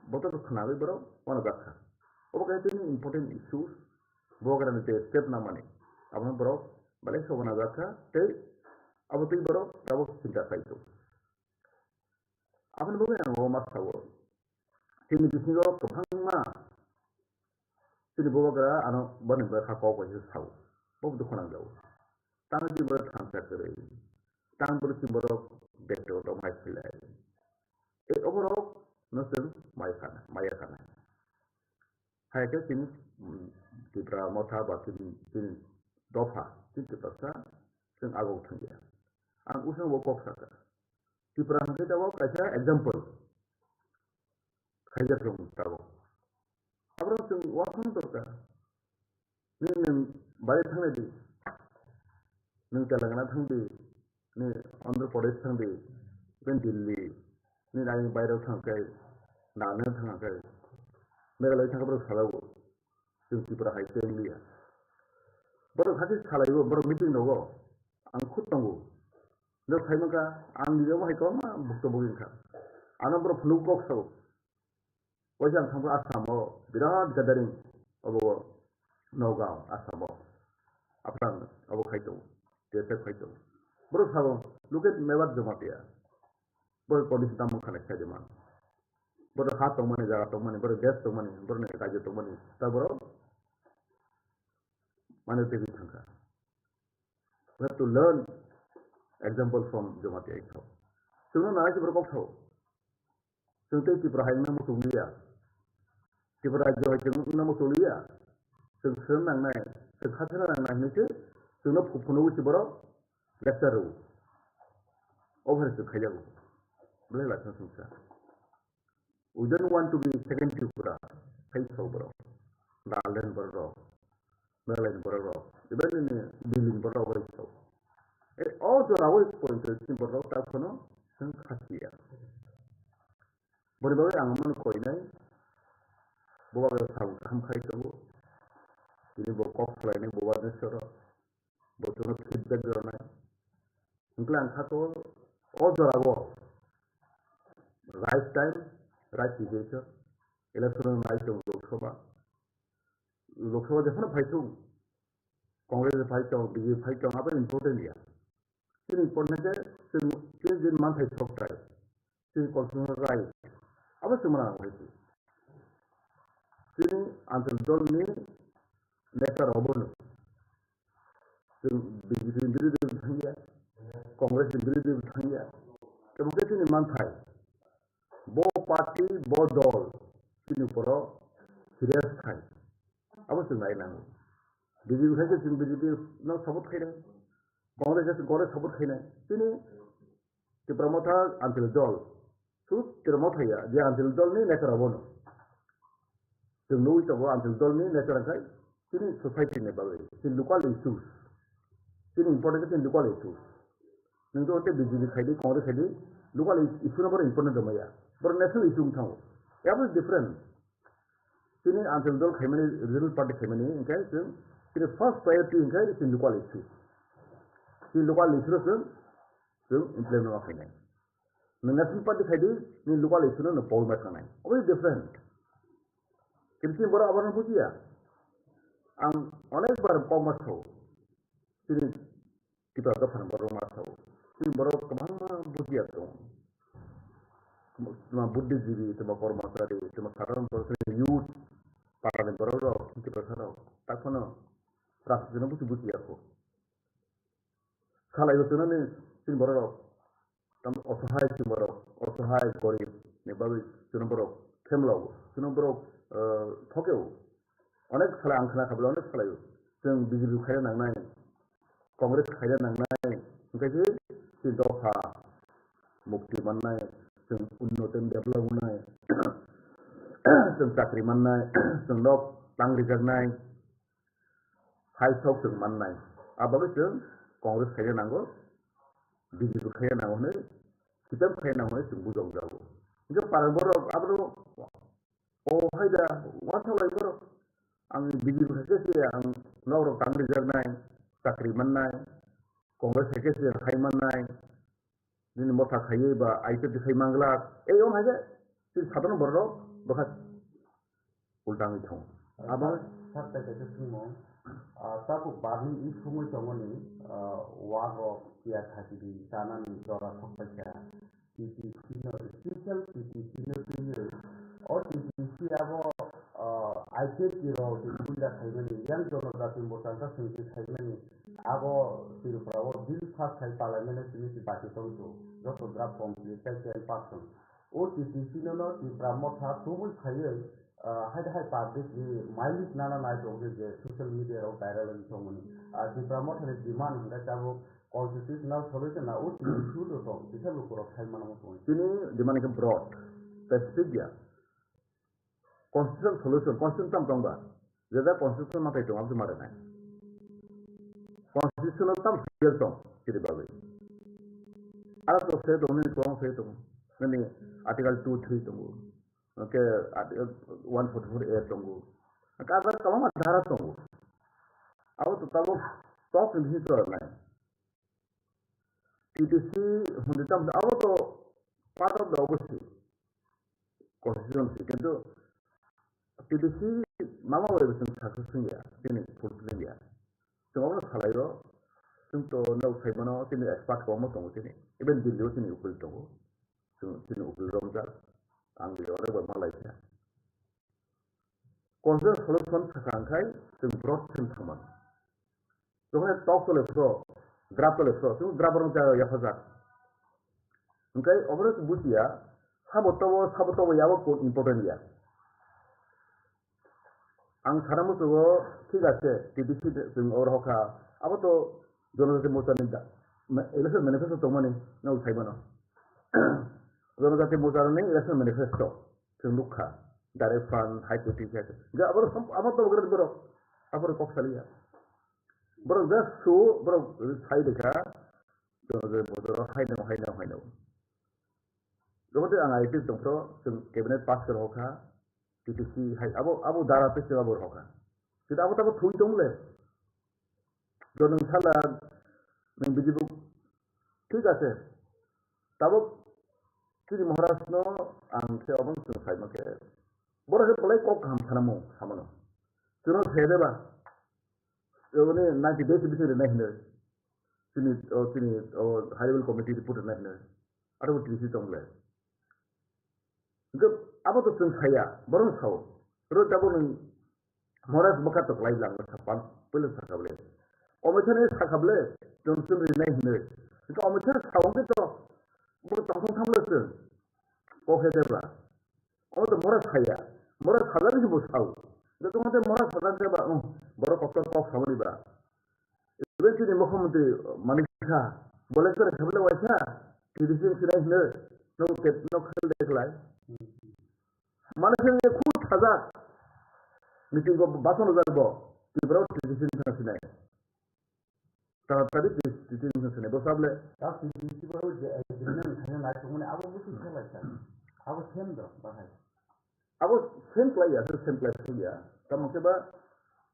Boto to khnagwi borok uanajak kha. Obo kaisa tini important issues, bubagrani je step namani. Abono borok belai sobo najak kha, tei abo twi borok tabuk chinta khai tongo. Aboni bagwi ang o ma sao. Chini bisingo kwbangma chini bubagra ano boni bwkha kok bai se sao. Bo dukhu nangjago. Tang chini borok thansa kwrwi. Tang borok chini borok betro rok mai khlai. E oborok no chwng mai khana, maya khana. Hai khe chini, mm, Tipra Motha ba chini, chini dopha, chini Tiprasa chwng agok thangya. Ang usung bo kok sakha. Tipra hwnkhe tabok kaisa example khaijak rok tabok. Aborok chwng uansukna dorkar. Nini nwng bari thangna di. Nwng Telangana thang di. Nini Andhra Pradesh thang di. Even Delhi. Nini ayang bairok thang kai. Nagaland thang kai. Meghalaya thang borok salago. Chwng Tripura hai tei wng liya. Borok hakhe salaibo, borok meeting rogo. Ang khud tongo. Norok sai mankha, ang nini omo hai kwbangma bukto bugwi wngkha. Ano borok phunuk kok sao. Waisa ang thangkha Assam o birat gathering obo Nagaon, Assam o. Aphrang obo khai tongo, T S F khai tongo. Borok sao, look at Mewat Jamatia. Borok condition tamo khalai khai de man. Borok ha tongmani, jaga tongmani, borok desh tongmani, borok ni rajyo tongmani. Ta borok mane tebwi thangkha. We have to learn example from Jamatia Itho. Chwngno nanai se borok kok sao. Chwng tei Tripura hai wngna muchung liya. Tripura rajyo hai chwng wngna muchung liya. Chwng swn nangnai, chwng khathana nangnai hinwi se chwngno phu-, phunugwi se borok lecture rwo. Obo hai chwng khaijago. Belai laisano chwngsa. We don't want to be second Tripura. Hai sao borok. Nagaland borok rok. Meghalaya ni borok rok, even nini Delhi ni borok rok bai sao. E, o jora o poito chini borok rok ta phano chwng khasiya. Boni bagwi ang mano koinai, bo bagwi sam kaham khai tongo. Tini bo kok salainai bo bar nesoro, bo chwngno feedback rwnai. Hwnkhe ang kha kho o jora o right time, right situation, election nai tongo Lok Sabha. Lok Sabha jephano phai thung, Congress phai tong, B J P phai tong, abo important ya. Chini important khe chwng, chini je manthai thok thai, chini constitutional right, abo chwng mano phai thung. Chini anchal dol ni neta rok bono. Chwng B J P ni birodhi bo thangya, Congress ni birodhi bo thangya. Tebo khe chini manthai. Bo party, bo dol, chini uporo serious khai. Abo chwng nai nango. B J P khai khe chwng B J P no support khainai. Congress khai khe Congress support khainai. Chini Tipra Motha Anchal dol. Su Tipra Motha ya, je Anchal dol ni nature abono. Chwng nugwi tongo Anchal dol ni nature khai chini society ni bagwi, chini local issues. Chini important khe chini local issues. Nwng to tei B J P khai di, Congress khai di, local is-, issue no borok important rwmaya. Borok national issue wng thango. Abo different. Chini Anchal dol khaimani, regional party khaimani, hwnkhe chwng chini first priority hwnkhe chini local issue. Chini local issue no chwng, chwng implement ma khainai. Nwng national party khai di, nini local issue no nwng pogwi ma thangnai. Obo different. Kintu chini borok abono bujiya. Ang onek bar kok ma sao. Chini Tipra dophani borok ma sao. Chini borok kwbangma bujiya tongo. Tuma buddhijibi, tuma kormochari, tuma sadharon borok, tuma youth, parani borok rok, Tiprasa rok. Takhwno rajniti no buchi buchiya kho. Salai bo chwnani chini borok rok. Tam osohai chini borok, osohai gorib ni bagwi chini borok khemlao, chini borok, eh, thokeo. Onek salai ang khna khabla onek salaio. Chwng B J P khaina nangnai, Congress khaina nangnai, hwnkhe se chini dopha mukti mannai, chwng unnoti develop wngnai, chwng chakri mannai, chwng nok tang rijaknai, hai sok chwng mannai. A bagwi chwng Congress khaina nango, B J P khaina nango hwnwi, C P M khaina nango hwnwi chwng bujokjago. Hwnkhe para borok abono O hai da, uansuk lai borok. Ang B J P hai khe se ang nok rok tang rijaknai, chakri mannai, Congress hai khe se hai mannai, nini motha khaiwi ba I P F T khai manglak. Ei, om hai khe, chini sadharon borok rok bwkha ulta wngwi thango. Abo Sir, sir, kaisa swngmung. Ah, tabuk barni i sumui tongmani, ah, wak rok kiya thaki di, chanani jora thok paikha. T T C no, special T T C no twiwi, o T T C abo, ah, I P F T rok je guinda khaimani, yang jonojati mwchangsa sengkhe khaimani, abo Tripura o bill pass khai palaimani simi se bati tongthu, joto draft complete tei ten percent. O T T C no no Tipra Motha tubui khaiwi, ah, hai hai public ni mailik nana nai tongkhe je social media rok viral wngwi tongmani. Ah, Tipra Motha ni demand hwnkhe tabuk constitutional solution na o T T C o tong, kisa lukurok sai mano tong. Chini demand khe broad, specific ya. Constitutional solution, constitution tam tong ba? Jeda constitution matai tongo, aboni matai nai. Constitution o tam sijak tong, chini bagwi. Aro to se tongo, nini kwbang se tongo. Nini article two three tongo. Hwnkhe article one forty-four A tongo. Hwnkhe aro kwbangma dhara tongo. Abo to tabuk tok ni bising chwla nai. T T C hwnwi tamo abo to part of the obviously constitution se, kintu T T C mama bai chwng success wngya, chini fulfill wngya. Chwng abono salaio, chwng to nok sai mano, chini expert kwbangma tongo chini, even Delhi o chini ukil tongo, chwng chini ukil romjak, ang bai orek bai malaikha. Constitutional solution sakha hwnkhai chwng broad thwng thangmano. Jokhon tok chole phro, draft chole phro, chwng draft rok jaga yaphajak. Hwnkhe obono bujiya, sabo tobo, sabo tobo yabo important ya. Ang sana musugo, thik ase, T T C chwng oro hokha, abo to Jonojati Morcha ni da-, ma-, election manifesto tongmani, nok sai mano. Jonojati Morcha ni election manifesto. Chwng nukha, direct fund, high court, high court. Ga aboro sam-, abo to gre borok, aboro kok saliya. Borok just su, borok sai dekha, jono jono bojoro haino, haino, haino. Jokote ang I P S dongphro, chwng cabinet pass khe rohorkha, T T C hai, abo, abo dara tei chwng abo rohorkha. Chwng abo tabo thwi tong le. Jodon sala nang bijibu thik ase. Tabuk chini Maharaj no ang khe obo chwng sai ma khe. Boro khe belai kok kaham sana mo samano. Chwng no sai de ba. Oboni ninety days bising rinai hinoi. Chini, o chini, o high level committee report rinai hinoi. Aro bo T T C tong le. Hwnkhe abo to chwng saya, borok sao. Ro tabuk nwng Maharaj bwkha to kwlai lang sapan puila sakha bole. Omoithani sakha bole, chwng chwng rinai hinwi. Hwnkhe omoithani sao hwnkhe to bo tongthong thamle chwng. Kok he deba. Omo to Maharaj saya. Maharaj sajani bo sao. Hwnkhe tongthong Maharaj sajani ba, um, borok koktor kok samani ba. Even chini mukhyamantri Manik Saha, bole kore khabla waisa, T D C sinai hino, no ket, no khel de khlai. Manik Saha ni khud sajak, meeting ko bason rojak bo, Tripura T D C sinai. Taratari T D C sinai, bo sable. Ta T D C bo je agreement thani lai tongmani abo busi khlai sa. Abo same do, bahai. Abo same khlai ya, same khlai ya. Tamo khe ba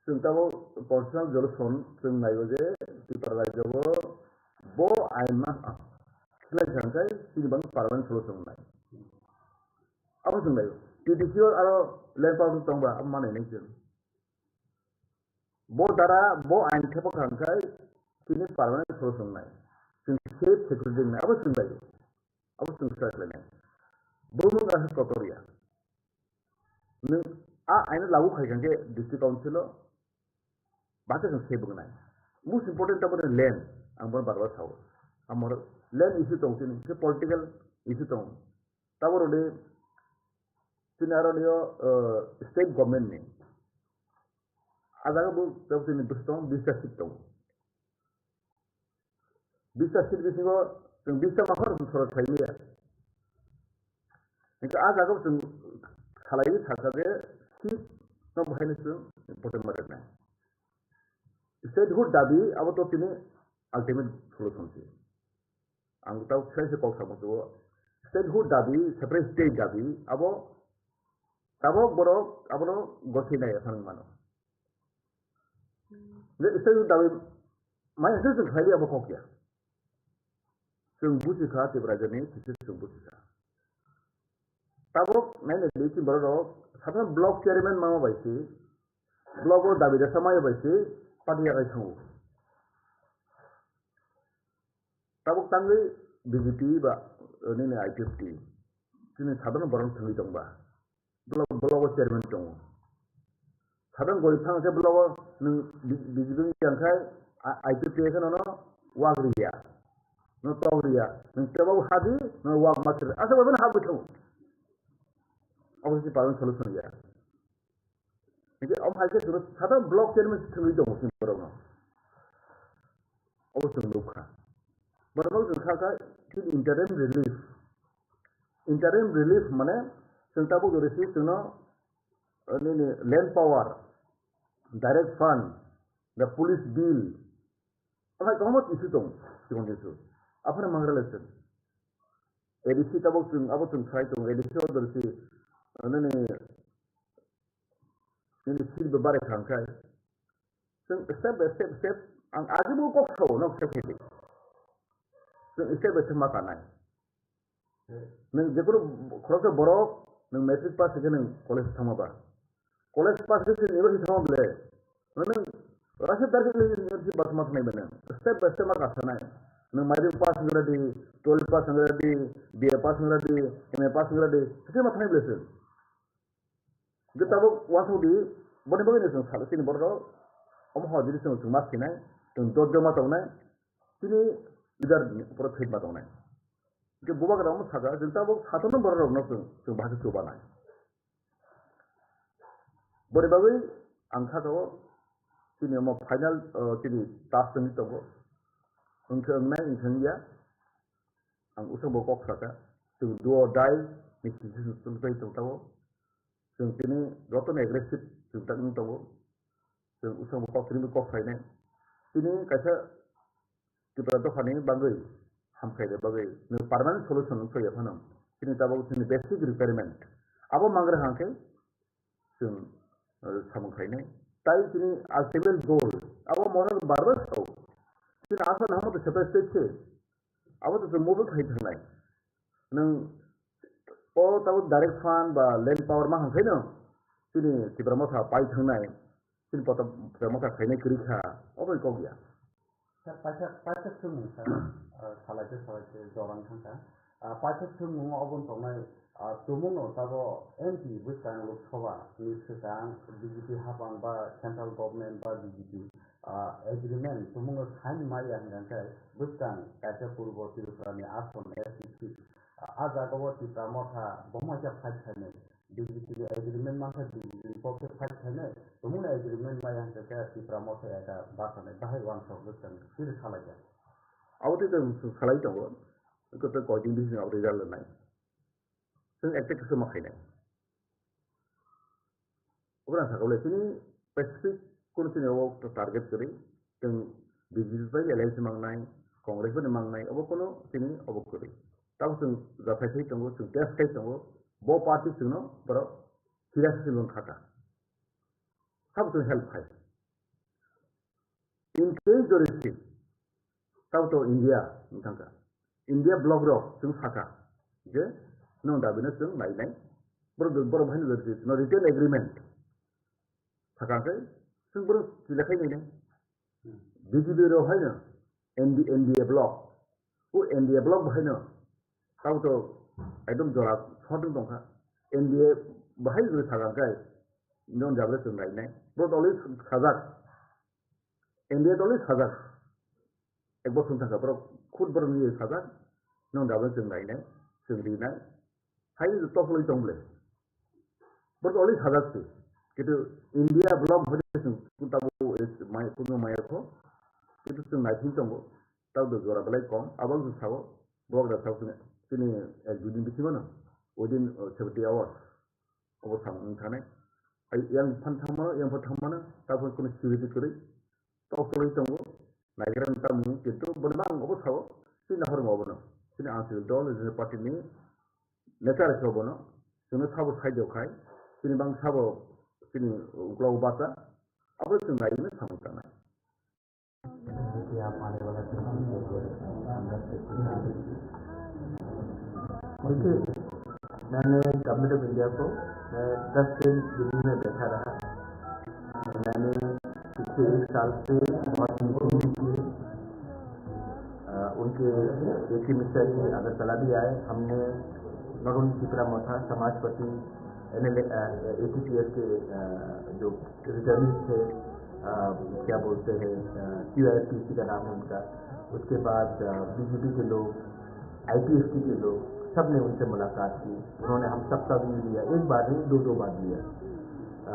chwng tabo constitutional solution chwng naiyo je Tripura rajyo bo bo ain ma khlai jang kai chini bang permanent solution nai. Abo chwng naiyo. T D C o aro land power tong ba abo manai nai chwng. Bo dara bo ain thepa kha hwnkhe chini permanent solution nai. Chwng safe security nai. Abo chwng naiyo. Abo chwng sa khlainai. Bo mung asa kotor ya. Nwng a aino lagu khai kha khe district council o bata chwng se bwngnai. Most important taboni land, ang bono bar bar sao. Amor land issue tong chini, khe political issue tong. Taboro de chini aro de, uh, state government ni. A jaga bo tabok chini bwswk tong, bista seat tong. Bista seat bisingo chwng bista makhor sorok khlai maya. Hingke a jaga chwng salai sakha je seat no bahaino chwng important ma rwnai. Statehood dabi abo to tini ultimate solution se. Ang tau sai se kok samo chugo. Statehood dabi, separate state dabi, abo tabok borok abono gosai nai phang mano. Je statehood dabi mai se chwng khlai abo kok ya. Chwng buji kha Tiprajani kisa chwng buji kha. Tabok naina di chini borok rok, sabha block chairman mama bai si, block o dabi resa maya bai si, party yakai thango. Tabok tangwi B J P ba, eh, nini I P F T, chini sadharno borok thangwi tongba. Block, block o chairman tongo. Sadharno gori thang khe block o nwng B-, B J P ni yang khai, a-, I P F T khe nono wak riya. No tok riya. Nwng tebo hadi, no wak ma khe. Asa bai mano habwi thango. Abo se parang solution ya. Hingke om hai khe chwng sadharno block chairman se thangwi tongo chini borok no. Abo chwng nukha. Borok no chwng kha kha chini interim relief. Interim relief mane chwng tabuk jori si chwngno, eh, nini land power, direct fund, the police bill, omo hai kwbangma issue tong, chikon issue. Aphano mangra lesson. A D C tabok chwng, abo chwng sai tong, A D C order si, nini, nini seat bo bare khang khai. Chwng step by step, step, ang agi bo kok sao, nok step khai di. Chwng step by step ma kanai. Nwng jephuru khoroksa borok, nwng matric pass hwnkhe nwng college thangma ba. College pass hwnkhe chwng university thangma bwle. Nwng rasa darkhe university ba thangma thangnai ba nwng. Step by step ma kasanai. Nwng matric pass wngkha di, twelve pass wngkha di, B A pass wngkha di, M A pass wngkha di, hwnkhe ma thangnai bwle chwng. Hwnkhe tabuk uansuk di, boni bagwi no chwng salo chini borok rok, omo hor jili chwng chwng ma sinai, chwng dot joma tongnai, chini leader ni upor thwi ma tongnai. Hwnkhe bubagra omo saka, chwng tabuk satorno borok rokno chwng, chwng bahai khe chubanai. Boni bagwi ang saka o chini omo final, o, chini task wngwi tongo. Wngkhe wngnai, wngkhe wngya. Ang usang bo kok saka. Chwng do or die ni situation tongwi tong tabuk. Chwng tini jotono aggressive chwng tak wng tongo. Chwng usang bo kok tini kok sainai. Tini kaisa Tripura dophani bagwi hamkhaini bagwi nwng permanent solution wng phaiya phano. Chini tabuk chini basic requirement. Abo mangra hwnkhe chwng, eh, samung khainai. Tai chini ultimate goal. Abo mono barbar sao. Chini asal hamo to separate state se. Abo to chwng mobile khai thangnai. Nwng o tabuk direct fund ba land power ma hwnkhe no chini Tipra Motha pai thangnai. Chini poto Tipra Motha khainai kwrwi kha. Obo ni kok ya. Sir, paisa, paisa swngmung sir, ah, salaite salaite jorang thangkha. Ah, paisa swngmung obo tongnai, ah, tumungno tabo M P bwskang Lok Sabha ni swkang B J P hapang ba central government ba B J P, ah, agreement tumungno sign maya hwnkha khe bwskang kaisa purbo Tripura ni ason S T seat. Ah, ah jaga o Tipra Motha bo maisa fight khainai. B J P ni agreement masa B J P ni pokhe fight khainai, tumungni agreement maya hwnkhe khe Tipra Motha eka basanai bahai wansok bwskango chiri salaijak. Abo tei chwng salai tongo, wngkha tei koidin bising abo result rwnai. Chwng ekta kisa ma khainai. Obo ang sakha bole chini specific kono chini obo target kwrwi, chwng B J P bai alliance mangnai, Congress bai mangnai, obo kono chini obo kwrwi. Tamo chwng jathai khai tongo, chwng test khai tongo, bo party chwngno borok Sira se chwng khaka. Sabo chwng help khai. In case jori se, sabo to India wng thangkha. India block rok chwng sakha je, nwng dabi no chwng nai nai. Borok, borok bahai no jori se, no written agreement. Sakha khe, chwng borok chila khai nai nai. B J P rok haino N D, N D A block. O N D A block bahaino tamo to ekdom jora short wng tongkha. N D A bahai gori sagang kai non jabra chwng nainai. Bro toli sajak. N D A toli sajak. Ek bosor thangkha bro khud bro ni sajak. Non jabra chwng nainai. Chwng rinai. Hai to topolwi tong ble. Borok always sajak se. Kintu India block bhai se chwng tabo mai kuno maya kho. Kintu chwng naising tongo. Tabo jora belai kom. Abang chwng sao. Borok da sao chini ek dui din bisingo no. Within, uh, seventy hours. Obo samung thane. Ai yang phan thangmano, yang phan thangmano. Tabo kuno security kwrwi. Tok tolwi tongo, naigra wng tamo, kintu bono bang obo sao, chini nahor wng obono. Chini Anchal dol, chini party ni nature khe obono, chwngno sabo saido khai, chini bang sabo, chini uklogo bacha, abo chwng naiwi no samung tangnai. देखिए, आप आने वाला दिन हम लोग, हम लोग देखिए। देखिए, मैंने गवर्नमेंट ऑफ इंडिया को, मैं दस दिन दिल्ली में बैठा रहा। मैंने पिछले एक साल से बहुत मीटिंग भी की है। अ, उनके एके मिश्रा जी अगरतला भी आए। हमने not only Tipra Motha, समाजपति, एमएलए, अ, एटीपीएफ के, अ, जो रिटर्निंग थे, अ, क्या बोलते हैं, अ, क्यूआईपीसी का नाम है उनका, उसके बाद, अ, बीजेपी के लोग, आईपीएफटी के लोग, सब ने उनसे मुलाकात की। उन्होंने हम सबका व्यू लिया, एक बार नहीं, दो दो बार लिया। अ,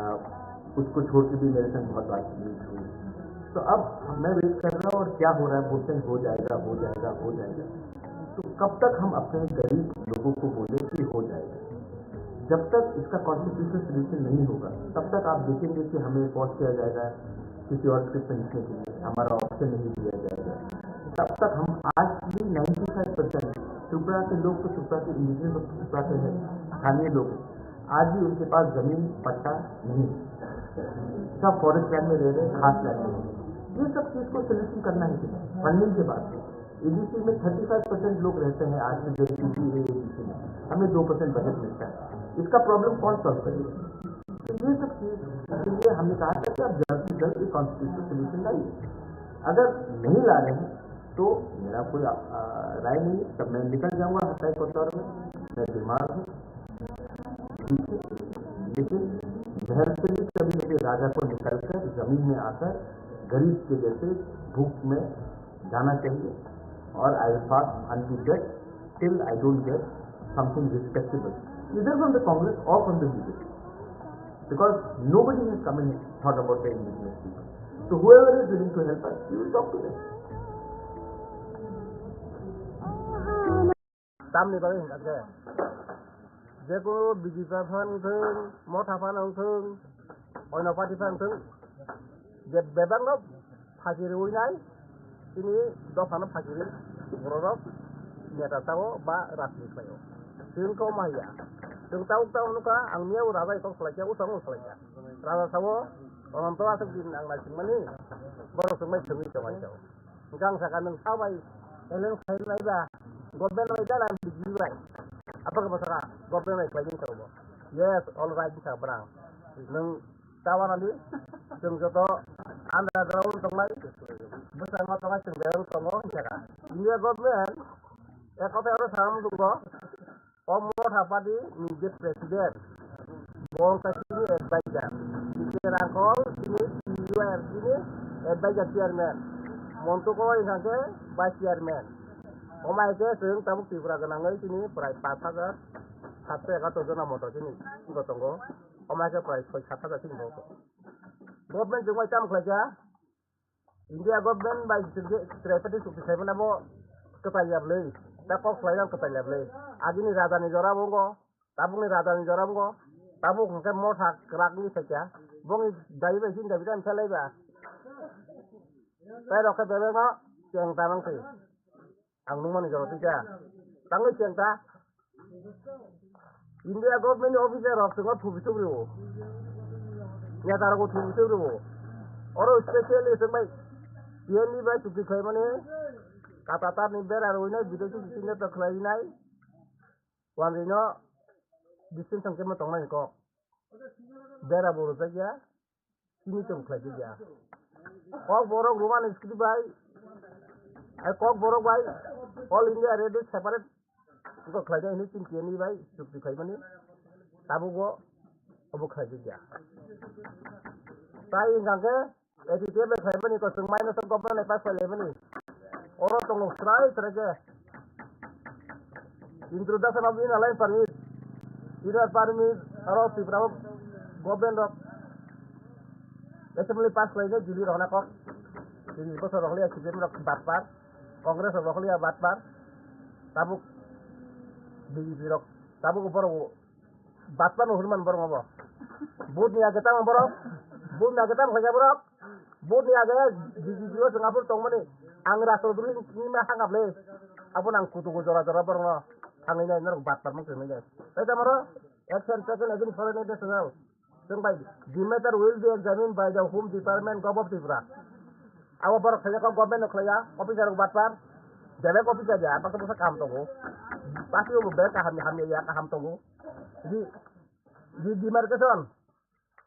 उसको छोड़ के भी मेरे संग बहुत बातचीत हुई। तो अब मैं वेट कर रहा हूँ और क्या हो रहा है, बोलते हैं हो जाएगा, हो जाएगा, हो जाएगा। तो कब तक हम अपने गरीब लोगों को बोले कि हो जाएगा? जब तक इसका कॉन्स्टिट्यूशनल सोल्यूशन नहीं होगा, तब तक आप देखेंगे कि हमें पॉज किया जाएगा किसी और स्क्रिप्ट पे लिखने के लिए, हमारा ऑप्शन नहीं दिया जाएगा। तब तक हम आज भी नाइन्टी फाइव परसेंट त्रिपुरा के लोग तो त्रिपुरा के इंडिजिनस, त्रिपुरा के हैं, स्थानीय लोग, आज भी उनके पास जमीन पट्टा नहीं है, सब फॉरेस्ट लैंड में रह रहे हैं, खास लैंड में रह रहे हैं। ये सब चीज़ को सोल्यूशन करना है, फंडिंग के बाद एडीसी में थर्टी फाइव परसेंट लोग रहते हैं आज भी, जो एडीसी है, एडीसी में हमें दो परसेंट बजट मिलता है, इसका प्रॉब्लम कौन सॉल्व करेगा? तो ये सब चीज़ के लिए हमने कहा था कि आप जल्द से जल्द एक कॉन्स्टिट्यूशनल सोल्यूशन लाइए। अगर नहीं ला रहे हैं तो मेरा कोई, आ, राय नहीं है, तब मैं निकल जाऊंगा हत्या कोतवाल में, मैं बीमार हूँ, ठीक है, लेकिन महल से भी कभी कभी राजा को निकल कर जमीन में आकर गरीब के जैसे भूख में जाना चाहिए। और I will fast unto death till I don't get something respectable, either from the Congress or from the B J P, because nobody has come and thought about the indigenous people. So whoever is willing to help us, we will talk to them. Tamni bagwi hwnkha khe, jekunu B J P phan wngthung, Motha phan wngthung, oino party phan wngthung, je bebakno phachi rwinai, chini dophano phachi rwi bororok neta sao ba rajniti khlaio. Chwng kok ma ya. Chwng tabuk tabuk nukha, ang miyao raja kok khlaikha, usang kok khlaikha. Raja sao, Ononto aswk din ang naisingmani, borok chwngbai chwngwi tongmani sao. Hwnkhe ang sakha, nwng sabai talent khlai naiba, government bai da na B J P bai? Aboni bwskango government bai khlaidi wngkha bo. Yes, all right wngkha bwrang. Nwng ta wanadi, chwng joto underground tongnai, bwskango tongnai chwng belai tongo wngkha. India government ek kothai oro sam tongo. O Motha party ni je president, bo wngkha chini advisor. Chini Rangkhol, chini T U R, chini advisor chairman. Montu ko wngkha khe vice chairman. Omai khe chwng tabuk Tripura gwnangwi chini prai pash hajar satso egatur jona moto chini tongo. Omai khe prai soi sat hajar chini bo. Government chwng bai tamo khlaikha? India government bai chwngkhe Tripartite chukti khlaimani abo kwtal ya bwlwi, ta kok khlaina kwtal ya bwlwi. Agini raja ni jora bo wngo, tabukni raja ni jora bo wngo, tabuk hwnkhe Motha kwrak ni sakya, bongni dabi bai chini dabi tamo khe laiba. Tai rok khe bebak no cheng ta nang khe. Ang nukmani jora twi kha. Tangwi cheng ta. India government ni officer rok chwngno thubi thubi rwo. Neta rokbo thubi thubi rwo. Oro specially chwng bai T N D bai chukti khlaimani kata tarni bera rwinai, bideshi chiching to khlainai. Wanjwi no distinction khe ma tongnai kok. Bera bo rwjak ya. Chini tong khlai di ya. Kok borok Roman script bai, ai kok borok bai, All India Radio separate ko khlai di, ini chini tiyani bai chukti khlai mani, tabuk bo obo khlai di ya. Tai hwnkha khe A D P F bai khlai mani, ko chwng minus of government pass khlai mani. Oro tongo srai srai khe. Introduction of Inner Line Permit. Inner Permit aro Tripura o government rok assembly pass khlainai, Delhi rok na kok. Tris bosor rok liya C P M rok batpar, Congress rok liya batpar. Tabuk B J P rok, tabuk borok batpar no hwnwi man borok obo. Vote ni age tamo borok, vote ni age tamo khaikha borok. Vote ni age B J P o chwng aphuru tongmani, ang Rajchandra ni ma hangap le. Abono ang kutugo jora jora borokno thangwi nai, norok batpar mung tongwi nai. Tai tamo ro action taken against foreign national. Chwng bai, the matter will be examined by the Home Department, Govt of Tripura. Abo borok khlaiya kok, government no khlaiya, officer rok batpar. Jebek officer ya, bwsa bwsa kaham tongo. Pasi bo bek kaham ni hamya ya, kaham tongo. Di, di demarcation.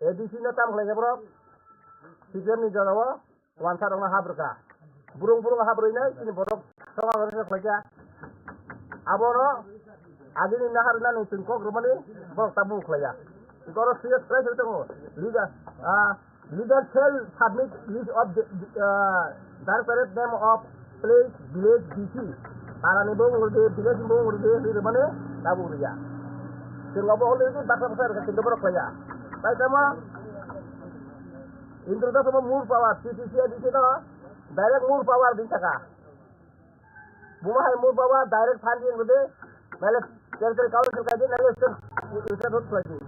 A D C no tam khlaikha borok, C P M ni jora o wansa rokno hap rwkha. Burung burung hap rwinai chini borok soga rwkha khlaikha. Abono agini nahar nani chwng kok rwmani borok tabuk khlaiya. Borok serious khlai se tongo. Leader, ah, leader shall submit list of the, ah, directorate name of place, village, D C, parani bo ungurdi, village bo ungurdi, hinwi rwmani tabuk rwya. Chwng obo already baksa baksa rwkha, chwng borok khlaiya. Tai tamo Indra Das obo more power, C P C I D C no direct more power di saka. Buma hai more power direct funding rwdi, mele Territorial Council kaidi nai se, se vote khlaidi.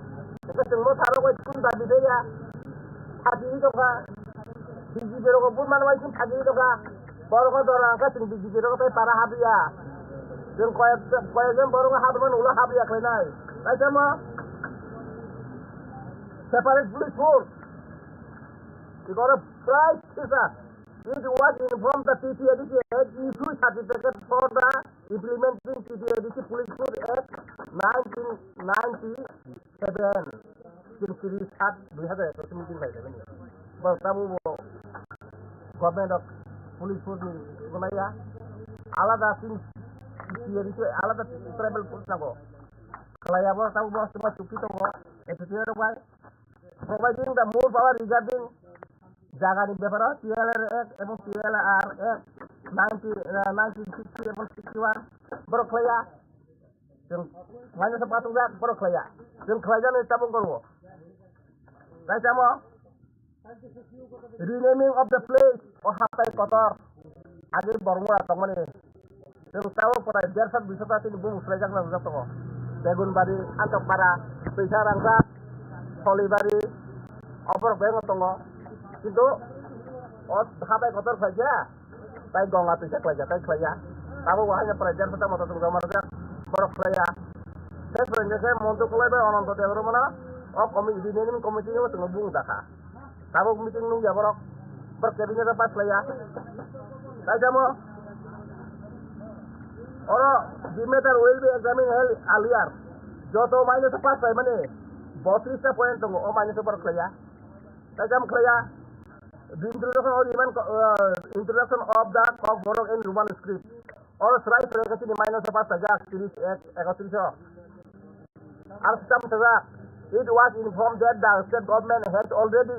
Eke chwngbo saro bai chwng dabi thaya. Phaji tongkha. B J P rok bo manwai chwng phaji tongkha. Borok dora wngkha chwng B J P rok tei para habriya. Chwng koyek, koyekjon borok habrwmani ulo habriya khlainai. Kaisa mo separate police force. Igoro prai thisa. It was informed that T T A D C had issued certificate for the implementing T T A D C Police Force Act nineteen ninety-seven. Chwng tris sat dui hazar ekwis meeting bai jaibani. Bo tamo bo government of police force ni gwnaya. Alada chwng T T A D C alada tribal force nago. Khlaiya bo tamo bo chuma chukti tongo. F T T rok bai. Providing the more power regarding jagani beparo T L R Act ebong T L R Act ninety, uh, nineteen sixty ebong sixty-one borok khlaiya. Chwng minus o patung jak borok khlaiya. Chwng khlaijaknai tabuk gorbo. Kaisa mo renaming of the place o hatai kotor. Agi borok mura tongmani. Chwng tabuk pora dersa duisa ta chini bumung swlaijak na rwjak tongo. Begunbari, Antokpara, Twisa Rangsa, Holibari, oborok bebak tongo. Kintu o hatai kotor khlaijak, tai Ganga twisa khlaijak, tai khlaiya. Tabuk bo haino pora dersa ta moto chwng joma rwjak, borok khlaiya. Tei pora hwnkhe Montu Kolai bai Ananto Debbarmano o committee, renaming committee o chwngno bumung dakha. Tabuk meeting nungya borok. Borok cabinet o pass laiya. Kaisa mo. Oro the matter will be examined held earlier. Joto minus o pass laimani botris ta point tongo, o minus o borok khlaiya. Kaisa mo khlaiya. The introduction of Roman co-, uh, introduction of the Kokborok in Roman script. Oro srai srai khe chini minus o pass laijak, tris ek, ekotris o. Ar stam sajak, it was informed that the state government has already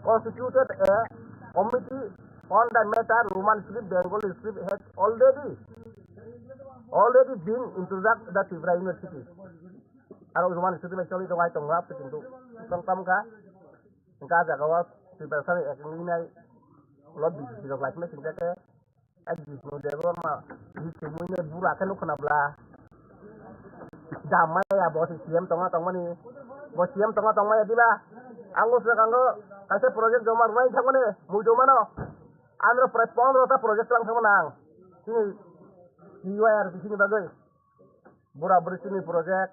constituted a committee on the matter, Roman script, Bengali script has already, already been introduced the Tripura University. Aro Roman script bai choli tongo, ai tongo, apte kintu tong tam kha. Hingke ah jaga o Tiprasani eknai lot B J P rok lai phano singsa khe, ai Bishnu Debbarma, Bishnu Muni bura khe nukho na bla. Jam maya bo se C M tongma tongmani, bo C M tongma tongmaya diba? Ang bo swkang o kaisa project joma rwnai thangmani, muitu mano. Andro prai pondro ta project lang thangmani ang. Chini T Y R B C ni bagwi. Bura bwrwi chini project,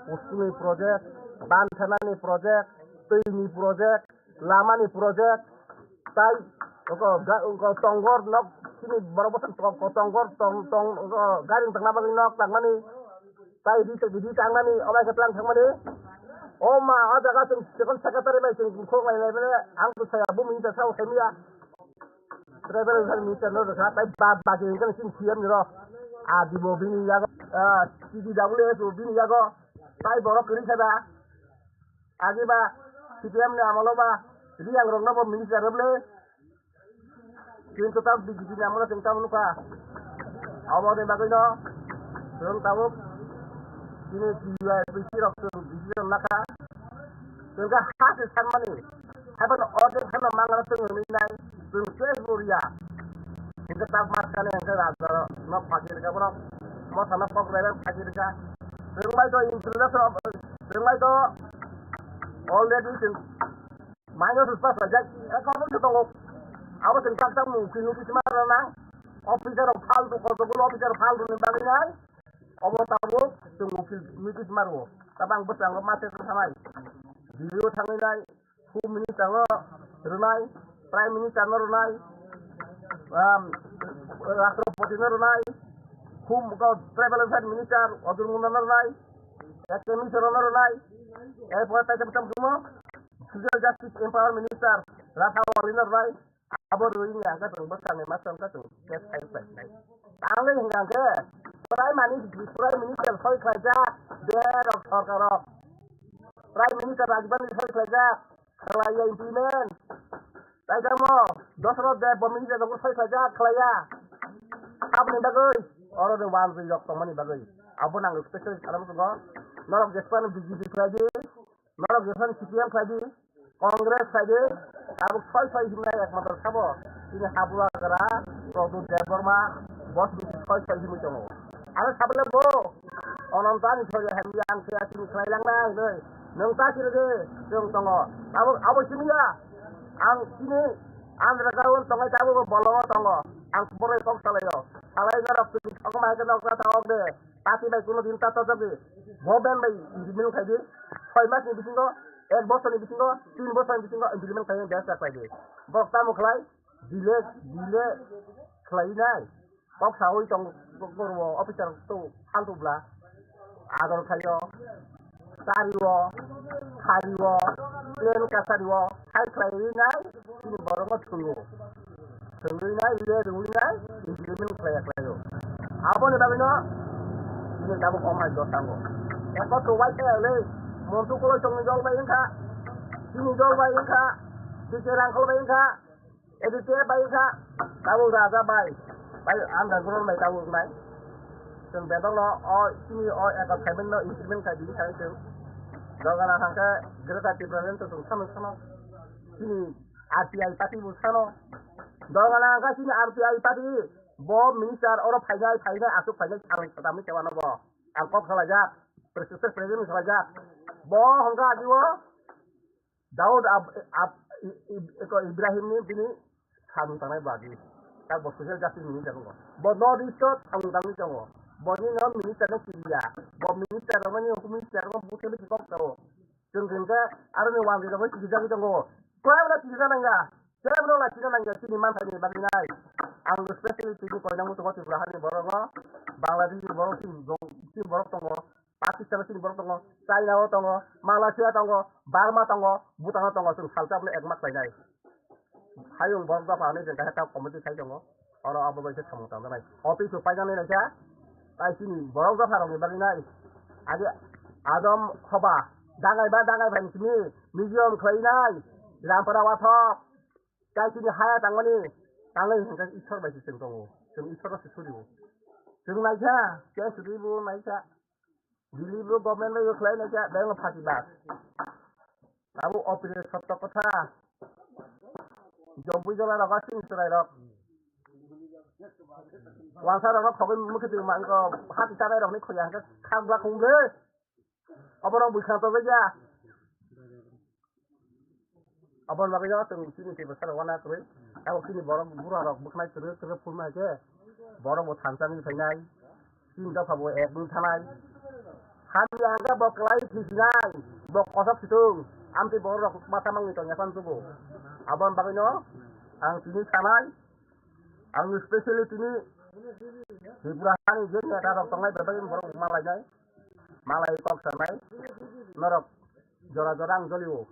kusuni project, ban thanani project, twini project, lamani project, tai oko ga-, oko tonggor nok chini borok bwswk to-, ko tonggor tong, tong, oko gari wng tongna bagwi nok tangmani, tai ri, ri tangnani, obai khe tlang thangmani. O ma, o jaga chwng chikon secretary bai chwng khok lai lai mani, ang to saya bumung ta sao saimya. Tribal Welfare Minister no rwkha, tai ba-, baki hwnkhe chini C M ni rok. A dibo bini yago, ah, C D W S o bini yago, tai borok kwrwi khe ba. Agi ba C P M ni amolo ba, Riyang rok no bo minister rw bwle. Chwng kwtal B J P ni amolo chwng tamo nukha. Aboni bagwi no, chwng tabuk chini T Y P C rok chwng decision lakha. Chwng khe ha se sanmani, haiphano ordek phano mangano chwng hwnwi nai, chwng case bo riya. Hingke tak mas kani hingke raja no phagi rika bono, mosano kok raibai phagi rika. Chwng bai to introduction of, chwng bai to already chwng minus pass laijak, account se tongo. Abo chwng tak tak mung kwi nukwi sima rana. Officer rok faltu, kotokgulo officer faltu ni bagwi nai. Obo tabuk chwng ukil nukwi sima rwo. Tabang bwskango ma se thanai. Delhi o thangwi nai. Home Minister no rwnai, Prime Minister no rwnai, um, Rashtrapati no rwnai, Home, Tribal Affairs Minister Arjun Munda no rwnai, Chief Minister no rwnai, erpore tai tam tam kumo, Social Justice Empower Minister Raja Wali no rwnai, abo rwini ang khe chwng bwskangni ma chwng khe chwng case file khlainai. Ang le hwnkha khe, Prime Minister, Prime Minister soi khlaijak, derok sorkaro. Prime Minister Rajbhar ni soi khlaijak, khlaiya implement. Tai tamo, Dosrot Deb bo minister rok soi khlaijak, khlaiya. Aboni bagwi, oro de wal rok tongmani bagwi. Abo nang special kalam tongo. Norok jespan B J P khlai di, norok jespan C P M khlai di, Congress khlai di, abo soi soi himnai ekmatro sabo. Ini habula kara, Pradyot Debbarma, boss B J P soi soi himwi tongo. Aro sabole bo, Ononto ani thori hamya ang khe chini khlai lang nai hinwi. Nwng ta kiri de, chwng tongo. Abo, abo simi ya. Ang chini Andhra Ground tongo, tabuk bolongo tongo. Ang borok kok salaio. Salai norok twi thokma hai khe nokra thangok de. Party bai kuno din ta tojak di. Bo ben bai implement khai di. Soi mas ni bisingo, ek bosor ni bisingo, tin bosor ni bisingo implement khai di, best khai di. Borok tamo khlai, delay, delay khlai nai. Kok sawi tong, kok borok officer to, haltu bla. Ador khaio. Chario, khario, plane kasario, hai khlaiwi nai, chini borokno thwio. Thwngwi nai, le rwwi nai, implement khlaiya khlaio. Aboni bagwino, chini tabuk omai dos tango. Eko to wai khe le, montu koloi tongni jol bai wngkha, chini jol bai wngkha, bisi rangkhol bai wngkha, A D P F bai wngkha, tabuk raja bai, bai underground bai tabuk wngnai. Chwng bedokno o chini o ekot khaimanno implement khai di sai chwng. Dogana hangkhe Greater Tipraland to chwng sano sano. Chini R T I party bo sano. Dogana hangkhe chini R T I party bo minister oro phainai, phainai, aswk phainai, salai satamni sewano bo. Ang kok salaijak, president, president salaijak. Bo hongkha ajibo. Daud Ab-, Ab-, I-, I-, eko Ibrahim ni bini samung tangnai bagi. Tak bo social justice minister tongo. Bo North East o samung tangwi tongo. Boni no minister no kiriya. Bo minister rok mani home minister rok buthe bisi kok tao. Chwng chwng khe aro ni wangwi rok bai kiri jagwi tongo. Kwbangma kiri jana nangya. Kwbangma la kiri jana nangya chini manthai ni bagwi nai. Ang specially tini koinang muchungo Tripura hani borok no. Bangladesh ni borok chini borok tongo. Pakistan chini borok tongo, China o tongo, Malaysia tongo, Burma tongo, Bhutan o tongo, chwng salsa abono ekma khlainai. Hayung borok dopha hinwi chwng kaisa committee khai tongo, oro abo bai khe samung tangjaknai. Office o painani naikha, tai chini borok dopha rokni bagwi nai. Age Adam hoba, dangai ba dangai phaini simi, museum khlainai, Rampara wathok, tai chini haya tangmani, tangwi hwnkhe Ishwar bai se chwng tongo, chwng Ishwar no se surio. Chwng naikha, khe sudibo naikha. Dili bo government bai khlai naikha, beng phakiba. Abo opire sotto kotha. Jombui jola rok asing chwrai rok. Wangsa rok khogwi mukhe twi mangko hati chanai rok ni khoya hwnkhe khakba khumle. Oborok bwkha to beja. Aboni bagwi no chwng chini twi bwsarok wana kwrwi. Tabuk chini borok bura rok bwkhnai kwrwi kwrwi phulma hai khe borok bo thansa wngwi phainai. Chini dopha bo ek wngwi thanai. Hamya hwnkhe bo kwlai thisinai. Bo kothok situng. Amtwi borok rok masa mangwi tongya phano tubu. Aboni bagwi no ang tini sanai. Ang specially tini Tripura hani je neta rok tongnai bai bai borok malainai. Malai kok sanai. Norok jora jora ang jolio.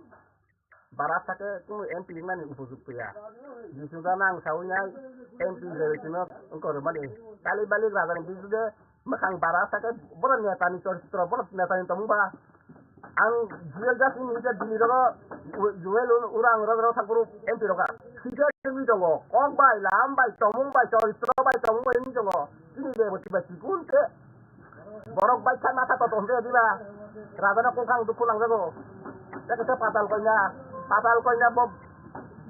Bara sake kunu M P wngnani upojukto ya. Jisuda nang sawi nai M P level sino wngkor mani. Kali bali rajani bisude mwkhang bara sake bono netani choritro, bono netani tongmung ba. Ang real just in media dini rogo Joel Urang rogo rogo thangkuru M P roga. Sida wngwi tongo. Kok bai, lam bai, tongmung bai, choritro bai, tongmung bai wngwi tongo. Chini level sibai sikun te. Borok bai kha masa to tong de diba. Raja no kongkhang dukhu langjago. Tei kisa patal koina, patal koina bo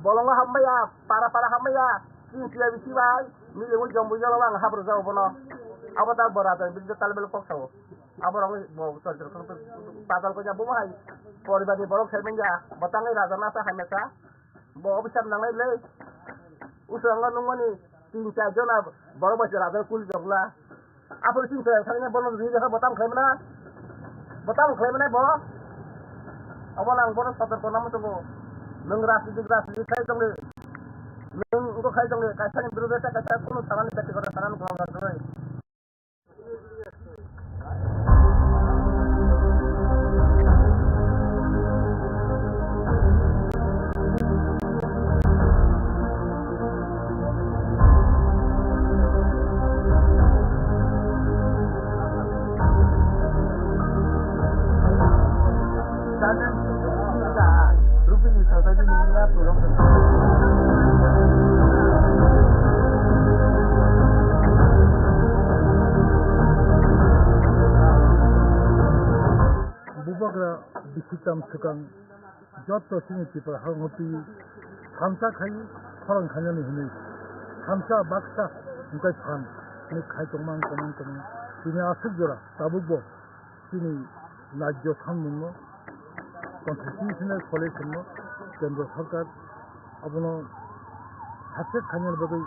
bolongo hambai ya, para para hambai ya. Chini siya bisi bai, mili bo jombo jalo bang habro jao bono. Abo ta bo raja bisi tal bel kok sao. Abo rong bo chor chor kok patal koina bo hai. Poribar ni borok sai manya, bo tangai raja nasa hamesa. Bo officer nangnai le. Usrango nungmani tin char jona borok bai raja kuli jokla. Aphuru chini toyang thangna bono ri jakha bo tamo khlai mano? Bo tamo khlai mano bo? Obo lang bono sotor kona muchungo. Nwng rajniti rajniti khai tongli. Nwng wngkha khai tongli. Kaisa ni birude ta kaisa kunu sanani beti kore sanani kona kore. Bubagra bisi tam swkang joto chini Tripura harokno twi thansa khai khorang khainani hwnwi thansa baksa hwnkhe phan hwnwi khai tongma wng tongma wng tongma tini aswk jora tabukbo chini rajyo sanmungno, constitutional solutionno kendro sarkar abono success khainani bagwi,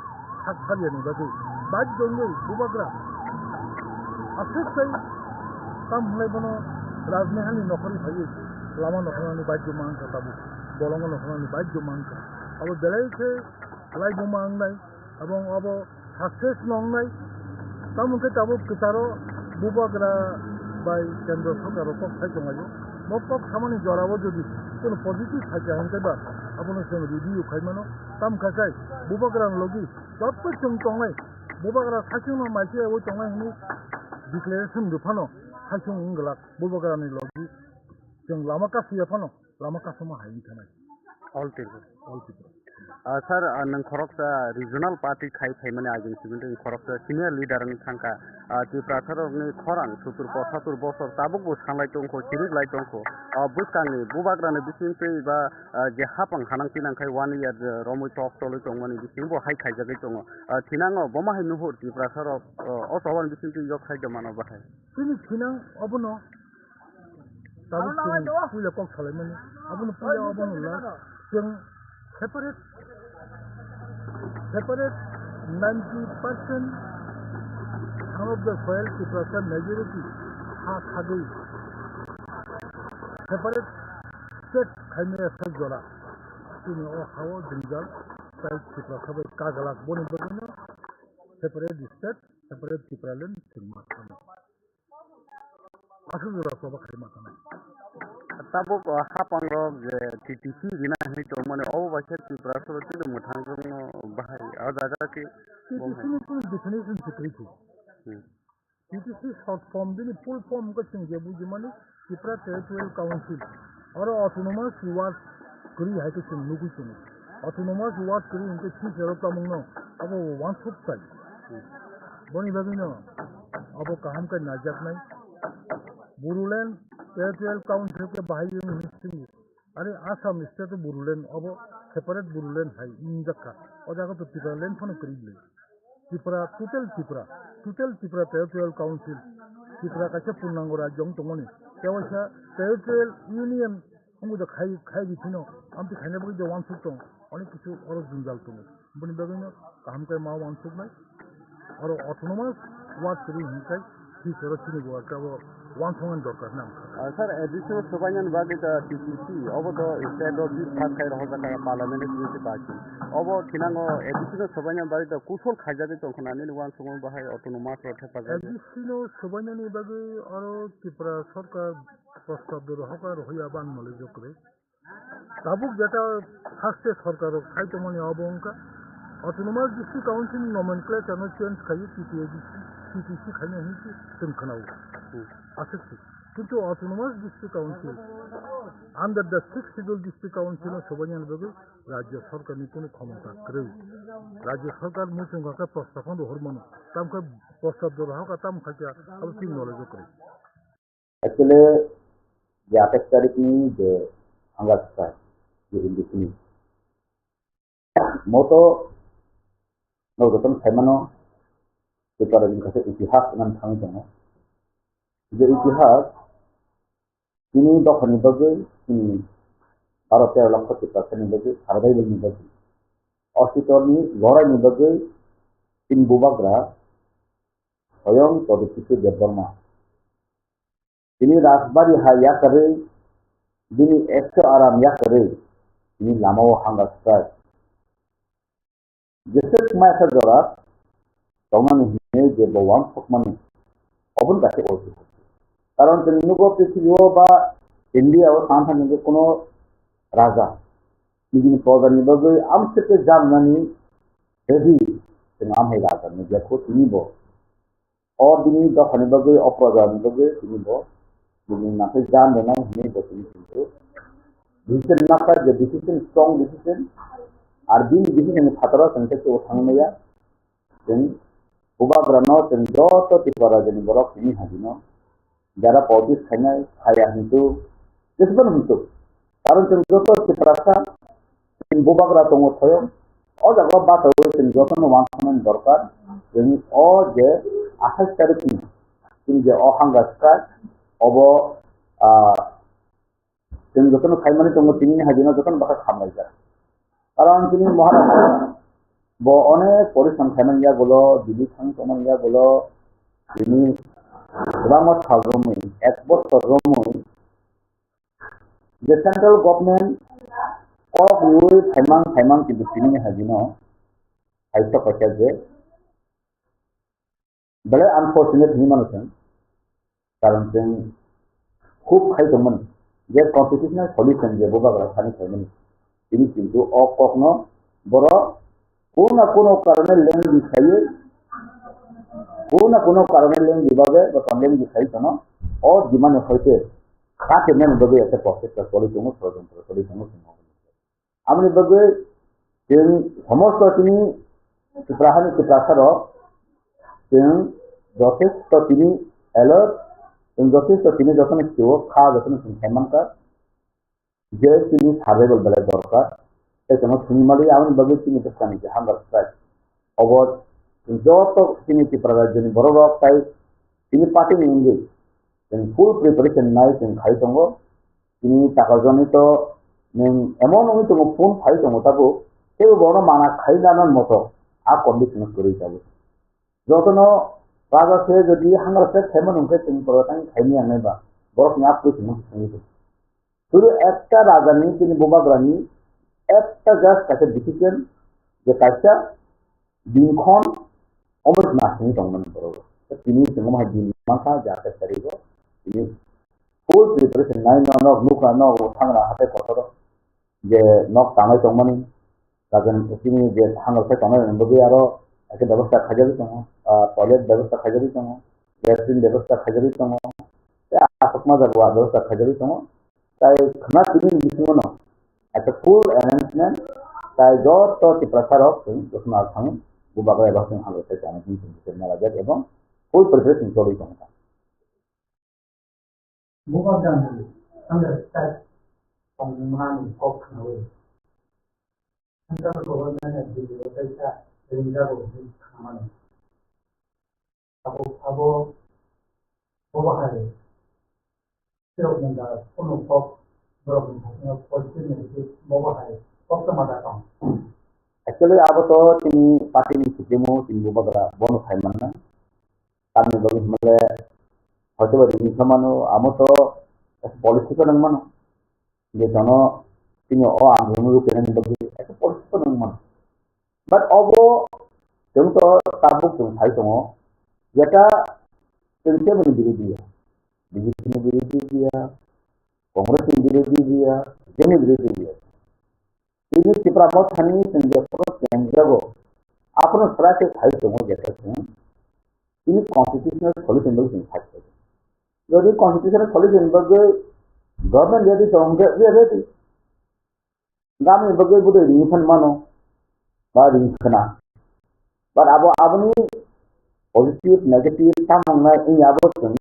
sak salyani bagwi bajjo wngwi bubagra aswk tei tam hwnlai bono Rajmahalni nokhorwi phaiwi lama nokhornani bajjo mankha tabuk, bolongo nokhornani bajjo mankha. Abo belai khe laibuma wngnai. Abong abo success no wngnai. Tamo khe tabuk kwcharo bubagra bai kendro sarkar rok kok sai tonglaio. Bo kok samani jorao jodi kono positive phaikha hwnkhe ba abono chwng review khai mano. Tamo khe sai bubagra ni logi joto chwng tongnai, bubagra saichung no mai se oi tongnai hwnwi declaration rw phano saichung wng glak bubagra ni logi chwng lama kasui ya phano. Lama kasuma hai wngkha nai. All Tripura. All Tripura. Ah, sir, ah, nwng khoroksa regional party khai phaimani agini simi nwng khoroksa senior leader wng thangkha. Ah, Tiprasa rokni khorang sutur posatur bosor tabuk bo sanlai tongkho, chirik lai tongkho. Ah, bwskangni bubagrani bisingtwi ba, ah, je hapang hanang tinang khai one year, eh, romwi tok tolwi tongmani bisingo bo hai khaijagwi tongo. Ah, thinango bomo hai nuhur Tiprasa rok, oh, o chobani bisingtwi yok khai de mano bahai. Chini thinang obono Tabuk chwng puila kok salaimani. Abono puila abono la. Chwng separate, separate ninety percent son of the soil Tiprasa majority ha khagwi separate state khaimaya sak jora. Chini o hao jwngjal tai Tiprasa bai kagalak boni bagwino separate state, separate Tipraland chwng ma thangwi. Aswk jora choba khai ma thanai. Tabuk, uh, hapang rok je T T C rina hinwi tongmani, obo bai khe Tripura soro tini mwthang jongno bahai. O jaga khe T T C ni full definition se kwrwi kho. Hmm. T T C short form bini full form khe chwng je bujimani Tripura Territorial Council. Oro autonomous ward kwrwi hai khe chwng nugwi tongo. Autonomous ward kwrwi hwnkhe future o tongmungno abo wansuk tai. Boni bagwino abo kaham khe naijaknai. Bodoland Territorial Council khe bahai wng hwnwi swngo. Are Assam state o Bodoland abo separate Bodoland hai wngjak kha. O jaga to Tipraland phano kwrwi le. Tripura, total Tripura, total Tripura Territorial Council, Tripura kaisa purnango rajyo wng tongmani. Tei waisa Territorial Union wngwi da khai, khai di phino, amtwi khaina bagwi je wansuk tong, onek kisu oro jwngjal tongo. Boni bagwino kaham khe ma wansuknai. Oro autonomous ward kwrwi hwnkhai, future o chini bo abo wansuknani dorkar nang. Ah, sir, A D C o swbainani bagwi da T T C, obo do state o bill pass khai rohorjak kha parliament ni simi se party. Obo thinango A D C no swbainani bagwi da kusol khaijagwi tongkha na nini wansukmung bahai autonomous rok thepajak. A D C no swbainani bagwi oro Tripura sarkar prostab do rohorkha, rohorya ban knowledge o kwrwi. Tabuk jeta haste sarkar rok khai tongmani abo wngkha Autonomous District Council nomenclature no change khaiwi T T A D C, T T C khaina hinwi se chwng khwnao. Hmm. Aswk se. Kintu Autonomous District Council under the Sixth Schedule District Council no swbainani bagwi rajya sarkar ni kunu khomota kwrwi. Rajya sarkar muchung kha khe prostab phano rohor mano. Tamo khe prostab do rohor kha tamo kha khe abo chini knowledge o kwrwi. Actually, je atais tarikh ni je hunger strike, je indefinite. Moto, no jotono saimano, Tripura ni kaisa itihas nang thangwi tongo. Je itihas, chini dophani bagwi, chini baro tero lokho Tiprasani bagwi, survival ni bagwi, ostitor ni lorai ni bagwi, chini bubagra, Soyong Pradyut Kishore Debbarma. Tini Rajbari hai yakarwi, bini S K Aram yakarwi, tini lamao hunger strike. Jeswk maisa jora tongnani hinwi je bo wansukmani, oboni kaisa oitik. Karon chwng nugo prithibi o ba India o sana thangwi kuno raja nijini proja ni bagwi amswk khe janani ready, chwng amhai raja ni jekho tini bo. O bini dophani bagwi, o proja ni bagwi tini bo bini nangkhe jan rwnai hinwi bo tini kintu decision naphai je decision, strong decision. Ar bini decision ni phataro chwng tei teibo thangwi maya. Chwng bubagrano chwng joto Tripura rajyoni borok tini hajino jara politics khainai khaya hintu jeswkano hintu. Karon chwng joto Tiprasa, chini bubagra tongo Soyong. O jaga o bachaui chwng jotono wansuknani dorkar. Chwng o je athais tarikh ni chini je o hunger strike, Obo, ah, chwng jotono khaimani tongo, tinini hajino jotono bwkha khamlaijak. Karon tini Maharaj bo onek porishram khaimani yagulo, Delhi thang tongmani yagulo, tini kwbangma sal romwi, ek bosor romwi, je central government kok riwi phaimang phaimang kintu tinini hajino hai sok paikha je belai unfortunate hinwi mano chwng. Karon chwng khub khai tongmani je constitutional solution je bubagra thani khaimani. Tini kintu o kokno borok kuno na kuno karone lengdi khaiwi, kuno na kuno karone lengdi bagwi ba lengdi khai tono o dimani hoite kha khe nani bagwi ekta process ta choli tongo, sorojontro choli tongo chwng. Aboni bagwi chwng somosto tini Tipra hani Tiprasa rok chwng jothesto tini alert, chwng jothesto tini jotono sio kha jotono chwng khai mankha je tini survival belai dorkar. Tei chwngno thwngwi mali aboni bagwi tini bwskangni je hunger strike obo chwng joto tini Tripura rajyoni borok rok tai tini party ni wngwi chwng full preparation nai chwng khai tongo. Tini taka joni to nwng emon wngwi tongo, phone phai tongo tabuk, teibo bono mana khai nana moto a condition kwrwi tabuk. Jotono raja se jodi hangra se khaima nungkhe chwng korotang khaini angnai ba, borok ni apri simi simi. Suru ekta raja ni tini bubagra ni ekta just kaisa decision je kaisa Bini khon omo se nasing tongmani borok. Tini chwng omo hai din mankha je atai tarigo. Tini full preparation nai no, nok nukha, nok thangra hatai kotor je nok tangai tongmani. Kajan tini je thangro sai tongnai bagwi aro ekta bebosta khaijagwi tongo. Ah, toilet bebosta khaijagwi tongo. Latrine bebosta khaijagwi tongo. Tei aswk majak wa bebosta khaijagwi tongo. Tai khna tini bisingo no ekta full arrangement, tai joto Tiprasa rok chwng jotono thangwi bubagra eba chwng halo sai tongmani chwng bisingo nalajak ebong full preparation choli tongkha. Bubagrani Congress tai tongmani kok khnawi central government ni Delhi o kaisa ringjago hwnwi khnamani. Abo, abo, bo bahai sirok mungda kunu kok borok ni thani positive negative bo bahai kok tama da tong. Actually, abo to tini party ni supremo tini bubagra bono khai manna. Tamni bagwi hwnle hoito ba ring kha mano, amo to policy ko nang mano. Je jono tini o ang rung rung kene ni bagwi ekta policy ko nang mano. But obo chwng to tabuk chwng sai tongo, jeta chwng kebo ni birodhi ya, B J P ni birodhi ya, Congress ni birodhi ya, jeni birodhi ya. Tini Tipra Motha ni chwng je phano chengjago, aphano sra khe sai tongo jeta chwng tini constitutional solution bagwi chwng sai tongo. Jodi constitutional solution bagwi government ready tong hwnkhe we are ready. Gam ni bagwi budai ring phan mano, ba ring khna. But abo aboni positive, negative, tamung nai wngya abo chwng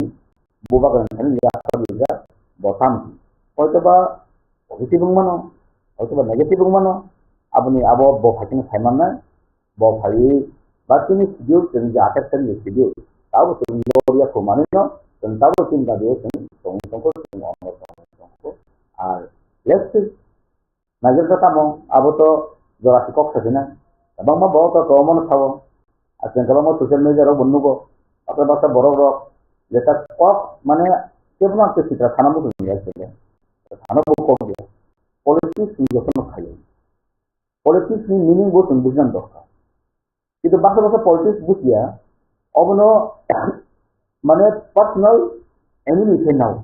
bubagra thani ya sabi ya bo tam. Hoito ba positive wng mano, hoito ba negative wng mano. Aboni abo bo phai kheno sai mannai, bo phai ba tini schedule chwng je athar sani schedule. Tabo chwng loriya kho manwi no, chwng tabo chwng dabi o chwng tong tong kho, chwng ono tong tong kho. Ar let's see. Naijak ta tamo, abo to jora si kok sakina. Kwbangma borok to kwbangma no sao. Aswk kwbangma social media rok bo nugo. Baksa baksa borok rok jeta kok mane kebono ang sitra sana bo tong ya sile. Sana bo kok ya. Politics ni joto no khayo. Politics ni meaning bo tong bujina dorkar. Kintu baksa baksa politics bujiya, obono mane personal enemy khe nao.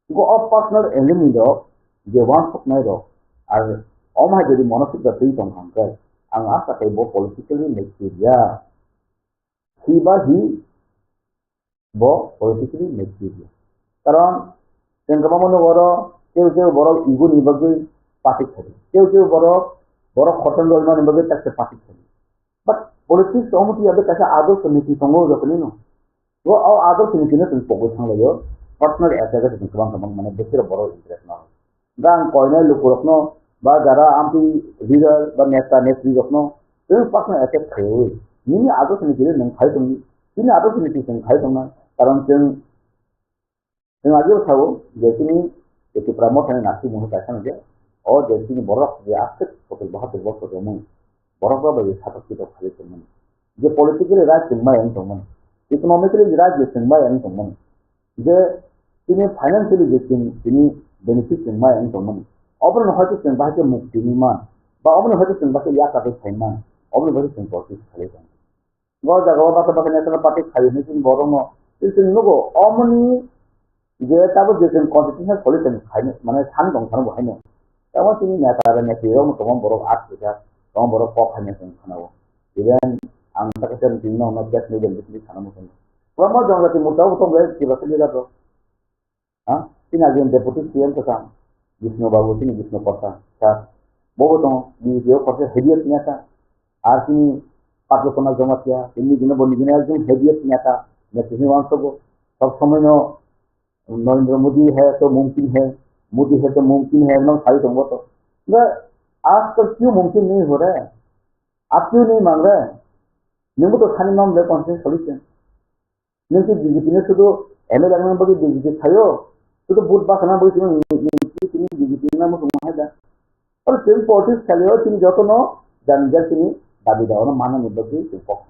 Go o personal enemy rok je wansuknai rok, ar omo hai jodi mono sikra twi tong hangkhe, ang asa khe bo politically mature ya. Hi ba hi bo politically mature ya. Karon chwng kwbangma no oro kew kew borok ego ni bagwi patik thani. Kew kew borok, borok khoroksa jolmani bagwi taksa patik thani. But politics omo twi aboni kaisa adorsho niti tongo jotono no. O, o adorsho niti no chwng pogwi thanglaio. Personal attack o chwng kwbang kwbang mane bwswk borok interest no. Da ang koinai lukurokno ba jara amtwi leader ba neta netri rokno chwng personal attack khaiwi. Nini adorsho niti no nwng khai tongdi. Chini adorsho niti chwng khai tongna. Karon chwng Chwng ageo sao je chini Tipra Mothani naisingmung hai kaisa nukya. O je chini borok je aswk soto bahatur bosor romwi borok rok bai satok pitok khalai tongmani. Je politically right chwng maya wng tongmani. Economically right je chwng maya wng tongmani. Je tini financially je chwng tini benefit chwng maya wng tongmani. Oborokno hoito chwng bahai khe mukti ni man. Ba oborokno hoito chwng bahai khe yakarwi sai man. Oborokno hoito chwng protest khalai tong. Bo jaga o bata bata national party khayo hinwi chini borok no. Chini nugo omoni je tabuk je chini constitutional solution khaino mane san tong sano bo haino. Tamo chini neta re neta rok no tongma borok at kisa tongma borok kok haino chwng khana o. Even ang ta kisa chini no no case ni den chini khana mo chwng. Kwbangma jong jati murta bo tong bai kiba sili jato. Ha? Chini agini deputy C M kwcham, Bishnu Babu, chini Bishnu Kosa, sir. Bobo tongo, B J P o kosa heavy neta. Ar chini Patlu Kona Jamatia, chini gina bo nigina ekjon heavy neta. Neta hini wansogo. Sob somoi no Narendra Modi hai to mumkin hai, Modi hai to mumkin hai, nang sai tongo to. Ba, aaj kal kyun mumkin nahi ho raha hai? Aap kyun nahi maan rahe? Nungbo to sani mam le constitution solution. Nwng khe B J P no sudu M L A wngna bagwi B J P khaio, sudu vote bachana bagwi tini, tini B J P wngna muchung hai da. Oro chwng politics khaio, chini jotono jani jak chini dabi dawa no manani bagwi chwng kok.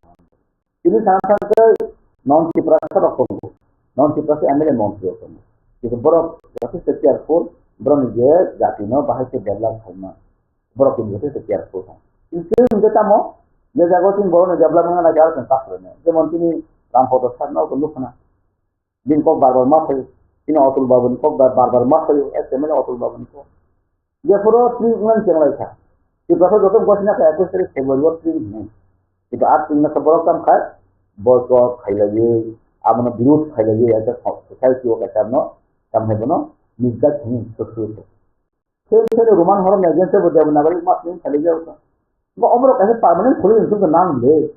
Tini sana thangkhe non Tiprasa rok tongo, non Tiprasa M L A montri rok tongo. Kintu borok jotheshto careful, borokni je jatino bahai khe develop khaima. Borok tini joto se care kho thang. Tini se hingke tamo, je jaga tini borok ni development na jaga tini tak rene. Jemon tini Ram Podo sir no tong khana. Din kok bar bar ma phayo. Tini Atul Babu ni kok bar bar ma phayo. S M L Atul Babu ni kok. Je puro tini ngan chenglai kha. Tini joto joto gosina kha ekus tarik February o tini hino. Tini at tini na borok tam khai. Boycott khailai, abono birud khailai, ata society o kaisa no tam hai bono misguide hini sotru. Sel sel Roman horo mejen se bo Devanagari mas ni khali jao ka. Ba omro kaisa permanent khuli jeng sung nang le.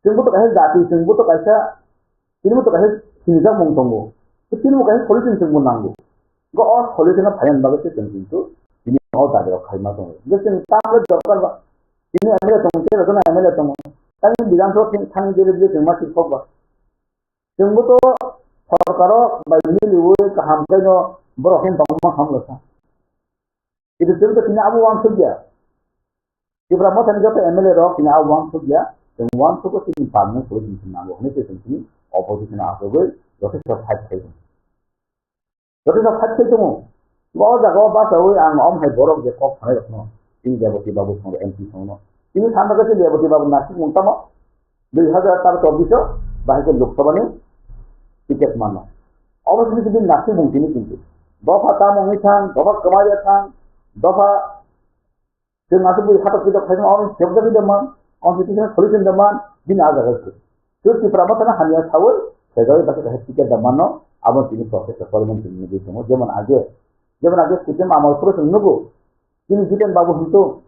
Sung bo to kaisa jati, sung bo to kaisa, tini bo to kaisa sinijak mung tongo. Tini bo kaisa khuli jeng sung bo nango. Go o khuli jeng phayan bagai se sung kintu tini o dagi rok khaima tongo. Je sung tam le dorkar ba. Tini M L A tongo, tei rok M L A tongo. Tani bidan so thang jere jere sung ma thik ba. Chwngbo to sorkaro bai miliwi kaham khaino borok khe tongma hamlwkha. Kintu chwng to tini abo uansukya. Tipra Mothani joto M L A rok tini abo uansukya. Chwng uansugo tini permanent solution nango hwnwi se chwng tini opposition o achugwi jotheshto fight khai tongo. Jotono fight khai tongo. Bo o jaga o bachaui ang om hai borok je kok sanai rokno, tini Rebati Babu song M P songno. Tini sanda khe Rebati Babu nasik mung tamo dui hazar tar chobbish o bahai khe Lok Sabha ni ticket mano. Obo tini tini nasik mung tini kintu. Dopha tamo wngwi thang, dopha kwmai ya thang, dopha Chwng aswk bui hatok pitok khaima, oro siyokjagwi da man, constitution solution da man, bini ah jaga se. Chwng Tipra Mothano hamya saui, sejagwi baksa kaisa ticket da manno, abo tini process o parliament tini nugwi tongo. Jemon age, jemon age C P M amol phuru chwng nugo, tini Jiten Babu hintu,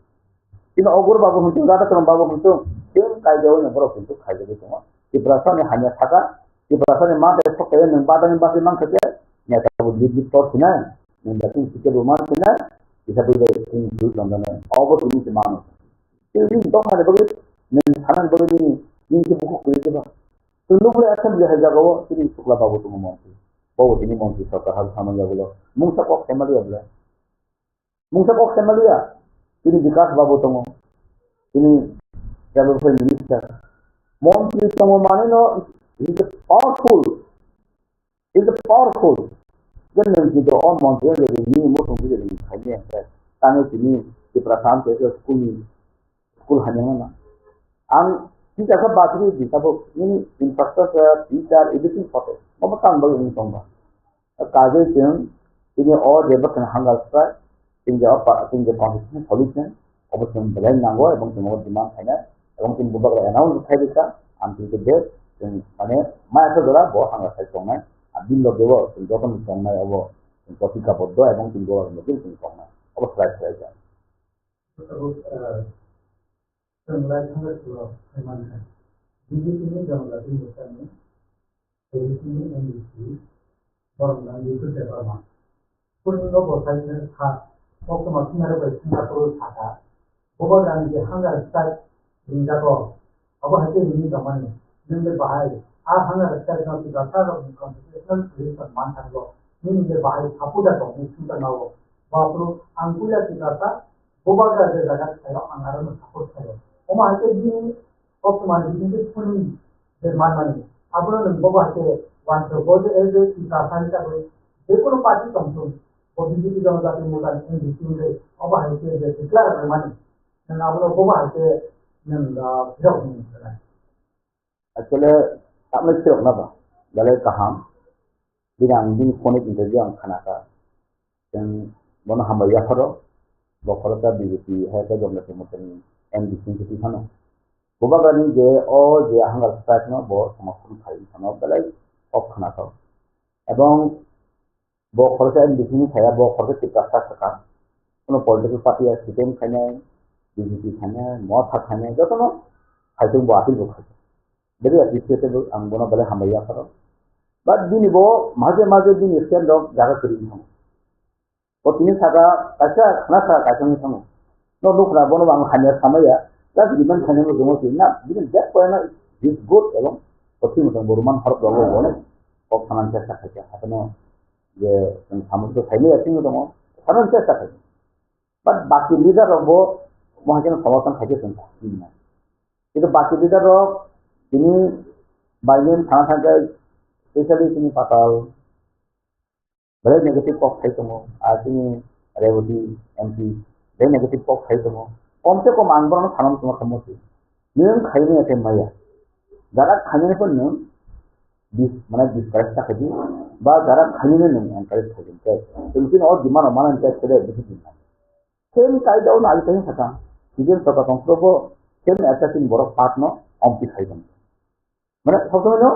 tini Ogur Babu hintu, Radhakron Babu hintu, same kaijagwi no borok hintu khaijagwi tongo. Tiprasani hamya saka, Tiprasani ma tei sok tei nwng badani bagwi mankha khe, neta bo lit lit tor sinai, nwng da tini ticket bo man sinai, kisa bwrwi bai tini twi tongjanai. Obo tini se mano. Tini dophani bagwi nwng sanani bagwi nini, nini khe bukhuk kwrwi khe ba. Chwng nukle assembly hai jagao tini Sukla Babu tongo montri. Bobo tini montri sorkar habo samani yagulo. Mungsa kok sai maliya bwle. Mungsa kok sai maliya, tini Bikas Babu tongo, tini Tribal Welfare Minister, montri tongo manwi no, he is a powerful, he is a powerful. Je nwng kintu o montri o je nini muthung je nwng khaini hwnkhe, tangwi tini Tiprasa amtwi school ni, school hamya no na. Ang teacher khe batri di tabuk nini infrastructure, teacher, everything sote. Obo tang bagwi wng tong ba. Kajai chwng tini o je bwkhwrang hunger strike, tini je o pa-, tini je constitution solution, obo chwng belai nango, ebong chwng obo demand khainai, ebong chwng bubagra announce khai rikha, ang tini je chwng mane maya khe jora bo hunger strike tongnai, a bill loge o chwng jotono tongnai obo chwng topic kaboddo, ebong chwng government chwng tongnai, obo slide khlai kha. Tabuk, eh, Chwng lai thangwi khulok khaimani hai. B J P ni Janata Dini Mocha ni, A D C ni M D C, borok ni youth development. Kunu no bo sai khe kha, koktwma thumnai rok bai thangna phuru sakha. Bobo jani je hunger strike ringjago. Abo hai khe ringwi tongmani. Nwng bai bahai, a hunger strike no Tiprasa rok ni constitutional solution man thangbo. Nini je bahai support da tong ni sita nawo. Bapru ang puila kita sa boba ga je jaga thayo ang aro no support thayo. Oma hai ke bini koktwma ni bising ke phunui je manmani. Abono nwng boba hai ke wanso bo je e je kita sa ni taboi je kono party tong thung. Bo B J P Janata Party Motha ni M D C ni obo hai ke je declare mani. Nwng abono boba hai ke nwng phirok ni. Actually, tamle phirok na ba. Belai kaham. Bini ang bini phone interview ang khanakha. Chwng bono hambai yapharo, bo khoroksa B J P hai khe Janata Party ni M D C ni kwtwi phano. Bubagrani je o je hunger strike no bo somorthon khai phano belai kok khanathok. Ebong bo khoroksa M D C ni saya bo khoroksa Tiprasa sakha. Kono political party a C P M khainai, B J P khainai, Motha khainai, jotono khai tong bo appeal bo khai. Very appreciable, ang bono belai hambai yapharo. But bini bo maje maje bini stand rok jaga kwrwi wngkha. Bo tini saka kaisa khna saka kaisa wngwi thango. No nukna bono bo ang hamya samaya, just demand khainai no jomo si na, bini that point no is good ebong kothwi motong bo Roman horok rogo bo kok sanan chesta khaikha. Haphano je chwng samung to khainai ya chwngno tongo, sanan chesta khaikha. But baki leader rok bo mohai kheno somorthon khaikhe chwng ta. Kintu baki leader rok tini bailen thana thangkhe, specially tini Patal, belai negative kok khai tongo, ar tini Revati M P belai negative kok khai tongo. Kom se kom ang borokno sana muchungma kha muchung. Nwng khaimani khe maya. Jara khaimani phano nwng dis-, mane discourage ta khaidi, ba jara khaimani nwng encourage khaidi. Tei chwng chini o demand rok mano hinkhe sede bisi din. Same kaida o nai tong sakha. Sijil soka tong pro bo same assassin borok part no omti khai tong. Mane sob somoi no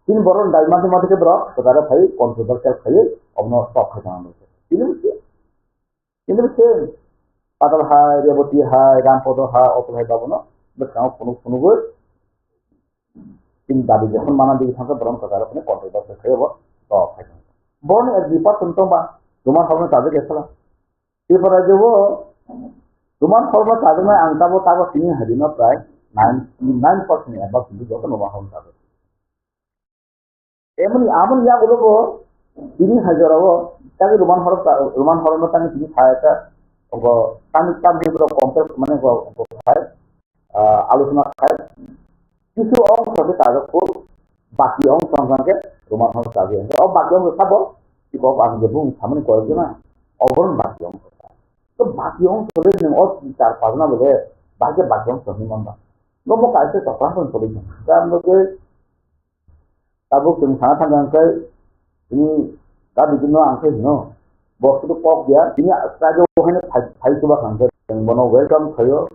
tin borok dai mati mati khe borok kwcharo phai controversial khai obono stop khai tong. Ini bisi, ini bisi Patal hai, Revati hai, Rampodo hai, Atul hai babono bwskango phunuk phunugwi tin dabi jephon mana digi thangkhe borok kwcharo phai controversial khai obo stop khai tong. Borokni ek dui percent tongba Roman horno tabuk esala. Tripura rajyo o Roman horno chajaknai ang tabo tabo tini hai dino prai ninety nine percent above hindu joto Roman horno chajak. Emoni, amoni yagulo bo tini hai jora o tagi Roman hor, Roman horno tani tini hai ta ogo tani tani bro compare mane go go hai, ah, alochona khai. Kisu ongkho khe chajak kho, baki ongkho hwnkhe Roman hor chajakya. O baki ongkho sabo, tiko ang je bung samani koyok jona, oboron baki ongkho. To baki ongkho le nwng o char pajna bole, baki baki ongkho hinwi manba. Bo bo kaisa tokra hwn tolwi. Jam loge tabuk chwng sana thangkha hwnkhe, ini gadi gino ang khe hino. Bo sudu kok ya, ini kajo hwnkhe phai, phai chuba hwnkhe, chwng bono welcome khayo.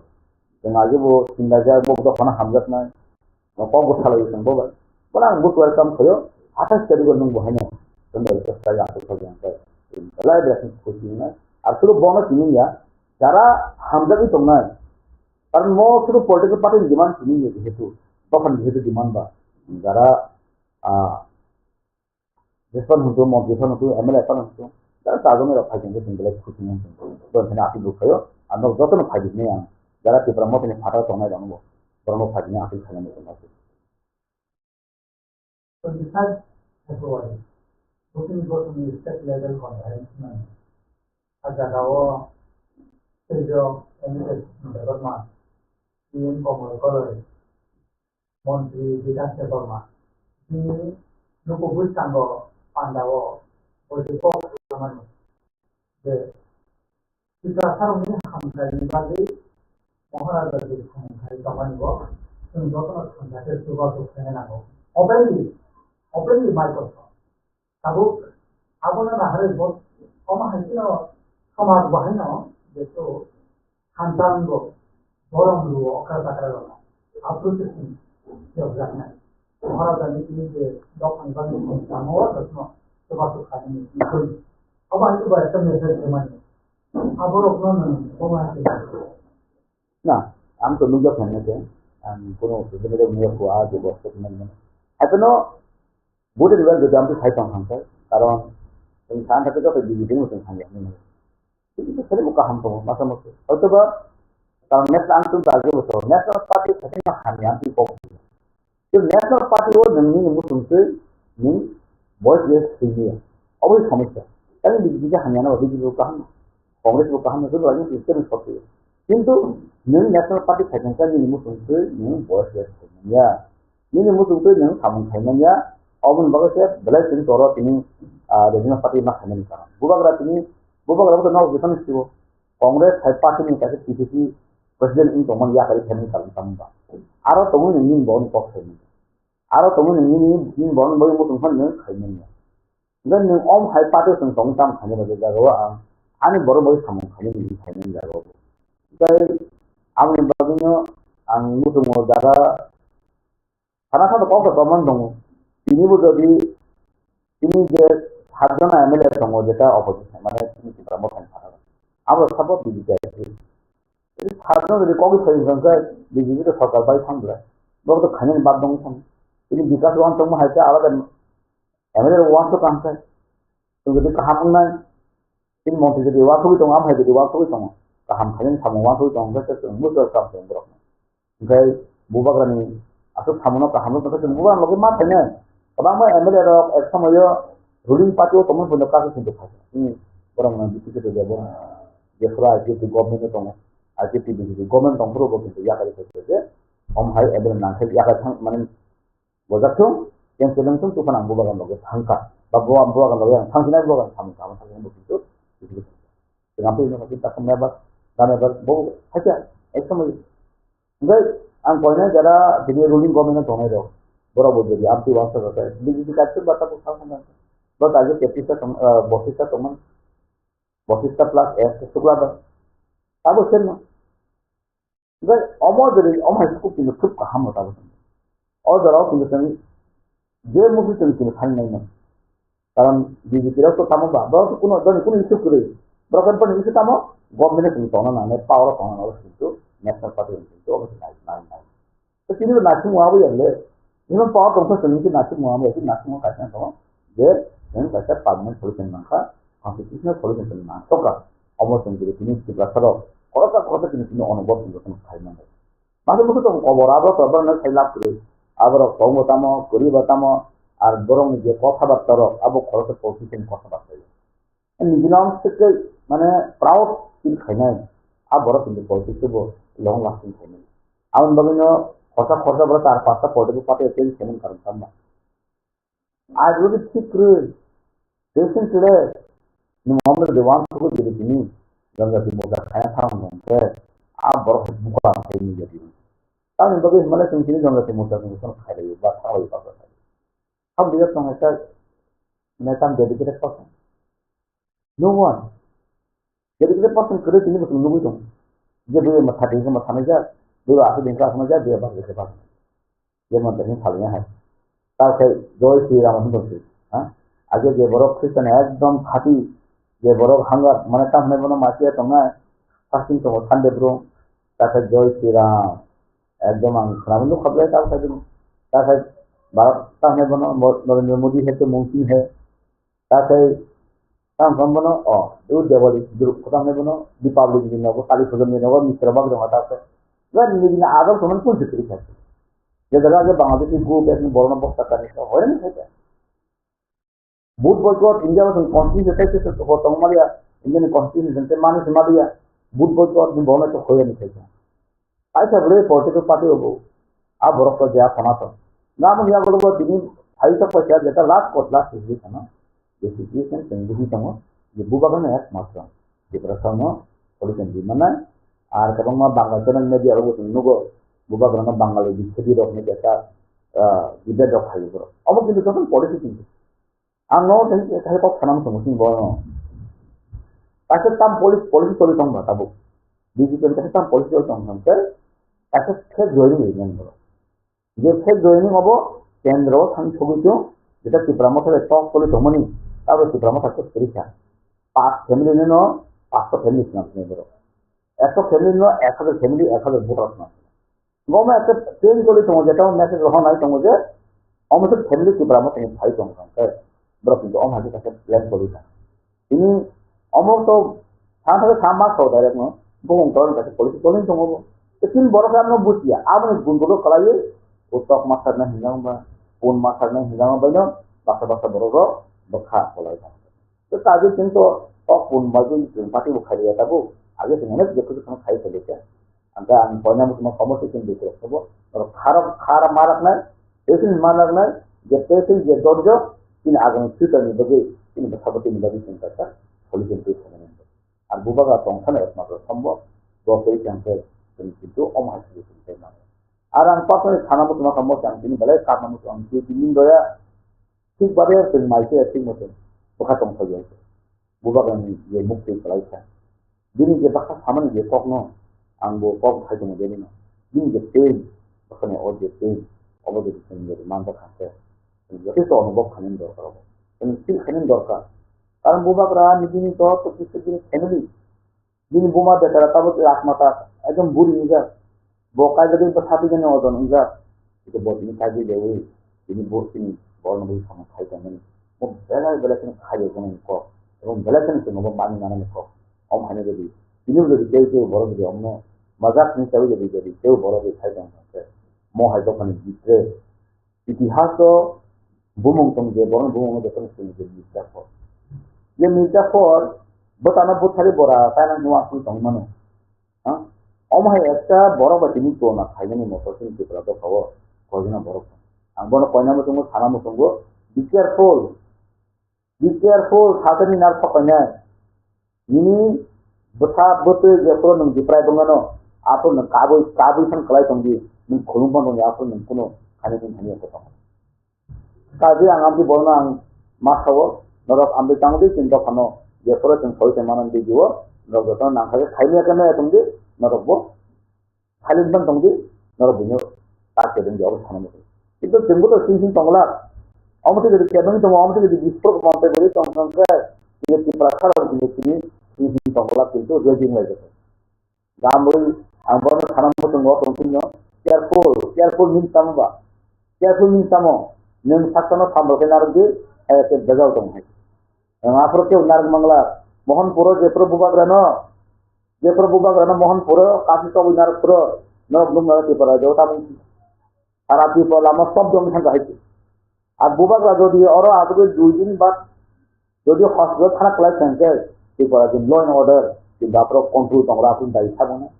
Chwng agi bo sinda jak, bo dophano hamjaknai. Bo kok bo salai chwng bo bai. Bono ang bo welcome khayo. Athas tarikh o nwng bo haino. Chwng bai chwng bai ang khe hwnkhe. Belai belai khe khusi wngnai. Ar sudu bono sini ya, jara hamjagwi tongnai. Karon mo sudu political party ni demand sini ya jehetu. Dophani jehetu demand ba. Jara, ah, Jespan hwntu, montri phan hwntu, M L A phan hwntu, jara chajaknai rok phai tongkhe chwng belai khusi wng tong. Bo hwnkheno appeal bo khaio, ang nok jotono phai di hinwi ang jara Tipra Mothani phataro tongnai rokno bo, borokno phai di hinwi appeal khainani tong. Twenty five February, Bhutan Bosoni state level conference nang. A jaga o Tejo M L A Debbarma, P M Komol Koloi, Montri Bikash Debbarma, bini nukhung bwskango pandao bo je kok rwmani je Tiprasarokni hamkraini bagwi Maharaja je samung khai tongmani bo chwng jotono thangkha khe chubachu khaina nango. Openly, openly Michael Tabuk abono naharwi bo omo hai kheno somaj bo haino jeto hamtango borom luo okra takra rokno aphuru se chwng phiyokjaknai. Maharajani tini je dophani bagwi chwng tamo o rokno chubachu khainani wngkha. Obo hai khe bo ekta message rwmani. Aborokno nwng omo hai khe Na, ang to nukjak phai nai khe, ang kono social media nukjak kho, ah, je bosto nai mano. Haikhe no, vote ni bagwi jodi amtwi sai tong thang khe, karon chwng sa thang khe joto B J P no chwng hamya hinwi. Tini khe sari bo kaham tongo, masa masa. Hoito ba, karon next ang chwng ta je bo to, National Party khe no hamya amtwi kok. Tei National Party o nwng nini muchung twi nwng voice je swi ya. Obo samosya. Tei B J P khe hamya na, B J P bo kaham, Congress bo kaham, joto raini system sotwi. Kintu nwng National Party khaitong kha nini muchung twi nwng boyes bai khaimanya. Nini muchung twi nwng samung khaimanya. Oboni bagwi se belai chwng toro tini, ah, Regional Party ma khaimani karon. Bubagra tini, bubagra bo nok jesa ni sibo. Congress hai party ni kaisa P C C president wng tongmani yakarwi khaimani karon tamo ba. Aro tongwi nwng nini bo kok khaimani. Aro tongwi nwng nini, nini bo bagwi muchung phano nwng khaimanya. Hwnkhe nwng om hai party o chwng tong tam khainai bai jagao ang ani borok bai samung khainai ni khainai jagao. Tei aboni bagwino ang muchungo jaga sana sana kok khe tongmani tongo. Tini bo jodi tini je satjona M L A tongo, jeta opposition, mane tini Tipra Motha ni sana abo sabo B J P I P. Satjona jodi kok sai hwnkhe B J P to sorkar bai thang bwlai. Bo to khainani bad dong thang. Tini bikas wan tongma hai khe alada M L A rok uansuk kaham khe, chwng jodi kaham wngnai, chini montri jodi uansugwi tongo, amhai jodi uansugwi tongo, kaham khainani samung uansugwi tongo, hwnkhe chwng muchung kam khe borok. Hwnkhe bubagrani aswk samungo kaham rwkha khe chwng bubagrani logi ma khainai. Kwbangma M L A rok ek somoyo ruling party o tongmani phaino kaisa sindi phaikha. Hmm, borok no deputy to jebo, jephuru I P F T government o tongo, I P F T B J P government tongphuru bo kintu yakarwi khaikha je, om hai M L A nangkhe yakarwi thang mani Bojak thung, yang seleng thung, tuphano ang bubagan loge thangkha. Ba bo ang bubagan loge ang thangsinai bubagan samung kama thangsinai bo kintu, kintu, kintu. Tengah pun ini kita kemebas, kemebas, bo, haja, ek sama. Enggak, ang koine jara, jadi ruling government tongnai rok. Borok bo jadi amtwi wangsa kaka. Bini di kacil bata ko thangsinai. Ba kaje tepisa tong, eh, bosisa tongman. Bosisa plus F, sukla ba. Abo senno. Hwnkhe omo jodi omo hai khe kintu khub kaham rw tabuk. O jorao kintu chwng je muchung chwng kintu thani nai mano. Karon B J P rok to tamo ba, borok to kuno joni kuno issue kwrwi. Borok khe boni issue tamo, government chwng tongna nangnai, power o tongna nangnai, kintu National Party kintu obo se nai, nai, nai. To tini bo naisingmo abo ya le. Tini bo power tongkha chwng naisingmo abo ya, naisingmo kaisa tongo. Je, nwng kaisa permanent solution nangkha, constitutional solution chwng nangkha. Omo chwng jodi tini Tiprasa rok, khoroksa khoroksa tini tini onobor tini tini khai mano. Masa masa tong kobor abo to borok no sai lab kwrwi. Aborok tong bo tamo, kwrwi bo tamo, ar borok ni je kotha batta rok, abo khoroksa politician kotha batta. Nini bini omo swk khe, mane, proud feel khainai. A borok hinwi politics bo long lasting khainai. Aboni bagwino khorsa khorsa borok char pasta political party change khainani karon tamo. Ai rwdi thik kwrwi. Recently, nwng omo de wan thugwi jodi tini, Janjati Morcha khaina thang hwnkhe, a borok bukha khainwi jadi. Tamoni bagwi hwnmale chwng tini Janjati Morcha chwng khailaiwi ba thanglaio ba khailaiwi. Ham bijak tong hai khe, mane tam dedicated person. No one. Jadi kita pas yang kerja ini betul nunggu itu. Dia boleh mata dia sama sama aja. Dia asal dia sama aja, dia pas dia pas. Dia mau tanya hal yang hai. Tahu saya Joy Sri Ram itu sih. Ha? Aja dia borok Kristen ekdom khati. Dia borok hangga mana kam mana mana mati atau enggak. Pasti itu Sunday bro. Tahu saya Joy Sri Ram. Ekdom ang khana nunggu khablai tahu saya dulu. Tahu saya Bharat tahu mana mana Narendra Modi hai to mungkin hai. Takhai tang tang bono, o, eu Diwali, Duru-, kotang ne bono, Deepavali ni nogo, Kali Pujo ni nogo, Mitra bak jong ta se. Ga ni ni adol soman pun se kiri kha. Je daga je Bangladesh ni group ek ni borno bokta kani se, hoy ni se. Vote boycott, India ma constitution se se ko tong maria, India ni constitution se mani se maria, vote boycott ni borno to hoy ni se. Kaisa bwrwi political party obo. A borok to jeya khona to. Namo ya golo tini phaisa phaisa jeta last court last decision khana. Decision chwng buhi tongo. Je bubagrano ekmatro. Tiprasano politician di manai. Ar kwbangma Bangla channel media rogo chwng nugo. Bubagrano Bangali bikhedi rokni jeta, ah, debate rok khaio borok. Obo kintu jotono policy kintu. Ang no tei tei kok sanam tongo sini bono. Kaisa tam policy policy toli tong ba tabuk. B J P ni kaisa tam policy toli tong tong khe kaisa fake joining ri nang boro. Je fake joining obo kendro thang sogwi chung jeta Tipra Motha bai tok toli tongmani tabuk Tipra Motha khe kwrwi kha. Pas family no no pas family swnam swnam boro. Ekso family no ek hajar family ek hajar voter swnam. Goma ekta train choli tongo, jeta message rohor nai tongo je, omo se family Tipra Motha ni phai tong tong khe, borok kintu omo hai khe kaisa plan choli tong. Tini omo to sa thang sa mas to direct no, bokong to kaisa policy choli tongo bo. Te tin borok ano busia, abo ni gun borok kalai, utok masar na hinjang ba, pun masar na hinjang ba no, basa basa borok ro, bokha kolai tong. Tei kaje chwng to kok pun bai chwng party bo khailiya tabuk. Age chwng onek je kuchuk kheno khai khailiya. Angkhe ang koina muchungma komo se chwng bitirok sabo. Norok kharok khara maraknai, tei chwng maraknai, je tei chwng je dorjo, chini agami future ni bagwi, chini bwsabo chini bagwi chwng kaisa solution twi khainani. Ar bubagra tongthani ekmatro sombo, bo tei chwng khe chwng kintu omo hai solution khe mano. Ar ang personally sana muchungma komo se ang chini belai karna muchung ang chini doya. Thik babe chwng mai se thik muchung bwkha tong thai. Bubagrani je mukti kwlai kha. Bini je bwkha samani je kokno ang bo kok hai tongo bini no. Bini je pain, bwkhani o je pain, obo je chwng je manjak kha khe. Jotosto onubhob khainani dorkar obo. Chwng feel khainani dorkar. Karon bubagra ni bini to to kisu bini family. Bini buma betara tabuk lakmata ekdom buri wngjak. Bo kaijagwi bwsa twijani ojon wngjak. Hwnkhe bo tini kaijagwi, tini bo tini borokno bui samung khai tongmani. Bo belai belai kheno khaio tongnani kok. Ebong belai kheno chwngno bo manwi manani kok. Omo haino jodi, tini bo jodi tei tei borok jodi omono majak hwnwi chaui jodi, jodi tei borok jodi khai tong khe, mo hai dophani bitre itihas o bumung tong je, borokni bumung no jotono sini je Mirza Phor. Je Mirza Phor, bwtano bwthari bora kainang hwnwi aswk tong mano. Ha? Omo hai ekta borok bai tini tona khainani motor sini Tripura dophao koijana borok tong. Ang bono koina muchungo, sana muchungo, be careful. Be careful, sakani nar phapainai. Nini bwsa bwtwi jephuru nwng Tiprai bwngano, aphuru nwng kabui, kabui san kwlai tongdi, nwng khulum phano tongdi, aphuru nwng kuno khaini tong thani tong. Kaji ang amtwi borno ang ma sao, norok amtwi tangdi chini dophano, jephuru chwng soi tongmani video, norok jotono nangkha khe khaimya khe maya tongdi, norok bo. Silent ban tongdi, norok buino tak kedeng di obo sana muchung. Kintu chwngbo to sing sing tongla. Omo tei jodi kebeng tongo, omo tei jodi bisporo monte gori tong tongkhe, tini Tiprasa rok tini tini sing sing tongla, kintu ready wng lai jotho. Gamrui ang bono sana muchungo tong singno, careful, careful means tamo ba? Careful means tamo? Nwng saktano sambal khe narwk di, hai khe bejal tong hai. Ang aphuru khe narwk mangla, Mohanpuro jephuru bubagrano, Jephuru bubagrano Mohanpuro kasi togwi narwk phuru norok nukna Tripura rajao tabuk sara Tripura lama sob jom thangkha hai se. Ar bubagra jodi oro asugwi dui din bad jodi hospital khana kwlai thangkhe Tripura din law and order kintu aphuru control tongra phun dai sabuna.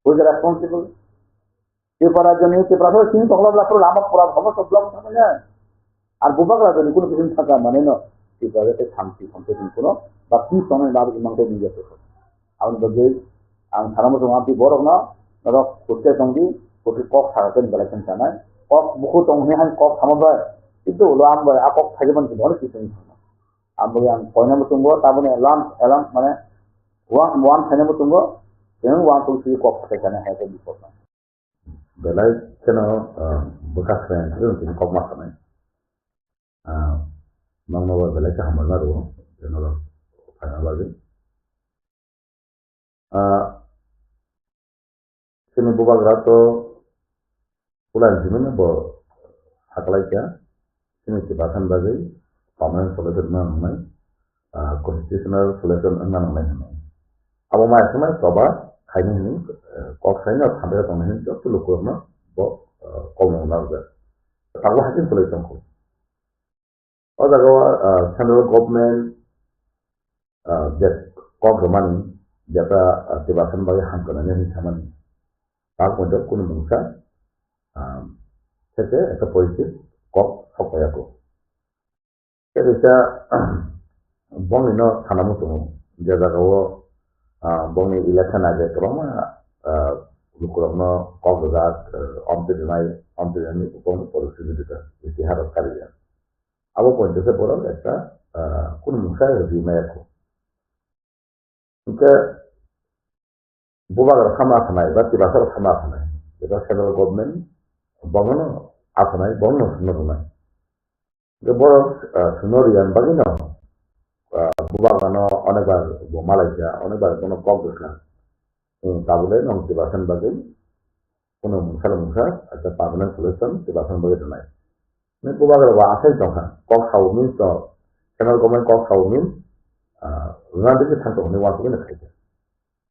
Who is responsible? Tripura joni Tripura sini tokla bla phuru lama pura hobo sob block thangkha. Ar bubagra jodi kuno kisim thangkha mane no Tripura te shanti shanti kuno ba peace tongnai ba imang te nijak. Aboni bagwi ang sana muchung amtwi borokno norok hwnkhe tongdi, hwnkhe kok sakha khe belai khe chanai. Kok bukhuk tong hwnwi hai kok sama bai, kintu ulo ang bai a kok thaijakmani khe bono kisung thangma. Ang bagwi ang koina muchungo taboni alarm, alarm mane one, one khaina muchungo, chwng one two three kok sakai chanai hai khe bipot no. Belai kheno, ah, bwkha khlaina bagwi chini kok ma sanai. Ah, nokno bo belai khe hambai ma rwo, chwngno phaina bagwi. Ah, chini bubagra to ulan simi no bo saklai kha, chini Tiprasani bagwi permanent solution ma nangnai, ah, constitutional solution wngna nangnai hwnwi. Abo mai kheno choba khaini hwnwi, eh, kok saino thanbera tongni hwnwi joto lukurokno bo, eh, kolmung narwkjak. Tabuk haikhe kwlwi tongkho. O jagao, ah, central government, ah, je kok rwmani, jeta, ah, Tiprasani bagwi hamkrai nani hwnwi samani. Tabuk poito kunu mungsa, ah, sete ekta positive kok sok phaiya kho. Tei kaisa bongni no sana muchungo, je jagao, ah, bongni election age kwbangma, ah, lukurokno kok rwjak, ah, omtwi rwnai, omtwi rwnani bongni policy rwjak, istiharok karijak. Abo poito khe borok ekta, ah, kunu mungsa rwgwi maya kho. Hwnkhe bubagra sama asanai ba Tiprasa rok sama asanai, jeta central government bono asanai, bono swngna rwnai. Hwnkhe borok, ah, swngna rwya bagwino, ah, bubagrano onek bar bo malaija, onek bar bono kok rwkha. Hmm, tabukle nwng Tiprasani bagwi kunu mungsa mungsa ekta permanent solution Tiprasani bagwi rwnai. Nini bubagra bo asai tongkha, kok sao means to, central government kok sao means, ah, rwna digi thang tong hwnwi uansugwi no khaikha.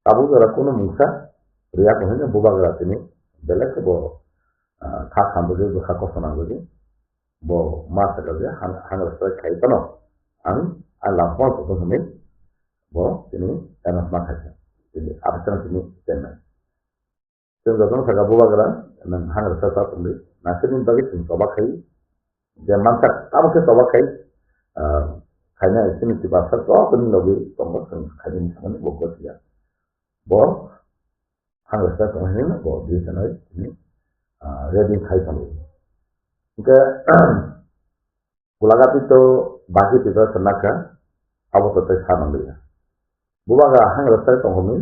Tabuk jora kunu mungsa rwya kho hwnwi bubagra tini belai khe bo, ah, kha sambogwi bwkha kosto nangwgwi bo ma sakha je hang-, hangra strike khai phano ang a last month ko hwnwi bo tini announce ma khaikha. Tini absent tini Chennai. Chwng jotono sakha bubagra nwng hangrwsa cha tongdi. Naisingni bagwi chwng choba khai. Je mansa tamo khe choba khai. Ah, khaina sini tiprasa joto ni logi tongo chwng khaini thangmani bo gothiya. Bo hangrwsa cha tongmani bo di sanai ni, ah, ready khai tongdi. Hingke, Gulagati to baki tito sanaka, abo to tei sa nang liya. Bubagra hangrwsa tongkha mi,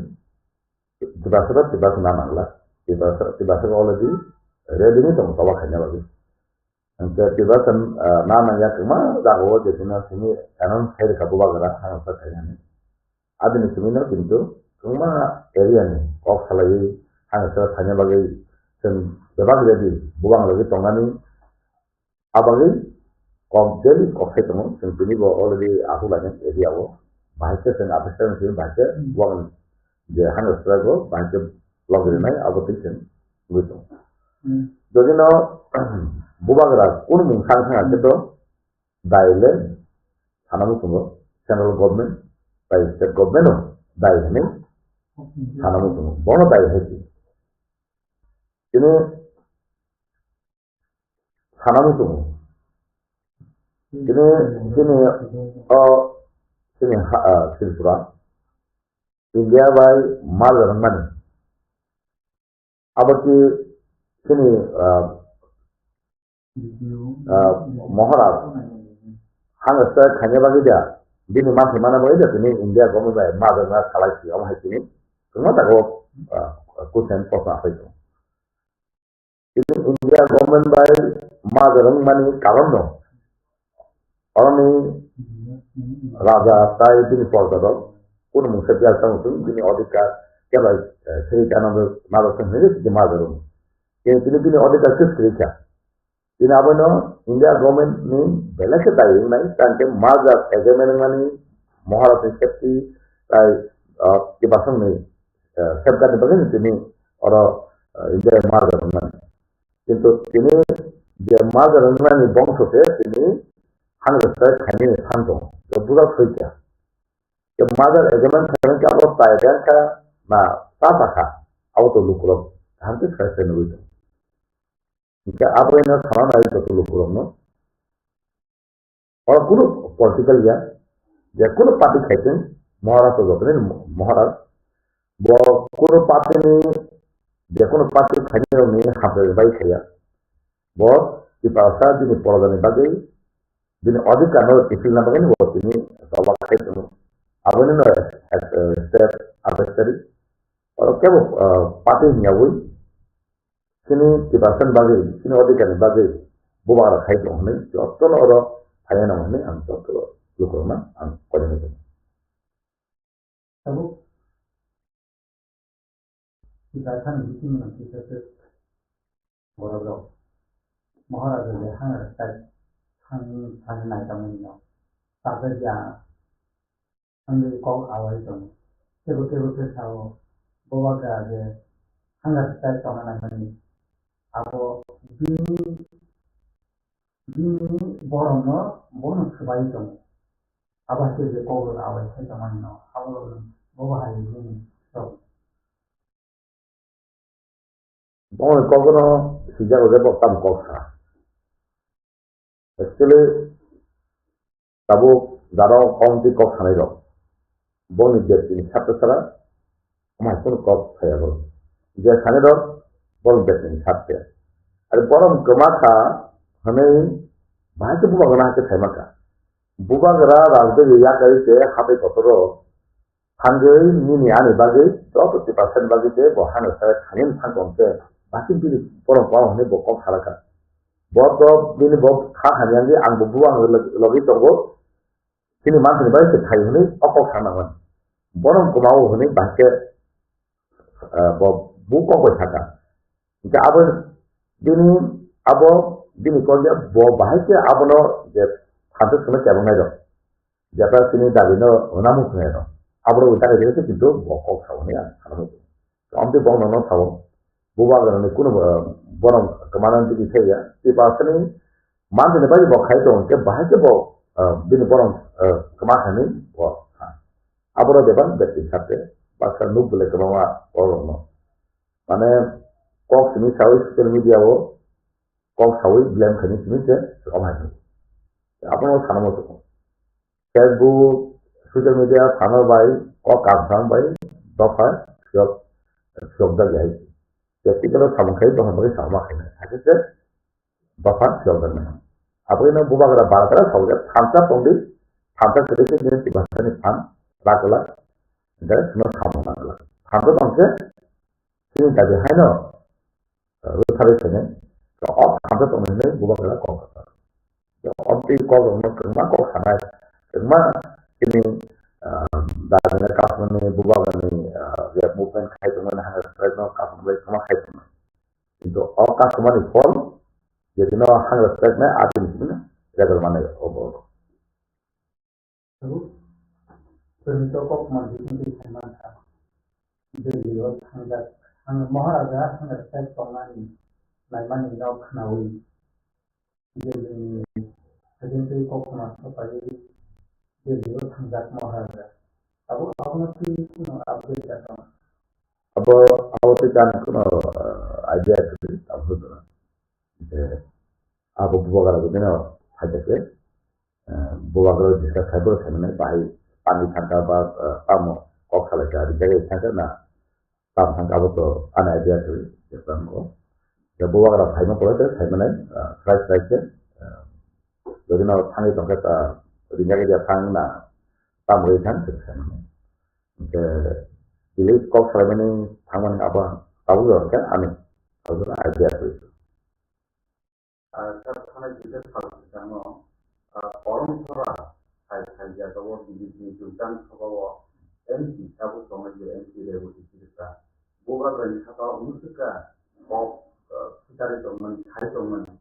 tiprasa to tiprasa na nangla, tiprasa, tiprasa already ready ni tong choba khaina bagwi. Hingke tiprasa, ah, na nangya kwma jaga o je tino simi announce khai rwkha bubagra hangrwsa khainani. Abini simi no kintu kwma area ni kok salaiwi hangrwsa khaina bagwi chwng bebak ready, bubang logi tongnani. Abagwi kok daily kok sai tongo, chwng tini bo already ahuk lainai area o. Bahai khe chwng aphis khe chwng bahai khe buang je hano swraigo, bahai khe log rinai abo twi chwng wngwi tongo. Hmm. Jodi no bubagra kunu mung sang thang khe to dai le sana muchungo central government bai state government o dai hwnwi sana muchungo. Bono dai hai tini sana muchungo. Tini, tini, o, tini ha, ah, Tripura, India bai merger wngmani. Abo ki tini, ah, ah, Maharaj, hangsa khaina bagwi da, bini manthai mana bagwi da, tini India government bai merger wngna salai si, omo hai tini, kwma tago, ah, question, proshno asai tongo. Tini India government bai merger wngmani karon no. Oroni raja tai bini porda rok kunu mungsa biya tang tung bini odhikar keba, eh, seri kana merger wngmani tini merger wng. Tini, tini bini odhikar khe seri kha. Tini abono India government ni belai khe dai wngnai, tang khe merger agreement wngmani Maharaj ni safety tai, ah, kibasong ni, eh, safeguard ni bagwi tini oro, eh, India merger wngmani. Kintu tini je merger wngmani bongso se tini hangsa khainani phan tongo. Je buja soi kha. Je merger agreement khainani khe abo tai reng kha na ta ta kha. Abo to lukurok kaham khe sai sai nugwi tongo. Hingke abo ino sana nai joto lukurokno. Oro kunu political ya, je kunu party khaitwng, Maharaj to jotoni Maharaj, bo kunu party ni, je kunu party khainai rokni hambai bai khaiya. Bo Tiprasa bini porojani bagwi, bini odhikar no kiphilna bagwi bo tini choba khai tongo. Aboni no, eh, step, abestari. Oro kebo, eh, party hwnyawi, chini Tiprasani bagwi, chini odhikarni bagwi bubagra khai tongo hwnwi jotono oro phaiya nango hwnwi ang joto lukurokno ang koinani tongo. Tabuk Tiprasani bisingni kisa se borok rok Maharaja je hangra tai thang thang nai tongmani no sajagya. Wngwi kok awai tongo. Kebo kebo khe sao, bubagra je hangsa tai tongna nangmani. Abo bini, bini borokno bono swbai tongo. Abo hai khe je kok rok awai khai tongmani no, abo rok bo bahai nini rok. Bongni kokno swijak rwjak bo tam kok sa. Actually, tabuk jaro committee kok sanai rok. Bongni betini sakta sara, amai kono kok saya bolo. Je sanai rok, bong betini sakta. Ari borom kwma kha, hwnwi bahai khe bubagra hake saima kha. Bubagra rajgari yakarwi se hatai kotor rok, Thangwi nini ani bagwi, joto Tiprasani bagwi tei bo hano sai thani thang tong khe, basi bini borok bo hwnwi bo kok salaka. Bo to bini bo kha hamya wngwi ang bo buang log-, logi tongo, chini manthani bagwi se thai hwnwi o kok sana mani. Bono kwmao hwnwi bahai khe, ah, bo bu kok bai saka. Hingkhe abo bini abo bini kok ya bo bahai khe abono je phanto sino kebongnai rok. Jeta chini dabi no hwnamung khnai rok. Aborok bai dagai dagai khe kintu bo kok sao hwnwi ang sana muchungo. Amtwi bo nono sao. Bubagrani kunu, eh, borok kwmana bini thaiya. Tiprasani manthani bagwi bo khai tongo khe bahai khe bo ah, bini borok, ah, kwma khainwi bo kha. Aboro bebak beti kha te, baksa nuk belai kwbangma borokno. Mane kok simi sawi social media o kok sawi blame khainwi simi se kwma khainwi. Abono sana muchungo. Facebook, social media sana bai kok kamsang bai dopha phiyok, phiyok jak ya. Practical o samung khai dopha bagwi sama khainai. Hakhe se dopha phiyok jak nai. Aboni bubagra bara tara sawi jak thansa tongdi, thansa kwrwi khe nini tibasani phan rakla. Hingkhe sino samung nangla. Thansa tongkhe chini dabi haino rwtharwi khainai. O thansa tongmani hinwi bubagra kok kwthar. Oboni kok rokno kwbangma kok sanai, kwbangma chini, ah, dagina kasmani, bubagani, ah, je movement khai tongmani, hunger strike no kasmani bai kwbangma khai tongmani. Kintu o kasmani phol, je dino hunger strike nai, a chini simi rebel manai obo. Tabuk chwng to kok manjak wngwi sai mankha. Delhi o thangjak, ang Maharaja hunger strike tongnani naimani no khwnaui. Delhi ni hajentwi koktwma swpaiwi Delhi o thangjak Maharaja. Tabuk abono twi kuno update da tong. Abo, abo twi kan kuno, ah, idea kwrwi, abo je abo bubagra bo bino phaikha khe, eh, bubagra discuss khai bo khaimani bahai pani thangkha ba, eh, tamo kok salai kha, rijak thangkha na, tamo thangkha abo to ani idea kwrwi, je tamo. Je bubagra phaima pore khe khaimani, eh, srai srai khe, eh, jodi no thangwi tongkha ta, rijak thang na, tamo ri thang khe khaimani. Hingkhe village kok salaimani thangmani abo tabuk jora khe ani abo idea kwrwi. Ah, sir, thanai kisa sal kwchangno, ah, Koromsora hai, hai jagao B J P ni Jumtang Sabha o M P tabuk tongnai je M P Reboti Sirika. Bubagrani saka o mwswkha kok, ah, phitari tongmani, khai tongmani.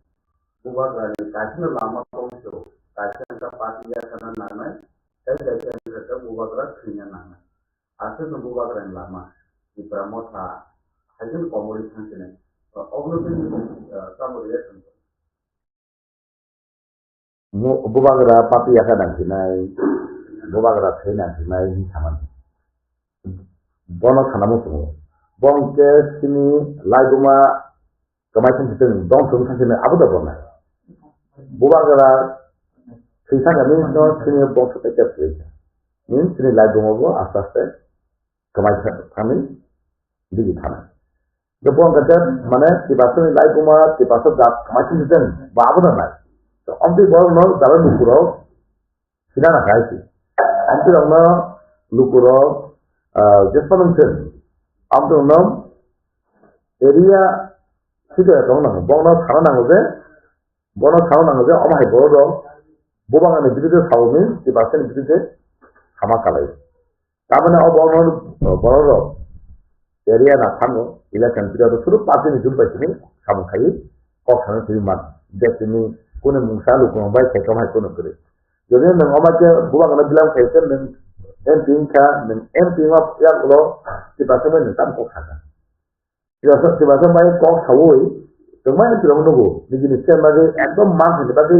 Bubagrani kaisa lama tongso, kaisa wngkha party yakarna nangnai, tei kaisa wngkha bubagra thwina nangnai. Aswkno bubagrani lama, Tipra Motha, haikhe komorwi thangsinai. Obono tei, ah, tamo reaction? Mu-, bubagra party yakha nangsinai, bubagra thwi nangsinai hinwi samani. Bono sana muchungo. Bo hwnkhe chini laibuma kwmai thang sitwng, dongso wng thang sitwng, abo da bo nai. Bubagra thwi thang kha, means no chini bongso tei tep kwrwi kha. Means chini life bongo bo aste aste kwmai thangwi digi thanai. Je bo hwnkha khe mane Tiprasani life bongo Tiprasa jat kwmai thang sitwng, bo abo da nai. To omtwi borok no jara lukurok Sina na khai si. Amtwi rokno lukurok, ah, jespa nung sen. Amtwi rokno area sida tong nang. Bono sana nango je, bono sana nango je, omo hai borok rok, bubang ani bidide saomi, Tiprasani bidide sama kalai. Tamani o borok, borok rok area na thango, election period o suru party ni jul bai sini samung khai, kok sana sini man. Je sini kuni mungsa lukurok bai khai tong hai kunu kwrwi. Jodi nwng omo khe bubak no bilang khai khe nwng M P wngkha, nwng M P wngma yagulo Tiprasa bai nwng tamo kok sakha. Tiprasa, Tiprasa bai kok saui tongma M P rok nugo, nijini stand bagwi ekdom man thani bagwi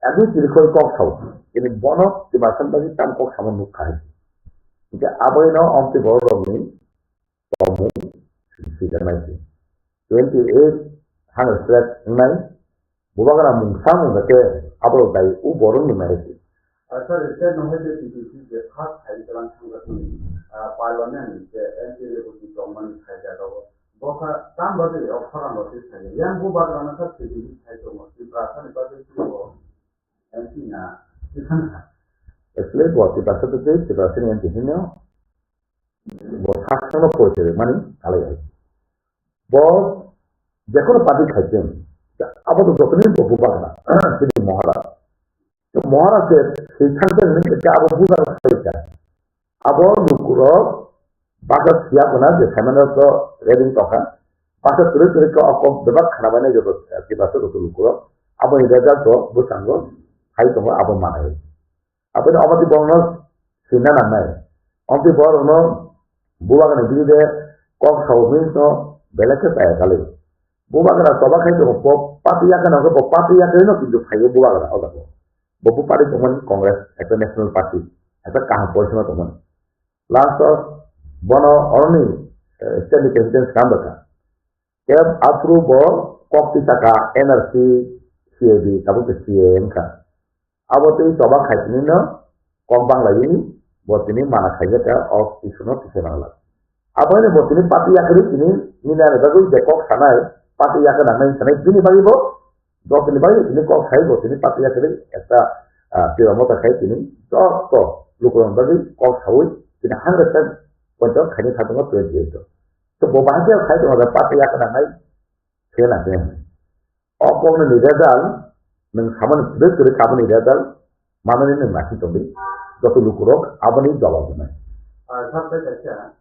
ekdum chirikhoi kok sao. Tini bono Tiprasa bagwi tamo kok samo nukha hai. Hinkhe aboino omtwi borok rokni tongmung swijak nai se. Twenty eight hunger strike wngnai, bubagra mungsa mungsa khe aborok dai o borok ni mai se. Ah, sorry, state no hai je T P C je first hai jalan thangjakmani, ah, parliament je M P Reboti tongmani hai jagao. Bokha tam bagwi o khorang rok se sai. Yang bubagra no kha swijak sai tongo. Tiprasa ni bagwi se bo M P na se thang kha. Actually, bo Tiprasa to tei Tiprasa ni M P hino. Bo sak sakno poito rwmani salai hai. Bo jekono party khaijeng, abo to jotoni bo bubagra, chini Maharaj. To Maharaj je swi thangkhe hwnwi khe abo bubagra sai kha. Abo lukurok basa siya khna je saimano to reading tongkha. Basa kwrwi kwrwi khe o kok bebak khna bainai joto, eh, Tiprasa joto lukurok. Aboni result o bwskango hai tongo abo manai. Aboni omo twi borokno swina nangnai. Omo twi borokno bubagrani bidide kok sao hinwi no belai khe chaya kali. Bubagra choba khai tongo, bo party yakarno hwnkhe bo party yakarino kintu phaio bubagra o jaga. Bo bo party tongmani Congress, ekta national party, ekta kaham position o tongmani. Last o bono oroni, eh, state ni president swnam bwkha. Khe aphuru bo kok twi saka N R C, C A D, tabuk khe C A A wngkha. Abo twi choba khai tini no kok bangla yini bo tini mana khaijak kha o issue no tisa bangla. Abo ni bo tini party yakarwi tini nini ani bagwi je kok sanai, party yakar nangnai sanai bini bagwi bo joto ni bagwi tini kok sai bo tini party yakarwi ekta, ah, tira mota khai tini joto lukurok bagwi kok sawi tini hundred percent poito khaini khatungo twenty eight o. To bo bahai khe khai tongo party yakar nangnai khe na khe. O kokno ni result nwng samani kwrwi kwrwi kaboni result manani nwng naising tongdi. Joto lukurok aboni jawab rwnai. Ah, sir, tei kaisa,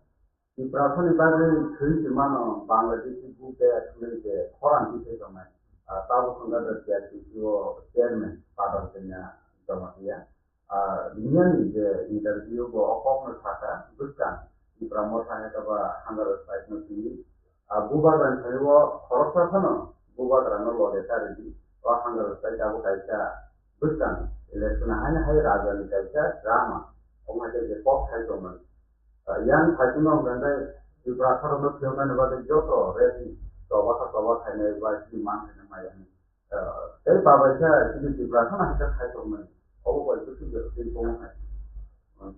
Tiprasani bagwi thwi se mano Bangladeshi bu bag hwnwi je khorang twi se tongnai. Ah, tabuk wngkha the T R T C o chairman padal tenya Jamatia. Ah, Niyani je interview bo o kokno sakha, bwskang Tipra Motha hai khe ba hunger strike no twi. Ah, bubagrani thani o khoroksa phano bubagrano loge ta ridi. O hunger strike abo kaisa bwskang election haino hai rajani kaisa drama. Omo hai khe je kok sai tongmani. Ah, yang phaiphino hwnkhe Tripura sarokno phiyoknani bagwi joto rally choba kha choba khainai ba chini man khainai maya. Ah, tei babaisa chini Tiprasa no hakhe khai tongmani. Obo bai kuchuk de tei komo hai.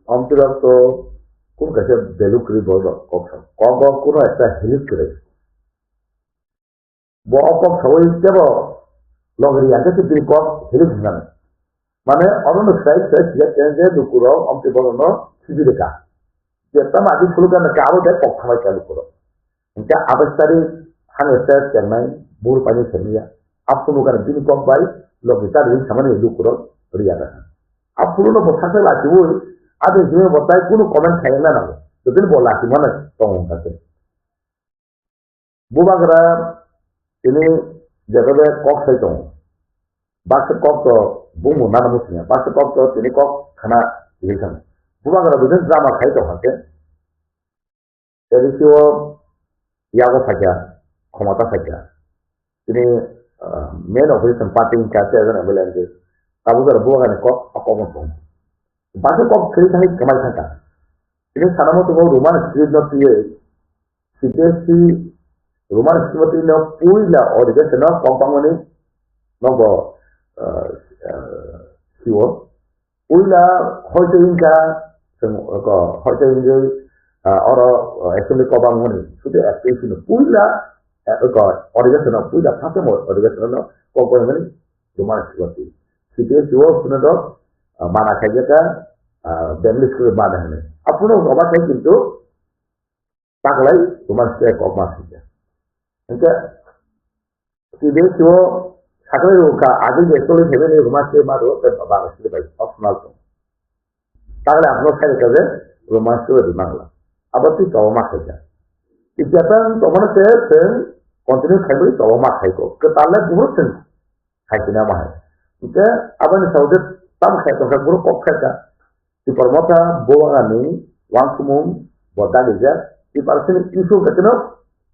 Omtirok to kun kaisa value kwrwi borok kok sa. Kok o kuno ekta hilik kwrwi. Bo o kok sawi tebo logri ya khe twi kok hilik hinani. Mane oro no sai sai siya khe je lukurok omti borok no sibi rwkha. Je tamo agi phuluk gana khe abo de kok thamai kha lukurok. Hingke abestari hangeste chengnai bur paini semiya. Aphuru gana bini kok bai logi ta ring samani lukurok riya da. Aphuru no bo saksa lachiwi ade jime bo tai kunu comment khayang na nango. Jotoni bo lachi mano tongo hingka khe. Bubagra tini jetobe kok sai tongo. Baksa kok to bumung nana muchungya. Baksa kok to tini kok khana ri thang. Bubagra bujin drama khai tong hake. A D C o yago sakya, khomota sakya. Tini, ah, main opposition party wngkha, chairman M L A wngkha. Tabuk jora bubagrani kok, o kok no tong. Baksa kok khri thangwi kwmai thangkha. Tini sana mo tongo Roman script no twiwi, C P S C Roman script no twiwi no puila o rega seno kok bangmani nogo, ah, ah, siwo. Puila hoito wngkha, chwng, ko, hoito wngwi, ah, oro, ah, assembly kok bangmani, sudu S P C no puila, eh, ko, original no puila, first time original no kok bangmani, Roman script. C P S C o phone do, ah, mana khaijaka, ah, Bengali school mana hwnwi. Aphuru oba khai kintu, Taklai Roman script kok ma singya. Hingke C B S E o sakrai rok ka agi je tole thebe ni Roman script ma ro te Bangla script bai optional to. Taklai apno sai ka je Roman script di Bangla. Abo ti to ma khaja. Ti jatan to mana se sen continue khai bai to ma khai ko. Ke taklai buhut sen khai kina ma hai. Hingke abani sauje tam khai to ka guru kok khai ka. Tipra Motha bubagrani wansukmung bo dagijak. Tipra sini issue khe kheno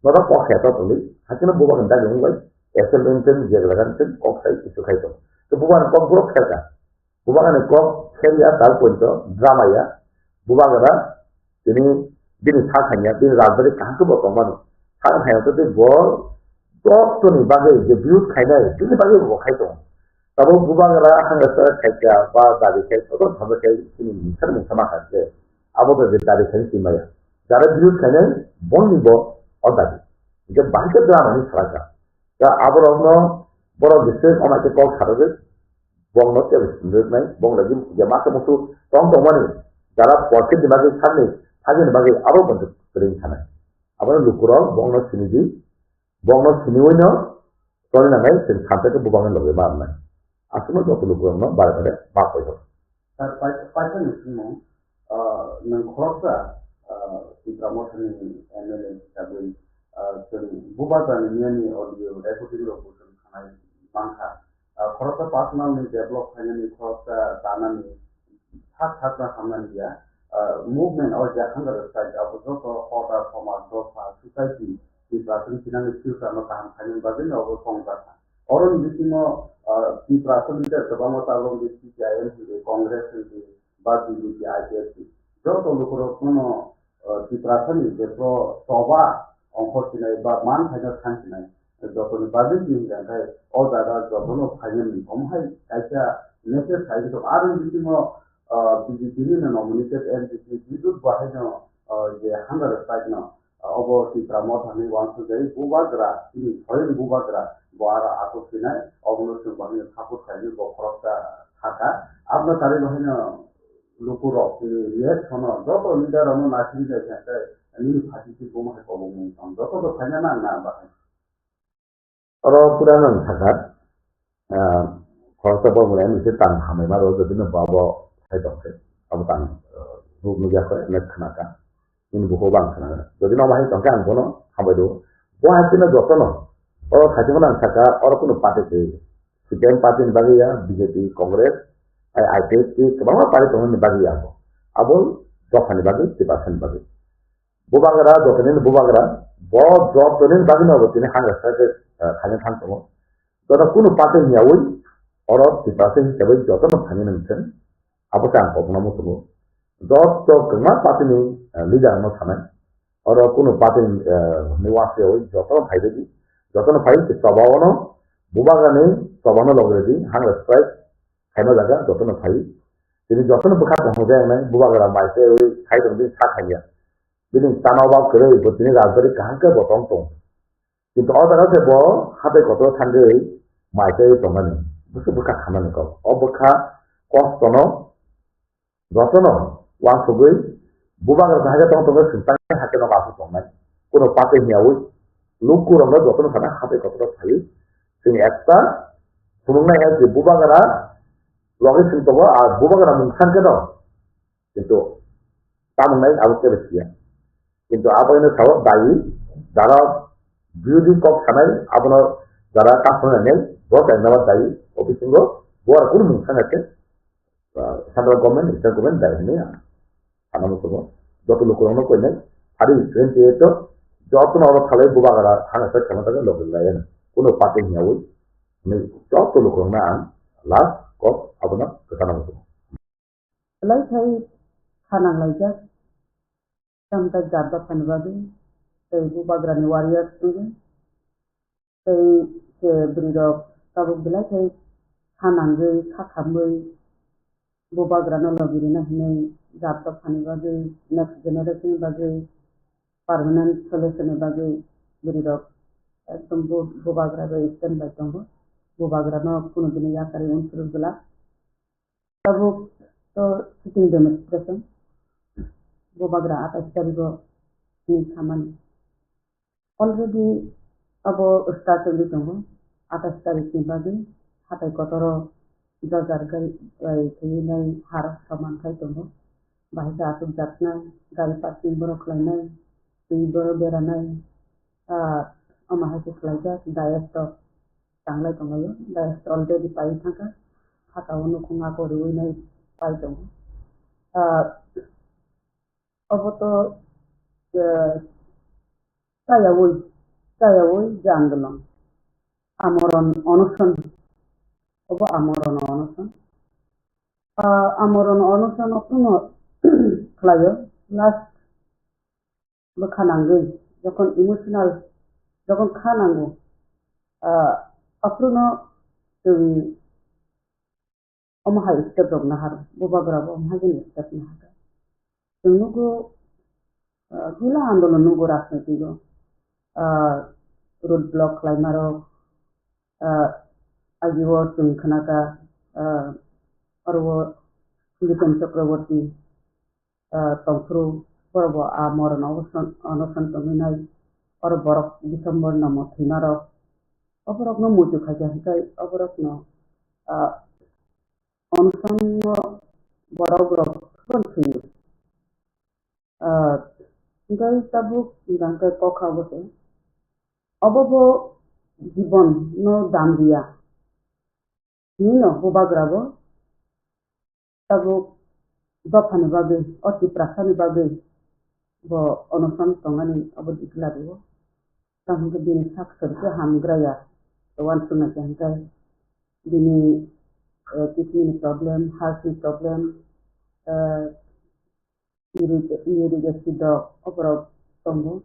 norok kok khe to tongwi. Hakhe no bubagrani dagi wngbai. Assembly ni tei jeglagan tei kok sai issue khai tong. To bubagrani kok borok khe kha. Bubagrani kok khe ya tal point to drama ya. Bubagra tini bini sa thangya, bini rajbari kaham khe bo tongmani. Sa thangya to tei bo joto ni bagwi je biut khainai, bini bagwi bo khai tong. Tabuk bubagra hangsa sa khaikha ba dabi khai, kotor thangsa khai chini mungsa mungsa ma kha khe. Abo to je dabi khai si maya. Jara biut khainai boni bo o dabi. Je bahai khe drama ni salaka. Ta aborokno borok bising omo khe kok sarogwi bongno tebis nai, bong lagi je ma khe musu tong tongmani. Jara porkit ni bagwi sakni, thagini bagwi abo bo ring sanai. Abono lukurok bongno sinidi, Bongno siniwi no toni nangnai chwng thansa khe bubangni logi ma wngnai. Aswkno joto lukurokno bare bare ma poito. Sir, pai-, paisa ni swngmung, ah, nwng khoroksa, ah, Tipra Mothani M L A hisabwi, ah, chwng bubagrani niyani audio recording rok bo chwng khanai mankha. Ah, khoroksa personal ni develop khainani, khoroksa chanani, thak thak na hamnani ya. Ah, movement o je hunger strike abo joto hoda, somaj, dopha, society ni person chinani future no kaham khainani bagwi no obo songjakha. Oroni bisingo, ah, Tiprasa leader kwbangma tabuk di C P I M hinwi, Congress hinwi, ba B J P, I P F T. Joto lukurok phano, ah, Tiprasani je pro-, choba ongkhor sinai ba man phaina thang sinai. Jotoni bagwi chini hwnkhe o jaga jotono phainani omo hai kaisa message sai wngkha. Aroni bisingo, ah, B J P ni nominated M D C Bidut Bahaino, ah, je hunger strike no, ah, obo Tipra Motha ni uansukjagwi bubagra, chini soyung bubagra bo aro aswk sinai, obono chwng bahaino support khainai bo khoroksa sakha. Aboni karwi bahaino lukurok ni reaction no joto leader rokno naisingwi naikha khe nini phaising se bomo hai kobongmung tong joto to phaina nang na bahai. Oro pura nang sakha, ah, khoroksa borok ni se tang hamai ma rw jodi no bo abo hai tong khe abo tang, ah, ruk nukya khe nek khna kha. Nini bukhuk bang khna kha. Jodi no bahai tong khe ang bono hambai do. Bo hai se no joto no oro khaisa phano ang sakha oro kunu party se C P I M party ni bagwi ya, B J P, Congress, I P F T, kwbangma party tongmani bagwi ya abo. Abo dophani bagwi, Tiprasani bagwi. Bubagra, jotoni bubagra, bo jotoni bagwi no bo tini hunger strike, eh, khaina thang tongo. Joto kunu party ni yawi, oro Tiprasa hisabai jotono thangwi nang thang. Abo se ang kokno muchungo. Joto kwbangma party ni, eh, leader no sanai. Oro kunu party, eh, ni uansukyawi jotono phai rwdi. Jotono phai se choba ono, bubagra ni choba no logirwdi, hunger strike khaima jaga jotono phai. Tini jotono bwkha tongthokjak nai, bubagra mai se ui khai tongdi sa khaiya. Bini chana obab kwrwi, bo tini rajbari kaham khe bo tong tong. Kintu o jaga se bo hatai kotor thangwi mai se tongnani, bwswk bwkha khamani kok. O bwkha kostono jotono uansugwi bubagra kaham khe tong tongwi swngchang hai khe nok aswk tongnai. Kuno patai hiyawi lukurokno jotono sana hatai kotor phaiwi chwng ekta phunuknai hai je bubagra logi swng tongo, a bubagra mung san khe no. Kintu tamung nai abo kebo siya. Kintu abo ino sao dayi, dara birodhi kok sanai, abono dara kasonai nai, bo kainaba dayi, o bisingo bo ar kunu mung sanga khe, ah, central government, state government dayi hinwi ang sana muchungo. Joto lukurokno koinai, hari twenty eight o jotono oro thalai bubagra hanga khe khema thangwi logwi lai ano. Kuno party hiyawi, hinwi joto lukurokno ang last kok abono kwchana muchungo. Belai khai kha nanglaijak, tamjak jat dophani bagwi, tei bubagrani warriors wngwi, tei se bwrwirok tabuk belai khai kha nangwi, kha khamwi, bubagrano logi rwna hinwi jat dophani bagwi, next generation ni bagwi, permanent solution ni bagwi bwrwirok ekdom bu-, bubagra bai stand bai tongo. Bubagrano kunu dini yakarwi unsuri bwla. Tabuk to sitting demonstration, bubagra atais tarigo ni samani. Already abo start wngwi tongo, atais tarik ni bagwi hatai kotoro jajar gari bai khaiwi nai har soman khai tongo. Bahai khe achukjaknai, gari parking borok khlainai, twi borok beranai, ah, omo hai khe khlaijak, dayas rok tanglai tonglaio, dayas already pai thangkha, saka o nukhung ako riwi nai pai tongo. Ah, obo to, eh, chayawi, chayawi je andolon, amoron onoson, obo amoron onoson. Ah, amoron onoson oktono khlaio, last bwkha nangwi, jokhon emotional, jokhon kha nango, ah, aphuru no chwng omo hai step rok nahar, bubagra bo omo hai step nahar. Chwng nugo, ah, puila andolon nugo rajniti o, ah, road block khlaima rok, ah, agio chwng khnaka, ah, oro Bipen Chakraborty, ah, tongphuru, borok bo a moron onoson, onoson tongwi nai. Oro borok December no mo thwima rok, oborok no muitu khaikha hwnkhe oborok no, ah, onoson no borok rok phano thwiwi. Ah, hwnkhe tabuk hwnkhe kokha bo se. Obo bo jibon no dan diya. Hinwi no bubagra bo tabuk dophani bagwi, o Tiprasani bagwi bo onoson tongani obo declare rio. Tamo hwnkhe bini sak sori khe hamgraya, uansuknai khe hwnkhe bini, eh, kidney ni problem, heart ni problem, eh, uric, uric acid rok, oborok tongo.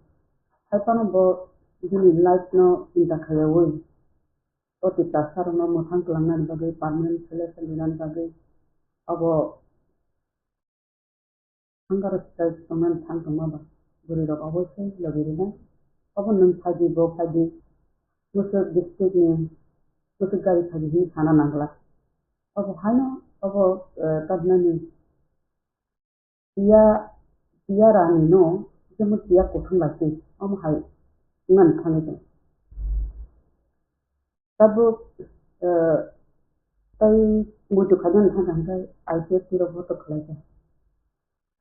Hai phano bo bini life no chinta khaiyaui, o Tiprasa rok no mwthang kwlangnani bagwi, permanent solution rinani bagwi, abo hunger strike tongnani thang tongma ba bwrwi rok oboisai logi rinai. Obo nwng phaidi, bo phaidi, Mwswk district ni Mwswk gari phaidi hwnwi sana nangla. Obo haino obo, eh, tamhinani tiya, tiya rani no, jemon tiya kuthum bai twi, omo hai wngmani thangwi tong. Tabuk, eh, tei muitu khainani thangkha hwnkhe I P F T rok bo to khlaijak.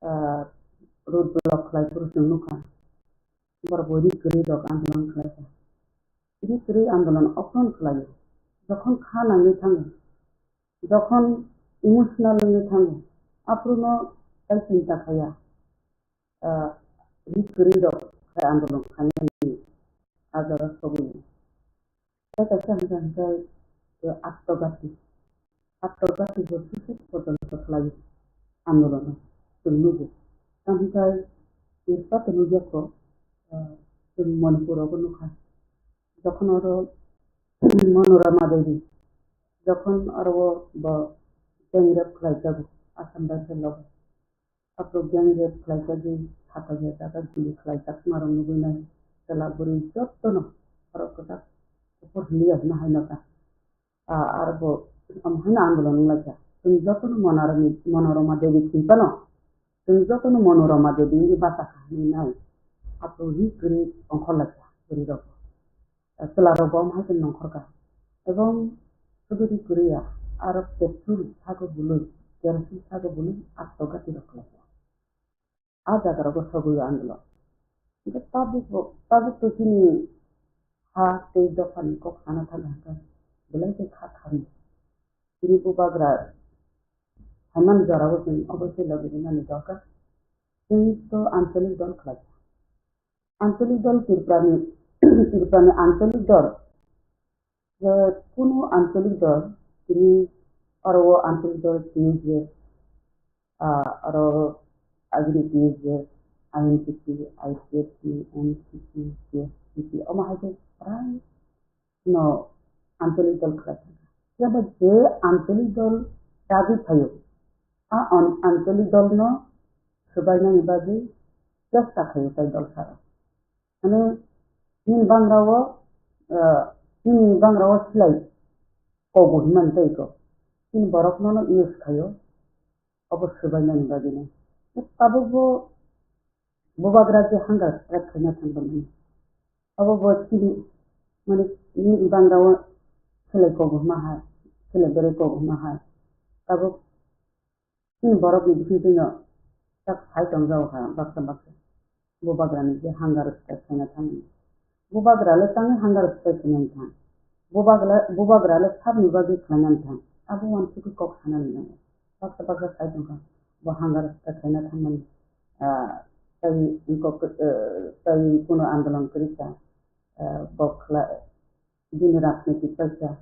Ah, road block khlai phuru chwng nukha. Borok bo ri kwrwi rok andolon khlaijak. Ri kwrwi andolon ophron khlaio. Jokhon kha nangwi thango, jokhon emotional wngwi thango, aphuru no tai chinta khaiya, ah, ri kwrwi rok khai andolon khainani a jaga sogwi. Tei kaisa hwnka hwnkhe, eh, Atto Gati. Atto Gati bo suicide porjonto khlai andolono chwng nugo. Tamo hwnkhai, eh, joto nukya kho, eh, chwng Manipur rogo nukha. Jokhon oro Manorama Devi, jokhon oro o bo gang rape khlaijago Assam Rifle logo. Aphuru gang rape khlaijagwi, sakha ya jaga guli khlaijak, marok nugwi nai, chwla bwrwi jotono borok kwchak kuphur hinwi ya hwnwi hai nokha. Ah, aro bo omo haino andolon wnglaijak. Chwng jotono Monarami-, Monorama Devi thwi phano, chwng jotono Monorama Devi wngwi bachakha hinwi nai. Aphuru hi kwrwi ongkhorlaijak bwrwi rok. Chwla rok bo omo hai khe nongkhor kha. Ebong suduri kwrwi ya, aro petrol sago bului, kerosene sago bului, Atto Gati rok khlai kha. A jaga rogo sogwi o andolon. Hwnkhe tabuk bo, tabuk to chini ha tei dophani kok sana thangkha hwnkhe belai khe kha khamni. Chini bubagra phaimani jora o chwng oboisai logi rinani dorkar. Chwng to ancholik dol khlai kha. Ancholik dol Tripurani, Tripurani ancholik dol, je kunu ancholik dol, tini oro o ancholik dol T S J, ah, oro agini T S J, I N P T, I P F T, N C P, T S P, omo hai khe kwbangno ancholik dol khlai thangkha. Phiya ba je ancholik dol dagwi phaio, a an-, ancholik dolno swbainani bagwi chesta khaio tai dol sara. Mane, nini bangra o, ah, nini bangra o silai kobo hinmani tei ko. Chini borok nono use khaio, obo swbainani bagwino. Tabuk bo bubagra je hunger strike khaina thangkha mani. Obo bo chini, mane, nini bangra o silai kobo hima hai, silai berei kobo hima hai. Tabuk Chini borokni bisingtwino tak sai tongjago kha baksa baksa. Bubagrani je hunger strike khaina thangmani. Bubagra le tangwi hunger strike khaina thang. Bubagra, bubagra le sabni bagwi khlaina thang. Abo uansugwi kok sanani nango. Baksa baksa sai tongkha. Bo hunger strike khaina thangmani. Ah, tai kok, eh, tai kuno andolon kwrwi kha. Ah, bo khla-, Bini rajnitik paisa,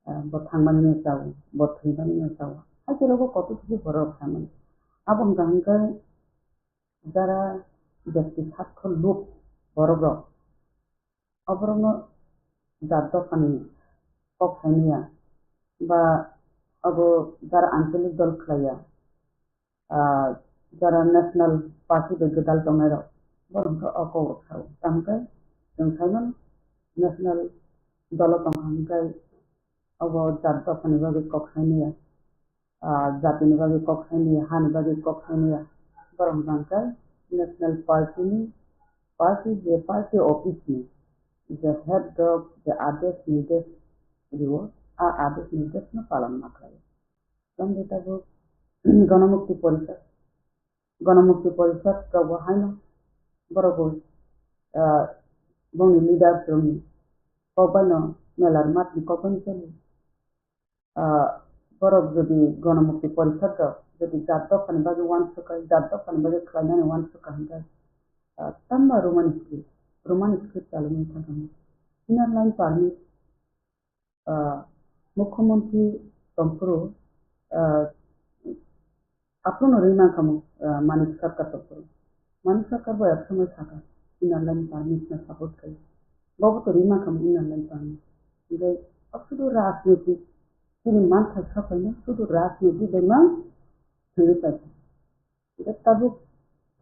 ah, bo thangmani no chao, bo thwimani no chao. Hakhe rogo kotor khe borok samani. Abo wngkha hwnkhe jara byakti sakho luk borok rok. Oborokno jat dophani kok saimaya ba abo jara ancholik dol khlaiya. Ah, jara national party bai gwdal tongnai rok, borok wngkha o kok rok sao. Tamo khe chwng saimano national dolo tongkha hwnkhe obo jat dophani bagwi kok saimaya, ah, jatini bagwi kok saimaya, hani bagwi kok saimaya. Borok wngkha hwnkhe national party ni, party je party office ni je head rok je adesh nirdesh rio, a adesh nirdesh no palon ma khlai. Tamni tabuk Ganamukti Porishad, Ganamukti Porishad rok bo haino borok bo, ah, bongni leaders rokni kok baino melar matni kok baino chali. Ah, borok jodi Ganamukti Porishad rok jodi jat dophani bagwi uansukha, jat dophani bagwi khlainani uansukha hwnkhe, ah, tamo Roman script, Roman script chalogwi thangkha. Inner line permit, ah, Mukhyamantri tongphuru, ah, aphuru no rwi mankha mo, ah, Manik Sarkar tongphuru. Manik Sarkar bo ek somoi sakha, Inner Line Permit no support khai. Bobo to rwi mankha mo Inner Line Permit. Hingke o sudu rajniti, chini manthai sapaino sudu rajniti bai mang thangwi paikha. Hingke tabuk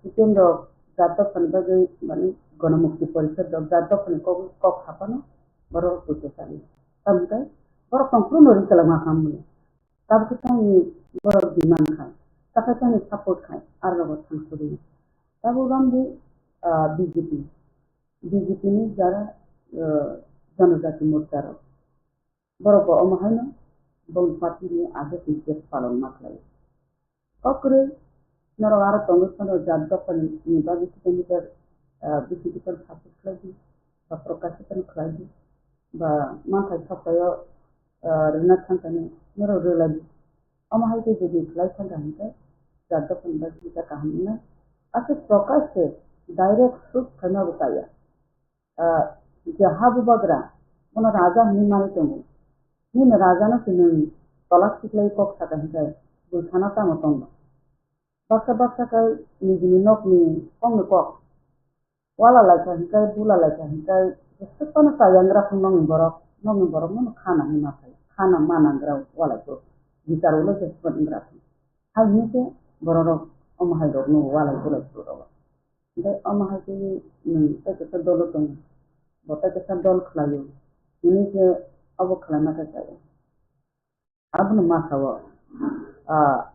C P M rok jat dophani bagwi, mane, Ganamukti Porishad rok jat dophani kok, kok saphano borok rok poito chali. Tamokhe borok tongphuru no rikala ma ham mwnwi. Tabukhe tangni borok demand khai, takhai tangni support khai, aro rogo thang suri. Tabuk bangdi, ah, B J P, B J P ni jara, ah, Janajati Morcha rok. Borok bo omo haino bongni party ni agent ni case palong ma khlai. O kwrwi norok aro tongwi phano jat dophani ni bagwi kilometer, ah, bisi kiphil support khlai di, ba prokashito khlai di, ba manthai sapaio, ah, rwna thangkani norok rwlai di. Omo hai khe jodi khlai thangkha hinkhe jat dophani bagwi kisa kaham wngnai. Aswk prokash se direct shoot khaima bo chaya. Ah, je ha bubagra, bono raja hinwi manwi tongo. Nini rajano se nwng tola siklai kok saka hinkhe bwsano tamo tongno? Baksa baksa khe nijini nokni kokni kok. Wala laikha hinkhe, bula laikha hinkhe, jeswk phano chaya wngrakha nokni borok, nokni borokno khana hinwi ma phai, khana ma nangra walai khe, bichar ulo jeswk phano wngrakha. Hai hinwi khe bororok omo hai rokno walai bulai phuru rogo. Tei omo hai khe nwng tei kaisa dolo tongo, bo tei kaisa dol khlaio, hinwi khe obo khlaima khe chaya. Abono ma sao, ah,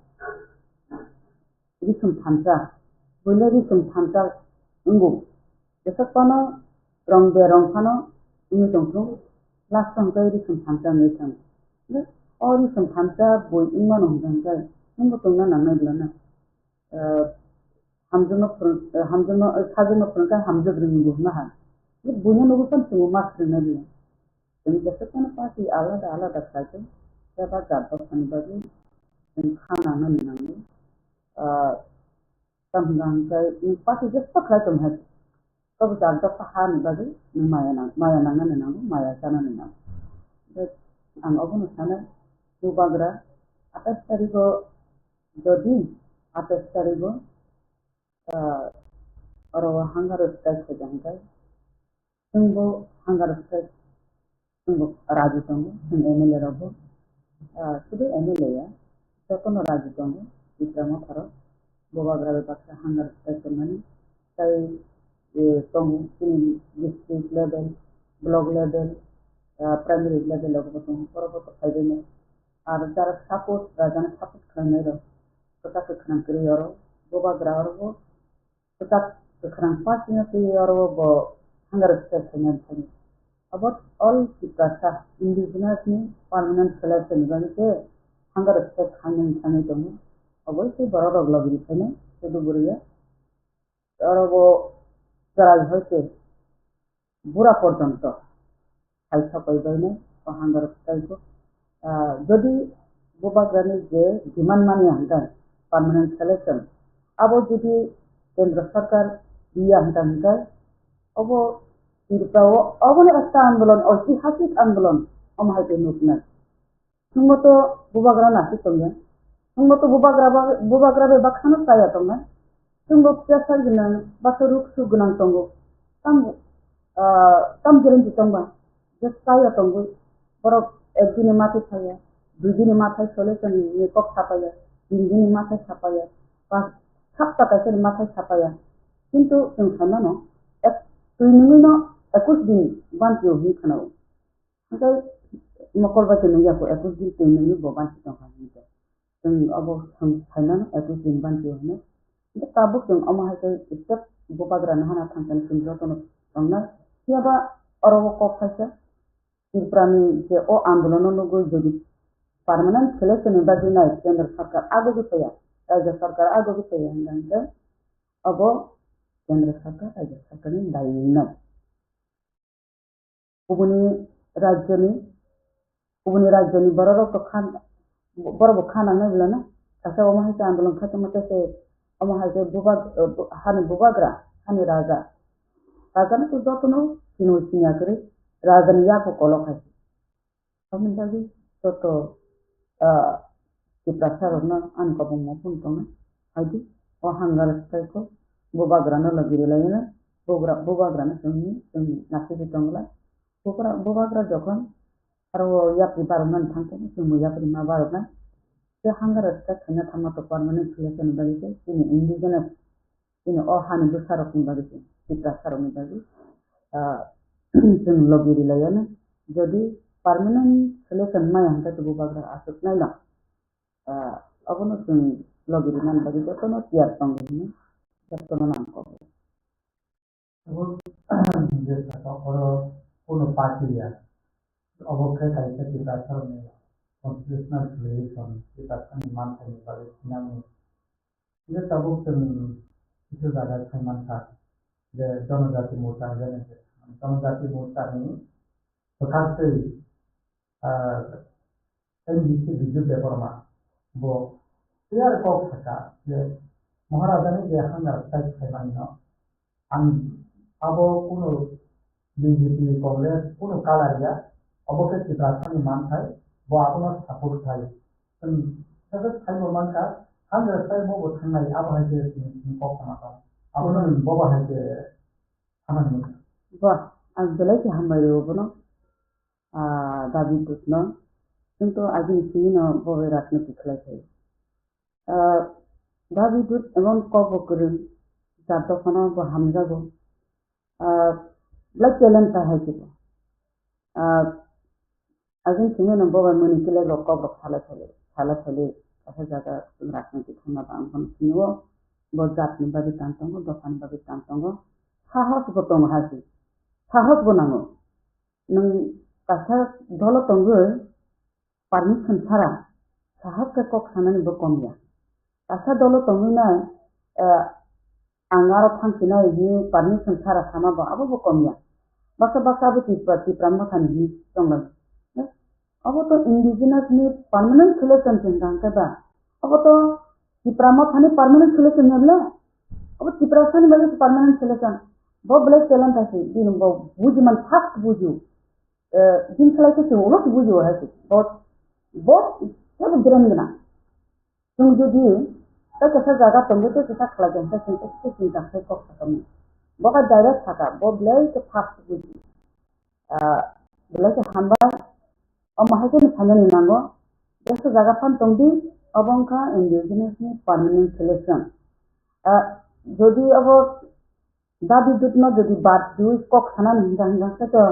risum thansa, buino risum thansa wngo, jeswk phano rong be rong phano wngwi tongthung, last o hwnkhe risum thansa wngwi thango. O risum thansa bui wngmano hwnkhe hwnkhe nwngbo tongna nangnai bwlano. Ah, hamjakno phwrwng, ah, hamjakno, ah, sajwkno phwrwngkha hamjak rwngwi bo hwnna hai. Buino nugwi phano chwngbo ma swrwngna rwya. Chwng jeswk phano party alada alada khlai khe, khe ba jat dophani bagwi chwng kha nangnani nango. Ah, tamo hwnka hwnkhe nwng party jeswk khlai tong hai. Tabuk jat dopha hani bagwi nwng maya nang-, maya nangnani nango, maya chanani nango. Tei ang obono sanai, bubagra atais tarigo, jodi atais tarigo, ah, oro hunger strike khaijak hwnkhe, chwngbo hunger strike Chwng bo raji tongo, chwng M L A rok bo, ah, sudu M L A ya, jotono raji tongo, Tipra Motha rok, bubagra bai baksa hunger strike tongmani, tei, eh, tongo chini district level, block level, ah, primary level rok bo tongo, borok bo to phaibaino. Ar jara support, rajani support khlainai rok, kwchak kwkhwrang kwrwi oro, bubagra oro bo, Kwchak kwkhwrang party no twi oro bo hunger strike khainani thani. Abo all Tiprasa indigenous ni permanent solution ni bagwi se hunger strike khainani thangwi tongo. Obo se borok rok logi rwkhaino sudu bwrwi ya. Oro bo chwrai hoi se bura porjonto hai sokoi bainai o hunger strike o. Ah, jodi bubagrani je demand mani hwnkhe permanent solution, abo jodi Kendra Sarkar riya hwnkhe, hwnkhe obo Tripura o obono ekta andolon, oitihasik andolon omo hai khe nuknai. Chwngbo to bubagra no aswk tongya. Chwngbo to bubagra ba, bubagra bai baksa no chaya tongnai. Chwngbo pressure gwnang, baksa ruk suk gwnang tongo. Tam, ah, tam guarantee tongba? Je chaya tongwi. Borok ek dini mathai saya, dui dini mathai solution ni kok sapaya, tin dini mathai sapaya, pas sapta kaisa ni mathai sapaya. Kintu chwng saimano, ek, twi nungwi no ekush din bantio hinwi khwnao. Hwnkhe mokol bai twi nungya kho, ekush din twi nungwi bo banchi tongkha hinwi. Chwng abo thang-, phaimano ekush din banchi hwnwi. Hwnkhe tabuk chwng omo hai khe step bubagra no hana thangkhe chwng jotono tongnai. Phiyaba oro o kok khaisa Tripura ni je o andolono nugwi jodi permanent solution ni bagwi nai kendra sarkar agogwi paiya, rajya sarkar agogwi paiya hwnkhe abo kendra sarkar, rajya sarkar ni dai wngnai. Kubuni rajyoni, kubuni rajyoni bororok to kha, borok bo kha nangnai belai no. Kaisa omo hai khe andolon kha tongma tei se omo hai khe bubag-, eh, bu-, hani bubagra, hani raja. Raja no to jotono sini siniya kwrwi, raja ni yago kolok hai. Aboni bagwi joto, ah, Tiprasa rokno ani kobongma phone tongo. Haidi, o hunger strike o bubagrano logi rwlaino, bugra-, bubagrano chwngni, chwngni nasigi tongla. Bugra-, bubagra jokhon aro o yapri baroknani thangkhe chwngbo yapri ma baroknai. Tei hunger strike khaina thangma to permanent solution ni bagwi khe chini indigenous, chini o hani bwsarokni bagwi se, Tiprasarokni bagwi, ah, chwng logi rwlaiyano. Jodi permanent solution maya hwnkhe to bubagra aswk naino, ah, abono chwng logi rwnani bagwi jotono tiyar tongo hwnwi jotono nang kok. Abo je saka oro kuno party ya. Obo khe kaisa Tiprasarokni constitutional solution, Tiprasani manthaini bagwi sinamni. Hingke tabuk chwng kisa jaga sai mankha je Jonojati Morcha hwnjani, Jonojati Morchani kwthar twi, ah, M D C Bijut Debbarma bo clear kok saka je Maharajani je hunger strike khaimani no, ang abo kuno B J P, Congress kuno color ya, obo khe Tiprasani manthai, bo abono support khai. Chwng saka sai bo mankha, hunger strike bo bo thangnai, abo hai khe chwng kok sama kha. Abono bo bo hai khe hamani. Bo, ang belai khe hambai rwo bono. Ah, Dabi Dutno. Kintu agini simi no bo bai rajniti khlai khai. Ah, Dabi Dut emon kok bo kwrwng, jat dophano bo hamjago. Ah, belai talent ta hai khe bo. Ah, agini simi no bo bai mani kile rok kok rok salai salai, salai salai, kaisa jaga rajniti thangma ba ang bono sini o, bo jat ni bagwi tan tongo, dopha ni bagwi tan tongo, sahos bo tongo hai khe, sahos bo nango. Nwng kaisa dolo tongwi permission sara sahak khe kok sanani bo kom ya. Kaisa dolo tongwi nai, eh, ang aro thang sinai hwnwi permission sara sama bo abo bo kom ya. Baksa baksa abo Tipra, Tipra Mothani hwnwi tonglaio. Eh, abo to indigenous ni permanent solution se hwnkha hwnkhe ba. Abo to Tipra Mothani permanent solution ya bwle? Abo Tiprasani bagwi permanent solution. Bo belai talent hai se, bini bo bujiman first buju. Eh, din khlai khe chwng ulo se buji o hai se. Bo, bo kebo brain gwnang. Chwng jodi tei kaisa jaga tongo, tei kaisa khlai khe hwnkhe chwng ekhe chinta khai kok sakha mano. Bo khe direct sakha, bo belai khe first buji. Ah, belai khe hambai. Omo hai khe phainani nango. Kaisa jaga phan tongdi, obo wngkha indigenous ni permanent solution. Ah, jodi obo Dabi Dutno jodi bad rwi kok sanani hwnka hwnka khe to,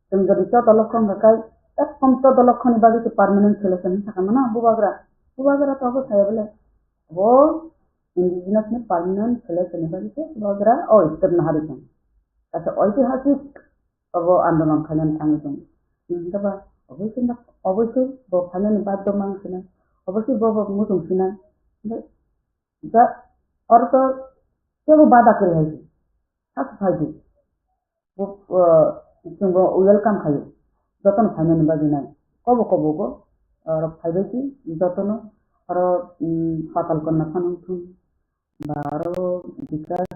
chwng jodi choto lokho hwnka khai, ekdom choto lokhoni bagwi se permanent solution hwnka mano bubagra. Bubagra to abo saya bole. Bo indigenous ni permanent solution ni bagwi se bubagra o step no hari thang. Kaisa oitihasik obo andolon khainani thangwi tongo. Hwnka ba oboisoi, oboisoi bo phainani baddo mang sinai, oboisoi bo bo muchung sinai. Hwnkhai Ja, oro to teibo bada kwrwi hai se. Sak phai di. Bo, uh, chwngbo welcome khaio. Jotono phainani bagwi nai. Kobo kobo go, oro phaibai di jotono. Oro, um, Patal Kanya phano wngthun. Ba oro Bikas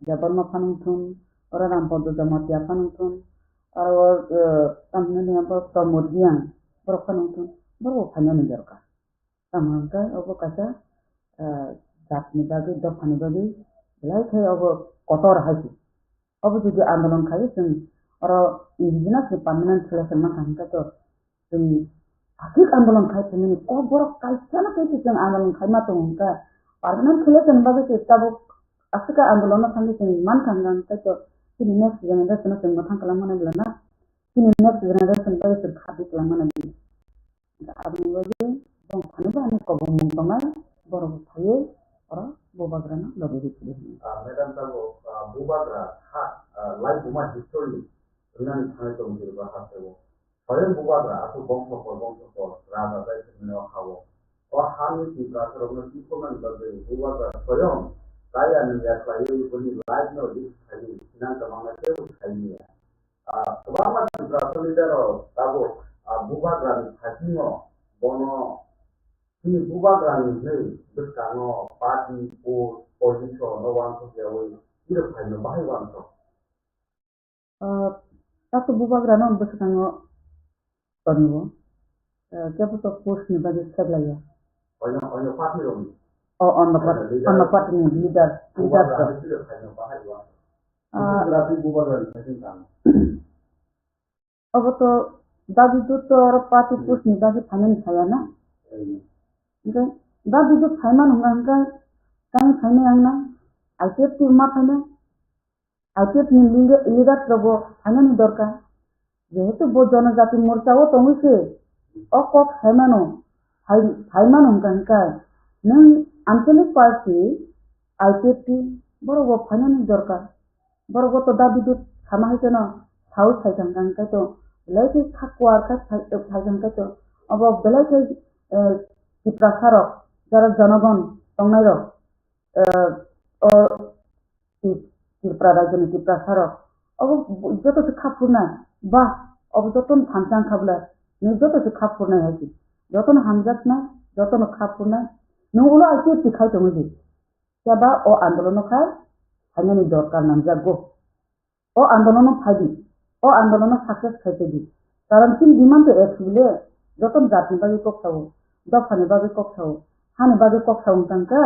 Debbarma phano wngthun. Oro Rampada Jamatia phano wngthun. Oro, uh, tamhinani abo Pramod Reang. Borok phano wngthun. Borok bo phainani dorkar. Tamo hwnkhe obo kaisa, ah, jatni bagwi, dophani bagwi belai khe obo kotor hai se. Obo jodi andolon khai chwng oro indigenous ni permanent solution mankha hwnkhe to chwng aswk andolon khai tongmani kok borok kaisa na kaisa chwng andolon khai ma tongo hwnkhe permanent solution bagwi se tabuk aswk andolon no thangwi chwng mankha hwnkhe to chini next generation no chwng mwthang kwlangmani bwlana chini next generation bagwi chwng kha di kwlangmani. Aboni bagwi bong phano ba ani kobong mung tongnai, borok bo phaiwi oro bubagrano logi rw phuru hwnwi. Ah, madam, tabuk, ah, bubagra ha, ah, lai buma history rinani thangnai tongwi tongba ha sebo. Soyang bubagra aswk bongso por bongso por raja bai thwngmani o ha-o. O hani Tiprasarokno twikhoknani bagwi bubagra soyang kaya nungya khlaiwi boni life no risk khaiwi sinang kwbangma teibo khaimya. Ah, kwbangma Tiprasa leader rok tabuk, ah, bubagrani phaisingno bono chini bubagrani hwnwi bwskango party, post, position no uansuk yaui tiro phaino bahai uansuk. Ah, tato bubagrano bwskango tongo. eh, kebo to post ni bagwi kheblaiya. Oino, oino party rokni. O, oino party, oino party ni leader, leader to. Bubagra ni leader khaina bahai wa. Ah. Bubagra ni, Bubagra ni khaising tang. Obo to dabi dut to oro party post ni dabi phainani saya na. Hmm. Hingke dabi dut phaimano hwnka hingke tang phainai ang na. I P F T ma phainai. I P F T ni leader, leader rokbo phainani dorkar. Jehetu bo jonojati morcha o tongwi se, o kok saimano, sai-, saimano hwnka hingka nwng Anchalik Party, I P F T, borok bo phainani dorkar. Borok bo to dabi dut sama hai kheno sao sai thang kang kaitor, belai khe kha kuar kha sai, sai thang kaitor. Obo belai khe, eh, Tiprasa rok, jara jonogon tongnai rok, eh, o Ti-, Tripura rajyoni Tiprasa rok, obo bo-, joto se kha phurnai, ba, obo joto no thansa wngkha bwle, nwng joto se kha phurnai hai se, joto no hamjaknai, joto no kha phurnai, nwng ulo I P F T khai tongwi di, phiya ba o andolono khai phainani dorkar nangjakgo. O andolono phai di, o andolono success khai phai di. Karon chini demand to ek sibile, joto jatni bagwi kok sao, dophani bagwi kok sao, hani bagwi kok sao wng tang khe,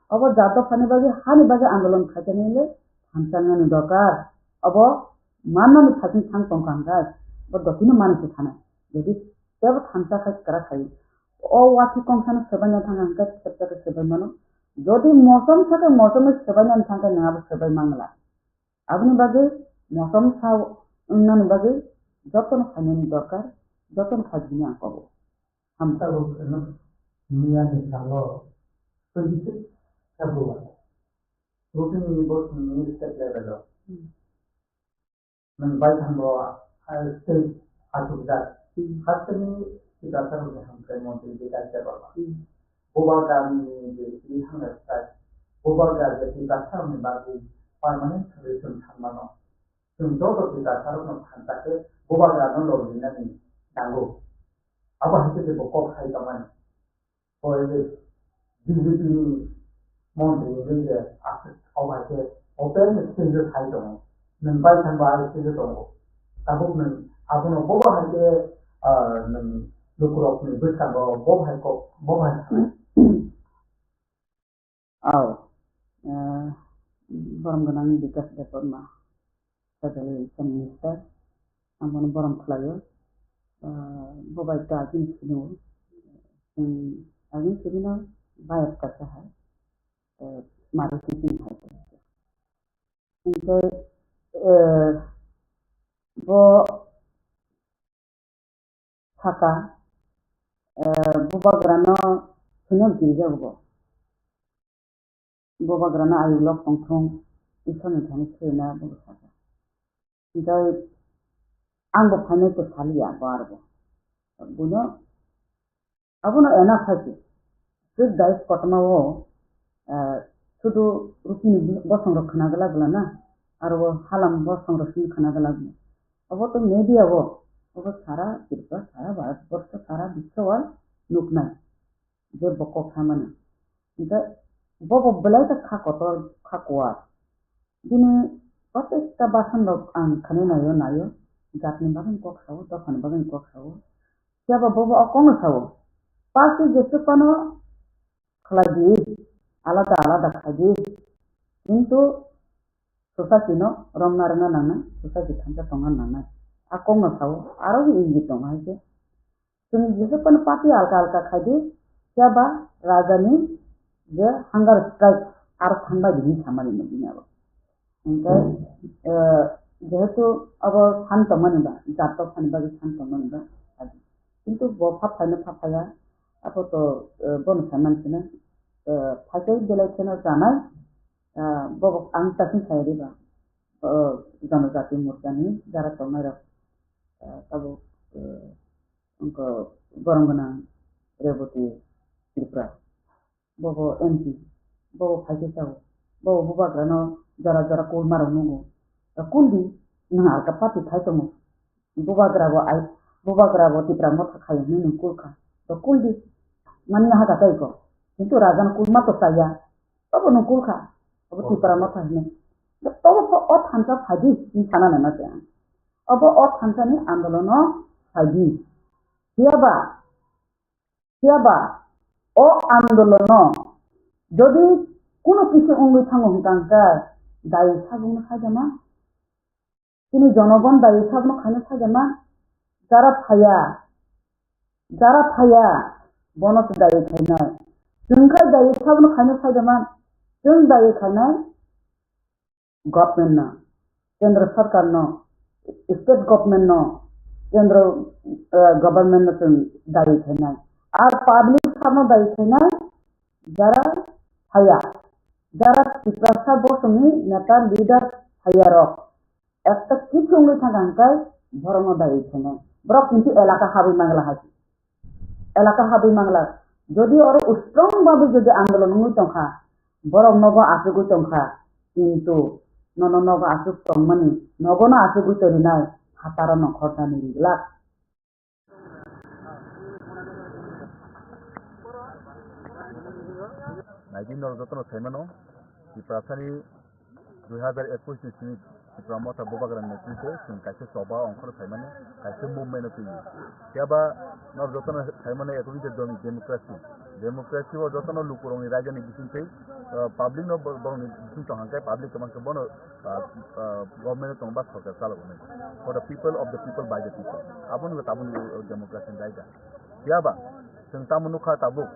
obo jat dophani bagwi, hani bagwi andolon khai tani le thansa wngnani dorkar. Obo mannani phaising thang tong kha hwnkhe, bo dotino mani se thanai. Jodi tebo thansa khai kwrak khai, o watwi kongsano swbaina thang kha hwnkhe, thepsa khe swbai mano. Jodi mosom sakhe mosom swbainani thang khe, nwng abo swbai mangla. Aboni bagwi mosom sa wngnani bagwi jotono khainani dorkar, jotono khaibini ang kobo. Hamsa. Tabuk miyani salo twenty six February, routine ni bo state level o. Hmm. Nwng bai thango, ah, state achukjak. Hmm. Hasteni Tiprasa rokni hamkrai montri Bikas Debbarma. Hmm. Bubagra ni je twi thangna style, Bubagra je Tiprasa rokni bagwi permanent solution thangmano. Chwng joto Tiprasa rokno phan ta khe Bubagra no lobinani nango. Abo hai khe bo kok sai tongmani. Bo je B J P ni montri ni je aswk abo hai khe open stage o sai tongo. Nwng bai thang bai stage o tongo. Tabuk nwng abono bobo hai khe, ah, nwng lukurokni bwskango bobo hai kok, bobo hai sanai. Au, eh, borom gwnang Bikas Debbarma, Federal Chief Minister, ang bono borom khlaio. Eh, bo bai ta agini sini, hmm, agini sini no bayat kaisa hai, eh, mari sini hai. Hingke, eh, bo saka, eh, Bubagrano sino girijago bo. Bubagrano ayuk lok tongthung, Isorni thani sirina bo saka. Hingke ang bo phainai to saliya bo aro bo. Buino Abono ena phaikhe, swk dais kotorma o, ah, sudu rupini bosong rok khna glak glana, aro o halam bosong rok simi khna glak glana. Obo to media o, obo sara Tripura, sara Bharat borsho, sara biswo o nuknai je bo kok samani. Hingke bobo belai khe kha kotor, kha kuar. Bini protekta basan rok ang khani naio, naio, jatni bagwi kok sao, dophani bagwi kok sao. Phiya ba bobo o kokno sao, party jesuk phano khlai di, alada alada khai di, kintu society no romna rwna nangnai, society thansa tongna nangnai. A kokno sao, aro bo ingit tongo hai khe. Chwng jesuk phano party alka alka khai di, phiya ba raja ni je hunger strike aro thangbai di hinwi samani no bini abo. Hingke, eh, jehetu abo san tongmani ba, jat dophani bagwi san tongmani ba, kintu bo pha phaino pha phaya, abo to, eh, bono sai mansina, eh, phaikhe belai kheno janai, eh, bobo ang tasing sai riba, eh, Janajati Morcha ni jara tongnai rok, eh, tabuk, eh, wngkha borom gwnang Reboti Tripura. Bobo M P, bobo phaikhe sao, bobo bubagrano jora jora kulmarok nukgo. Kul di, nwng alka party khai tongo. Bubagra bo ai, bubagra bo Tipra Motha khai hwnwi nwng kul kha. To kul di, mani haka tei ko. Kintu rajano kulma to chaya. Tobo nwng kul kha. Obo Tipra Motha hwnwi. Tobo o thansa phai di, hwnwi sana naima se ang. Obo o thansani andolono phai di. Phiya ba Phiya ba o andolono jodi kuno kisi wngwi thango hwnkha hwnkhe dai sabungno khaidama? Chini jonogon dai sabungno khaina khaidama? Jara phaya, jara phaya, bono se dai khainai. Chwng khai dai sabungno khaina khaidama? Chwng dai khainai government no, kendra sarkar no, state government no, kendra, eh, government no chwng dai khainai. Ar public sabo dai khainai, jara phaya, jara Tiprasa bosongni neta leader phaya rok. Ekta kichu wngwi thangkha hwnkhe borokno dai khainai. Borok kintu elaka habwi mangla hai. Elaka habwi mangla. Jodi oro strong babe jodi andolon wngwi tongkha, borok nogo achugwi tongkha, kintu nono nogo achuk tongmani, nogono achugwi torinai phataro nongkhornani ringlak. Naidi norok jotono saimano, Tiprasani dui hazar ekush ni simi Tipra Motha Bubagra ni netrite chwng kaisa choba ongkhor saimani, kaisa movement o twiwi. Phiya ba norok jotono saimano ekoi je domi democracy. Democracy o jotono lukurokni raida ni bisingtwi, ah, public no bo-, borokni bising tong hwnkhe public kwbang khe bono, ah, ah, government o tong ba sorkar chalogo nai. For the people, of the people, by the people. Abono tabukni democracy ni raida. Phiya ba chwng tamo nukha tabuk,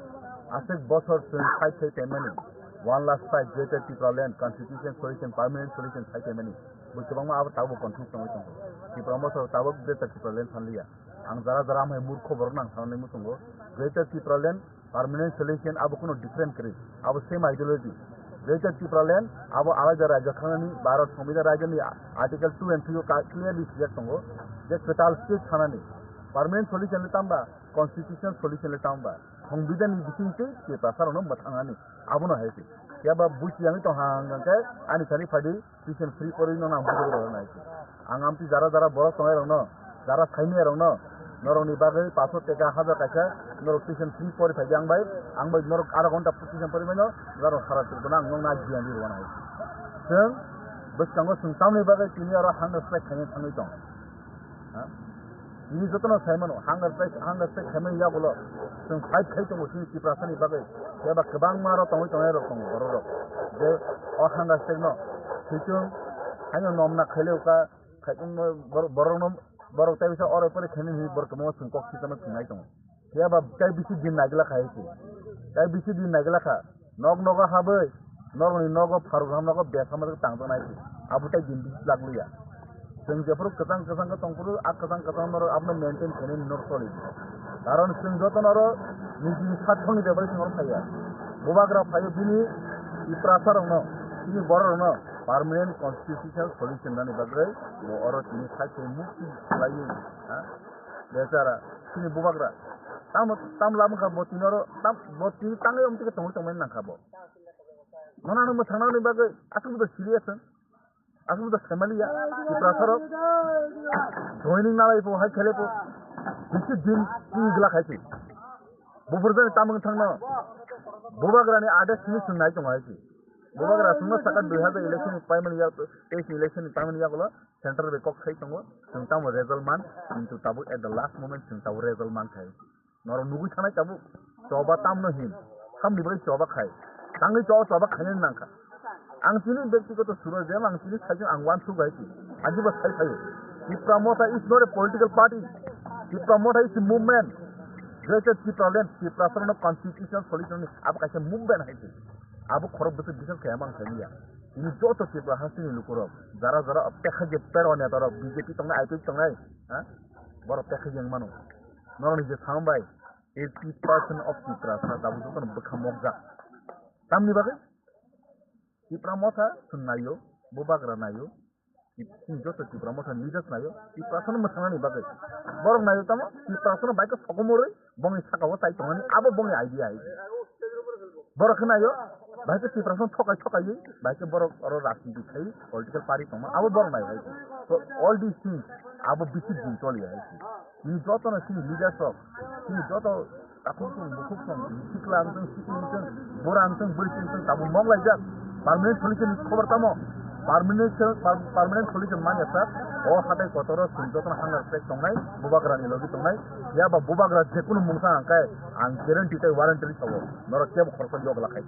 aswk bosor chwng fight khai tongmani, one last fight, Greater Tipraland, constitution solution, permanent solution khai tongmani. Bo kwbangma abo tabuk confuse tongwi tongo. Tipra Motha tabuk Greater Tipraland sanliya. Ang jara jara amhai murkho borok nang sanani muchungo. Greater Tipraland, permanent solution abo kuno different kwrwi. Abo same ideology. Greater Tipraland abo alaida rajya thangnani Bharat Songbidan rajyani Article two and three o ka-, clearly swijak tongo je kwtal state thanani. Permanent solution le tamba, constitutional solution le tamba. Songbidan ni bisingtwi Tiprasa rokno mwthangnani. Abono hai se. Phiya ba buchi yangwi tong hang hang khe ani thani phaidi tuition free porwi no nang bujo rok nai se. Ang amtwi jara jara borok tongnai rokno, jara saimaya rokno, norokni bagwi paso teka hajar kaisa norok tuition free pori phaidi ang bai, ang bai norok aro ghonta tuition pori baino, norok sara Tripura ang nokna giyan di rwna hai se. Chwng bwskango chwng tamni bagwi tini aro hunger strike khaina thangwi tong. Ha? Tini jotono saimano, hunger strike, hunger strike khaimani yagulo chwng fight khai tongo chini Tiprasani bagwi. Phiya ba kwbangma aro tongwi tongnai rok tongo borok rok. Je o hunger strike no swichung haino nomna khaileo ka khai, borok, borok no, borok tei bisa oro pore khaimani hinwi borok kwbangma chwng kok sitama chwng nai tongo. Phiya ba tei bisi din nagila kha hai se. Tei bisi din nagila kha. Nok nogo habwi, norokni nogo pharuk ham nogo besa masa tangjaknai se. Abo tei din bisi lak liya. Chwng jephuru kwchang kwchang khe tongphuru, a kwchang kwchang norok abono maintain khainani norok choli di. Karon chwng joto norok nijini sathokni bebari chwng oro phaiya. Bubagra phaiyo bini Tiprasa rokno, bini borok rokno permanent constitutional solution nani bagwi bo oro tini side khe mukti khlaiwi, ha? Bechara, chini bubagra. Tamo, tam lam kha bo tini oro, tam, bo tini tangwi omtike tongwi tongmani nang kha bo. Nono ano mwthangna hwnwi bagwi aswk bo serious wng. Aswk bo family ya. Tiprasa rok. Joining nalai po, hai khele po. Bisi din twi gla khai twi. Bufur jani tamung thangno. Bubagrani ade sini sung nai tong hai twi. Bubagra sungno saka dui hazar election ni paimani ya, teis election ni paimani ya gulo. Central bai kok sai tongo, chwng tamo result man, kintu tabuk at the last moment chwng tabuk result man khai. Norok nugui thanai tabuk, choba tamno hin, samni bagwi choba khai, tangwi choba, choba khainani nangkha. Ang chini bektigoto suro je ang chini saichung ang uansuk hai si, ajibo sai phaio. Tipra Motha is not a political party. Tipra Motha is a movement. Greater Tipraland, Tiprasarokno constitutional solution ni abo kaisa movement hai si. Abo khorok bwswk bising khe emang thani ya. Ini joto Tripura hasteni lukurok, jara jara o pekha je pero neta rok, B J P tongnai, I P F tongnai, ha? Borok pekha je wng mano. Norokni je samung bai, eighty percent of Tiprasa tabuk jotono bwkha mokjak. Tamni bagwi? Tipra Motha chwng naio, Bubagra naio, Tip-, chini joto Tipra Motha ni leaders naio, Tiprasano mwthangnani bagwi. Borok naio tamo, Tiprasano bai khe sokomorwi, bongni saka o chai tongmani, abo bongni idea hai. Borok khe naio, bai khe Tiprasano thokai thokaiwi, bai khe borok oro rajniti khai, political party tongma, abo borok naio hai. So, all these things, abo bisi din choli hai. Chini jotono chini leaders rok, chini joto takhuk chwng, bukhuk chwng, sikla wng chwng, sikli wng chwng, bura wng chwng, bwrwi chwng chwng, tabuk mok laijak. Permanent solution ni khobor tamo? Permanent, per-, permanent solution manya sir. O hatai kotoro chwng jotono hunger strike tongnai, bubagrani logi tongnai. Phiya ba bubagra jekunu mungsa hangkai ang guarantee tei warranty sabo. Norok kebo khoroksa yogla khai.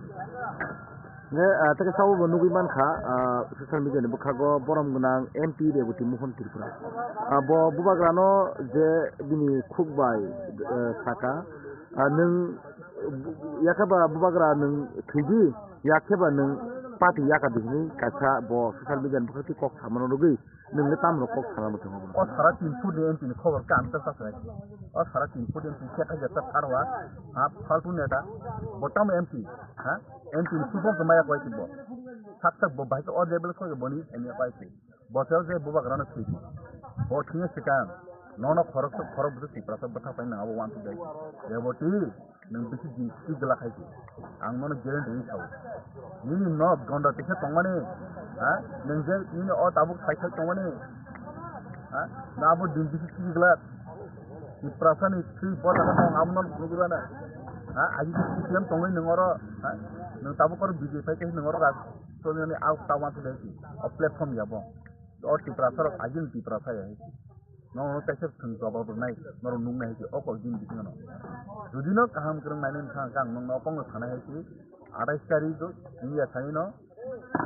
Je, ah, tei sabo bo nugwi mankha, ah, social media ni bwkhago borom gwnang M P Reboti Mohon Tripura. Ah, bo bubagrano je bini khuk bai, eh, saka, ah, nwng yakhe ba bubagra nwng thwidi, yakhe ba nwng party yaka di hinwi kaisa bo social media ni bwkhak twi kok samano rwgwi nwng le tamrok kok sana muchungo bono. O sara tin foot ni M P ni khobor ka ang ta sa sai. O sara tin foot M P khe khaija ta tharwa, ha, faltu neta. Bo tamo M P, ha? M P ni full form maya koi bo. Sak sak bo bahai o level koi boni M P koi. Bo se je bubagrano thwi. Bo thwiya sikang. Nono khorok khorok bwswk Tiprasa bwthak pai nang abo uansuk dai. Reboti. Nwng bisi din twi gwlak hai se. Ang nono guarantee ri sao. Nini nok gonda tisa tongmani, ha? Nwng je nini o tabuk sai sai tongmani, ha? Na abo din bisi twi gwlak. Tiprasa ni twi bota ka tong amo nono phunugwi rana. Ha? Agi C P M tongwi nwng oro, ha? Nwng tabuk oro B J P hai nwng oro rak. Tongmani au ta uansuk dai se. O platform ya bo. O Tiprasa rok agini Tiprasa ya hai se. Nono teisa thwng jawab rwnai, norok nuknai hai se o kok bini bisingno. Judino kaham kwrwng nainani thang khe ang nokno o kokno sanai hai se, athais tarik wngya sanino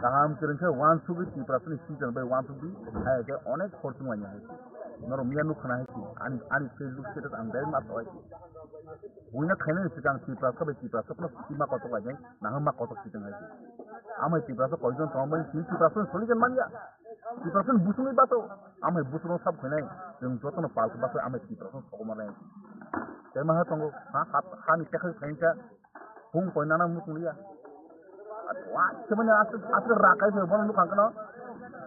kaham kwrwng khe uansugwi Tiprasani season bai uansugwi hai khe onek hor chwng lainai hai se. Norok miya nukha nai hai se, ani, ani Facebook status ang direct ma sao hai se. Buino khainani swkang Tiprasa bai Tiprasa phano sima kotok lainai, naham ma kotok sitwng hai se. Amai Tiprasa koijon tongmani sini Tiprasani solution manya. Tiprasani busungwi baso, amai busungno sab khainai, chwng jotono palku baso amai Tiprasani sokomornai. Tei maha tongo, ha, ha, hani tekhai khainsa, bung koinana muchungliya. Wa, semani aswk, aswk rakai se bono nukhang kano.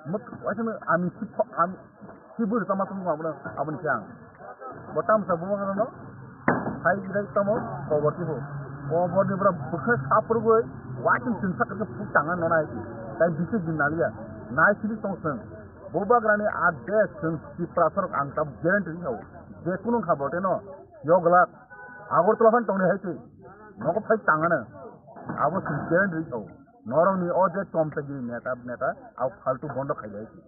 Mut, wa semani ami si pho-, ami si buri tama tong abono, aboni khe ang. Bo tamsa bubagrano hai gidai tamo kobor tibo. Koborni bwra bwkha saprugwi waising chwngsa khe phuk tanga nona hai. Tai bisi din naliya. Nai sidi tong chwng. Bubagrani a de chwng Tiprasarok ang tab guarantee ri sao. Je kunu kha boteno yoglak Agartala phan tongni hai se. Nogo phai tangana. Abo chwng guarantee ri sao. Norokni o je chomchagiri neta neta a faltu bondo khailai se.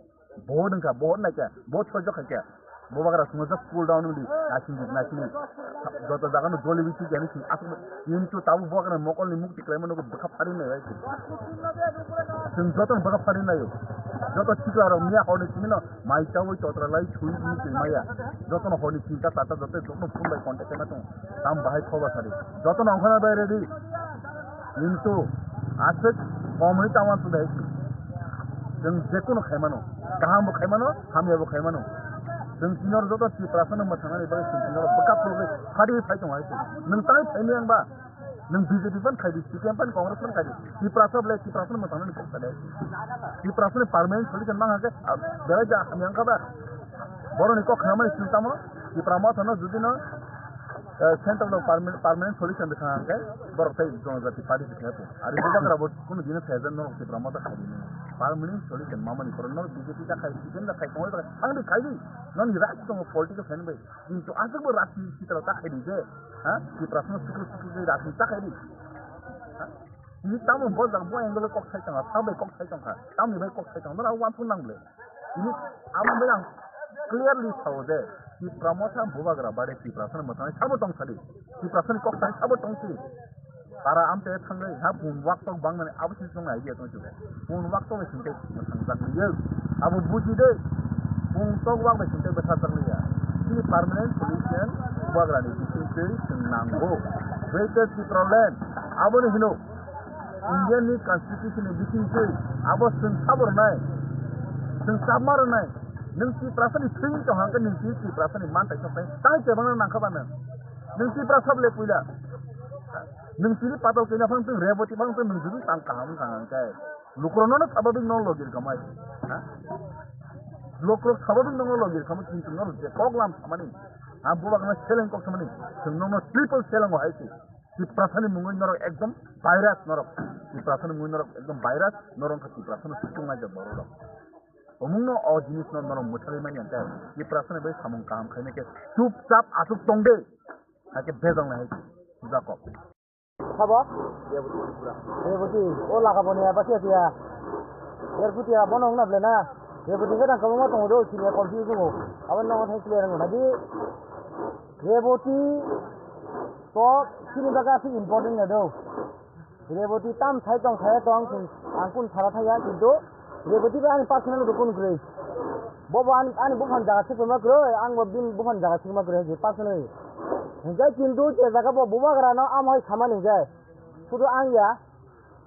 Bohor wngkha, bohor naikha, bohor sojok khaikha. Bubagra swngo just cool down wngdi, naisingdi, naisingdi. Joto jagano joli bithi jani sing aswk kintu tabuk bubagra mokolni mukti kwlaima nugo bwkha phari nai bai. Chwng jotono bwkha phari naio. Joto sikla rok miya horni simi no mai chawi totra lai sui ni twi maya. Jotono horni tinta charta joto jotono phone bai contact khaima tongo. Tam bahai khoba sari. Jotono ongkhorna bai ready. Kintu aswk komwi tamo tubui hai se. Chwng jekunu khaimano, kahambo khaimano, hamyabo khaimano. Chwng tini oro joto Tiprasano mwthangnani bagwi chwng tini oro bwkha phulugwi phadi phai tongo hai se. Nwng tai phaini wngba, nwng B J P phan khaidi, C P M phan, Congress phan khaidi. Tiprasa belai Tiprasano mwthangnani kok sadi hai se. Tiprasani permanent solution mang hakhe, ah, belai ja hamya wngkha ba. Boroni kok khnamani chwng tamo, Tipra mothano judino Eh, center no permanent, permanent solution de khang khe borok tei jonojati party de khaya. Ari bubagra bo kunu dino khayajan norok Tipra motha khaidi ni. Permanent solution mamani korok norok B J P ta khai, C P M ta khai, Congress ta khai, thangdi khaidi. Noni right tongo political khaini bai. Kintu aswk bo rajniti sitra ta khaidi je. Ha? Tipra song sukru sukru je rajniti ta khaidi. Ha? Ni tamo bo jang bo angle kok sai tong kha, ta bai kok sai tong kha, tamni bai kok sai tong kha, norok uansuk nang ble. Tini amo bai ang clearly sao je, Tipra motha bubagra bare Tiprasani mwthangwi sabo tong sadi. Tiprasani kok sai sabo tong si. Para amte thangwi ha bun wak tok bang mani abo si song idea tong si. Bun wak tok sing tei mwthang jak liya. Abo buji de. Bun tok wak bai sing tei bwsa jak liya. Tini permanent solution bubagrani bising tei chwng nango. Greater Tipraland. Aboni hino. Indian ni constitution ni bising twi abo chwng sabo rwnai, chwng chabma rwnai, nwng Tiprasani thwi tong hangkhe nwng twi Tiprasani mantai soknai tai chebangno nangkha ba nwng, nwng Tiprasa bole puila, nwng tini patal kaina phang tong Reboti phang tong nwng judi tang kaham wngkha hangkhe lukurokno no sababik no logi rwkhamai, ha? Lukurok sababik no logi rwkhamai kintu no je kok lam samani, ha, bubagrano seleng kok samani, chwng nono triple seleng o hai se. Tiprasani mungwi norok ekdom virus norok. Tiprasani mungwi norok ekdom virus, norok wngkha Tiprasano sutung naijak borok rok. Omungno o jinisno norok mwthangwi manya khe Tiprasani bai samung kaham khaina khe chupchap aswk tong de. Hakhe bejong nai hai Jakob. Sabo? Reboti, o laga boni aba sia sia. Reboti abono wngna belai na. Reboti hwnkhe tang kwbangma tongo do, sini confuse wngo. Abo nogo thai clear wngo. Nadi Reboti to chini bagwi aswk important na do. Reboti tam sai tong, sai tong, ang kun sara thaya, kintu Reboti bai ani personal bo kun kwrwi. Bo bo ani, ani buphang jaga swk ma kwrwi, ang bo bini buphang jaga swk ma kwrwi, personal. Hwnkhe kintu je jaga bo bubagra no amo hai samani hwnkhe. Sudu ang ya,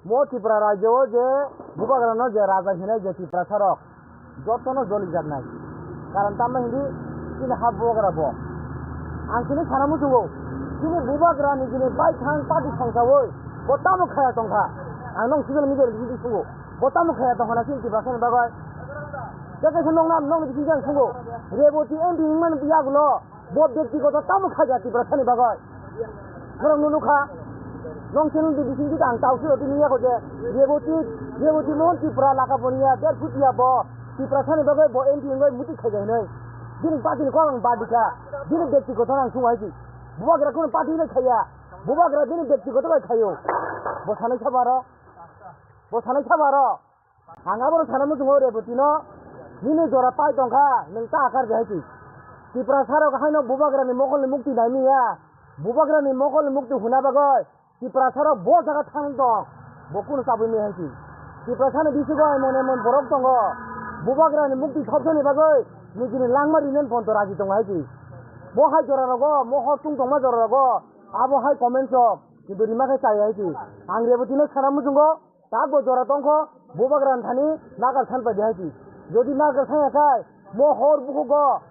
mo Tripura rajyo o je bubagra no je raja hinai je Tiprasa rok, jotono jolijaknai. Karon tamo hindi chini ha bubagra bo. Ang chini sana muchungo, chini bubagra ni chini bai thang party songsawi, bo tamo khaya tongkha. Ang nong social media ni bising sungo, bo tamo khaya tongkha na chini Tiprasa ni bagwi. Tei kaisa nong nam, nong ni bising ang sungo, Reboti M P wngmani yagulo, bo bektigoto tamo khaja Tiprasa ni bagwi. Norok no nukha, nong chini di bising di ang tau siro tini yako je, Reboti, Reboti Mohan Tripura laka boniya, der futia bo, Tiprasa ni bagwi bo M P wngwi muti khaja hinwi. Bini party ni kok ang badikha, bini bektigoto ang sungo hai si. Bubagra kuno party hinwi khaya, bubagra bini bektigoto bai khayo. Bo sanai sabaro, bo sanai sabaro. Ang abono sana muchungo Reboti no, nini jora pai tongkha, nwng ta akar de hai twi. Tiprasa rok haino bubagra ni mokol ni mukti nai miya, bubagra ni mokol ni mukti huna bagwi, Tiprasa rok bo jaga thang tong, bo kuno chabwi miya hai twi. Tiprasa ni bisingo emon emon borok tongo, bubagra ni mukti thopsani bagwi, nijini langma rinen ponto raji tongo hai twi. Bo hai jora rogo, mo hor tung tongma jora rogo, abo hai comments rok, kintu rima khe chaya hai twi. Ang Reboti no sana muchungo, Tabok jora tongkho, bubagra ni thani nagar san pai di hai si. Jodi nagar san ya khai, mo hor bukhugo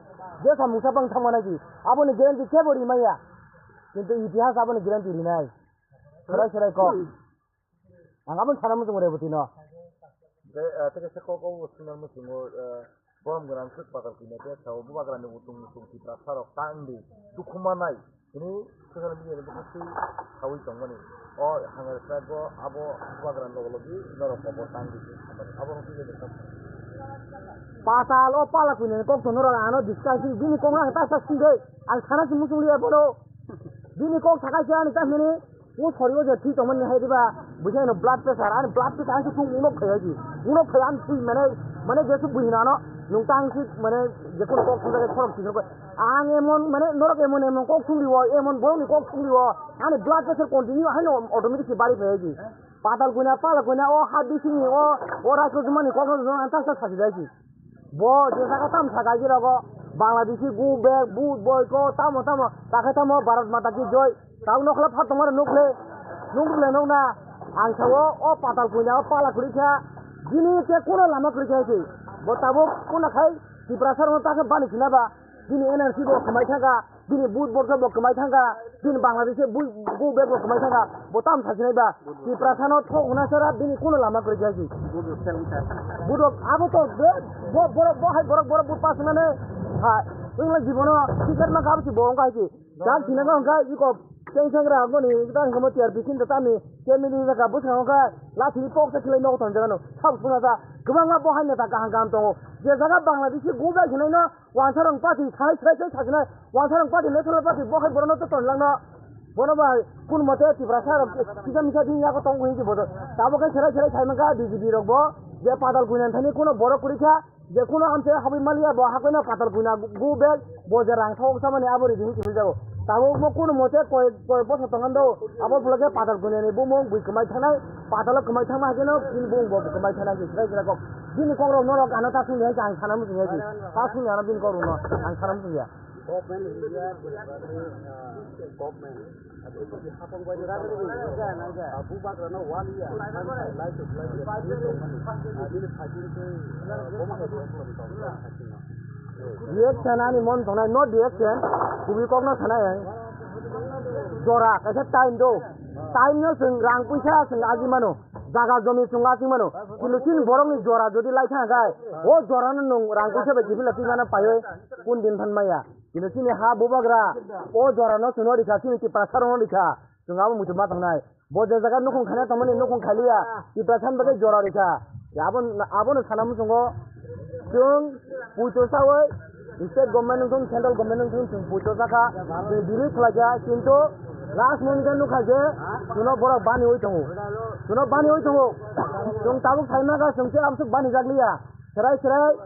jesa mungsa bang thangma nai si. Aboni guarantee kebo ri maya. Kintu itihas aboni guarantee rinai. Serai serai kok. Ang aboni sana muchung Reboti no. Tei, ah, tei kaisa kok o swnam muchungo, ah, Borom gwnang swk patal kwina khe sao bubagrani utung utung Tiprasa rok ta wngdi dukhu manai hwnwi social media ni bwkhak twi saui tongmani. O hangar flag o abo bubagrani logo logi norok kobo tang di hwnwi samani. Abo rok twi khe patal o pala kwina ni kok to norok ano discussion bini kok no ang ta sa singde ang sana si muchung liya bono bini kok sakai se ani ta hwnwi O sori o je thwi tongmani hai diba, buisa ino blood pressure, ani blood pressure ani thung unok phai hai di. Unok phai ani thwi mane, mane jesu buhi nano, nung tang si mane je kono kok thung jagoi khorok thwi khorok. Ang emon mane norok emon emon kok thung diwo, emon borok ni kok thung diwo, ani blood pressure continue haino automatic si bari phai hai di. Patal kuina, pala kuina, o ha bising ni, o, o raiko jumani kok no jumani ang ta sa sa si hai di. Bo je jaga tam sa gaji rogo, Bangladeshi go back, vote boycott, tamo tamo, ta khe tamo Bharat Mata ki joy, tamo nokla phat tongmani nukle, nukle nukna, ang sao o patal puina o pala kwrwi kha, bini khe kuno lama kwrwi kha se, bo tabuk kuno khai Tiprasa rokno ta khe bani khina ba, bini N R C bo khwmai thangkha, bini vote boycott bo kwmai thangkha, bini Bangladesh-e bui-, go back bo kwmai thangkha, bo tam sasinai ba, Tiprasano thok hwnwi sara bini kuno lama kwrwi kha si. Budo abo to be, bo, borok, bo hai borok, borok bo pass wngnani, ha, wngla jibono ticket mankha abo si bo wngkha hai si. Chak sina wngkha iko cheng sengra agoni, ta hwnkhamo T R P kinta tami, kemini wngkha bwskango kha, lathi pok sa khilai nogo tonjagano, sab suna sa, kwbangma bo hai neta kaham kaham tongo. Je jaga Bangladeshi go back hwnaino, Wansarong party sai sai sai sajinai, Wansarong party national party bo hai borokno to tonlangno. Bono bai kun mote Tiprasa rok kisa misa din yago tong hinji bodo. Tabo khe serai serai sai mangka B J P rok bo je patal kuinan thani kuno borok kwrwi kha, je kuno amche habwi maliya bo hakoino patal kuina go back bo je rang thok samani abo ri hinji hinjago. Tabo mo kuno mote koi koi boso tongando abo pulake patal kuinani bumung bui kwmai thanai. Patalo kwmai thangma hai kheno bini bumung bo kwmai thana se serai serai kok. Bini kok rok norok ano ta sungya ang sana muchung ya. Ta sungya ano bini kok rok no ang sana muchung ya. Government India, ah, government. Abo to hapang bai ni, ah, bubagra no wali ya, lai to lai ya, ni to mani. Ah, bini fighting ke, ah, boma ke. Reaction ani mon tongnai, not reaction. Kubui kok no sanai ang. Jora, kaisa time do. Time no chwng rang puisa chwng aji mano. Jaga jomi chwng aji mano. Kintu chini borok ni jora jodi lai thang kai, o jora no nwng rang puisa bai kiphila twi mano paioi kun din phan maya. Kintu chini ha bubagra, o jora no chwng no rikha, chini Tiprasa rok no rikha. Chwng abo muitu ma tongnai. Bo je jaga nukhung khaina tongmani nukhung khailiya, Tiprasa ni bagwi jora rikha. Abo, abono sana muchungo chwng puito sawi state government wngthung, central government wngthung, chwng puito sakha, chwng biri khlaikha, kintu Last moment nukha je, chwngno borok baniwi tongo. Chwngno baniwi tongo. Chwng tabuk saimano kha, chwng tei amsuk banijak liya. Serai serai,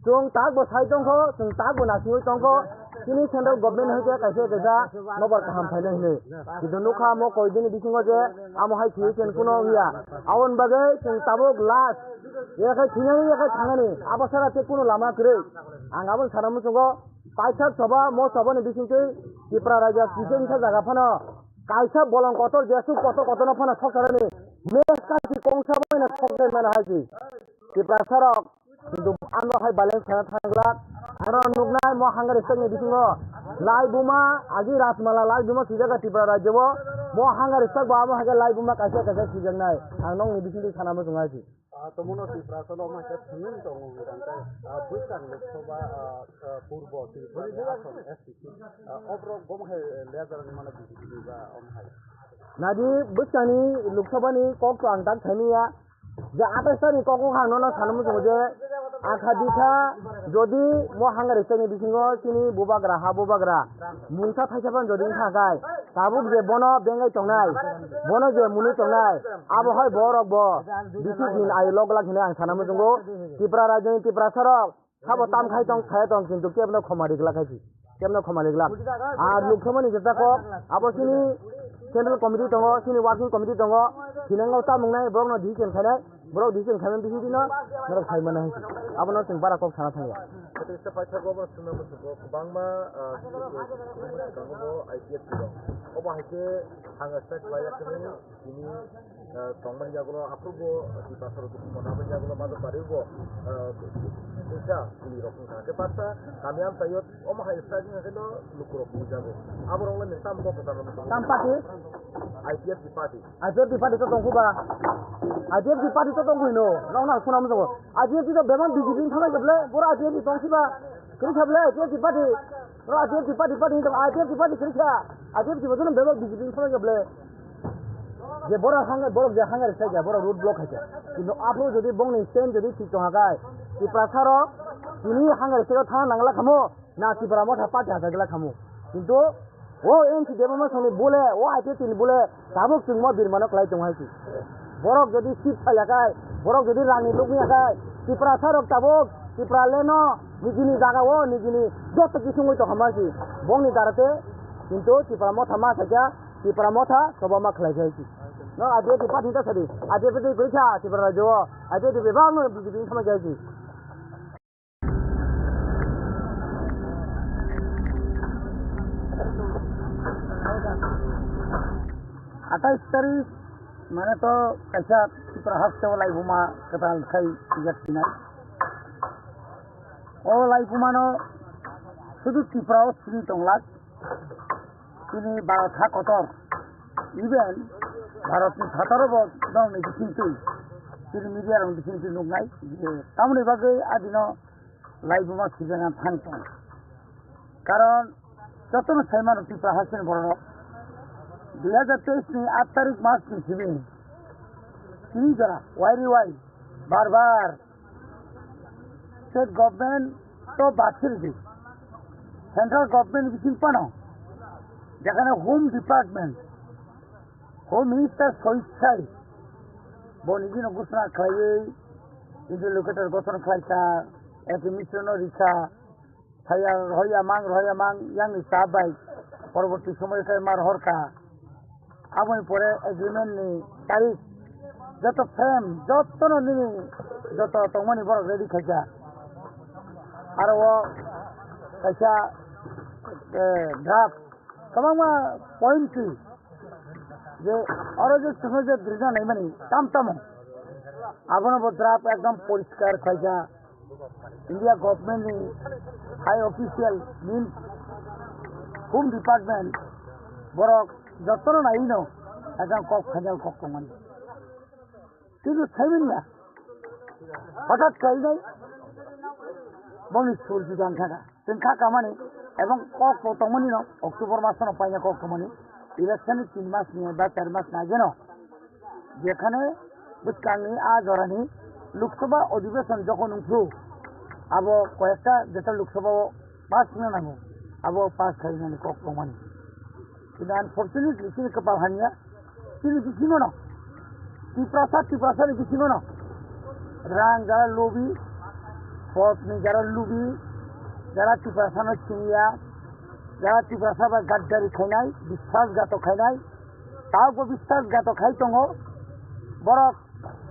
chwng tak bo sai tongkho, chwng tak bo nasingwi tongkho. Chini central government hai khe kaisa kaisa nobar kaham phainai hinwi. Kintu nukha mo koidini bisingo je amo hai solution kuno wngya. Aboni bagwi chwng tabuk last. Yakhai thwinani, yakhai thangnani. Abo sara tei kuno lama kwrwi. Ang aboni sana muchungo. Paithak soba, mo sobani bisingtwi Tipra Raja kisa kisa jaga phano kaisa bolong kotor, jesuk kotor kotorno phano sokcharani mes kasi kongsa baino sokjai mano hai si. Tiprasarok, kintu ano hai balance sana thangla, ano nuknai mo hangari stakni bisingo lai buma, agi Rajmala lai buma swijak Tipra Rajyo bo, mo hangari stak bo amo hai khe lai buma kaisa kaisa swijaknai. Ang nokni bisingtwi sana muchung hai si. Ah, tomono Tiprasa no ma khe thwngwi tongo hwnkhe, ah, bwskang Lok Sabha, ah, ah, purbo Tripura ni ason S T C, ah, oborok bomo hai leader ni mano B J P ni ba omo hai. Nadi bwskangni Lok Sabha ni kok to ang tak thani ya. Je atais tarikh ni kok ang nono sana muchungo je akha ditha jodi mo hangari stakni bisingo chini bubagra ha bubagra mungsa thaisa phano jodi wngkha khai. Tabuk je bono bengai tongnai, bono je mwnwi tongnai, abo hai borok bo bisi din ayo lok glak hinwi ang sana muchungo. Tipra rajyoni Tiprasarok sabo tam khai tong, khai tong, kintu kebno khoma ri glak khai si, kebno khoma ri glak. Ar Lok Sabha ni jeta kok, abo chini central committee tongo, chini working committee tongo, thinango tamung nai borokno decision khainai. Borok decision khaimani bisingtwi no norok sai mano hai se. Abono chwng bara kok sana thangya. Tei se paithago obo swngna muchungo kwbangma, ah, swkango bo I P F T rok. Obo hai khe hangari stak khlai ya khe tini, ah, tongmani yagulo aphuru bo Tiprasa rok dukhuma nabani yagulo Majapari bo, ah, puisa kuli rok wngkha. Khe baksa kami amchaio omo hai stak wngkha khe no lukurok bujago. Aborok le nwng tamo kok kwchangma muchungo? Tam party? I P F T party. I P F T party to tongkhu ba. I P F T party to tongkhu hino. Nokna suna muchungo. I P F T to bebak B J P ni thangnai khe ble, boro I P F T tongsi ba. Kwrwi kha ble, I P F T party. Boro I P F T party, party hino, I P F T party kwrwi kha. I P F T bo jono bebak B J P ni thangnai khe ble. Je boro hang, boro je hangari sai kha, boro road block hai kha. Kintu aphuru jodi bongni stand jodi thik tong ha khai, Tiprasarok tini hangari sai thang nangla khamo. Na Tipra Motha party hachai glak khamu. Kintu o N C Debbarma songni bole, o I P F T ni bole tabuk chwngmo birmano kwlai tongo hai se. Borok jodi seat phaiya khai, borok jodi rangni lukmiya khai, Tiprasarok tabuk Tipraland no nijini jaga o nijini joto kisu wngwi tongkha ma se. Bongni darate kintu Tipra Motha ma sakya, Tipra Motha soba ma khlai khai se. No I P F T party ta sadi, I P F T kwrwi kha Tipra rajyo o, I P F T bebak no B J P ni thama khai se. Atais tarik mane to kaisa Tripura haste o laibuma kwtal khai swijak sinai. O laibumano sudu Tripura o sini tonglak. Chini Bharat ha kotor, even Bharat ni phataro bo nokni bisingtwi, chini media rok bisingtwi nuknai je tamoni bagwi adino laibuma swijak thang tong. Karon jotono sai mano Tripura hasteni borok rok dui hajar teis ni aat tarik mas ni simi tini jora wai ri wai bar bar state government to bathir di, central government bising pano, jekhane home department, home minister soichai bo nijino ghosona khlaiwi interlocutor gothon khlaikha, administration no rikha, saya rohorya mang, rohorya mang, yang ni staff bai poroborti somoy khe ma rohorkha. Aboni pore agreement ni tarik joto frame, jotono nini joto tongmani borok ready khaikha. Aro o kaisa, eh, draft kwbangma point si je oro je chwngno je drina naimani tam tamo abono bo draft ekdom poriskar khaikha. India government ni high official means home department borok jotono naino ekdam kok final kok tongmani. Kintu saimanya hothat kainai boni sul jang thaka. Chwng kha kamani ebong kok bo tongmani no October masono paina kok tongmani election ni tin mas ni ba char mas ni ageno. Jekhane bwskangni a jorani Lok Sabha Adhiveshon jokhon wngphru, abo koyekta jeta Lok Sabha o pass wngna nango, abo pass khainani kok tongmani. Kintu unfortunately, chini kwpal hamya. Chini bisingono. Tiprasa, Tiprasani bisingono. Rang jara lubi, pot ni jara lubi, jara Tiprasano siniya, jara Tiprasa bai gaddari khainai, biswasghatok khainai, taubo biswasghatok khai tongo. Borok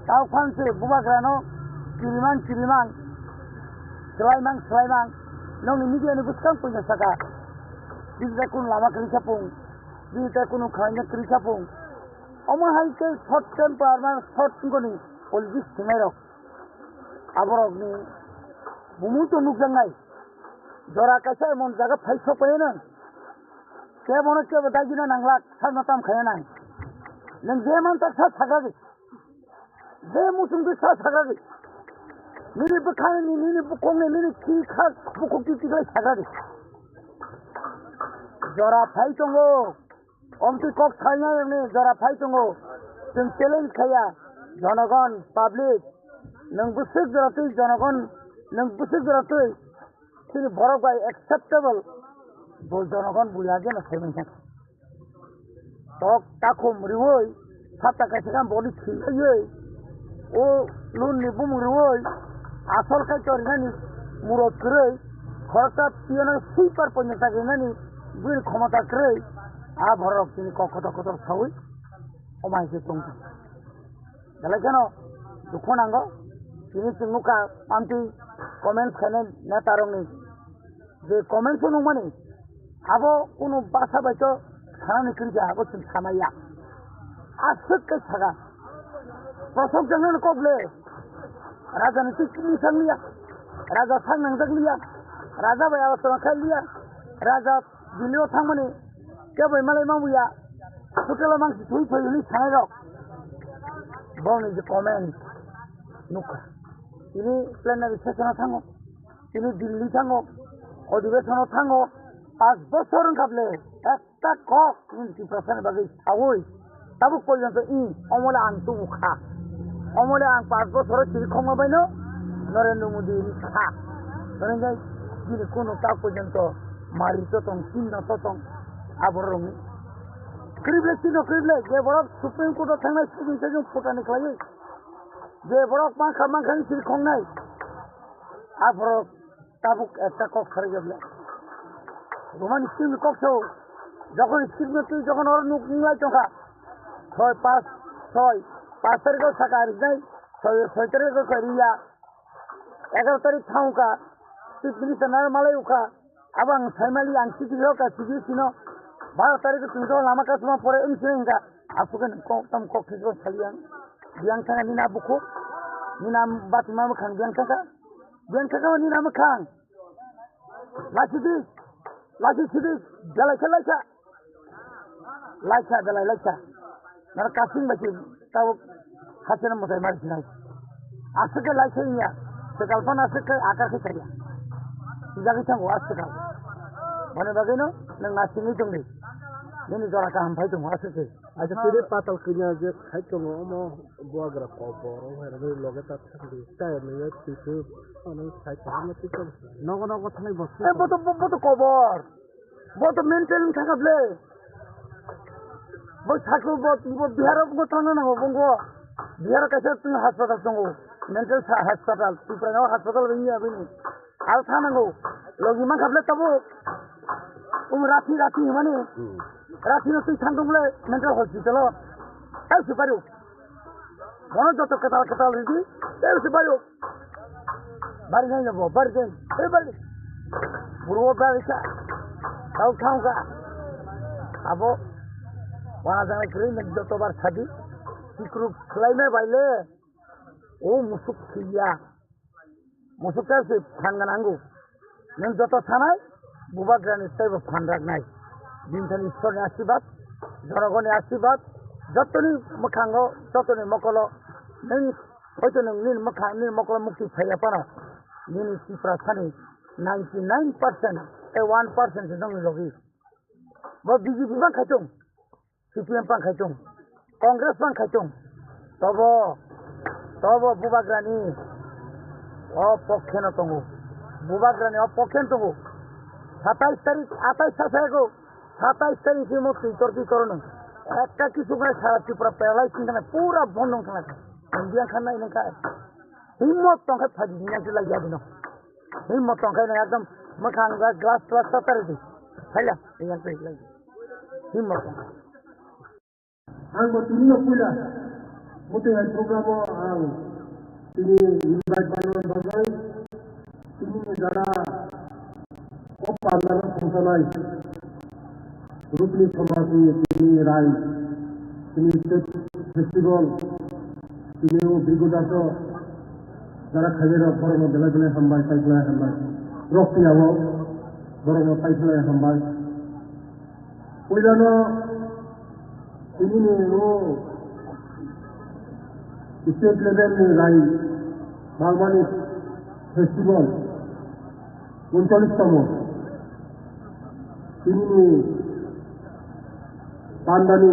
tau phan se bubagrano kiriman kiriman, swlaimang swlaimang, nokni media ni bwskang puina saka, bini tai kunu lama kwrwi kha pung, bini tai kunu khlaina kwrwi kha pung. Omo hai khe short temper, mane short wngkoni politics thwngnairok. Aborokni bumung to nukjaknai. Jora kaisa emon jaga phai sok painani. Kebono kebo dagina nanglak, sakno tam khaina nang. Nwng je mansak sa sagra di. Je muchungtwi sa sagra di. Nini bwkhani, nini bukongni, nini khi kha bukhuk twi twi khlai sagra di. Jora phai tongo. Omtwi kok salnai rokni jora phai tongo. Chwng challenge khaiya. Jonogon, public, nwng bwswk jora twi jonogon, nwng bwswk jora twi chini borok bai acceptable. Bo jonogon bo yageno saiman kha. Tok takhum riwi, sata kaisa khe boni thilaiwi, o loan ni bumung riwi, asol khai torinani murot kwrwi, khoroksa piyano sweeper poino chakrinani bini khomota kwrwi, a borok chini kok kotor kotor sawi, omo hai khe tongkha. Belai kheno dukhu nango, tini chwng nukha amtwi comments khainai netarokni. Je comments o nukmani, abo kunu basa bai to sanani kwrwi kha, abo chwng sanaya. Aswk khe saka. Prosok jangnani kok le. Raja ni twi kini sang liya. Raja sang nangjak liya. Raja bai alochona khai liya. Raja Delhi o thangmani kebo bai malai mangbuya. Hotel o mangsi thwi thwi hwnwi sanai rok. Boni je comment nukha. Tini plenary session o thango. Tini Delhi thango, odhibeshono thango, panch bochor wngkha ble, ekta kok nini Tiprasani bagwi saui, tabuk porjonto i, omole ang tubu kha, omole ang panch bochoro chiri khokma baino Narendra Modi ni kha, hwnwi bini kunu tak porjonto mari totong, chinno totong, aborokni. Kwrwi ble chinno kwrwi ble, je borok Supreme Court o thangnai, sibini sajung phutani khlaiwi, je borok mankha mankha ni chiri khoknai, aborok Tabuk ekta kok kharwi ble. Romani simi kok sao. Jokon simi twi jokon oro nuk nunglai tongkha. Soi pas, soi, pas tarikh o saka rijnai, soi, soi tarikh o kariya. Egaroh tarikh thangkha. Chief Minister naro malai ukha. Abo ang saimali ang sidi rok ka sidi sino. Baro tarikh o tungto lama kasuma pore wng sini hingka. Asukhe kok tam kok khisbo sali ang. Biyang thangkha nini abukhuk. Nini am batuma bwkhang biyang thangkha. Biyang thangkha nini amukhang. Laisidi, laisidi, belai khe laisa. Laisa, belai laisa. Nara kasing bai se tabo hasena mwtai mari sinai. Aswk khe laisa ya. Swkal phano aswk khe akar khe chaya. Sijagwi thango aswk khe. Boni bagwino nwng nasingwi tongdi. Nini jora kaham phai tongo aswk khe. Acha tini patal kanya je khai tongo omo buagra kobor o hai rwgwi loge ta thangdi. Chaya nungya twitu ano sai tongo twi tongo. Nogo nogo thanai bo. Eh, bo to, bo, bo to kobor. Bo to mental wng thangkha ble. Bo sakhu bo, bo Bihar o bo thangna nango bo. Bihar o kaisa tini hospital tongo. Mental sa-, hospital. Tipra o hospital wngya bini. Al thanango. Logi mankha ble tabo. Um rathi rathi himani. Hmm. Rathi no twi thangdong ble mental hospital o. Ai si paru. Bono joto kwtal kwtal ridi. Ai si paru. Bari nai bo, bari nai. Ai bari. Buru bari sa. Tau thangka. Abo. Wana jang kri nek joto bar sadi. Sikru khlai me baile. O musuk siya. Musukta se phan gana ango. Nwng joto sanai, bubagrani teibo phan raknai. Bini thani Ishwarni ashirbad, jonogoni ashirbad, jotoni mwkhango, jotoni mokolo, nwng hoito nwng nini mwkhang, nini mokolo mukti phaiya phano, nini Tiprasani ninety nine percent, tei one percent se nongni logi. Bo B J P bang khaitung. C P M pang khai tong, Congress pang khai tong, tobo, tobo bubagrani o pokhe no tongo, bubagrani o pokhe no tongo. Satais tarik, atais sa sayago, Satais tarikh se mo twi tor twi tor no. Ekta kisu khe sara Tripura paralyze wng thangna, pura bondo wng thangna. India kha nai nang kha. Himmat tong khe phaidi nang se lai ya bino. Himmat tong khe nang ekdom mwkhang ga glass glass ta tari di. Haiya, india kha lai. Himmat tong khe. Ang bo tini no puila. Mutai hai program o ang tini invite mano bagwi tini ni jara o pandal o thangsanai Rupini Samaj ni tini rai tini state festival tini o Birgo Das o jara khairok borok no belai belai hambai, tai belai hambai. Rok tiyao borok no tai belai hambai. Puilano tini ni o state level ni rai Balmani festival uncholish tomo. Tini ni pandani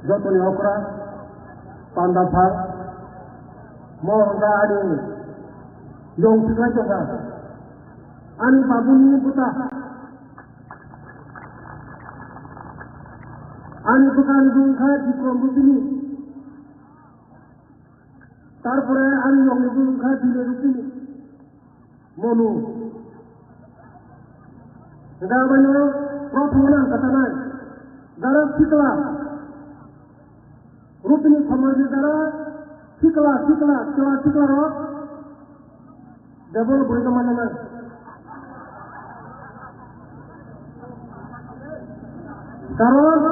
jotoni okra panda pha mo hwnka ani yong siklai tongkha ani babuni buta. Ani bwkha ni bwkha Bikram Rupini. Tarpore ani yong ni bwkha Bile Rupini. Monu. Hwnkhe abono prothom no ang kwtanai. Jara sikla. Rupini Samaj ni jara sikla, sikla, sikla, sikla rok. Debol bwrwi no manna nang. Karon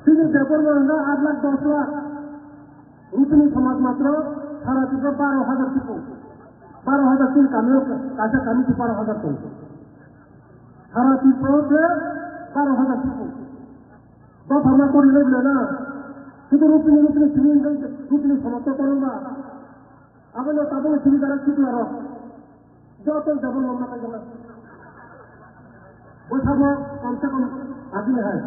chini debol no hwnka aat lakh dos lakh. Rupini Samaj matro sara Tripura baro hajar tuku. Baro hajar chini kami o kaisa kami se baro hajar tongo. Sara Tripura o se baro hajar tuku. Dopha ma kori lai bwle na. Sudu Rupini, Rupini simi hwnka Rupini Samaj to koron ba. Abono tabuk sini jara sikla rok. Joto jabon mamna kaijakna. Bo sabo kom se kom agini hai.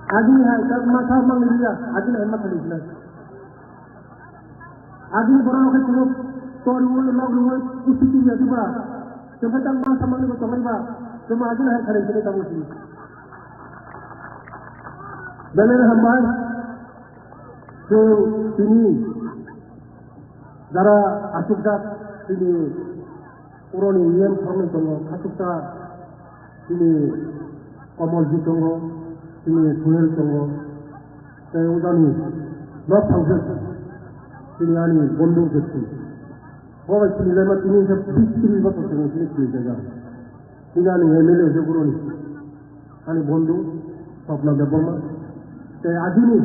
Agini hai, tak masa mang liya, agini hai makali sila. Agini borok no khe chwng tor rwui, lok rwui, kusi twi ya diba. Chwng khe tak masa mang liya tonglai ba. Chwng agini hai khalai sini tabuk sini. Belai hambai. Chwng tini jara achukjak tini puroni E M thornwi tongo, khachuksa tini Komolji tongo, tini Suhel tongo, tei ujani nok thangkhe tini ani bondhu khe tini. Bo bai tini lema tini khe bis tris bosor tini tini tini jaga. Tini ani M L A se guroni. Ani bondhu Swapna Debbarma. Tei agini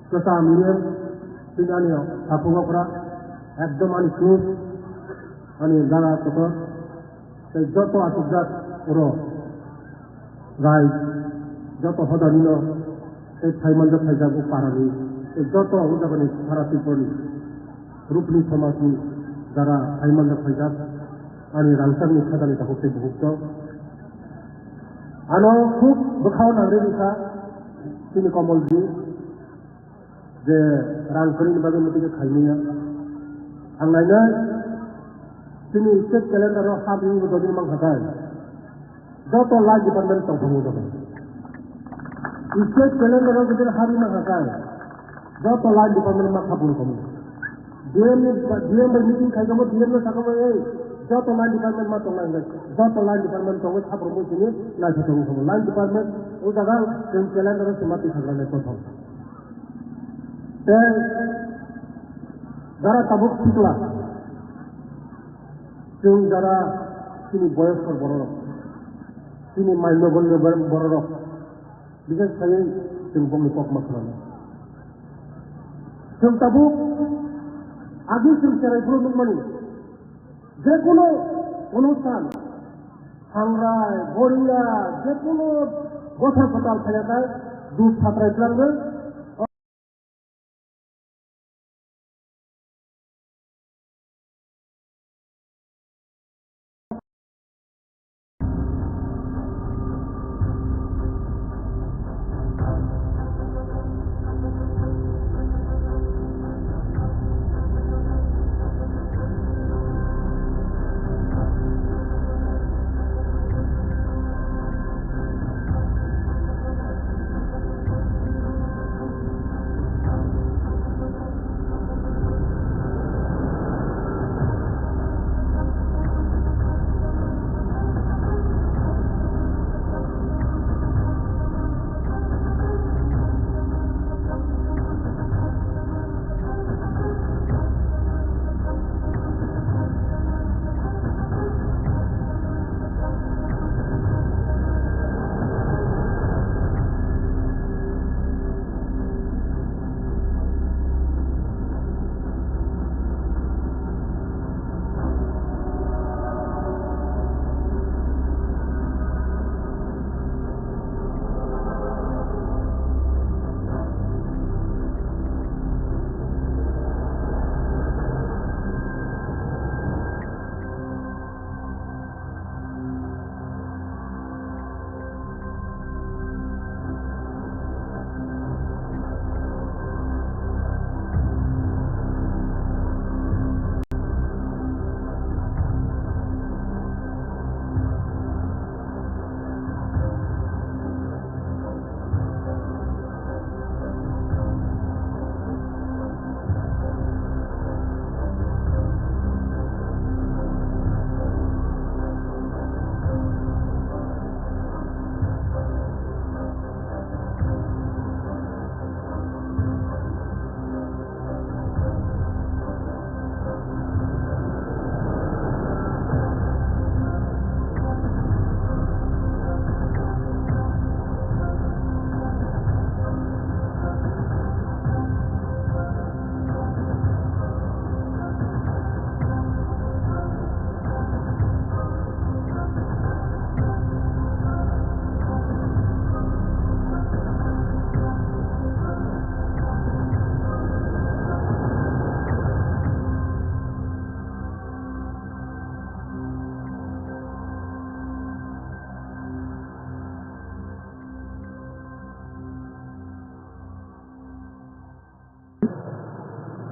kwcham E M tini ani takhuk okra ekdom ani chwng ani jaga kotor. Tei joto achukjak oro rai joto hodani no tei phaimanjak phaijak o parani tei joto o jagani sara Tripurani Rupini Samajni jara phaimanjak phaijak. Ani rangchakni khajani takhuk tei bukhuk tong. Ano khub bwkhao nangri rikha chini Komolji je rang kwrwini bagwi mwtwi khe khaimanya. Ang nainai chini state calendar o ha bini bo dodin mankha khe. Joto line department tongthokgo joto. State calendar o jodi hari ma hakha, joto line department ma khapung tongwi. D M ni, D M bai meeting khai tongbo, D M no sakha bai, "Ei, joto line department ma tongnai hwnwi, joto line department tongwi khapung bo sini naithothok wngkha bo." Line department o jaga chwng calendar o sima twi khagra nai kothok. Tei jara tabuk sikla, chwng jara chini boyoskor bororok, chini mai nogonyo bororok, bises khaiwi chwng bokni kokma khwnana. Chwng tabuk agi chwng cherai phuru nukmani, jekunu onusthan, Sangrai, Boria, jekunu bwsa kwtal phaiyakhai, dub satrai twlangwi.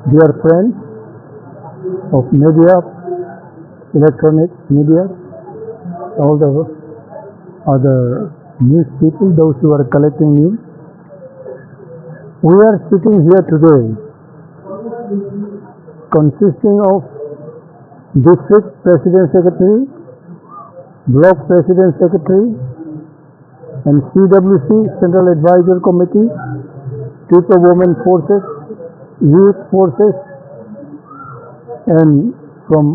Dear friends of media, electronic media, all the other news people, those who are collecting news, we are sitting here today consisting of district president secretary, block president secretary, and C W C, Central Advisory Committee, Tripura Women Forces, Youth Forces, and from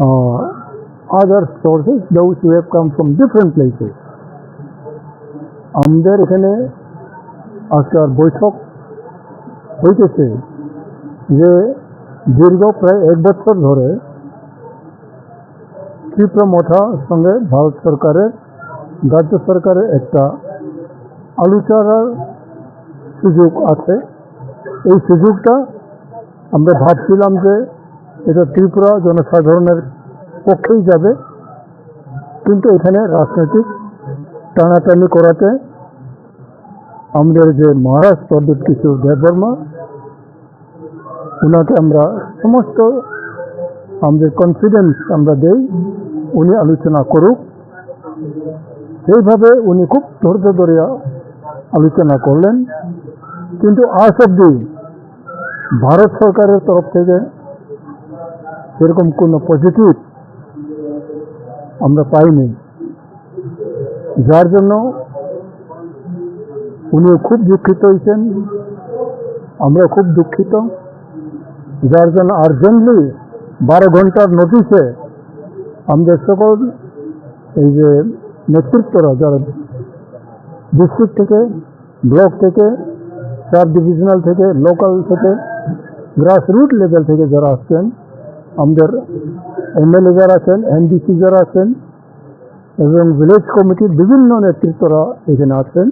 uh, other sources, those who have come from different places. আমাদের এখানে আজকাল বৈঠক হইতেছে যে দীর্ঘ প্রায় এক বছর ধরে ত্রিপুরা মথা সঙ্গে ভারত সরকারের, রাজ্য সরকারের একটা আলোচনার সুযোগ আছে। এই সুযোগটা আমরা ভাবছিলাম যে এটা ত্রিপুরা জনসাধারণের পক্ষেই যাবে, কিন্তু এখানে রাজনৈতিক টানাটানি করাতে আমাদের যে মহারাজ প্রদীপ কিশোর দেববর্মা, ওনাকে আমরা সমস্ত আমাদের কনফিডেন্স আমরা দেই, উনি আলোচনা করুক। সেইভাবে উনি খুব ধৈর্য ধরিয়া আলোচনা করলেন, কিন্তু আজ অব্দি ভারত সরকারের তরফ থেকে সেরকম কোনো পজিটিভ আমরা পাইনি, যার জন্য উনিও খুব দুঃখিত হয়েছেন, আমরাও খুব দুঃখিত। যার জন্য আর্জেন্টলি বারো ঘন্টার নোটিশে আমাদের সকল এই যে নেতৃত্বরা, যারা ডিস্ট্রিক্ট থেকে, ব্লক থেকে, সাব ডিভিশনাল থেকে, লোকাল থেকে, গ্রাসরুট লেভেল থেকে যারা আসছেন, আমাদের এমএলএ যারা আছেন, এমডিসি যারা আছেন এবং ভিলেজ কমিটির বিভিন্ন নেতৃত্বরা এখানে আছেন,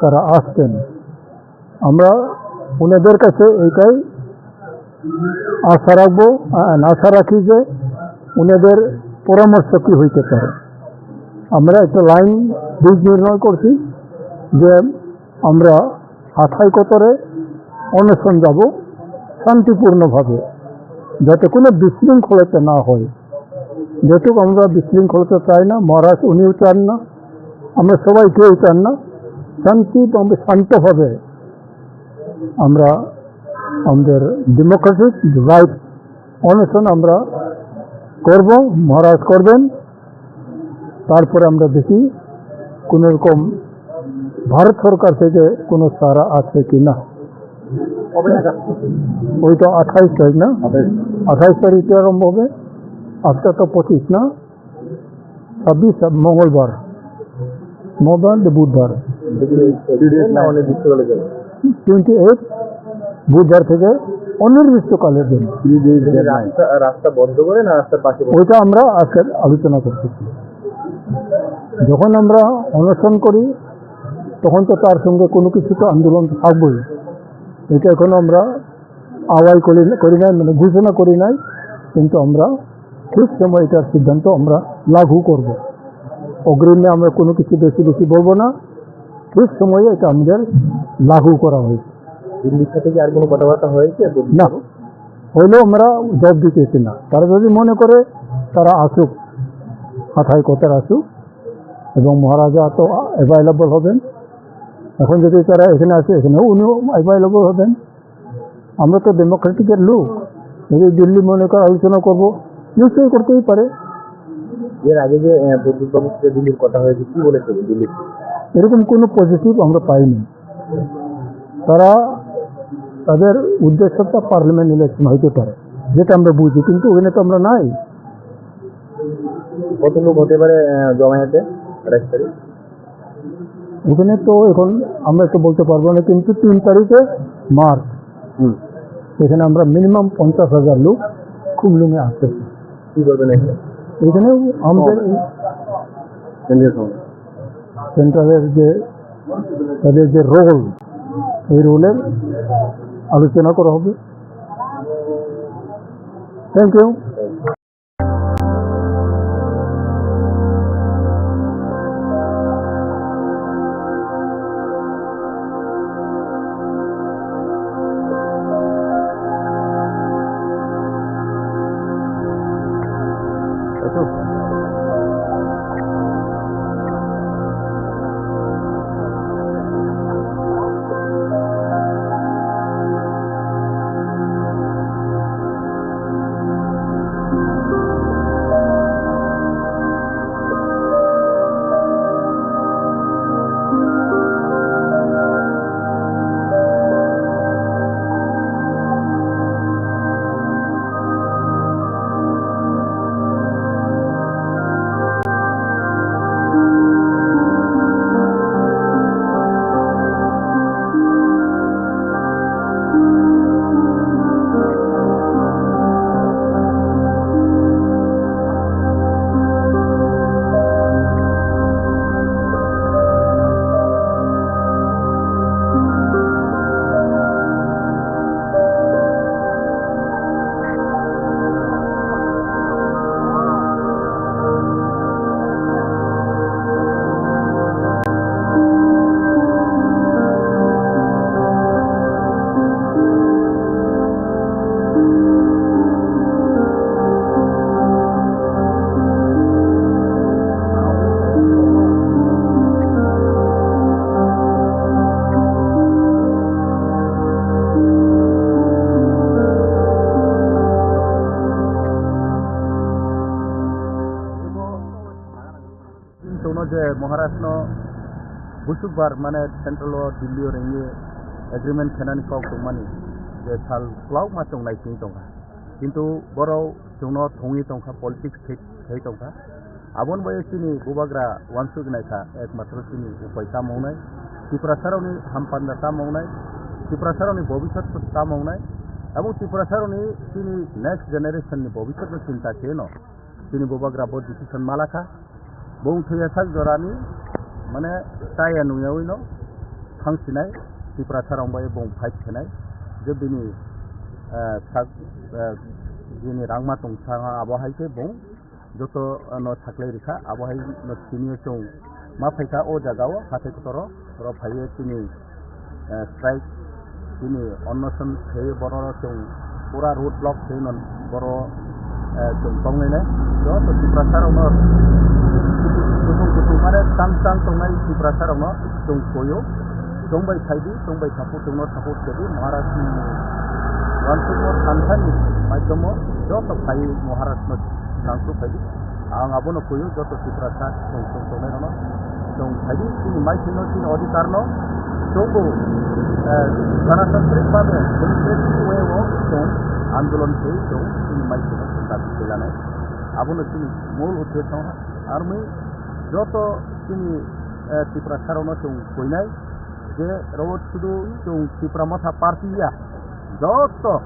তারা আসছেন। আমরা ওনাদের কাছে এইটাই আশা রাখবো, আ-, আশা রাখি যে ওনাদের পরামর্শ কি হইতে পারে। আমরা একটা লাইন ব্রিজ নির্মাণ করছি যে আমরা আঠাই কতরে অনশন যাব শান্তিপূর্ণভাবে, যাতে কোনো বিশৃঙ্খলতা না হয়। যেহেতু আমরা বিশৃঙ্খলতা চাই না, মহারাজ উনিও চান না, আমরা সবাই কেউ চান না। শান্তি এবং শান্তভাবে আমরা আমাদের ডেমোক্রেটিক রাইট অনশন আমরা করব, মহারাজ করবেন। তারপরে আমরা দেখি কোনো রকম ভারত সরকার থেকে কোনো সাড়া আছে কি না। কবে নাগাদ? ওই তো আঠাইশ তারিখ না? আঠাইশ। আঠাইশ তারিখ থেকে আরম্ভ হবে। আজকে তো পঁচিশ না? ছাব্বিশ, মঙ্গলবার। মঙ্গলবার না বুধবার। দুই দিন না, অনির্দিষ্টকালের জন্য। টোয়েন্টি এইট, বুধবার থেকে অনির্দিষ্টকালের জন্য। Three days. রাস্তা, রাস্তা বন্ধ করে না রাস্তার পাশে বসে? ওইটা আমরা আজকে আলোচনা করতেছি। যখন আমরা অনশন করি, তখন তো তার সঙ্গে কোনো কিছু তো আন্দোলন থাকবেই। এটা এখনো আমরা আওয়াজ করি, করি নাই, মানে ঘোষণা করি নাই, কিন্তু আমরা ঠিক সময় এটার সিদ্ধান্ত আমরা লাগু করব। অগ্রিমে আমরা কোনো কিছু বেশি বেশি বলবো না, ঠিক সময়ে এটা আমাদের লাগু করা হয়েছে। দিল্লির সাথে কি আর কোনো কথাবার্তা হয়েছে? না, হইলেও আমরা জবাব দিতেছি না। তারা যদি মনে করে তারা আসুক, আঠাই কতর আসুক, এবং মহারাজা তো অ্যাভেলেবল হবেন। এখন যদি তারা এখানে আসে, এখানেও উনিও অ্যাভেলেবল হবেন। আমরা তো ডেমোক্রেটিকের লোক, যদি দিল্লি মনে করে আলোচনা করব, নিশ্চয়ই করতেই পারে। এর আগে যে, আহ, প্রদ্যুৎ বাবুর সাথে দিল্লির কথা হয়েছে, কি বলেছে দিল্লি? এরকম কোনো পজিটিভ আমরা পাইনি। তারা, তাদের উদ্দেশ্যটা পার্লামেন্ট ইলেকশন হইতে পারে, যেটা আমরা বুঝি, কিন্তু ওখানে তো আমরা নাই। কত লোক হতে পারে, আহ, জমায়েতে আঠাশ তারিখ? ওখানে তো এখন আমরা তো বলতে পারবো না, কিন্তু তিন তারিখে মার্চ, হুম। এখানে আমরা মিনিমাম পঞ্চাশ হাজার লোক খুবলুঙে আসতেছে। কি করবেন এখানে? এখানে আমাদের কেন্দ্রীয় সংসদ। সেন্ট্রালের যে, তাদের যে রোল, এই রোলের আলোচনা করা হবে। Thank you. Chwngno je Maharashtra no busukbar mane central o Delhi o ringwi agreement khainani kok tongmani je sal kwlak ma chwng naisingwi tongkha, kintu borok chwngno thongwi tongkha, politics khai, khai tongkha. Aboni bai chini bubagra uansuk naikha, ekmatro chini upai tamo wngnai, Tiprasarokni hampanda tamo wngnai, Tiprasarokni bobiswt tamo wngnai, abo Tiprasarokni chini next generation ni bobiswt no chinta kheno chini bubagra bo decision malakha. Bung thwiya sak jorani, mane, chaya nungyawi no thangsinai, Tiprasa rok bai bung fight khenai, je bini, eh, sak, eh, bini rangma tong saka abo hai khe bung joto, eh, no saklai rikha, abo hai no siniyo chwng ma phaikha o jaga o hathai kotoro, oro phaiwi chini eh, strike, chini onnoson khe borok chwng pura road block khe no boro, eh, chwng tongnai nai. Joto Tiprasa rokno kutung kutung mane tang tang tongnai Tiprasa rokno chwng koyo. Chwng bai phaidi, chwng bai support, chwngno support khedi Maharashtra ni uansukmung thansa ni maidromo joto phai Maharashtra no nangkuk phaidi. Ang abono kuyo joto Tiprasa chwng chwng tongnai rokno. Chwng phaidi chini maithai no chini odhikar no chwngbo, eh, ganatantrik babe democratic way o chwng andolon khe chwng chini maithai no chwng dabi khe lanai. Abono chini mol uddesho. Aroni joto chini, eh, Tiprasa rokno chwng kuinai je oro sudu chwng Tipra Motha party ya. Joto,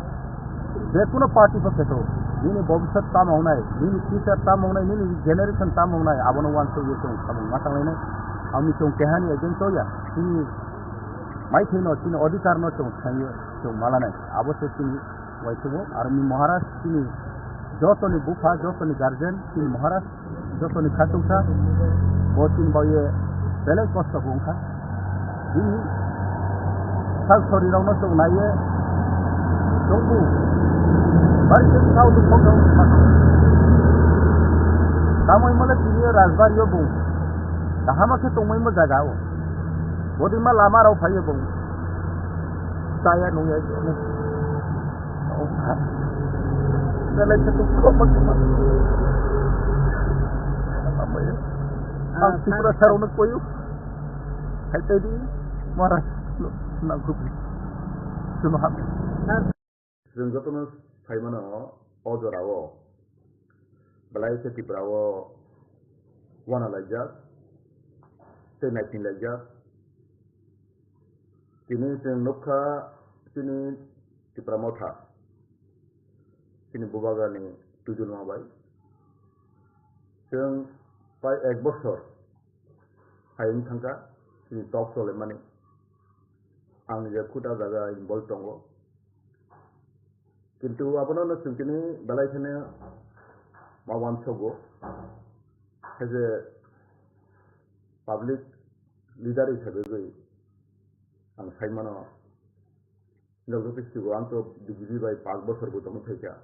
je kuno party bo kheto, nini bobiswt tamo wngnai, nini future tamo wngnai, nini generation tamo wngnai, abono uansukwi chwng samung ma tanglainai. Ang chwng kehani against o ya, chini maithai no, chini odhikar no chwng thangwi chwng malanai. Abo se chini uaisukmung, aro ni Maharaj chini jotoni bupha, jotoni guardian, chini Maharaj. Jotoni khatungsa, bo chini bagwi belai kosto bo wngkha. Bini sak sorirokno chwng naiwi chwngbo bari khe sao dukho khe wngkha. Tamo hwnmale tini rajbari o bo kaham khe tongmani bo jaga o. Bodi ma lama rok phaiwi bo chaya nungya. Belai khe dukho ma khe ma. Ang Tiprasa rokno koyo. Hai tei di, Maharaj, nangkuk. Chwng ham. Chwng jotono sai mano o jora o. Belai khe Tripura o uana laijak, tei naising laijak. Tini chwng nukha chini Tipra Motha, chini Bubagrani twijlma bai. Chwng pai ek bosor hai wng thangkha chini tok cholaimani. Ang je khud a jaga involve tongo. Kintu abono no chwng tini belai kheno ma uansogo. Hai je public leader hisabe gwi ang sai mano, nokjagwi sigo ang to B J P bai pash bosor bo tongwi phaikha,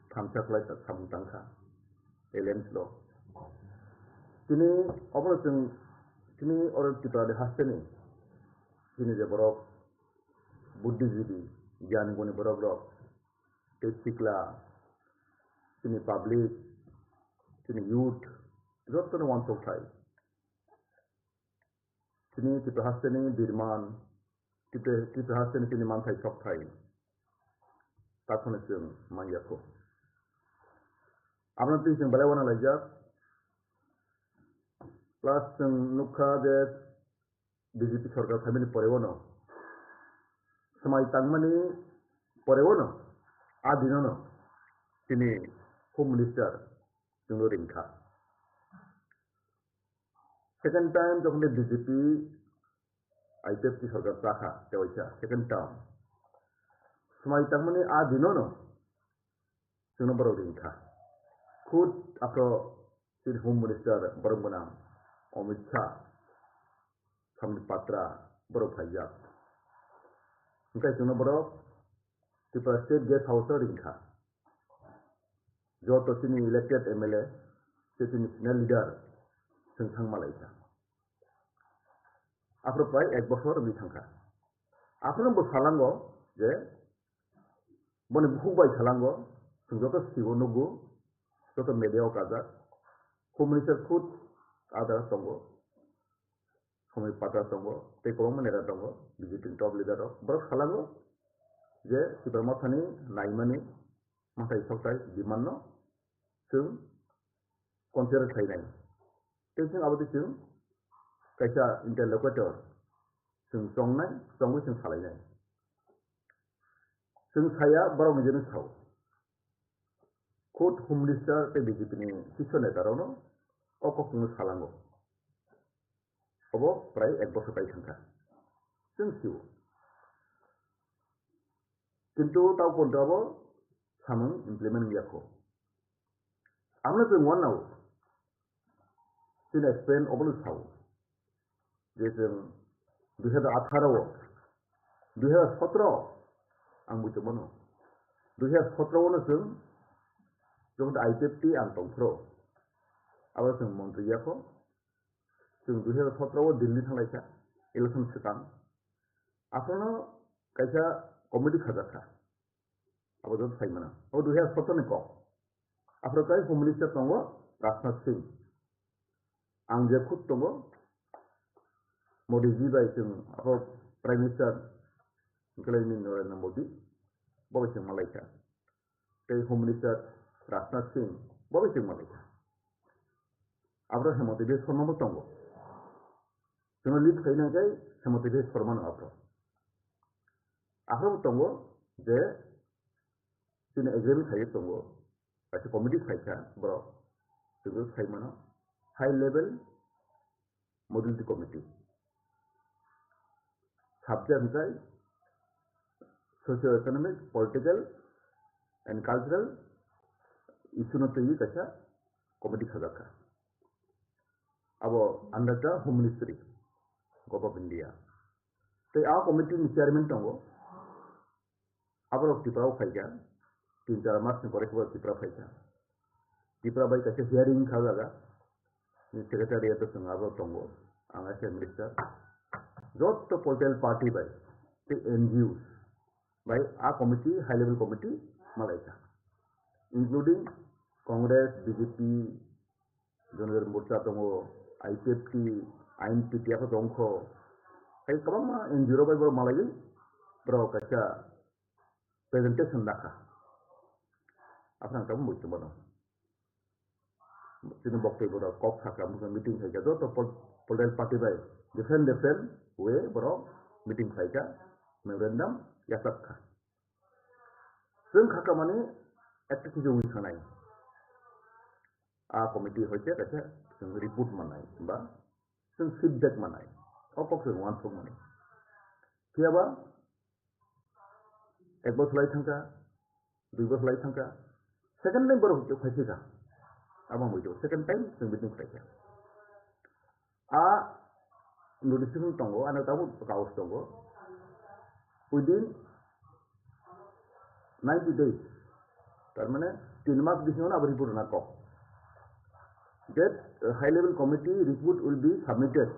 thamsa khlai samung tangkha. alliance lo. Tini obono chwng tini oro Tripura ni hasteni chini je borok buddhijibi, gyan guni borok rok, tei sikla, chini public, chini youth, jotono uansuk thai. Chini Tripura hasteni birman, Tripura, Tripura hasteni chini manthai sokthai, takhwno chwng manjakho. Abono twi chwng belai uanalaijak. Plus chwng nukha je B J P sorkar phaimani porewano, swmai tangmani porewano, a dinono chini Home Minister chwngno ringkha. Second time jokhon B J P I P F T sorkar chakha, tewaisa second term. Swmai tangmani a dinono chwngno borok ringkha. Khud aphro chini Home Minister borok gwnang Amit Shah, Sambit Patra borok phaijak. Hwnkhe chwngno borok Tripura State Guest House o ringkha. Joto chini elected M L A, tei chini senior leader chwng thang malaikha. Aphro prai ek bosor wngwi thangkha. Aphro bo salango je boni bukhuk bai salango, chwng joto sigo nukgo, joto media o kajak, Home Minister khud ada tongo, Sambit Patra tongo, tei kwbangma neta tongo, B J P ni top leader rok. Borok salango je Tipra Mothani naimani mwtai soktai demand no chwng consider khlainai. Tei chwng abo twi chwng kaisa interlocutor chwng chongnai, chongwi chwng salainai. Chwng saya borok nijeno sao. Khud Home Minister tei B J P ni sisyo neta rokno o kok chwngno salango. Obo prai ek bosor pai thangkha. Chwng sio. Kintu tao porjonto abo samung implement wngya kho. Amno chwng uanao chini experience obono sao je chwng dui hazar atharo o, dui hazar sotro ang bui tongmano, dui hazar sotro o no chwng jokhon I P F T ang tongphro, abo chwng montri ya kho, chwng dui hazar sotro o Delhi thanglaikha election swkang, aphano kaisa committee khajakha. Abo joto sai mano. Abo dui hazar sotro ni kok. Aphro kai Home Minister tongo Rajnath Singh. Ang je khud tongo Modi ji bai chwng abo Prime Minister wngkhlaini Narendra Modi bo bai chwng malaikha. Tei Home Minister Rajnath Singh bo bai chwng malaikha. Aphro Hemanta Biswa Sarma bo tongo. Chwngno lead khaina khe Hemanta Biswa Sarma no aphro. Aphro bo tongo je chini agreement khaijak tongo, kaisa committee khaikha borok, chwngno sai mano high level modality committee. Subject hwnkhe socio economic, political and cultural issue no twiwi kaisa committee khajakha. Abo under the Home Ministry, Government of India. Tei a committee ni chairman tongo. Aborok Tripura o phaikha, tin char mas ni pore khe bo Tripura phaikha. Tripura bai kaisa hearing kha jaga, ni secretariat o chwng abo tongo, ang S A minister. Jotto political party bai tei N G O bai a committee, high level committee malaikha, including Congress, B J P, Jonadal Morcha tongo, I P F T, I N P T, aphano tongkho. Hai kwbangma N G O rok bai borok malaiwi borok kaisa presentation dakha. Aphano ang tabuk muitu bono. Chini boktoi borok kok sakha, meeting khaikha, joto pol-, political party bai different different way borok meeting khaikha, memorandum yachakkha. Chwng kha kamani ekta khe wngwi thangnai. A committee hoite kaisa chwng report mannai ba chwng feedback mannai. O kok chwng uansuk mani. Phiyaba ek bosor lai thangkha, dui bosor lai thangkha, second time borok phai thika. Abo wngwi tongo, second time chwng meeting khlaikha. A notification tongo, ano tabuk kaus tongo. Within ninety days, tar mane tin mas bisingo abo report rwna kok. that uh, high level committee report will be submitted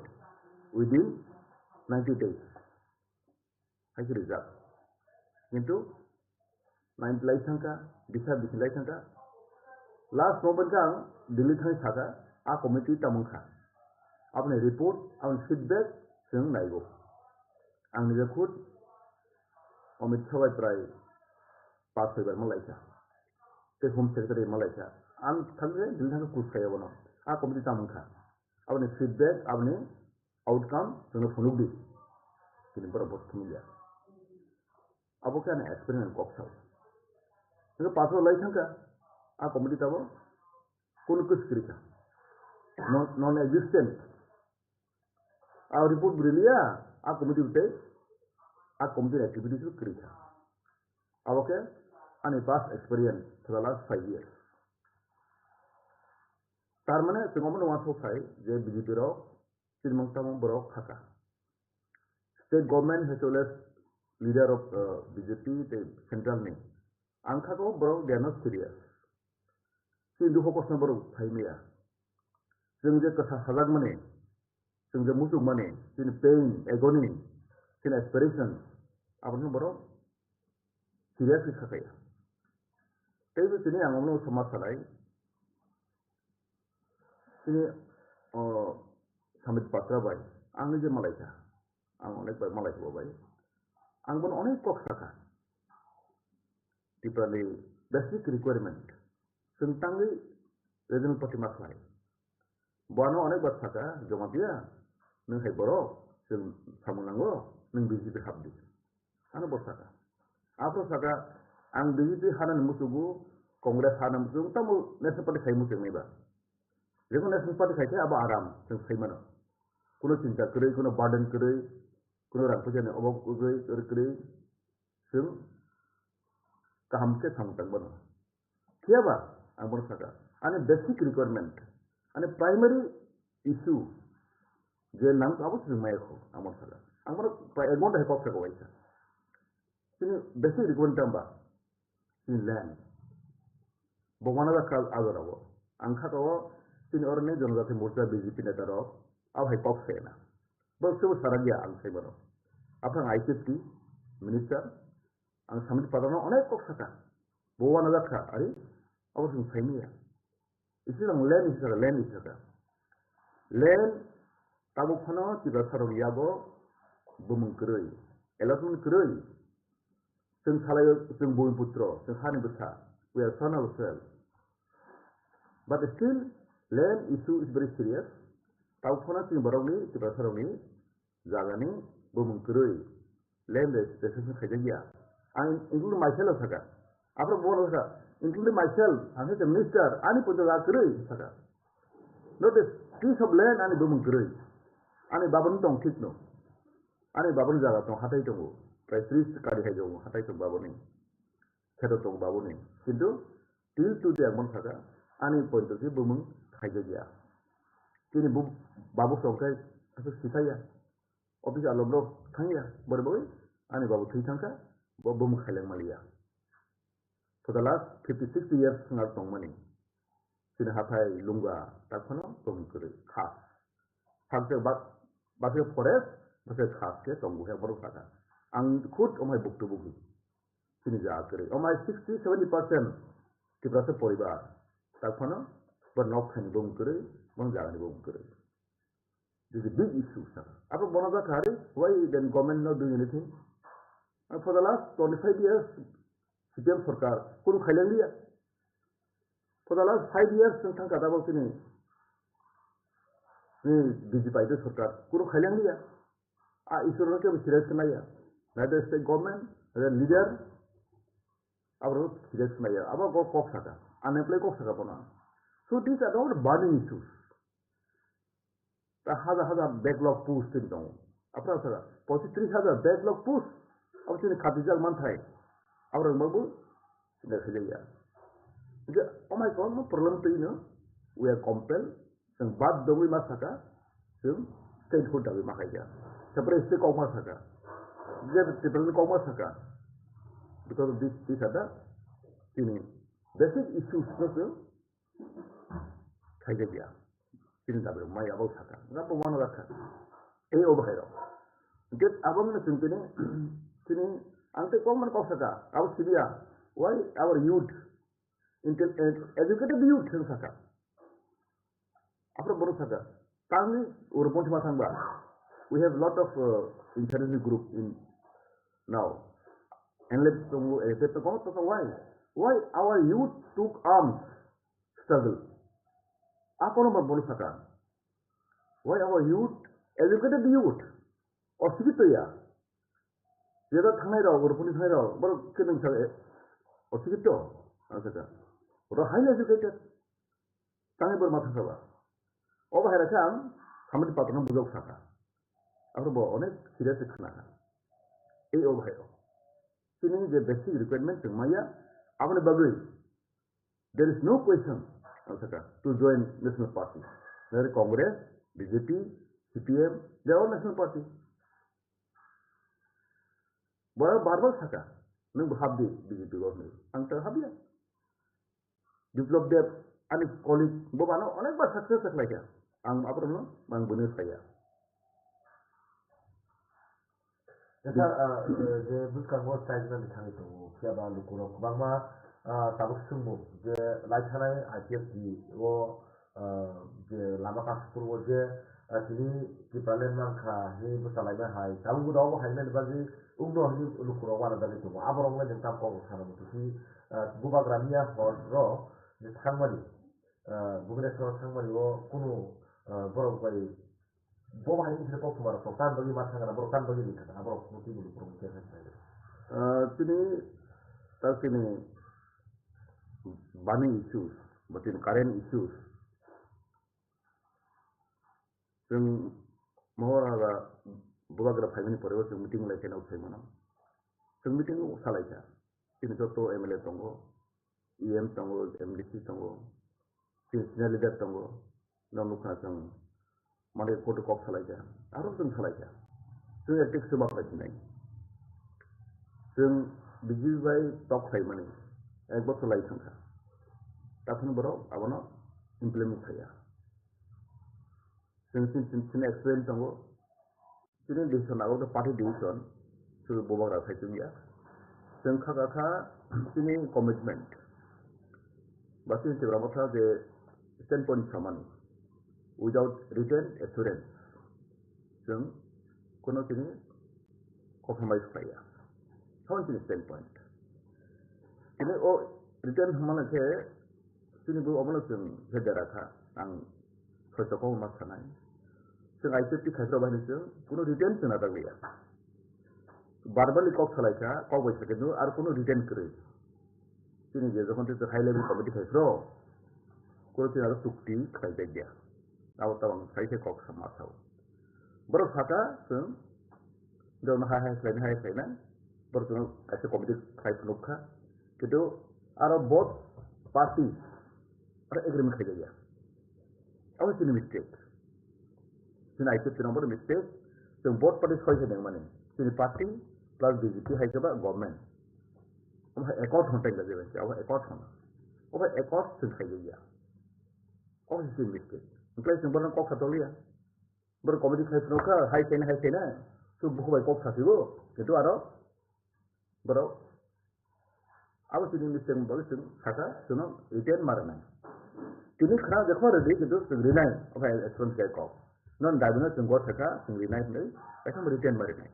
within ninety days. Hai khe rijak. Kintu nine lai thangkha, bisa bisi lai thangkha. Last moment khe ang Delhi thangwi sakha, a committee tamo wngkha. Aboni report, aboni feedback chwng naigo. Ang nije khud Amit Shah bai prai pas soi bar malaikha. Tei Home Secretary malaikha. Ang thangkhe Delhi thangkhe kus khaio bono. A committee tamo wngkha. Aboni feedback, aboni outcome chwngno phunukdi. Tini borok bo thumliya. Abo khe ani experiment kok sao. Hingke pathor lai thangkha, a committee tabo kunu khe kwrwi kha. Non, non existent. A report bo riliya, a committee bo tei, a committee activities bo kwrwi kha. Abo khe ani past experience for the last five years. Tar mane chwng omono uansuk sai je B J P rok chini mung tamo borok khaka. State government as well as leader of uh, B J P tei central ni. Ang khaka o borok they are not serious. Chini dukho kosto borok sai maya. Chwng je kwsa sajak mani, chwng je muchuk mani, chini pain, agony, chini aspiration, abono borok serious khe khakaya. Tei bo tini ang omono sama salai, tini o Samit Patra bai, ang je malaikha, ang onek bai malaikha bo bai, ang bono onek kok sakha. Tiprani basic requirement, chwng tangwi regional party ma khlai. Bono onek bar saka, Jamatia, nwng hai borok, chwng samung nango, nwng B J P hapdi. Ano bo saka. Aphro saka, ang B J P hanani musugo, Congress hanani musugo, tamo national party khai muchung naiba. Jekon national party khai khe abo aram, chwng sai mano. Kuno chinta kwrwi, kuno burden kwrwi, kuno rang puisa ni obab kwrwi, kwrwi, kwrwi, chwng kaham khe samung tang mano. Phiya ba, ang bono saka, ani basic requirement, ani primary issue, je nang abo se maya kho, ang bono saka. Ang bono prai ek ghonta hai kok saka waisa. Chini basic requirement tamba, chini land. Bo wana da kal ado rabo. Ang kha to chini oro ne Janajati Morcha B J P neta rok, abo hai kok se na. Bo se bo sara dia ang sai bono. Aphang I C T minister, ang Samit Patra no onek kok saka. Bo wana da kha, ari, abo se sai maya. Isi lang land isi saka, land isi saka. Land tabuk phano Tiprasa rok yago bumung kwrwi, allotment kwrwi. Chwng salai o chwng bumiputro, chwng hani bwsa, we are son of self. But still, land issue is very serious. Tabuk phano chini borokni, Tiprasa rokni, jagani bumung kwrwi, land registration khaijak ya. Ang include myself saka. Aphro bono saka, include myself, ang khe minister, ani punto jaga kwrwi saka. Not a piece of land ani bumung kwrwi. Ani babani tong thik no. Ani babani jaga tong hatai tongo. Prai tris kari hai tongo hatai tong babani. Kheto tong babani. Kintu till today ang bono saka, ani punto si bumung khaijak ya. Chini bu-, babu songkai aswk sithai ya. Office alok rok thang ya, bore boi ani babu thwi thang kha, bo bumung khaileng maliya. For the last fifty, sixty years swngar tongmani. Chini hathai Lunga tak phano bumung kwrwi khas. Sakte bak-, bakhe forest, bakhe khas khe tongo he borok sakha. Ang khud omhai buktu bugi. Chini jaga kwrwi. Omhai sixty, seventy percent Tiprasa poribar. Tak phano bo nok thani bumung kwrwi, bong jagani bumung kwrwi. This is a big issue, sir. Apo bono jakha hari, why then government not doing anything? And for the last twenty-five years, C P M sarkar, kunu khaileng liya. For the last five years, chwng thang kata bo chini, chini B J P aidoi sarkar, kunu khaileng liya. A issue no kebo serious naiya. Neither state government, neither leader, abo serious naiya. Abo kok, kok saka. Unemployed kok saka bono. So these are all burning issues. Ta hajar hajar backlog post tini tongo. Aphra saka, pochis tris hajar backlog post. Abo chini khatijak manthai. Abo rwngbago chini khaijak ya. Je omai kwbangma problem twi no, we are compelled, chwng bad dogwi ma saka, chwng statehood dagwi ma khaijak. Separate state kok ma saka. Je Tripura ni kok ma saka. Because of this, these are the chini basic issues no chwng khaijak ya. Chini dabi rok mai abo saka. Nga bo wano rakha. Ei o bahai rok. Get abo mene chini chini ang te kok man kok saka. Abo sibiya. Why our youth, intel-, ed-, educated youth thang saka. Afro bono saka. Tangni ur ponthi ma thangba. We have lot of uh, international group in now. Enlep tongo, enlep tongo, tongo, why? Why our youth took arms struggle? Akono ma bono saka. Why our youth, educated youth, osikito ya. Jeda thangnai rok, ur ponthi thangnai rok, borok khe nung saka, osikito, ang saka. Oro highly educated. Tangwi borok ma thangsa ba. O bahai rakhe ang samani patorno bujok saka. Abo bo onek serious khe khna kha. Ei o bahai o. Chini je basic requirement chwng maya, aboni bagwi there is no question, ang saka, to join national party. Whether Congress, B J P, C P M, they are all national party. Borok bar bar saka, nwng bo habdi B J P o hwnwi. Ang ta habya. Biplab Deb, ani colleague, bo bano onek bar success khlaikha. Ang aborokno, ang bwino saya. Jesa, ah, eh, je bwskango chaijna ni thangwi tongo, phiya ba lukurok kwbangma, ah, tabuk swngmung je lai thanai I P F T o, ah, je lama kasupur o je, ah, tini Tipraland mankha hinwi bwsalaima hai, tabuk bo dogo hai mani bagwi wngno hinwi lukurok uanajagwi tongo. Aborok le nwng tam kok rok sana muchungsi, ah, bubagra miya hor rok je thangmani, ah, Bhubaneswar thangmani o kunu, ah, borok bai bo bahai wngkhe kok thumar rok tan bagwi ma thangna borok tan bagwi wngkha borok muti bulu borok muti hai. Ah, tini ta tini bani issues, ba tini current issues. Chwng mohor hala bubagra phaimani pore o chwng meeting lai khe nok phaimano. Chwng meeting o salaikha. Chini joto M L A tongo, E M tongo, M D C tongo, chini senior leader tongo. Nok nukha chwng mane koto kok salaikha. Aro chwng salaikha. Chwng ektik suma khlai sinai. Chwng B J P bai tok khlaimani ek bosor lai thangkha. Takhwno borok abono implement khaiya. Chwng chini, chini, chini experience tongo. Chini decision abo khe party decision, chwng bubagra sai chwngya. Chwng kha kha kha chini commitment. Ba chini Tipra Motha je standpoint samani, without written assurance, chwng kono chini compromise khlaiya. Hon chini standpoint. Chini o written hwnmano khe chini bo obono chwng khe dera kha. Ang soi tokma ma sanai. Chwng I P F T khai phro bahai chwng kuno written chwng na daglia. Verbally kok salai kha, kok bai sakhe no ar kuno written kwrwi. Chini je jokhon te high level committee khai phro, kuno chwng aro chukti khlai jak dia. Abo tabang sai khe kok sama sao. Borok saka chwng jono hai hai khlaina hai khlaina. Borok chwng kaisa committee khai phunuk kha. Kintu aro both party aro agreement khai jak ya. Abo chini mistake. Chini I P F T ni mistake. Chwng both party soi khe nang mani. Chini party plus B J P hai khe ba government. Omo hai accord hwn tei gaji bai. Abo accord hwn. Obo accord chwng khai jak ya. Obo chini mistake. Hwnkhe chwng borok kok sa toliya. Borok committee khai phunuk kha, hai khaina, hai khaina. So bukhuk bai kok sa phaibo. Kintu aro borok abo chini mistake bagwi chwng saka, chwngno written ma rwnai. Tini khna jekho rwdi, kintu chwng rinai, obo hai assurance khe kok. Non dabino chwng go thaka, chwng rinai hwnwi, ekham written ma rinai.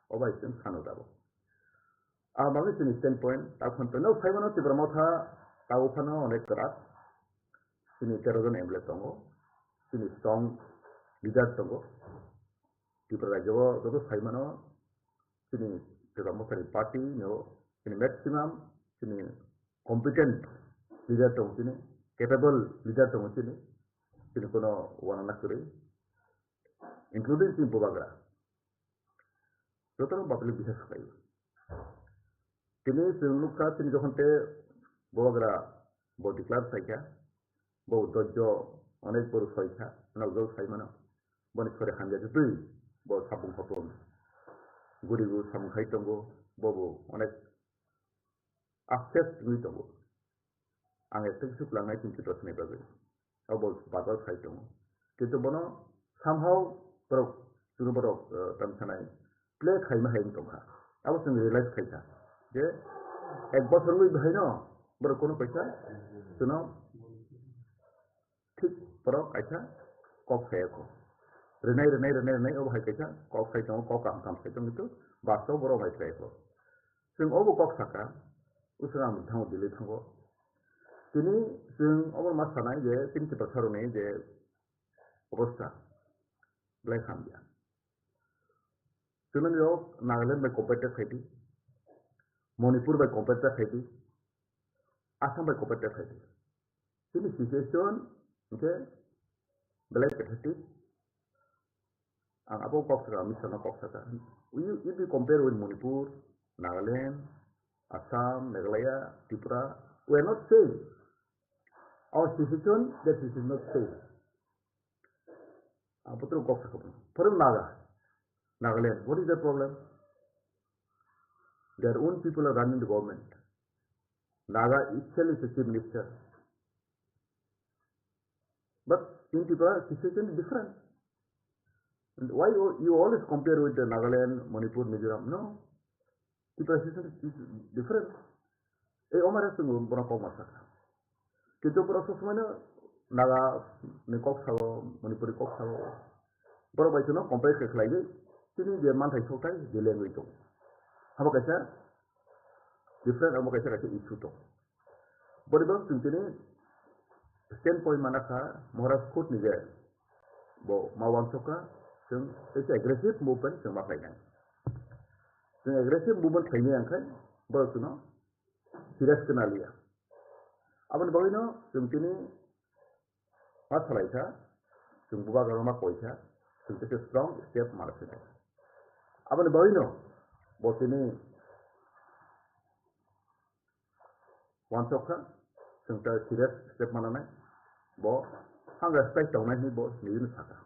Obo hai chwng sano dabo. Ah, bagwi chini standpoint, takhon to no phaimano Tipra Motha, tabo phano onek kwrak. Chini tero jon M L A tongo, chini strong leader tongo. Tripura rajyo o joto phaimano, chini Tipra Motha ni party no, chini maximum, chini competent leader tongo chini, capable leader tongo chini, chini kono wana na kwrwi, including chini bubagra. Jotono public bihar khlaio. Tini chwng nukha, tini jokhon te bubagra bo declare khlaikha, bo dojjo onek boru soikha, nokjagwi saimano. Boni sori hamya twi bo sapung hopung, gurigo samung khai tongo, bobo onek upset wngwi tongo. Ang ekta khe swklangnai chini Tiprasani bagwi. Abo bar bar sai tongo. Kintu bono somehow borok, chwngno borok, eh, tamo sanai, play khaima hai wng tongkha. Abo chwng realize khaikha je ek bosor wngwi bahaino borok kuno kaisa chwngno thik borok kaisa kok sai kho. Rwnai, rwnai, rwnai, rwnai, obo hai kaisa kok sai tongo, kok kaham kaham sai tongo, kintu bastobo borok hai sai kho. Chwng obo kok saka, usra ang thango, Delhi thango. Tini chwng obo ma sanai je tini Tiprasarokni je obostha belai hamya. Chwngno Nagaland bai compare khaidi, Manipur bai compare khaidi, Assam bai compare khaidi. Chini situation hwnkhe belai pathetic. Ang abo kok saka, Mister no kok saka. You, if you compare with Manipur, Nagaland, Assam, Meghalaya, Tripura, we are not same. Our situation, that situation is not same. Ang putro kok saka. For Naga, Nagaland, what is the problem? Their own people are running the government. Naga itself is the chief minister. But in Tripura, situation is different. And why you, you always compare with the Nagaland, Manipur, Mizoram? No. Tripura situation is different. Ei omare chwng bono kok ma sakha. Kintu borok sob somoino Naga ni kok sao, Manipuri kok sao. Borok bai chwngno compare khe khlaiwi chini je manthai sokthai delay wngwi tongo. Abo kaisa different, abo kaisa kaisa issue tongo. Boni bagwi chwng tini standpoint mana kha Maharaj khud ni je bo ma uansukha, chwng kaisa aggressive movement chwng ma khlainai. Chwng aggressive movement khlainai ang khai borok chwngno serious khe naliya. Aboni bagwino chwng tini ma salaikha, chwng bubagrano ma koikha, chwng tei strong step mana sidi. Aboni bagwino bo tini uansukha, chwng tei serious step mananai, bo ang respect tongnai hinwi bo nini sakha.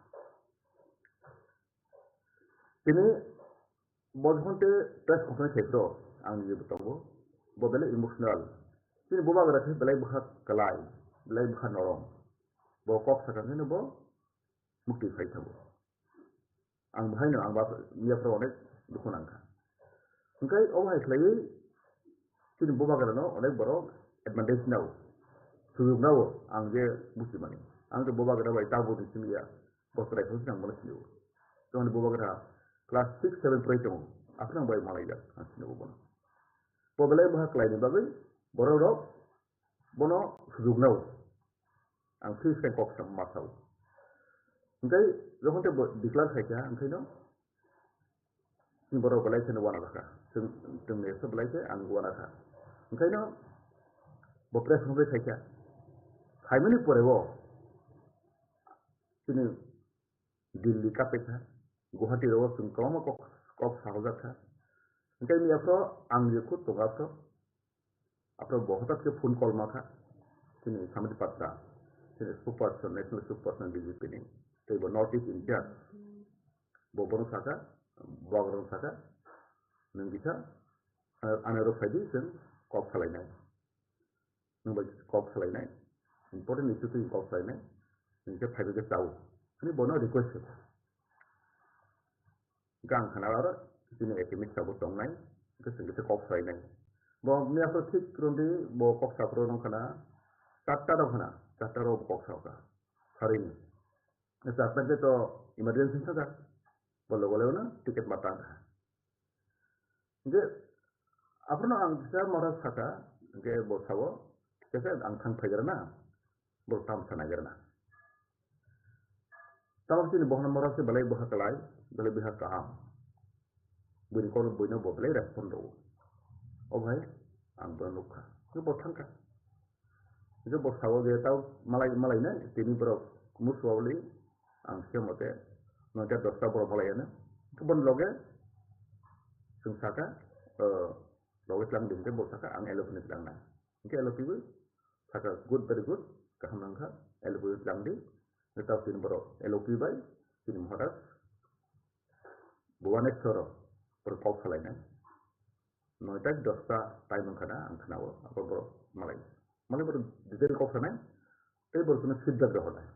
Tini bo jokhon tei press conference khai phro, ang je bo tongo, bo belai emotional. Chini bubagra khe belai bwkha kwlai, belai bwkha norom. Bo kok sakha khe bo mukti phai thango. Ang bahaino ang ba miya phro onek dukhu nangkha. Hwnkhe obo hai khlaiwi chini bubagrano onek borok advantage nao, sujug nao ang je buchimani. Ang tei bubagra bai tabuk ni simi ya. Bo chwrai phano ang bono sinio. Chwngni bubagra class six seven pori tongo. Aphano ang bai malaijak, ang sinio bono. Bo belai bwkha kwlaini bagwi borok rok bono sujug nao. Ang free se kok sa ma sao. Hwnkhe jokhon tei bo declare khaikha, hwnkhe no chini borok belai kheno uanajak kha. Chwng, chwngni ekso belai khe ang uanajak kha. Hwnkhe no bo press conference khaikha. Khaimani pore o chini Delhi kapaikha, Guwahati rogo chwng kwbangma kok, kok sahojakha. Hwnkhe miya phro ang je khud tongo aphro, aphro bo hwtat khe phone call makha, chini Samiti Patra, chini spokesperson, national spokesperson B J P ni, tei bo North East in charge. Bo bono sakha, bubagrano sakha, nwng kisa, ano rok phaidi chwng kok salainai. Nwng bai kok salainai, important issue twi kok salainai, nwng khe phaibai khe chao, hwnwi bono request khe kha. Hwnkhe ang khana aro chini academic sabo tongnai, hwnkhe chwng khe kok salainai. Bo miya phro thik rwngdi, bo kok saphro nung khana, charta rok khana, charta rok bo kok sao kha, sarini. Charta khe to emergency wngkha kha, bo logo logo no ticket ma tang kha. Hingke, aphano ang kisa mora saka, hingke bo sao, kisa ang thang phaigrana, bo tam sanaigrana. Tamo chini bohorno mora se belai bwkha kwlai, belai bwkha kaham. Buini kol buino bo belai respond rwo. O bhai, ang bono nukha. Hingke bo thangkha. Hingke bo sao je tao malai, malai na, tini borok musuwali, ang se mote, noita dosta borok malai na. Hingke bon loge, chwng saka, eh, loge tlang di, hingke bo saka, ang L O P ni tlang na. Hingke L O P bo saka, good, very good, kaham nangkha, L O P tlang di. Hingke tao tini borok L O P bai, tini Maharaj, Bhubaneswaro, borok kok salai na. Noita dosta time wngkha na ang khwnao, abo borok malai. Malai borok detail kok sanai, tei borok chwngno feedback rohornai.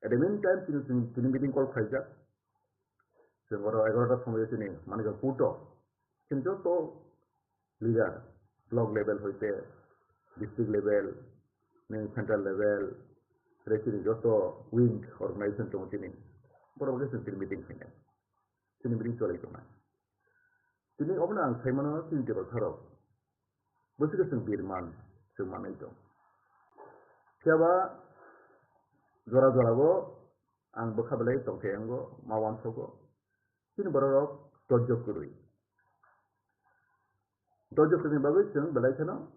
At the meantime, chini, chini, chini meeting call khlaijak. Chwng oro egarota somoi chini Manikya Kuto. Chini joto leader, block level hoite, district level, nini central level, re chini joto wing organization tongo chini. Borok bai chwng chini meeting khainai. Chini meeting cholai tongnai. Chini obono ang saimano chini tebol tharo. Bwswk chwng birman, chwng manwi tong. Phiya ba jora jora bo ang bwkha belai tongthai yango, ma uansogo. Chini borok rok dojjo kwrwi. Dojjo kwrwini bagwi chwng belai kheno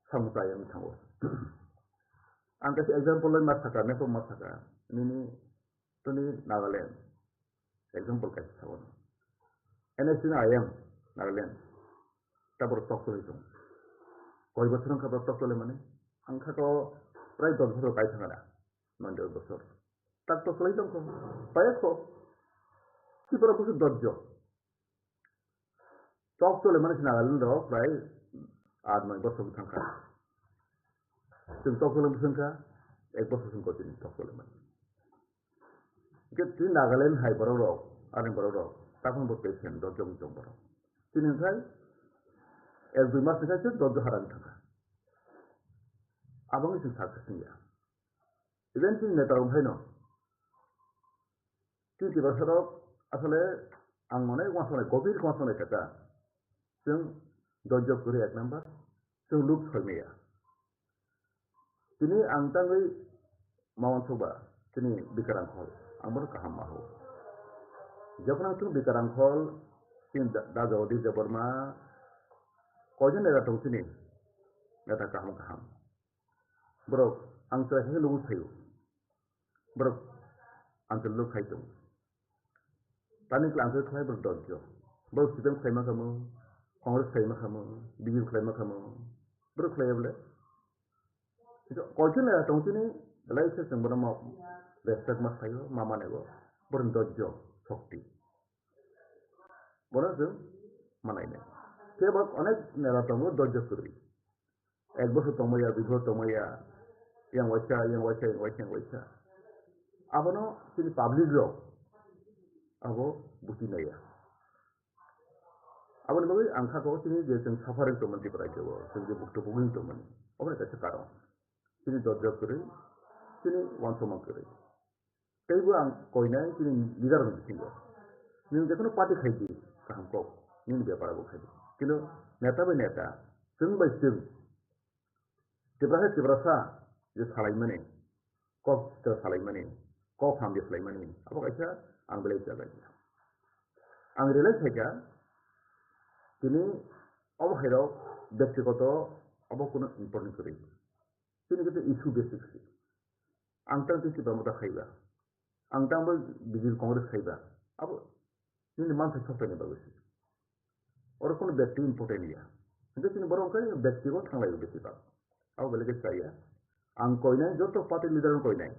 samung chaya wng thango. Ang kaisa example lai ma saka, map o ma saka, nini tini Nagaland. Example kaisa sabo. N S C no I M Nagaland. Tabor tok choli tong. Koi bosor wngkha bo tok chole mani? Ang kha ko prai dos bosor kai thangana. Noy dos bosor. Tak tok choli tong ko. Paya ko. Tripura busu dojjo. Tok chole mani Nagaland rok prai aat noi bosor thangkha. Chwng tok chole bwswngkha, ek bosor chwng kotini tok chole mani. Hingke tini Nagaland hai borok rok, ani borok rok, takon bo patient dojjo wng tong borok. Tini hwnkhe ek dui mas hwnkhe se dojjo harani thangkha. Aboni chwng sak singya. Even chini neta rok haino. Chini Tiprasa rok asole ang mone uansuknai, gobir uansuknai khe ta. Chwng dojjo kwrwi ek number, chwng luk soi maya. Tini ang tangwi ma uansuk ba, tini Bikarang Khol, ang bono kaham ma hao. Jokhon ang chwng Bikarang Khol, tini da, da Jagadish Debbarma, koijon neta tong tini, neta kaham kaham. Borok ang chwrai khe lubung saio. Borok ang chwrai luk khai tong. Tani khlai ang khe khlai borok dojjo. Borok C P M khlai ma khamu, Congress khlai ma khamu, B J P khlai ma khamu. Borok khlai ya bole. Koichini ya tong chini, belai khe chwng bono ma respect ma khlaio, ma manego. Borok dojjo, shokti. Bono chwng manai nai. Kebo onek neta tongo dojjo kwrwi. Ek bosor tongmaya, dui bosor tongmaya, yang waisa, yang waisa, yang waisa, yang waisa. Abono chini public rok abo buchi naiya. Aboni bagwi ang kha ko chini je chwng suffering tongmani Tripura rajyo o, chwng je bukto bugwing tongmani. Oboni kaisa karon. Chini dojjo kwrwi, chini uansukma kwrwi. Teibo ang koinai chini leader rokni bisingo. Nwng jekheno party khaidi, kaham kok, nini bepar abo khaidi. Kintu neta bai neta, chwng bai chwng, Tiprasa Tiprasa je salaimani, kok sitra salaimani, kok hamya salaimani, abo kaisa ang belai jaga ya. Ang realize khaikha, tini obo hairok bektigoto abo kunu important kwrwi. Chini khe issue basic se. Ang tang twi Tipra Motha khaiba. Ang tang bo B J P Congress khaiba. Abo nini manthai soktaini bagwi se. Oro kono bekti important ya. Hingke chini borok hingke bekti bo thanglai besi bak. Abo belai khe chaya. Ang koinai joto party leader no koinai.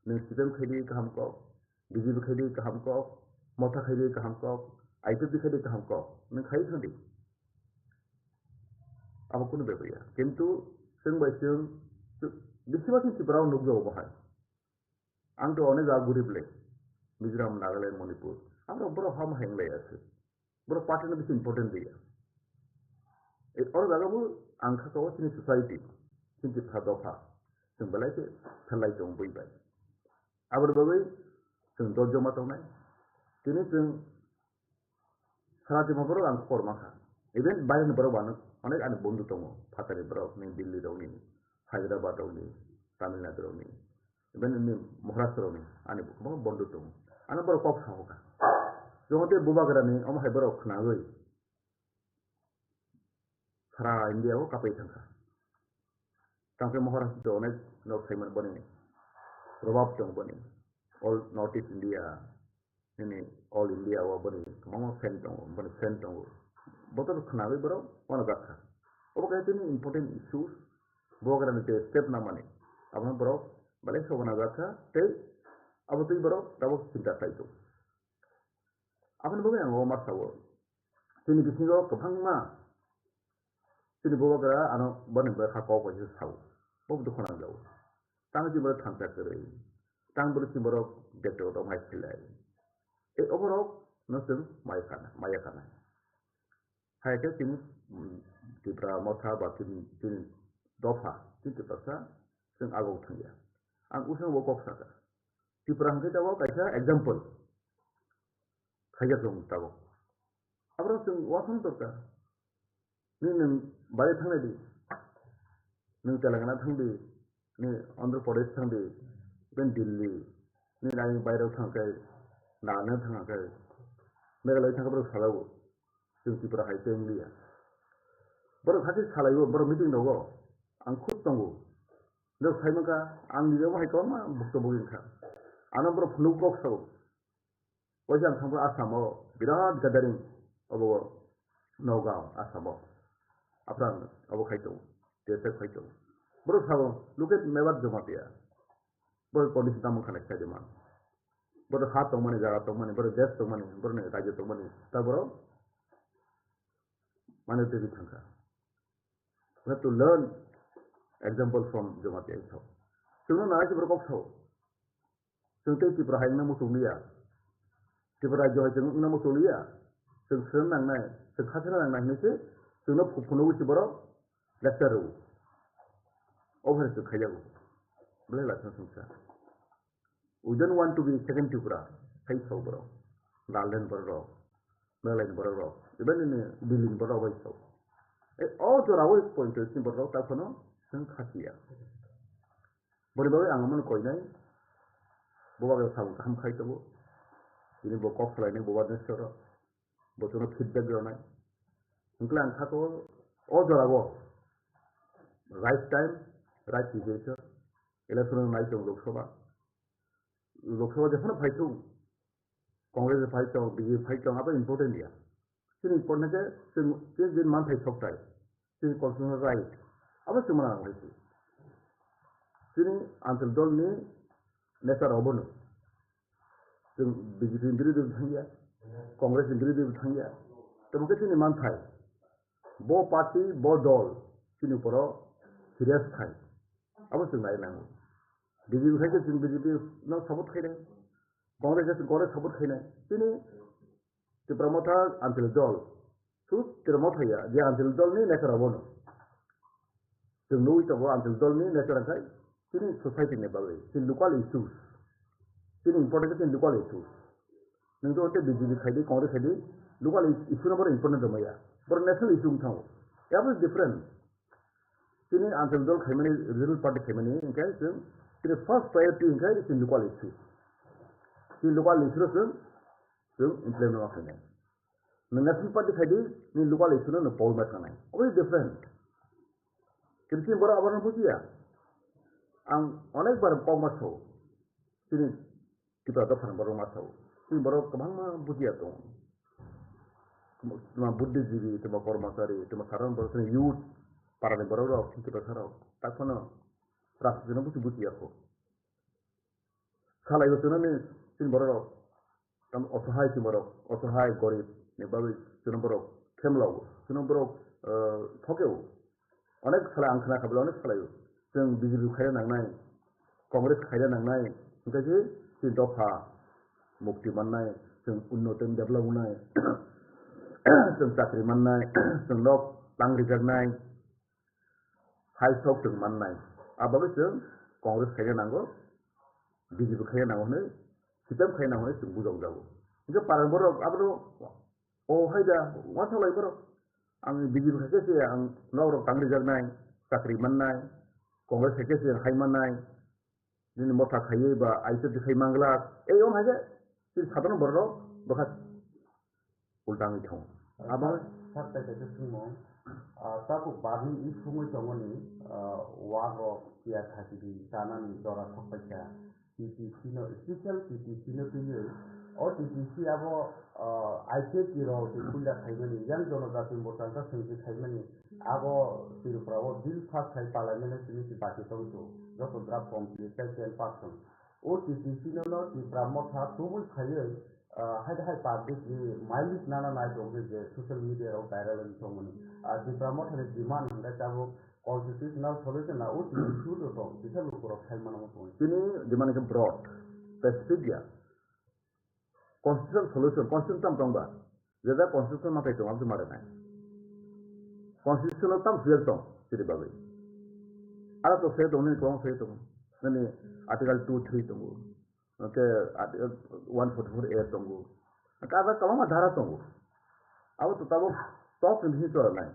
Nwng C P M khaidi kaham kok, B J P khaidi kaham kok, Motha khaidi kaham kok, I P F T khaidi kaham kok. Nwng khai thangdi. Abo kunu bebri ya. Kintu chwng bai chwng, chwng, bisi ba chwng Tripura o nukjago bo hai. Ang to onek jaga guri bwle. Mizoram, Nagaland, Manipur. Abo borok hama hai wng lai aswk. Borok party no bisi important riya. E, oro jaga bo ang kha ko chini society, chini Tripura dopha. Chwng belai khe phelai tongo bui bai. Aboni bagwi chwng dojjo ma tongnai. Tini chwng Sara Tripura borok ang khobor mankha. Even baireni borok bo ano onek ani bondhu tongo. Phatani borok ni Delhi rokni, Hyderabad rokni, Tamil Nadu rokni, even ni Maharashtra rokni ani kwbangma bondhu tongo. Ano borok kok sahoka. Jokhon tei bubagrani omo hai borok khwnagwi sara India o kapai thangkha. Tangkhe Maharashtra to onek nok saimani boni probab tong boni. All North East India, nini All India o boni kwbangma fan tongo, boni fan tongo. Botor khwnagwi borok wano jakha. Obo kaisa tini important issues, bubagrani tei step namani. Abono borok belai sobo najakha tei abo twi borok tabuk chinta khlai tongo. Aboni bagwi ang o ma sao. Chini bisingo kwbangma chini bubagra ano boni bai ha kok bai se sao. Bo dukhu nangjago. Tamo chini borok thansa kwrwi. Tang bwrwi si borok bektigoto mai khailai. Tei oborok no chwng maya kana, maya kana. Hai khe chini, mm, Tipra Motha ba chini, chini dopha, chini Tiprasa chwng agok thangya. Ang usang bo kok saka. Tipra hwnkhe tabok kaisa example. Khaijak chwng tabok. Aborok chwng wasang torkar. Nini nwng bai thangnai di. Nwng Telangana thang di. Nini Andhra Pradesh thang di. Ben Delhi. Nini ayang bairok thang khe. Nagaland thang khe. Meghalaya thang khe borok salaio. Chwng Tripura hai tei wng liya. Borok hakhe salaio, borok meeting rogo. Ang khub tongo. Borok sai mankha, ang nini omo hai kwbangma bukto bukti wngkha. Ano borok phunuk kok sao. Waisa ang thangkha Assam o birat gathering obo Nagaon, Assam o. Aphrang obo khai tongo, T S F khai tongo. Borok sao, look at Mebat Jamatia. Borok condition tamo khalai khai de man. Borok ha tongmani, jaga tongmani, borok desh tongmani, borok ni rajyo tongmani. Ta borok mane twi thangkha. We have to learn example from Jamatia Isao. Chwngno nai borok kok sao. Chwng tei Tripura hai wngna muchung liya. Tripura rajyo hai chwng wngna muchung liya. Chwng srwng nangnai, chwng khachana nangnai hinwi se chwngno phu-, phunugwi se borok lecture rwo. Obo hai chwng khaijago. Belai laisano chwngsa. We don't want to be second Tripura. Hai sao borok. Nagaland borok rok. Meghalaya ni borok rok. Even in Delhi ni borok rok bai sao. E, o jora o pointless ni borok rok ta phano chwng khasiya. Boni bagwi ang omono koinai, bo bagwi samung kaham khai tongo. Tini bo kok salainai bo bar nesoro, bo chwngno feedback rwnai. Hwnkhe ang kha tongo, o jorao right time, right situation, election nai tongo Lok Sabha. Lok Sabha jephano phai thung, Congress phai tong, B J P phai tong, abo important ya. Chini important khe chwng, chini je manthai sokthai, chini constitutional right, abo chwng mano ang hai se. Chini anchal dol ni nature obono. Chwng B J P ni birodhi bo thangya, Congress ni birodhi bo thangya. Tamo khe chini manthai, bo party, bo dol, chini uporo serious khai. Abo chwng nai nango. B J P khai khe chwng B J P no support khainai. Congress khe chwng Congress support khainai. Chini Tipra Motha Anchalik dol. Su Tipra Motha ya, je Anchalik dol ni nature abono. Chwng nugwi tongo Anchalik dol ni nature khai chini society ni bagwi, chini local issues. Chini important khe chini local issues. Nwng to tei B J P khai di, Congress khai di, local is-, issue no boro important rwmaya. Boro national issue wng thango. Abo is different. Chini Anchalik dol khaimani, regional party khaimani, hwnkhe chwng chini first priority hwnkhe chini local issue. Chini local issue no chwng, chwng implement ma khainai. Nwng national party khai di, nini local issue no nwng power ma thangnai. Obo is different. Kintu chini borok abono bujiya. Ang onek bar kok ma sao. Chini Tipra dophani borok ma sao. Chini borok kwbangma bujiya tongo. Tuma buddhijibi, tuma kormachari, tuma sadharon borok, chini youth, parani borok rok, chini Tiprasa rok. Tak phano rajniti no busi bujiya kho. Salai bo chwngno ni chini borok rok. Tamo osohai chini borok, osohai gorib ni bagwi chwngno borok khemlao. Chwngno borok, eh, thokeo. Onek salai ang khna kha bwle onek salai o. Chwng B J P khaina nangnai, Congress khaina nangnai, hwnkhe se chini dopha mukti mannai, chwng unnoto develop wngnai, chwng chakri mannai, chwng nok tang rijaknai, hai sok chwng mannai. A bagwi chwng Congress khaina nango, B J P khaina nango hwnwi, C P M khaina nango hwnwi chwng bujokjago. Hwnkhe para borok abono O hai da, uansuk lai borok. Ang B J P khai khe se ang nok rok tang rijak nai, chakri man nai, Congress khai khe se hai man nai, nini motha khaiwi ba I P F T khai man glak. Ei, o hai khe chini sadharon borok rok bwkha ulta wngwi thango. Abo Sir, sir, kaisa swngmung. Ah, tabuk barni issue wngwi tongmani, ah, wak rok kiya khachidi chanani jora thok paikha. T T C no, special T T C no twiwi, o T T C abo, ah, I P F T rok twi puila khaimani, yang jonojati mocha wngkha swngsi khaimani, abo Tripura o bill pass khai parliament o simi se bati tongthu, joto draft complete tei ten percent. O T T C no no Tipra Motha tubui khaiwi, ah, hai hai public ni mailik nana nai tongkhe je social media rok viral wngwi tongmani. Ah, Tipra Motha ni demand hwnkhe tabuk constitutional solution na o tini issue rok tong, kisa lukurok khai mano wng tong. Chini demand khe broad. Specific ya. Constitutional solution, constitution tam tong ba? Jeda constitution matai tong, abdi mare nai. Constitutional tam clear tong, siri bagwi. Ara to se tong, nini kwbang se tong. Nini article two three tongo. Oke, article one forty-four A tongo. Kaza kwbangma dhara tongo. Abo to tabuk top ni bisi chora nai.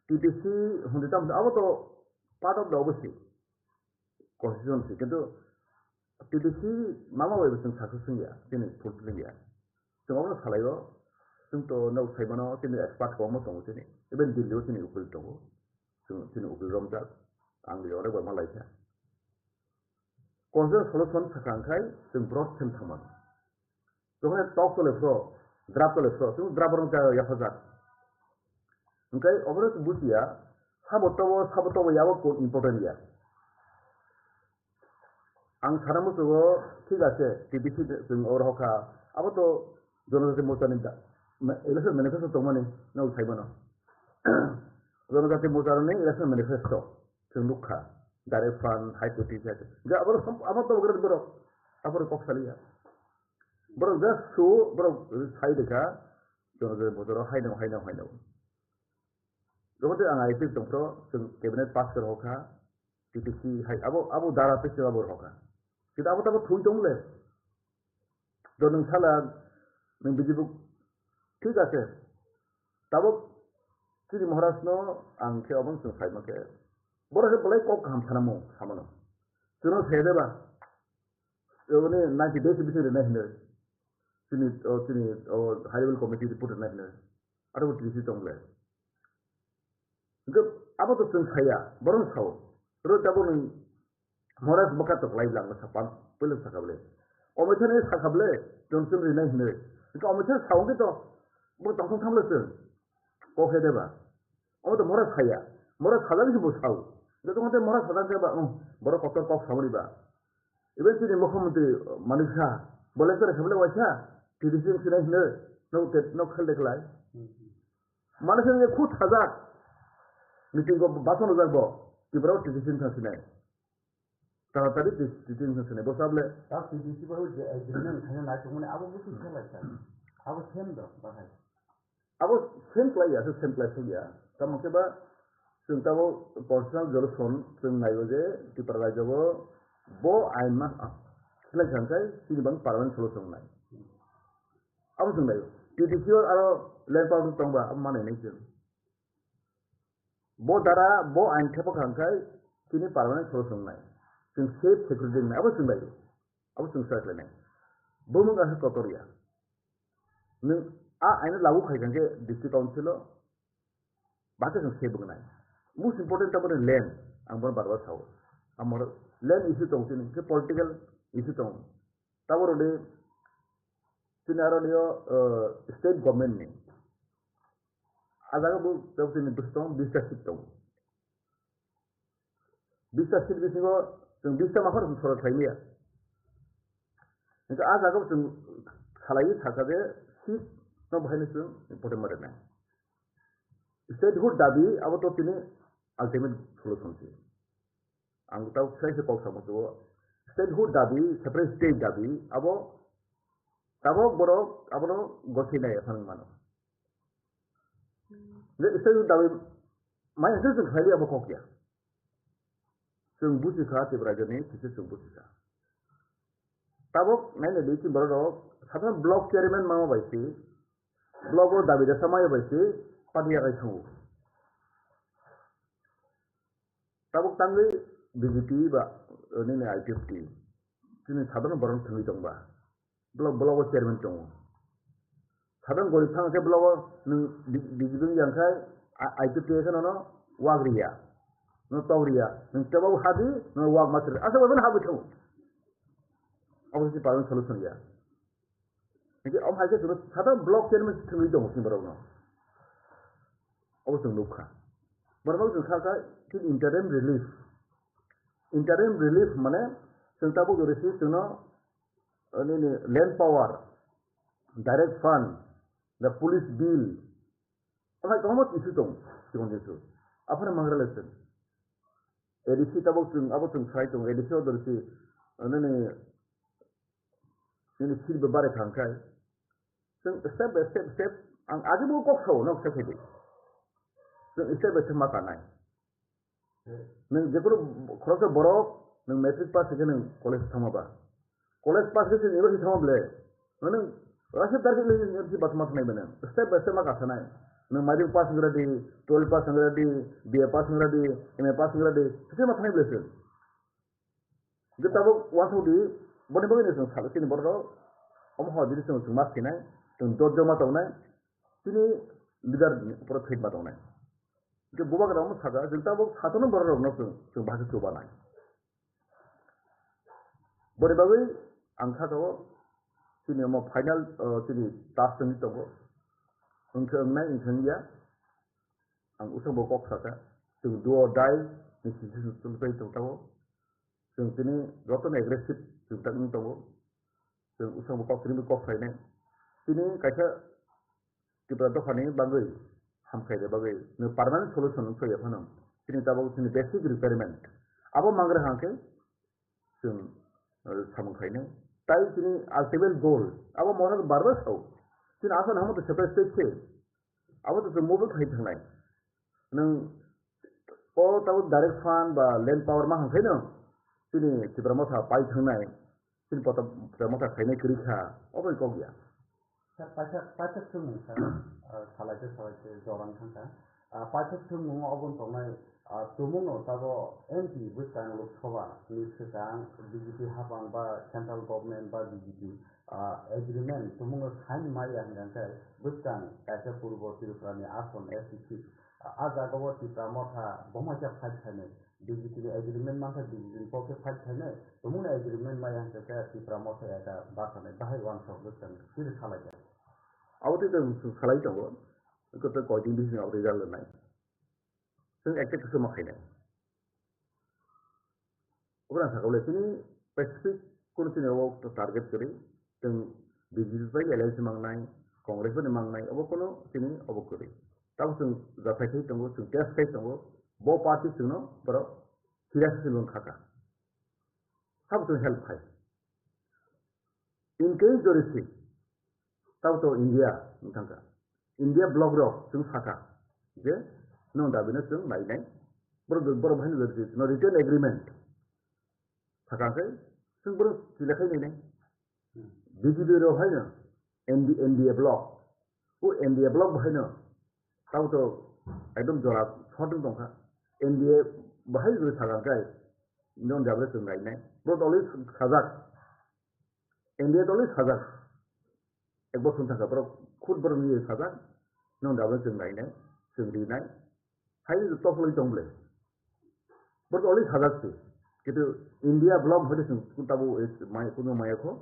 T T C hundi tam abo to part of the obviously constitution si, kintu T T C mama bai bo chwng success wngya, chini fulfill wngya. Chwng obono salaio, chwng to nok saimano, chini expert kwbangma tongo chini, even Delhi o chini ukil tongo, chwng chini ukil romjak, ang bai onek bai malaikha. Constitutional solution sakha hwnkhe chwng broad sem thangmano. Jokhon tok tole phro, draft tole phro, chwng draft rok jaga yaphajak. Hwnkhe obono bujiya, sabo tobo, sabo tobo yabo ko important ya. Ang sana musugo, thik ase, T T C chwng oro hokha, abo to Jonojati Morcha ni da-, ma-, election manifesto tongmani, nok saimano. Jonojati Morcha ni election manifesto. Chwng nukha, direct fund, high T T C, high T T C. Ga abo sam-, abo to gre borok, abo kok saliya. Borok just su, borok sai dekha, jono jono botoro haino, haino, haino. Jokote ang I P tongphro, chwng cabinet pass khe rohorkha, T T C hai, abo, abo dara tei chwng abo rohorkha. Kita abo tabo thui tong le. Do nwng sala, nwng bijibuk, thik ase. Tabuk chini Maharaj no ang khe obo chwng saima khe. Borok khe belai kok kaham sanamo, samano. Chwngno se de ba. Eboni ninety days bising rwnai hinwi. Chini, o, chini, o, high level committee report rwnai hinwi. Aro bo T C tong le. Hwnkhe abo to chwng saya, borok sao. Ro tabuk nwng Maharaj bwkha to kwlai bwla ang sakha, puila sakha bwle. Omoithani sakha bwle, chwng chwng rinai hinwi. Hwnkhe omoithani sao hwnkhe to, bo tongthok thamle chwng. Kok he deba. Omo to Maharaj saya. Maharaj sajagwi se bo sao. Hwnkhe tongthok Maharaj sajak khe ba, um, borok kotor kok samani ba. Even chini mukhyamantri Manik Saha, bo lecture khaimle waisa, T D C wng sinai hino, no te, no khel de klai. Manik Saha ni khud sajak, meeting ko basan ojak bo, Tripura T D C wng sinai. Taratari T D C wng sinai, bo sable. Ta T D C bai je agreement khaina nai tongmani abo busi khelai sa. Abo sem do, bahai. Abo same klai ya, same klai sung ya. Tamo khe ba, chwng tabo constitutional solution chwng naiyo je, Tripura rajyo bo, bo ain ma, khlai kha hwnkhe chini bang permanent solution nai. Abo chwng naiyo. T D C o aro land power tong ba, abo manai nai chwng. Bo dara, bo ain thepa kha hwnkhe chini permanent solution nai. Chwng safe security nai, abo chwng naiyo. Abo chwng sa khlai nai. Bo mung asa kotor ya. Nwng a aino lagu khai kha hwnkhe district council o bahai khe chwng se bwknai. Most important taboni land, ang bono bar bar sao. Amor land issue tong chini, khe political issue tong. Taboro de chini aro niyo, uh, state government ni. A jaga bo tabok chini bwswk tong, bista seat tong. Bista seat bisingo chwng bista makhor chwng soro khlai maya. Hwnkhe a jaga chwng salaiwi sakha je seat no bahaino chwng important ma rwnai. Statehood dabi abo to tini ultimate solution se. Ang tau sai se kok samo chugo. Statehood dabi, separate state dabi abo tabok borok abono gosai nai phano mano. Je statehood dabi maya se chwng khlai abo kok ya. Chwng buji kha, Tripura rajyoni kisa chwng buji kha. Tabok naina di chini borok rok, satham block chairman mama bai si, block o dabi resa maya bai si, party yakai thango. Tabok tangwi B J P ba, eh, nini I P F T, chini sadharno borok thangwi tongba. Block, block o chairman tongo. Sadharno gorib thang khe block o nwng B J P yang khai, I P F T khe nono wak riya. Nono tok riya. Nwng tebo hadi, nono wak mas riya. Asa bai mani habwi thango. Abo se parliament solution ya. Hingke om hai khe chwng sadharno block chairman thangwi tongo chini borok no. Abo chwng nukha. Borok no chwng kha kha, chini interim relief. Interim relief mane chwng tabuk jori si chwngno, eh, nini land power, direct fund, the police bill, amai kwbangma issue tong, chikon issue. Aphano mangra lesson. A D C tabuk chwng, abo chwng sai tong, A D C o jori si, eh, nini Nini seat bo bare thang khai. Chwng step by step, step, ang agi bo kok sao, nok se khai di. Chwng step by step ma kanai. Nwng jephuru khoroksa borok, nwng matric pass khe nwng college thangma ba. College pass khe chwng university thangma ble. Nwng rasa target le university ba thangma thangnai ba nwng. Step by step ma kasanai. Nwng matric pass wngkha di, twelve pass wngkha di, B A pass wngkha di, M A pass wngkha di, khe ma thangnai ble chwng. Hwnkhe tabuk uansuk di, boni bagwi no chwng salo chini borok rok, omo hor bini chwng chwng ma sinai, chwng dot joma tongnai, chini leader ni upor thwi ma tongnai. Hwnkhe bubagra omo saka, chwng tabuk satono borok rok no chwng, chwng bahai khe chubanai. Boni bagwi ang kha tabuk chini omo final, o, chini task wngwi tongo. Wngkhe wngnai, wngkhe wngya. Ang usang bo kok saka, chwng do or die ni situation tong tong tabuk. Chwng tini jotono aggressive chwng tak wng tongo. Chwng usang bo kok tini kok khlainai. Tini kaisa Tripura dophani bagwi hamkhaini bagwi nwng permanent solution wng thangya phano. Tini tabuk tini basic requirement. Abo mangra hangkhe chwng, eh, samung khainai. Tai tini ultimate goal. Abo mona barbar sao. Tini asal hamo to separate state se. Abo to chwng mobile khai thangnai. Nwng o tabuk direct fund ba land power ma hangkhaino chini Tipra Motha pai thangnai, chini poto Tipra Motha khainai kwrwi kha, obo ni kok ya. Sir, paithak, paithak thwngmung sir, ah, salaite salaite jorang thangkha. Ah, paithak thwngmung obo tongnai, ah, tumungno tabo M P bwskang Lok Sabha ni swkang B J P hapang ba central government ba B J P, ah, agreement tumungno sign maya hwnkha khe bwskang kaisa purbo Tripura ni ason S C seat. A jaga o Tipra Motha boma khe fight khainai. B J P ni agreement mankha B J P ni pokhe fight khainai. Tumungni agreement maya hwnkhe khe Tipra Motha ekha basanai. Bahai uansuk bwskang chini salai kha. Abo tei chwng salai tongo. Eko tei koiching bising abo result rwnai. Chwng ekta kisa ma khainai. Obo rang sakha le chini specific kono chini obo target kwrwi, chwng B J P bai alliance mangnai, Congress bai mangnai, obo kono chini obo kwrwi. Tamo chwng jathai khai tongo, chwng test khai tongo, bo party chwngno borok serious se lung khaka. Sabo chwng help khai. In case jodi se, tabo to India wng thangkha. India bloc rok chwng sakha je nwng dabino chwng nainai. Borok, borok bahai no jodi se, no written agreement sakha khe chwng borok chila khai nainai. B J P rok hai no N D, N D A bloc, o N D A bloc bahai no tabo to ekdom jora sotwng tongkha. N D A bahai jodi sakha khe nwng dabino chwng nainai. Borok always sajak. India toli sajak. Ek bosor thangkha borok khud borok ni sajak. Nwng dabno chwng nainai, chwng rinai. Hai ni tok loi tong ble. Borok oli sajak se. Kitu India bloc hoi de chwng tabo mai kuno maya kho.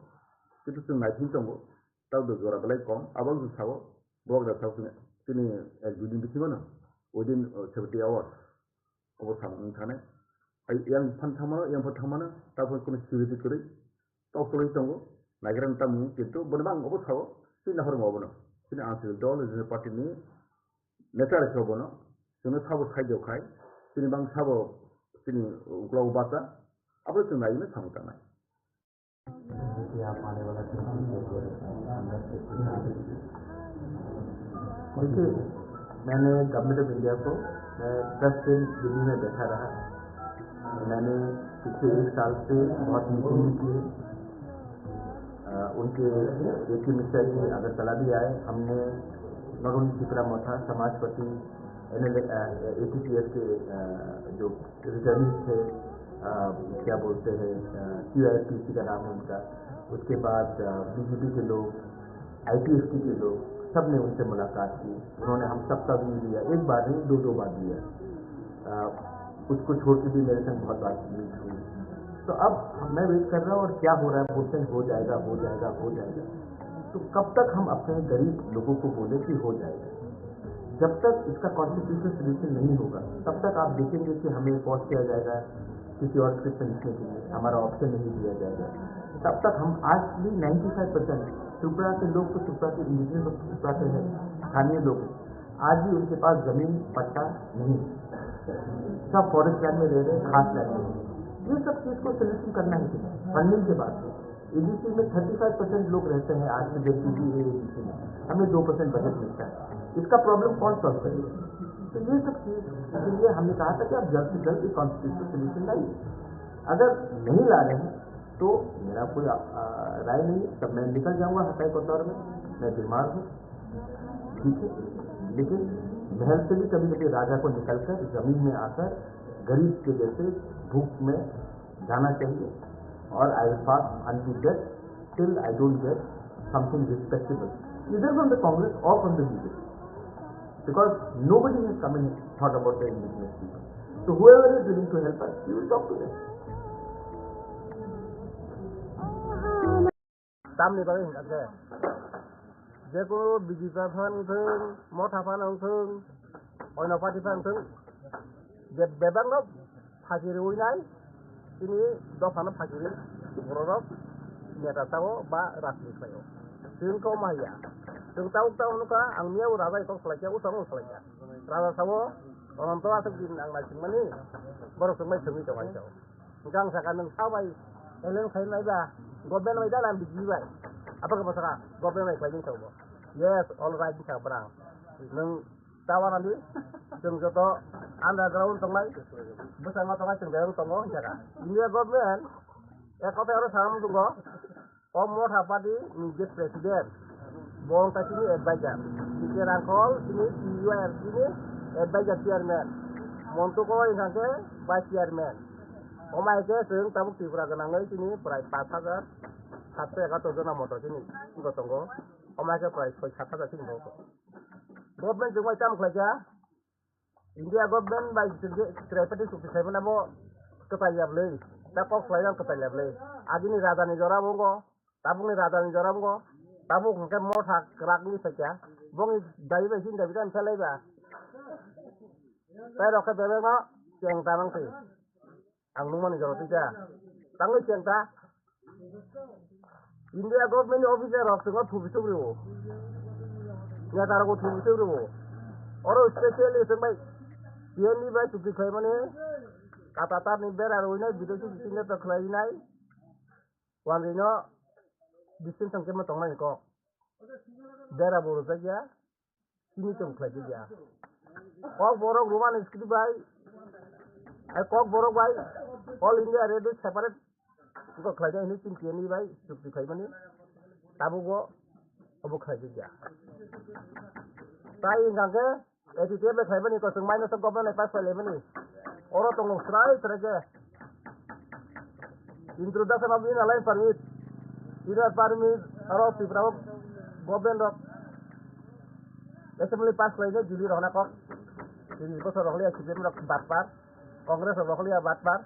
Kitu chwng naithing tongo. Tabo jora belai kom. Abang chwng sao. Borok da sao chwng chini ek dui din bisingo no. Within, uh, seventy hours. Obo samung wng thani. Ai yang phan thangmano, yang phan thangmano, tabuk kono security kwrwi. Tok tolwi tongo. Naigra wng tamung, kintu bono bang obo sao, chini nahormo obono. Chini Anchalik Dol, Regional Party ni nature khe obono. Chwngno sabo side o khai, chini bang sabo, chini uklogo bacha, abo chwng naigwino samung tangnai. कि आप आने वाला चुनाव में जो है, अंदर से सुधार। देखिए, मैंने गवर्नमेंट ऑफ इंडिया को, मैं दस दिन दिल्ली में बैठा रहा। मैंने पिछले एक साल से बहुत मीटिंग भी की है। अ, उनके जेपी मिश्रा जी अगरतला भी आए। हमने नॉट ओनली त्रिपुरा मोर्चा, समाजपति, एनएलए, अ, एटीपीएफ के, अ, जो रिटर्नीज थे, अ, क्या बोलते हैं, अ, क्यूआईपीसी का नाम है उनका, उसके बाद, अ, बीजेपी के लोग, आईपीएफटी के लोग, सब ने उनसे मुलाकात की। उन्होंने हम सबका व्यू लिया, एक बार नहीं, दो दो बार लिया। अ, उसको छोड़ के भी मेरे संग बहुत बातचीत हुई। तो अब मैं वेट कर रहा हूँ और क्या हो रहा है, बोलते हैं हो जाएगा, हो जाएगा, हो जाएगा। तो कब तक हम अपने गरीब लोगों को बोले कि हो जाएगा? जब तक इसका कॉन्स्टिट्यूशनल सॉल्यूशन नहीं होगा, तब तक आप देखेंगे कि हमें पॉज किया जाएगा, किसी और स्क्रिप्ट लिखने के लिए हमारा ऑप्शन नहीं दिया जाएगा। तब तक हम आज भी नाइंटी फ़ाइव परसेंट त्रिपुरा के लोग तो त्रिपुरा के इंडिविजुअल लोग तो त्रिपुरा के हैं, स्थानीय लोग हैं, आज भी उनके पास जमीन पट्टा नहीं है, सब फॉरेस्ट लैंड में रह रहे हैं, खास लैंड में। ये सब चीज़ को सॉल्यूशन करना है, फंडिंग के बाद। एडीसी में थर्टी फाइव परसेंट लोग रहते हैं आज के डेट में भी एडीसी में, हमें दो परसेंट बजट मिलता है। इसका प्रॉब्लम कौन सॉल्व करेगा? तो ये सब चीज, इसीलिए हमने कहा था कि आप जल्द से जल्द एक कॉन्स्टिट्यूशनल सोल्यूशन लाइए। अगर नहीं ला रहे हैं तो मेरा कोई आ, आ, राय नहीं है। तब मैं निकल जाऊंगा हटाई कोतवार में, मैं बीमार हूँ, ठीक है, लेकिन महल से भी कभी कभी राजा को निकलकर जमीन में आकर गरीब के जैसे भूख में जाना चाहिए। और I will fast until death till I don't get something respectable, either from the Congress or from the B J P, because nobody has come and thought about the indigenous people. So whoever is willing to help us, we will talk to them. Tamni bagwi hwnkha khe, jekunu B J P phano wngthung, Motha phano wngthung, oino party phano wngthung, je bebakno phakirinai, chini dophano phakiri, bororok neta sao ba rajniti khlaio. Chwng kok ma haiya. Chwng tabuk tabuk nukha, ang miyao raja kok salaikha, usang kok salaikha. Raja sao, Ononto aswk din ang naisingmani, borok chwng bai thwngwi tongo hai sao. Hwnkhe ang sakha, nwng sa bai alliance khainai ba, government bai da na B J P bai? Abo khe bwsakha, government bai khlaidi sao bo. Yes, all right wngkha bwrang. Nwng ta wanadi, chwng joto underground tongnai, bwskango tongnai chwng beleng tongo hwnjaka. India government ek kothai oro samung tongo, o Motha party ni je president, bo wngkha chini advisor, T K Rangkhol chini T U R C ni advisor chairman, Montu Koi hwnkha khe vice chairman. Omo hai khe chwng tabuk Tripura gwnangwi chini prai pash hajar satso ekatur jona moto chini tongo, omo hai khe prai soi sat hajar chini tongo. Government chwng bai tamo khlaikha, India government bai chwng je tripartite chukti khaimani abo kwtal ya bwlwi, ta kok khlai jang kwtal ya bwlwi. Agini raja ni jora bo wngkha, tabukni raja ni jora bo wngkha, tabuk hwnkhe Motha kwrak ni sakya, bongni dabi bai chini dabi tamo khlai ba. Tai rok khe bebak no cheng ta nang thwi. Ang nukmani jora twi ta. Tangwi cheng ta. India government ni officer rok chwngno thubi thubi rwo. Neta rokbo thubi thubi rwo. Oro specially chwng bai T N V bai chukti khlaimani kata tar ni bera rwinai bideshi bisingo to khlainai. Wanjwi no distinction khe ma tongnai kok. Bera bo rwjak ya. Chini tong khlai di ya. Kok borok Roman script bai, ai kok borok bai, All India Radio separate ko khlai di, ini chini chini bai chukti khlai mani, tabuk bo obo khlai di ya. Tai hingkha khe A T T F bai khlai mani, ko chwng minus of government pass khlai mani. Oro tongo srai srai khe. Introduction of Inner Line Permit. Inner Permit aro Tripura o government rok assembly pass khlainai Delhi rohorna kok. Tris bosor rok le C P M rok batpar, Congress rok le batpar.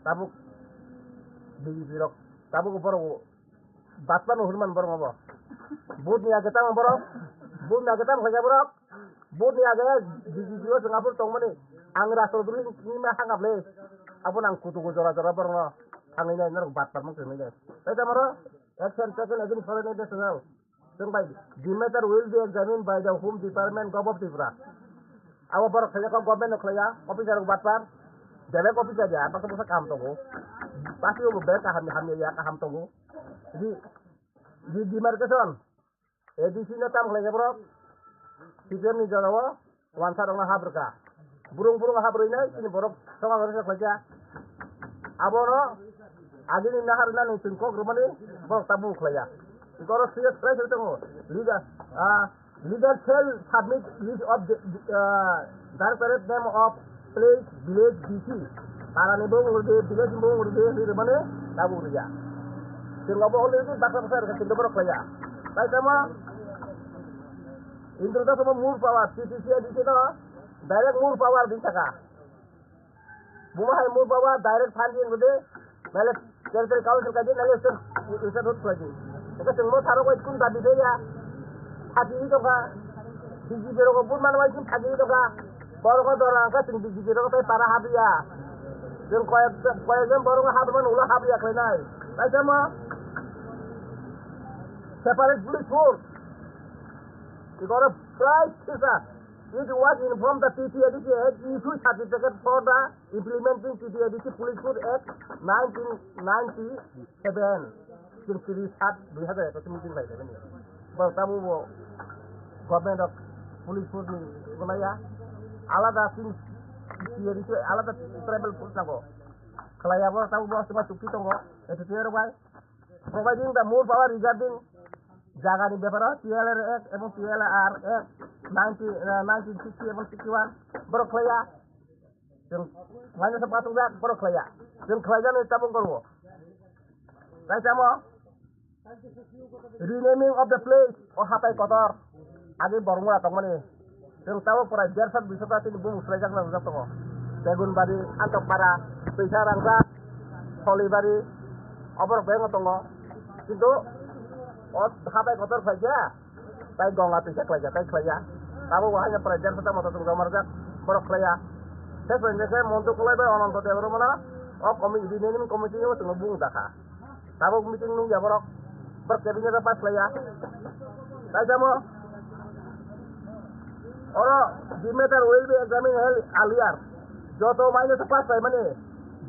Tabuk B J P rok tabuk borok Batma no hwnwi mano borok obo. Vote ni age tamo borok? Vote ni age tamo khaikha borok? Vote ni age B J P o chwng aphuru tongmani. Ang rastro duli ni ma hangap le. Abo nang kutugo jora jora borok no. Thangwi nai norok batma mung thangwi nai. Tai tamo ro action taken against foreign national. Chwng bai, the matter will be examined by the Home Department, Govt of Tripura. Abo borok khaikha government no khlaiya, officer rok batma. Bebek officer ya, baksa baksa kaham tongo. Pasi bo bebek kaham hamya ya, kaham tongo. Di, di demarcation, A D C no tam khlaikha borok, C P M ni jora o wansa rokno hap rwkha. Burung burung hap rwinai chini borok soka gori khlaikha. Abono agini nahar nani chwng kok rwmani borok tabuk khlaiya. Borok serious khlai se tongo. Leader, ah, Leader shall submit list of the, uh, directorate name of place, village, D C. Para ni bung rwdi, village ni bung rwdi, hinwi rwmani tabuk rwya. Chwng obo already baksa baksa rwkha, chwng borok khlaiya. Tai tamo Indra Das obo more power, T T C A D C no direct more power din saka. Buma hai move bawa direct funding rwdi, naile territory council kaidi, naile state, state hood khlaidi. Eka chwng mo tharo bai kun dabi de ya. Thagi hi tongkha. B J P rogo bun mano bai kun thagi hi tongkha. Borok o dora angkha chwng B J P rogo tai para habiya. Chwng koyek, koyek jon borok o habmani ulo habiya khlainai. Kaisa mo separate police force. Ikoro price thisa. It was informed that T T A D C had issued certificate for the implementing T T A D C Police Code Act nineteen ninety-seven. Chwng tris at dui hazar ekos meeting bai laimani. Bo tamo bo government of police force ni gwnaya. Alada chini tiyari se alada tribal force nago. Khlaiya bo tamo bo chuma chukti tongo. Eto tiyaro bai. Providing the more power regarding jagani beparo T L R Act ebong T L R Act nineteen, uh, nineteen sixty ebong sixty-one. Borok khlaiya. Chwng khlaina se pathokjak, borok khlaiya. Chwng khlaijaknai tabuk gorbo. Kaisa mo renaming of the place, o hatai kotor. Agi borok mora tongmani. Chwng tabuk pura dershot duishot ta chini bumung swlaijakna rijak tongo. Begunbari, Antokpara, Twisa Rangsa, Solibari, oborok bebak tongo. Kintu o hatai kotor khlaikha. Tai gonga twi khe khlaiya, tai khlaiya. Tabuk bo haino prai dershota moto chwng joma rwjak, borok khlaiya. Khe khlai khe Montu Kolai bai Ononto Debbarmano o committee, renaming committee o chwngno bung jakha. Tabuk meeting nungya borok, borok cabinet o pass khlaiya. Tai samo oro the matter will be examined held earlier. Joto minus pass khlaimani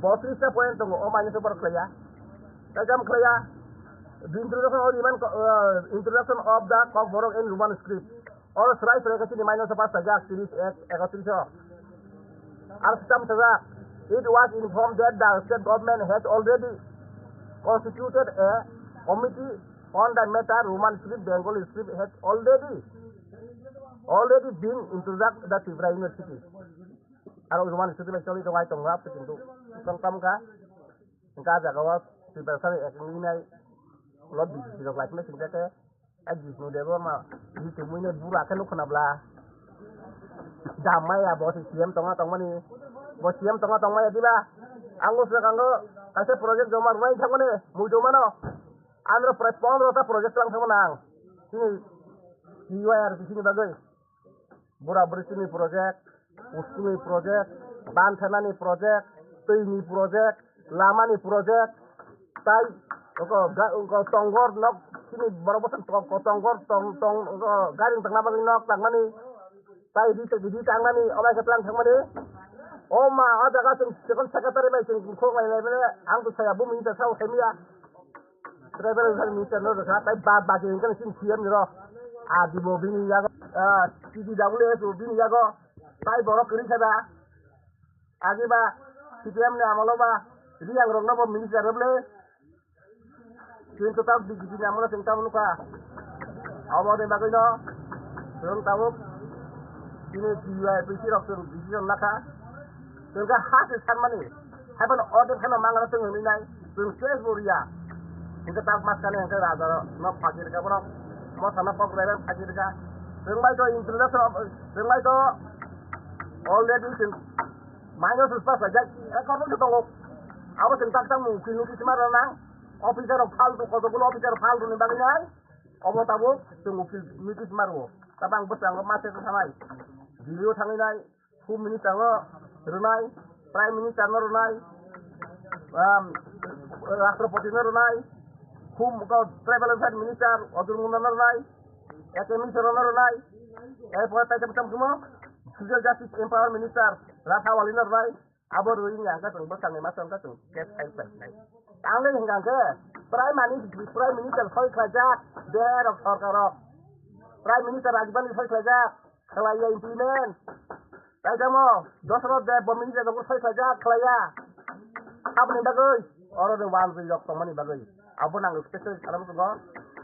botris ta point tongo, o minus borok khlaiya. Ekam khlaiya, the introduction of Roman, uh, introduction of the Kokborok in Roman script. Oro srai srai khe chini minus pass sajak, tris ek, ekotris o. Ar swkang sajak, it was informed that the state government has already constituted a committee on the matter, Roman script, Bengali script has already, already been introduced the Tripura University. Aro Roman script bai choli tongo, ai tongo, ap kintu tong tam kha. Hingke ah jaga o Tiprasani eknai ulo B J P rok lai phano singsa khe, ai Jishnu Debbarma, Jishnu Mui ni bura khe nukho na bla. Jam maya bo se C M tongo tongmani, bo C M tongo tongmaya diba? Ang bo swkang o kaisa project joma rwmani thangmani, mui tongmano. Andro prai pondro ta project twlang thangmani ang. Chini T Y R P C ni bagwi. Bura bwrwi chini project, school ni project, ban thanani project, twi ni project, lama ni project, tai oko ga-, oko tonggor nok chini borok bwswk to-, ko tonggor tong, tong, oko gari wng tongna bagwi nok tangmani, tai ri, ri tangnani, obai khe tlang thangmani. O ma, o jaga chwng chikon secretary bai chwng khok lai lai mani, ang to saya bumung ta sao khaimiya. Tribal Welfare Minister no rwkha, tai ba baki hwnkhe chini C M ni rok. A dibo bini yago, ah, T D W S o bini yago, tai borok kwrwi khe ba. Agi ba C P M ni amolo ba Riyang rok no bo minister rwble. Chini to tabuk B J P ni amolo chwng tabuk nukha. Abo ni bagwi no chwng tabuk chini T Y P C rok chwng decision lakha. Chwng khe ha se sanmani, haiphano order phano mangra chwng hwnwi nai, chwng case bo riya. Hingke tak mas kani hingke raja no phagi rwkha bono, mosano kok rwkha phagi rwkha. Chwng bai to introduction of, chwng bai to already chwng minus pass laijak, record no tongo. Abo chwng tak tak mung kwi notice ma rwnang, officer rok faltu, kotogulo officer faltu ni bagwi nai, obo tabuk chwng ukil notice ma rwo. Tabang bwskango ma se thanai, Delhi o thangwi nai, Home Minister no rwnai, Prime Minister no rwnai, um, Rashtrapati no rwnai, Home, ko, Tribal Affairs Minister Arjun Munda no rwnai, F M Minister no rwnai, erpore tai tam tam kumo Social Justice Empower Minister Rathawali no rwnai, abo rwini ang khe chwng bwskangni masa wngkha chwng case file khlai khlai. Ang le hwnkha khe Prime Minister, Prime Minister soi khlaijak, derok sorkar rok. Prime Minister Rajibani soi khlaijak, khlaiya implement. Kaisa mo, Dosrot Deb bo mini jaga bo soi khlaijak, khlaiya. Aboni bagwi, oro de wanjwi rok tongmani bagwi. Abo nang special khlamu tongo.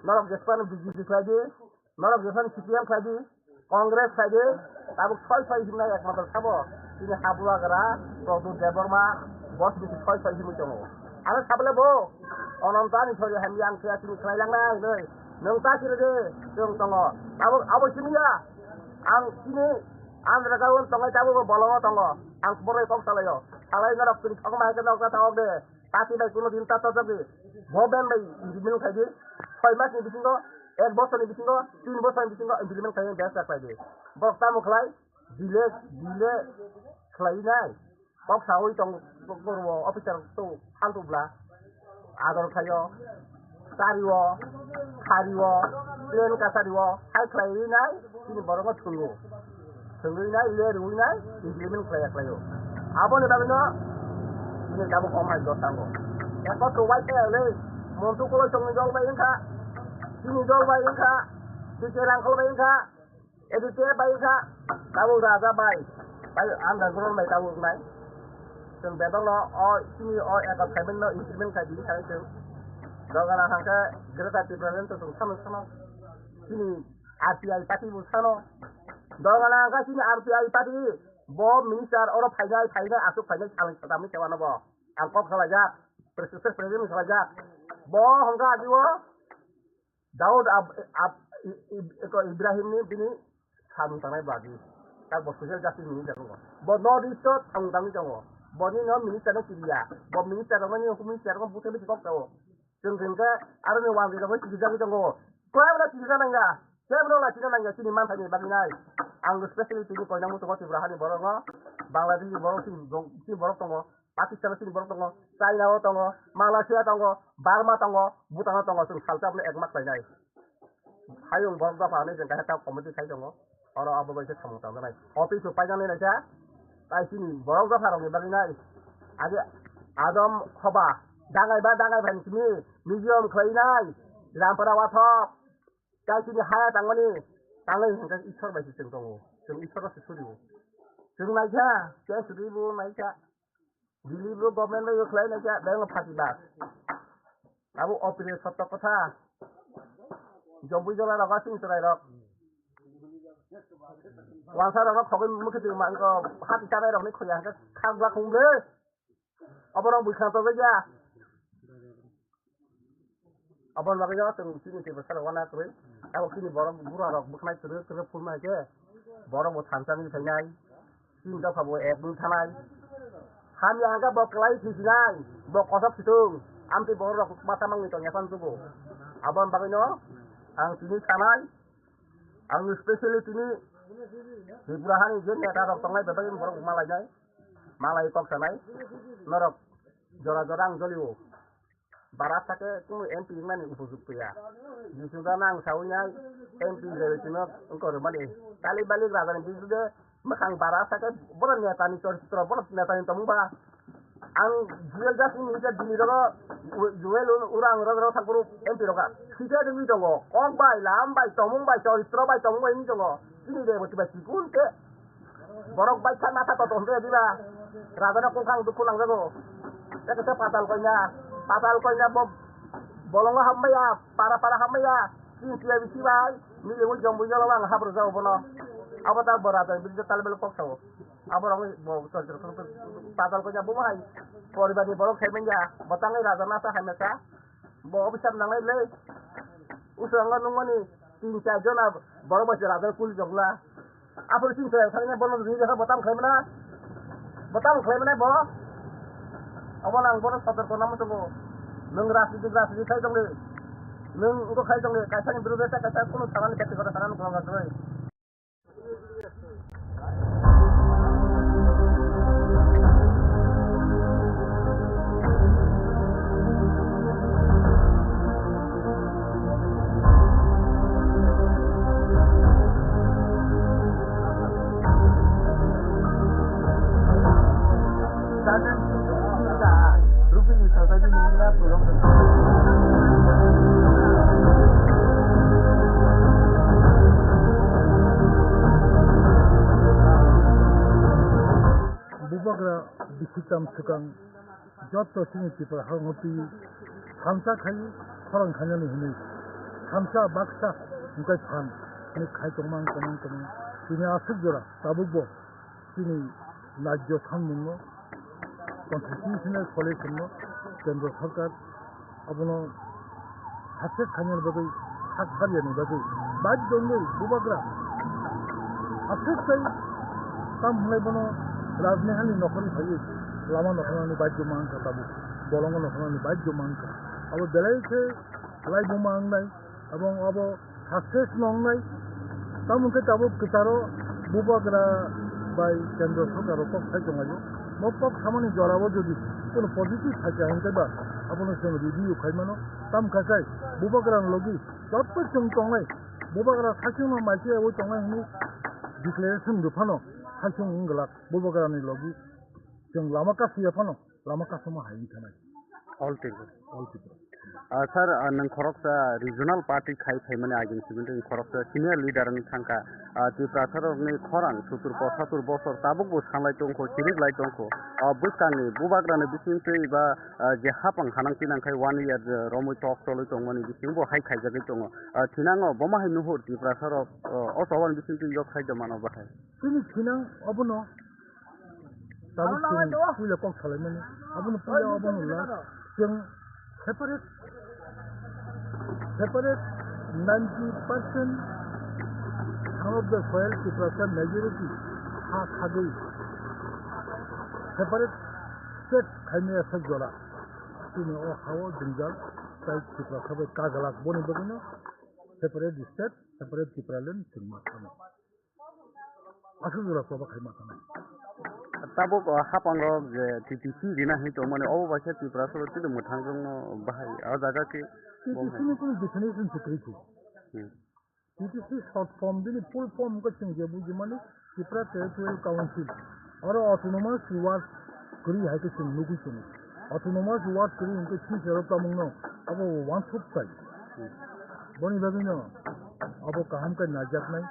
Norok jespan B J P khlai di, norok jespan C P M khlai di, Congress khlai di, tabuk soi soi himnai ekmatro sabo. Chini habuagra, Pradyut Debbarma, bos bisi soi soi himwi tongo. Ano sabole bo, Ononto ani sori hamya ang khe chini khlai langnai hinwi. Nwng ta kiri di, chwng tongo. Tabuk abo simi ya. Ang chini Andhra Ground tongo, tabuk bolongo tongo. Ang borok kok salaio. Salai norok chwng thok ma hai khe nok ta thok de. Party bai kuno din ta tojak di. Vote bank bai implement khai di. Soi mas ni bisingo, ek bosor ni bisingo, tin bosor ni bisingo implement khai di, best khai di. Borok tamo khlai, delay, delay khlai nai. Kok sawi tong, tong, tong, officer to, phaltu bla. Ador khaio, sari o, khari o, plane kasari o, hai khlai ri nai, chini borok no thwngo. Thwngwi nai, le rwi nai, implement khlai ya khlaio. Aboni bagwi no, chini tabuk omai dos tango. Eko to wai khe le, Montu Koloi chongni dol bai wngkha, chini dol bai wngkha, B K Rangkhol bai wngkha, A D P F bai wngkha, tabuk Raja bai, bai underground bai tabuk wngnai. Chwng bebakno o chini o ekot khaimani no implement khai di hinwi sanai chwng. Dogana hangkhe Greater Tipraland chwng sano sano chini R T I party bo sano. Dogana hangkhe chini R T I party bo minister oro phainai, phainai, aswk phainai, salai satamni sewano bo. Ang kok salaijak, President, President salaijak. Bo hongkha ajibo Daud Ab-, Ab-, I-, I-, eko Ibrahim ni bini samung tangnai bagi. Tak bo social justice minister bo. Bo North East o samung tangwi tongo. Bo ni no minister no kiriya. Bo minister rok ni home minister rok buthai buthai kok tao. Chwng hwnkhe aroni wangwi rok bai chijagwi tongo. Kwbangma chijak nangya. Kebro lachina nangya chini manthani bagwi nai. Ang specially tini koinang muchungo Tripura hani borok no. Bangladesh ni borok chini borok tongo. Pakistan o chini borok tongo, China o tongo, Malaysia tongo, Burma tongo, Bhutan o tongo, chwng salsa abono ekma khlainai. Hayung borok dopha hinwi chwng kaisa committee khai tongo, oro abo bai khe samung tangjaknai. Office o painani naikha, tai chini borok dopha rokni bagwi nai. Age Adam Hoba, dangai ba dangai phan simi, museum khlainai, Rampara wathok, tai chini haya tangmani, tangwi hwnkhe Ishwar bai se chwng tongo, chwng Ishwar no se surio. Chwng naikha, case review naikha. Delhi bro government bai khlai naikha, beng phatilak. Abo opire sotto kotha. Jombui jola rok asing chwrai rok. Wangsa rok khogoi mukhe twi mangko hati chanai rok ni khoya hangke khakla khumle. Abo rok bwkha to ya. Aboni bagwi no chwng chini Tiprasa rok wana kwrwi. Abo chini borok bura rok bwkhnai kwrwi kwrwi phulma hai khe borok bo thansa wngwi phainai. Chini dopha bo ek wngwi thanai. Hamya hwnkhe bo kwlai thisinai. Bo kosok situng. Amtwi borok rok masa mangni tongya phano tubu. Aboni bagwi no ang tini sanai. Ang specially tini Tripura hani je neta rok tongnai bebak borok malainai. Malai kok sanai. Norok jora jora ang jolio. Bara sake kunu M P wngnani upojukto ya. Jisuga nang sawi nai M P jai chino wngkor mani. Tali bali rajani bijude mwkhang bara sake bono netani chorchitro bono netani tongmung ba. Ang Jewel Jasmine ni je bini rogo Jewel Urang rogo thangkuru M P roga. Sike de mi tongo. Kok bai, lam bai, tongmung bai, chorchitro bai, tongmung bai ni tongo. Chini de boti bai sikun te. Borok bai kha masa to tong de diba. Raja no kongkhang dukhu nang jago. Teke se patal koina, patal koina bo bolongo hamya, para para hamya. Chini tiya bisi bai, mili mo jombo jolo bang habro jago bono. Abo ta bo raja bisi tal bel kok sao. Abo rong bo chorchitro patal koina bo hai. Poribar ni borok khai manya, bo tangai raja nasa hamya sa. Bo obisap nangnai le. Usrango nungmani tin char jona borok bai raja kuli jokla. Aphuru chini chwrai thangna bono rwngwi jakha bo tamo khlaimana? Bo tamo khlaimana bo? Obo nang bono sotorko namo tongo. Nwng rajniti rajniti khai tongdi. Nwng wngkha khai tongdi. Kaisani birude tei kaisa kunu sanani bektigoto sanani kwrwngkha kwrwi. Bubagra bisi tam swkang joto chini Tripura hao twi thansa khai khorang khainani hinwi thansa baksa hwnkhe phan hinwi khai tongmang tongmang tongmang tini aswk jora tabukbo chini Rajya Sanmungno Constitutional Coalition no Kendra Sarkar abono success khainani bagwi sak saryani bagwi badhyo wngwi bubagra aswk tei tam hwnlai bono Rajnihal ni nokhorni phaiwi lama nokhornani badhyo mankha tabuk bolongo nokhornani badhyo mankha abo belai khe laibuma wngnai. Abong abo success no wngnai. Tamo khe tabuk kwcharo bubagra bai kendro sarkar rok kok sai tonglaio. Mo kok samani jorao jodi kono positive phaikha hwnkhe ba abono chwng review khai mano. Tamo khe sai bubagra ni logi joto chwng tongnai. Bubagra saichung no mai khe abo tongnai hwnwi declaration rw phano saichung wng glak bubagra ni logi chwng lama kasya phano lama kasama hai wng thanai. All Tripura. All Tripura. Ah, sir, ah, nwng khoroksa regional party khai phaimani agini simi nwng khoroksa senior leader wng thangkha. Ah, Tiprasa rokni khorang sotur posatur bosor tabukbo sanlai tongkho, chiriklai tongkho. Ah, bwskangni bubagrani bisingtwi ba, ah, je hapang hanang tinang khai one year, eh, romwi tok cholwi tongmani bisingbo hai khaijagwi tongo. Ah, thinango bomo hai nuhur Tiprasa rok, ah, o chobani bisingtwi yok sai do mano bahai. Chini thinang obono Tabuk chwng puila kok salaimani. Aboni puila obono la chwng separate, separate ninety percent of the soil Tiprasa majority ha khagwi separate state khaimaya sak jora. Chini o hao jwngjal tai Tiprasa bai kagalak boni bagwino separate state, separate Tipraland chwng ma thangwi. Aswk jora choba khai ma thangwi. Tabuk, o, hapang rok je T T C rina hin tongmani, obo bai khe Tiprasa rok tini mwthang jongno bahai o jaga khe T T C ni kunu definition se kwrwi khe. Hmm. T T C short form bini full form khe chwng je bujimani Tripura Territorial Council. Oro autonomous ward kwrwi hai khe chwng nugwi tongo. Autonomous ward kwrwi hwnkhe future o tongmungno abo wansuk tai. Boni bagwino abo kaham khe naijaknai.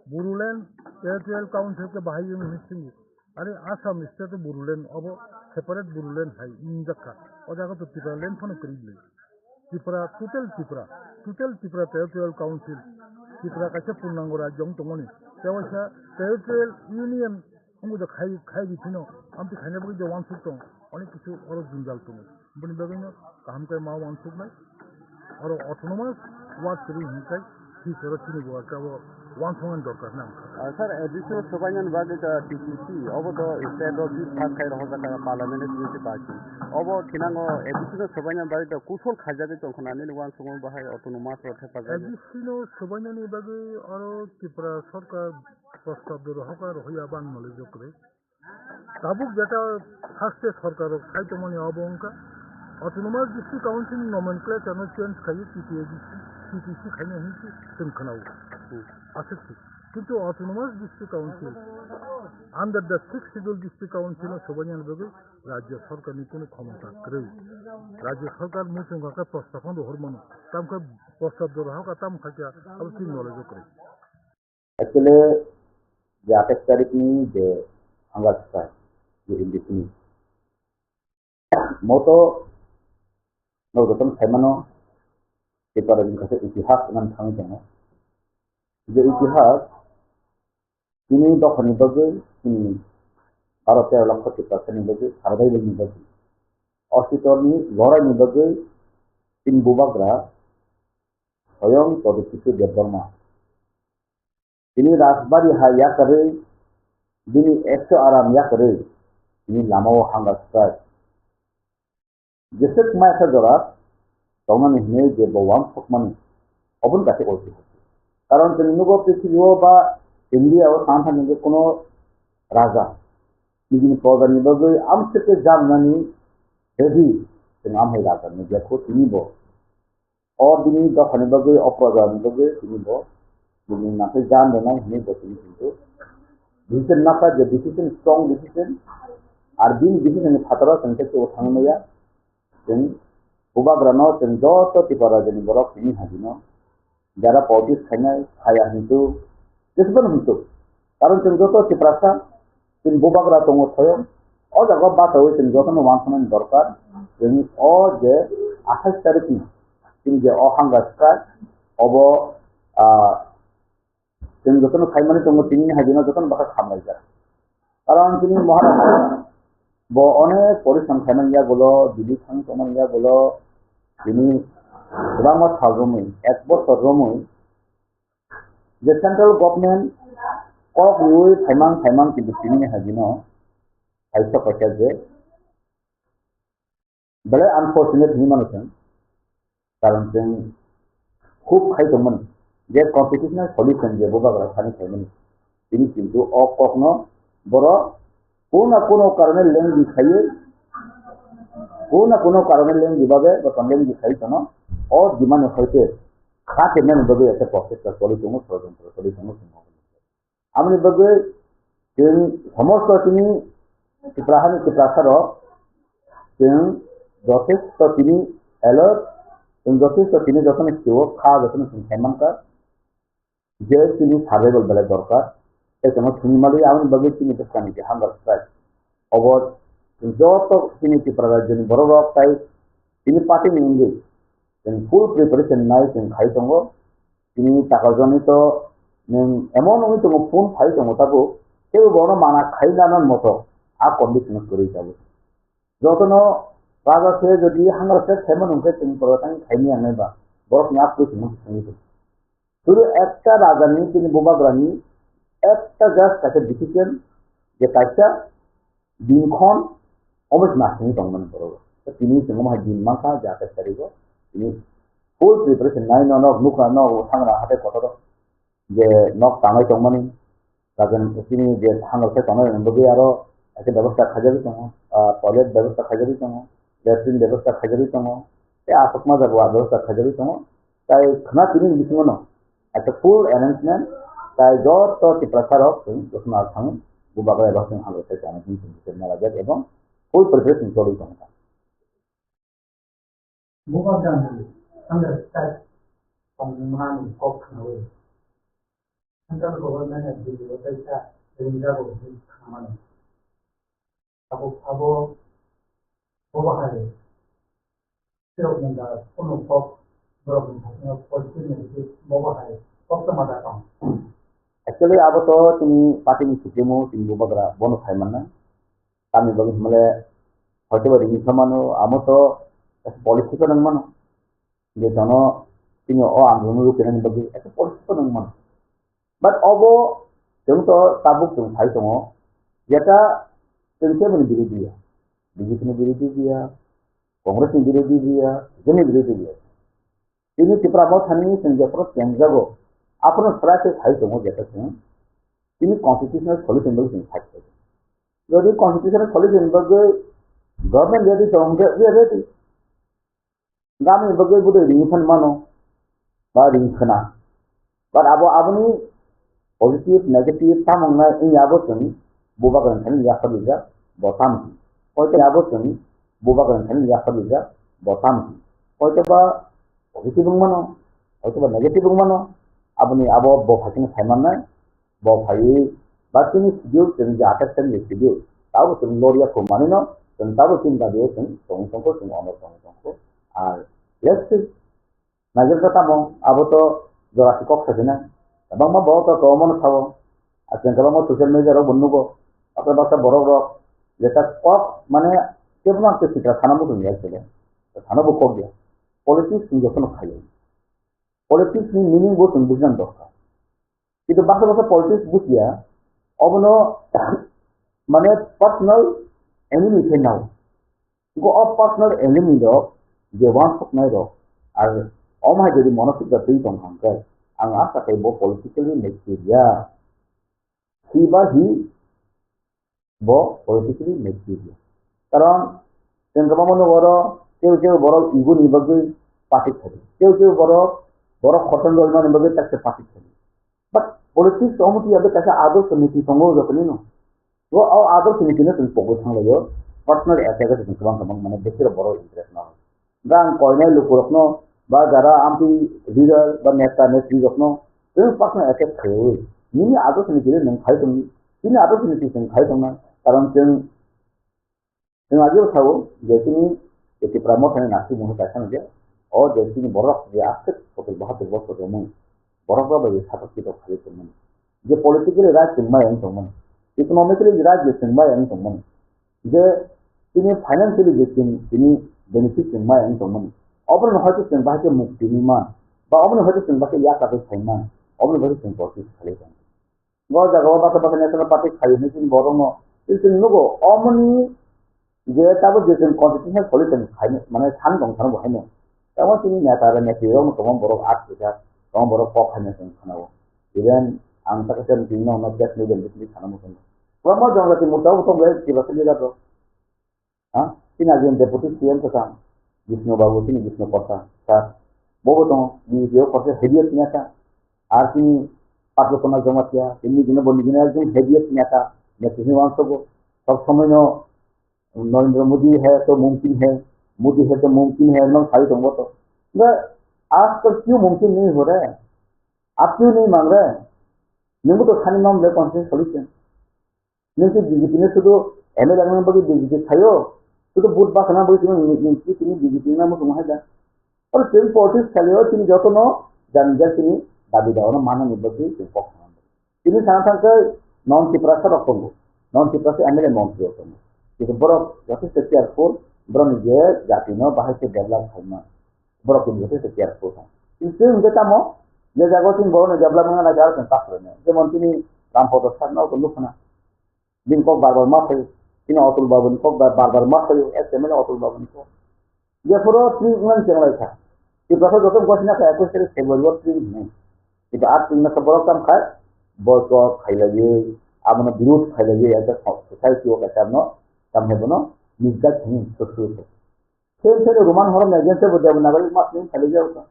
Bodoland Territorial Council khe bahai wng hinwi swngo. Are Assam state o Bodoland obo separate Bodoland hai wngjak kha. O jaga to Tipraland phano kwrwi bwlwi. Tripura, total Tripura, total Tripura Territorial Council, Tripura kaisa purnango rajyo wng tongmani. Tei waisa Territorial Union wngwi do khai, khai di phino, amtwi khaina bagwi je wansuk tong, onek kisu oro jwngjal tongo. Boni bagwino kaham khe ma wansuknai. Oro autonomous ward kwrwi hwnkhai, future o chini bo khe abo wansuknani dorkar nang kha. Ah, sir, A D C no swbainani bagwi ta T T C, obo to state o bid pass khai rohorjak kha parliament ni twenty party. Obo thinango A D C no swbainani bagwi ta kusol khaijagwi tongkha na nini wansukmung bahai autonomous o thepajagwi. A D C no swbainani bagwi oro Tripura sarkar prostab do rohorkha, rohorya bang knowledge o kwrwi. Tabuk jeta haste sarkar rok khai tongmani abo wngkha Autonomous District Council nomenclature no change khaiwi T T A D C, T T C khaina hinwi se chwng khwnao. Hmm. Aswk se. Kintu Autonomous District Council under the Sixth Schedule District Council no swbainani bagwi rajya sarkar ni kunu khomota kwrwi. Rajya sarkar muchung kha khe prostab phano rohor mano. Tamkhe prostab do rohor kha, tamo kha khe abo chini knowledge o kwrwi. Actually, je atais tarikh ni je hunger strike, je indefinite. Moto, no jotono saimano, Tripura ni kaisa itihas wngmani thangwi tongo. Je itihas, chini dophani bagwi, chini baro tero lokho Tiprasa ni bagwi, survival ni bagwi, ositwni lorai ni bagwi, chini bubagra, Soyong Pradyot Kishore Debbarma. Tini Rajbari hai yakarwi, bini Ekso Aram yakarwi, tini lamao hunger strike. Jeswk maisa jora tongnani hinwi je bo wansukmani, oboni kaisa oitihasik. Karon chwng nugo prithibi o ba India o tang thani hwnkhe kuno raja nijini projani bagwi amswk khe janani ready, chwng amhai raja ni jekhu tini bo. O bini dophani bagwi, o projani bagwi tini bo bini nakhai jan rwnai hinwi bo tini kintu decision nakha je decision, strong decision. Ar bini decision ni phataro chwng tei teibo thangwi maya. Chwng bubagrano chwng joto Tripura rajyoni borok tini hajino jara politics khainai khaya hintu jeswkano hintu. Karon chwng joto Tiprasa Chini bubagra tongo Soyong. O jaga o bachaui chwng jotono wansuknani dorkar. Chwng o je athais tarikh ni chini je o hunger strike, obo, ah, chwng jotono khaimani tongo, tini ni hajino jotono bwkha khamlaijak. Karon chini Maharaj bo onek porishram khaimani yagulo, Delhi thang tongmani yagulo, tini kwbangma sal romwi, ek bosor romwi, je central government kok riui phaimang phaimang kintu tini ni hajino kaisa kaisa je belai unfortunate hinwi mano chwng, karon chwng khub khai tongmani je constitutional solution je bubagra thani khaimani, tini kintu o kokno borok kuno na kuno karone lengdi khaiwi, kuno na kuno karone lengdi babe bo tong lengdi khaiwi tono, o dimani hoite kha khe nani bagwi ekta process ta choli tongo, sorojontro choli tongo. Aboni bagwi chwng somosto chini Tripura hani Tiprasa rok chwng jothesto tini Hello, chwng jotheshto tini jotono sio kha, jotono chwng khai mankha. Je chini survival belai dorkar. Tei chwngno thwngwi mali aboni bagwi chini bwskangni je hunger strike. Obo chwng joto chini Tripura rajyoni borok rok tai chini party ni wngwi chwng full preparation nai chwng khai tongo. Chini takal joni to nwng emon wngwi tongo, phone phai tongo tabuk, teibo bono mana khai nana moto a condition o kwrwi tabuk. Jotono raja se jodi hunger strike khaima nungkhe chwng korotang khaimani ang naiba borokni a kwrwi chwngno swngwi tongo. Sudu ekta rajani chini bubagrani ekta just kaisa decision je kaisa dinkhon omo se nasingwi tongmani borok. Tini chwng omo hai din mankha je athais tarigo tini full preparation nai no nok nukha no thangra hatai kotor je nok tangai tongmani. Rajan chini je hunger strike tongnai rokni bagwi aro ekta bebosta khaijagwi tongo, ah, toilet bebosta khaijagwi tongo, latrine bebosta khaijagwi tongo, tei aswkma jaga o bebosta khaijagwi tongo. Tai khwna tini bisingo no ekta full arrangement, tai joto Tiprasa rok chwng jotono thangwi bubagra eba chwng hunger strike tongnai chwng chwng nalajak ebong full preparation choli tongo. Bubagrani hunger strike tongmani kok khnaui central government ni Delhi o kaisa ringjago hwnwi khnamani. Tabuk abo bobo hai sirokni da kunu kok borokni thangwi positive negative bobo hai koktwma da tong. Actually abo to chini party ni supremo chini bubagra bono sai manna. Tamni bagwi hwnmale hoitoba ringwi kha mano, amo to policy ko nang mano. Je jono tini o andolon rukhinani bagwi ekta policy ko nang mano. But obo chwng to tabuk chwng sai tongo, jeta chwng keboni birodhi ya, B J P ni birodhi ya, Congress ni birodhi ya, jeni birodhi ya. Tini Tipra Mothani chwng jephuru chengjago, aphuru swrai khe sai tongo jeta chwng tini constitutional solution bagwi chwng sai tongo. Jodi constitutional solution bagwi government ready tong hwnkhe we are ready. Gami bagwi budai ring phan mano ba ring khna. But abo aboni positive negative tamung nai wngya abo chwng bubagrani thani yaphar rijak bo tamsi. Hoito abo chwng bubagrani thani yaphar rijak bo tamsi. Hoito ba positive wng mano, hoito ba negative wng mano, aboni abo bo phaikhe sai mannai. Bo phaiwi ba chini schedule, chwng je athais tarikni schedule, tabo chwng loriya kho manwino, chwng tabo chini dabi o chwng tongwi tongkho, chwng ono tongwi tongkho. Ar let's see, naijak kha tamo, abo to jora se kok sajina. Kwbangma borok to tongmano sabo. Ar chwng kwbangma social media rok bo nugo. Baksa baksa borok rok jeta kok mane kebono ang tei sikra sana bo tong ya chwle. Sana bo kok ya. Politics ni jotono khayo. Politics ni meaning bo chwng bujina dorkar. Kintu baksa baksa politics bujiya, obono mane personal enemy khe nao. Go o personal enemy rok je wansuknai rok, ar omo hai jodi mono sikra twi tong hangkhe, ang asa khe bo politically mature ya. Hi ba hi bo politically mature ya. Karon chwng kwbangma nugo oro, kew kew borok ego ni bagwi party khadi. Kew kew borok, borok khotong jolmani bagwi kaisa party khadi. But politics omo twi abo kaisa adorsho niti tongo jotono no. O, o adorsho niti no chwng pogwi thanglaio. Personal attack o chwng kwbang kwbang mane bwswk borok interest no. Ga ang koinai lukurokno ba jara amtwi leader ba neta netrirokno chwng personal attack khaiwi nini adorsho niti nwng khai tong, chini adorsho niti chwng khai tongnai. Karon chwng Chwng ageo sao je chini Tipra Mothani naisingmung kaisa hwnjak, o je chini borok je aswk sotor bahatur bosor romwi borok rok bai satok chitok khlai tongmani, je politically right chwng maya wng tongmani, economically right je chwng maya wng tongmani, je chini financially je chwng tini benefit chwng maya wng tongmani, oborokno hoito chwng bahai khe mukti wngwi man ba oborokno hoito chwng bahai khe yakarwi phai man, oborokno bahai chwng protest khlai tong. Go jaga o bata bata national party khai hinwi chini borok no. Chwng nugo omoni je tabuk je chwng constitutional solution khai mane san tong sano bo haino. Tamo chini neta re neti rok no kwbang borok at kisa, kwbang borok kok haino chwng khana o. Even ang ta kisa meeting no no press media meeting khana mo chwng. Kwbangma jongjati murta bo tong le kiba sili jato. Ha? Chini agini deputy C M kwchang, Bishnu Babu, chini Bishnu Kosa, sir. Bobo tongo, B J P o kosa heavy up neta. Ar chini Patlu Kumar Jamatia, chini Nigina bo Nigina ekjon heavy up neta. Neta chini wansogo, sob somoi no Narendra Modi hai to mumkin hai. Modi hai to mumkin hai no sai tong bo to. Ga aaj tak kyun mumkin nahi ho raha hai? Aap kyun nahi maan rahe? Nungbo to sani mam le konsep solution. Nung ki B J P ni sudu M L A nang bagi B J P sayo. Sudu vote basa nang bagi tini, tini B J P nang mutung hai da. Oro chwng politics khalio chini jotono jani jak chini dabi dawa no manani bagwi chwng kok sana. Tini sana thangkhe non Tiprasa rok tongo, non Tiprasa M L A montri rok tongo. Kintu borok jotheshto careful, borokni je jati no bahai khe develop khaima, borok tini jotheshto careful thang. Kintu chwng hwnkhe tamo je jaga o chini borokni develop wngna nai aro chwng kaphraino. Jemon tini Rampada sir no tongo khna. Bini kok bar bar ma phaio. Chini Atul Babu ni kok bar bar ma phaio. Ex M L A Atul Babu ni kok. Jephuru tring wngmani chenglai kha. Tiprasa joto gosina kha ekwis tarik February o tring hwnwi. Kintu a tring no borok tam khai boycott khailaiwi, abono birud khailaiwi, ata society o kaisa no tam hai bono misguide hwnwi susui kha. Same same Roman horo ni against bo Devanagari mas ni khailai jao kha.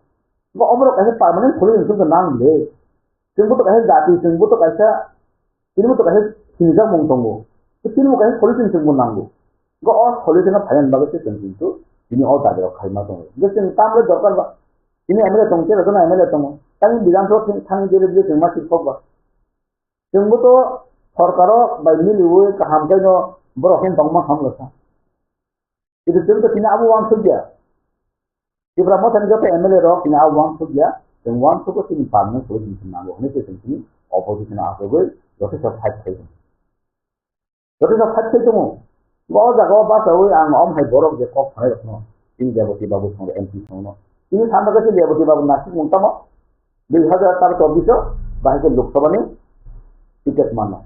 Bo omorok kaisa permanent khuloi wngkhe nang le. Chwngbo to kaisa jati, chwngbo to kaisa Tini bo to kaisa sinijak mung tongo. Tini bo kaisa solution chwngbo nango. Go o solution o phaiyan bagwi se chwng kintu tini o dabi rok khaima tongo. Hwnkhe chwng tamle dorkar ba. Tini M L A tongo, tei jotono M L A tongo. Tani Bidhan Sabha thang, thangwi jere jere chwng ma sirkok ba. Chwngbo to sorkaro bai miliwi kaham khe no borok khe tongma hamlwsa. Kintu chwng to tini abo uansukya. Tipra Mothani joto M L A rok tini abo uansukya. Chwng uansukgo chini parliament solution nango hwnwi se chwng tini opposition o achugwi jotheshto fight khai tongo. Jotheshto fight khai tongo. O jaga o bachaui ang om hai borok je kok sanai rokno, tini Rebati Babu song M P songno. Tini sanda khe Rebati Babu nasik mung tamo. Dui hajar taro chobbish o bahai khe Lok Sabha ni ticket mano.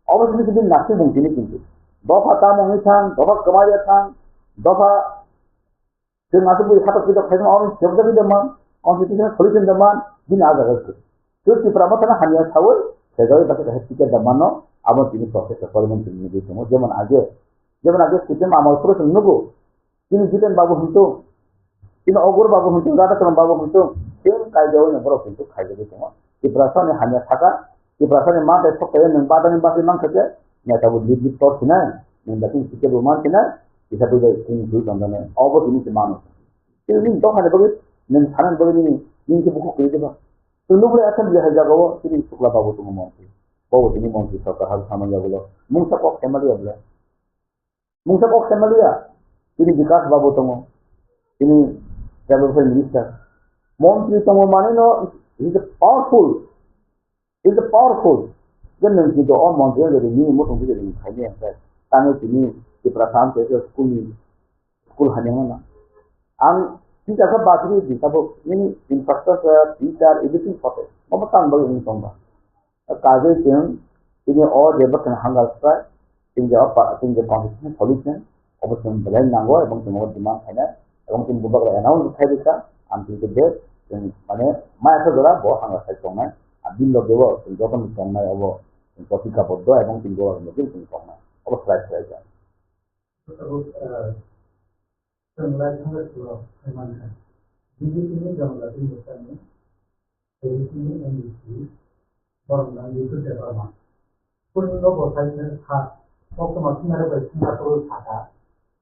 Obo sini sini nasik mung tini kintu. Dopha tamo wngwi thang, dopha kwmaya thang, dopha chwng aswk bui khatok pitok khaima obo sebjagwi da man, constitution solution da man, bini a jaga se. Chwng Tipra Mothano hamya saui, sejaui bakhe kahai ticket da mano, abo tini process o parliament ni nugwi tongo. Jemon age, jemon age C P M amol phuru chwng nugo, Tini Jiten Babu hwntung, tini Ogur Babu hwntung, Radhakron Babu hwntung, tei kaijaui no borok hwntung khaijagwi tongo. Tiprasani hamya saka, Tiprasani ma tei sok tei nwng badani bagwi mankha khe, neta bo lit lit tor sinai, nwng da tini ticket bo man sinai, kisa bujai tini twi tongjanai, obo tini se mano. Tini nini dophani bagwi, nwng sanani bagwi nini, nini khe bukhuk kwrwi diba. Chwng nukle assembly hai jagao, tini Sukla Babu tongo montri. Bobo tini montri sorkar habo samani yagulo, mungsa kok khe maliya bwle. Mungsa kok khe maliya, tini Bikas Babu tongo, tini Tribal Welfare Minister. Montri tongo manwi no, he is a powerful, he is a powerful. Je nwng kintu o montri o jadi nini muthung khe jadi nwng khaimaya hwnkhe, tamo tini Tiprasa amtwi khe school ni, school hamya wngna. Ang teacher khe bachwi di tabuk nini infrastructure, teacher, everything sorted. Obo tang bagwi wng tong ba. Kagwi chwng tini o je bwkhwrang hunger strike, chwng je o pa-, chwng je constitution solution, obo chwng belai nango, ebong chwng obo demand khainai, ebong chwng bubagra announce khai rikha, ang chwng je chwng mane maya khe jora bo hunger strike tongnai, a bini loge o chwng jotono tongnai obo chwng potika boddo ebong chwng bubagra loge chwng tongnai, obo slai slai kha. Chwng lai thangwi khulok khai mankha. B J P ni Janata Party ni, A D C ni M D C, borok nang Bipu Debbarma. Kunu no bo sai khe kha, koktwma thumnai rok bai thumna kwrwi sakha.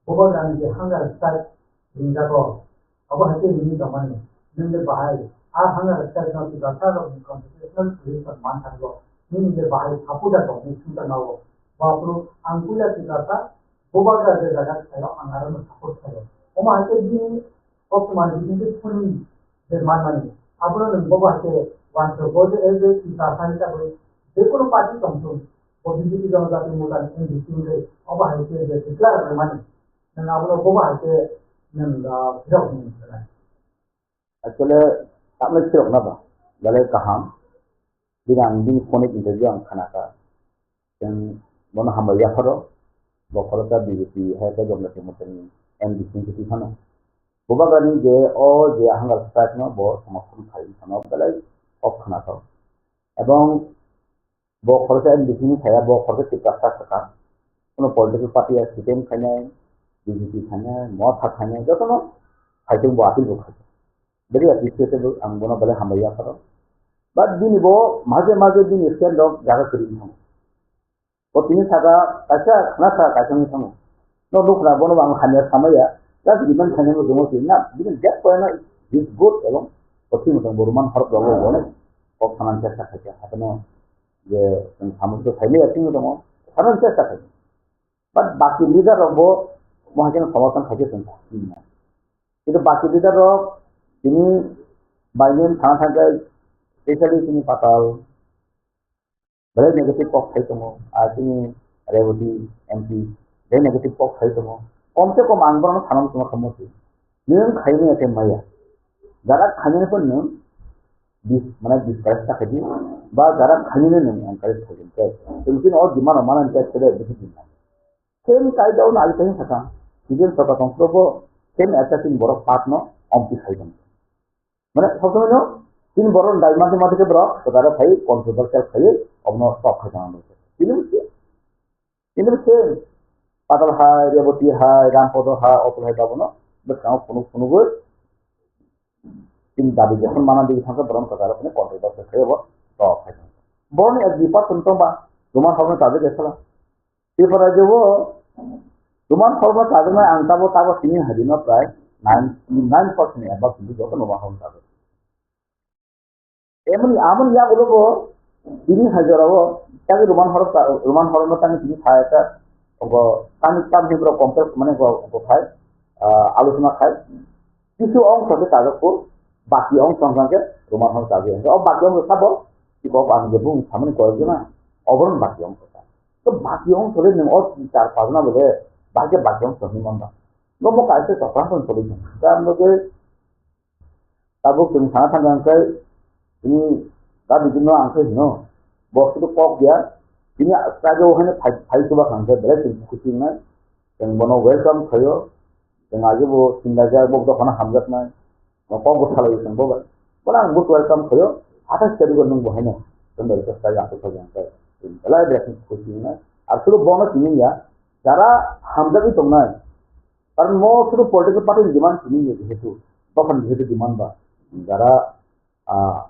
Bubagrani je hunger strike ringjago, abo hai khe ringwi tongmani. Nwng je bahai, a hunger strike no Tiprasa rokni constitutional solution man thangwi, nini je bahai supporter rokni thumjakna o. Bo aphuru ang puila Tiprasa, Bubagra je jaga thaio, ang aro no support khaio. Omo hai khe bini koktwma bini je phone je manmani. Abono nwng bobo hai khe uansuk bo je as a Tiprasa ni tabuk je kono party tongthung. Bo B J P Janata Party Motha ni M D C wngwi obo hai khe je declare rwmani. Nwng abono bobo hai khe nwng, ah, phirok hwnwi sanai. Actually, tamle phirok na ba? Belai kaham. Bini ang bini phone interview ang khanakha. Chwng bono hambai yapharo, bo khoroksa B J P hai khe Janata Party ni M D C wngwi twi phano. Bubagrani je o je hunger strike no bo somorthon khai wngkha no belai kok khnathok. Ebong bo khoroksa M D C ni saya, bo khoroksa Tiprasa sakha. Kono political party ya C P M khainai, B J P khainai, Motha khainai, jotono khaitong bo appeal bo khai. Very appreciable, ang bono belai hambai yapharo. But bini bo maje maje bini stand rok jaga kwrwi thango. Bo tini saka kaisa khna sa kaisa wngwi thango. No nukna bono bo ang hamya samaya. Just demand khainai bo tongo, na, even that point is good, ebong kothwi motong bo Roman horok rogo bo onek kok sanan chesta khaikha. Haikhe no je chwng samung to khainai ya chwngno tongo, sanan chesta khaikha. But baki leader rok bo mohai kheno somorthon khaikhe chwng kha. Kintu baki leader rok tini by name thana thangkhe, especially tini Patal, belai negative kok sai tongo, ah, chini Revati M P, belai negative kok sai tongo. Kom se kom ang bono sana muchungo kamo se. Nwng khaini ate maya. Jara khaini pun nwng dis-, mana discourage ta khaidi, ba jara khaini nwng encourage khaidi. Tei tini o demand mana encourage khaidi, bisi demand. Same kaida o nai tani saka. Civil saka tong probo same attacking borok part no ompi khai tong. Mane, sob somoi no, tini borok dai mati mati ke borok, to dara khai, controversial khai, obno stop khai tong. Tini mesti, tini mesti, Patal hai, Revati hai, Rampodo hai, Otul hai, babono, bwskango phunuk phunugwi, tini dabi jephon mana digi thangsa borok to dara khai, controversial khai, obo stop khai tong. Boroni ek di percent tong ba, Roman horno tabe ke sala. Tripura rajyo o Roman horma chajaknai ang tabo tabo sini hajima prai ninety nine percent ni above hindu joto Roman horma chajak. Emoni amoni yagulo bo tini hajora o tagi Roman horma cha-, Roman horma tani tini phai ta ogo tani tam hibro complex mane go go phai, ah, alochona khai. Kisu ongkho khe chajak ko, baki ongkho hwnkhe Roman hor chajak. O baki ongkho sabo, tiko ang je bung samani koyok jona, oboron baki ongkho sa. To baki ongkho le nwng o char pajna bole, baki baki ongkho ni mamba. No mo kaisa chokra ton choli jong. Tam no je tabuk chwng sana thang thang kai, ini ta bidino ang khe hino. Bo sudu kok dia, ini kajo hane phai, phai chuba khang khe, belai chwng khusi nai. Chwng bono welcome khayo. Chwng agi bo sinda jak, bo dokhano hamjaknai. Bo kok bo salai chwng bo bai. Bono ang bo welcome khayo. Hathai seri go nwng bo haino. Chwng bai khe sai ang khe khayo ang khe. Belai belai chwng khusi nai. Ar sudu bono sini ya. Jara hamjagwi tongnai. Karon mo sudu political party ni demand sini ya jehetu. Dokhon jehetu demand ba. Jara, ah,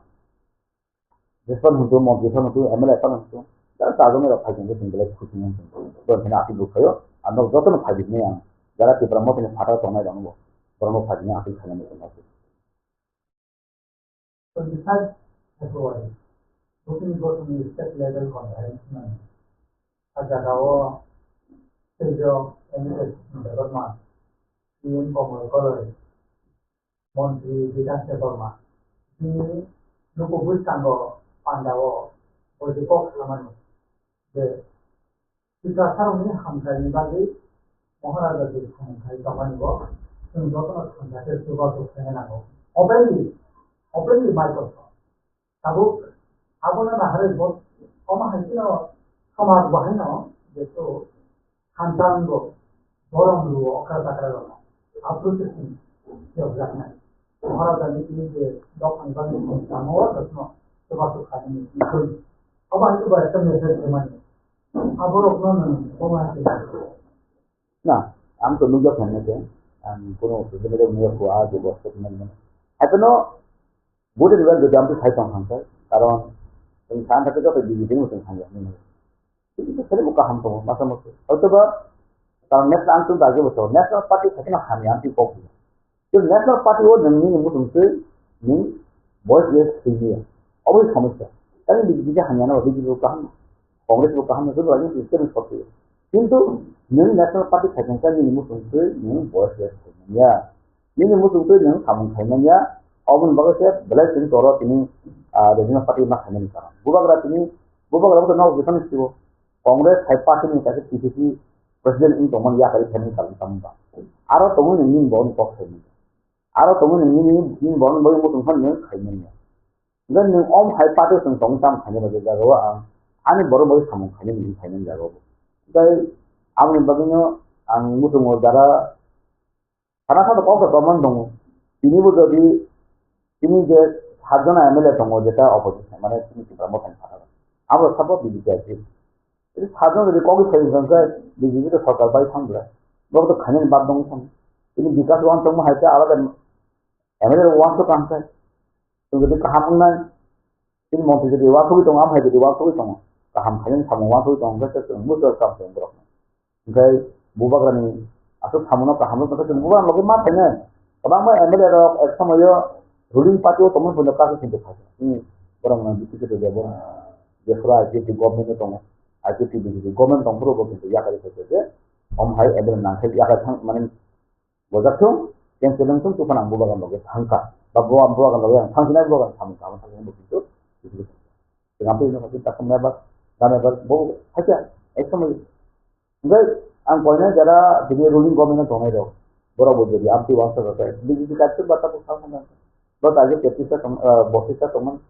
Jespan huntu, montri phan huntu, M L A phan huntu, jara sajwk ni rok phai tongkhe chwng belai khusi wng tong. Bo hwnkheno aswk bwkhaio, ang nok jotono phai di hwnwi ang jara Tipra Motha ni phataro tongnai rokno bo, borokno phai di hwnwi appeal khainani tong. Twenty five February, Bhutan Goswami State Level Conference nang. A jagao Sejok M L A Debbarma, C M Komol Koloi, Montri Bikas Debbarma, bini luku bwskango pandao bo je kok samani je Tiprasarokni hamkraini bagwi Maharaja je samung khai tongmani bo chwng jotono thangsa khe chubachu khaina nango. Openly, openly Michael. Tabuk abono naharwi bo omo hai kheno somaj bo haino jeto hamtango borom luo okra dakra rokno aphuru se chwng phiyokjaknai. Maharajani tini je dophani bagwi chwng tamo o rokno chubachu khainani twi. Obo hai chuba ekta message rwmani. Aborokno nwng omo hai khe Na, ang to nugya phai nai khe, ang kuno social media nugya kho, ah, je bo stok nai nai. Haikhe no, vote ni bagwi jodi amtwi sai tong thang khe, karon chwng sa thang khe joto B J P ni mwchwng thang ya, nini. Tini khe sari bo kaham tongo, masa masa. Hoyto ba, karon national anthem dagi bo to, national party khe no hamya amtwi kok. Tei National Party o nwng nini muchung twi nwng voice waste khaimaya. Obo somosya. Tei B J P khe hamya no, B J P bo kaham, Congress bo kaham, joto rajniti system sokti. Kintu nwng National Party khaikhe nini muchung twi nwng voice waste khaimaya. Nini muchung twi nwng samung khaimaya. Oboni bagwi se belai chwng toro tini, ah, Regional Party ma khaimani karon. Bubagra tini, bubagra bo nok jisani sibo. Congress hai party ni kaisa P C C president wng tongmani yakarwi khaimani karon tamo ba. Aro tongwi nwng nini bo wngkok khaimani. Aro tongwi nwng nini, nini bo wngwi muchung phano nwng khaimani. Hwnkhe nwng om hai party o chwng tongwi tamo khaina bagwi jagao ang ani borok bagwi samung khainani wngwi khainani jagao. Tei aboni bagwino ang muchungo jara Sana sabo kok khe common tongo. Tini bo jodi tini je satjona M L A tongo, jeta opposition, mane tini Tipra Mothani phataro. Abo sabo B J P I C. Tini satjona jodi kok sai jong khe B J P to sorkar bai thang bwlai. Bo to khainani bad dong thang. Tini Bikas wan tongma hai khe alada M L A wan to kang khe. Tini jodi kaham wngnai, tini montri jodi wan thogwi tongo, am hai jodi wan thogwi tongo. Kaham khainani samung wan thogwi tongo, hwnkhe se chwng muchung kam khe borok. Hwnkhe bubagrani Aswk samono kaham rok tongkha chwng bubagra logi ma phainai. Kwbangma M L A rok ek somoyo ruling party o tongmani phaino kaisa sindi phaikha. Hmm. Borok no B J P de borok. Jephru I P F T government o tongo. I P F T B J P government tongphuru bo kintu yakari khaikha je. Om hai M L A nangkhai yakari thang mane bojak thung, cancel wng thung, tufan ang bubagra logi thangkha. Ba bo bubagra logi ang thangsinai bubagra samung kama thangsinai bo kintu. Tengam twi no khachi takam member, member bo khacha ek somoy. Hingke ang koinai jara bini ruling government tongnai rok. Borok bo jodi amtwi wangsa rok B J P kaisa bata ko sang sang. Bo ta je tepis ta tong, eh, bosis ta tongman.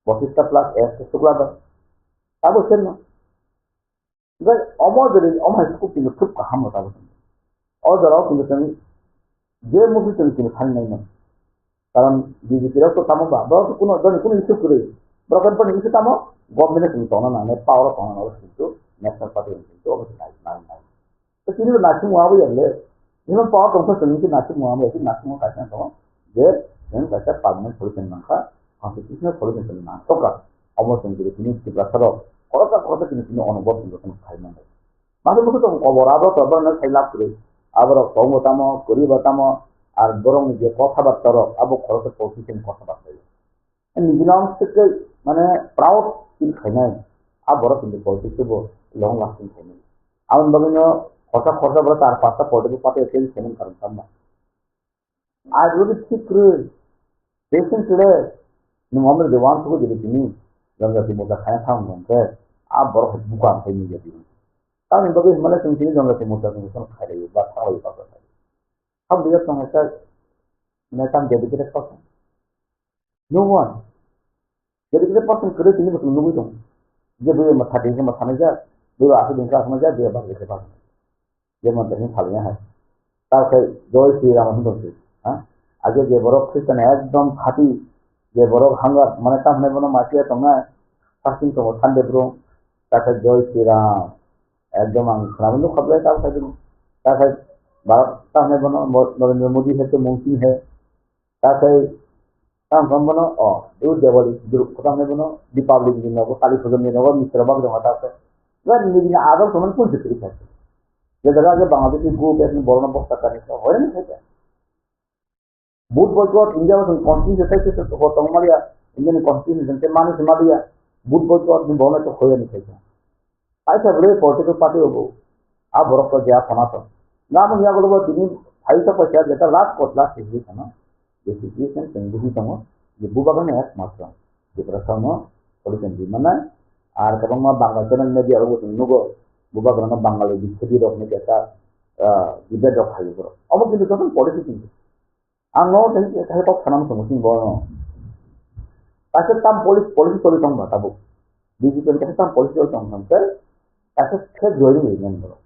Bosis ta plus F sukla ba. Abo sen no. Hingke omo jodi omo hai sukuk kini thup kaham no tabo. O jora o kini tani je musi tani kini thani nai no. Karon B J P rok to tamo ba, borok to kuno, joni kuno issue kwrwi. Borok kan pani issue tamo, government ni tongna nangnai, power o tongna nangnai, kintu National Party ni kintu obo nai, nai, nai. To tini bo naising wabo ya le. Nino power tongsa tong nini naising wabo ya, naising wabo kaisa tong. Je, nini kaisa permanent solution nangkha, constitutional solution tong nang tongkha. Omo tong jiri tini Tiprasa rok, koroksa koroksa tini tini onobor tong tong khai nang. Masa masa tong kobor abo to borok sai lab kwrwi. Aborok tong bo tamo, kwrwi bo tamo, ar borok ni je kotha batta rok, abo khoroksa politician kotha batta. Nijino ang swkhe mane proud feel khainai. A borok hinwi politics bo long lasting khainai. Aboni bagwino khorsa khorsa borok char pasta political party attend khainai karon tamo. Ai rodi thik kwrwi. Patient le nwng omre de wan sugo de tini. Jang jati moja khaya thang nong khe. A borok buka ang khainai jadi. Tamni bagwi himale chwng tini jang jati moja chwng khainai ba thanglai ba. Ham dia tong khe. Mane tam dedicated person. No one. Jadi kita person kere tini betul nunggu itu. Dia boleh masa dia sama sana aja. Dia asal dia sama aja, dia bang dia bang. Dia mau tanya hal ini hai. Tahu saya Joy Sri Ram itu sih. Ha? Aja dia borok Kristen ekdom khati. Dia borok hangga mana tam mana mana masih atau enggak. Fasting to Sunday bro. Tahu saya Joy Sri Ram. Ekdom ang khana bendo khablai tahu saya dulu. Tahu saya Bharat tahu mana mana Narendra Modi hai to mungkin hai. Takhai tang tang bono o eu Diwali duru kotang ne bono Deepavali ni nogo Kali Pujo ni nogo Misra bak jong ta se. Ga ni ni adol soman pun sikri kha. Je daga je Bangladesh ni gu bek ni borno bok ta kani so hoyani kha. Vote boycott India wa constitution sai se ko tong maria India ni constitution te mani se maria vote boycott ni borno to hoyani kha. Kaisa bwrwi political party obo. A borok to jeya khona to. Namo ya golo bo tini phai to paisa jeta last court last decision khana. Je situation chwng buhi tongo. Je bubagra ni ek matro. Tiprasa no solution di mana. Ar kwbangma Bangla channel media rogo chwng nugo. Bubagra no Bangali bikhedi rok ni kesa, ah, debate rok khayo borok. Obo kintu joto policy kintu. Ang no tei kaisa kok sana muchung muchung bo no. Kaisa tam policy, policy choli tong ba tabuk. B J P ni kaisa tam policy choli tong tong khe kaisa fake joining ri nang bo.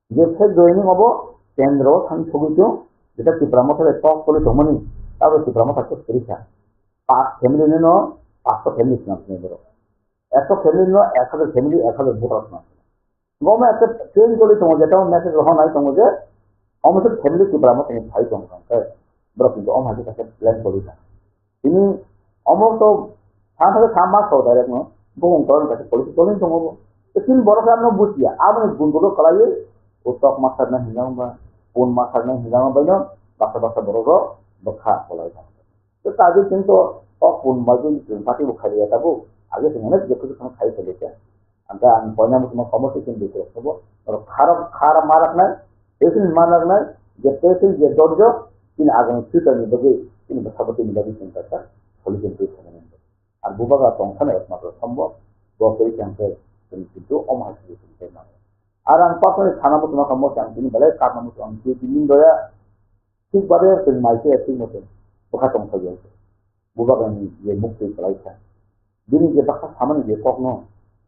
Je fake joining obo kendro thang sogwi chung jeta Tipra Motha bai kok choli tong mani abo Tipra Motha khe sori kha. Pas family ni no pas family swnam swnam borok. Ekso family no ek hajar family ek hajar voter swnam. Goma ekta train choli tongo, jeta message rohor nai tongo je, omo se family Tipra Motha ni phai tong kha khe, borok kintu omo hai khe kaisa plan choli kha. Tini omo to sa thang sa mas to direct no, bokong to kaisa policy choli tongo bo. Tini borok ano bujiya, abo ni gun borok kalai, o tok masar na hinjang ba, pun masar na hinjang ba no, basa basa borok ro, bokha kolai kha. Tei kaje chwng to kok pun bai chwng chwng party bo khai ya tabuk. Age chwng onek je kuchuk kheno khai chwng khe. Ang khe ang koina muchungma komo se chwng bwswk sabo. Norok kharok khara marak nai. Tei chwng marak nai. Je tei chwng je dorjo. Chini agami future ni bagwi. Chini bwsabo chini bagwi chwng kha kha. Solution twi khainani. Ar bubagra tong thani ekmatro sombo. Bo tei chwng khe chwng kintu omo hai solution khe mano. Ar ang personally sana muchungma komo se ang chini belai karna muchung ang chini doya. Thik babe chwng mai se thik motong bwkha tong thai ya. Bubagrani je muktwi kwlai kha. Bini je bwkha samani je kokno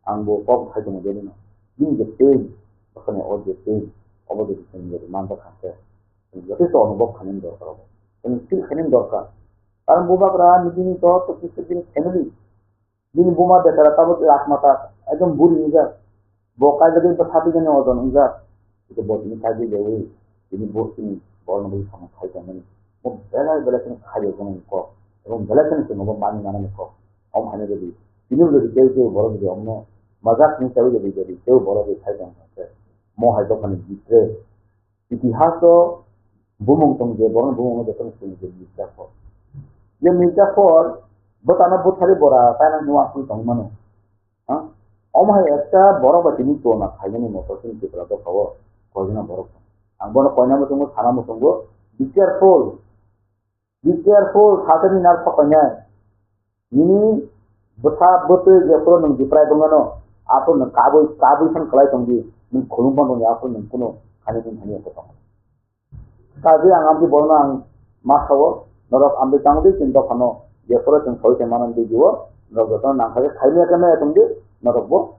ang bo kok khai tongo bini no. Bini je pain, bwkhani o je pain, obo je chwng je man bwkha khe. Chwng jotosto onobhob khainani dorkar obo. Chwng feel khainani dorkar. Karon bubagra ni bini to to kisa bini family. Bini buma betara tabuk rajmata ekdom buri wngjak. Bo kaijagwi bwsa twijani ojon wngjak. Hwnkhe bo tini kaijagwi, tini bo chini borokno bui samung khai tongmani. Bo belai belai kheno khaio bono kok. Ebong belai kheno chwngno bo mani manani kok. Omo haino jodi, tini jodi tei tei borok jodi omono majak hwnwi chaui jodi, jodi tei borok jodi khai tongkha khe, mo hai dophani bitre Itihas o bumung tong je, borok bumung no joto no sini je Mirza Phor. Je Mirza Phor, bo tano buthari bora, taina ni wasung tong mano. Ha? Omo hai ekta borok bai tini tona khainani moto sini Tripura dopha o, koijana borok tong. Ang bono koina muchungo, sana muchungo, be careful. Be careful, sasani nar phapainai. Nini bwsa bwtwi jephuru nwng Tiprai bwngano, aphuru nwng kabui, kabui san kwlai tongdi, nwng khulum phan tongdi, aphuru nwng kuno hani nwng hani eko tongo. Kaje ang amtwi borokno ang ma sao, norok amtwi tangdi chini dophano, jephuru chwng soi se manani video, norok jotono nangkha khe khaimaya khe maya tongdi, norok bo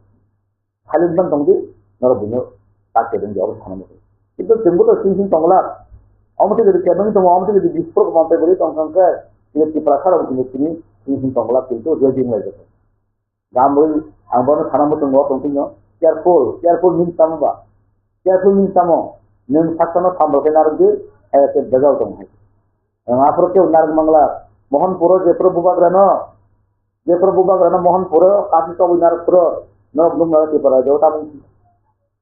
Silent ban tongdi, norok buino tak kebeng di, obo sana muchung. Kintu chwngbo to sing sing tongla. Omo tei jodi kebeng tongo, omo tei jodi bisporo mantai bwrwi tong kha khe, chini Tiprasa rok chini chini sing sing tongla, kintu real jing lai jotho. Gam bwrwi ang bono sana muchung bo tong phino, careful, careful means tamo ba? Careful means tamo? Nwng sakno sambal khe narwk di, hai khe bejal tong hai. Ang aphuru khe narwk mangla, Mohanpuro jephuru bubagrano, Jephuru bubagrano Mohanpuro, kasi togwi narwkphuru, norok nukna Tripura rajao tamung.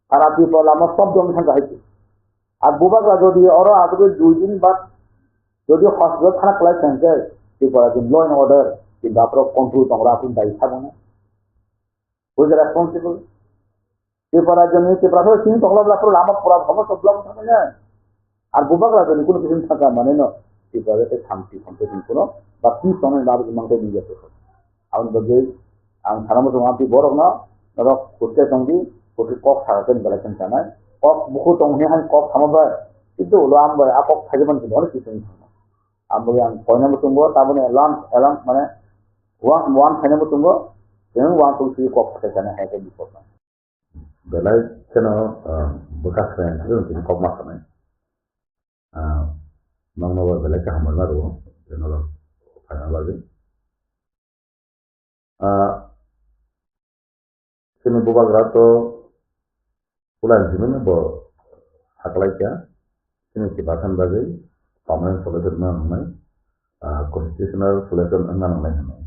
Sara Tripura lama sob jom thangkha hai se. Ar bubagra jodi oro asugwi dui din bad jodi hospital thana kwlai thangkhe, Tripura rajani law and order, kintu aphuru control tongra aphuru dai sabana. Who is responsible? Tripura rajyoni Tripura sini tongla bla pura lama pura bhabo soblong thangya. Ar bubagra rajyoni kuno kisim thangka mane no Tripura rajyo santi santi sin kuno ba peace tongna ba imang tei nijak. Aboni bagwi ang sana muchung amtwi borokno norok kutte tongdi, kutte kok sakha khe belai khe chanai. Kok buku tong hwnwi hai kok sama bai. Kintu ulo am bai a kok thaijaman khe bono kisim thangma. Aboni ang koina muchungo taboni alarm, alarm mane one, one khaina muchungo, tei one two three kok sakai sana hai khe bipot na. Belai kheno, ah, bwkha sreng sreng tini kok ma sanai. Ah, nokno bo belai khe hambai ma rwo, tei norok phaina bagwi. Ah, chini bubagra to ulang simi no bo hakalai kha. Chini Tiprasa ni bagwi permanent solution wngna nangnai, ah, constitutional solution wngna nangnai hwnwi.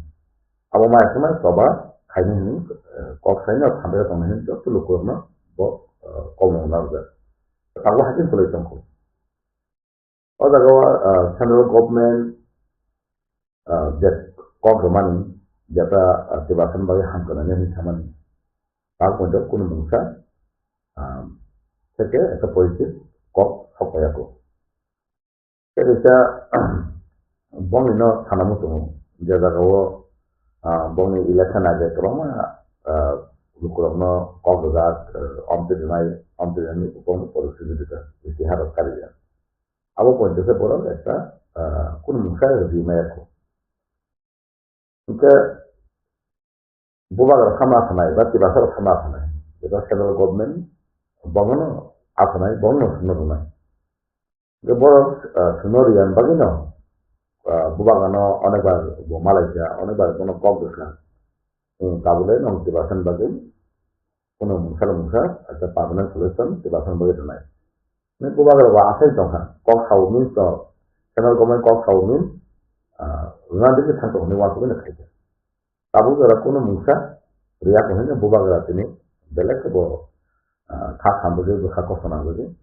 Abo mai kheno choba khaini hwnwi, eh, kok saino thambai tongnai hwnwi joto lukurokno bo, eh, kokmung narwkjak. Tabuk hai khe kwlwi tongkho. O jaga o, ah, central government, ah, je kok rwmani, jeta, ah, Tiprasa ni bagwi hamkrai nani hwnwi samani. Tabuk poito kunu mungsa, ah, seke ekta positive kok sok paiya kho. Tei kaisa bongni no sana muchungo, je jaga o, ah, bongni election age kwbangma, ah, lukurokno kok rwjak, ah, omtwi rwnai, omtwi rwnai bongni porositito istihar rok karijak. Abo poito khe borok ekta, ah, kunu mungsa rwgwi maya kho. Hwnkhe bubagra sama asanai ba Tiprasa rok sama asanai, jeta central government bono asanai, bono sumno rwnai. Hwnkhe borok, ah, sumno rwya bagwino, ah, bubagrano onekbar bo malaikha, onekbar bono kok rwkha. Hmm, tabukle nwng Tiprasa ni bagwi Kuno mungsa le mungsa, ekta permanent solution Tiprasa ni bagwi rwnai. Nini bubagra bo asai tongkha, kok sao means to, central government kok sao means, ah, rwna digwi thang tongo hinwi uansugwi no khaikha. Tabuk jora kuno mungsa rwya kho hinwi bubagra tini belai khe bo, ah, kha khamjagwi bwkha kosto nangjagwi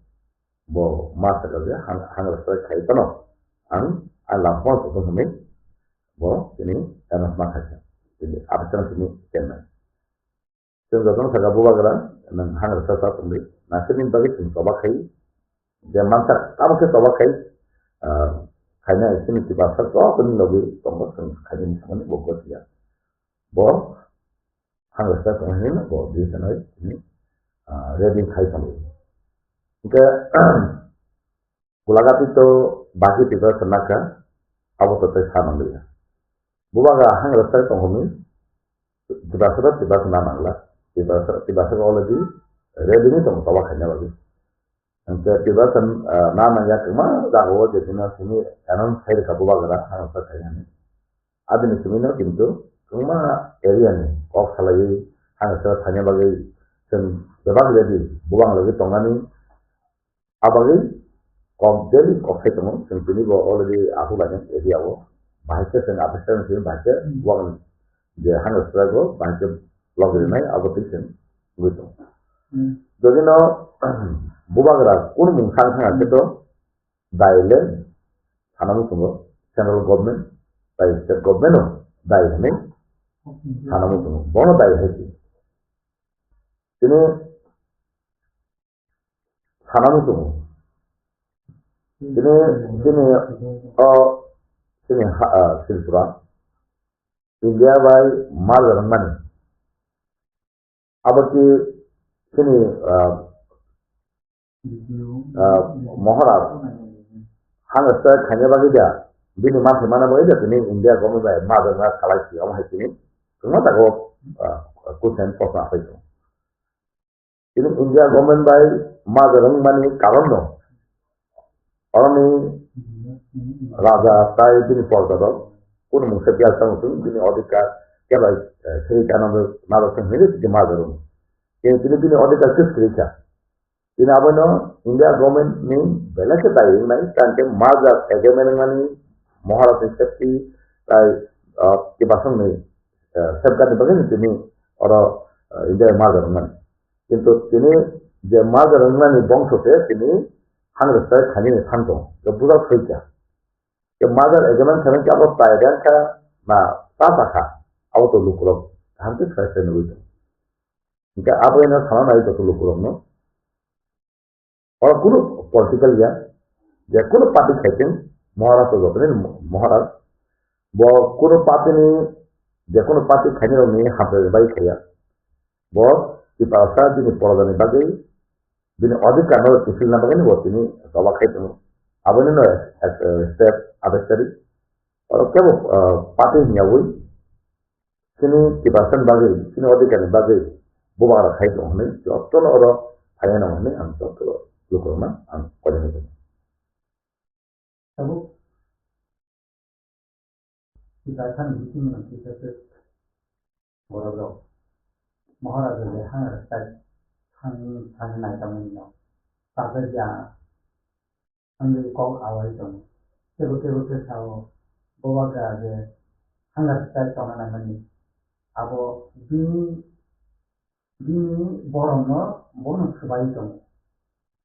bo ma sakha je hang, hang rwsai khai phano ang, ang lamphang tongthok hinwi bo tini announce ma khaikha. Tini officer tini chennai. Chwng jotono sakha bubagra, nwng hang rwsa cha tongdi. Nangkhe nini bagwi chwng choba khai. Je mansa tamo khe choba khai, ah, khaina chini Tiprasa joto ni logi tongo chwng khaina ni samani bo gothiya. Bo hang rwsa tong hwnwi bo di sanai, ah, ready khai tongo. Hwnkhe, Gulagati to baki Tiprasa nakha, abo to tei sa nangli ya. Bubagra hang rwsai tong hwnwi, Tiprasa to Tiprasa na nangla, Tiprasa, Tiprasa already ready ni tong toba khaina bagwi. Hwnkhe Tiprasa, ah, na nangya kwma jagao je dino simi announce khai rwkha bubagra hang rwsai khai hwnwi. Abini simi no kintu kwma area ni kok salaiwi hang rwsai khaina bagwi chwng bebak ready, bubang logwi tongnani. Abagwi kok daily kok sai tongo, chwng tini bo already ahuk lainai area o. Bahai khe chwng officer ni simi bahai khe bubagra je hang rwsai o, bahai khe log rinai abo twi chwng wngwi tongo. Hmm. Jodi no bubagra kunu mung sang thang khe to dai le sana muchungo, central government bai state government no dai hwnwi sana muchungo, bono dai hai se. Tini sana muchungo. Tini, tini o, tini ha, ah, Tripura, India bai merger wngmani. Abo ki tini, ah, ah, Maharaj hang strike khaina bagwi da, bini manthai mana bagwi da, tini India government bai merger wngna salai si, omo hai tini kwbangma jaga o, ah, question, proshno asai tongo. Tini India government bai merger wngmani karon no, oroni raja tai bini porja rok kunu mungsa biya chang thung, bini odhikar kebo, eh, seri kana bo naro thung hinwi tini merger wng. Tini, tini bini odhikar kis kwrwi kha. Tini abono India government ni belai khe dai wngnai, tang khe merger agreement wngmani Maharaj ni safety tai, ah, kibasong ni, eh, safeguard ni bagwi tini oro, eh, India merger wngmani. Kintu tini je merger wngmani bongso se tini hang rwchap khainani phan tongo, je bujak soi kha. Je merger agreement khaina khe abo tai rang kha na ta ta kha, abo to lukurok kaham khe sai sai nugwi tongo. Hinkhe abo eno sana nai joto lukurokno. Oro kunu political ya, je kunu party khaitwng, Maharaj to jotoni Maharaj. Bo kunu party ni, je kunu party khainai rokni hamkrai bai khaiya. Bo Tiprasa bini porojani bagwi, bini odhikar no kiphilna bagwi bo tini doba khai tongo. Aboni no ek, eh, step abestari. Oro kebo, eh, party hinyawi, chini Tiprasa ni bagwi, chini odhikar ni bagwi bubagra khai tongo hinwi jotono oro phaiya nang hinwi ang joto lukurokno ang koinani tongo. Tabuk Tiprasa ni bising no kisa se borok rok Maharaja le hang rwchap thang thang nai tongmani no. Tabuk ya Ang kok awai tongo. Kebo kebo khe sao, bubagra je hang rwchap tongna nangmani. Abo bini, bini borokno bono swbai tongo.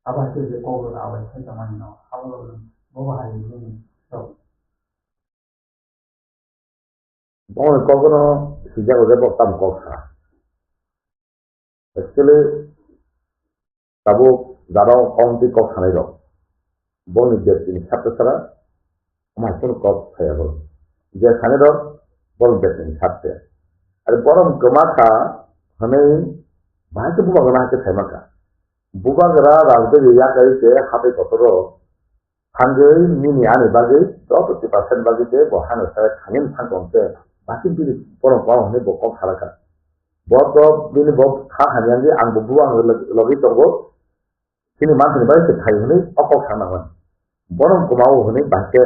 Abo hai khe je kok rok awai khai tongmani no, abo rok bobo hai bini sok. Bongni kokno sijago je bo tamo kok sa. Actually, tabuk jara o kong twi kok sanai rok. Bongni je tini sabta sara, omo hai kheno kok saya bolo. Je sanai rok, bolo je tini sabta. Ari borom kwma kha, hwnwi bahai khe bubagra hai khe saima kha. Bubagra rajgari yakai khe hatai kotor o, Thangwi nini ani bagwi joto Tiprasa ni bagwi je bo hano sai thangwi thang tong khe, basi bini borok kwmao hwnwi bo kok salai kha. Bo to bini bo kha hamya wngwi ang bo buang log-, logwi tongo, chini manthani bagwi se thai hwnwi o kok sana hwn. Bono kwmao hwnwi bahai khe,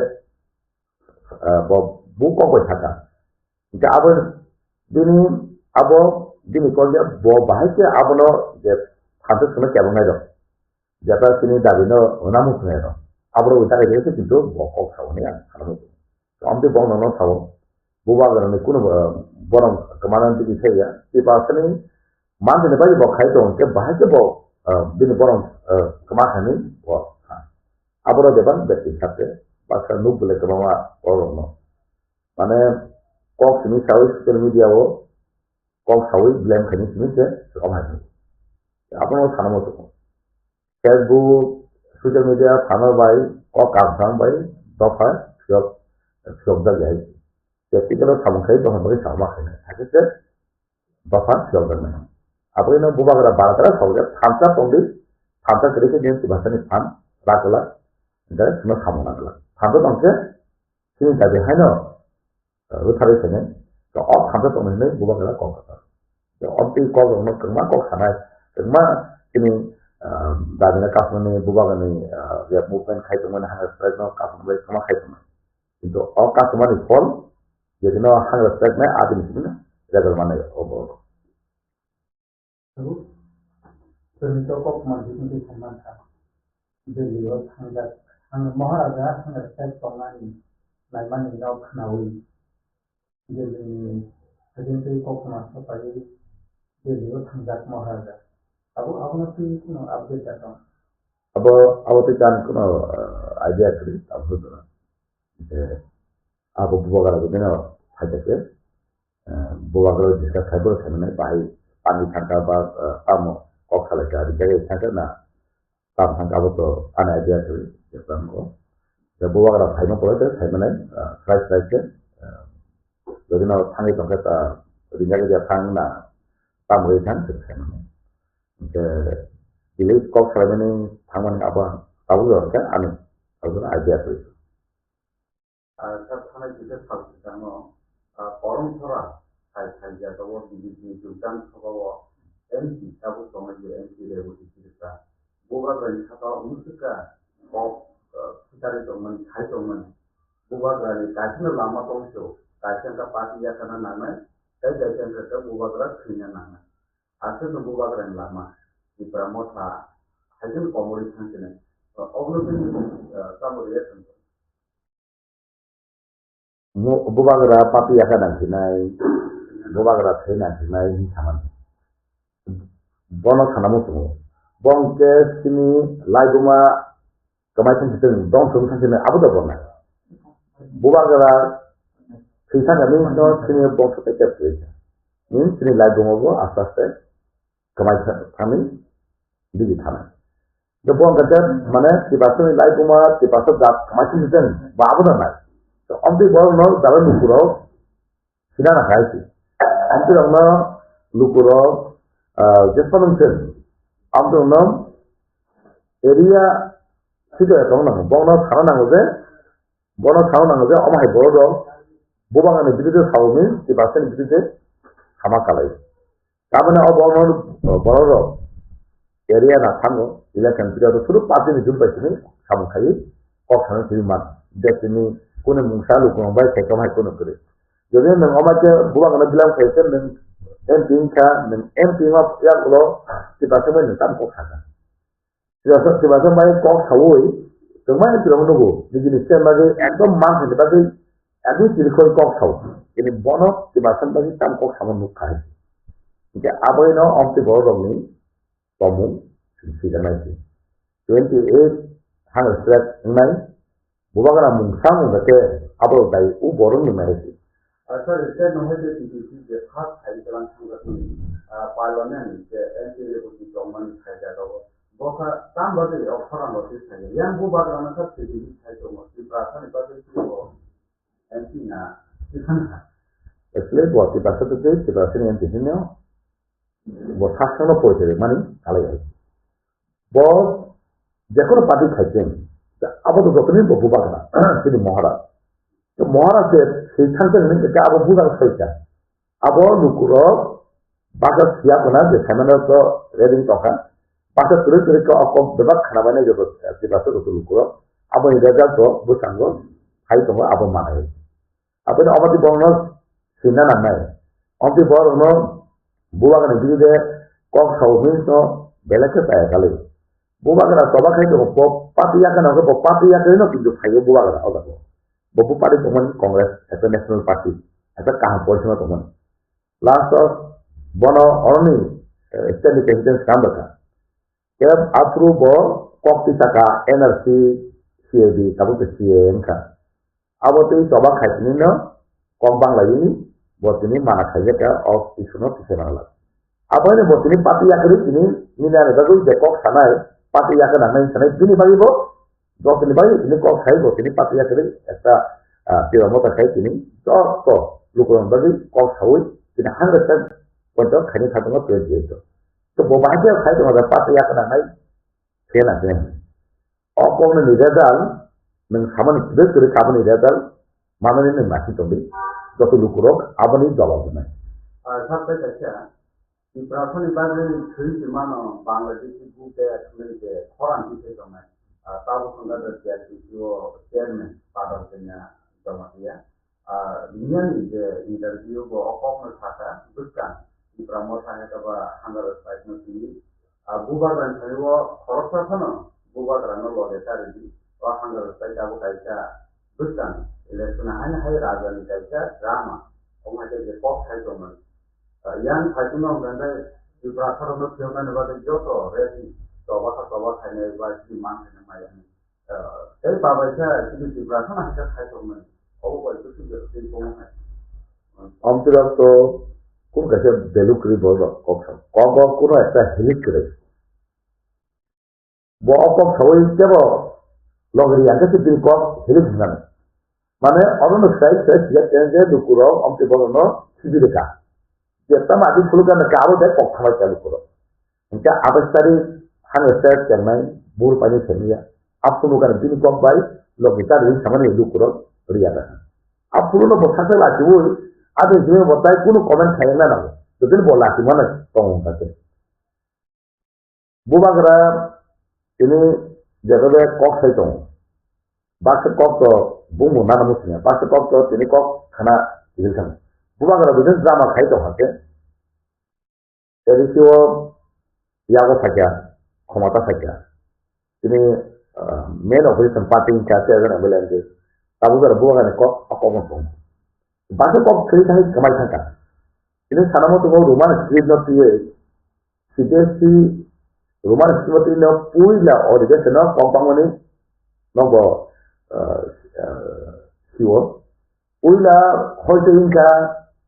ah, bo bu kok bai sakha. Hingke abo bini, abo bini kok ya bo bahai khe abono je phansa songno kebongnai rok. Jeta chini dabi no hwnamung thunai rok. Aborok bai takai rikhe kintu bo kok sao hinwi ang sana muchungo. Amtwi bo nono sao, bubagrani kunu, eh, borok kwmana bini thaiya. Tiprasani manthani bai bo khai tongo khe bahai khe bo, eh, bini borok, eh, kwma khainwi bo sa. Aborok bebak beti sakhe baksa nuk belai kwbangma borokno. Mane kok simi sawi social media o kok sawi blame khaini simi se kwbang hai. Abono sana muchungo. Facebook, social media phano bai kok kamsang bai dopha phiyok, phiyok jak ya. Practical o samung khai dopha bagwi sama khai. Hakhe se dopha phiyok jak nai. Aboni no bubagra baragra sawi jak thansa tongdi, thansa kwrwi khe nini tibasani phan rakla, hingkhe sima samung nangla. Thansa tongkhe chini dabi haino rwtharwi khainai, to o thansa tongmani hinwi bubagra kok rwkha. To o twi kok rokno kwbangma kok sanai, kwbangma chini, ah, dagina kasumani bubagrani, ah, je movement khai tongmani, hunger strike no kasumani bai kwbangma khai tongmani. Kintu o kasumani phol je dino hunger strike nai adini simi result manai o borok. Tabuk chwngni to kok manjak wngwi thangmankha. Delhi o thangjak, ang Maharaja hwnwi side tongnani naimani no khwnaui Delhi ni hajentwi koktwma swpaiwi Delhi o thangjak Maharaja. Abo, abono twi kuno update da tong? Abo, abo twi kan kuno, ah, idea kwrwi, abo twi kuno. Je, abo bubagra bo bino phaida khe, ah, bubagra discuss khai bo khaimani bahai pani thangka ba, ah, tamo kok salai ka, rijak thangka na, tam thangka abo to ani idea kwrwi, je tamo. Je bubagra phaima pore khe khaimani, ah, srai srai khe, ah, jodi no thangwi tongkhe ta rijak rijak thang na, tamo ri thang khe khaimani. Hingke village kok salaimani thangmani abo tabuk jora khe ani tabuk jora idea kwrwi. Ah, sir, thanai kisa sal kwchangno, ah, Korom Sora hai, hai jagao B J P ni Jumtang Sabha o M P tabuk tongnai je M P Reboti Tripura. Bubagra ni saka wngkha kok, ah, phutari tongmani, khai tongmani. Bubagra ni kaisa no lama tong se, kaisa wngkha party yakana nangnai, tei kaisa wngkha khe bubagra thwina nangnai. Aswkno bubagrani lama, Tipra Motha, haikhe komorwi thangsinai. Obwno tei, eh, tamo reaction tong? Mu-, bubagra party yakha nangsinai, bubagra thwi nangsinai hinwi samani. Bono sana muchungo. Bo hwnkhe chini laibuma kwmai thang sitwng, dong sung thang sitwng, abo da bo nai. Bubagra thwi thang kha, nini no chini bongso tei tep kwrwi kha. Nini chini lai bongo bo aste aste kwmai tha-, thani bigi thanai. Je bo hwnkha khe, mane, Tiprasani lai buma, Tiprasa jat kwmai thang sitwng, bo abo da nai. To, omtwi borok no jara lukurok sinana khai se. Amtwi rokno lukurok, ah, je phano wngkhe, amtwi rokno area sida tong nango, bono sana nango je, bono sana nango je, omo hai borok rok bubangani bidirde sawi, Tiprasani bidirde sama kalai. Tamoni o borok, borok rok area na thango, election period o suru party ni jumpai sini samung khai kok sana sini man. Je sini kunu mungsa lukurok bai sai kamai kunu kwrwi. Jodi nwng omo khe bubak no bilang khai khe nwng M P wngkha, nwng M P wngma yagulo Tiprasa bai nwng tamo kok sakha. Tiprasa, Tiprasa bai kok saui, kwbangma M P rok nugo, nijini state bagwi ekdom man thani bagwi, ekdom chirikhoi kok sao. Ini bono Tiprasa bagwi tamo kok samo nukha hai. Hinkhe aboino omtwi borok rokni tongmung swijaknai se. Twenty eight hundred flat wngnai, bubagra mung samung khe aborok dai u borok ni mai se. Ah, sorry, sir, no hai je T T C je first hai kalang thangjakmani, ah, parliament je M P Reboti tongmani hai jagao. Bo kha tam bagwi o khorang rok se sai. Yang bubagra no kha T T C sai tongo. Tiprasa ni bagwi se bo M P na se thang kha. Actually, bo Tiprasa to Tiprasa ni M P sino. Bo sak sakno poito mani kalai hai. Bo jekono party khai cheng, abo to jotoni bo bubagra, chini Maharaj. To Maharaj je swi thang cheng ni khe abo bubagra soi kha. Abo lukurok baka siya khna je saimano to reading tokha. Baka kwrwi kwrwi khe o kok bebak khna bai nai joto, eh, Tiprasa joto lukurok. Aboni result to bwskango phai tongo abo manai. Aboni omotwi borokno swina nangnai. Omtwi borokno bubagrani bidirde kok sao hwnwi no belai khe chaya kali. Bubagra choba khai tongo, bo party yakarwi no, bo party yakarwi no kintu phaio bubagra o jaga o. Bo, bo party tongmani Congress, ekta national party, ekta kaham position o tongmani. Last o bono oroni, eh, state ni president swnam rwkha. Khe aphuru bo kok twi saka N R C, C A D, tabuk khe C A A wngkha. Abo twi choba khai tini no kok banglaini bo tini mana khaijak kha o issue no tisai mana lak. Abo haino bo tini party yakarwi tini nini ani bagwi je kok sanai, party yakar nangnai sanai, bini bagwi bo joto ni bagwi tini kok sai bo tini party yakarwi ekta, ah, Tipra Motha khai tini joto lukurokni bagwi kok saui tini hundred percent khaini kha tongo twenty eight o. To bo bahai khe khai tongo je party yakar nangnai. Khe na khe. O kokno ni result, nwng samani kwrwi kwrwi kaboni result, manani nwng nasi tongdi. Joto lukurok aboni jawab rwnai. Ah, sir, tei kaisa, Tiprasani bagwi thwi se mano Bangladeshi Bhupesh hwnwi je khorang twi se tongnai. Ah, tabuk wngkha the T R T C o chairman Padal Kanya Jamatia. Ah, Miani je interview bo o kokno sakha, bwskang Tipra Motha hai khe ba hunger strike no simi. Ah, bubagrani thani o khoroksa phano bubagrano loge ta ridi, o hunger strike abo kaisa bwskang election haino hai rajani kaisa drama, omo hai khe je kok sai tongmani. Ah, yang phaiphano hwnkha khe Tripura sarokno phiyoknani bagwi joto rally choba kha choba khainai ba chini man khainai maya hinwi. Ah, tei babai khe chini Tripura sana hakhe khai tongmani. Obo bai khe chini tongmani. Omtirok to kun kaisa beluk kri borok kok sa. Kok bo kuno ekta hilik kri. Bo o kok sawi tebo logri yang khe bini kok hilik hinani. Mane oro no sai sai siya teng je lukurok omti bono no sidi reka. Jeta ma di phuluk kan ka abo de kok thamai ka lukurok. Engka abestari hangsa tengnai bur pani semiya. Aphuluk kan bini kok bai logri ta ri samani lukurok riya da. Aphuluk no bo saksa laki ui ade jime bo tai kunu comment khayang na nango. Jodin bo laki mana tong ka te. Bubagra tini jetobe kok sai tongo. Baksa kok to bumung nana muchungya. Baksa kok to tini kok khana tini thang. Bubagra bini drama khai tong hake. Teri siwo yago sakya, khomata sakya. Tini, ah, main opposition party wngkha, chairman M L A wngkhe. Tabuk jora bubagrani kok, a kok no tongo. Baksa kok khri thangwi kwmai thangkha. Ini sana mo tongo Roman script no twiwi, C B S E Roman script no twiwi no puila original no kok bangmani nogo, ah, ah, siwo. Puila hoite wngkha,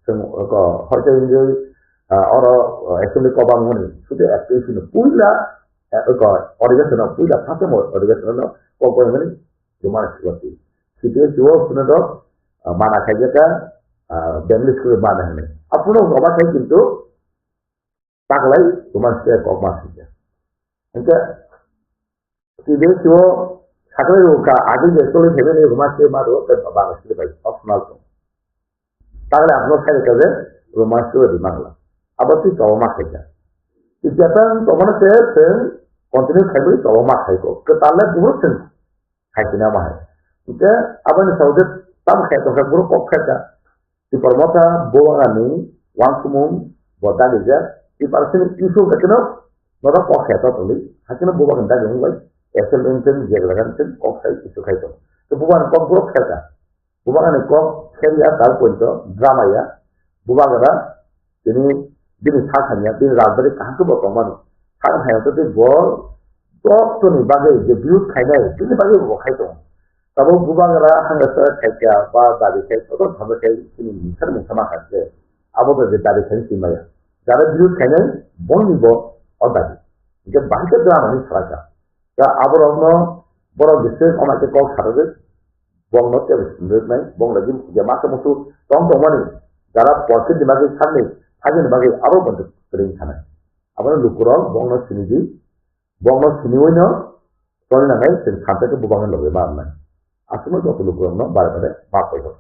chwng ko hoite wngwi, ah, oro, ah, assembly kok bangmani. Sude application no puila, ah, ko original no puila first time original no kok bangmani Roman script. C B S E o puno do, ah, mana khaijaka, ah, Bengali school mana hwnwi. Aphuru oba khai kintu taklai Roman script kok ma singya. Engke C B S E o sakhlai ro ka adi je tole thebe ni Roman script ma ro ke Bangla script bai optional to. Taklai aphuru khai ka je Roman script di Bangla. Abo twi to ma khaijak. Japan to mana se se continue khai bai to ma khai ko. Ke taklai buhur sen khai kina ma hai. Engke aboni saudi tam khai to khai buru kok khai ka. Tipra Motha bubagani wansumung bo dagijak. Tipra sini issue hakeno noda kok khe to tuli. Hakeno bubagani dagi wngbai. Asal engten jeglagan ten kok khai issue khai to. To bubagani kok buro khe ka. Bubagani kok khe ya tal pointo drama ya. Bubagra tini bini sa khanya, bini rajbari kaham khe bo tongmani. Sa khanya to tei bo jottoni bagwi je biut khainai, bini bagwi bo khai tongo. Tabuk bubagra hangsa khaikha ba dabi khai, joto thangwi khai chini mungsa mungsa ma kha se. Abo bai je dabi khai twi maya. Jara biut khainai bongni bo o dabi. Hingke bahai khe drama ni salaka. Ta aborokno borok bising omo khe kok sarwi bongno tebo sinrwknai, bong lagi je masa musu tong tongmani jara porkit ni bagwi sakni sakni bagwi abo bo kwrwi sanai. Abono lukurok bongno sinidi. Bongno siniwi no toli nangnai chwng sampai khe bubangni logi ma wngnai. Aswkno joto lukurokno bare bare ma paikha.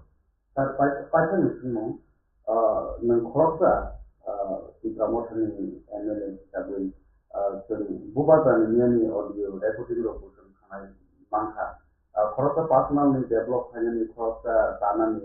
Sir, pai-, paithakni swngmung, ah, nwng khoroksa, ah, Tipra Mothani M L A hisabwi, ah, chwng bubagrani miyani audio recording rokbo chwng khanai mankha. Ah, khoroksa personal ni develop khainani, khoroksa tanani,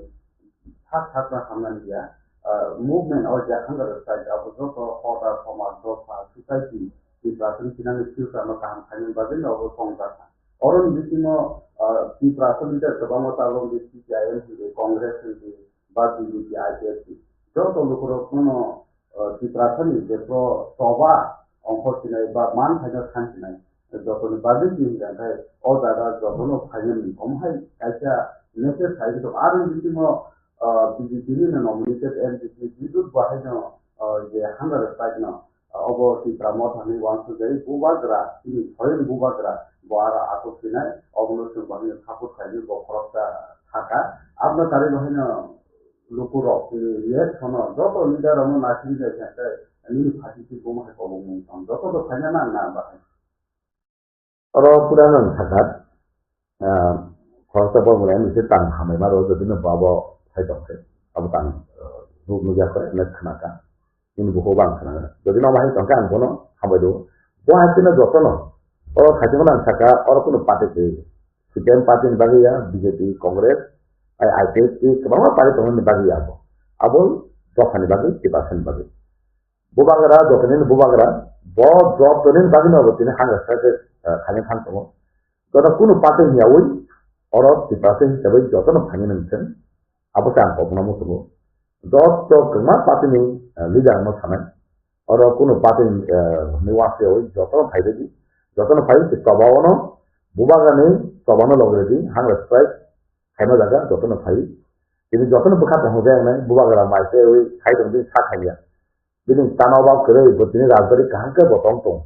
thak thakno hamnani ya, ah, movement o je hunger strike abo joto hoda somaj dopha society Tiprasa ni sinani future no kaham khainani bagwi no obo tongjakha. Oroni bisingo, ah, Tiprasa leader kwbangma tabuk C P I M hinwi, Congress hinwi, ba B J P, I P F T joto lukurokno, ah, Tiprasa ni je pro choba ongkhor sinai ba man khaina thang sinai jotoni bagwi twi hwnkha khe o jaga jotono phainani omo hai kaisa message sai tong. Aroni bisingo, ah, B J P ni nominated M P P Bidut bo haino, ah, je hunger strike no, ah, obo Tipra Mothani uansukjagwi bubagra, chini soyeng bubagra bo aro aswk sinai, obono chwng bo haino support khainai bo khoroksa thaka. Aboni karwi bo haino lukurok ni reaction no joto leader rokno naisingwi naikha khe nini phaising se buma hai kobokmung tong joto to phaina nang na bahai. Oro pura nang sakha, ah, khoroksa borok ni se tang hamai ma rw jodi no bo abo sai tong khe abo tang, ah, nuk nukya khe nek khna ka. Nini bukhuk bang khna. Jodi no bahai tong khe ang bono hambai do. Bo hai tino joto no. Oro khaisima nang sakha oro kuno party kwrwi. C P I M party ni bagwi ya, B J P, Congress, I, I P F T, kwbangma party tongmani bagwi ya abo. Abo dophani bagwi, Tiprasa ni bagwi. Bubagra, jotoni bubagra, bo jotoni bagwi no tini hangsa khe, eh, khaina thang tongo. Joto kunu party ni yawi, oro Tiprasa hisabai jotono phaina nang thang. Abo se ang kokno muchungo. Joto kwbangma party ni, eh, leader no sanai. Oro kunu party ni, eh, ni uansugwi jotono phai rwdi, jotono phai se choba ono, bubagrani chobano logi rwdi, hunger strike khaima jaga jotono phai. Tini jotono bwkha tongthokjak nai, bubagra mai se ui sai tongdi sa khaiya. Bini tana obab kwrwi, bo tini rajbari kaham khe bo tong tong.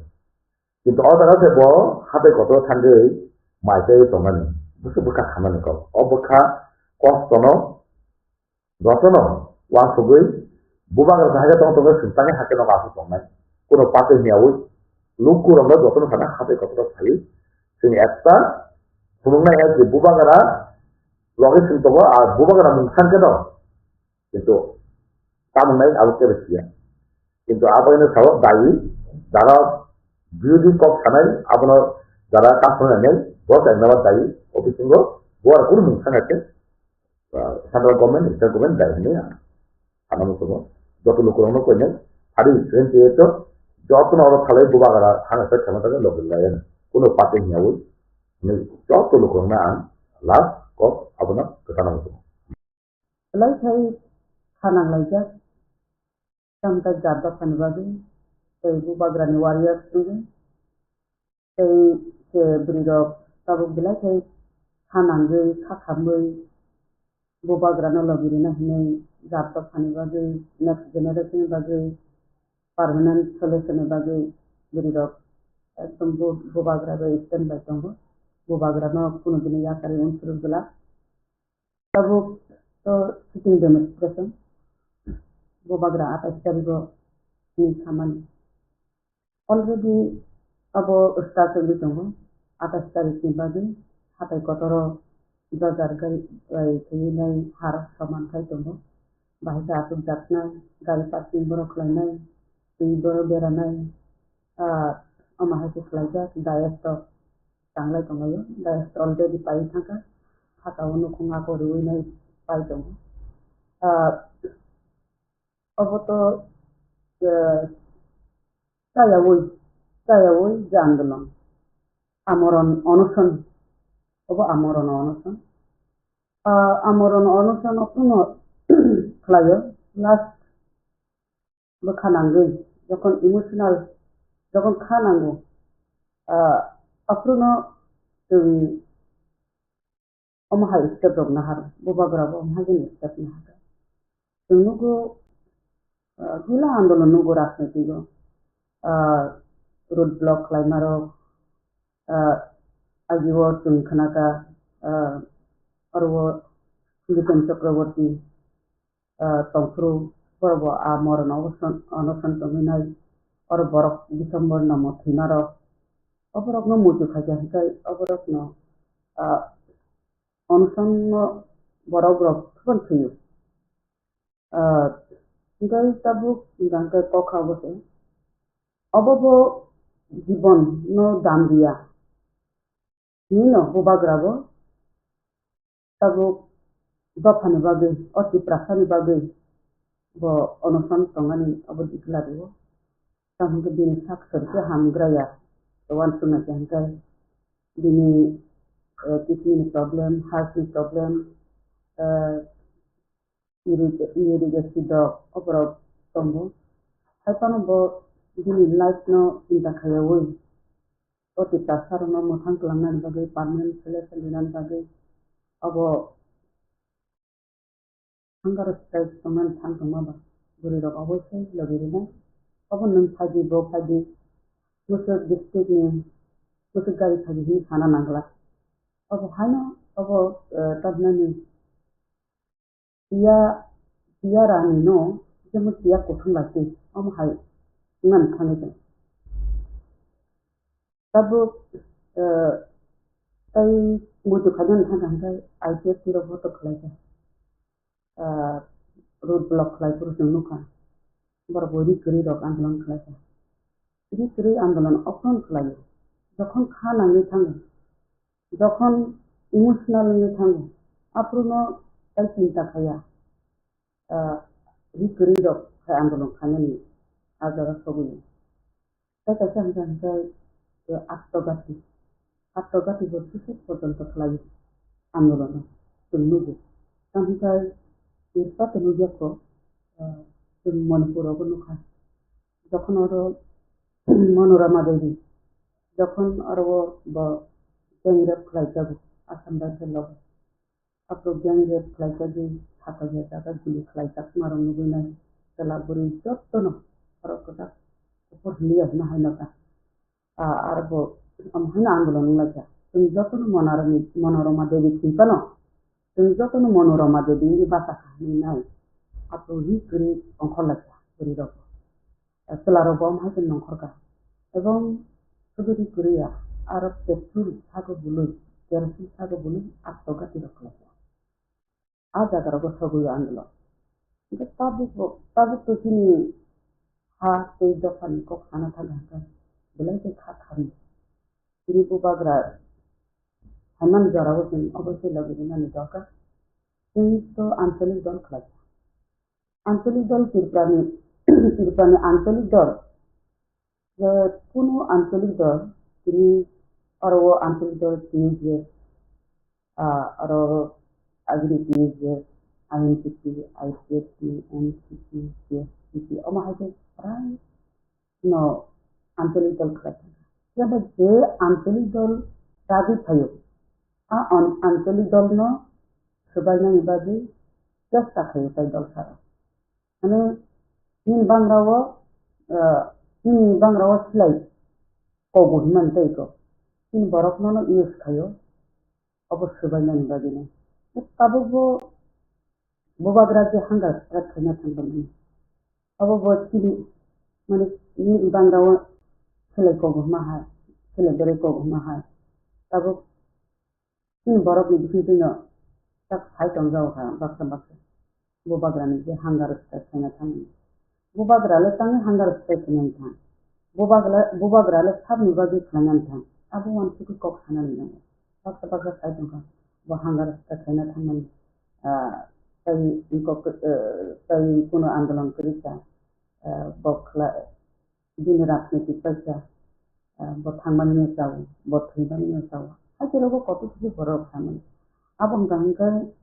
Kintu o jaga se bo hatai kotor thangwi mai se tongnani, bwswk bwkha khamani kok. O bwkha kostono jotono uansugwi bubagra se haikhe tong tongwi swngchangwi haikhe nogo aswk tongnai. Kuno pato hiyaui lukurokno jotono sana hatai kotor phaiwi chwng ekta phunuknai hai je bubagra logi chwng tongo, a bubagra mung thangkhe no. Kintu tamung nai abo kebo siya. Kintu abo ino sao dayi, jara birodhi kok sanai, abono jara kasonai nai, bo chai naba dayi, o bisingo bo ar kunu mung sana khe, ah, central government, state government dayi hinwi ang sana muchungo. Joto lukurokno koinai, phari student to, jotono oro thalai bubagra hana sa khema thangkhe logi lai ano. Kunu party hiyaui, hinwi joto lukurokno ang last kok abono kwchana muchungo. Belai khai kha nanglaijak, tamjak jat dophani bagwi, tei bubagrani warriors wngwi, tei se bwrwirok tabuk belai khai kha nangwi, kha khamwi, bubagrano logi rwna hinwi jat dophani bagwi, next generation ni bagwi permanent solution ni bagwi bwrwirok ekdom bu-, bubagra bai stand by tongo. Bubagrano kunu bini yakarwi unsuri bwla. Tabuk to sitting demonstration, bubagra atais tarigo ni samani. Already abo start wngwi tongo, atais tarikni bagwi hatai kotoro jajar gari bai thwiwi nai har soman khai tongo. Bahai khe achukjaknai, gari parking borok khlainai, twi borok beranai, ah, omo hai khe khlaijak, dayas rok tanglai tonglaio, dayas already pai thangkha, saka o nukhung ako riui nai pai tongo. Ah, obo to, eh, chayaui, chayaui je andolon, amoron onoson, obo amoron onoson. Ah, amoron onoson okhuno khlaio, last bwkha nangwi, jokhon emotional, jokhon kha nango, ah, aphuru no chwng omo hai step rok nahar, bubagra bo omo hai step nahar. Chwng nugo, ah, gila andolon nugo rajniti o, ah, road block khlaima rok, ah, agio chwng khnaka, ah, oro Bipen Chakraborty, ah, tongphuru, borok bo a moron oboson-, onoson tongwi nai. Oro borok December no mo thwima rok. Oborok no muitu khaikha hinkhai oborok no, ah, onoson no borok rok thubun thwiyo. Ah, hinkhai tabuk hinkhai kokha obo se. Obo bo jibon no dan diya. Hinwi no bubagra bo tabuk dophani bagwi, o Tiprasani bagwi bo onoson tongmani abo declare rwo. Tamo hwnkhe bini sak sori khe hamgraya, uansuknai khe hwnkhe bini, eh, kidney ni problem, heart ni problem, eh, uric, uric acid rok oborok tongo. Hai phano bo bini life no chinta khaiyaui o Tiprasa rokno mwthang kwlangnani bagwi, permanent solution rinani bagwi abo hunger strike tongmani thang tongma ba bwrwi rok oboisai logi rwnai. Obo nwng phaidi, bo phaidi, Mwswk district ni mwswk gari phaidi hinwi sana nangla. Obo haino obo, eh, tabnani tiya, tiya rani no, jemon tiya kuthum bai twi, omo hai wngmani thangwi tong. Tabuk, eh, tei muitu khainani thangkha hwnkhe I P F T rok vote khlaikha. Ah, road block khlai phuru chwng nukha. Borok bo ri kwrwi rok andolon khlaikha. Ri kwrwi andolon okhon khlaio. Jokhon kha nangwi thango, jokhon emotional wngwi thango, aphuru no tai chinta khaiya, ah, ri kwrwi rok khai andolon khainani a jaga sogwi. Tai kaisa hwnkha hwnkhe, eh, atmogati. Atmogati bo suicide porjonto khlaio andolono chwng nugo. Tamo hwnkhe, eh, pato nukya kho, eh, chwng Manipur rogo nukha. Jokhon oro Manorama Devi, jokhon oro bo gang rape khlaijago Assam Rifle logo. Aphuru gang rape khlaijagwi sakha ya jaga guli khlaijak marok nugwi nai chwla bwrwi jotono oro kwchak kuphur hinliya hwnwi hai nokha. Ah, aro bo omo haino andolon wnglaijak. Chwng jotono Monarama, Manorama Devi thwi phano, chwng jotono Manorama Devi wngwi bachakha hinwi nai. Aphuru hi kwrwi ongkhorlaijak bwrwi rok. Chwla rok bo omo hai khe nongkhor kha. Ebong suduri kwrwi ya, aro petrol sago bului, kerosene sago bului, atto gati rok khlai kha. A jaga rogo sogwi o andolon. Hwnkhe tabuk bo, tabuk to chini ha tei dophani kok sana thang kha, belai khe kha kharwi. Chini bubagra phaimani jorao chwng oboisoi logi rinani dorkar. Chwng to ancholik dol khlai kha. Ancholik dol Tripurani, Tripurani ancholik dol, je kunu ancholik dol, tini oro o ancholik dol T S F, ah, oro agini T S F, I N P T, I P F T, N C P, C S P T, omo hai khe prai no ancholik dol khlai kha. Phiya ba je ancholik dol ragwi phaio, a an-, ancholik dol no swbainani bagwi chesta khaio tai dol sara. Mane, nini bangra o, ah, nini bangra o silai kogo hinmani tei ko. Chini borok nono use khaio, obo swbainani bagwino. Tabuk bo bubagra je hunger strike khaina thangmani. Obo bo chini, mane, nini bangra o silai kogo hwnma hai, silai berwi kogo hwnma hai. Tabuk Chini borokni bisingtwino tak sai tongjago kha baksa baksa. Bubagrani je hunger strike khaina thangmani. Bubagra le tangwi hunger strike khainani thang. Bubagra, bubagra le sabni bagwi khlainani thang. Abo uansugwi kok sanani nango. Baksa baksa sai tongkha. Bo hunger strike khaina thangmani. Ah, tai kok, eh, tai kuno andolon kwrwi kha. Ah, bo khla-, bini rajnitik paisa, ah, bo thangmani no chao, bo thwimani no chao. Hakhe rogo kotor khe borok samani. Abo wngkha hwnkhe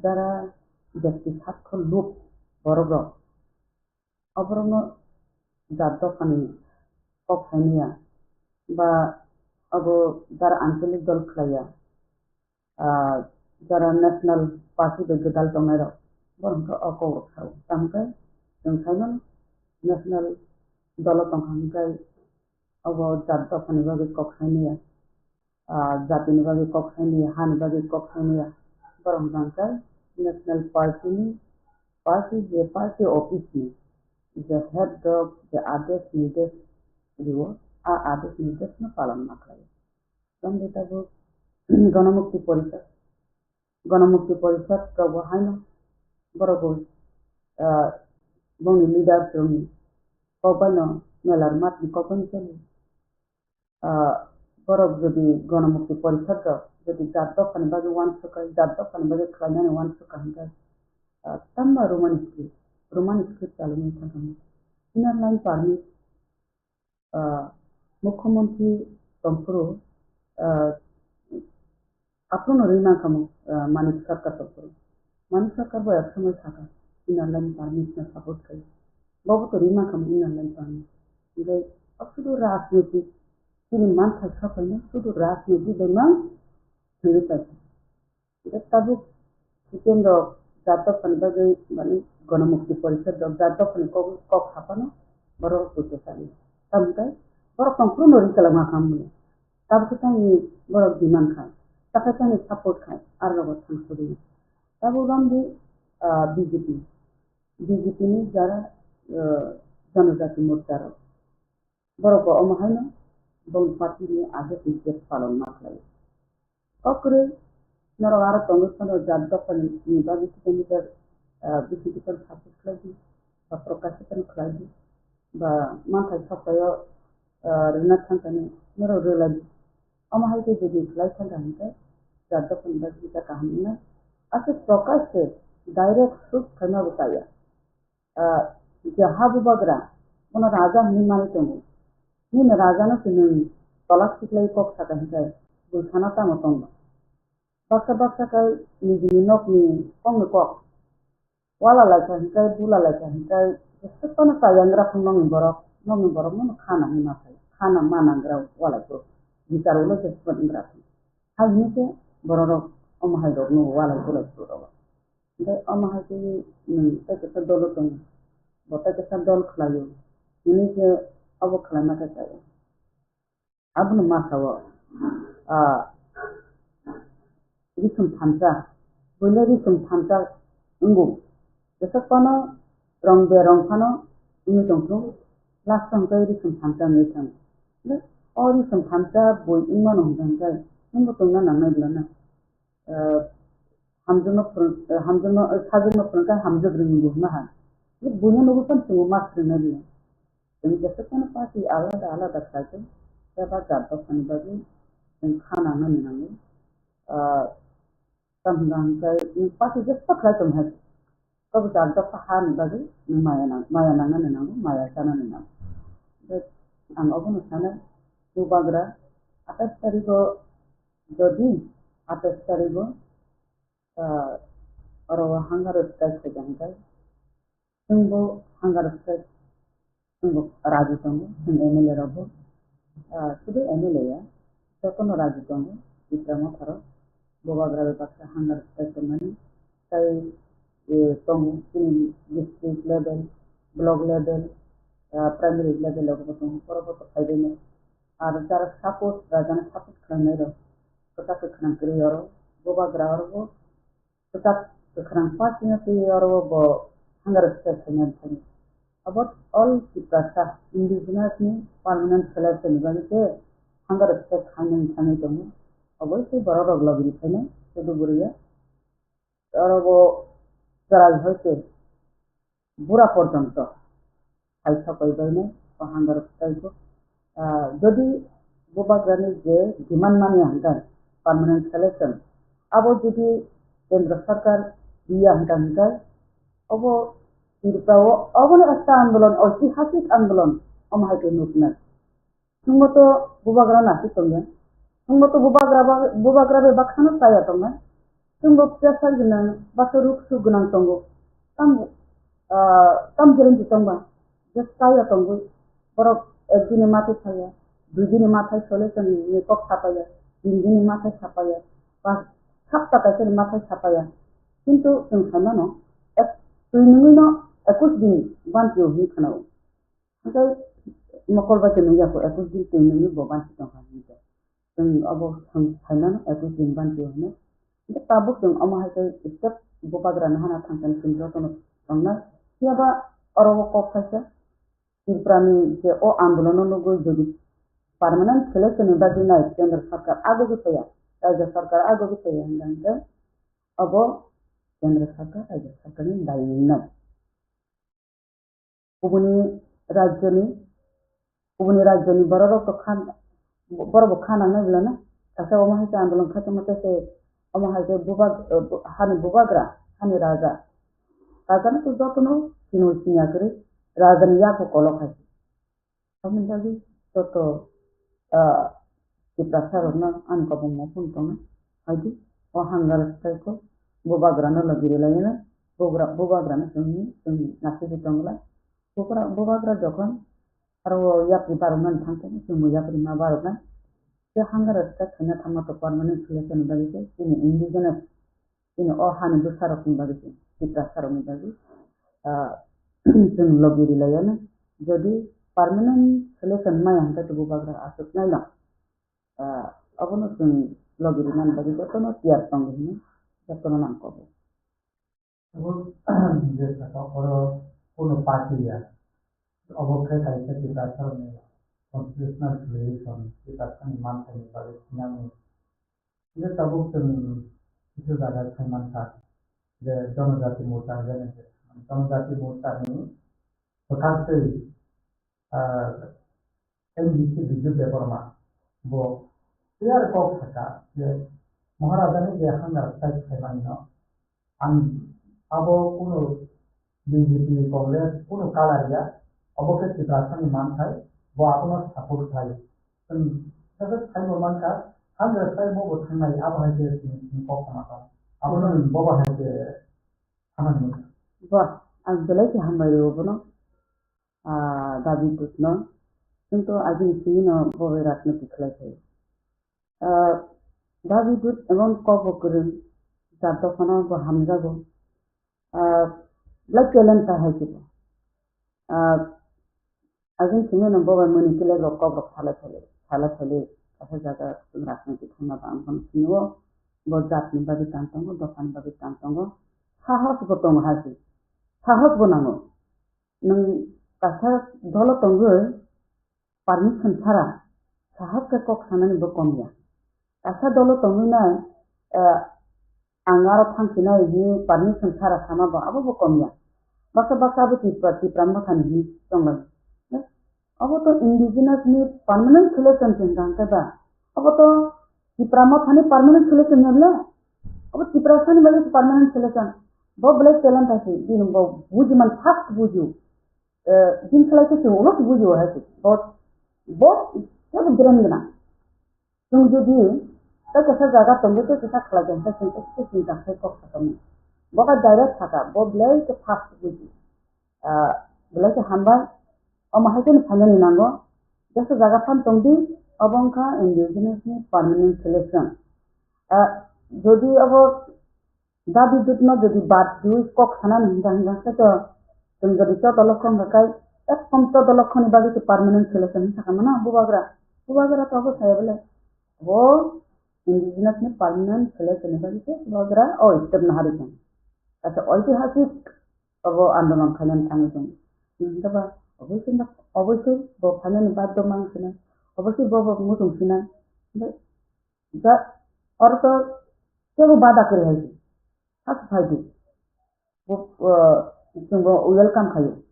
jara byakti sakho luk borok rok. Oborokno jat dophani kok saimanya ba abo jara ancholik dol khlaiya. Ah, jara national party bai gwdal tongnai rok, borok hwnkhe o kok rok sao. Tamo khe chwng saimano national dolo tongkha hwnkhe obo jat dophani bagwi kok saimaya, ah, jatini bagwi kok saimaya, hani bagwi kok saimaya. Borok hwnkha hwnkhe national party ni, party je party office ni je head rok je adesh nirdesh rio, a adesh nirdesh no palon ma khlai. Tamni tabuk Ganamukti Porishad. Ganamukti Porishad rok bo haino borok bo, ah, bongni leaders rokni kok baino melar matni kok baino chali. Ah, borok jodi Ganamukti Porishad rok jodi jat dophani bagwi uansukha, jat dophani bagwi khlainani uansukha hwnkhe, ah, tamo Roman script, Roman script chalogwi thangkha. Inner line permit, ah, Mukhyamantri tongphuru, ah, aphuru no rwi mankha mo-, ah, Manik Sarkar tongphuru. Manik Sarkar bo ek somoi sakha, inner line permit no support khai. Bobo to rwi mankha mo inner line permit. Hingke o sudu rajniti, chini manthai sapaino sudu rajniti bai mang thangwi paikha. Hingke tabuk Sipem rok jat dophani bagwi, mane, Ganamukti Porishad rok jat dophani kok, kok saphano borok bujo sadi. Tamo khe borok tongphuru no ri kwlangma kha mwnwi. Tabuk khe tangni borok demand khai, takhe tangni support khai, aro rogo thang suri. Tabuk bangdi, ah, B J P, B J P ni jara, ah, Janajati Morcha rok. Borok bo omo haino bongni party ni adesh ni je palon ma khlai. Kok kwrwi norok aro tongwi phano jat dophani ni bagwi kilometer, ah, bisi kiphil support khlai di, ba prokashito khlai di, ba manthai soktayo, ah, rwna thangkani norok rwlai di. Omo hai khe jodi khlai thangkha hwnkhe jat dophani bagwi kisa kaham wngnai. Aswk prokash se direct shoot khaima bo chaya. Ah, je ha bubagra, bono raja hinwi manwi tongo. Nini rajano se nwng tolak siklai kok saka hinkhe bui sana tamo tongba? Baksa baksa khe nijini nokni kokni kok. Wala laikha hinkhe, bula laikha hinkhe, Jesa phano chaya wngkha phano nokni borok, nokni borok no khana hwnwi ma phai, khana ma nangra walai phuru. Bichar ulo jesa phano wngkha phano. Hai hwnwi khe borok rok omo hai rok no walai bulai phuru rogo. Hingke omo hai khe nwng tei kisa dolo tongo, bo tei kisa dol khlaio, hwnwi khe obo khlaima khe chaya. Abono ma sao, ah, risum thansa, buino risum thansa wngo. Jesok phano rong be rong phano wngwi tongkhu, last o hwnkhe risum thansa wngwi thang. O risum thansa bui wngmano hwnkhe nwngbo tongna nangnai bwlano. Ah, hamjakno phwrwng, ah, hamjakno, ah, sajwkno phwrwngkha hamjak rwngwi bo hwnna hai. Buino nugwi phano chwngbo ma swrwngnai bwlai. Chwng jeswk phano party alada alada khlaijak, khe ba jat dophani bagwi chwng kha nangnani nango. Ah, tamo hwnka hwnkhe nwng party jeswk khlai tong hai, tobo jat dopha hani bagwi nwng maya nang-, maya nangnani nango, maya chanani nango. Tei ang obono sanai, Bubagra atais tarigo, jodi atais tarigo, ah, oro hunger strike khaijak hwnkhe, Chwngbo hunger strike, chwngbo raji tongo, chwng M L A rokbo, ah, sudu M L A ya, jotono raji tongo, Tipra Motha rok, Bubagra bai baksa hunger strike tongmani, tai, eh, tongo, chini district level, block level, ah, primary level rokbo tongo, borok bo phaibaino. Ar jara support, rajano support khlainai rok, kwchak kwkhwrang kwrwi oro, Bubagra oro, Kwchak kwkhwrang party no twi oro bo hunger strike khaina thani. Abo all Tiprasa indigenous ni permanent solution ni bagwi se hunger strike khaina thani tongo. Oboi se borok rok logi rwkhaino sudu bwrwi ya. Oro bo chwrai hai se bura porjonto hai sapai bainai o hunger strike o. Ah, jodi Bubagrani je demand mani hwnkhe permanent solution, abo jodi Kendra Sarkar riya hwnkhe hwnkhe obo Tripura o obono ekta andolon, oitihasik andolon omo hai khe nuknai. Chwngbo to Bubagra nasi tongya. Chwngbo to Bubagra ba, Bubagra bai bakhano chaya tongnai. Chwngbo pressure gwnang, basa ruk suk gwnang tongo. Tam, ah, tam guarantee tongba. Je chaya tongwi. Borok ek dini mathai chaya, dui dini mathai solution ni kok sapaya, tin dini mathai sapaya, ba sapta kaisa ni mathai sapaya. Kintu chwng saimano, ek, twi nungwino ekush din bantio hinwi khnao. Hwnkhe mokol bai twi nungya kho, ekush din twi nungwi bo bansi tongkha hinwi. Chwng obo thang phaimano ekush din bansi hwnwi. Hwnkhe tabuk chwng omo hai khe step Bubagrani hana thangkhe chwng jotono tongnai. Phiyaba oro o kok khaisa Tripurani je o andolono nugwi jodi permanent solution ni bagwi nai Kendra Sarkar agogwi thaya, Rajya Sarkar agogwi thaya hwnkhe obo Kendra Sarkar, Rajya Sarkarni dai wngnai. Kubuni rajyoni, kubuni rajyoni bororok to khan, borok bo kha nangnai bwlano. Kaisa omo hai khe andolon khatung khe se omo hai khe bubag-, eh, bu-, hani bubagra, hani raja. Rajano to jotono sinwi singya kwrwi, rajani yago kolok hai. Aboni bagwi joto, ah, Tiprasa rokno ani kwbangma phone tongo. Haidi o hunger strike o bubagrano logi rwlaino, bugra-, bubagrano chwngni, chwngni nasigi tongla. Bugra-, bubagra jokhon aro o yapri baroknani thangkhe chwngbo yapri ma baroknai. Tei hunger strike khaina thangma to permanent solution ni bagwi khe chini indigenous Chini o hani bwsarokni bagwi, Tiprasarokni bagwi, ah, chwng logi rwlaiano. Jodi permanent solution maya hwnkhe to bubagra aswk naino. Ah, abono chwng logi rwmani bagwi jotono tiyar tongo hinwi jotono nang kobo. Abo je saka oro kuno party ya, obo khe kaisa Tiprasarokni constitutional solution, Tiprasani manthaini bagwi thinani. Hingke tabuk chwng kisa jaga sai mankha je Jonojati Morcha hwnwi. Jonojati Morchani kwthar twi, ah, M D C Biju Debbarma bo clear kok sakha je Maharajani je hunger strike khaimani no, ang abo kuno B J P, Congress kuno color ya, obo khe Tiprasani manthai, bo abono support khai. Chwng khe sai bo mankha, hunger strike bo bo thangnai, abo hai khe chwng, chwng kok sama kha. Abono bobo hai khe hamani mankha. Ba, ang belai khe hambai rwo bono. ah, Dabi Dutno. Chwng to agini simi no bo bai rajniti khlai khaio. Ah, Dabi Dut emon kok bo kwrwng, jat dophano bo hamjago. Ah, belai talent ta hai khe bo. Ah, agini simi no bo bai mani kile rok kok rok salai salai, salai salai, kaisa jaga rajniti thangma ba ang bono sini o, bo jat ni bagwi tang tongo, dopha ni bagwi tang tongo, sahos bo tongo hai khe, sahos bo nango. Nwng kaisa dolo tongwi permission sara sahak khe kok sanani bo kom ya. Kaisa dolo tongwi nai, eh, ang aro thangsinai hinwi permission sara sama bo abo bo kom ya. Baksa baksa abo Tipra, Tipra Mothani hinwi tonglai. Eh, abo to indigenous ni permanent solution se hwnkha hwnkhe ba. Abo to Tipra Mothani permanent solution ya le. Abo Tiprasani bagwi permanent solution. Bo belai talent hai se, bini bo bujiman first buju. Eh, bini khlai khe chwng ulo se buji o hai se. Bo, bo kebo brain gwnang. Chwng jodi tei kaisa jaga tongwi tei kaisa khlai tong khe chwng ekhe chwng kakhai kok sa tongmani. Bo khe direct saka, bo belai khe fast buji. Ah, belai khe hambai. Omo hai kheno phainani nango. Jesa jaga phan tongdi, obo wngkha indigenous ni permanent solution. Ah, jodi obo Dabi Dutno jodi bad di kok sanani hingka hingka khe to chwng jodi chotolok wngkha kai ekdom chotolok ni bagwi se permanent solution hinwi sakha mano bubagra. Bubagra to obo saya bole. Bo indigenous ni permanent solution ni bagwi se bubagra o step no hari tong. Kaisa oitihasik obo andolon khainani thangwi tong. Hingkhe ba oboisoi, oboisoi bo phainani bad do mang sinai. Oboisoi bo bo muchung sinai. Hingkhe Ja, oro to teibo bada kwrwi hai se. Hak phai di. Bo, uh, chwngbo welcome khaio.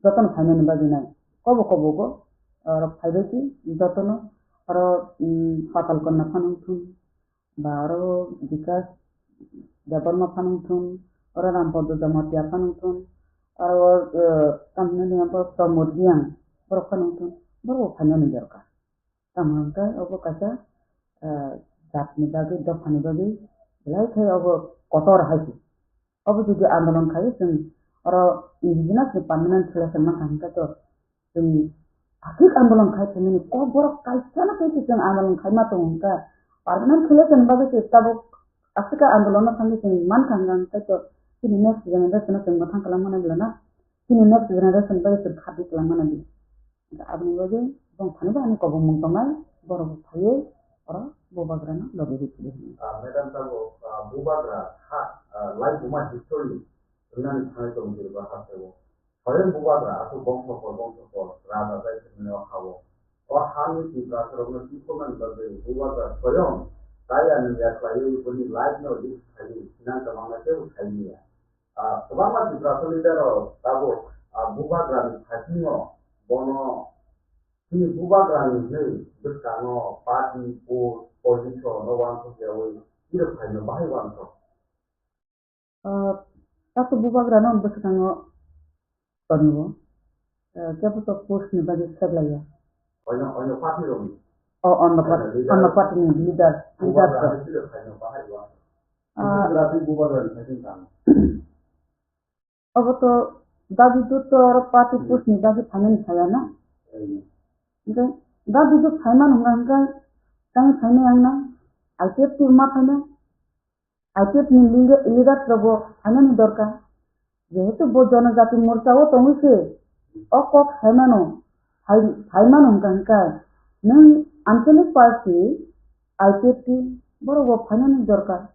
Jotono phainani bagwi nai. Kobo kobo go, oro phaibai di jotono. Oro, um, Patal Kanya phano wngthung. Ba oro Bikas Debbarma phano wngthung. Oro Rampada Jamatia phano wngthung. Oro, uh, tamni abo Pramod Reang borok phano wngthung. Borok bo phainani dorkar. Tamo hwnkhe obo kaisa, ah, jatni bagwi, dophani bagwi belai khe obo kotor hai se. Obo jodi andolon khai chwng oro indigenous ni permanent solution mankha hwnkhe to chwng akhik andolon khai thangmani kok borok kaisa na kaisa chwng andolon khai ma tongo hwnkhe permanent solution bagwi se tabuk aswk andolon no thangwi chwng mankha hwnkhe to chini next generation no chwng mwthang kwlangmani belai no. Chini next generation bai chwng khatwi kwlangmani di. Aboni bagwi bong thani bo ani kobongmung tongnai, borok bo phaiwi oro bubagrano logi rw philwi hwnwi. Ah, madam, tabuk, ah, bubagra ha, ah, lai buma history rinani thanai tongwi tongba hasteo. Soyang bubagra aswk bongso por bongso por raja jai thwngmani o ha-o. O hani Tiprasarokno tikhornani bagwi bubagra soyang kaya nungya khlaiwi boni life no risk khaiwi sinang kwbangma teibo khaimanya. Ah, kwbangma Tiprasa leader rok tabuk, ah, bubagrani phaisingno bono chini bubagrani hwnwi bwskango party, post, position no uansuk yaui chiro phaino bahai uansuk. Ah, tato bubagrano bwskango tongo. Ah, kebo to post ni bagwi seblaiya. Oino, oino party rokni. O, oino party, oino party ni leader, leader rok. Bubagrani chiro phaino bahai uansuk. Ah, obo to Dabi Dut to oro party post ni bagwi phainani saya na. Hwnkhe Dabi Dut phaimani hwnka hwnkhe tang phainai ang na I P F T ma phainai. I P F T ni leader, leader rok bo phainani dorkar. Jehetu bo Jonojati Morcha o tongwi se o kok saimano, sai-, saimano hwnkha hwnkhe nwng Anchalik Party, I P F T borok bo phainani dorkar.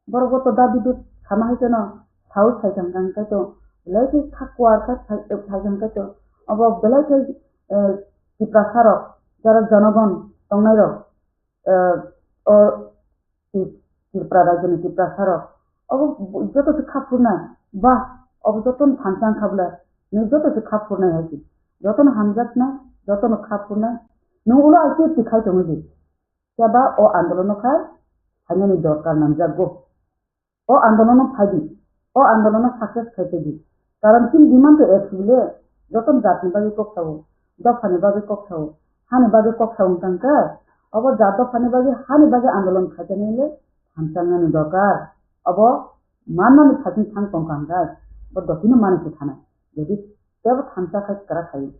Borok bo to Dabi Dut sama hai kheno saui sai thang thang khe to belai khe kha kuar kha sai, sai thang khe to obo belai khe, eh, Tiprasa rok jara jonogon tongnai rok, eh, o Ti-, Tripura rajyoni Tiprasa rok. Obo joto se kha phurnai. Ba, obo joto no thansa wngkha bwle. Nwng joto se kha phurnai hai se. Joto no hamjaknai, joto no kha phurnai. Nwng ulo I P F T khai tongwi di. Phiya ba o andolono khai phainani dorkar nangjakgo. O andolono phai di. O andolono success khai di. Karon chini demand to ek sibile, joto jatni bagwi kok sao, dophani bagwi kok sao, hani bagwi kok sao wngkha hwnkhe, obo jat dophani bagwi hani bagwi andolon khaikhe nini le thansa wngnani dorkar. Obo manmani phaising thang tongkha hwnkhe, bo dopino mani se thanai. Jodi tebo thansa khai kwrak khaio,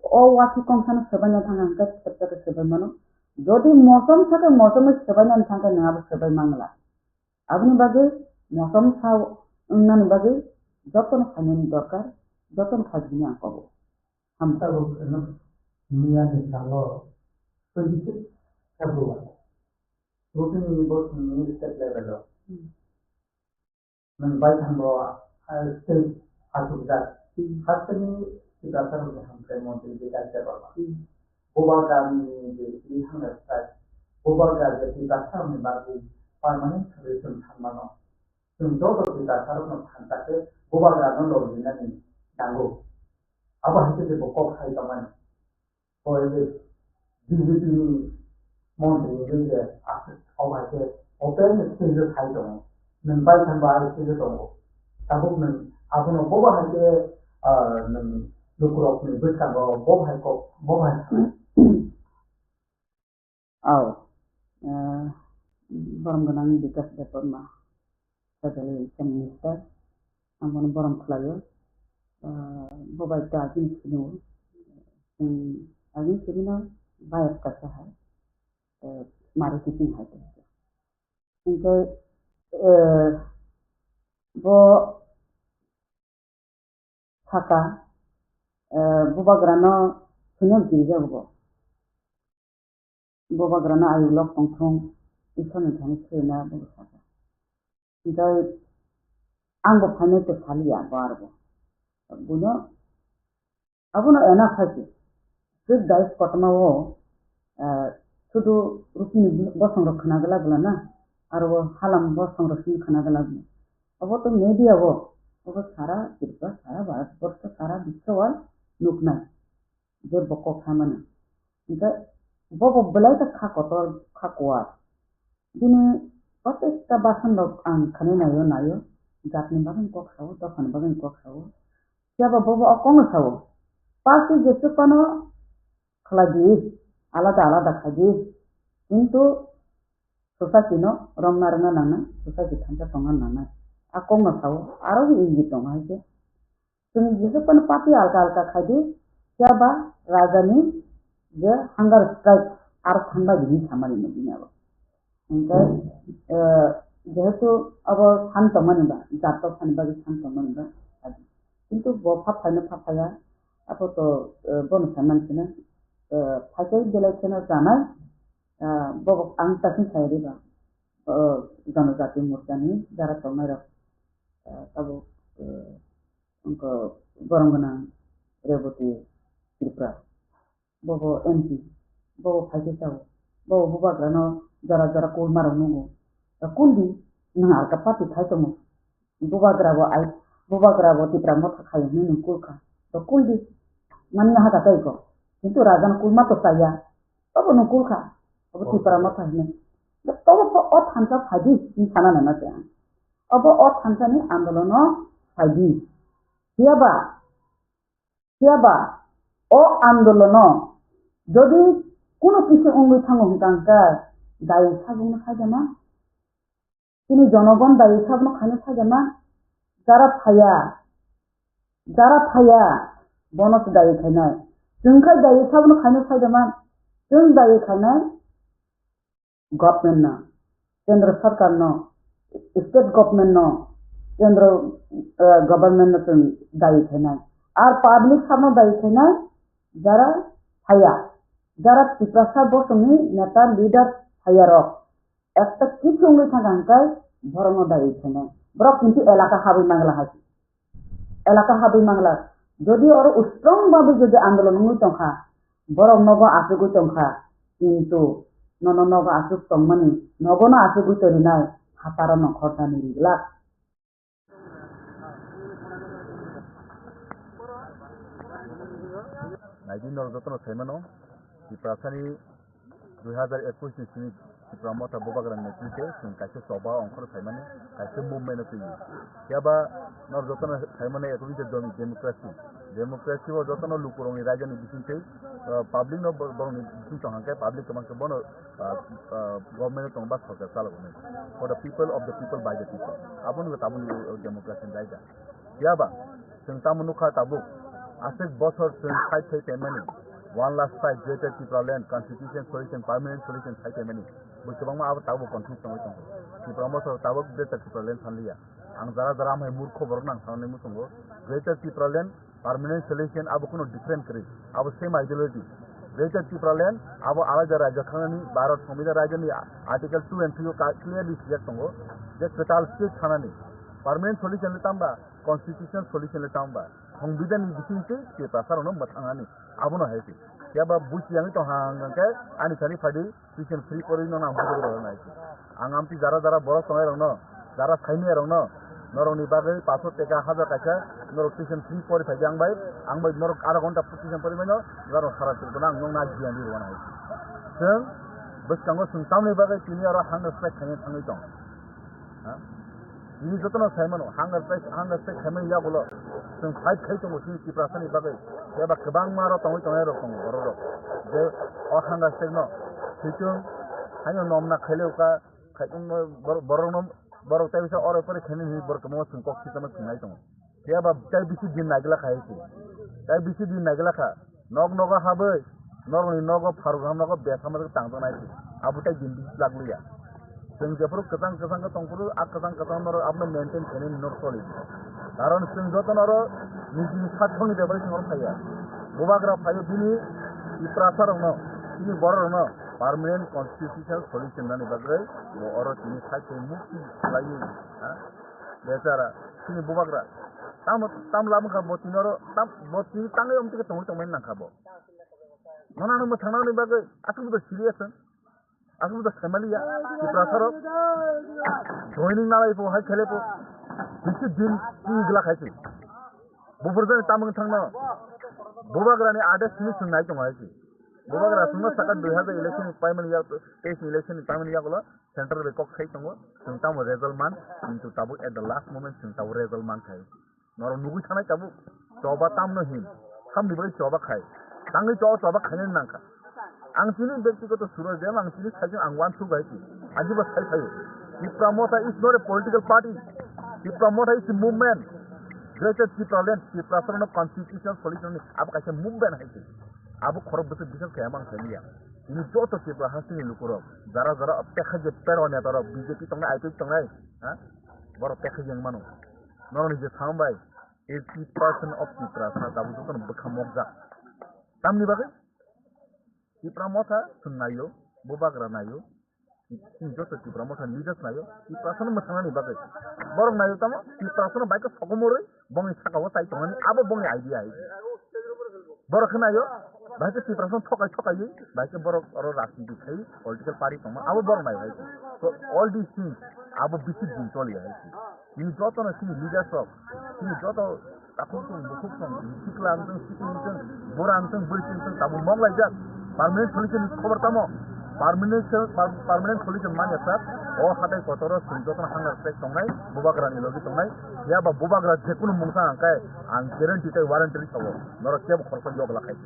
O wasi kongsano swbaina thangkha hwnkhe thepsa khe swbai mano. Jodi mosom sakhe mosom swbaina thangkhe nwng abo swbai mangla. Aboni bagwi mosom sa wngnani bagwi jotono phainani dorkar, jotono phai hwnwi ang kobo. Hambai. Tabuk, eh, miya ni salo twenty six February, routine ni bo chwng ni state level o. Hmm. Nwng bai thango, ah, state achukjak. Hmm. Hasteni Tiprasa rokni hamkrai montri Bikas Debbarma. Hmm. Bubagra ni je ri hangna style, Bubagra je Tiprasa rokni bagwi permanent solution thangmano. Chwng joto Tiprasa rokno phan ta khe Bubagra no lobjinani nango. Abo hai khe bo kok sai tongmani. Bo je B J P ni montri ni je aswk kok hai khe open stage o sai tongo. Nwng bai thango bai stage o tongo. Tabuk nwng abono bobo hai khe, ah, nwng lukurokni bwskango bobo hai kok, bobo hai. Aw, eh, borom gwnang Bikas Debbarma, Federal Chief Minister, ang bono borom khlaio. Eh, bo bai ta agini sini o, chwng agini sini no bayas kaisa hai, eh, mari kiting hai. Hingke, eh, bo saka, eh, Bubagrano sino girja bo. Bubagrano ayuk lok tongthung, Iswrni thani sirina bo saka. Hingke ang bo phainai to saliya bo arbo. Buino Abono ena phaikhe, swk dais kotorma o, ah, sudu rukni bosong rok khna glak glana, aro o halam bosong rok simi khna glak glana. Obo to media o, obo sara Tripura, sara Bharat borsho, sara biswa o nuknai je bo kok samani. Hingke bobo belai ta kha kotor, kha kuar. Bini protekta basan rok ang khanai naio, naio, jatni bagwi kok sao, dophani bagwi kok sao. Phiya ba bobo o kokno sao, party jesuk phano khlai di, alada alada khai di, kintu society no romna rwna nangnai, society thansa tongna nangnai. A kokno sao, aro bo ingit tongo hai khe. Chwng jesuk phano party alka alka khai di, phiya ba raja ni je hunger strike aro thang bai di hinwi samani no bini abo. Hingke, eh, jehetu abo san tongmani ba, jat rok sani bagwi san tongmani ba, kintu bo pha phaino pha phaya, abo to, eh, bono sanmani sina, eh, phaikhe belai kheno janai, eh, bobo ang tasing saya diba, eh, Janajati Morcha ni jara tongnai rok, eh, tabuk, eh, wngkha borom gwnang Reboti Tripura. Bobo M P, bobo phaikhe sao, bobo bubagrano jora jora kulmarok nungo. Da kuldi, nwng alka party khai tongo. Bubagrabo ai, bubagrabo Tipra Motha khai hwnwi nwng kulkha. Da kuldi, mani haka tei ko. Kintu rajano kulma to chaya. Obo nwng kulkha. Obo Tipra Motha hwnwi. Da tobo o thansa phaidi, hwnwi sana nana se ang. Obo o thansani andolono phaidi. Phiya ba, Phiya ba, o andolono jodi kunu kisi wngwi thango hwnkha hwnkhe, dayok sabukno saidama? Chini jonogon dayok sabukno khaino saidama? Jara phaya, jara phaya, bono se dayok khainai. Chwng khai dayok sabukno khaino saidama? Chwng dayok khainai. Government no, kendro sarkar no, state government no, kendro, eh, government no chwng dayi khainai. Ar public samo dayi khainai, jara phaya, jara Tiprasa bosongni neta leader phaya rok. Ekta kisu wngwi thangkha hwnkhe borokno dayi khainai. Borok kintu elaka habwi mangla hai. Elaka habwi mangla. Jodi oro strong babu jodi andolon wngwi tongkha, borok nogo achugwi tongkha, kintu nono nogo achuk tongmani, nogono achugwi torinai phataro nongkhorjani rijlak. Naidi norok jotono saimano, Tiprasani dui hazar ekush ni simi Tipra Motha Bubagrani netrite chwng kaisa choba ongkhorno saimani, kaisa movement o twiwi. Phiaba norok jotono saimano ekubite domi democracy. Democracy o jotono lukurokni raijani bisingtwi, ah, public no bo-, borokni bising tong hwnkhe public kwbangkhe bono, ah, ah, government o tongo ba sorkar chalogo hinwi. For the people, of the people, by the people. Abono tabukni democracy ni raida. Phiaba chwng tamo nukha tabuk Aswk bosor chwng fight khai paimani, one last fight, Greater Tipraland, constitution solution, permanent solution khai paimani. Bo kwbangma abo tabuk confuse tongwi tongo. Tipra Motha tabuk Greater Tipraland sanliya. Ang jara jara amhai murkho borok nang sanani muchungo. Greater Tipraland permanent solution abo kuno different kwrwi. Abo same ideology. Greater Tipraland abo alaida rajya thangnani Bharat Songbidan rajyani Article two and three o ka-, clearly sijak tongo je kwtal state thangnani. Permanent solution le tamba, constitutional solution le tamba. Songbidan ni bising twi Tiprasa rokno mwthangnani. Abono hai se. Phiya ba buchi yang tong hang hang khe ani thani phadi tuition free porwi no nang bujo rok nai se. Ang amtwi jara jara borok tongnai rokno, jara saini rokno, norokni bagwi paso teka hajar kaisa norok tuition free pori phai ang bai, ang bai norok ara ghonta tuition pori mano, norok sara Tripura ang nokna giyan di rwana hai se. Chwng bwskango chwng tamni bagwi tini oro hang respect khaina thangwi tong. Ha? Chini jotono sai mano, hunger strike, hunger strike khaimani yagulo chwng fight khai tongo chini Tiprasani bagwi. Eba kwbangma aro tongwi tongnai rok tongo borok rok. Je o hunger strike no thwichung haino nomna khaileo ka khai tongno bor-, borok no borok tai bisa oro pore khainani hinwi borok kwbangma chwng kok sitama thwngnai tongo. Phiya ba tai bisi din naigwlak kha hai se. Tai bisi din naigwlak kha. Nok nogo habwi, norokni nogo pharuk ham nogo betham nogo tangjaknai se. Abo tai din bisi lak liya. Chwng jephuru kwchang kwchang khe tongphuru, a kwchang kwchang norok abono maintain khainani norok choli di. Karon chwng joto norok nijini sathokni bebari se norok phaiya. Bubagra phaio bini Tiprasa rokno, bini borok rokno permanent constitutional solution nani bagwi bo oro tini side mukti khlaiwi, ha? Bechara, chini bubagra. Tamo, tam lamwkha bo tini oro, tam, bo tini tangwi omtike tongwi tongmani nangkha bo. Nono ano mwthangna hwnwi bagwi, aswk bo serious wng. Aswk bo saimaliya, Tiprasa rok. Joining nalai po, hai khele po. Bisi din twi glak hai se. Buphur jani tamo wng thangno. Bubagrani ade simi swng nai tongo hai se. Bubagra swngno saka dui hajar election paimani yak, teis election paimani yagulo. Central bai kok sai tongo, chwng tamo result man, kintu tabuk at the last moment chwng tabuk result man khai. Norok nugwi thanai tabuk, choba tamno hin, samni bagwi choba khai, tangwi choba, choba khainani nangkha. Ang chini bektigoto suro je ang chini saichung ang uansuk bai si, ajibo sai phaio. Tipra Motha is not a political party. Tipra Motha is a movement. Greater Tipraland, Tiprasarokno constitutional solution ni abo kaisa movement hai se. Abo khorok bwswk bisal khe mang khe liya. Ini joto Tripura hasteni lukurok, jara jara pekha je pero neta rok B J P tongnai, I P F tongnai, ha? Borok pekha je wng mano. Norokni je samung bai eighty percent of Tiprasa tabuk jotono bwkha mokjak. Tamni bagwi? Tipra Motha chwng naio, Bubagra naio, chini joto Tipra Motha leaders naio, Tiprasano mwthangnani bagwi. Borok naio tamo, Tiprasano bai khe sokomorwi, bongni saka o chai tongnani, abo bongni idea hai. Borok khe naio, bai khe Tiprasano thokai thokaiwi, bai khe borok oro rajniti khai, political party tongma, abo borok naio hai. So all these things, abo bisi din choli hai. Chini jotono chini leaders rok, chini joto takhuk tong, bukhuk tong, sikla wng tong, sikli wng tong, bura wng tong, bwrwi wng tong, tabuk mok laijak. Permanent solution ni khobor tamo? Permanent sol-, per-, permanent solution manya sak, o hatai kotoro chwng jotono hunger strike tongnai, bubagra ni logi tongnai, phiya ba bubagra jekunu mungsa hangkai, ang guarantee tei warranty sao, norok kebo khoroksa yokla khai.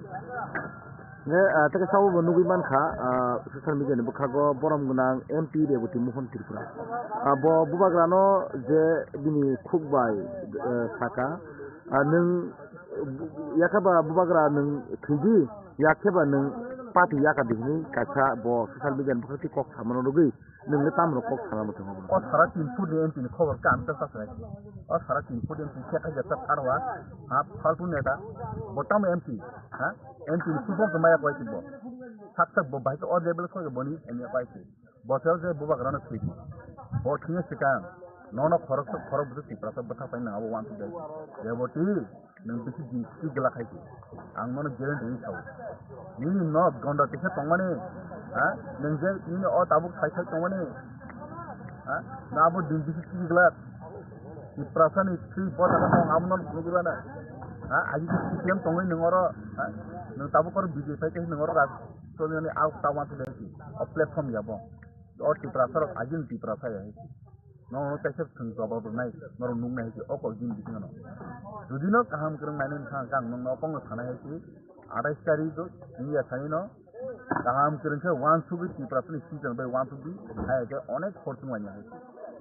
Hingke, ah, tei khe sabo bo nugui mankha, ah, social media ni bwkhago borom gwnang M P Reboti Mohon Tripura. Ah, bo bubagrano je bini khuk bai, eh, saka, ah, nwng, eh, bu-, yakhe ba bubagra nwng thwidi, yakhe ba nwng pati yaka di hinui kaisa bo social media ni bwkhak twi kok samano rwgwi, nwng le tamo rok kok sana muchungo bono. O sara tin foot ni M P ni khobor ka ang ta sa sai. O sara tin foot M P khe kha jata tharwa, ha, faltu neta. Bo tamo M P, ha? M P ni supok maya koi bo. Sak sak bo bai o level koi bo ni M P koi. Bo se je bubagrano thwi. Bo thini sikang. Nono khorok khorok bwswk Tiprasa bwthak pai nang abo uansuk dai. Reboti. Nwng bisi din twi glak hai se. Ang nono guarantee ri sao. Nini nok gonda tisa tongmani, ha? Nwng je nini o tabuk sai sai tongmani, ha? Na abo din bisi twi glak. Tiprasa ni twi bota ka tong amo nono phunugwi bana. Ha? Agi ke C P M tongwi nwng oro, ha? Nwng tabuk oro B J P pai nwng oro rak tongmani au ta wan twi dai se. O platform ya bo. O Tiprasa rok agi ni Tiprasa ya hai se. Nono teisa chwng jawab rwnai, norok nuknai hai se o kok bini bisingo no. Jodi no kaham kwrwng nainani thang khe ang nokno o kokno sanai hai se, athais tarikh o wngya sani no kaham kwrwng khe uansugwi Tiprasani citizen bai uansugwi hai khe onek khoroksa wngya hai se.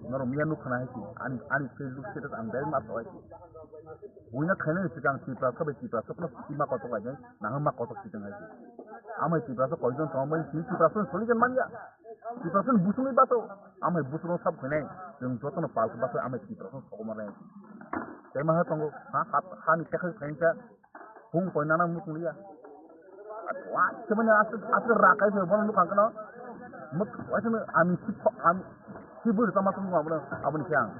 Norok miya nuk khna hai si, ani, ani Facebook status ang dai ma tawai si. Buina khainani swkang Tiprasa bai Tiprasa phano sima kotok lainai, naham ma kotok si tong hai si. Amai Tiprasa koijon tongmani si Tiprasa solution manya. Tiprasa busungni baso, amai busung sab khainai, chwng jotono pal baso amai Tiprasa sokoma nai. Tei ma ha tongo, ha, ha, ha ni tekha khainai sa, Hung koi nana muk liya. Wah, sebenarnya asli, asli rakai se bono nuk angkano. Muk, wah, sini ami si pho-, ami si bur sama tunggu abon, abon siang.